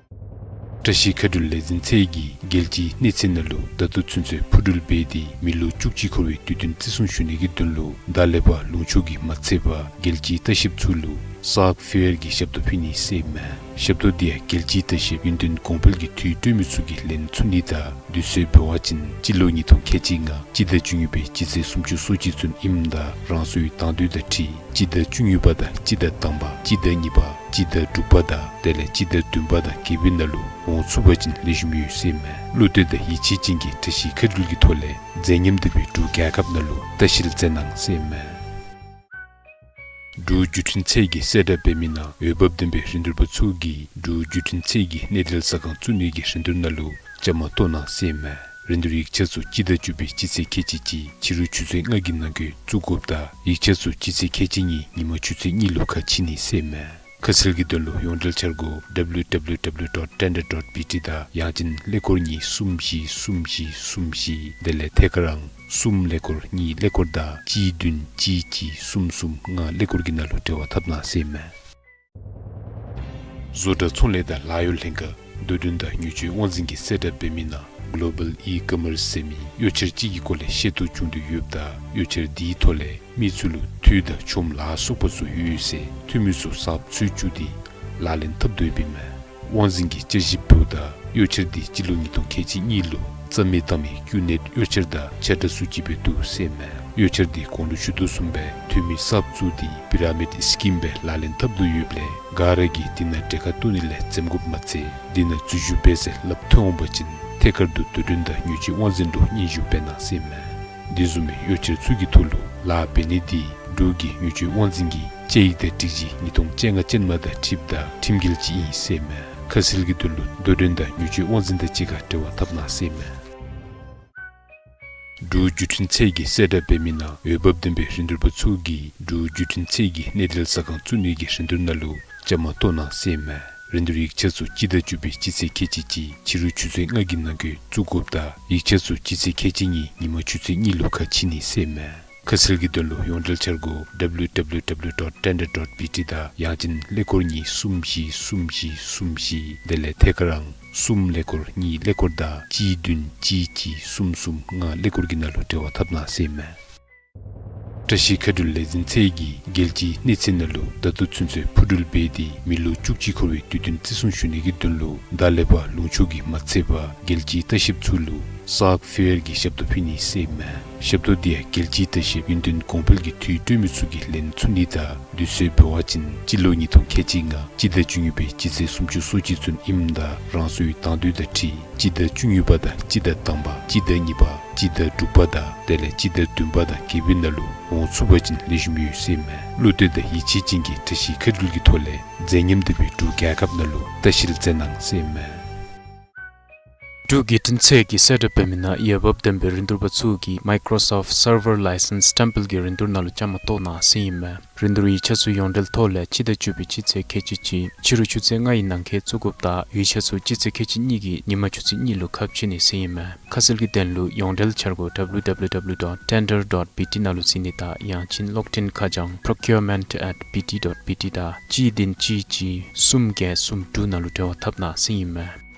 བཀྲ་ཤིས་མཁའ་འགྲུལ་ལས་འཛིན་ཚད་ཀྱིས་རྒྱལ་སྤྱིའི་གནས་ཚད་ནང་ལུ་ད་ལྟོ་ཚུན་ཚོད་འཕུར་འགྲུལ་འབད་དེ་མི་ལོ་བཅུ་གཅིག་འཁོར་བའི་དུས་སྟོན་བརྩི་སྲུང་ཞུ་ནི་གི་དོན་ལུ་ཟླ་ལེགས་པ་ལུང་ཕྱོགས་ཀྱི་མ་ཚད་པར་རྒྱལ་སྤྱིའི་ལྟ་བཤལཔ་ཚུ་ལུ་སཱཀ་ཕེར་གྱི་ཞབས་ཏོག་ཕུལ་ནི་ཟེར་ཨིན་མས། ཞབས་ཏོག་དེ་ཡང་རྒྱལ་སྤྱིའི་ལྟ་བཤལཔ་ཡུན་བརྟན་གོང་འཕེལ་གྱི་དུས་སྤྲོད་མི་ཚུ་གིས་ལེན་ཚུགས་ནི་དང་དུས་ཚོད་འབད་བ་ཅིན་སྤྱི་ལོ་ཉིས་སྟོང་ཁལ་གཅིག་ལྔ་སྤྱི་ཟླ་བཅུ་གཉིས་པའི་སྤྱི་ཚེས་སུམ་ཅུ་སོ་གཅིག་ཚུན་ཨིནམ་ད་རང་སོའི་དང་འདོད་དང་འཁྲིལ་སྤྱི་ཟླ་བཅུ་གཉིས་པ་དང་སྤྱི་ཟླ་དང་པ་སྤྱི་ཟླ་གཉིས་པ་སྤྱི་ཟླ་དྲུག་པ་དང་དེ་ལས་སྤྱི་ཟླ་བདུན་པ་དང་བརྒྱད་པའི་ནང་ལུ་འོང་ཚུགས་པ་ཅིན་ལེགས་ཤོམ་ཡོད་ཟེར་ཨིན་མས། བློ་གཏད་དང་ཡིད་ཆེས་ཅན་གྱིས་བཀྲ་ཤིས་མཁའ་འགྲུལ་གྱི་ཐོག་ལས་མཛེས་ཉམས་ལྡན་པའི་འབྲུག་རྒྱལ་ཁབ་ནང་ལུ་ལྟ་བཤལ་མཛད་གནང་ཟེར་ཨིན་མས། འབྲུག་བརྒྱུད་འཕྲིན་ཚད་ཀྱིས་གསལ་བསྒྲགས་འབད་མི་ནང་འོས་འབབ་ལྡན་པའི་རིན་བསྡུར་པ་ཚུ་གིས་འབྲུག་བརྒྱུད་འཕྲིན་ཚད་ཀྱི་གནས་འབྲེལ་ཟ་ཁང་བཙུགས་ནི་གི་རིན་བསྡུར་ནང་ལུ་བཅའ་མར་གཏོགས་གནང་ཟེར་ཨིན་མས། རིན་བསྡུར་ཡིག་ཆ་ཚུ་སྤྱི་ཟླ་བཅུ་པའི་སྤྱི་ཚེས་ཁལ་གཅིག་གཅིག་ཕྱི་རུ་ཆུ་ཚོད་ལྔ་གི་ནང་འཁོད་བཙུགས་དགོཔ་ད་ཡིག་ཆ་ཚུ་སྤྱི་ཚེས་ཁལ་གཅིག་གཉིས་ཉིན་མ་ཆུ་ཚོད་གཉིས་ལུ་ཁ་ཕྱེ་ནི་ཟེར་ཨིན་མས། ཁ་གསལ་གྱི་དོན་ལུ་ཡོངས་འབྲེལ་འཆར་སྒོ་www dot tender dot bt དང་ཡང་ཅིན་ཀླད་ཀོར་གཉིས་གསུམ་བཞི་གསུམ་བཞི་གསུམ་བཞི་དེ་ལས་ཐད་ཀར་ཨང་གསུམ་ཀླད་ཀོར་གཉིས་ཀླད་ཀོར་དང་གཅིག་བདུན་གཅིག་གཅིག་གསུམ་གསུམ་ལྔ་ཀླད་ཀོར་གྱི་ནང་ལུ་འབྲེལ་བ་འཐབ་གནང་ཟེར་ཨིན་མས། བཟོ་གྲྭ་ཚོང་ལས་དང་ལཱ་གཡོག་ལྷན་ཁག་རྡོ་འགྲེམས་དང་ཉོ་སྤྱོད་དབང་འཛིན་གྱིས་གསལ་བསྒྲགས་འབད་མི་ནང་Global E-Commerce ཟེར་མི་གཡོ་འཆར་ཅིག་གི་སྐོར་ལས་ཤེས་རྟོགས་བྱུང་དོ་ཡོདཔ་ད་གཡོ་འཆར་དེའི་ཐོག་ལས་མི་ཚུ་ལུ་འཐུས་དང་ཆོམ་ལ་སོགས་པ་ཚུ་ཡོད་ཟེར་འཐུས་མི་ཚུ་གསརཔ་འཚོལ་བཅུག་སྟེ་ལག་ལེན་འཐབ་དོ་ཡོདཔ་ཨིན་མས། དབང་འཛིན་གྱིས་བསྐྱར་ཞིབ་འབདཝ་ད་གཡོ་འཆར་དེ་སྤྱི་ལོ་ཉིས་སྟོང་ཁལ་གཅིག་གཉིས་ལུ་རྩ་མེད་བཏང་མི་རྐྱེན་ངན་གཡོ་འཆར་དང་ཆ་འདྲ་ཚུ་ཅིག་སྦེ་འདུག་ཟེར་ཨིན་མས། གཡོ་འཆར་དེ་གོང་ལུ་ཞུ་དོ་བཟུམ་སྦེ་འཐུས་མི་གསརཔ་བཙུགས་ཏེ་པི་ར་མིཌ་སི་ཀིམ་སྦེ་ལག་ལེན་འཐབ་དོ་ཡོདཔ་ལས་ག་ར་གིས་དེ་ནང་གྲལ་ཁར་གཏོགས་ནི་ལས་འཛེམ་དགོཔ་མ་ཚད་དེ་ནང་འཛུལ་ཞུགས་འབད་ཟེར་སླབ་ཐོན་འོང་པ་ཅིན་ཐད་ཀར་དུ་རྡོ་འགྲེམས་དང་ཉོ་སྤྱོད་དབང་འཛིན་ལུ་སྙན་ཞུ་འབད་གནང་ཟེར་ཨིན་མས། དེ་བཟུམ་མའི་གཡོ་འཆར་ཚུ་གི་ཐོག་ལུ་ལཱ་འབད་ནི་དེ་འབྲུག་གི་ཉོ་སྤྱོད་དབང་འཛིན་གྱི་དཔྱད་ཡིག་དང་སྒྲིག་གཞི་ཉིས་སྟོང་བཅོ་ལྔ་ཅན་མ་དང་འཁྲིལཝ་ད་ཁྲིམས་འགལ་ཅིག་ཨིན་ཟེར་ཨིན་མས། ཁ་གསལ་གྱི་དོན་ལུ་རྡོ་འགྲེམས་དང་ཉོ་སྤྱོད་དབང་འཛིན་དང་གཅིག་ཁར་འབྲེལ་བ་འཐབ་གནང་ཟེར་ཨིན་མས། འབྲུག་བརྒྱུད་འཕྲིན་ཚད་ཀྱིས་གསལ་བསྒྲགས་འབད་མི་ནང་འོས་འབབ་ལྡན་པའི་རིན་བསྡུར་པ་ཚུ་གིས་འབྲུག་བརྒྱུད་འཕྲིན་ཚད་ཀྱི་གནས་སྡུད་ཟ་ཁང་བཙུགས་ནི་གི་རིན་བསྡུར་ནང་ལུ་བཅའ་མར་གཏོགས་གནང་ཟེར་ཨིན་མས། རིན་བསྡུར་ཡིག་ཆ་ཚུ་སྤྱི་ཟླ་བཅུ་པའི་སྤྱི་ཚེས་ཁལ་གཅིག་གཅིག་ཕྱི་རུ་ཆུ་ཚོད་ལྔ་གི་ནང་འཁོད་བཙུགས་དགོཔ་ད་ཡིག་ཆ་ཚུ་སྤྱི་ཚེས་ཁལ་གཅིག་གཉིས་ཉིན་མ་ཆུ་ཚོད་གཉིས་ལུ་ཁ་ཕྱེ་ནི་ཟེར་ཨིན་མས། ཁ་གསལ་གྱི་དོན་ལུ་ཡོངས་འབྲེལ་འཆར་སྒོ་W W W dot tender dot B T དང་ཡང་ཅིན་ཀླད་ཀོར་གཉིས་གསུམ་བཞི་གསུམ་བཞི་གསུམ་བཞི་དེ་ལས་ཐད་ཀར་ཨང་གསུམ་ཀླད་ཀོར་གཉིས་ཀླད་ཀོར་དང་གཅིག་བདུན་གཅིག་གཅིག་གསུམ་གསུམ་ལྔ་ཀླད་ཀོར་གྱི་ནང་ལུ་འབྲེལ་བ་འཐབ་གནང་ཟེར་ཨིན་མས། བཀྲ་ཤིས་མཁའ་འགྲུལ་ལས་འཛིན་ཚད་ཀྱིས་རྒྱལ་སྤྱིའི་གནས་ཚད་ནང་ལུ་ད་ལྟོ་ཚུན་ཚོད་འཕུར་འགྲུལ་འབད་དེ་མི་ལོ་བཅུ་གཅིག་འཁོར་བའི་དུས་སྟོན་བརྩི་སྲུང་ཞུ་ནི་གི་དོན་ལུ་ད་ལས་ཕར་ལུང་ཕྱོགས་ཀྱི་མ་ཚད་པར་རྒྱལ་སྤྱིའི་ལྟ་བཤལཔ་ཚུ་ལུ་སཱག་ཕེར་གྱི་ཞབས་ཏོག་ཕུལ་ནི་ཟེར་ཨིན་མས། ཞབས་ཏོག་དེ་ཡང་རྒྱལ་སྤྱིའི་ལྟ་བཤལཔ་ཡུན་བརྟན་གོང་འཕེལ་གྱི་དུས་སྟོན་མི་ཚུ་གིས་ལེན་ཚུགས་ནི་དང་དུས་ཚོད་འབད་བ་ཅིན་སྤྱི་ལོ་ཉིས་སྟོང་ཁལ་གཅིག་ལྔ་སྤྱི་ཟླ་བཅུ་གཉིས་པའི་སྤྱི་ཚེས་སུམ་ཅུ་སོ་གཅིག་ཚུན་ཨིནམ་ད་རང་སོའི་དང་འདོད་དང་འཁྲིལ་སྤྱི་ཟླ་བཅུ་གཉིས་པ་དང་སྤྱི་ཟླ་དང་པ་སྤྱི་ཟླ་གཉིས་པ་སྤྱི་ཟླ་དྲུག་པ་དང་དེ་ལས་སྤྱི་ཟླ་བདུན་པ་དང་བརྒྱད་པའི་ནང་ལུ་འོང་ཚུགས་པ་ཅིན་ལེགས་ཤོམ་ཡོད་ཟེར་ཨིན་མས། བློ་གཏད་དང་ཡིད་ཆེས་ཅན་གྱིས་བཀྲ་ཤིས་མཁའ་འགྲུལ་གྱི་ཐོག་ལས་མཛད་ཉམས་ལྡན་པའི་འབྲུག་རྒྱལ་ཁབ་ནང་ལུ་ལྟ་བཤལ་མཛད་གནང་ཟེར་ཨིན་མས། འབྲུག་བརྒྱུད་འཕྲིན་ཚད་ཀྱིས་གསལ་བསྒྲགས་འབད་མི་ནང་འོས་འབབ་ལྡན་པའི་རིན་བསྡུར་པ་ཚུ་གིས་Microsoft Server License སྟེམ་པལ་གྱི་རིན་བསྡུར་ནང་ལུ་བཅའ་མར་གཏོགས་གནང་ཟེར་ཨིན་མས། རིན་བསྡུར་ཡིག་ཆ་ཚུ་ཡོངས་འབྲེལ་ཐོག་ལས་སྤྱི་ཟླ་བཅུ་པའི་སྤྱི་ཚེས་ཁལ་གཅིག་གཅིག་ཕྱི་རུ་ཆུ་ཚོད་ལྔ་ཡི་ནང་འཁོད་བཙུགས་དགོཔ་ད་ཡིག་ཆ་ཚུ་སྤྱི་ཚེས་ཁལ་གཅིག་གཉིས་ཀྱི་ཉིན་མ་ཆུ་ཚོད་གཉིས་ལུ་ཁ་ཕྱེ་ནི་ཟེར་ཨིན་མས། ཁ་གསལ་གྱི་དོན་ལུ་ཡོངས་འབྲེལ་འཆར་སྒོ་W W W dot tender dot B T ནང་ལུ་གཟིགས་ནི་དང་ཡང་ཅིན་གློག་འཕྲིན་ཁ་བྱང་procurement at B T dot B T དང་གཅིག་བདུན་གཅིག་གཅིག་གསུམ་བརྒྱད་གསུམ་དྲུག་ནང་ལུ་འབྲེལ་བ་འཐབ་གནང་ཟེར་ཨིན་མས།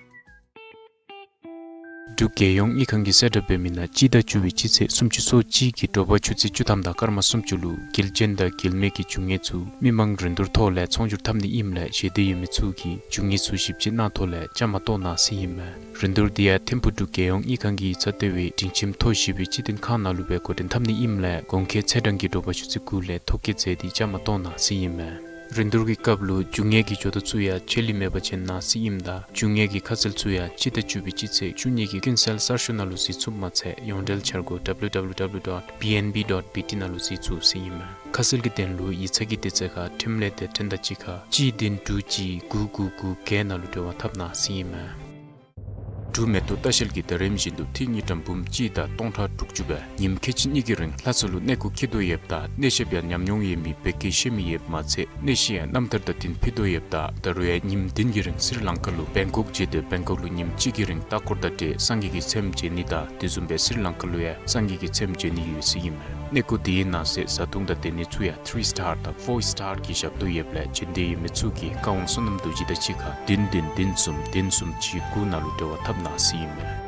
འབྲུག་རྒྱལ་ཡོངས་དངུལ་ཁང་གིས་གསལ་བསྒྲགས་འབད་མི་ནང་སྤྱི་ཟླ་བཅུ་པའི་སྤྱི་ཚེས་སུམ་ཅུ་སོ་གཅིག་གི་དྲོ་པ་ཆུ་ཚོད་བཅུ་ཐམ་དང་སྐར་མ་སུམ་ཅུ་ལུ་རྒྱལ་ཅན་དང་རྒྱལ་མེད་ཀྱི་རྒྱུ་དངོས་ཚུ་མི་མང་རིན་བསྡུར་ཐོག་ལས་ཚོང་སྒྱུར་འཐབ་ནི་ཨིནམ་ལས་ཞེ་འདོད་ཡོད་མི་ཚུ་གིས་རྒྱུ་དངོས་ཚུ་ཞིབ་དཔྱད་གནང་ཐོག་ལས་བཅའ་མར་གཏོགས་གནང་ཟེར་ཨིན་མས། རིན་བསྡུར་དེ་ཡང་ཐིམ་ཕུག་འབྲུག་རྒྱལ་ཡོངས་དངུལ་ཁང་གི་ཡིག་ཚང་ལྟེ་བའི་སྒྲིང་ཁྱིམ་མཐོ་ཞིང་པའི་སྤྱི་བསྟེན་ཁང་ནང་ལུ་སྦེ་འགོ་འདྲེན་འཐབ་ནི་ཨིནམ་ལས་གོང་འཁོད་ཚེས་གྲངས་ཀྱི་དྲོ་པ་ཆུ་ཚོད་དགུ་ལས་ཐོ་བཀོད་མཛད་དེ་བཅའ་མར་གཏོགས་གནང་ཟེར་ཨིན་མས། རིན་བསྡུར་གྱི་སྐབས་ལུ་རྒྱུ་དངོས་ཀྱི་འབྱོར་ཐོ་ཚུ་ཡང་ཆད་ལུས་མེད་པར་བྱིན་གནང་ཟེར་ཨིནམ་ད་རྒྱུ་དངོས་ཀྱི་ཁ་གསལ་ཚུ་ཡང་སྤྱི་ཟླ་བཅུ་པའི་སྤྱི་ཚེས་བཅུ་གཉིས་ཀྱི་ཀུན་གསལ་གསར་ཤོག་ནང་ལུ་གཟིགས་ཚུགསཔ་མ་ཚད་ཡོངས་འབྲེལ་འཆར་སྒོ W W W dot B N B dot B T ནང་ལུ་གཟིགས་ཚུགས་ཟེར་ཨིན་མས། ཁ་གསལ་གྱི་དོན་ལུ་ཡིག་ཚང་གི་དུས་ཚོད་ཁར་འཕྲིན་ལས་སྡེ་ཚན་དང་གཅིག་ཁར་གཅིག་བདུན་དྲུག་གཅིག་དགུ་དགུ་དགུ་བརྒྱད་ནང་ལུ་འབྲེལ་བ་འཐབ་གནང་ཟེར་ཨིན་མས། འབྲུག་མེ་ཏོག་ལྟ་བཤལ་གྱིས་ད་རིམ་བཞིན་དུ་ཐིག་གཉིས་ཀྲམ་འབུམ་གཅིག་དང་སྟོང་ཕྲག་དྲུག་ཅུ་སྦེ་ཉིནམ་ཁལ་གཅིག་གཉིས་ཀྱི་རིང་ལྷ་ས་ལུ་གནས་སྐོར་འཁྱིད་དོ་ཡོདཔ་ད་གནས་བཤདཔ་ཡང་ཉམས་མྱོང་ཡོད་མི་བོད་སྐད་ཤེས་མི་ཡོདཔ་མ་ཚད་གནས་གཞི་ཡང་རྣམ་ཐར་དང་བསྟུན་ཕུལ་དོ་ཡོདཔ་ད་ད་རུང་ཡང་ཉིནམ་བདུན་གྱི་རིང་སི་རི་ལང་ཀ་ལུ་བེང་ཀོག་བརྒྱུད་དེ་བེང་ཀོག་ལུ་ཉིནམ་གཅིག་གི་རིང་ལྟ་སྐོར་དང་འབྲེལ་སངས་རྒྱས་ཀྱི་ཚེམས་མཇལ་ནི་དང་དེ་བཟུམ་སྦེ་སི་རི་ལང་ཀ་ལུ་ཡང་སངས་རྒྱས་ཀྱི་ཚེམས་མཇལ་ནི་ཡོད་ཟེར་ཨིན་མས། གནས་སྐོར་དེའི་ནང་གསེས་བཟའ་འཐུང་དང་སྡོད་གནས་ཚུ་ཡང་ཐི་རི་སི་ཊར་དང་ཕོར་སི་ཊར་གྱི་ཞབས་ཏོག་ཡོདཔ་ལས་བྱོན་འདོད་ཡོད་མི་ཚུ་གིས་བཀའ་དབང་བསོད་ནམས་རྡོ་རྗེ་དང་གཅིག་ཁར་བདུན་བདུན་བདུན་གསུམ་བདུན་གསུམ་གཅིག་དགུ་ནང་ལུ་འབྲེལ་བ་འཐབ་གནང་ཟེར་ཨིན་མས།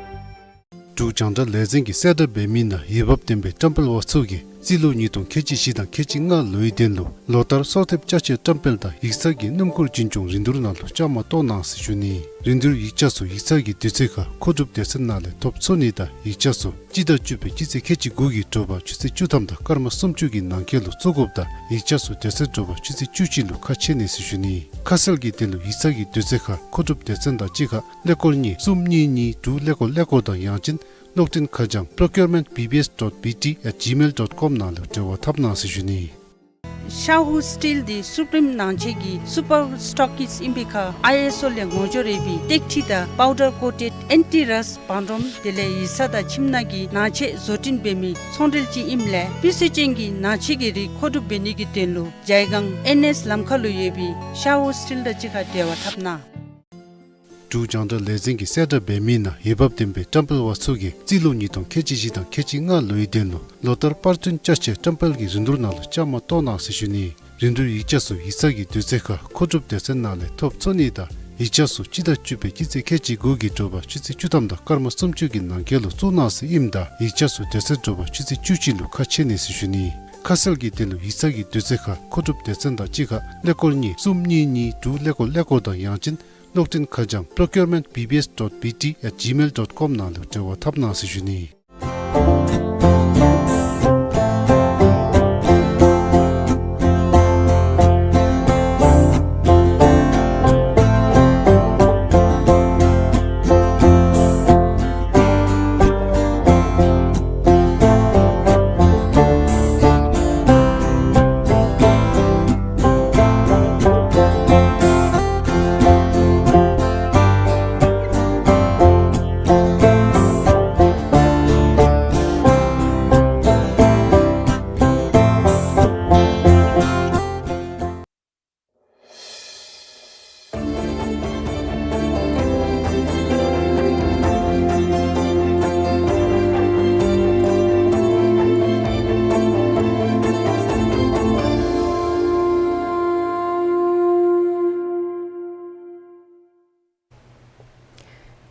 འབྲུག་རྒྱང་བསྒྲགས་ལས་འཛིན་གྱིས་གསལ་བསྒྲགས་འབད་མི་ནང་འོས་འབབ་ལྡན་པའི་བཀྲམ་སྤེལ་པ་ཚུ་གིས་རྩིས་ལོ་ཉིས་སྟོང་ཁལ་གཅིག་བཞི་དང་ཁལ་གཅིག་ལྔ་ལོའི་དོན་ལུ་ལོ་ལྟར་གསོལ་འདེབས་ཅ་ཆས་བཀྲམ་སྤེལ་དང་ཡིག་ཚང་གི་སྣུམ་འཁོར་རྒྱུན་སྐྱོང་རིན་བསྡུར་ནང་ལུ་བཅའ་མར་གཏོགས་གནང་ཟེར་ཞུ་ནི། རིན་བསྡུར་ཡིག་ཆ་ཚུ་ཡིག་ཚང་གི་དུས་ཚོད་ཁར་མཁོ་སྒྲུབ་སྡེ་ཚན་ནང་ལས་ཐོབ་ཚུགས་ནི་དང་ཡིག་ཆ་ཚུ་སྤྱི་ཟླ་བཅུ་པའི་སྤྱི་ཚེས་ཁལ་གཅིག་དགུ་གི་དྲོ་པ་ཆུ་ཚོད་བཅུ་ཐམ་དང་སྐར་མ་སུམ་ཅུ་གི་ནང་འཁོད་ལུ་བཙུགས་དགོཔ་ད་ཡིག་ཆ་ཚུ་དེ་ཚེ་དྲོ་པ་ཆུ་ཚོད་བཅུ་གཅིག་ལུ་ཁ་ཕྱེ་ནི་ཟེར་ཞུ་ནི། ཁ་གསལ་གྱི་དོན་ལུ་ཡིག་ཚང་གི་དུས་ཚོད་ཁར་མཁོ་སྒྲུབ་སྡེ་ཚན་དང་གཅིག་ཁར་ཀླད་ཀོར་གཉིས་གསུམ་གཉིས་གཉིས་དྲུག་ཀླད་ཀོར་ཀླད་ཀོར་དང་ཡང་ཅིན་གློག་འཕྲིན་ཁ་བྱང་procurement B B S dot B T at gmail dot com ནང་ལུ་འབྲེལ་བ་འཐབ་གནང་ཟེར་ཞུ་ནི། ཤ་ཧུ་སི་ཊིལ་འདི་སུ་པིམ་ནང་ཆེན་གྱི་སུ་པར་སི་ཊོག་ཀིསཊ་ཨིན་པའི་ཁར་ཨའི་ཨེསི་ཨོ་ལས་ངོ་སྦྱོར་ཡོད་པའི་སྟེགས་ཁྲི་དང་པའུ་ཌར་ཀོ་ཊེཌ་ཨེན་ཊི་རསྟ་བང་རིམ་དེ་ལས་ཡིག་ཚང་དང་ཁྱིམ་ནང་གི་ནང་ཆས་བཟོ་སྐྲུན་འབད་མི་ཚོང་འབྲེལ་ཅིག་ཨིནམ་ལས་སྤུས་ཚད་ཅན་གྱི་ནང་ཆས་ཀྱི་རིགས་མཁོ་སྒྲུབ་འབད་ནི་གི་དོན་ལུ་ཇའི་སྒང་ཨེན་ཨེསི་ལམ་ཁ་ལུ་ཡོད་པའི་ཤ་ཧུ་སི་ཊིལ་དང་གཅིག་ཁར་འབྲེལ་བ་འཐབ་གནང་། འབྲུག་རྒྱང་བསྒྲགས་ལས་འཛིན་གྱིས་གསལ་བསྒྲགས་འབད་མི་ནང་འོས་འབབ་ལྡན་པའི་བཀྲམ་སྤེལ་པ་ཚུ་གིས་རྩིས་ལོ་ཉིས་སྟོང་ཁལ་གཅིག་བཞི་དང་ཁལ་གཅིག་ལྔ་ལོའི་དོན་ལུ་ལོ་ལྟར་པར་སྐྲུན་ཅ་ཆས་བཀྲམ་སྤེལ་གྱི་རིན་བསྡུར་ནང་ལུ་བཅའ་མར་གཏོགས་གནང་ཟེར་ཞུ་ནི། རིན་བསྡུར་ཡིག་ཆ་ཚུ་ཡིག་ཚང་གི་དུས་ཚོད་ཁར་མཁོ་སྒྲུབ་སྡེ་ཚན་ནང་ལས་ཐོབ་ཚུགས་ནི་དང་ཡིག་ཆ་ཚུ་སྤྱི་ཟླ་བཅུ་པའི་སྤྱི་ཚེས་ཁལ་གཅིག་དགུ་གི་དྲོ་པ་ཆུ་ཚོད་བཅུ་ཐམ་དང་སྐར་མ་སུམ་ཅུ་གི་ནང་འཁོད་ལུ་བཙུགས་གནང་ཟེར་ཨིནམ་ད་ཡིག་ཆ་ཚུ་དེ་ཚེ་དྲོ་པ་ཆུ་ཚོད་བཅུ་གཅིག་ལུ་ཁ་ཕྱེ་ནི་ཟེར་ཞུ་ནི། ཁ་གསལ་གྱི་དོན་ལུ་ཡིག་ཚང་གི་དུས་ཚོད་ཁར་མཁོ་སྒྲུབ་སྡེ་ཚན་དང་གཅིག་ཁར་ཀླད་ཀོར་གཉིས་གསུམ་གཉིས་གཉིས་དྲུག་ཀླད་ཀོར་ཀླད་ཀོར་དང་ཡང་ཅིན་གློག་འཕྲིན་ཁ་བྱང་procurement B B S dot B T at gmail dot com ནང་ལུ་འབྲེལ་བ་འཐབ་གནང་ཟེར་ཞུ་ནི།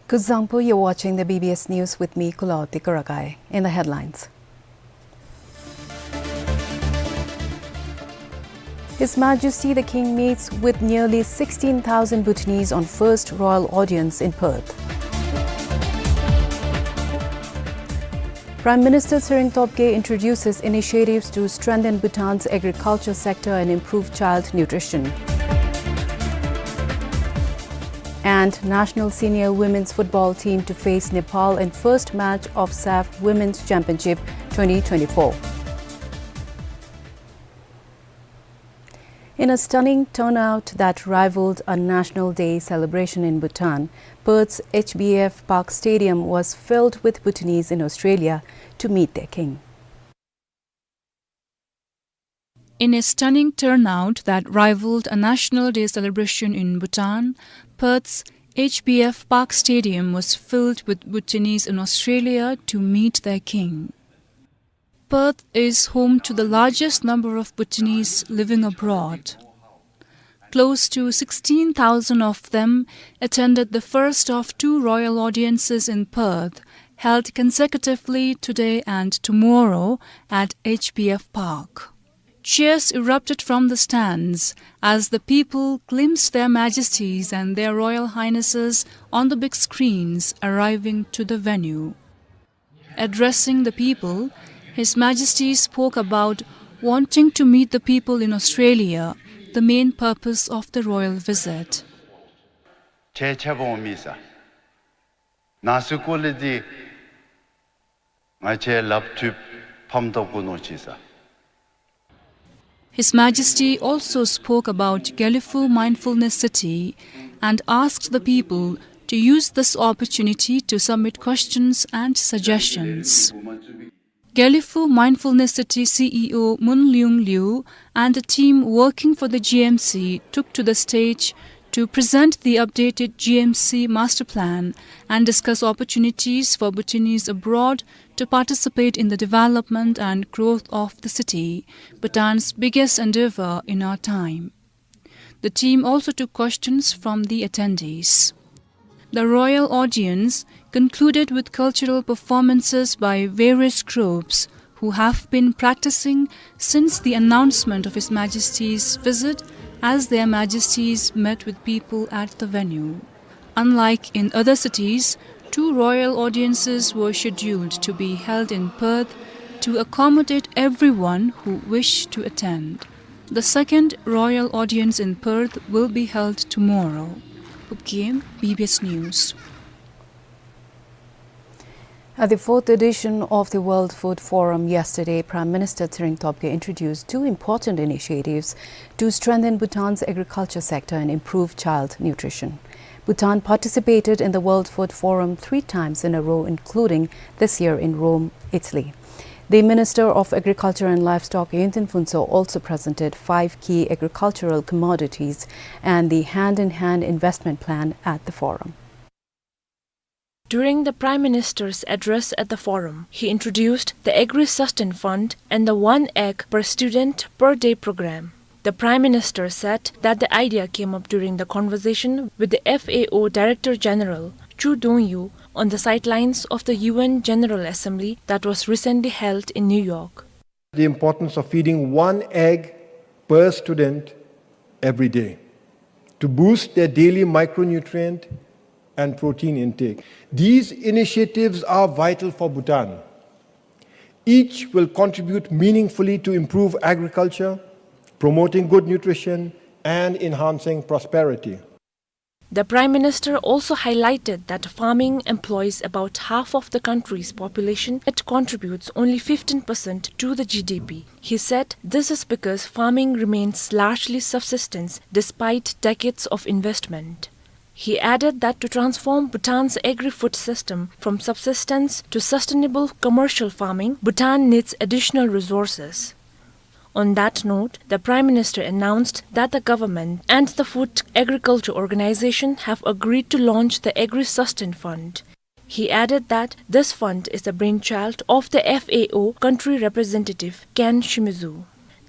Kuzuzangpo, you're watching the B B S News with me, Kulaoti Kurakai. In the headlines, His Majesty the King meets with nearly sixteen thousand Bhutanese on first royal audience in Perth. Prime Minister Tshering Tobgay introduces initiatives to strengthen Bhutan's agriculture sector and improve child nutrition. And national senior women's football team to face Nepal in first match of SAFF Women's Championship twenty twenty-four. In a stunning turnout that rivaled a National Day celebration in Bhutan, Perth's H B F Park Stadium was filled with Bhutanese in Australia to meet their king. In a stunning turnout that rivaled a National Day celebration in Bhutan, Perth's H B F Park Stadium was filled with Bhutanese in Australia to meet their king. Perth is home to the largest number of Bhutanese living abroad. Close to sixteen thousand of them attended the first of two royal audiences in Perth, held consecutively today and tomorrow at H B F Park. Cheers erupted from the stands as the people glimpsed Their Majesties and Their Royal Highnesses on the big screens arriving to the venue. Addressing the people, His Majesty spoke about wanting to meet the people in Australia, the main purpose of the royal visit. ཁྱེད་ཆ་བོ་མི་ས་ན་སུ་ཀོ་ལི་ཏི་ང་ཆེ་ལབ་ཐུབ་ཕམ་ཏོག་གུ་ནོ་ཅི་ས། His Majesty also spoke about Gelephu Mindfulness City and asked the people to use this opportunity to submit questions and suggestions. Gelephu Mindfulness City C E O Mun Leung Liu and a team working for the G M C took to the stage to present the updated G M C master plan and discuss opportunities for Bhutanese abroad to participate in the development and growth of the city, Bhutan's biggest endeavor in our time. The team also took questions from the attendees. The royal audience concluded with cultural performances by various groups who have been practicing since the announcement of His Majesty's visit, as Their Majesties met with people at the venue. Unlike in other cities, two royal audiences were scheduled to be held in Perth to accommodate everyone who wished to attend. The second royal audience in Perth will be held tomorrow. Pupgim, B B S News. At the fourth edition of the World Food Forum yesterday, Prime Minister Tshering Tobgay introduced two important initiatives to strengthen Bhutan's agriculture sector and improve child nutrition. Bhutan participated in the World Food Forum three times in a row, including this year in Rome, Italy. The Minister of Agriculture and Livestock, Yingtin Phuntsho, also presented five key agricultural commodities and the hand-in-hand investment plan at the forum. During the Prime Minister's address at the forum, he introduced the Agri-Sustain Fund and the One Egg Per Student Per Day program. The Prime Minister said that the idea came up during the conversation with the F A O Director General, Chu Dongyu, on the sidelines of the U N General Assembly that was recently held in New York. The importance of feeding one egg per student every day to boost their daily micronutrient and protein intake. These initiatives are vital for Bhutan. Each will contribute meaningfully to improve agriculture, promoting good nutrition, and enhancing prosperity. The Prime Minister also highlighted that farming employs about half of the country's population yet contributes only fifteen percent to the G D P. He said this is because farming remains largely subsistence despite decades of investment. He added that to transform Bhutan's agri-food system from subsistence to sustainable commercial farming, Bhutan needs additional resources. On that note, the Prime Minister announced that the government and the Food Agriculture Organization have agreed to launch the Agri-Sustain Fund. He added that this fund is the brainchild of the F A O country representative, Ken Shimizu.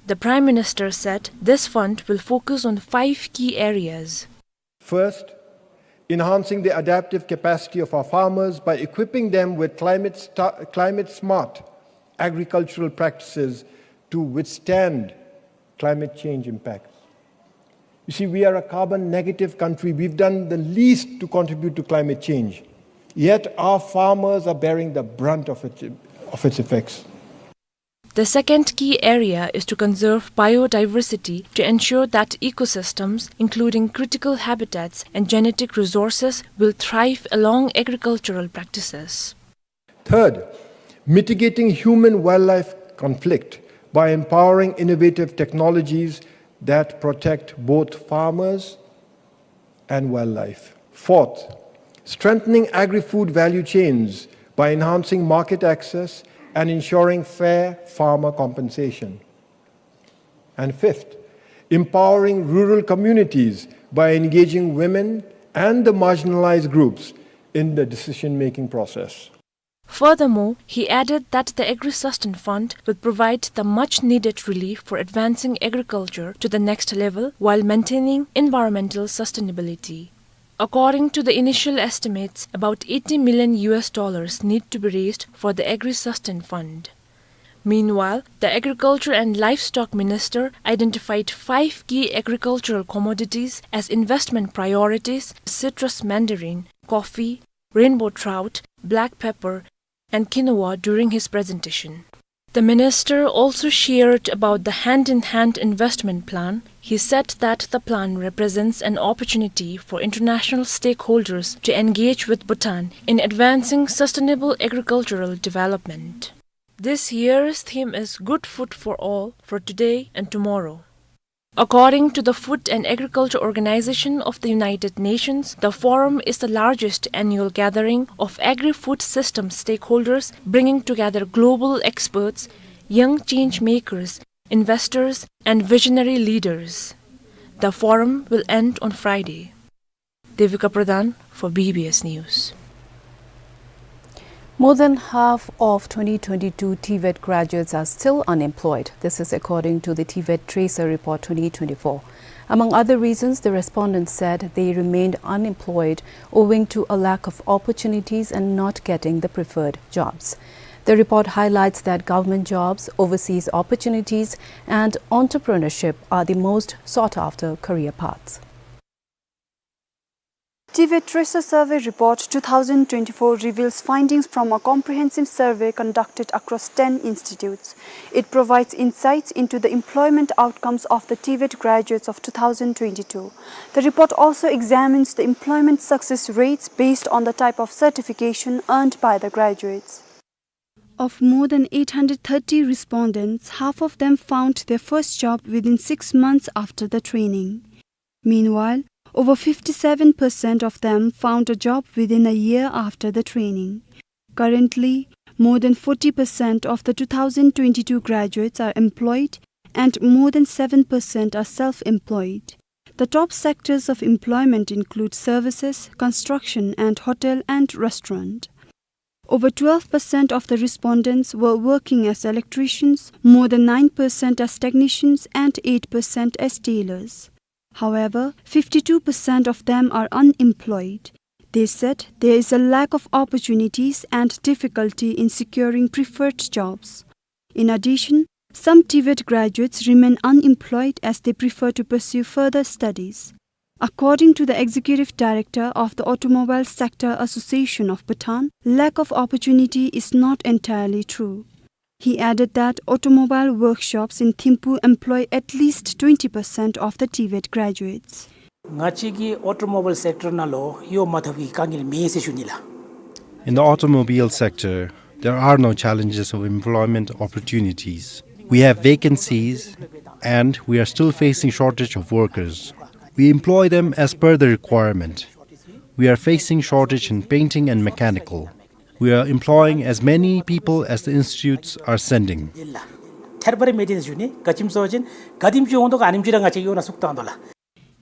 The Prime Minister said this fund will focus on five key areas. First, enhancing the adaptive capacity of our farmers by equipping them with climate sta-, climate-smart agricultural practices to withstand climate change impacts. You see, we are a carbon negative country. We've done the least to contribute to climate change. Yet our farmers are bearing the brunt of its, of its effects. The second key area is to conserve biodiversity to ensure that ecosystems, including critical habitats and genetic resources, will thrive along agricultural practices. Third, mitigating human-wildlife conflict by empowering innovative technologies that protect both farmers and wildlife. Fourth, strengthening agri-food value chains by enhancing market access and ensuring fair farmer compensation. And fifth, empowering rural communities by engaging women and the marginalized groups in the decision-making process. Furthermore, he added that the Agri-Sustain Fund will provide the much-needed relief for advancing agriculture to the next level while maintaining environmental sustainability. According to the initial estimates, about eighty million U S dollars need to be raised for the Agri-Sustain Fund. Meanwhile, the Agriculture and Livestock Minister identified five key agricultural commodities as investment priorities: citrus mandarin, coffee, rainbow trout, black pepper, and quinoa during his presentation. The minister also shared about the Hand in Hand Investment Plan. He said that the plan represents an opportunity for international stakeholders to engage with Bhutan in advancing sustainable agricultural development. This year's theme is Good Food for All, for today and tomorrow. According to the Food and Agriculture Organization of the United Nations, the forum is the largest annual gathering of agri-food system stakeholders, bringing together global experts, young change makers, investors, and visionary leaders. The forum will end on Friday. Devika Pradhan for B B S News. More than half of twenty twenty-two TVET graduates are still unemployed. This is according to the TVET Tracer Report twenty twenty-four. Among other reasons, the respondents said they remained unemployed owing to a lack of opportunities and not getting the preferred jobs. The report highlights that government jobs, overseas opportunities, and entrepreneurship are the most sought-after career paths. TVET Tracer Survey Report two thousand twenty-four reveals findings from a comprehensive survey conducted across ten institutes. It provides insights into the employment outcomes of the TVET graduates of two thousand twenty-two. The report also examines the employment success rates based on the type of certification earned by the graduates. Of more than eight hundred thirty respondents, half of them found their first job within six months after the training. Meanwhile, over fifty-seven percent of them found a job within a year after the training. Currently, more than forty percent of the two thousand twenty-two graduates are employed and more than seven percent are self-employed. The top sectors of employment include services, construction, and hotel and restaurant. Over twelve percent of the respondents were working as electricians, more than nine percent as technicians, and eight percent as tailors. However, fifty-two percent of them are unemployed. They said there is a lack of opportunities and difficulty in securing preferred jobs. In addition, some TVET graduates remain unemployed as they prefer to pursue further studies. According to the executive director of the Automobile Sector Association of Bhutan, lack of opportunity is not entirely true. He added that automobile workshops in Thimphu employ at least twenty percent of the TVET graduates. ང་བཅས་ཀྱི་ཨོ་ཊོ་མོ་བཱའིལ་སེཀ་ཊར་ནང་ལུ་གཡོག་མ་ཐོབ་པའི་དཀའ་ངལ་མེད་ཟེར་ཞུ་ནི་ལགས། In the automobile sector, there are no challenges of employment opportunities. We have vacancies, and we are still facing shortage of workers. We employ them as per the requirement. We are facing shortage in painting and mechanical. We are employing as many people as the institutes are sending. ཁྱད་པར་མེད་དེ་ཞུ་ནི། ག་ཅི་སྨོ་ཟེར་བ་ཅིན་ག་དེམ་ཅིག་འོང་དོ་ག་ཨ་ནེམ་ཅིག་ར་ང་བཅས་གཡོག་ནང་བཙུགས་བཏང་དོ་ལགས།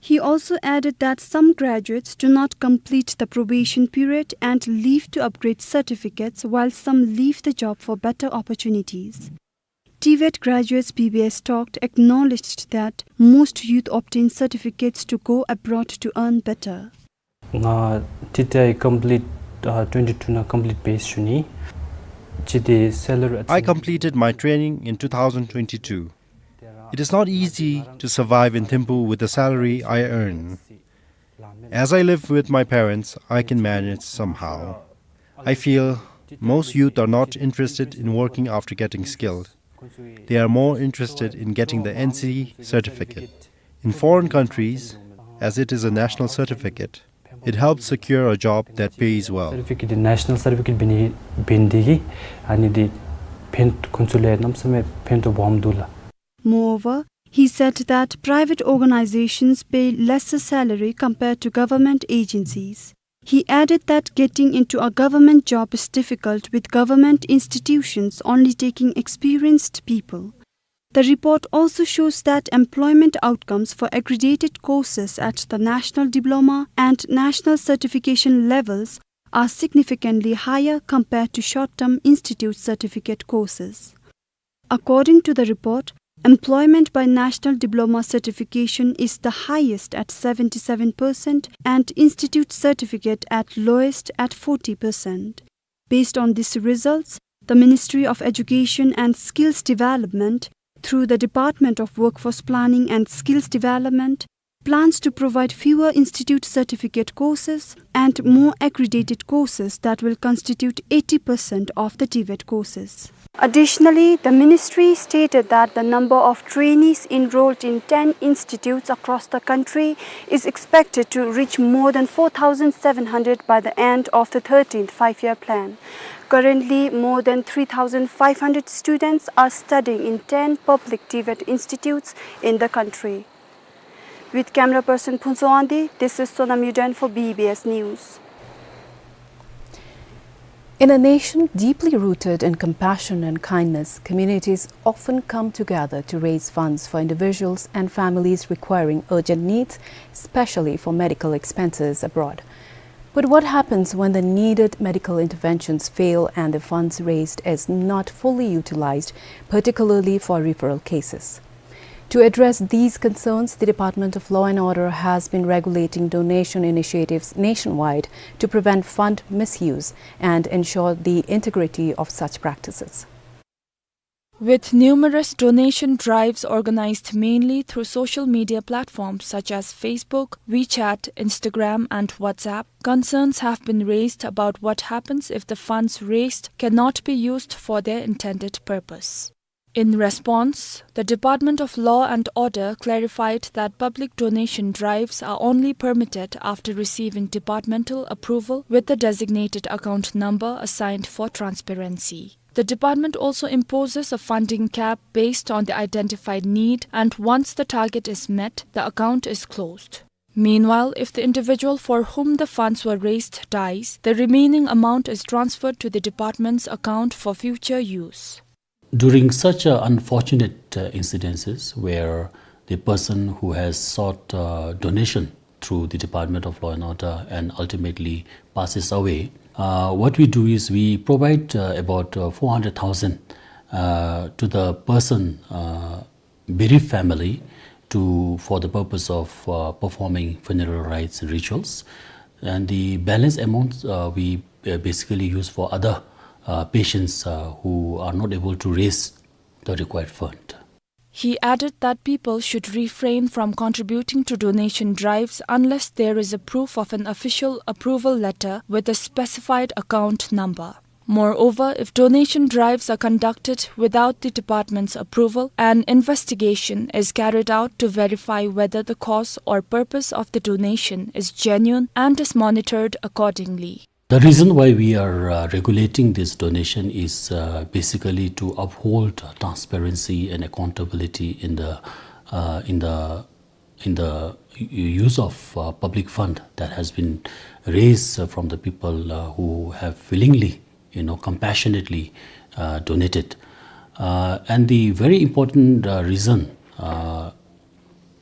He also added that some graduates do not complete the probation period and leave to upgrade certificates, while some leave the job for better opportunities. TVET graduates BBS talked acknowledged that most youth obtain certificates to go abroad to earn better. ང་ཊི་ཊི་ཨའི་ཀམ་པི་ལིཊ་ཨ་ཊུ་ཝེན་ཊི་ཊུ་ནང་ཀམ་པི་ལིཊ་འབད་ཞུ་ནི། སྤྱིར་ཏེ་སེ་ལ་རི། I completed my training in two thousand twenty-two. It is not easy to survive in Thimphu with the salary I earn. As I live with my parents, I can manage somehow. I feel most youth are not interested in working after getting skilled. They are more interested in getting the N C certificate. In foreign countries, as it is a national certificate, it helps secure a job that pays well. སར་ཊི་ཕི་ཀེཊ་འདི་ནེ་ཤ་ནཱལ་སར་ཊི་ཕི་ཀེཊ་འབད་ནི་འབད་ནི་དེ་གིས་ཨ་ནི་འདི་ཕན་ཁོང་ཚུ་ལུ་གནམ་མེད་ས་མེད་ཕན་ཐོགས་སྦོམ་འདུག་ལགས། Moreover, he said that private organizations pay lesser salary compared to government agencies. He added that getting into a government job is difficult, with government institutions only taking experienced people. The report also shows that employment outcomes for accredited courses at the national diploma and national certification levels are significantly higher compared to short-term institute certificate courses. According to the report, employment by national diploma certification is the highest at seventy-seven percent and institute certificate at lowest at forty percent. Based on these results, the Ministry of Education and Skills Development, through the Department of Workforce Planning and Skills Development, plans to provide fewer institute certificate courses and more accredited courses that will constitute eighty percent of the TVET courses. Additionally, the ministry stated that the number of trainees enrolled in ten institutes across the country is expected to reach more than four thousand seven hundred by the end of the thirteenth Five-Year Plan. Currently, more than three thousand five hundred students are studying in ten public TVET institutes in the country. With camera person Phuntsho Wangdi, this is Sonam Yuden for B B S News. In a nation deeply rooted in compassion and kindness, communities often come together to raise funds for individuals and families requiring urgent needs, especially for medical expenses abroad. But what happens when the needed medical interventions fail and the funds raised is not fully utilized, particularly for referral cases? To address these concerns, the Department of Law and Order has been regulating donation initiatives nationwide to prevent fund misuse and ensure the integrity of such practices. With numerous donation drives organized mainly through social media platforms such as Facebook, WeChat, Instagram, and WhatsApp, concerns have been raised about what happens if the funds raised cannot be used for their intended purpose. In response, the Department of Law and Order clarified that public donation drives are only permitted after receiving departmental approval with the designated account number assigned for transparency. The department also imposes a funding cap based on the identified need, and once the target is met, the account is closed. Meanwhile, if the individual for whom the funds were raised dies, the remaining amount is transferred to the department's account for future use. During such, uh, unfortunate, uh, incidences where the person who has sought, uh, donation through the Department of Law and Order and ultimately passes away, Uh, what we do is we provide, uh, about, uh, four hundred thousand, uh, to the person, uh, bereaved family to, for the purpose of, uh, performing funeral rites and rituals. And the balance amount, uh, we, uh, basically use for other, uh, patients, uh, who are not able to raise the required fund. He added that people should refrain from contributing to donation drives unless there is a proof of an official approval letter with a specified account number. Moreover, if donation drives are conducted without the department's approval, an investigation is carried out to verify whether the cause or purpose of the donation is genuine and is monitored accordingly. The reason why we are, uh, regulating this donation is, uh, basically to uphold transparency and accountability in the, uh, in the, in the u-, use of, uh, public fund that has been raised, uh, from the people, uh, who have willingly, you know, compassionately, uh, donated. Uh, and the very important, uh, reason, uh,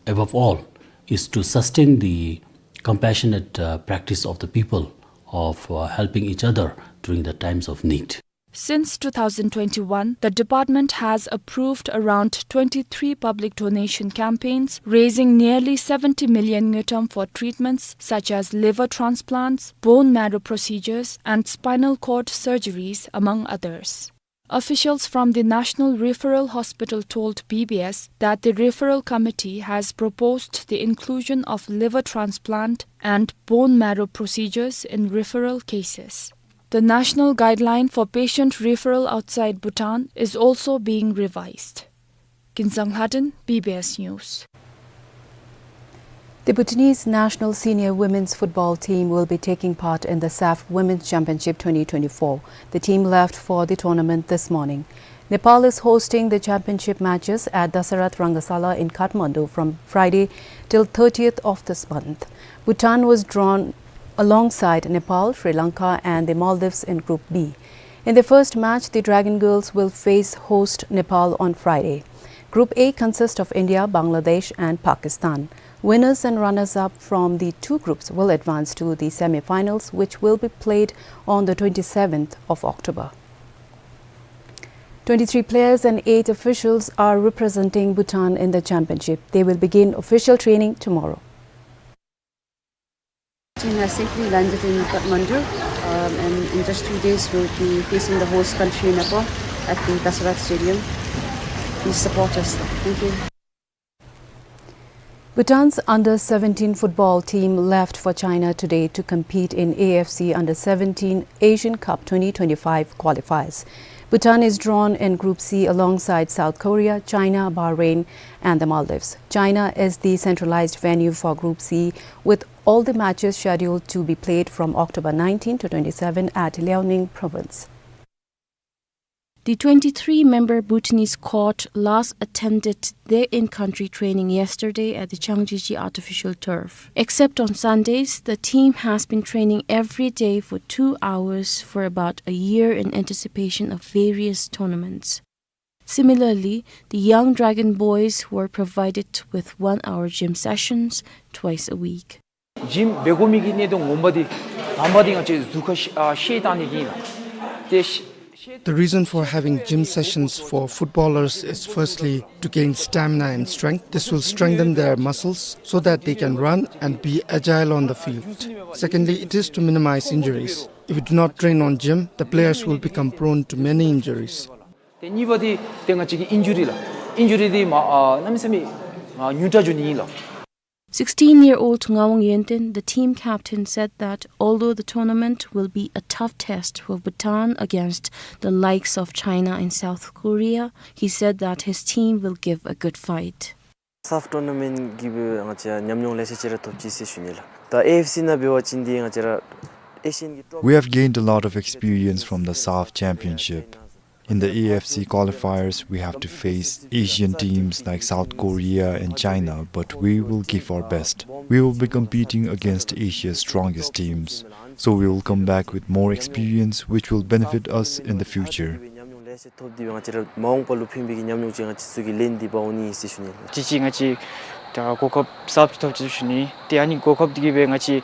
above all, is to sustain the compassionate, uh, practice of the people of, uh, helping each other during the times of need. Since two thousand twenty-one, the department has approved around twenty-three public donation campaigns, raising nearly seventy million ngultrum for treatments such as liver transplants, bone marrow procedures, and spinal cord surgeries, among others. Officials from the National Referral Hospital told B B S that the referral committee has proposed the inclusion of liver transplant and bone marrow procedures in referral cases. The national guideline for patient referral outside Bhutan is also being revised. Ginzang Lhaden, B B S News. The Bhutanese national senior women's football team will be taking part in the SAFF Women's Championship twenty twenty-four. The team left for the tournament this morning. Nepal is hosting the championship matches at Dasarath Rangasala in Kathmandu from Friday till thirtieth of this month. Bhutan was drawn alongside Nepal, Sri Lanka and the Maldives in Group B. In the first match, the Dragon Girls will face host Nepal on Friday. Group A consists of India, Bangladesh and Pakistan. Winners and runners-up from the two groups will advance to the semi-finals, which will be played on the twenty-seventh of October. Twenty-three players and eight officials are representing Bhutan in the championship. They will begin official training tomorrow. Team has safely landed in Kathmandu, um, and in just two days we'll be facing the host country, Nepal, at the Dasarath Stadium. Please support us. Thank you. Bhutan's under seventeen football team left for China today to compete in A F C under seventeen Asian Cup twenty twenty-five qualifiers. Bhutan is drawn in Group C alongside South Korea, China, Bahrain, and the Maldives. China is the centralized venue for Group C, with all the matches scheduled to be played from October nineteen to twenty-seven at Liaoning province. The twenty-three member Bhutanese squad last attended their in-country training yesterday at the Changjiajie artificial turf. Except on Sundays, the team has been training every day for two hours for about a year in anticipation of various tournaments. Similarly, the young Dragon Boys were provided with one-hour gym sessions twice a week. Gym འབད་དགོ་མི་གི་གནད་དོན་ངོ་མ་འདི་དང་པ་འདི་ང་བཅས་གཟུགས་ཁར་ཤེད་བཏང་ནི་འདི་ཨིན་ལགས། ཏེ་ཤེད། The reason for having gym sessions for footballers is firstly to gain stamina and strength. This will strengthen their muscles so that they can run and be agile on the field. Secondly, it is to minimize injuries. If we do not train on gym, the players will become prone to many injuries. ཏེ་གཉིས་པ་འདི་ཏེ་ང་བཅས་ཀྱི་ཨིན་ཇུ་རི་ལགས། ཨིན་ཇུ་རི་འདི་མ་ཨ་གནམ་མེད་ས་མེད་ཨ་ཉུང་དྲགས་འགྱོ་ནི་ཨིན་ལགས། Sixteen-year-old Ngawang Yenten, the team captain, said that although the tournament will be a tough test for Bhutan against the likes of China and South Korea, he said that his team will give a good fight. SAFF tournament གི་འབད་ང་བཅས་ཉམས་མྱོང་ལེ་ཤ་ཅིག་ར་ཐོབ་ཅི་ཟེར་ཞུ་ནི་ལགས། ད་ཨེ་ཨེཕ་སི་ནང་འབད་བ་ཅིན་འདི་ང་བཅས་ར་ཨེ་ཤི་ཡན་གྱི་ཊོབ། We have gained a lot of experience from the SAFF Championship. In the A F C qualifiers, we have to face Asian teams like South Korea and China, but we will give our best. We will be competing against Asia's strongest teams, so we will come back with more experience, which will benefit us in the future. ཉམས་མྱོང་ལེ་ཤ་ཐོབ་སྟེ་ང་བཅས་ར་མ་འོངས་པ་ལུ་ཕན་པའི་གི་ཉམས་མྱོང་ཅིག་ང་བཅས་ཚུ་གིས་ལེན་ཏེ་འབག་འོང་ནི་ཨིན་ཟེར་ཞུ་ནི་ལགས། ཅིག་ཅིག་ང་བཅས་ད་གོ་སྐབས་གསརཔ་ཅིག་ཐོབ་ཅི་ཟེར་ཞུ་ནི། ཏེ་ཨ་ནི་གོ་སྐབས་འདི་གིས་འབད་ང་བཅས་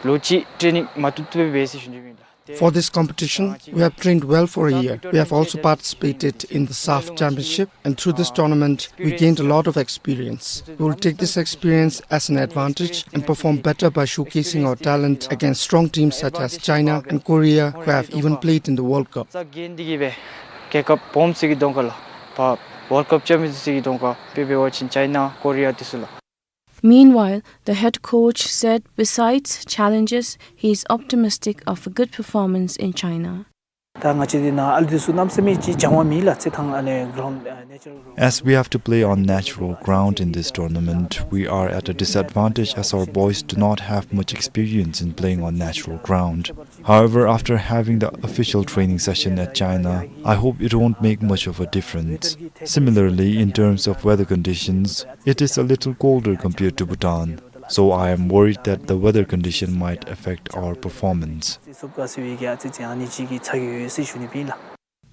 ལོ་གཅིག་ཊེ་ནིང་མ་བཏུབ་བཏུབ་སྦེ་འབད་ཟེར་ཞུ་ནི་ཨིན་ལགས། For this competition, we have trained well for a year. We have also participated in the SAFF Championship, and through this tournament, we gained a lot of experience. We will take this experience as an advantage and perform better by showcasing our talent against strong teams such as China and Korea, who have even played in the World Cup. Meanwhile, the head coach said besides challenges, he is optimistic of a good performance in China. ད་ང་བཅས་འདི་ནང་ཨ་ལུ་འདི་ཚུ་གནམ་མེད་ས་མེད་ཅིག་སྦྱང་བ་མེད་ལགས། རྩེད་ཐང་ཨ་ནི་ground, ཨ་natural ground. As we have to play on natural ground in this tournament, we are at a disadvantage as our boys do not have much experience in playing on natural ground. However, after having the official training session at China, I hope it won't make much of a difference. Similarly, in terms of weather conditions, it is a little colder compared to Bhutan, so I am worried that the weather condition might affect our performance.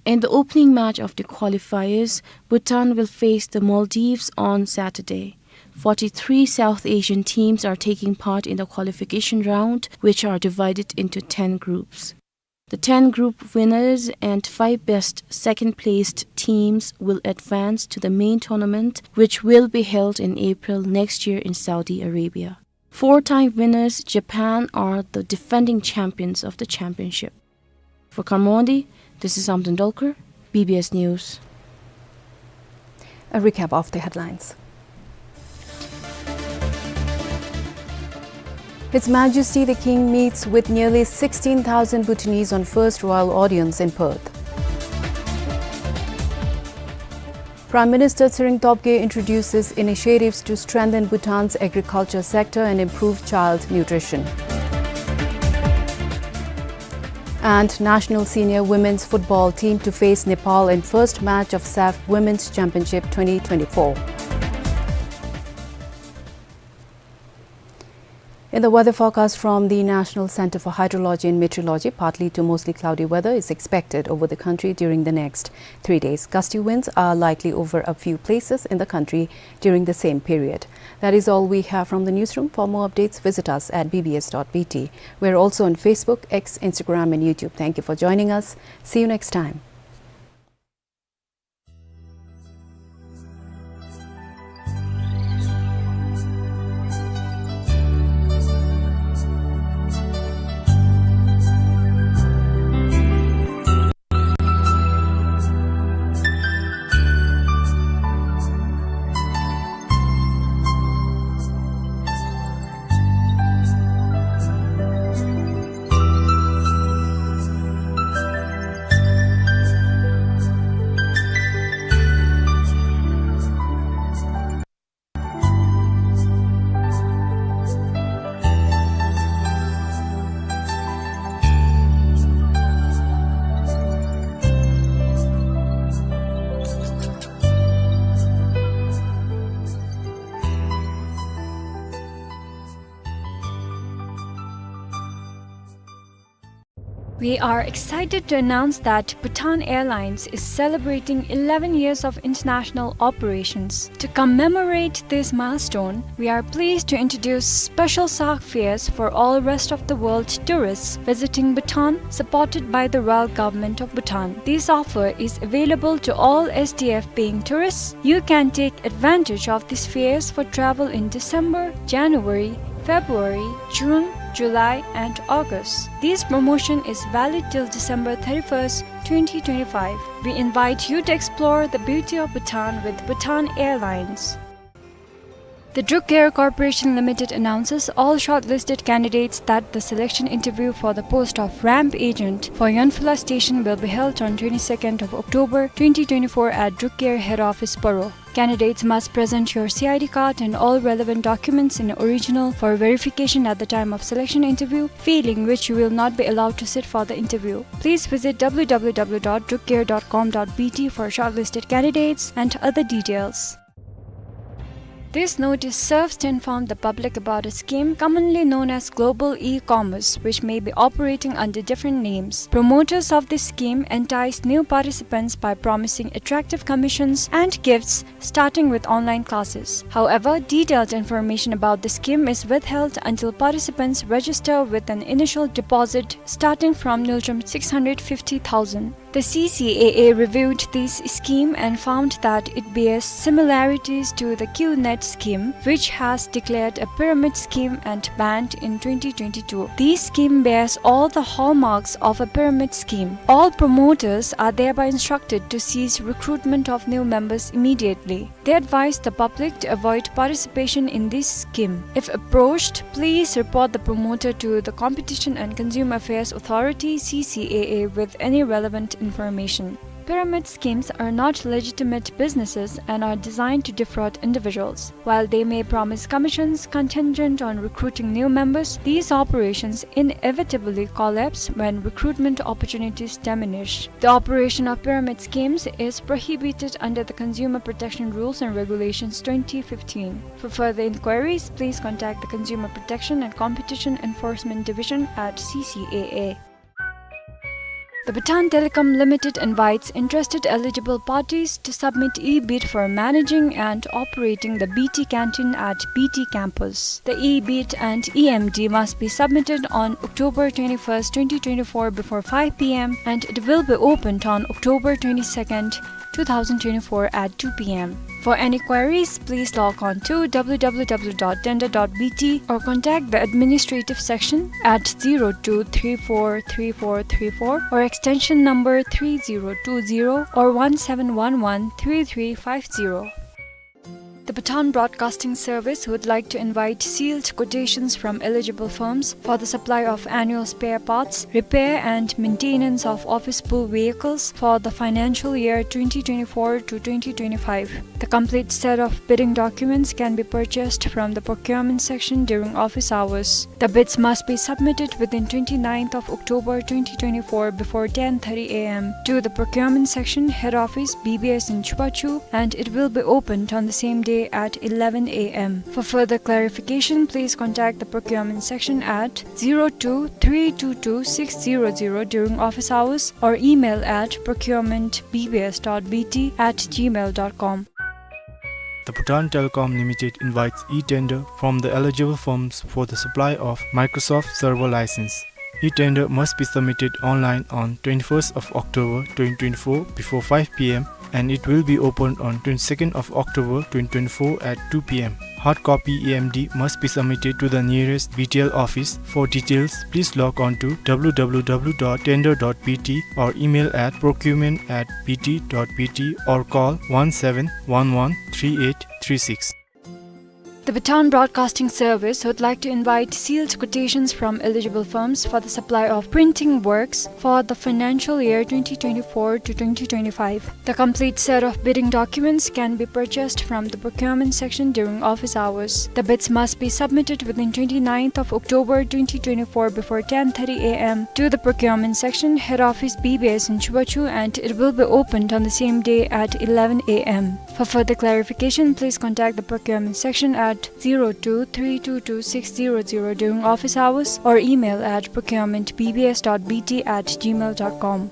In the opening match of the qualifiers, Bhutan will face the Maldives on Saturday. Forty-three South Asian teams are taking part in the qualification round, which are divided into ten groups. The ten group winners and five best second-placed teams will advance to the main tournament, which will be held in April next year in Saudi Arabia. Four-time winners Japan are the defending champions of the championship. For Khammon-di, this is Amdin Dolkar, B B S News. A recap of the headlines. His Majesty the King meets with nearly sixteen thousand Bhutanese on first royal audience in Perth. Prime Minister Tshering Tobgay introduces initiatives to strengthen Bhutan's agriculture sector and improve child nutrition. And national senior women's football team to face Nepal in first match of SAFF Women's Championship twenty twenty-four. In the weather forecast from the National Centre for Hydrology and Meteorology, partly to mostly cloudy weather is expected over the country during the next three days. Gusty winds are likely over a few places in the country during the same period. That is all we have from the newsroom. For more updates, visit us at B B S dot B T. We are also on Facebook, X, Instagram, and YouTube. Thank you for joining us. See you next time. We are excited to announce that Bhutan Airlines is celebrating eleven years of international operations. To commemorate this milestone, we are pleased to introduce special SAARC fares for all rest of the world tourists visiting Bhutan, supported by the Royal Government of Bhutan. This offer is available to all S D F paying tourists. You can take advantage of these fares for travel in December, January, February, June, July, and August. This promotion is valid till December thirty-first, twenty twenty-five. We invite you to explore the beauty of Bhutan with Bhutan Airlines. The Druk Air Corporation Limited announces all shortlisted candidates that the selection interview for the post of ramp agent for Yonphula Station will be held on twenty-second of October twenty twenty-four at Druk Air Head Office, Paro. Candidates must present your C I D card and all relevant documents in original for verification at the time of selection interview, failing which you will not be allowed to sit for the interview. Please visit W W W dot druk air dot com dot B T for shortlisted candidates and other details. This notice serves to inform the public about a scheme commonly known as global e-commerce, which may be operating under different names. Promoters of this scheme entice new participants by promising attractive commissions and gifts, starting with online classes. However, detailed information about the scheme is withheld until participants register with an initial deposit starting from Ngultrum six hundred fifty thousand. The C C A A reviewed this scheme and found that it bears similarities to the QNet scheme, which has declared a pyramid scheme and banned in twenty twenty-two. This scheme bears all the hallmarks of a pyramid scheme. All promoters are thereby instructed to cease recruitment of new members immediately. They advise the public to avoid participation in this scheme. If approached, please report the promoter to the Competition and Consumer Affairs Authority, C C A A, with any relevant information. Pyramid schemes are not legitimate businesses and are designed to defraud individuals. While they may promise commissions contingent on recruiting new members, these operations inevitably collapse when recruitment opportunities diminish. The operation of pyramid schemes is prohibited under the Consumer Protection Rules and Regulations twenty fifteen. For further inquiries, please contact the Consumer Protection and Competition Enforcement Division at C C A A. The Bhutan Telecom Limited invites interested eligible parties to submit e-bid for managing and operating the B T canteen at B T campus. The e-bid and E M D must be submitted on October twenty-first, twenty twenty-four, before five P M, and it will be opened on October twenty-second, two thousand twenty-four, at two P M. For any queries, please log on to W W W dot tender dot B T or contact the administrative section at zero two three four three four three four or extension number three zero two zero or one seven one one three three five zero. The Bhutan Broadcasting Service would like to invite sealed quotations from eligible firms for the supply of annual spare parts, repair and maintenance of office pool vehicles for the financial year twenty twenty-four to twenty twenty-five. The complete set of bidding documents can be purchased from the procurement section during office hours. The bids must be submitted within twenty-ninth of October twenty twenty-four before ten thirty A M to the procurement section, head office, B B S in Chubachu, and it will be opened on the same day at eleven A M. For further clarification, please contact the procurement section at zero two three two two six zero zero during office hours or email at procurement B B S dot B T at gmail dot com. The Bhutan Telecom Limited invites e-tender from the eligible firms for the supply of Microsoft Server license. E-tender must be submitted online on twenty-first of October twenty twenty-four before five P M, and it will be opened on twenty-second of October twenty twenty-four at two P M. Hard copy E M D must be submitted to the nearest B T L office. For details, please log on to W W W dot tender dot B T or email at procurement at B T dot B T or call one seven one one three eight three six. The Bhutan Broadcasting Service would like to invite sealed quotations from eligible firms for the supply of printing works for the financial year twenty twenty-four to twenty twenty-five. The complete set of bidding documents can be purchased from the procurement section during office hours. The bids must be submitted within twenty-ninth of October twenty twenty-four before ten thirty A M to the procurement section, head office, B B S in Chubachu, and it will be opened on the same day at eleven A M. For further clarification, please contact the procurement section at zero two three two two six zero zero during office hours or email at procurement B B S dot B T at gmail dot com.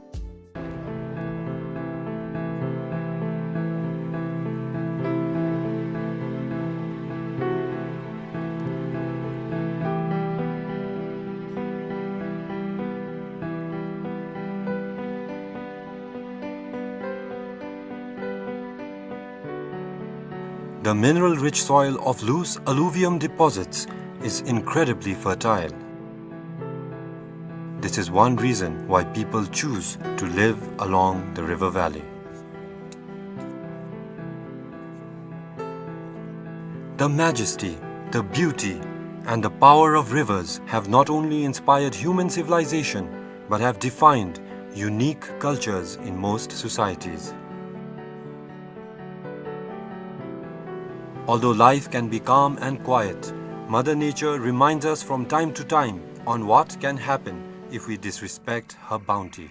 The mineral-rich soil of loose alluvium deposits is incredibly fertile. This is one reason why people choose to live along the river valley. The majesty, the beauty, and the power of rivers have not only inspired human civilization, but have defined unique cultures in most societies. Although life can be calm and quiet, Mother Nature reminds us from time to time on what can happen if we disrespect her bounty.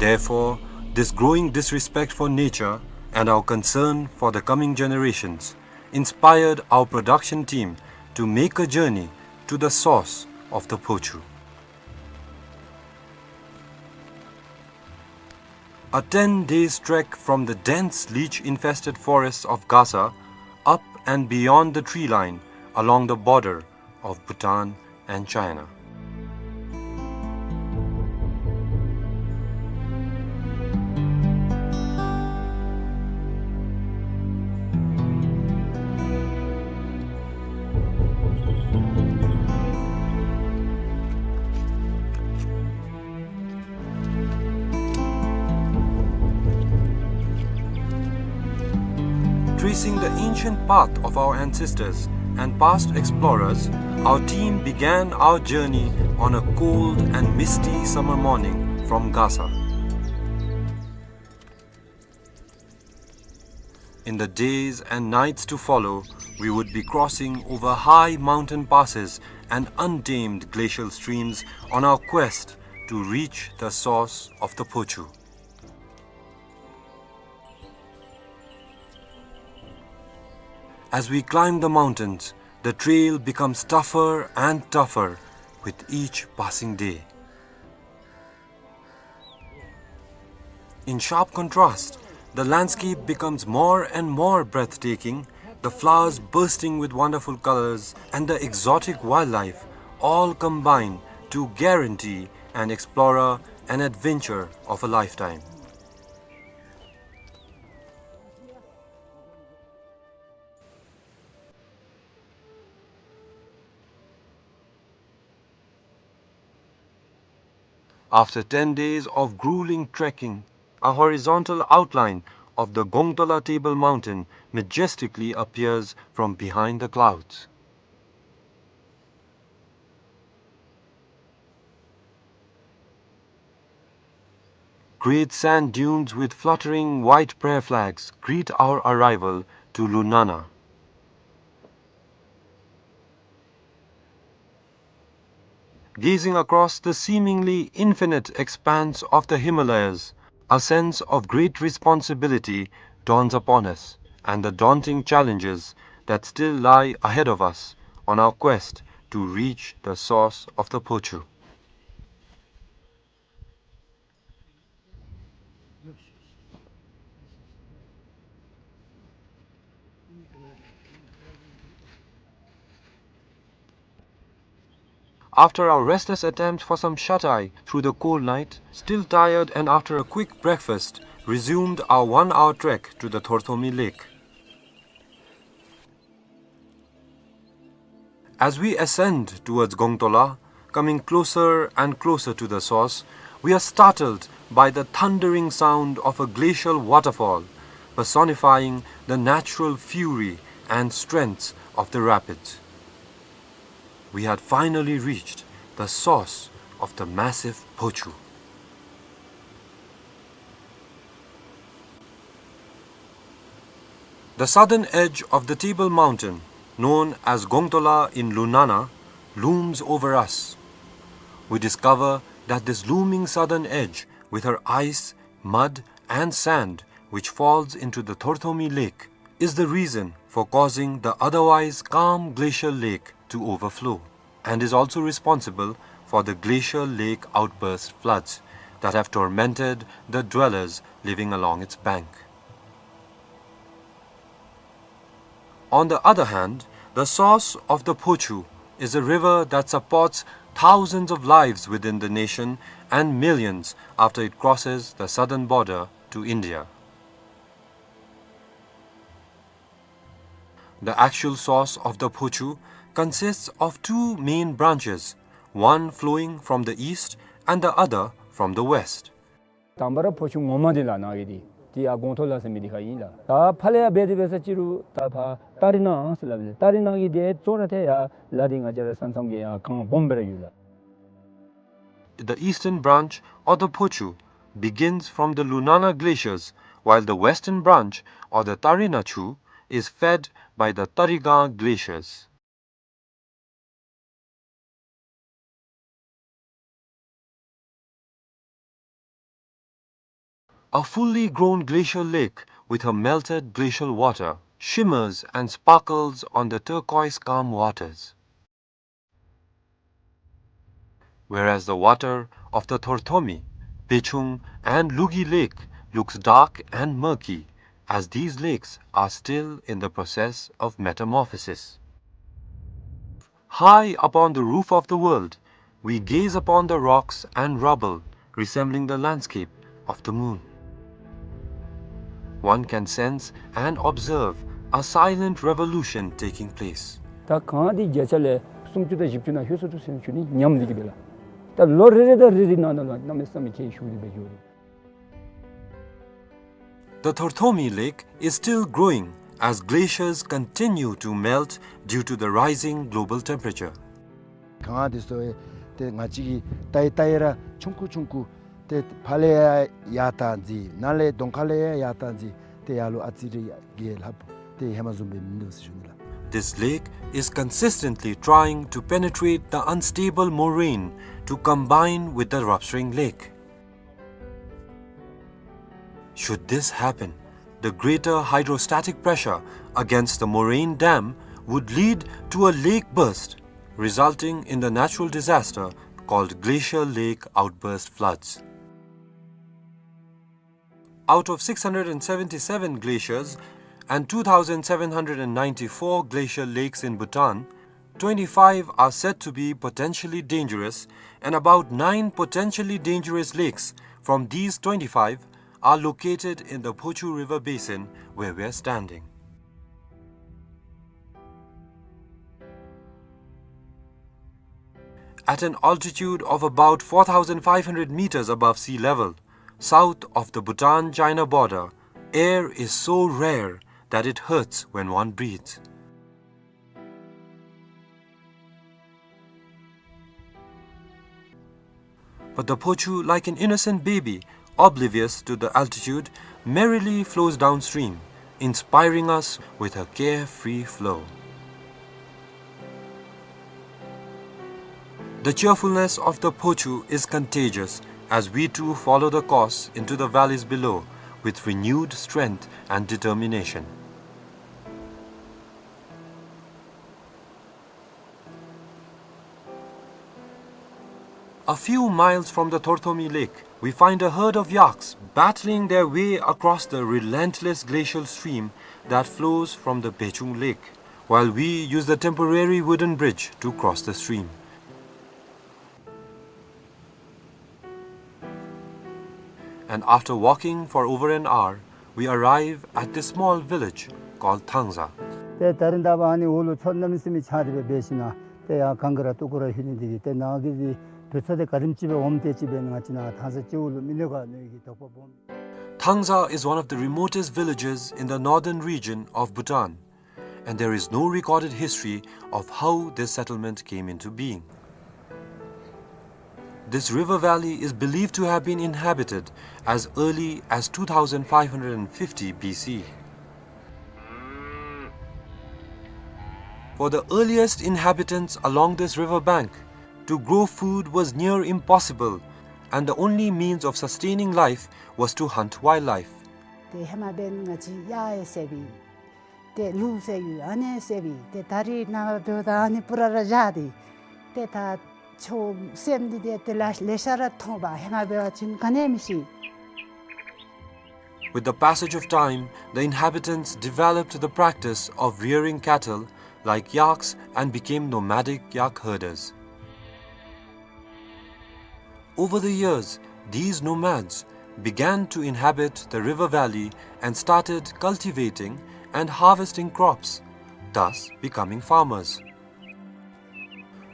Therefore, this growing disrespect for nature and our concern for the coming generations inspired our production team to make a journey to the source of the Phochu. A ten days trek from the dense leech-infested forests of Gasa, up and beyond the tree line along the border of Bhutan and China. Tracing the ancient path of our ancestors and past explorers, our team began our journey on a cold and misty summer morning from Gasa. In the days and nights to follow, we would be crossing over high mountain passes and untamed glacial streams on our quest to reach the source of the Phochu. As we climb the mountains, the trail becomes tougher and tougher with each passing day. In sharp contrast, the landscape becomes more and more breathtaking, the flowers bursting with wonderful colors and the exotic wildlife all combine to guarantee an explorer an adventure of a lifetime. After ten days of grueling trekking, a horizontal outline of the Gongtola Table Mountain majestically appears from behind the clouds. Great sand dunes with fluttering white prayer flags greet our arrival to Lunana. Gazing across the seemingly infinite expanse of the Himalayas, a sense of great responsibility dawns upon us, and the daunting challenges that still lie ahead of us on our quest to reach the source of the Phochu. After our restless attempt for some shut-eye through the cold night, still tired and after a quick breakfast, resumed our one-hour trek to the Thorthomi Lake. As we ascend towards Gongtola, coming closer and closer to the source, we are startled by the thundering sound of a glacial waterfall, personifying the natural fury and strength of the rapids. We had finally reached the source of the massive Phochu. The southern edge of the Table Mountain, known as Gongtola in Lunana, looms over us. We discover that this looming southern edge, with her ice, mud, and sand, which falls into the Thorthomi Lake, is the reason for causing the otherwise calm glacial lake to overflow, and is also responsible for the glacial lake outburst floods that have tormented the dwellers living along its bank. On the other hand, the source of the Phochu is a river that supports thousands of lives within the nation and millions after it crosses the southern border to India. The actual source of the Phochu consists of two main branches, one flowing from the east and the other from the west. དང་པ་ར་ཕོ་ཆུ་ངོ་མ་འདི་ལགས་ནཱ་གི་འདི་འདི་ཡར་གོང་ཐོག་ལ་ཟེར་མི་འདི་ཁར་ཨིན་ལགས། ད་ཕར་ལས་ཡར་འབད་དེ་འབད་ས་ཅི་རུང་ད་ཕར་ཏ་རི་ན་ཟེར་སླབ་ལགས། ཏ་རི་ན་གི་འདི་གཙོ་བོ་ར་ཏེ་ཡར་ལ་འདི་ང་བཅས་ར་ས་མཚམས་ཀྱི་ཡར་གངས་སྦོམ་སྦེ་ར་ཡོད་ལགས། The eastern branch, or the Phochu, begins from the Lunana glaciers, while the western branch, or the Tarina Chu, is fed by the Tarigang glaciers. A fully grown glacial lake with her melted glacial water shimmers and sparkles on the turquoise calm waters. Whereas the water of the Thorthomi, Pechung, and Lugi Lake looks dark and murky, as these lakes are still in the process of metamorphosis. High upon the roof of the world, we gaze upon the rocks and rubble resembling the landscape of the moon. One can sense and observe a silent revolution taking place. ད་གངས་འདི་བརྒྱ་ཆ་ལས་སུམ་ཅུ་དང་བཞི་བཅུ་ནང་ལྷོད་སོང་འདུག་ཟེར་ཞུ་ནི་ཉམས་འདི་གི་སྦེ་ལགས། ད་ལོ་རེ་རེ་དང་རེ་རེ་ནང་ན་ལུ་གནམ་མེད་ས་མེད་ཁྱད་ཞུགས་ཏེ་སྦེ་འགྱོ་རུང་། The Thorthomi Lake is still growing as glaciers continue to melt due to the rising global temperature. གངས་འདི་ཚུ་ཏེ་ང་བཅས་ཀྱིས་བལྟ་ཡི་བལྟ་ཡི་ར་ཆུང་ཀུ་ཆུང་ཀུ་ཏེ་ཕར་ལས་ཡར་ཡར་བཏང་ཅི་ནཱ་ལས་གདོང་ཁ་ལས་ཡར་ཡར་བཏང་ཅི་ཏེ་ཡར་ལུ་ཨ་ཙི་རེ་ཡར་རྒྱས་ལྷགཔ་ཏེ་ཧེ་མ་བཟུམ་སྦེ་མིན་འདུག་ཟེར་ཞུ་ནི་ལགས། This lake is consistently trying to penetrate the unstable moraine to combine with the Rupstring Lake. Should this happen, the greater hydrostatic pressure against the moraine dam would lead to a lake burst, resulting in the natural disaster called glacial lake outburst floods. Out of six hundred and seventy-seven glaciers and two thousand seven hundred and ninety-four glacial lakes in Bhutan, twenty-five are said to be potentially dangerous, and about nine potentially dangerous lakes from these twenty-five are located in the Phochu River basin where we are standing. At an altitude of about four thousand five hundred meters above sea level, south of the Bhutan-China border, air is so rare that it hurts when one breathes. But the Phochu, like an innocent baby, oblivious to the altitude, merrily flows downstream, inspiring us with her carefree flow. The cheerfulness of the Phochu is contagious as we too follow the course into the valleys below with renewed strength and determination. A few miles from the Thorthomi Lake, we find a herd of yaks battling their way across the relentless glacial stream that flows from the Pechung Lake, while we use the temporary wooden bridge to cross the stream. And after walking for over an hour, we arrive at this small village called Thangza. ཏེ་ད་རིས་ད་ཨ་ནི་འོག་ལུ་མཚོ་གནམ་མེད་ས་མེད་ཆགས་ཏེ་སྦེ་འབད་ཞིནམ་ལས་ཏེ་ཡར་གངས་ཀྱི་ར་སྟོད་ཀྱི་ར་ལྷོད་ནི་འདི་གིས་ཏེ་ནཱ་གི་འདི་བུ་ཚ་འདི་ག་དེམ་ཅིག་སྦེ་འོངམ་ཏེ་ཅིག་སྦེ་ང་བཅས་ནཱ་ཐང་ས་སྤྱི་བོ་ལུ་མི་ནུས་ག་མནོ་ནི་གི་དོགས་པ་སྦོམ། Thangza is one of the remotest villages in the northern region of Bhutan, and there is no recorded history of how this settlement came into being. This river valley is believed to have been inhabited as early as two thousand five hundred fifty B C. For the earliest inhabitants along this river bank, to grow food was near impossible, and the only means of sustaining life was to hunt wildlife. ཏེ་ཧེ་མ་འབདན་ང་བཅས་གཡག་ཡང་བསད་པས། ཏེ་ལུག་བསད་ཡོད། ཨ་ནི་བསད་པས། ཏེ་ད་རིས་ནངས་པ་འབདཝ་ད་ཨ་ནི་པུ་ར་ར་བཞག་སྟེ། ཏེ་ད་ཆུ་སྲནམ་འདི་ཏེ་ཏེ་ལེ་ལེ་ཤ་ར་མཐོང་པས། ཧེ་མ་འབད་བ་ཅིན་ག་ནི་མི་ཤེས། With the passage of time, the inhabitants developed the practice of rearing cattle like yaks and became nomadic yak herders. Over the years, these nomads began to inhabit the river valley and started cultivating and harvesting crops, thus becoming farmers.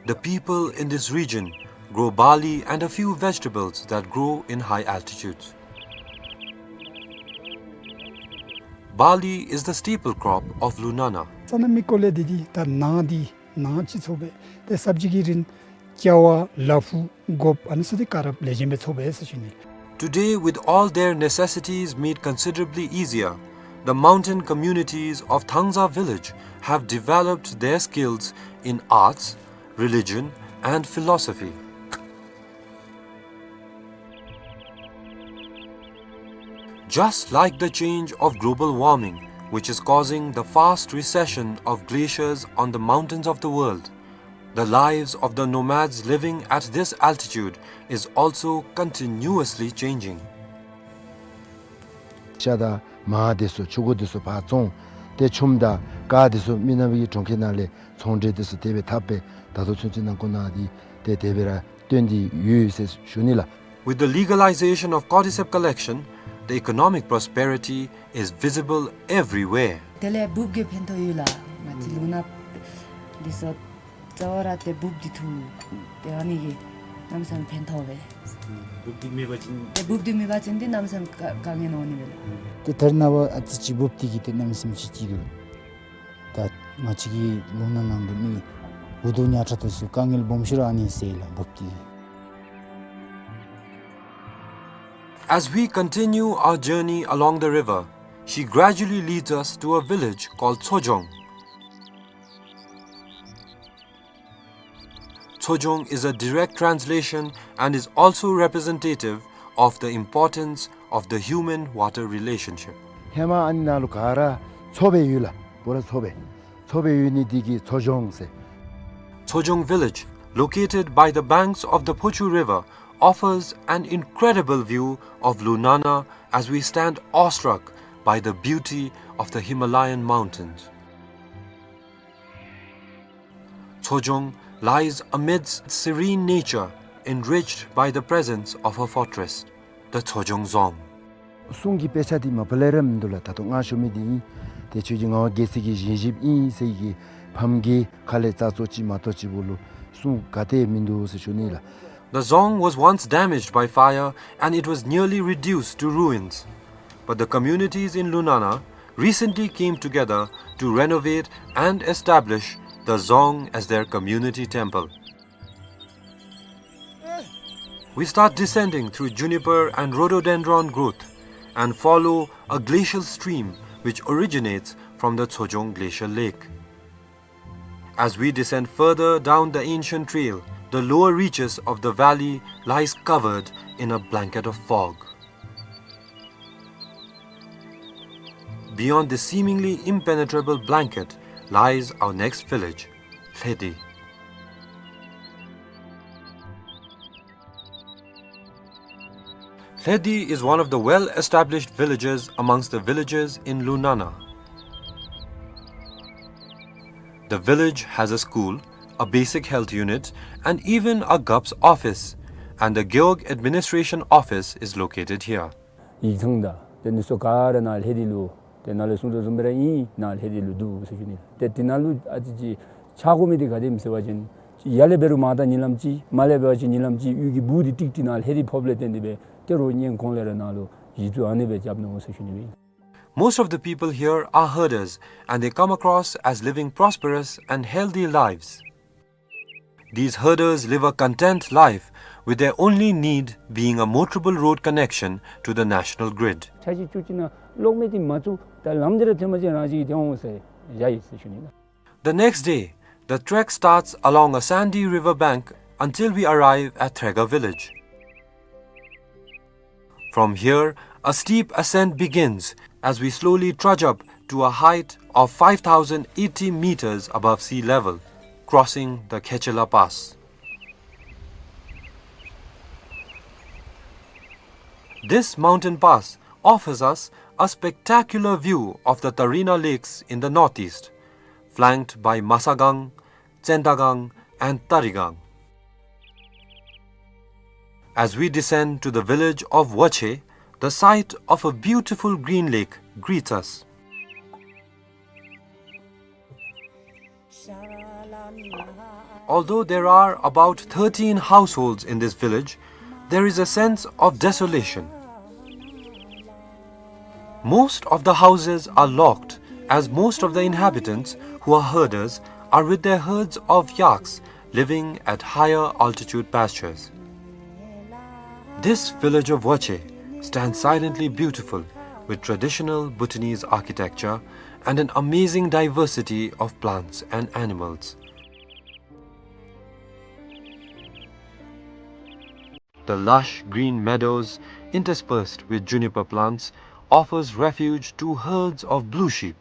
The people in this region grow barley and a few vegetables that grow in high altitudes. Barley is the staple crop of Lunana. ས་གནམ་གྱི་སྐོར་ལས་འདི་འདི་ད་ནཱ་འདི་ནཱ་ཅིག་ཚུ་སྦེ་ཏེ་སབ་ཇི་གི་རིན་ཀ་བ་ལ་ཕུག་སྒོགཔ་ཨ་ནི་ཚུ་འདི་ག་ར་ལེགས་ཤོམ་སྦེ་ཚུ་སྦེ་ཟེར་ཞུ་ནི། Today, with all their necessities made considerably easier, the mountain communities of Thangza village have developed their skills in arts, religion, and philosophy. Just like the change of global warming, which is causing the fast recession of glaciers on the mountains of the world, the lives of the nomads living at this altitude is also continuously changing. ཤ་དང་མར་དེ་ཚུ་ཕྱུར་དེ་ཚུ་ཕར་བཙོང་། ཏེ་ཆུམ་དང་ཀར་དེ་ཚུ་མི་ནག་པའི་གྲོང་ཁྱེར་ནང་ལས་ཚོང་འབྲེལ་དེ་ཚུ་དེ་སྦེ་འཐབ་སྦེ་ད་ལྟོ་ཚུན་ཚོད་ནང་འཁོད་ནང་འདི་ཏེ་དེ་སྦེ་ར་སྟོན་ཏེ་ཡོད་ཟེར་ཞུ་ནི་ལགས། With the legalization of cordyceps collection, the economic prosperity is visible everywhere. དེ་ལས་འབུཔ་གི་ཕན་ཐོགས་ཡོད་ལགས། ང་བཅས་ལུང་ནག་འདི་ཚུ་རྩ་བ་ར་ཏེ་འབུཔ་འདི་འཐུ། ཏེ་ཨ་ནི་གིས་གནམ་མེད་ས་མེད་ཕན་ཐོགས་པས། འབུཔ་འདི་མེད་པ་ཅིན་ཏེ་འབུཔ་འདི་མེད་པ་ཅིན་འདི་གནམ་མེད་ས་མེད་དཀའ་དཀའ་ངལ་འོང་ནི་མས་ལགས། ཏེ་ད་རེས་ནངས་པ་ཨ་ཙི་ཅིག་འབུཔ་འདི་གིས་ཏེ་གནམ་མེད་ས་མེད་ཅིག་སྐྱིད་འདུག། ད་ང་བཅས་ཀྱི་ལུང་ནག་ནང་གི་མི་འུ་སྡུག་ཉག་ཕྲ་དེ་ཚུ་དཀའ་ངལ་སྦོམ་ཤོས་ར་ཨ་ནི་སེལ་ལགས་འབུཔ་འདི་གིས། As we continue our journey along the river, she gradually leads us to a village called Tsojong. Tsojong is a direct translation and is also representative of the importance of the human-water relationship. ཧེ་མ་ཨ་ནི་ནང་ལུ་ག་ར་མཚོ་སྦེ་ཡོད་ལགས། བོ་ར་མཚོ་སྦེ། མཚོ་སྦེ་ཡོད་ནི་འདི་གིས་མཚོ་ལྗོངས་ཟེར། Tsojong village, located by the banks of the Phochu River, offers an incredible view of Lunana as we stand awestruck by the beauty of the Himalayan mountains. Tsojong lies amidst serene nature, enriched by the presence of her fortress, the Tsojong Dzong. གསུང་གི་དཔེ་ཆ་འདི་མ་པ་ལས་ར་མིན་འདུག་ལགས། ད་ལྟོ་ང་ཞུ་མི་འདི་ཨིན། ཏེ་ཁྱོད་ཀྱི་ངག་དབང་རྒྱལ་སྲས་ཀྱི་བཞེངས་གཞིཔ་ཨིན་ཟེར་གྱི་ཕམ་གྱི་ཁ་ལས་རྩ་ཚོ་ཅིག་མ་གཏོགས་ཅིག་བོ་ལུ་གསུང་ག་ཏེ་མིན་འདུག་ཟེར་ཞུ་ནི་ལགས། The Dzong was once damaged by fire and it was nearly reduced to ruins. But the communities in Lunana recently came together to renovate and establish the Dzong as their community temple. We start descending through juniper and rhododendron growth and follow a glacial stream which originates from the Tsojong Glacial Lake. As we descend further down the ancient trail, the lower reaches of the valley lies covered in a blanket of fog. Beyond this seemingly impenetrable blanket lies our next village, Lhedi. Lhedi is one of the well-established villages amongst the villages in Lunana. The village has a school, a basic health unit, and even a GAPS office, and the Gewog Administration Office is located here. ཡིག་ཚང་དང་ཏེ་འདི་ཚུ་ག་ར་ནཱ་ལྷེ་དི་ལུ་ཏེ་ནཱ་ལས་གསུང་དོ་བཟུམ་སྦེ་ར་ཨིན། ནཱ་ལྷེ་དི་ལུ་འདུག་ཟེར་ཞུ་ནི། ཏེ་འདི་ནང་ལུ་ཨ་ཙི་ཅིག་ཆགས་དགོ་མི་འདི་ག་དེམ་ཟེར་བ་ཅིན་ཡར་ལས་འབད་རུང་མར་ད་ཉིན་ལམ་ཅིག་མར་ལས་འབད་བ་ཅིན་ཉིན་ལམ་ཅིག་གཡུས་ཀྱི་སྦུག་འདི་ཀྲིག་ཀྲི་ནཱ་ལྷེ་དི་ཕོགཔ་ལས་བརྟེན་ཏེ་སྦེ་ཏེ་རོགས་ཉིན་གུང་ལས་ར་ནཱ་ལུ་གཞི་བཙུགས་ཨ་ནི་སྦེ་རྐྱབ་ནུག་ཟེར་ཞུ་ནི་ཨིན། Most of the people here are herders and they come across as living prosperous and healthy lives. These herders live a content life, with their only need being a motorable road connection to the national grid. ཆ་ཤས་བཅུ་གཅིག་ནང་གློག་མེ་འདི་མ་བཙུགས་ད་ལམ་འདི་ར་ཐོན་པ་ཅིན་རང་བཞིན་གྱིས་ཐོན་འོང་ཟེར་བཞག་ཡི་ཟེར་ཞུ་ནི་ལགས། The next day, the trek starts along a sandy river bank until we arrive at Threga village. From here, a steep ascent begins as we slowly trudge up to a height of five thousand eighty meters above sea level, crossing the Khechela Pass. This mountain pass offers us a spectacular view of the Tarina Lakes in the northeast, flanked by Masagang, Tsendagang, and Tarigang. As we descend to the village of Wache, the sight of a beautiful green lake greets us. Although there are about thirteen households in this village, there is a sense of desolation. Most of the houses are locked, as most of the inhabitants, who are herders, are with their herds of yaks living at higher altitude pastures. This village of Wache stands silently beautiful, with traditional Bhutanese architecture and an amazing diversity of plants and animals. The lush green meadows, interspersed with juniper plants, offers refuge to herds of blue sheep.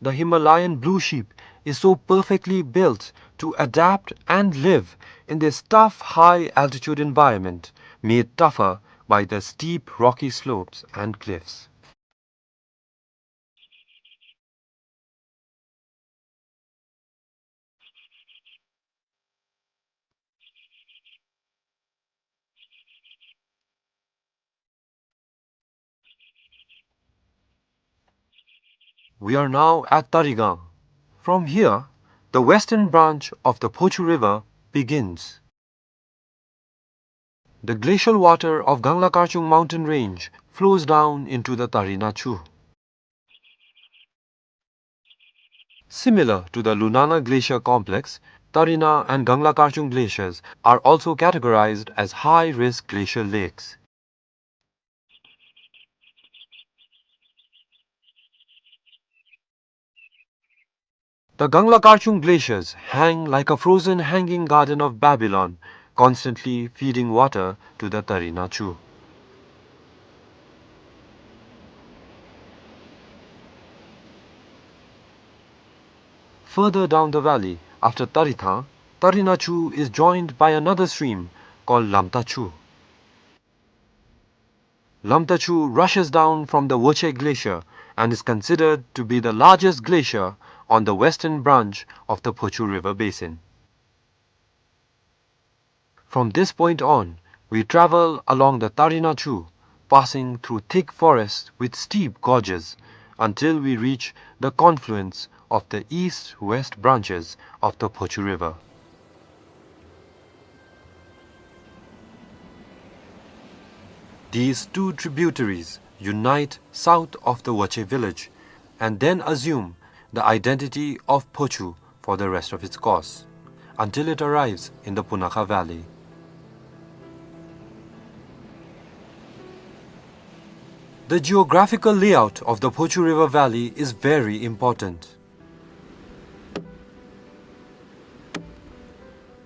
The Himalayan blue sheep is so perfectly built to adapt and live in this tough high-altitude environment, made tougher by the steep rocky slopes and cliffs. We are now at Tarigang. From here, the western branch of the Phochu River begins. The glacial water of Gangla Karchung mountain range flows down into the Tarina Chu. Similar to the Lunana Glacier Complex, Tarina and Gangla Karchung glaciers are also categorized as high-risk glacial lakes. The Gangla Karchung glaciers hang like a frozen hanging garden of Babylon, constantly feeding water to the Tarina Chu. Further down the valley, after Tarithang, Tarina Chu is joined by another stream called Lamta Chu. Lamta Chu rushes down from the Woche Glacier and is considered to be the largest glacier on the western branch of the Phochu River basin. From this point on, we travel along the Tarina Chu, passing through thick forests with steep gorges, until we reach the confluence of the east-west branches of the Phochu River. These two tributaries unite south of the Woche village and then assume the identity of Phochu for the rest of its course, until it arrives in the Punakha Valley. The geographical layout of the Phochu River Valley is very important.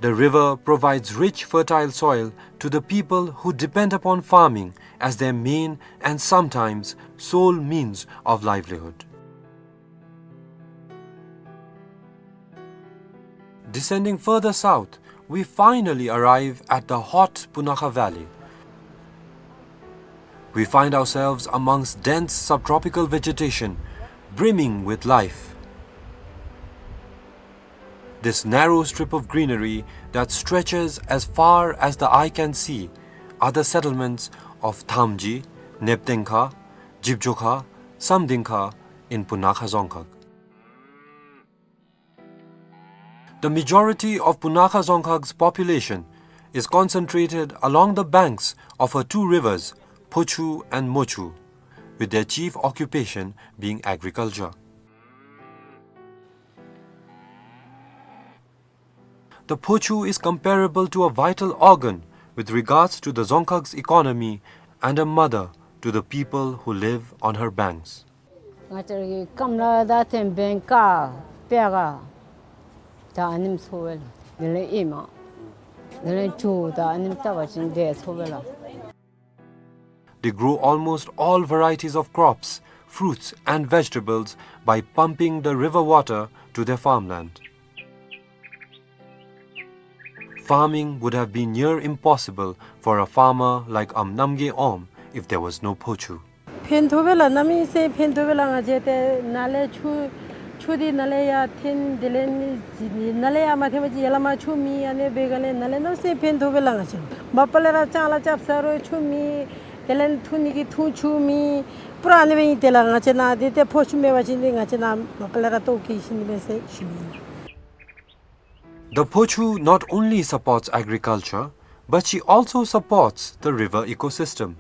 The river provides rich, fertile soil to the people who depend upon farming as their main and sometimes sole means of livelihood. Descending further south, we finally arrive at the hot Punakha Valley. We find ourselves amongst dense subtropical vegetation, brimming with life. This narrow strip of greenery that stretches as far as the eye can see are the settlements of Thamji, Neptengkha, Jibjokha, Samdingkha in Punakha Dzongkhag. The majority of Punakha Dzongkhag's population is concentrated along the banks of her two rivers, Phochu and Mochu, with their chief occupation being agriculture. The Phochu is comparable to a vital organ with regards to the Dzongkhag's economy and a mother to the people who live on her banks. ང་བཅས་ར་གི་སྐམ་ལ་དང་ཐེམ་བེང་ཀ་པེ་ག་ད་ཨ་ནེམ་ཚོ་བེ་ལ། དེ་ལས་ཨེ་མ་དེ་ལས་ཇོ་ད་ཨ་ནེམ་ལྟ་བ་ཅིན་དེ་ཚོ་བེ་ལ། They grow almost all varieties of crops, fruits and vegetables by pumping the river water to their farmland. Farming would have been near impossible for a farmer like Am Namgay Om if there was no Phochu. ཕན་ཐོགས་པས་ལགས། གནམ་མེད་ས་མེད་ཕན་ཐོགས་པས་ལགས། ང་བཅས་ཏེ་ནཱ་ལས་ཆུ་ཆུ་འདི་ནཱ་ལས་ཡར་འཐེན། དེ་ལས་ནཱ་ལས་ཡར་མ་འཐེན་པ་ཅིན་ཡར་ལས་མར་ཆུ་མེད། ཨ་ནི་འབད་ག་ལས་ནཱ་ལས་གནམ་མེད་ས་མེད་ཕན་ཐོགས་པས་ལགས། ང་བཅས་མ་པ་ལས་ར་ལྕང་ལ་རྐྱབ་ཟ་རུང་ཆུ་མེད། དེ་ལས་འཐུང་ནི་གི་འཐུང་ཆུ་མེད། པུ་ར་ཨ་ནི་སྦེ་ཨིན། དེ་ལས་ང་བཅས་ནཱ་འདི་ཏེ་ཕོ་ཆུ་མེད་པ་ཅིན་འདི་ང་བཅས་ནཱ་མ་པ་ལས་ར་ལྟོཝ་བཀྱེས་ཤི་ནི་མས་ཟེར་ཞུ་ནི་ཨིན། The Phochu not only supports agriculture, but she also supports the river ecosystem.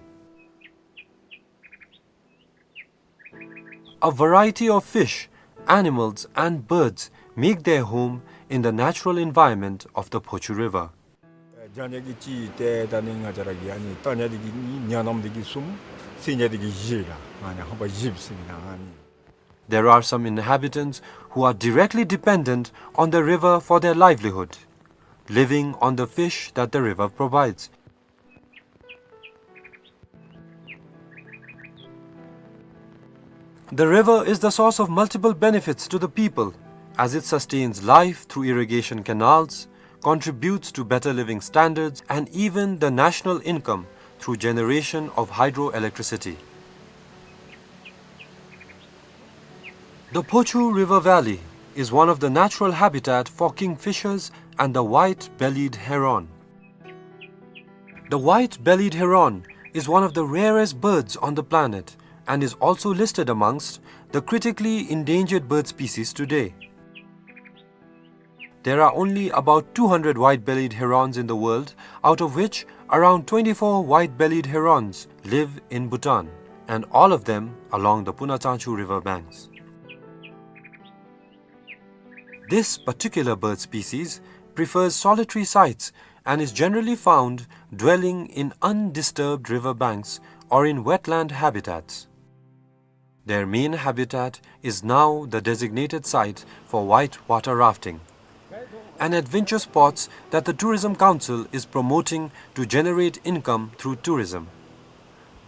A variety of fish, animals and birds make their home in the natural environment of the Phochu River. རྒྱ་ཉ་གི་གཅིག་ཏེ་ད་ནི་ང་བཅས་ར་གི་ཨ་ནི་རྟ་ཉ་འདི་གིས་གཉིས། ཉ་ནམ་འདི་གིས་གསུམ། སེང་ཉ་འདི་གིས་བཞི་ལགས། ཨ་ནི་ཧམ་པ་བཞི་ཟེར་ཨིན་ན་ཨ་ནི། There are some inhabitants who are directly dependent on the river for their livelihood, living on the fish that the river provides. The river is the source of multiple benefits to the people, as it sustains life through irrigation canals, contributes to better living standards, and even the national income through generation of hydroelectricity. The Phochu River Valley is one of the natural habitat for kingfishers and the white-bellied heron. The white-bellied heron is one of the rarest birds on the planet and is also listed amongst the critically endangered bird species today. There are only about two hundred white-bellied herons in the world, out of which around twenty-four white-bellied herons live in Bhutan, and all of them along the Punatsangchu river banks. This particular bird species prefers solitary sites and is generally found dwelling in undisturbed river banks or in wetland habitats. Their main habitat is now the designated site for white water rafting, an adventure sports that the Tourism Council is promoting to generate income through tourism.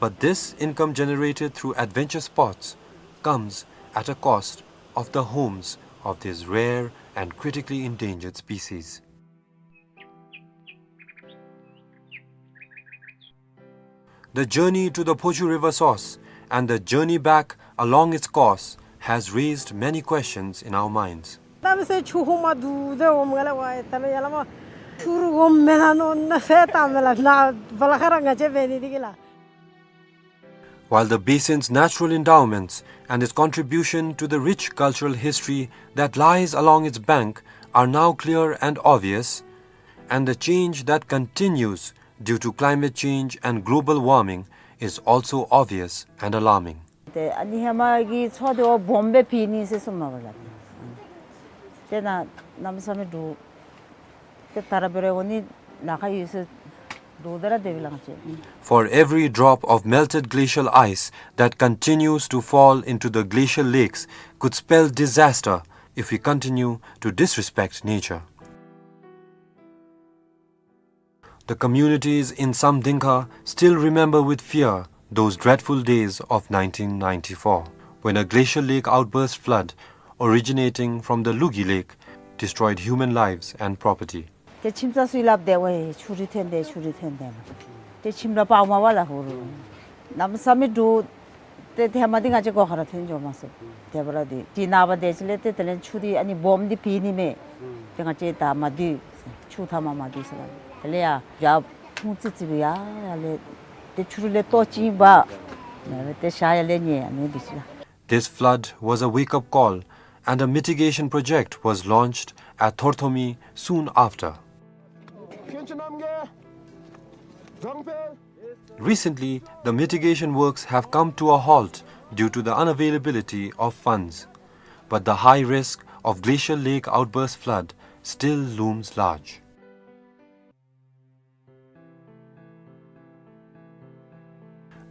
But this income generated through adventure sports comes at a cost of the homes of these rare and critically endangered species. The journey to the Phochu River source and the journey back along its course has raised many questions in our minds. ད་མི་སེར་ཆུ་ཧོ་མ་དུ་དེ་འོམ་ག་ལ་བ་ད་མི་ཡ་ལ་མ་ཆུ་རུ་འོམ་མེ་ན་ནོ་ན་སེ་ད་མེ་ལ་ན་བ་ལ་ཁ་ར་ང་ཅེ་བེ་ནི་དི་གི་ལ། While the basin's natural endowments and its contribution to the rich cultural history that lies along its bank are now clear and obvious, and the change that continues due to climate change and global warming is also obvious and alarming. ཏེ་ཨ་ནི་ཧེ་མ་གི་མཚོ་དེ་བ་སྦོམ་སྦེ་ཕྱེ་ནི་ཟེར་གསུངམ་མས་པ་ལགས། ཏེ་ན་གནམ་མེད་ས་མེད་འདྲོག། ཏེ་ད་ར་འབད་རུང་འོ་ནི་ལཱ་ཁག་ཡོད་ཟེར་འདྲོག་སྟེ་ར་སྡོད་པས་ལགས་ང་བཅས། For every drop of melted glacial ice that continues to fall into the glacial lakes could spell disaster if we continue to disrespect nature. The communities in Samdingkha still remember with fear those dreadful days of nineteen ninety-four, when a glacial lake outburst flood originating from the Lugi Lake destroyed human lives and property. ཏེ་ཁྱིམ་ཚང་ཚུ་སླབ་སྟེ་ཝའེ་ཆུ་རུད་ཐོན་ཏེ་ཆུ་རུད་ཐོན་ཏེ་ལགས། ཏེ་ཁྱིམ་ར་སྤརཝ་མས་པ་ལགས་ཧོར། གནམ་མེད་ས་མེད་འདྲོག། ཏེ་ཧེ་མ་འདི་ང་བཅས་སྒོ་ཁར་ཐོན་འགྱོཝ་མས་ཟེར། ཏེ་བར་འདི་ཏེ་ནངས་པ་དེ་ཅིག་ལས་ཏེ་དེ་ལས་ཆུ་འདི་ཨ་ནི་སྦོམ་འདི་ཕྱེ་ནི་མས། ཏེ་ང་བཅས་ད་མ་སྡོད་ཟེར། ཆུ་མཐའ་མ་མ་སྡོད་ཟེར་ལགས། དེ་ལས་ཡར་ཡར་ཕུང་ཙི་ཙི་སྦེ་ཡར་ཡར་ལས་ཏེ་ཆུ་རུད་ལས་ལྟོ་ཅིག་འབག། ཏེ་ཤར་ཡར་ལས་ཉལ་ཨ་ནི་འདི་ཅིག་ལགས། This flood was a wake-up call, and a mitigation project was launched at Thorthomi soon after. Recently, the mitigation works have come to a halt due to the unavailability of funds, but the high risk of glacial lake outburst flood still looms large.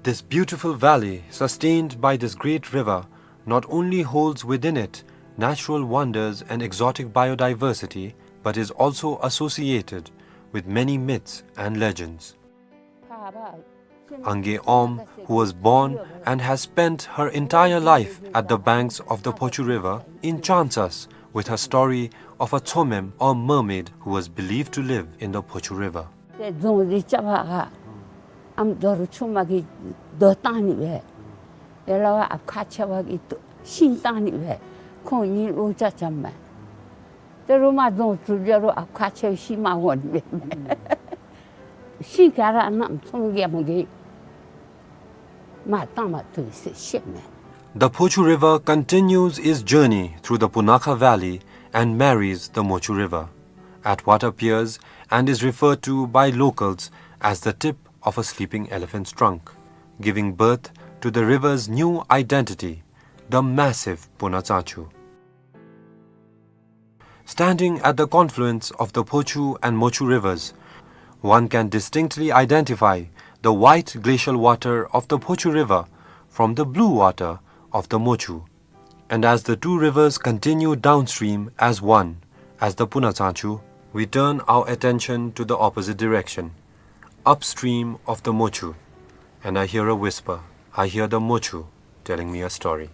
This beautiful valley, sustained by this great river, not only holds within it natural wonders and exotic biodiversity, but is also associated with many myths and legends. Ange Om, who was born and has spent her entire life at the banks of the Phochu River, enchants us with her story of a Tsomem, or mermaid, who was believed to live in the Phochu River. ཏེ་རྫོང་འདི་རྐྱབ་པར་ཨམ་རྡོ་རུ་ཆུ་མ་གིས་རྡོ་བཏང་ནི་སྦེ། ཡ་ལ་བ་ཨཔ་ཁ་ཆེ་བ་གིས་རྡོ་ཤིང་བཏང་ནི་སྦེ། ཁོང་གཉིས་ལོ་ཅ་ཅམ་མས། ཏེ་རུ་མ་རྫོང་གྲུབ་ཡ་རུ་ཨཔ་ཁ་ཆེ་བ་ཤི་མ་འོང་ནི་སྦེ། ཤིང་ག་ར་གནམ་ཚོང་རྒྱལ་མོ་གིས་མར་བཏང་མ་བཏུབ་ཟེར་བཤདཔ་མས། The Phochu River continues its journey through the Punakha Valley and marries the Mochu River at what appears and is referred to by locals as the tip of a sleeping elephant's trunk, giving birth to the river's new identity, the massive Punatsangchu. Standing at the confluence of the Phochu and Mochu rivers, one can distinctly identify the white glacial water of the Phochu River from the blue water of the Mochu. And as the two rivers continue downstream as one, as the Punatsangchu, we turn our attention to the opposite direction, upstream of the Mochu, and I hear a whisper. I hear the Mochu telling me a story.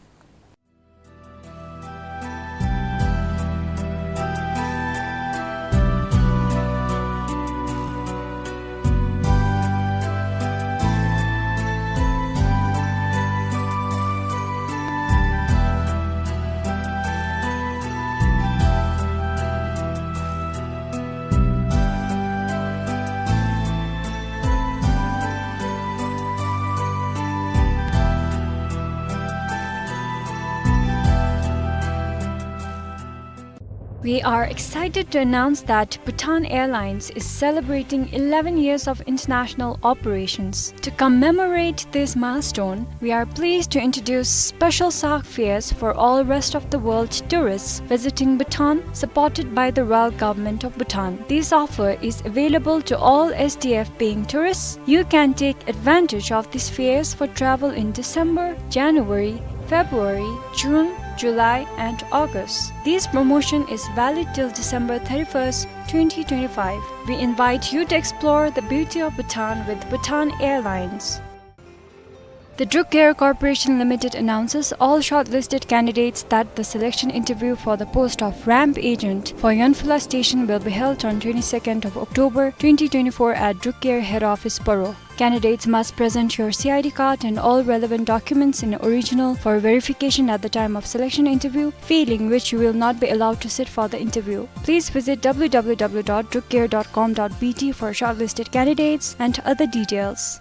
We are excited to announce that Bhutan Airlines is celebrating eleven years of international operations. To commemorate this milestone, we are pleased to introduce special SAARC fares for all rest of the world tourists visiting Bhutan, supported by the Royal Government of Bhutan. This offer is available to all S D F paying tourists. You can take advantage of these fares for travel in December, January, February, June, July, and August. This promotion is valid till December thirty-first, twenty twenty-five. We invite you to explore the beauty of Bhutan with Bhutan Airlines. The Druk Air Corporation Limited announces all shortlisted candidates that the selection interview for the post of ramp agent for Yonphula Station will be held on twenty-second of October twenty twenty-four at Druk Air Head Office, Paro. Candidates must present your C I D card and all relevant documents in original for verification at the time of selection interview, failing which you will not be allowed to sit for the interview. Please visit W W W dot drukair dot com dot B T for shortlisted candidates and other details.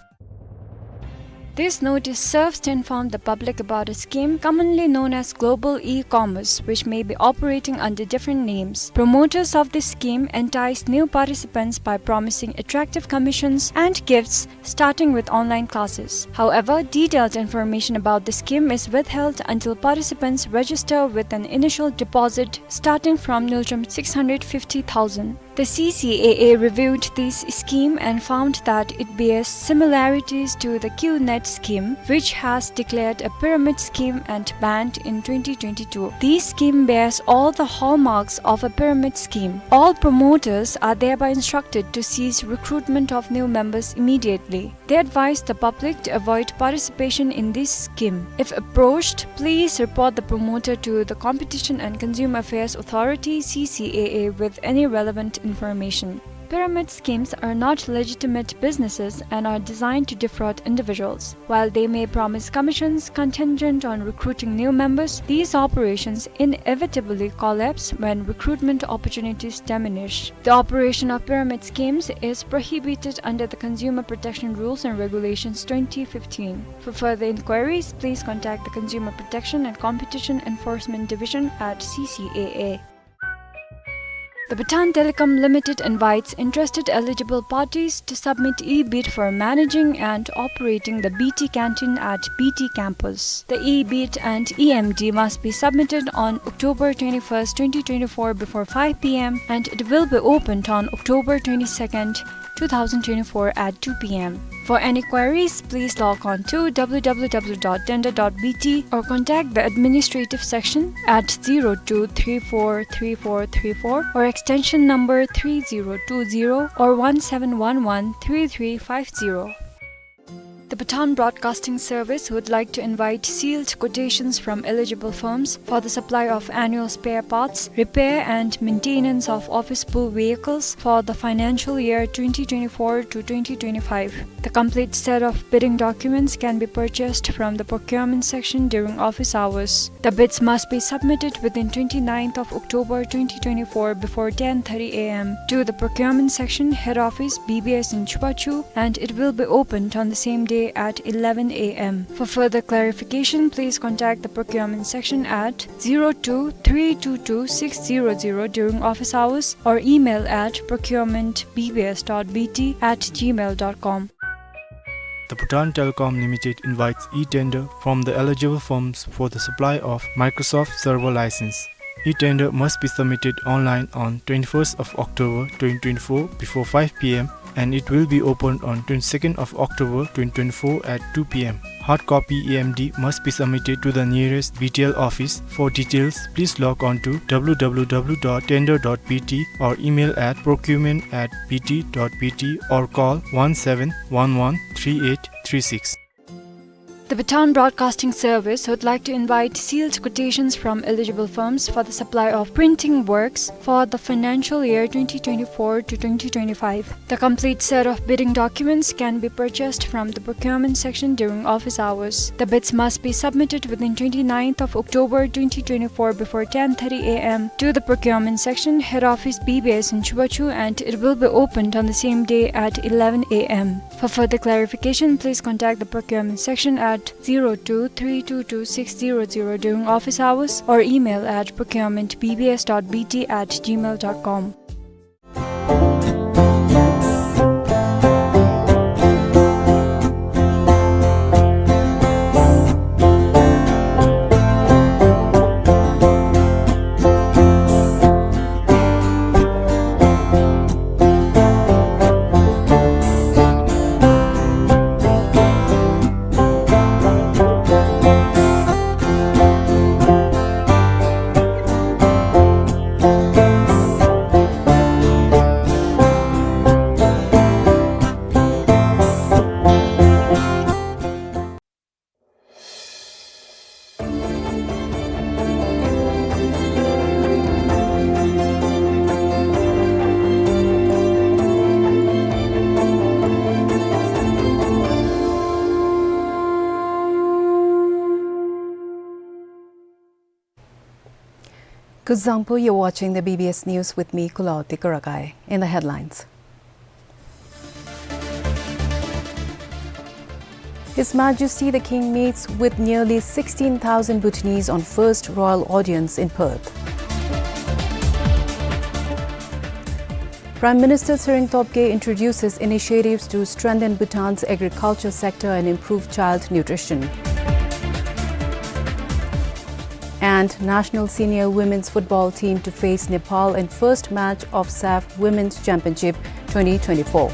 This notice serves to inform the public about a scheme commonly known as Global E-Commerce, which may be operating under different names. Promoters of this scheme entice new participants by promising attractive commissions and gifts, starting with online classes. However, detailed information about the scheme is withheld until participants register with an initial deposit starting from ngultrum six hundred fifty thousand. The C C A A reviewed this scheme and found that it bears similarities to the QNet scheme, which has declared a pyramid scheme and banned in twenty twenty-two. This scheme bears all the hallmarks of a pyramid scheme. All promoters are thereby instructed to cease recruitment of new members immediately. They advise the public to avoid participation in this scheme. If approached, please report the promoter to the Competition and Consumer Affairs Authority, C C A A, with any relevant information. Pyramid schemes are not legitimate businesses and are designed to defraud individuals. While they may promise commissions contingent on recruiting new members, these operations inevitably collapse when recruitment opportunities diminish. The operation of pyramid schemes is prohibited under the Consumer Protection Rules and Regulations twenty fifteen. For further inquiries, please contact the Consumer Protection and Competition Enforcement Division at C C A A. The Bhutan Telecom Limited invites interested eligible parties to submit e-bid for managing and operating the B T canteen at B T campus. The e-bid and E M D must be submitted on October twenty-first, twenty twenty-four before five P M, and it will be opened on October twenty-second, two thousand twenty-four at two P M. For any queries, please log on to W W W dot tender dot B T or contact the administrative section at zero two three four three four three four or extension number three zero two zero or one seven one one three three five zero. The Bhutan Broadcasting Service would like to invite sealed quotations from eligible firms for the supply of annual spare parts, repair and maintenance of office pool vehicles for the financial year twenty twenty-four to twenty twenty-five. The complete set of bidding documents can be purchased from the procurement section during office hours. The bids must be submitted within twenty-ninth of October twenty twenty-four before ten thirty A M to the procurement section, head office, B B S in Chubachu, and it will be opened on the same day at eleven A M. For further clarification, please contact the procurement section at zero two three two two six zero zero during office hours or email at procurement B B S dot B T at gmail dot com. The Bhutan Telecom Limited invites e-tender from the eligible firms for the supply of Microsoft Server license. E-tender must be submitted online on twenty-first of October twenty twenty-four before five P M, and it will be opened on twenty-second of October twenty twenty-four at two P M. Hard copy E M D must be submitted to the nearest B T L office. For details, please log on to W W W dot tender dot B T or email at procurement at B T dot B T or call one seven one one three eight three six. The Bhutan Broadcasting Service would like to invite sealed quotations from eligible firms for the supply of printing works for the financial year twenty twenty-four to twenty twenty-five. The complete set of bidding documents can be purchased from the procurement section during office hours. The bids must be submitted within twenty-ninth of October twenty twenty-four before ten thirty A M to the procurement section, head office, B B S in Chubachu, and it will be opened on the same day at eleven A M. For further clarification, please contact the procurement section at zero two three two two six zero zero during office hours or email at procurement B B S dot B T at gmail dot com. Kuzuzangpo, you're watching the B B S News with me, Kulaoti Karakai. In the headlines. His Majesty the King meets with nearly sixteen thousand Bhutanese on first royal audience in Perth. Prime Minister Tshering Tobgay introduces initiatives to strengthen Bhutan's agriculture sector and improve child nutrition. And national senior women's football team to face Nepal in first match of SAFF Women's Championship twenty twenty-four.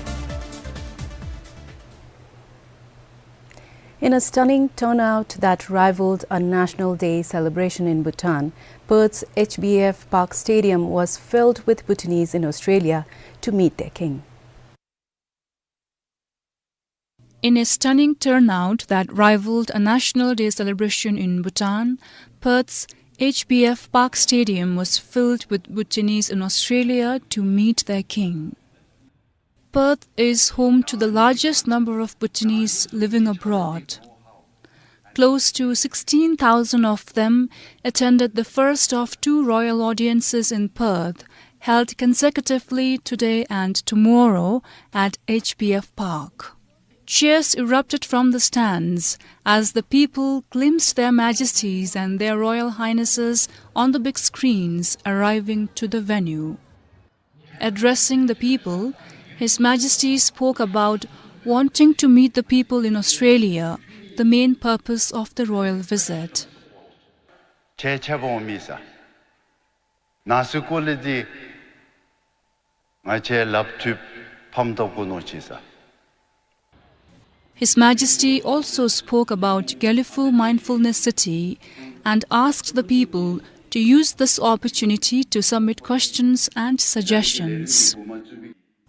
In a stunning turnout that rivaled a National Day celebration in Bhutan, Perth's H B F Park Stadium was filled with Bhutanese in Australia to meet their king. In a stunning turnout that rivaled a National Day celebration in Bhutan, Perth's H B F Park Stadium was filled with Bhutanese in Australia to meet their king. Perth is home to the largest number of Bhutanese living abroad. Close to sixteen thousand of them attended the first of two royal audiences in Perth, held consecutively today and tomorrow at H B F Park. Cheers erupted from the stands as the people glimpsed Their Majesties and Their Royal Highnesses on the big screens arriving to the venue. Addressing the people, His Majesty spoke about wanting to meet the people in Australia, the main purpose of the royal visit. ཁྱེད་ཆ་བོ་མི་ས། ནང་སུ་ཀོ་ལི་ཏི་ང་ཆེ་ལབ་ཐུབ་ཕམ་ཏོག་གུ་ནོ་ཅི་ས། His Majesty also spoke about Gelephu Mindfulness City and asked the people to use this opportunity to submit questions and suggestions.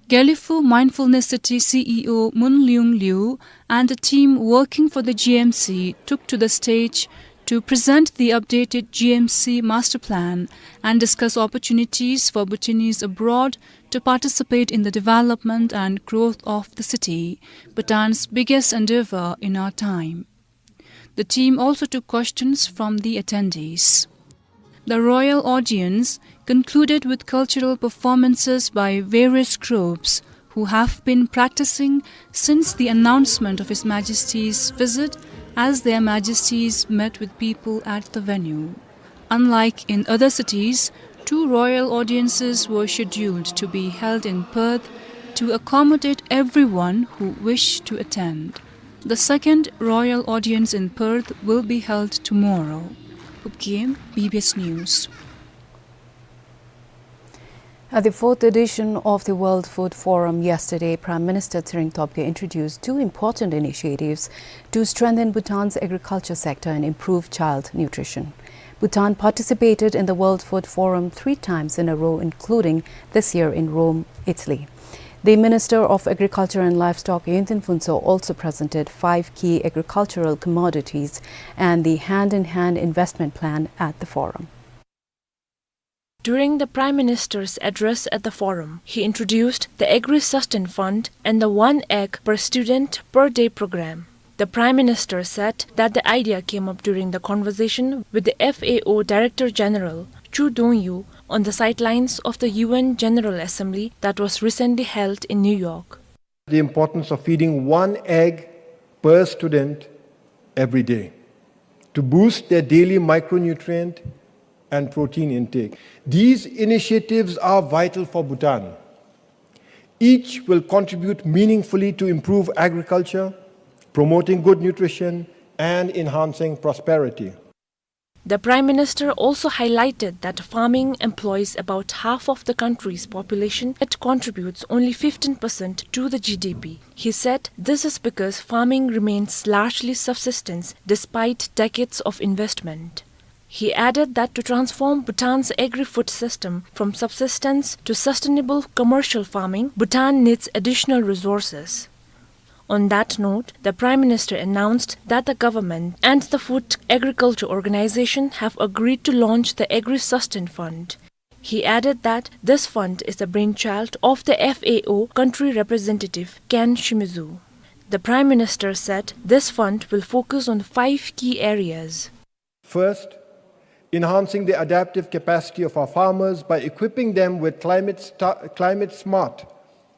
Gelephu Mindfulness City C E O Mun Leung Liew and the team working for the G M C took to the stage to present the updated G M C master plan and discuss opportunities for Bhutanese abroad to participate in the development and growth of the city, Bhutan's biggest endeavor in our time. The team also took questions from the attendees. The royal audience concluded with cultural performances by various groups who have been practicing since the announcement of His Majesty's visit, as Their Majesties met with people at the venue. Unlike in other cities, two royal audiences were scheduled to be held in Perth to accommodate everyone who wished to attend. The second royal audience in Perth will be held tomorrow. Phubgayam, B B S News. At the fourth edition of the World Food Forum yesterday, Prime Minister Tshering Tobgay introduced two important initiatives to strengthen Bhutan's agriculture sector and improve child nutrition. Bhutan participated in the World Food Forum three times in a row, including this year in Rome, Italy. The Minister of Agriculture and Livestock, Yinthin Phuntsho, also presented five key agricultural commodities and the hand-in-hand investment plan at the forum. During the Prime Minister's address at the forum, he introduced the Agri-Sustain Fund and the one egg per student per day program. The Prime Minister said that the idea came up during the conversation with the F A O Director General, Chu Dongyu, on the sidelines of the U N General Assembly that was recently held in New York. the importance of feeding one egg per student every day to boost their daily micronutrient and protein intake. These initiatives are vital for Bhutan. Each will contribute meaningfully to improve agriculture, promoting good nutrition, and enhancing prosperity. The Prime Minister also highlighted that farming employs about half of the country's population, yet contributes only fifteen percent to the G D P. He said this is because farming remains largely subsistence despite decades of investment. He added that to transform Bhutan's agri-food system from subsistence to sustainable commercial farming, Bhutan needs additional resources. On that note, the Prime Minister announced that the government and the Food Agriculture Organization have agreed to launch the Agri-Sustain Fund. He added that this fund is the brainchild of the F A O country representative Ken Shimizu. The Prime Minister said this fund will focus on five key areas. First, enhancing the adaptive capacity of our farmers by equipping them with climate sta-, climate-smart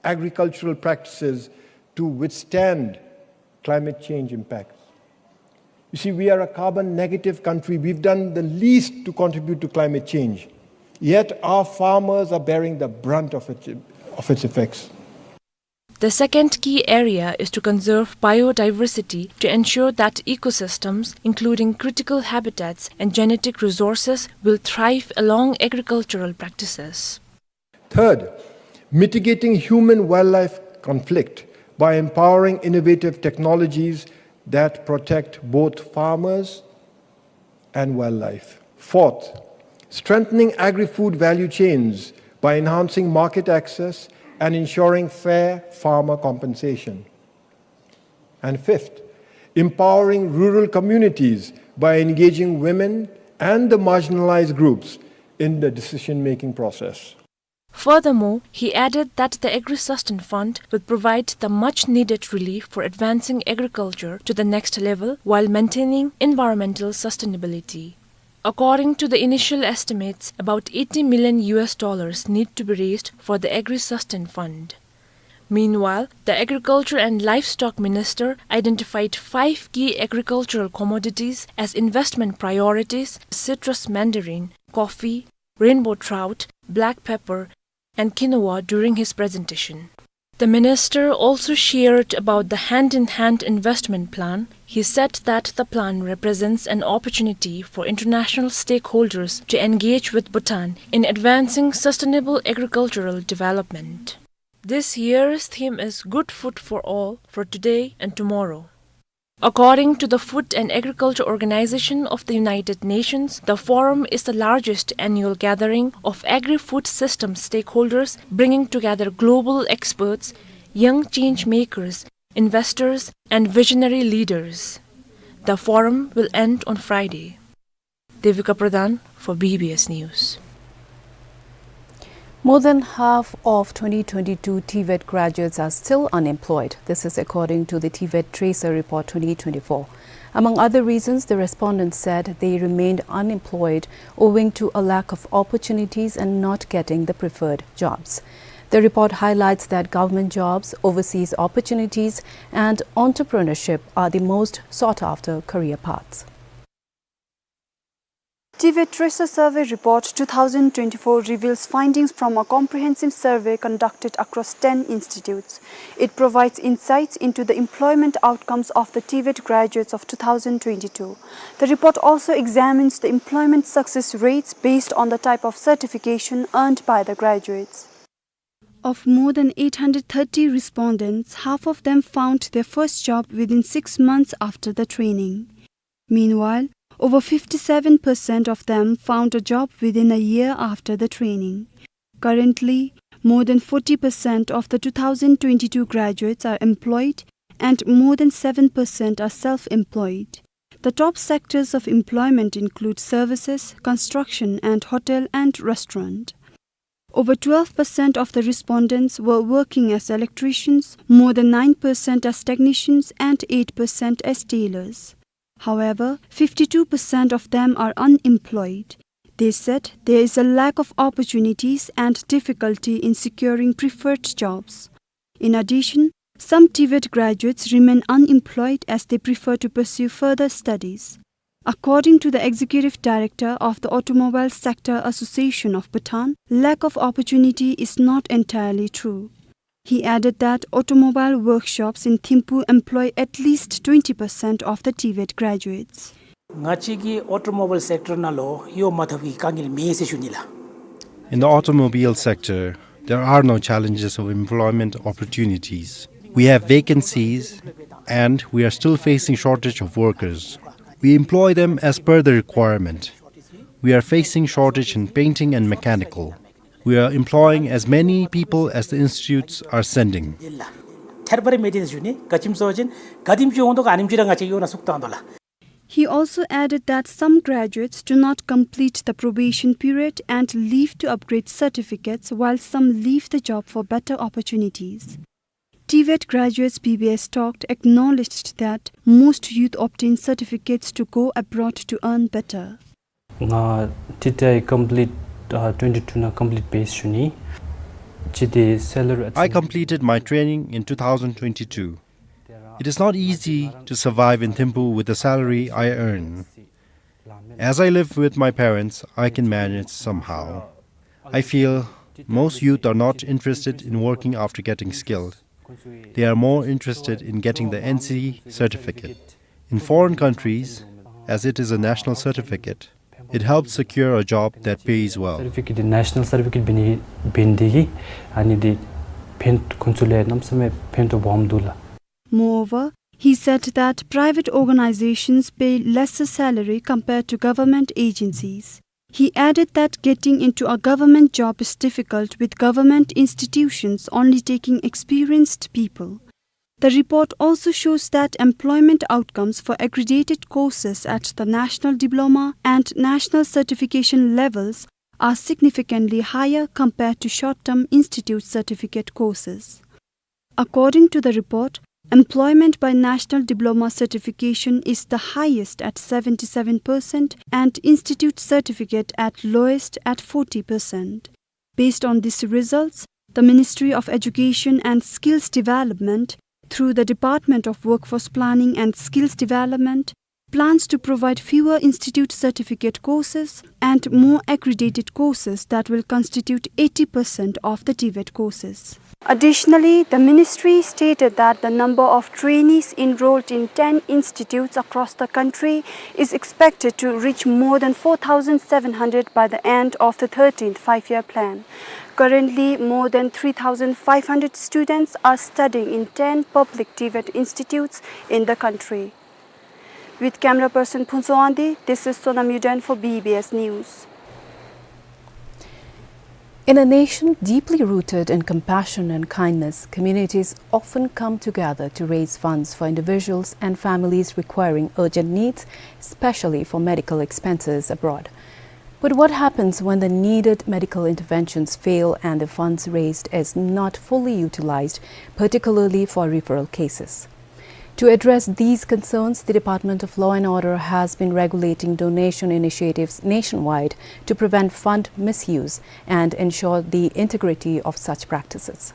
agricultural practices to withstand climate change impacts. You see, we are a carbon negative country. We've done the least to contribute to climate change. Yet our farmers are bearing the brunt of its, of its effects. The second key area is to conserve biodiversity to ensure that ecosystems, including critical habitats and genetic resources, will thrive along agricultural practices. Third, mitigating human-wildlife conflict by empowering innovative technologies that protect both farmers and wildlife. Fourth, strengthening agri-food value chains by enhancing market access and ensuring fair farmer compensation. And fifth, empowering rural communities by engaging women and the marginalized groups in the decision-making process. Furthermore, he added that the Agri-Sustain Fund will provide the much-needed relief for advancing agriculture to the next level while maintaining environmental sustainability. According to the initial estimates, about eighty million U S dollars need to be raised for the Agri-Sustain Fund. Meanwhile, the Agriculture and Livestock Minister identified five key agricultural commodities as investment priorities: citrus mandarin, coffee, rainbow trout, black pepper, and quinoa during his presentation. The minister also shared about the hand-in-hand investment plan. He said that the plan represents an opportunity for international stakeholders to engage with Bhutan in advancing sustainable agricultural development. This year's theme is "Good Food for All, for Today and Tomorrow." According to the Food and Agriculture Organization of the United Nations, the forum is the largest annual gathering of agri-food system stakeholders, bringing together global experts, young change makers, investors, and visionary leaders. The forum will end on Friday. Devika Pradhan for B B S News. More than half of twenty twenty-two TVET graduates are still unemployed. This is according to the TVET Tracer Report twenty twenty-four. Among other reasons, the respondents said they remained unemployed owing to a lack of opportunities and not getting the preferred jobs. The report highlights that government jobs, overseas opportunities, and entrepreneurship are the most sought-after career paths. TVET Tracer Survey Report two thousand twenty-four reveals findings from a comprehensive survey conducted across ten institutes. It provides insights into the employment outcomes of the TVET graduates of two thousand twenty-two. The report also examines the employment success rates based on the type of certification earned by the graduates. Of more than eight hundred thirty respondents, half of them found their first job within six months after the training. Meanwhile, over fifty-seven percent of them found a job within a year after the training. Currently, more than forty percent of the two thousand twenty-two graduates are employed, and more than seven percent are self-employed. The top sectors of employment include services, construction, and hotel and restaurant. Over twelve percent of the respondents were working as electricians, more than nine percent as technicians, and eight percent as tailors. However, fifty-two percent of them are unemployed. They said there is a lack of opportunities and difficulty in securing preferred jobs. In addition, Some TVET graduates remain unemployed as they prefer to pursue further studies. According to the executive director of the Automobile Sector Association of Bhutan, lack of opportunity is not entirely true. He added that automobile workshops in Thimphu employ at least twenty percent of the TVET graduates. ང་བཅས་ཀྱི་ཨོ་ཊོ་མོ་བཱའིལ་སེཀ་ཊར་ནང་ལུ་གཡོག་མ་ཐོབ་པའི་དཀའ་ངལ་མེད་ཟེར་ཞུ་ནི་ལགས། In the automobile sector, there are no challenges of employment opportunities. We have vacancies, and we are still facing shortage of workers. We employ them as per the requirement. We are facing shortage in painting and mechanical. We are employing as many people as the institutes are sending. ཐེར་བ་རེ་མེད་དེ་ཞུ་ནི། ག་ཅི་སྨོ་ཟེར་བ་ཅིན་ག་དེམ་ཅིག་འོང་དོ་ག་ཨ་ནེམ་ཅིག་ར་ང་བཅས་གཡོག་ནང་བཙུགས་བཏང་དོ་ལགས། He also added that some graduates do not complete the probation period and leave to upgrade certificates, while some leave the job for better opportunities. TVET graduates BBS talked acknowledged that most youth obtain certificates to go abroad to earn better. ང་ཊི་ཊི་ཨའི་ཀམ་པི་ལིཊ་ཨ་ཊུ་ཝེན་ཊི་ཊུ་ནང་ཀམ་པི་ལིཊ་འབད་ཞུ་ནི། ཅི་དེ་སེ་ལ་རི། I completed my training in two thousand twenty-two. It is not easy to survive in Thimphu with the salary I earn. As I live with my parents, I can manage somehow. I feel most youth are not interested in working after getting skilled. They are more interested in getting the N C certificate. In foreign countries, as it is a national certificate, it helps secure a job that pays well. སར་ཊི་ཕི་ཀེཊ་འདི་ནེ་ཤ་ནཱལ་སར་ཊི་ཕི་ཀེཊ་འབད་ནི་འབད་ནི་དེ་གིས་ཨ་ནི་འདི་ཕན་ཁོང་ཚུ་ལུ་གནམ་མེད་ས་མེད་ཕན་ཐོགས་སྦོམ་འདུག་ལགས། Moreover, he said that private organizations pay lesser salary compared to government agencies. He added that getting into a government job is difficult, with government institutions only taking experienced people. The report also shows that employment outcomes for accredited courses at the national diploma and national certification levels are significantly higher compared to short-term institute certificate courses. According to the report, employment by national diploma certification is the highest at seventy-seven percent and institute certificate at lowest at forty percent. Based on these results, the Ministry of Education and Skills Development, through the Department of Workforce Planning and Skills Development, plans to provide fewer institute certificate courses and more accredited courses that will constitute eighty percent of the TVET courses. Additionally, the ministry stated that the number of trainees enrolled in ten institutes across the country is expected to reach more than four thousand seven hundred by the end of the thirteenth Five-Year Plan. Currently, more than three thousand five hundred students are studying in ten public TVET institutes in the country. With camera person Phuntsho Wangdi, this is Sonam Yuden for BBS News. In a nation deeply rooted in compassion and kindness, communities often come together to raise funds for individuals and families requiring urgent needs, especially for medical expenses abroad. But what happens when the needed medical interventions fail and the funds raised is not fully utilized, particularly for referral cases? To address these concerns, the Department of Law and Order has been regulating donation initiatives nationwide to prevent fund misuse and ensure the integrity of such practices.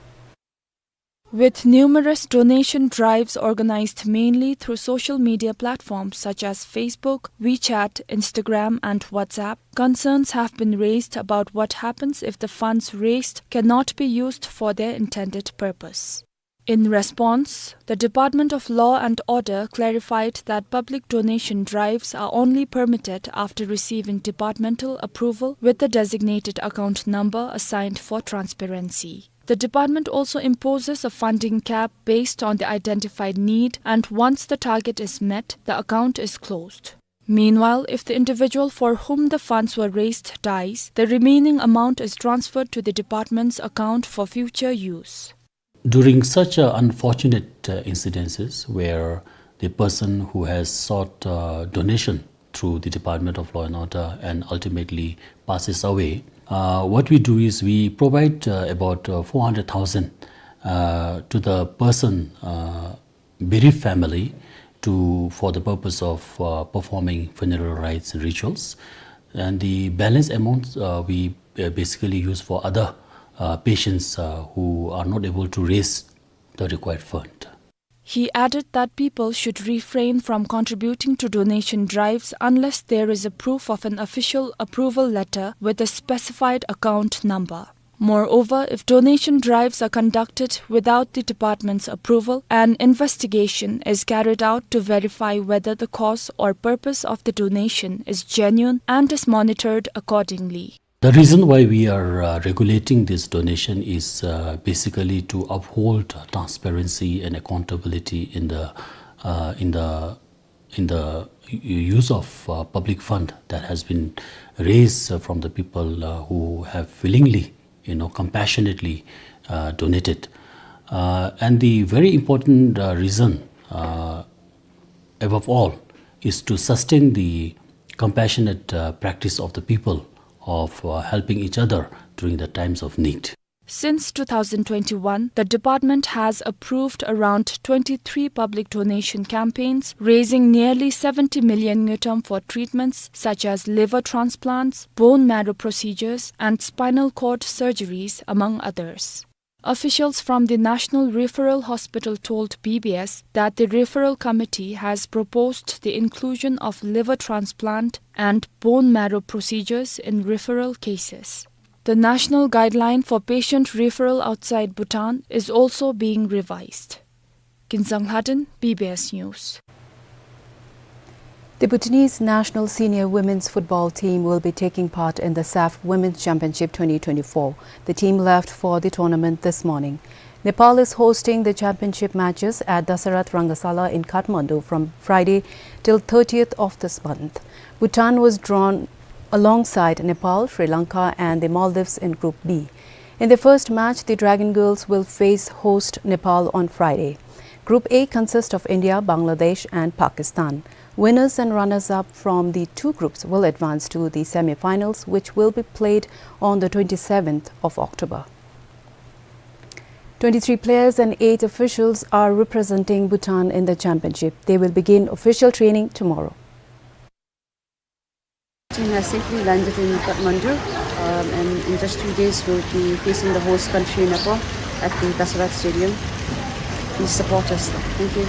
With numerous donation drives organized mainly through social media platforms such as Facebook, WeChat, Instagram, and WhatsApp, concerns have been raised about what happens if the funds raised cannot be used for their intended purpose. In response, the Department of Law and Order clarified that public donation drives are only permitted after receiving departmental approval with the designated account number assigned for transparency. The department also imposes a funding cap based on the identified need, and once the target is met, the account is closed. Meanwhile, if the individual for whom the funds were raised dies, the remaining amount is transferred to the department's account for future use. During such, uh, unfortunate, uh, incidences where the person who has sought, uh, donation through the Department of Law and Order and ultimately passes away, uh, what we do is we provide, uh, about, uh, four hundred thousand, uh, to the person, uh, bereaved family to, for the purpose of, uh, performing funeral rites and rituals. And the balance amount, uh, we, uh, basically use for other, uh, patients, uh, who are not able to raise the required fund. He added that people should refrain from contributing to donation drives unless there is a proof of an official approval letter with a specified account number. Moreover, if donation drives are conducted without the department's approval, an investigation is carried out to verify whether the cause or purpose of the donation is genuine and is monitored accordingly. The reason why we are, uh, regulating this donation is, uh, basically to uphold transparency and accountability in the, uh, in the, in the u-, use of, uh, public fund that has been raised, uh, from the people, uh, who have willingly, you know, compassionately, uh, donated. Uh, and the very important, uh, reason, uh, above all, is to sustain the compassionate, uh, practice of the people of, uh, helping each other during the times of need. Since two thousand twenty-one, the department has approved around twenty-three public donation campaigns, raising nearly seventy million ngultrum for treatments such as liver transplants, bone marrow procedures, and spinal cord surgeries, among others. Officials from the National Referral Hospital told B B S that the referral committee has proposed the inclusion of liver transplant and bone marrow procedures in referral cases. The national guideline for patient referral outside Bhutan is also being revised. Ginzang Lhaden, B B S News. The Bhutanese national senior women's football team will be taking part in the SAFF Women's Championship twenty twenty-four. The team left for the tournament this morning. Nepal is hosting the championship matches at Dasarath Rangasala in Kathmandu from Friday till thirtieth of this month. Bhutan was drawn alongside Nepal, Sri Lanka and the Maldives in Group B. In the first match, the Dragon Girls will face host Nepal on Friday. Group A consists of India, Bangladesh and Pakistan. Winners and runners-up from the two groups will advance to the semi-finals, which will be played on the twenty-seventh of October. Twenty-three players and eight officials are representing Bhutan in the championship. They will begin official training tomorrow. Team has safely landed in Kathmandu, um, and in just two days will be facing the host country, Nepal, at the Dasarath Stadium. Please support us. Thank you.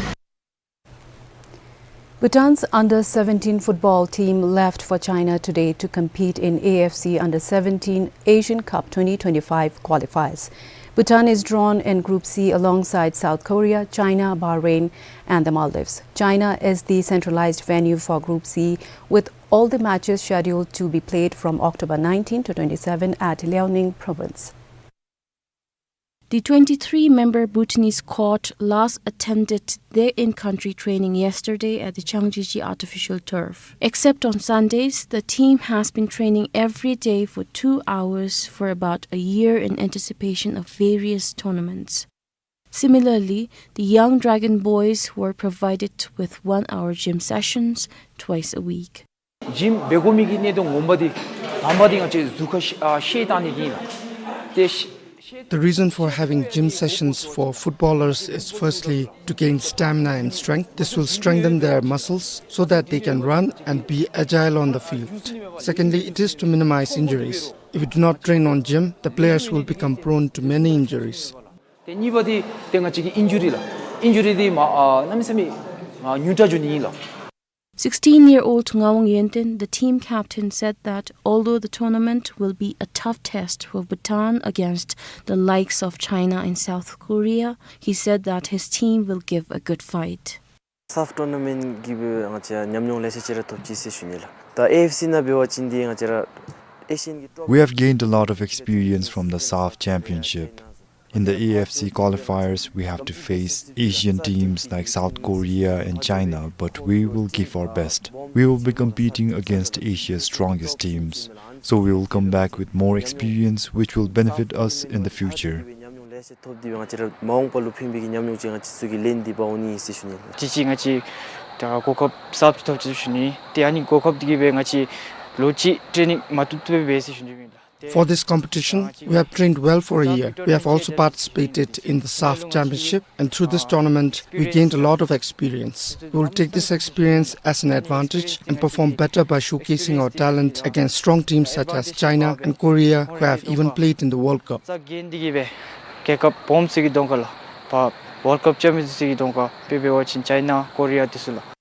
Bhutan's under seventeen football team left for China today to compete in A F C under seventeen Asian Cup twenty twenty-five qualifiers. Bhutan is drawn in Group C alongside South Korea, China, Bahrain, and the Maldives. China is the centralized venue for Group C, with all the matches scheduled to be played from October nineteen to twenty-seven at Liaoning province. The twenty-three member Bhutanese squad last attended their in-country training yesterday at the Changjichi artificial turf. Except on Sundays, the team has been training every day for two hours for about a year in anticipation of various tournaments. Similarly, the young Dragon Boys were provided with one-hour gym sessions twice a week. Gym འབད་དགོ་མི་གི་གནད་དོན་ངོ་མ་འདི་དང་པ་འདི་ང་བཅས་གཟུགས་ཁར་ཤེད་བཏང་ནི་འདི་ཨིན་ལགས། ཏེ་ཤེད། The reason for having gym sessions for footballers is firstly to gain stamina and strength. This will strengthen their muscles so that they can run and be agile on the field. Secondly, it is to minimize injuries. If we do not train on gym, the players will become prone to many injuries. ཏེ་གཉིས་པ་འདི་ཏེ་ང་བཅས་ཀྱི་ཨིན་ཇུ་རི་ལགས། ཨིན་ཇུ་རི་འདི་མ་ཨ་གནམ་མེད་ས་མེད་ཨ་ཉུང་དྲགས་འགྱོ་ནི་ཨིན་ལགས། Sixteen-year-old Ngawang Yenten, the team captain, said that although the tournament will be a tough test for Bhutan against the likes of China and South Korea, he said that his team will give a good fight. SAFF tournament གི་སྦེ་ང་བཅས་ཉམས་མྱོང་ལེ་ཤ་ཅིག་ར་ཐོབ་ཅི་ཟེར་ཞུ་ནི་ལགས། ད་ཨེ་ཨེཕ་སི་ནང་འབད་བ་ཅིན་འདི་ང་བཅས་ར་ཨེ་ཤི་ཡན་གྱི་ཊོབ། We have gained a lot of experience from the SAFF Championship. In the A F C qualifiers, we have to face Asian teams like South Korea and China, but we will give our best. We will be competing against Asia's strongest teams, so we will come back with more experience, which will benefit us in the future. ཉམས་མྱོང་ལེ་ཤ་ཐོབ་སྟེ་སྦེ་ང་བཅས་ར་མ་འོངས་པ་ལུ་ཕན་པའི་གི་ཉམས་མྱོང་ཅིག་ང་བཅས་ཚུ་གིས་ལེན་ཏེ་འབག་འོང་ནི་ཨིན་ཟེར་ཞུ་ནི་ལགས། དེ་ཅིག་ང་བཅས་ད་གོ་སྐབས་གསརཔ་ཅིག་ཐོབ་ཅི་ཟེར་ཞུ་ནི། ཏེ་ཨ་ནི་གོ་སྐབས་འདི་གིས་སྦེ་ང་བཅས་ལོ་གཅིག་ཊེ་ནིང་མ་བཏུབ་བཏུབ་སྦེ་འབད་ཟེར་ཞུ་ནི་ཨིན་ལགས། For this competition, we have trained well for a year. We have also participated in the SAFF Championship, and through this tournament, we gained a lot of experience. We will take this experience as an advantage and perform better by showcasing our talent against strong teams such as China and Korea, who have even played in the World Cup. རྒྱལ་ཁབ་སྦོམ་ཚུ་གི་གདོང་ཁ་ལུ་ཕར་ World Cup Champions League གི་གདོང་ཁར་དཔེ་འབད་བ་ཅིན་ཅའི་ན་ཀོ་རི་ཡ་དེ་ཚུ་ལགས།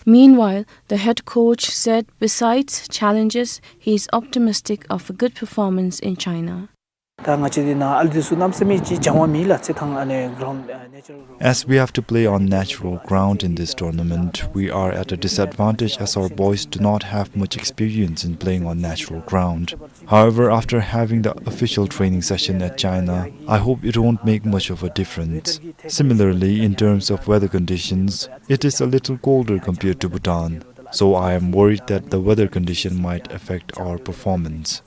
Meanwhile, the head coach said besides challenges, he is optimistic of a good performance in China. ད་ང་བཅས་འདི་ནང་ཨ་ལུ་དེ་ཚུ་གནམ་མེད་ས་མེད་ཅིག་སྦྱང་བ་མེད་ལགས། རྩེད་ཐང་ཨ་ནི་གྲོའུནཌ་ཨ་ནེ་ཅུ་རལ་གྲོའུནཌ། As we have to play on natural ground in this tournament, we are at a disadvantage as our boys do not have much experience in playing on natural ground. However, after having the official training session at China, I hope it won't make much of a difference. Similarly, in terms of weather conditions, it is a little colder compared to Bhutan, so I am worried that the weather condition might affect our performance.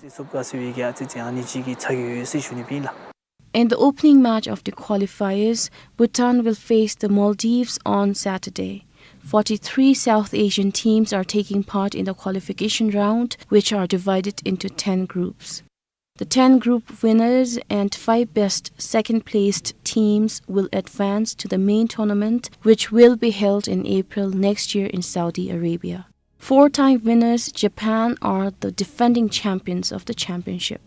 In the opening match of the qualifiers, Bhutan will face the Maldives on Saturday. Forty-three South Asian teams are taking part in the qualification round, which are divided into ten groups. The ten group winners and five best second-placed teams will advance to the main tournament, which will be held in April next year in Saudi Arabia. Four-time winners Japan are the defending champions of the championship.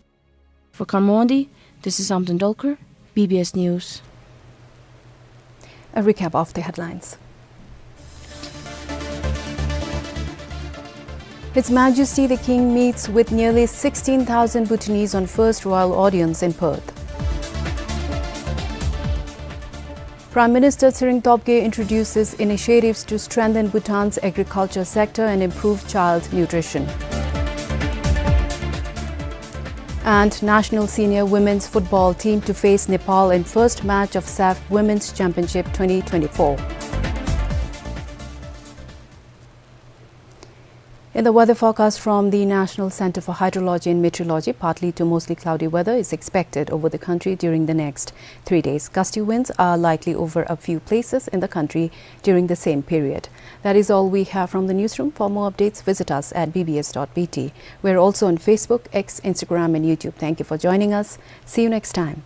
For Kharmon-di, this is Amdin Dolkar, B B S News. A recap of the headlines. His Majesty the King meets with nearly sixteen thousand Bhutanese on first royal audience in Perth. Prime Minister Tshering Tobgay introduces initiatives to strengthen Bhutan's agriculture sector and improve child nutrition. And national senior women's football team to face Nepal in first match of SAFF Women's Championship twenty twenty-four. In the weather forecast from the National Centre for Hydrology and Meteorology, partly to mostly cloudy weather is expected over the country during the next three days. Gusty winds are likely over a few places in the country during the same period. That is all we have from the newsroom. For more updates, visit us at B B S dot B T. We're also on Facebook, X, Instagram, and YouTube. Thank you for joining us. See you next time.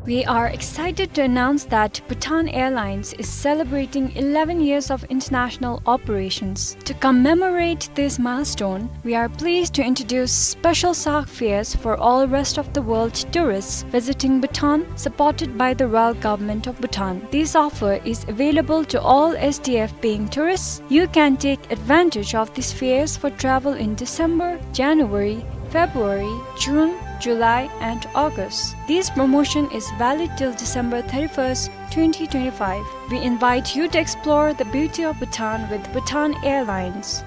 We are excited to announce that Bhutan Airlines is celebrating eleven years of international operations. To commemorate this milestone, we are pleased to introduce special SAARC fares for all rest of the world tourists visiting Bhutan, supported by the Royal Government of Bhutan. This offer is available to all S D F paying tourists. You can take advantage of these fares for travel in December, January, February, June, July, and August. This promotion is valid till December thirty-first, twenty twenty-five. We invite you to explore the beauty of Bhutan with Bhutan Airlines.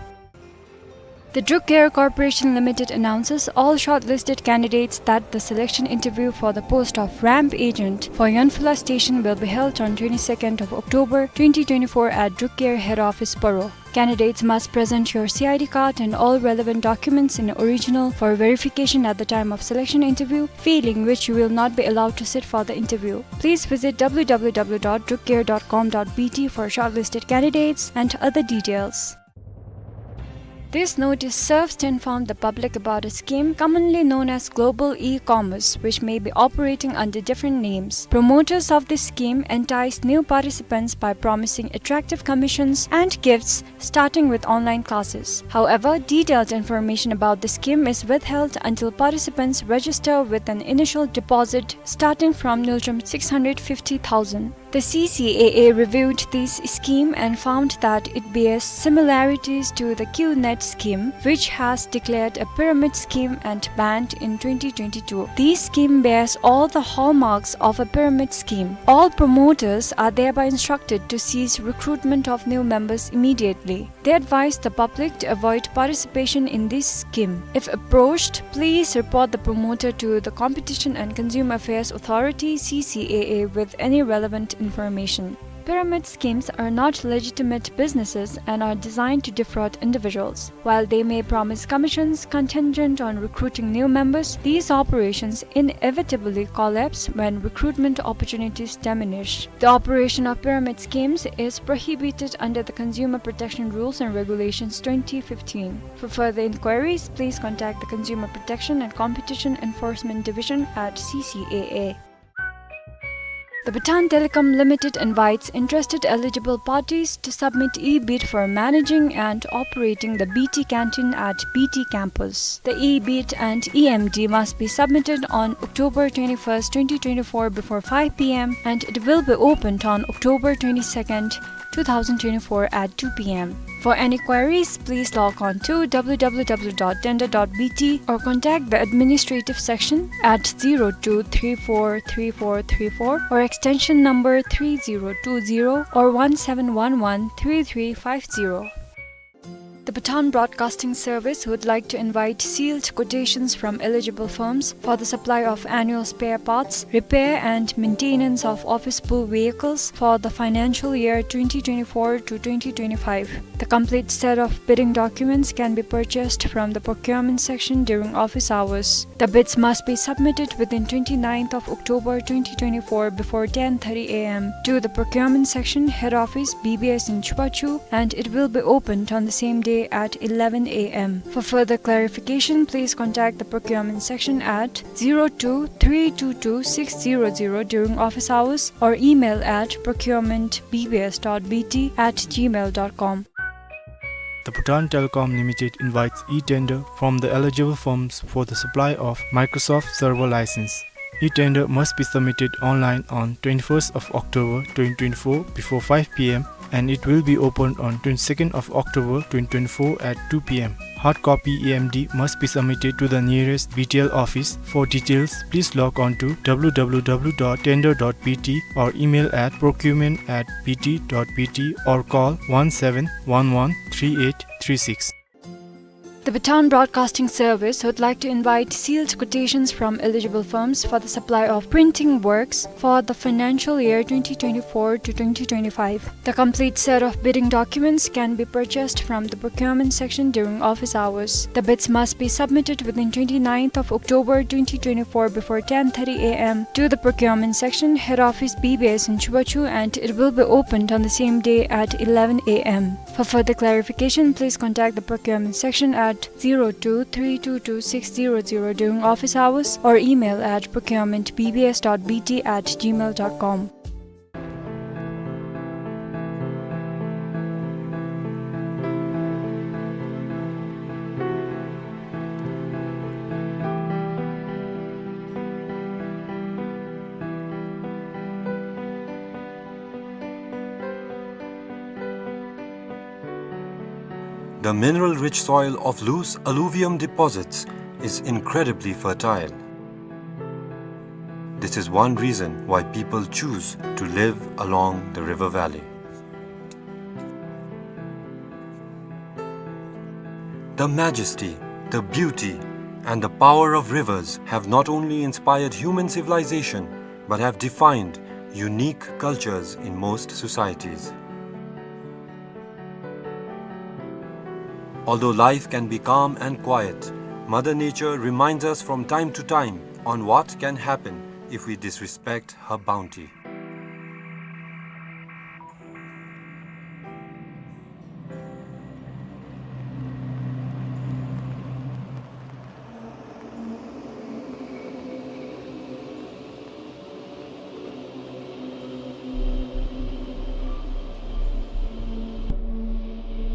The Druk Air Corporation Limited announces all shortlisted candidates that the selection interview for the post of ramp agent for Yonphula Station will be held on twenty-second of October twenty twenty-four at Druk Air Head Office, Paro. Candidates must present your C I D card and all relevant documents in original for verification at the time of selection interview, failing which you will not be allowed to sit for the interview. Please visit W W W dot druk air dot com dot B T for shortlisted candidates and other details. This notice serves to inform the public about a scheme commonly known as global e-commerce, which may be operating under different names. Promoters of this scheme entice new participants by promising attractive commissions and gifts starting with online classes. However, detailed information about the scheme is withheld until participants register with an initial deposit starting from Ngultrum six hundred fifty thousand. The C C A A reviewed this scheme and found that it bears similarities to the QNet scheme, which has declared a pyramid scheme and banned in twenty twenty-two. This scheme bears all the hallmarks of a pyramid scheme. All promoters are thereby instructed to cease recruitment of new members immediately. They advise the public to avoid participation in this scheme. If approached, please report the promoter to the Competition and Consumer Affairs Authority, C C A A, with any relevant information. Pyramid schemes are not legitimate businesses and are designed to defraud individuals. While they may promise commissions contingent on recruiting new members, these operations inevitably collapse when recruitment opportunities diminish. The operation of pyramid schemes is prohibited under the Consumer Protection Rules and Regulations twenty fifteen. For further inquiries, please contact the Consumer Protection and Competition Enforcement Division at C C A A. The Bhutan Telecom Limited invites interested eligible parties to submit e-bid for managing and operating the B T canteen at B T campus. The e-bid and E M D must be submitted on October twenty-first, twenty twenty-four before five P M, and it will be opened on October twenty-second, two thousand twenty-four at two P M. For any queries, please log on to W W W dot tender dot B T or contact the administrative section at zero two three four three four three four or extension number three zero two zero or one seven one one three three five zero. The Bhutan Broadcasting Service would like to invite sealed quotations from eligible firms for the supply of annual spare parts, repair and maintenance of office pool vehicles for the financial year twenty twenty-four to twenty twenty-five. The complete set of bidding documents can be purchased from the procurement section during office hours. The bids must be submitted within twenty-ninth of October twenty twenty-four before ten thirty A M to the procurement section, head office, B B S in Chubachu, and it will be opened on the same day at eleven A M. For further clarification, please contact the procurement section at zero two three two two six zero zero during office hours or email at procurement B B S dot B T at gmail dot com. The Bhutan Telecom Limited invites e-tender from the eligible firms for the supply of Microsoft Server license. E-tender must be submitted online on twenty-first of October twenty twenty-four before five P M, and it will be opened on twenty-second of October twenty twenty-four at two P M. Hard copy E M D must be submitted to the nearest B T L office. For details, please log on to W W W dot tender dot B T or email at procurement at B T dot B T or call one seven one one three eight three six. The Bhutan Broadcasting Service would like to invite sealed quotations from eligible firms for the supply of printing works for the financial year twenty twenty-four to twenty twenty-five. The complete set of bidding documents can be purchased from the procurement section during office hours. The bids must be submitted within twenty-ninth of October twenty twenty-four before ten thirty A M to the procurement section, head office, B B S in Chubachu, and it will be opened on the same day at eleven A M. For further clarification, please contact the procurement section at zero two three two two six zero zero during office hours or email at procurement B B S dot B T at gmail dot com. The mineral-rich soil of loose alluvium deposits is incredibly fertile. This is one reason why people choose to live along the river valley. The majesty, the beauty, and the power of rivers have not only inspired human civilization, but have defined unique cultures in most societies. Although life can be calm and quiet, Mother Nature reminds us from time to time on what can happen if we disrespect her bounty.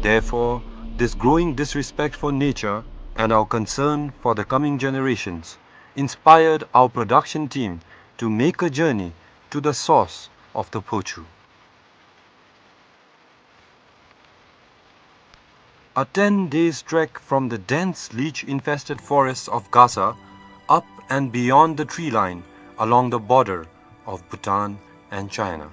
Therefore, this growing disrespect for nature and our concern for the coming generations inspired our production team to make a journey to the source of the Phochu. A ten days trek from the dense leech-infested forests of Gasa, up and beyond the tree line, along the border of Bhutan and China.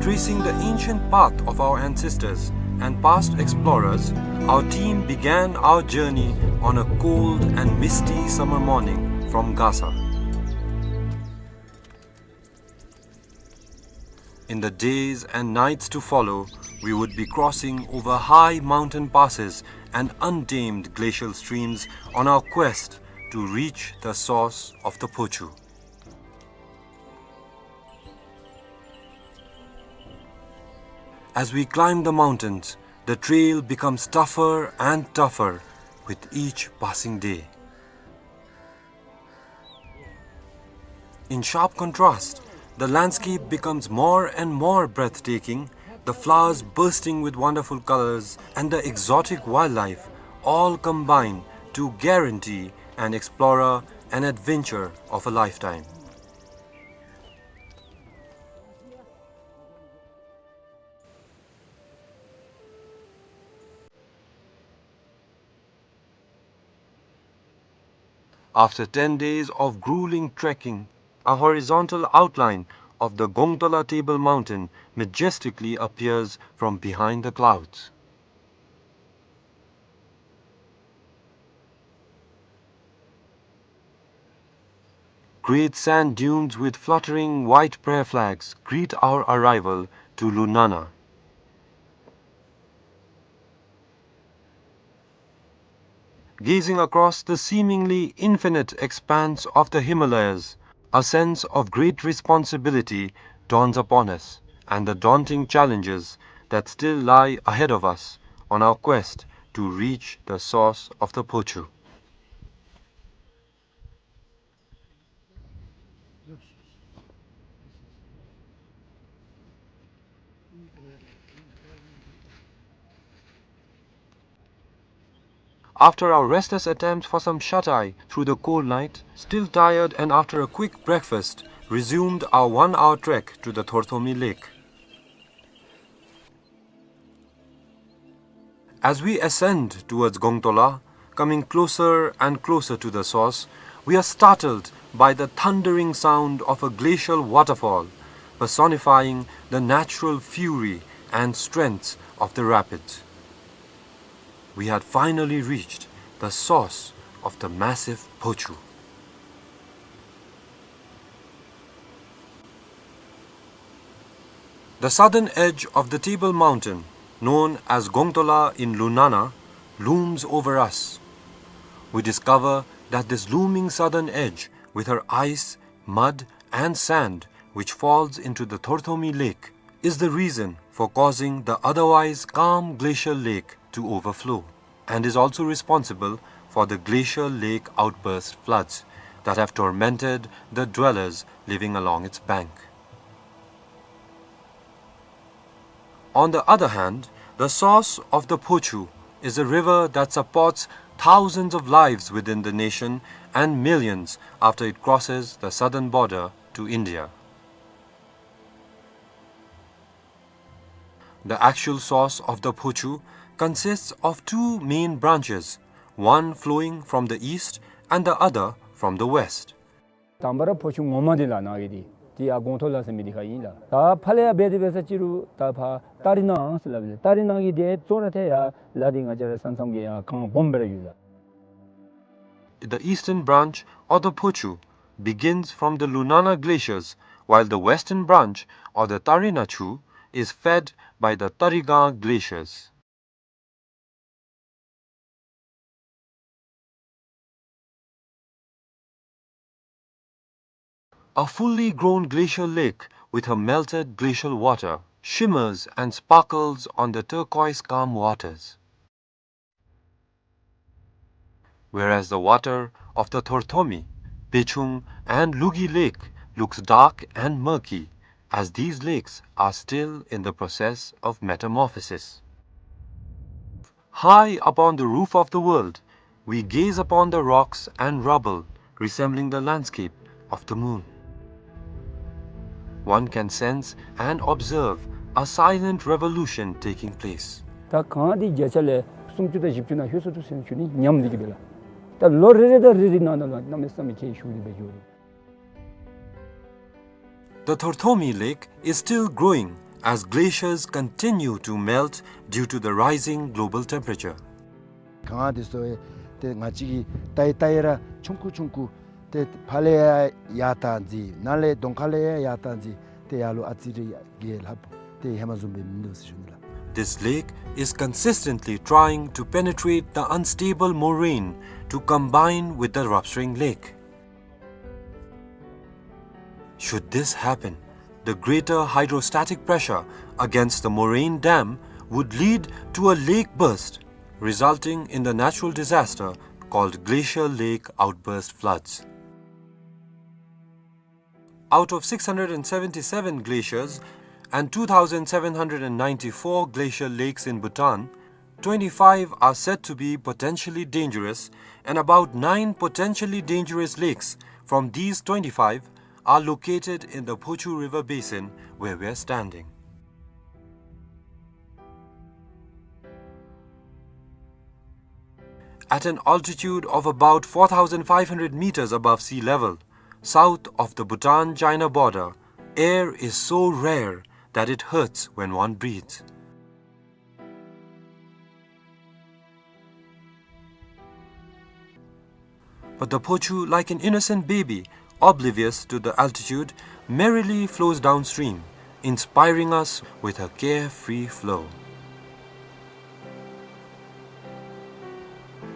Tracing the ancient path of our ancestors and past explorers, our team began our journey on a cold and misty summer morning from Gasa. In the days and nights to follow, we would be crossing over high mountain passes and untamed glacial streams on our quest to reach the source of the Phochu. As we climb the mountains, the trail becomes tougher and tougher with each passing day. In sharp contrast, the landscape becomes more and more breathtaking, the flowers bursting with wonderful colors and the exotic wildlife all combine to guarantee an explorer an adventure of a lifetime. After ten days of grueling trekking, a horizontal outline of the Gongtola Table Mountain majestically appears from behind the clouds. Great sand dunes with fluttering white prayer flags greet our arrival to Lunana. Gazing across the seemingly infinite expanse of the Himalayas, a sense of great responsibility dawns upon us, and the daunting challenges that still lie ahead of us on our quest to reach the source of the Phochu. After our restless attempt for some shut-eye through the cold night, still tired and after a quick breakfast, resumed our one-hour trek to the Thorthomi Lake. As we ascend towards Gongtola, coming closer and closer to the source, we are startled by the thundering sound of a glacial waterfall, personifying the natural fury and strength of the rapids. We had finally reached the source of the massive Phochu. The southern edge of the Table Mountain, known as Gongtola in Lunana, looms over us. We discover that this looming southern edge, with her ice, mud, and sand, which falls into the Thorthomi Lake, is the reason for causing the otherwise calm glacial lake to overflow, and is also responsible for the glacial lake outburst floods that have tormented the dwellers living along its bank. On the other hand, the source of the Phochu is a river that supports thousands of lives within the nation and millions after it crosses the southern border to India. The actual source of the Phochu consists of two main branches, one flowing from the east and the other from the west. དང་པ་ར་ཕོ་ཆུ་ངོ་མ་འདི་ལགས་ནཱ་གི་འདི་འདི་ཡར་གོང་ཐོག་ལ་ཟེར་མི་འདི་ཁར་ཨིན་ལགས། ད་ཕར་ལས་ཡར་འབད་དེ་འབད་ས་ཅིག་རུང་ད་ཕར་ཏ་རི་ནང་ཟེར་སླབ་ཨིན་ལགས། ཏ་རི་ནང་གི་འདི་གཙོ་བོ་ར་ཏེ་ཡར་ལ་འདི་ང་བཅས་ར་ས་མཚམས་ཀྱི་ཡར་གངས་སྦོམ་སྦེ་ར་ཡོད་ལགས། The eastern branch of the Phochu begins from the Lunana glaciers, while the western branch of the Tarina Chu is fed by the Tarigang glaciers. A fully grown glacial lake with her melted glacial water shimmers and sparkles on the turquoise calm waters. Whereas the water of the Thorthomi, Bechung, and Lugi Lake looks dark and murky, as these lakes are still in the process of metamorphosis. High upon the roof of the world, we gaze upon the rocks and rubble resembling the landscape of the moon. One can sense and observe a silent revolution taking place. ད་གངས་འདི་བརྒྱ་ཆ་ལས་སུམ་ཅུ་དང་བཞི་བཅུ་ནང་ལྷོད་སོང་འདུག་ཟེར་ཞུ་ནི། ཉམས་འདི་གི་སྦེ་ལགས། ད་ལོ་རེ་རེ་དང་རེ་རེ་ནང་ན་ལུ་གནམ་མེད་ས་མེད་ཁྱད་ཞུགས་ཏེ་སྦེ་འགྱོ་དོ། The Thorthomi Lake is still growing as glaciers continue to melt due to the rising global temperature. གངས་འདི་ཚུ་ཏེ་ང་བཅས་ཀྱིས་བལྟ་ཡི་བལྟ་ཡི་ར་ཆུང་ཀུ་ཆུང་ཀུ། ཏེ་ཕར་ལས་ཡར་ཡར་བཏང་ཅི། ནཱ་ལས་གདོང་ཁ་ལས་ཡར་ཡར་བཏང་ཅི། ཏེ་ཡར་ལུ་ཨ་ཙི་རེ་ཡར་རྒྱས་ལྷགཔ་ཏེ་ཧེ་མ་བཟུམ་སྦེ་མིན་འདུག་ཟེར་ཞུ་ནི་ལགས། This lake is consistently trying to penetrate the unstable moraine to combine with the Rupstring Lake. Should this happen, the greater hydrostatic pressure against the moraine dam would lead to a lake burst, resulting in the natural disaster called glacial lake outburst floods. Out of six hundred and seventy-seven glaciers and two thousand seven hundred and ninety-four glacial lakes in Bhutan, twenty-five are said to be potentially dangerous, and about nine potentially dangerous lakes from these twenty-five are located in the Phochu River basin where we are standing. At an altitude of about four thousand five hundred meters above sea level, south of the Bhutan-China border, air is so rare that it hurts when one breathes. But the Phochu, like an innocent baby, oblivious to the altitude, merrily flows downstream, inspiring us with her carefree flow.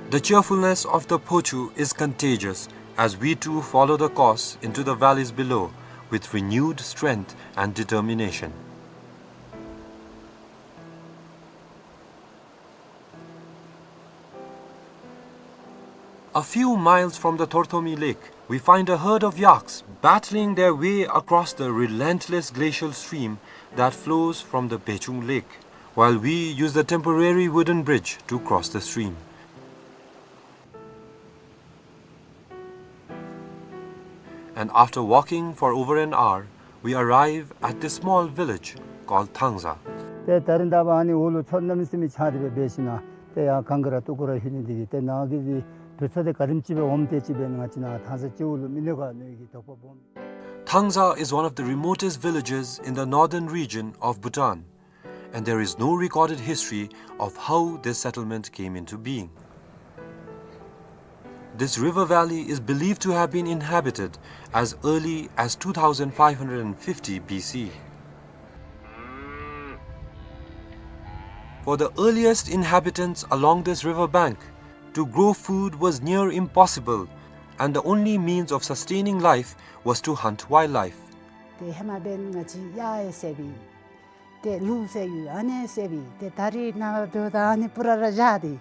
The cheerfulness of the Phochu is contagious as we too follow the course into the valleys below with renewed strength and determination. A few miles from the Thorthomi Lake, we find a herd of yaks battling their way across the relentless glacial stream that flows from the Bechung Lake, while we use the temporary wooden bridge to cross the stream. And after walking for over an hour, we arrive at this small village called Thangza. ཏེ་ད་རིས་ད་འབདན་ཨ་ནི་འོག་ལུ་མཚོ་གནམ་མེད་ས་མེད་ཆགས་ཏེ་སྦེ་འབད་ཞིནམ་ཏེ་ཡར་གངས་ཀྱི་ར་སྟོད་ཀྱི་ར་ལྷོད་ནི་འདི་གིས་ཏེ་ནཱ་གི་འདི་དུས་ཚོད་འདི་ག་དེམ་ཅིག་སྦེ་འོངམ་དེ་ཅིག་སྦེ་ང་བཅས་ནཱ་ཐང་ས་སྤྱི་འོག་ལུ་མི་ལུས་ག་ནི་གི་དོགས་པ་སྦོམ། Thangza is one of the remotest villages in the northern region of Bhutan, and there is no recorded history of how this settlement came into being. This river valley is believed to have been inhabited as early as two thousand five hundred fifty B C. For the earliest inhabitants along this river bank, to grow food was near impossible, and the only means of sustaining life was to hunt wildlife. ཏེ་ཧེ་མ་འབདན་ང་བཅས་གཡག་ཡང་བསད་པས། ཏེ་ལུག་བསད་ཡོད། ཨ་ནི་བསད་པས། ཏེ་ད་རིས་ནངས་པ་འབདཝ་ད་ཨ་ནི་པུ་ར་ར་བཞག་སྟེ་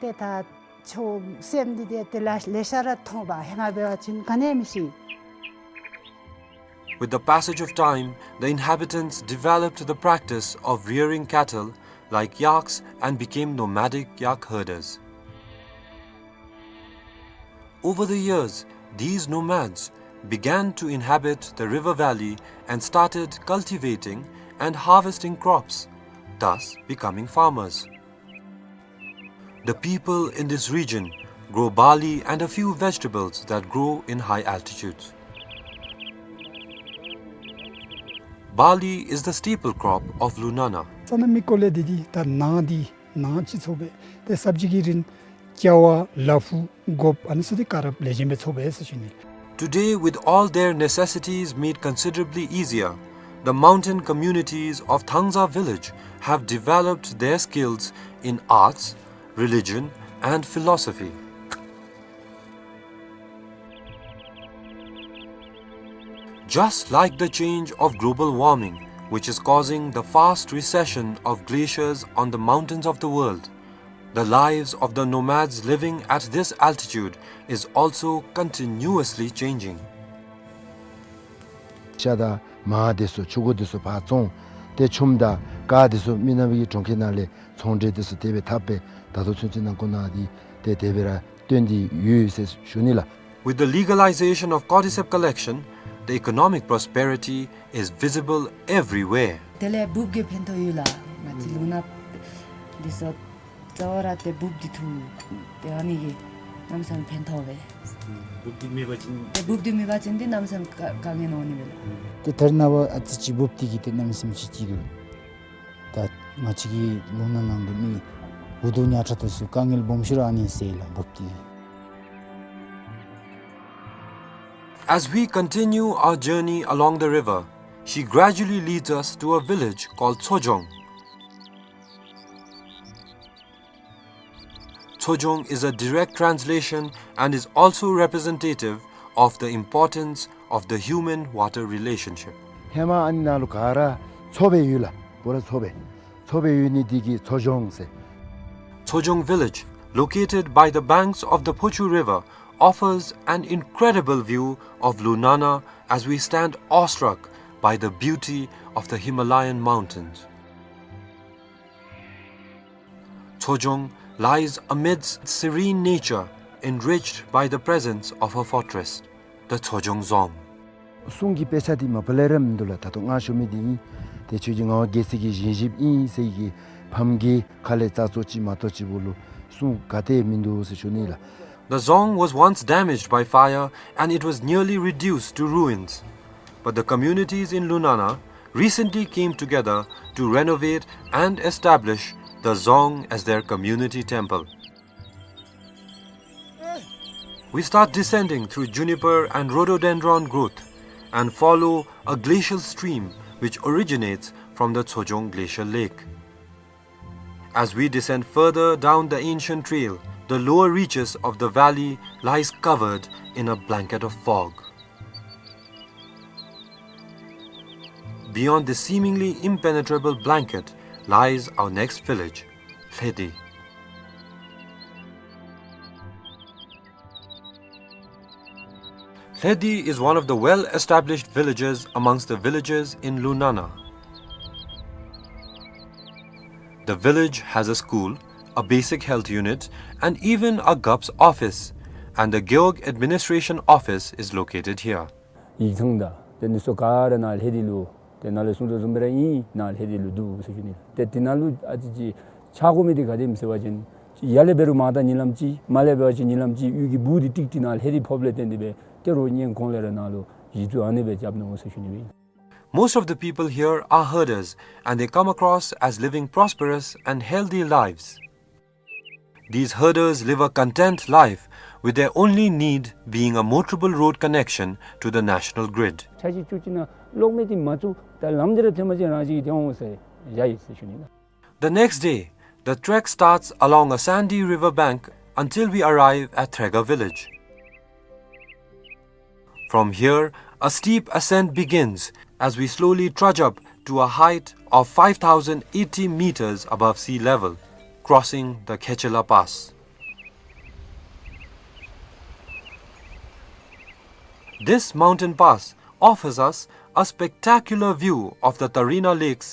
ཏེ་ད་ཆོས་སེམས་འདི་ཏེ་ཏེ་ལེ་ལེ་ཤ་ར་མཐོང་པས། ཧེ་མ་འབད་བ་ཅིན་ག་ནི་མི་ཤེས། With the passage of time, the inhabitants developed the practice of rearing cattle like yaks and became nomadic yak herders. Over the years, these nomads began to inhabit the river valley and started cultivating and harvesting crops, thus becoming farmers. The people in this region grow barley and a few vegetables that grow in high altitudes. Barley is the staple crop of Lunana. ས་གནམ་གྱི་སྐོར་ལས་འདི་འདི་ད་ནཱ་འདི་ནཱ་ཅིག་ཚོགས་པས་ཏེ་སབ་ཇི་གི་རིན་ཀ་བ་ལ་ཕུག་སྒོགཔ་ཨ་ནི་ཚུ་འདི་ག་ར་ལེགས་ཤོམ་སྦེ་ཚོགས་པས་ཟེར་ཞུ་ནི། Today, with all their necessities made considerably easier, the mountain communities of Thangza village have developed their skills in arts, religion, and philosophy. Just like the change of global warming, which is causing the fast recession of glaciers on the mountains of the world, The lives of the nomads living at this altitude is also continuously changing. ཤ་དང་མར་དེ་ཚུ་ཕྱུར་དེ་ཚུ་ཕར་བཙོང་། ཏེ་ཆུམ་དང་ཀར་དེ་ཚུ་མི་ནག་པའི་གྲོང་ཁྱེར་ནང་ལས་ཚོང་འབྲེལ་དེ་ཚུ་དེ་སྦེ་འཐབ་སྦེ་ད་ལྟོ་ཚུན་ཚོད་ནང་ཁོ་ན་འདི་ཏེ་དེ་སྦེ་ར་སྟོན་ཏེ་ཡོད་ཟེར་ཞུ་ནི་ལགས། With the legalization of cordyceps collection, the economic prosperity is visible everywhere. དེ་ལས་འབུཔ་གིས་ཕན་ཐོགས་ཡོད་ལགས། ང་བཅས་ལུང་ནག་འདི་ཚུ་རྩ་བ་ར་ཏེ་འབུཔ་འདི་འཐུ་ཏེ་ཨ་ནི་གིས་གནམ་མེད་ས་མེད་ཕན་ཐོགས་པས། འབུཔ་འདི་མེད་པ་ཅིན་ཏེ་འབུཔ་འདི་མེད་པ་ཅིན་ཏེ་གནམ་མེད་ས་མེད་དཀའ་དཀའ་ངལ་འོང་ནི་མས་ལགས། ཏེ་ད་རེས་ནངས་པ་ཨ་ཙི་ཅིག་འབུཔ་འདི་གིས་ཏེ་གནམ་མེད་ས་མེད་ཅིག་སྐྱིད་འདུག། ད་ང་བཅས་ཀྱི་ལུང་ནག་ནང་གི་མི་འུ་སྡུག་ཉག་ཕྲ་དེ་ཚུ་དཀའ་ངལ་སྦོམ་ཤོས་ར་ཨ་ནི་སེལ་ལགས་འབུཔ་འདི་གིས། As we continue our journey along the river, she gradually leads us to a village called Tsojong. Tsojong is a direct translation and is also representative of the importance of the human-water relationship. ཧེ་མ་ཨ་ནི་ནང་ལུ་ག་ར་མཚོ་སྦེ་ཡོད་ལགས། བོ་ར་མཚོ་སྦེ། མཚོ་སྦེ་ཡོད་ནི་འདི་གིས་མཚོ་ལྗོངས་ཟེར། Tsojong village, located by the banks of the Phochu River, offers an incredible view of Lunana as we stand awestruck by the beauty of the Himalayan mountains. Tsojong lies amidst serene nature, enriched by the presence of a fortress, the Tsojong Dzong. སྲུང་གི་དཔེ་ཆ་འདི་མ་པ་ལས་ར་མིན་འདུག་ལགས། ད་ལྟོ་ང་ཞུ་མི་འདི་ཨིན། ཏེ་ཁྱོད་ཀྱི་ངག་དབང་རྒྱལ་མཚན་གྱི་བཞེངས་གཞིཔ་ཨིན་ཟེར་གི་ཕམ་གྱི་ཁ་ལས་རྩ་ཚོ་ཅིག་མ་གཏོགས་ཅིག་བོ་ལུ་སྲུང་ག་ཏེ་མིན་འདུག་ཟེར་ཞུ་ནི་ལགས། The dzong was once damaged by fire and it was nearly reduced to ruins. But the communities in Lunana recently came together to renovate and establish the dzong as their community temple. We start descending through juniper and rhododendron growth and follow a glacial stream which originates from the Tsojong Glacial Lake. As we descend further down the ancient trail, the lower reaches of the valley lies covered in a blanket of fog. Beyond this seemingly impenetrable blanket lies our next village, Lhedi. Lhedi is one of the well-established villages amongst the villages in Lunana. The village has a school, a basic health unit, and even a Gap's office, and the Gewog administration office is located here. ཡིག་ཚང་དང་དེ་ནི་སོ་ག་ར་ནཱ་ལྷེ་དི་ལུ་དེ་ནཱ་ལུ་གསུང་དོ་བཟུམ་སྦེ་ར་ཨིན། ནཱ་ལྷེ་དི་ལུ་འདུག་ཟེར་ཞུ་ནི། ཏེ་དེ་ནང་ལུ་ཨ་ཙི་ཅིག་ཆག་དགོ་མི་འདི་ག་དེམ་ཟེར་བ་ཅིན་ཡར་ལས་འབད་རུང་མར་ད་ཉིན་ལམ་ཅིག་མར་ལས་འབད་བ་ཅིན་ཉིན་ལམ་ཅིག་གཡུས་ཀྱི་སྦུག་འདི་ཀྲིག་ཀྲི་ནཱ་ལྷེ་དི་ཕོགཔ་ལས་བརྟེན་ཏེ་སྦེ་ཏེ་རོགས་ཉན་གོང་ལས་ར་ནཱ་ལུ་གཞི་བཙུགས་ཨ་ནི་སྦེ་རྐྱབ་ནུག་ཟེར་ཞུ་ནི་སྦེ་ཨིན། Most of the people here are herders and they come across as living prosperous and healthy lives. These herders live a content life, with their only need being a motorable road connection to the national grid. ཆ་ཅིག་ཅུ་ཅིག་ནང་གློག་མེ་འདི་མ་བཙུགས་ད་ལམ་འདི་ར་ཐོན་པ་ཅིན་རང་ཅིག་ཐོན་འོང་ཟེར་བཞག་ཡི་ཟེར་ཞུ་ནི་ལགས། The next day, the trek starts along a sandy river bank until we arrive at Threga village. From here, a steep ascent begins as we slowly trudge up to a height of five thousand eighty meters above sea level, crossing the Khechela Pass. This mountain pass offers us a spectacular view of the Tarina Lakes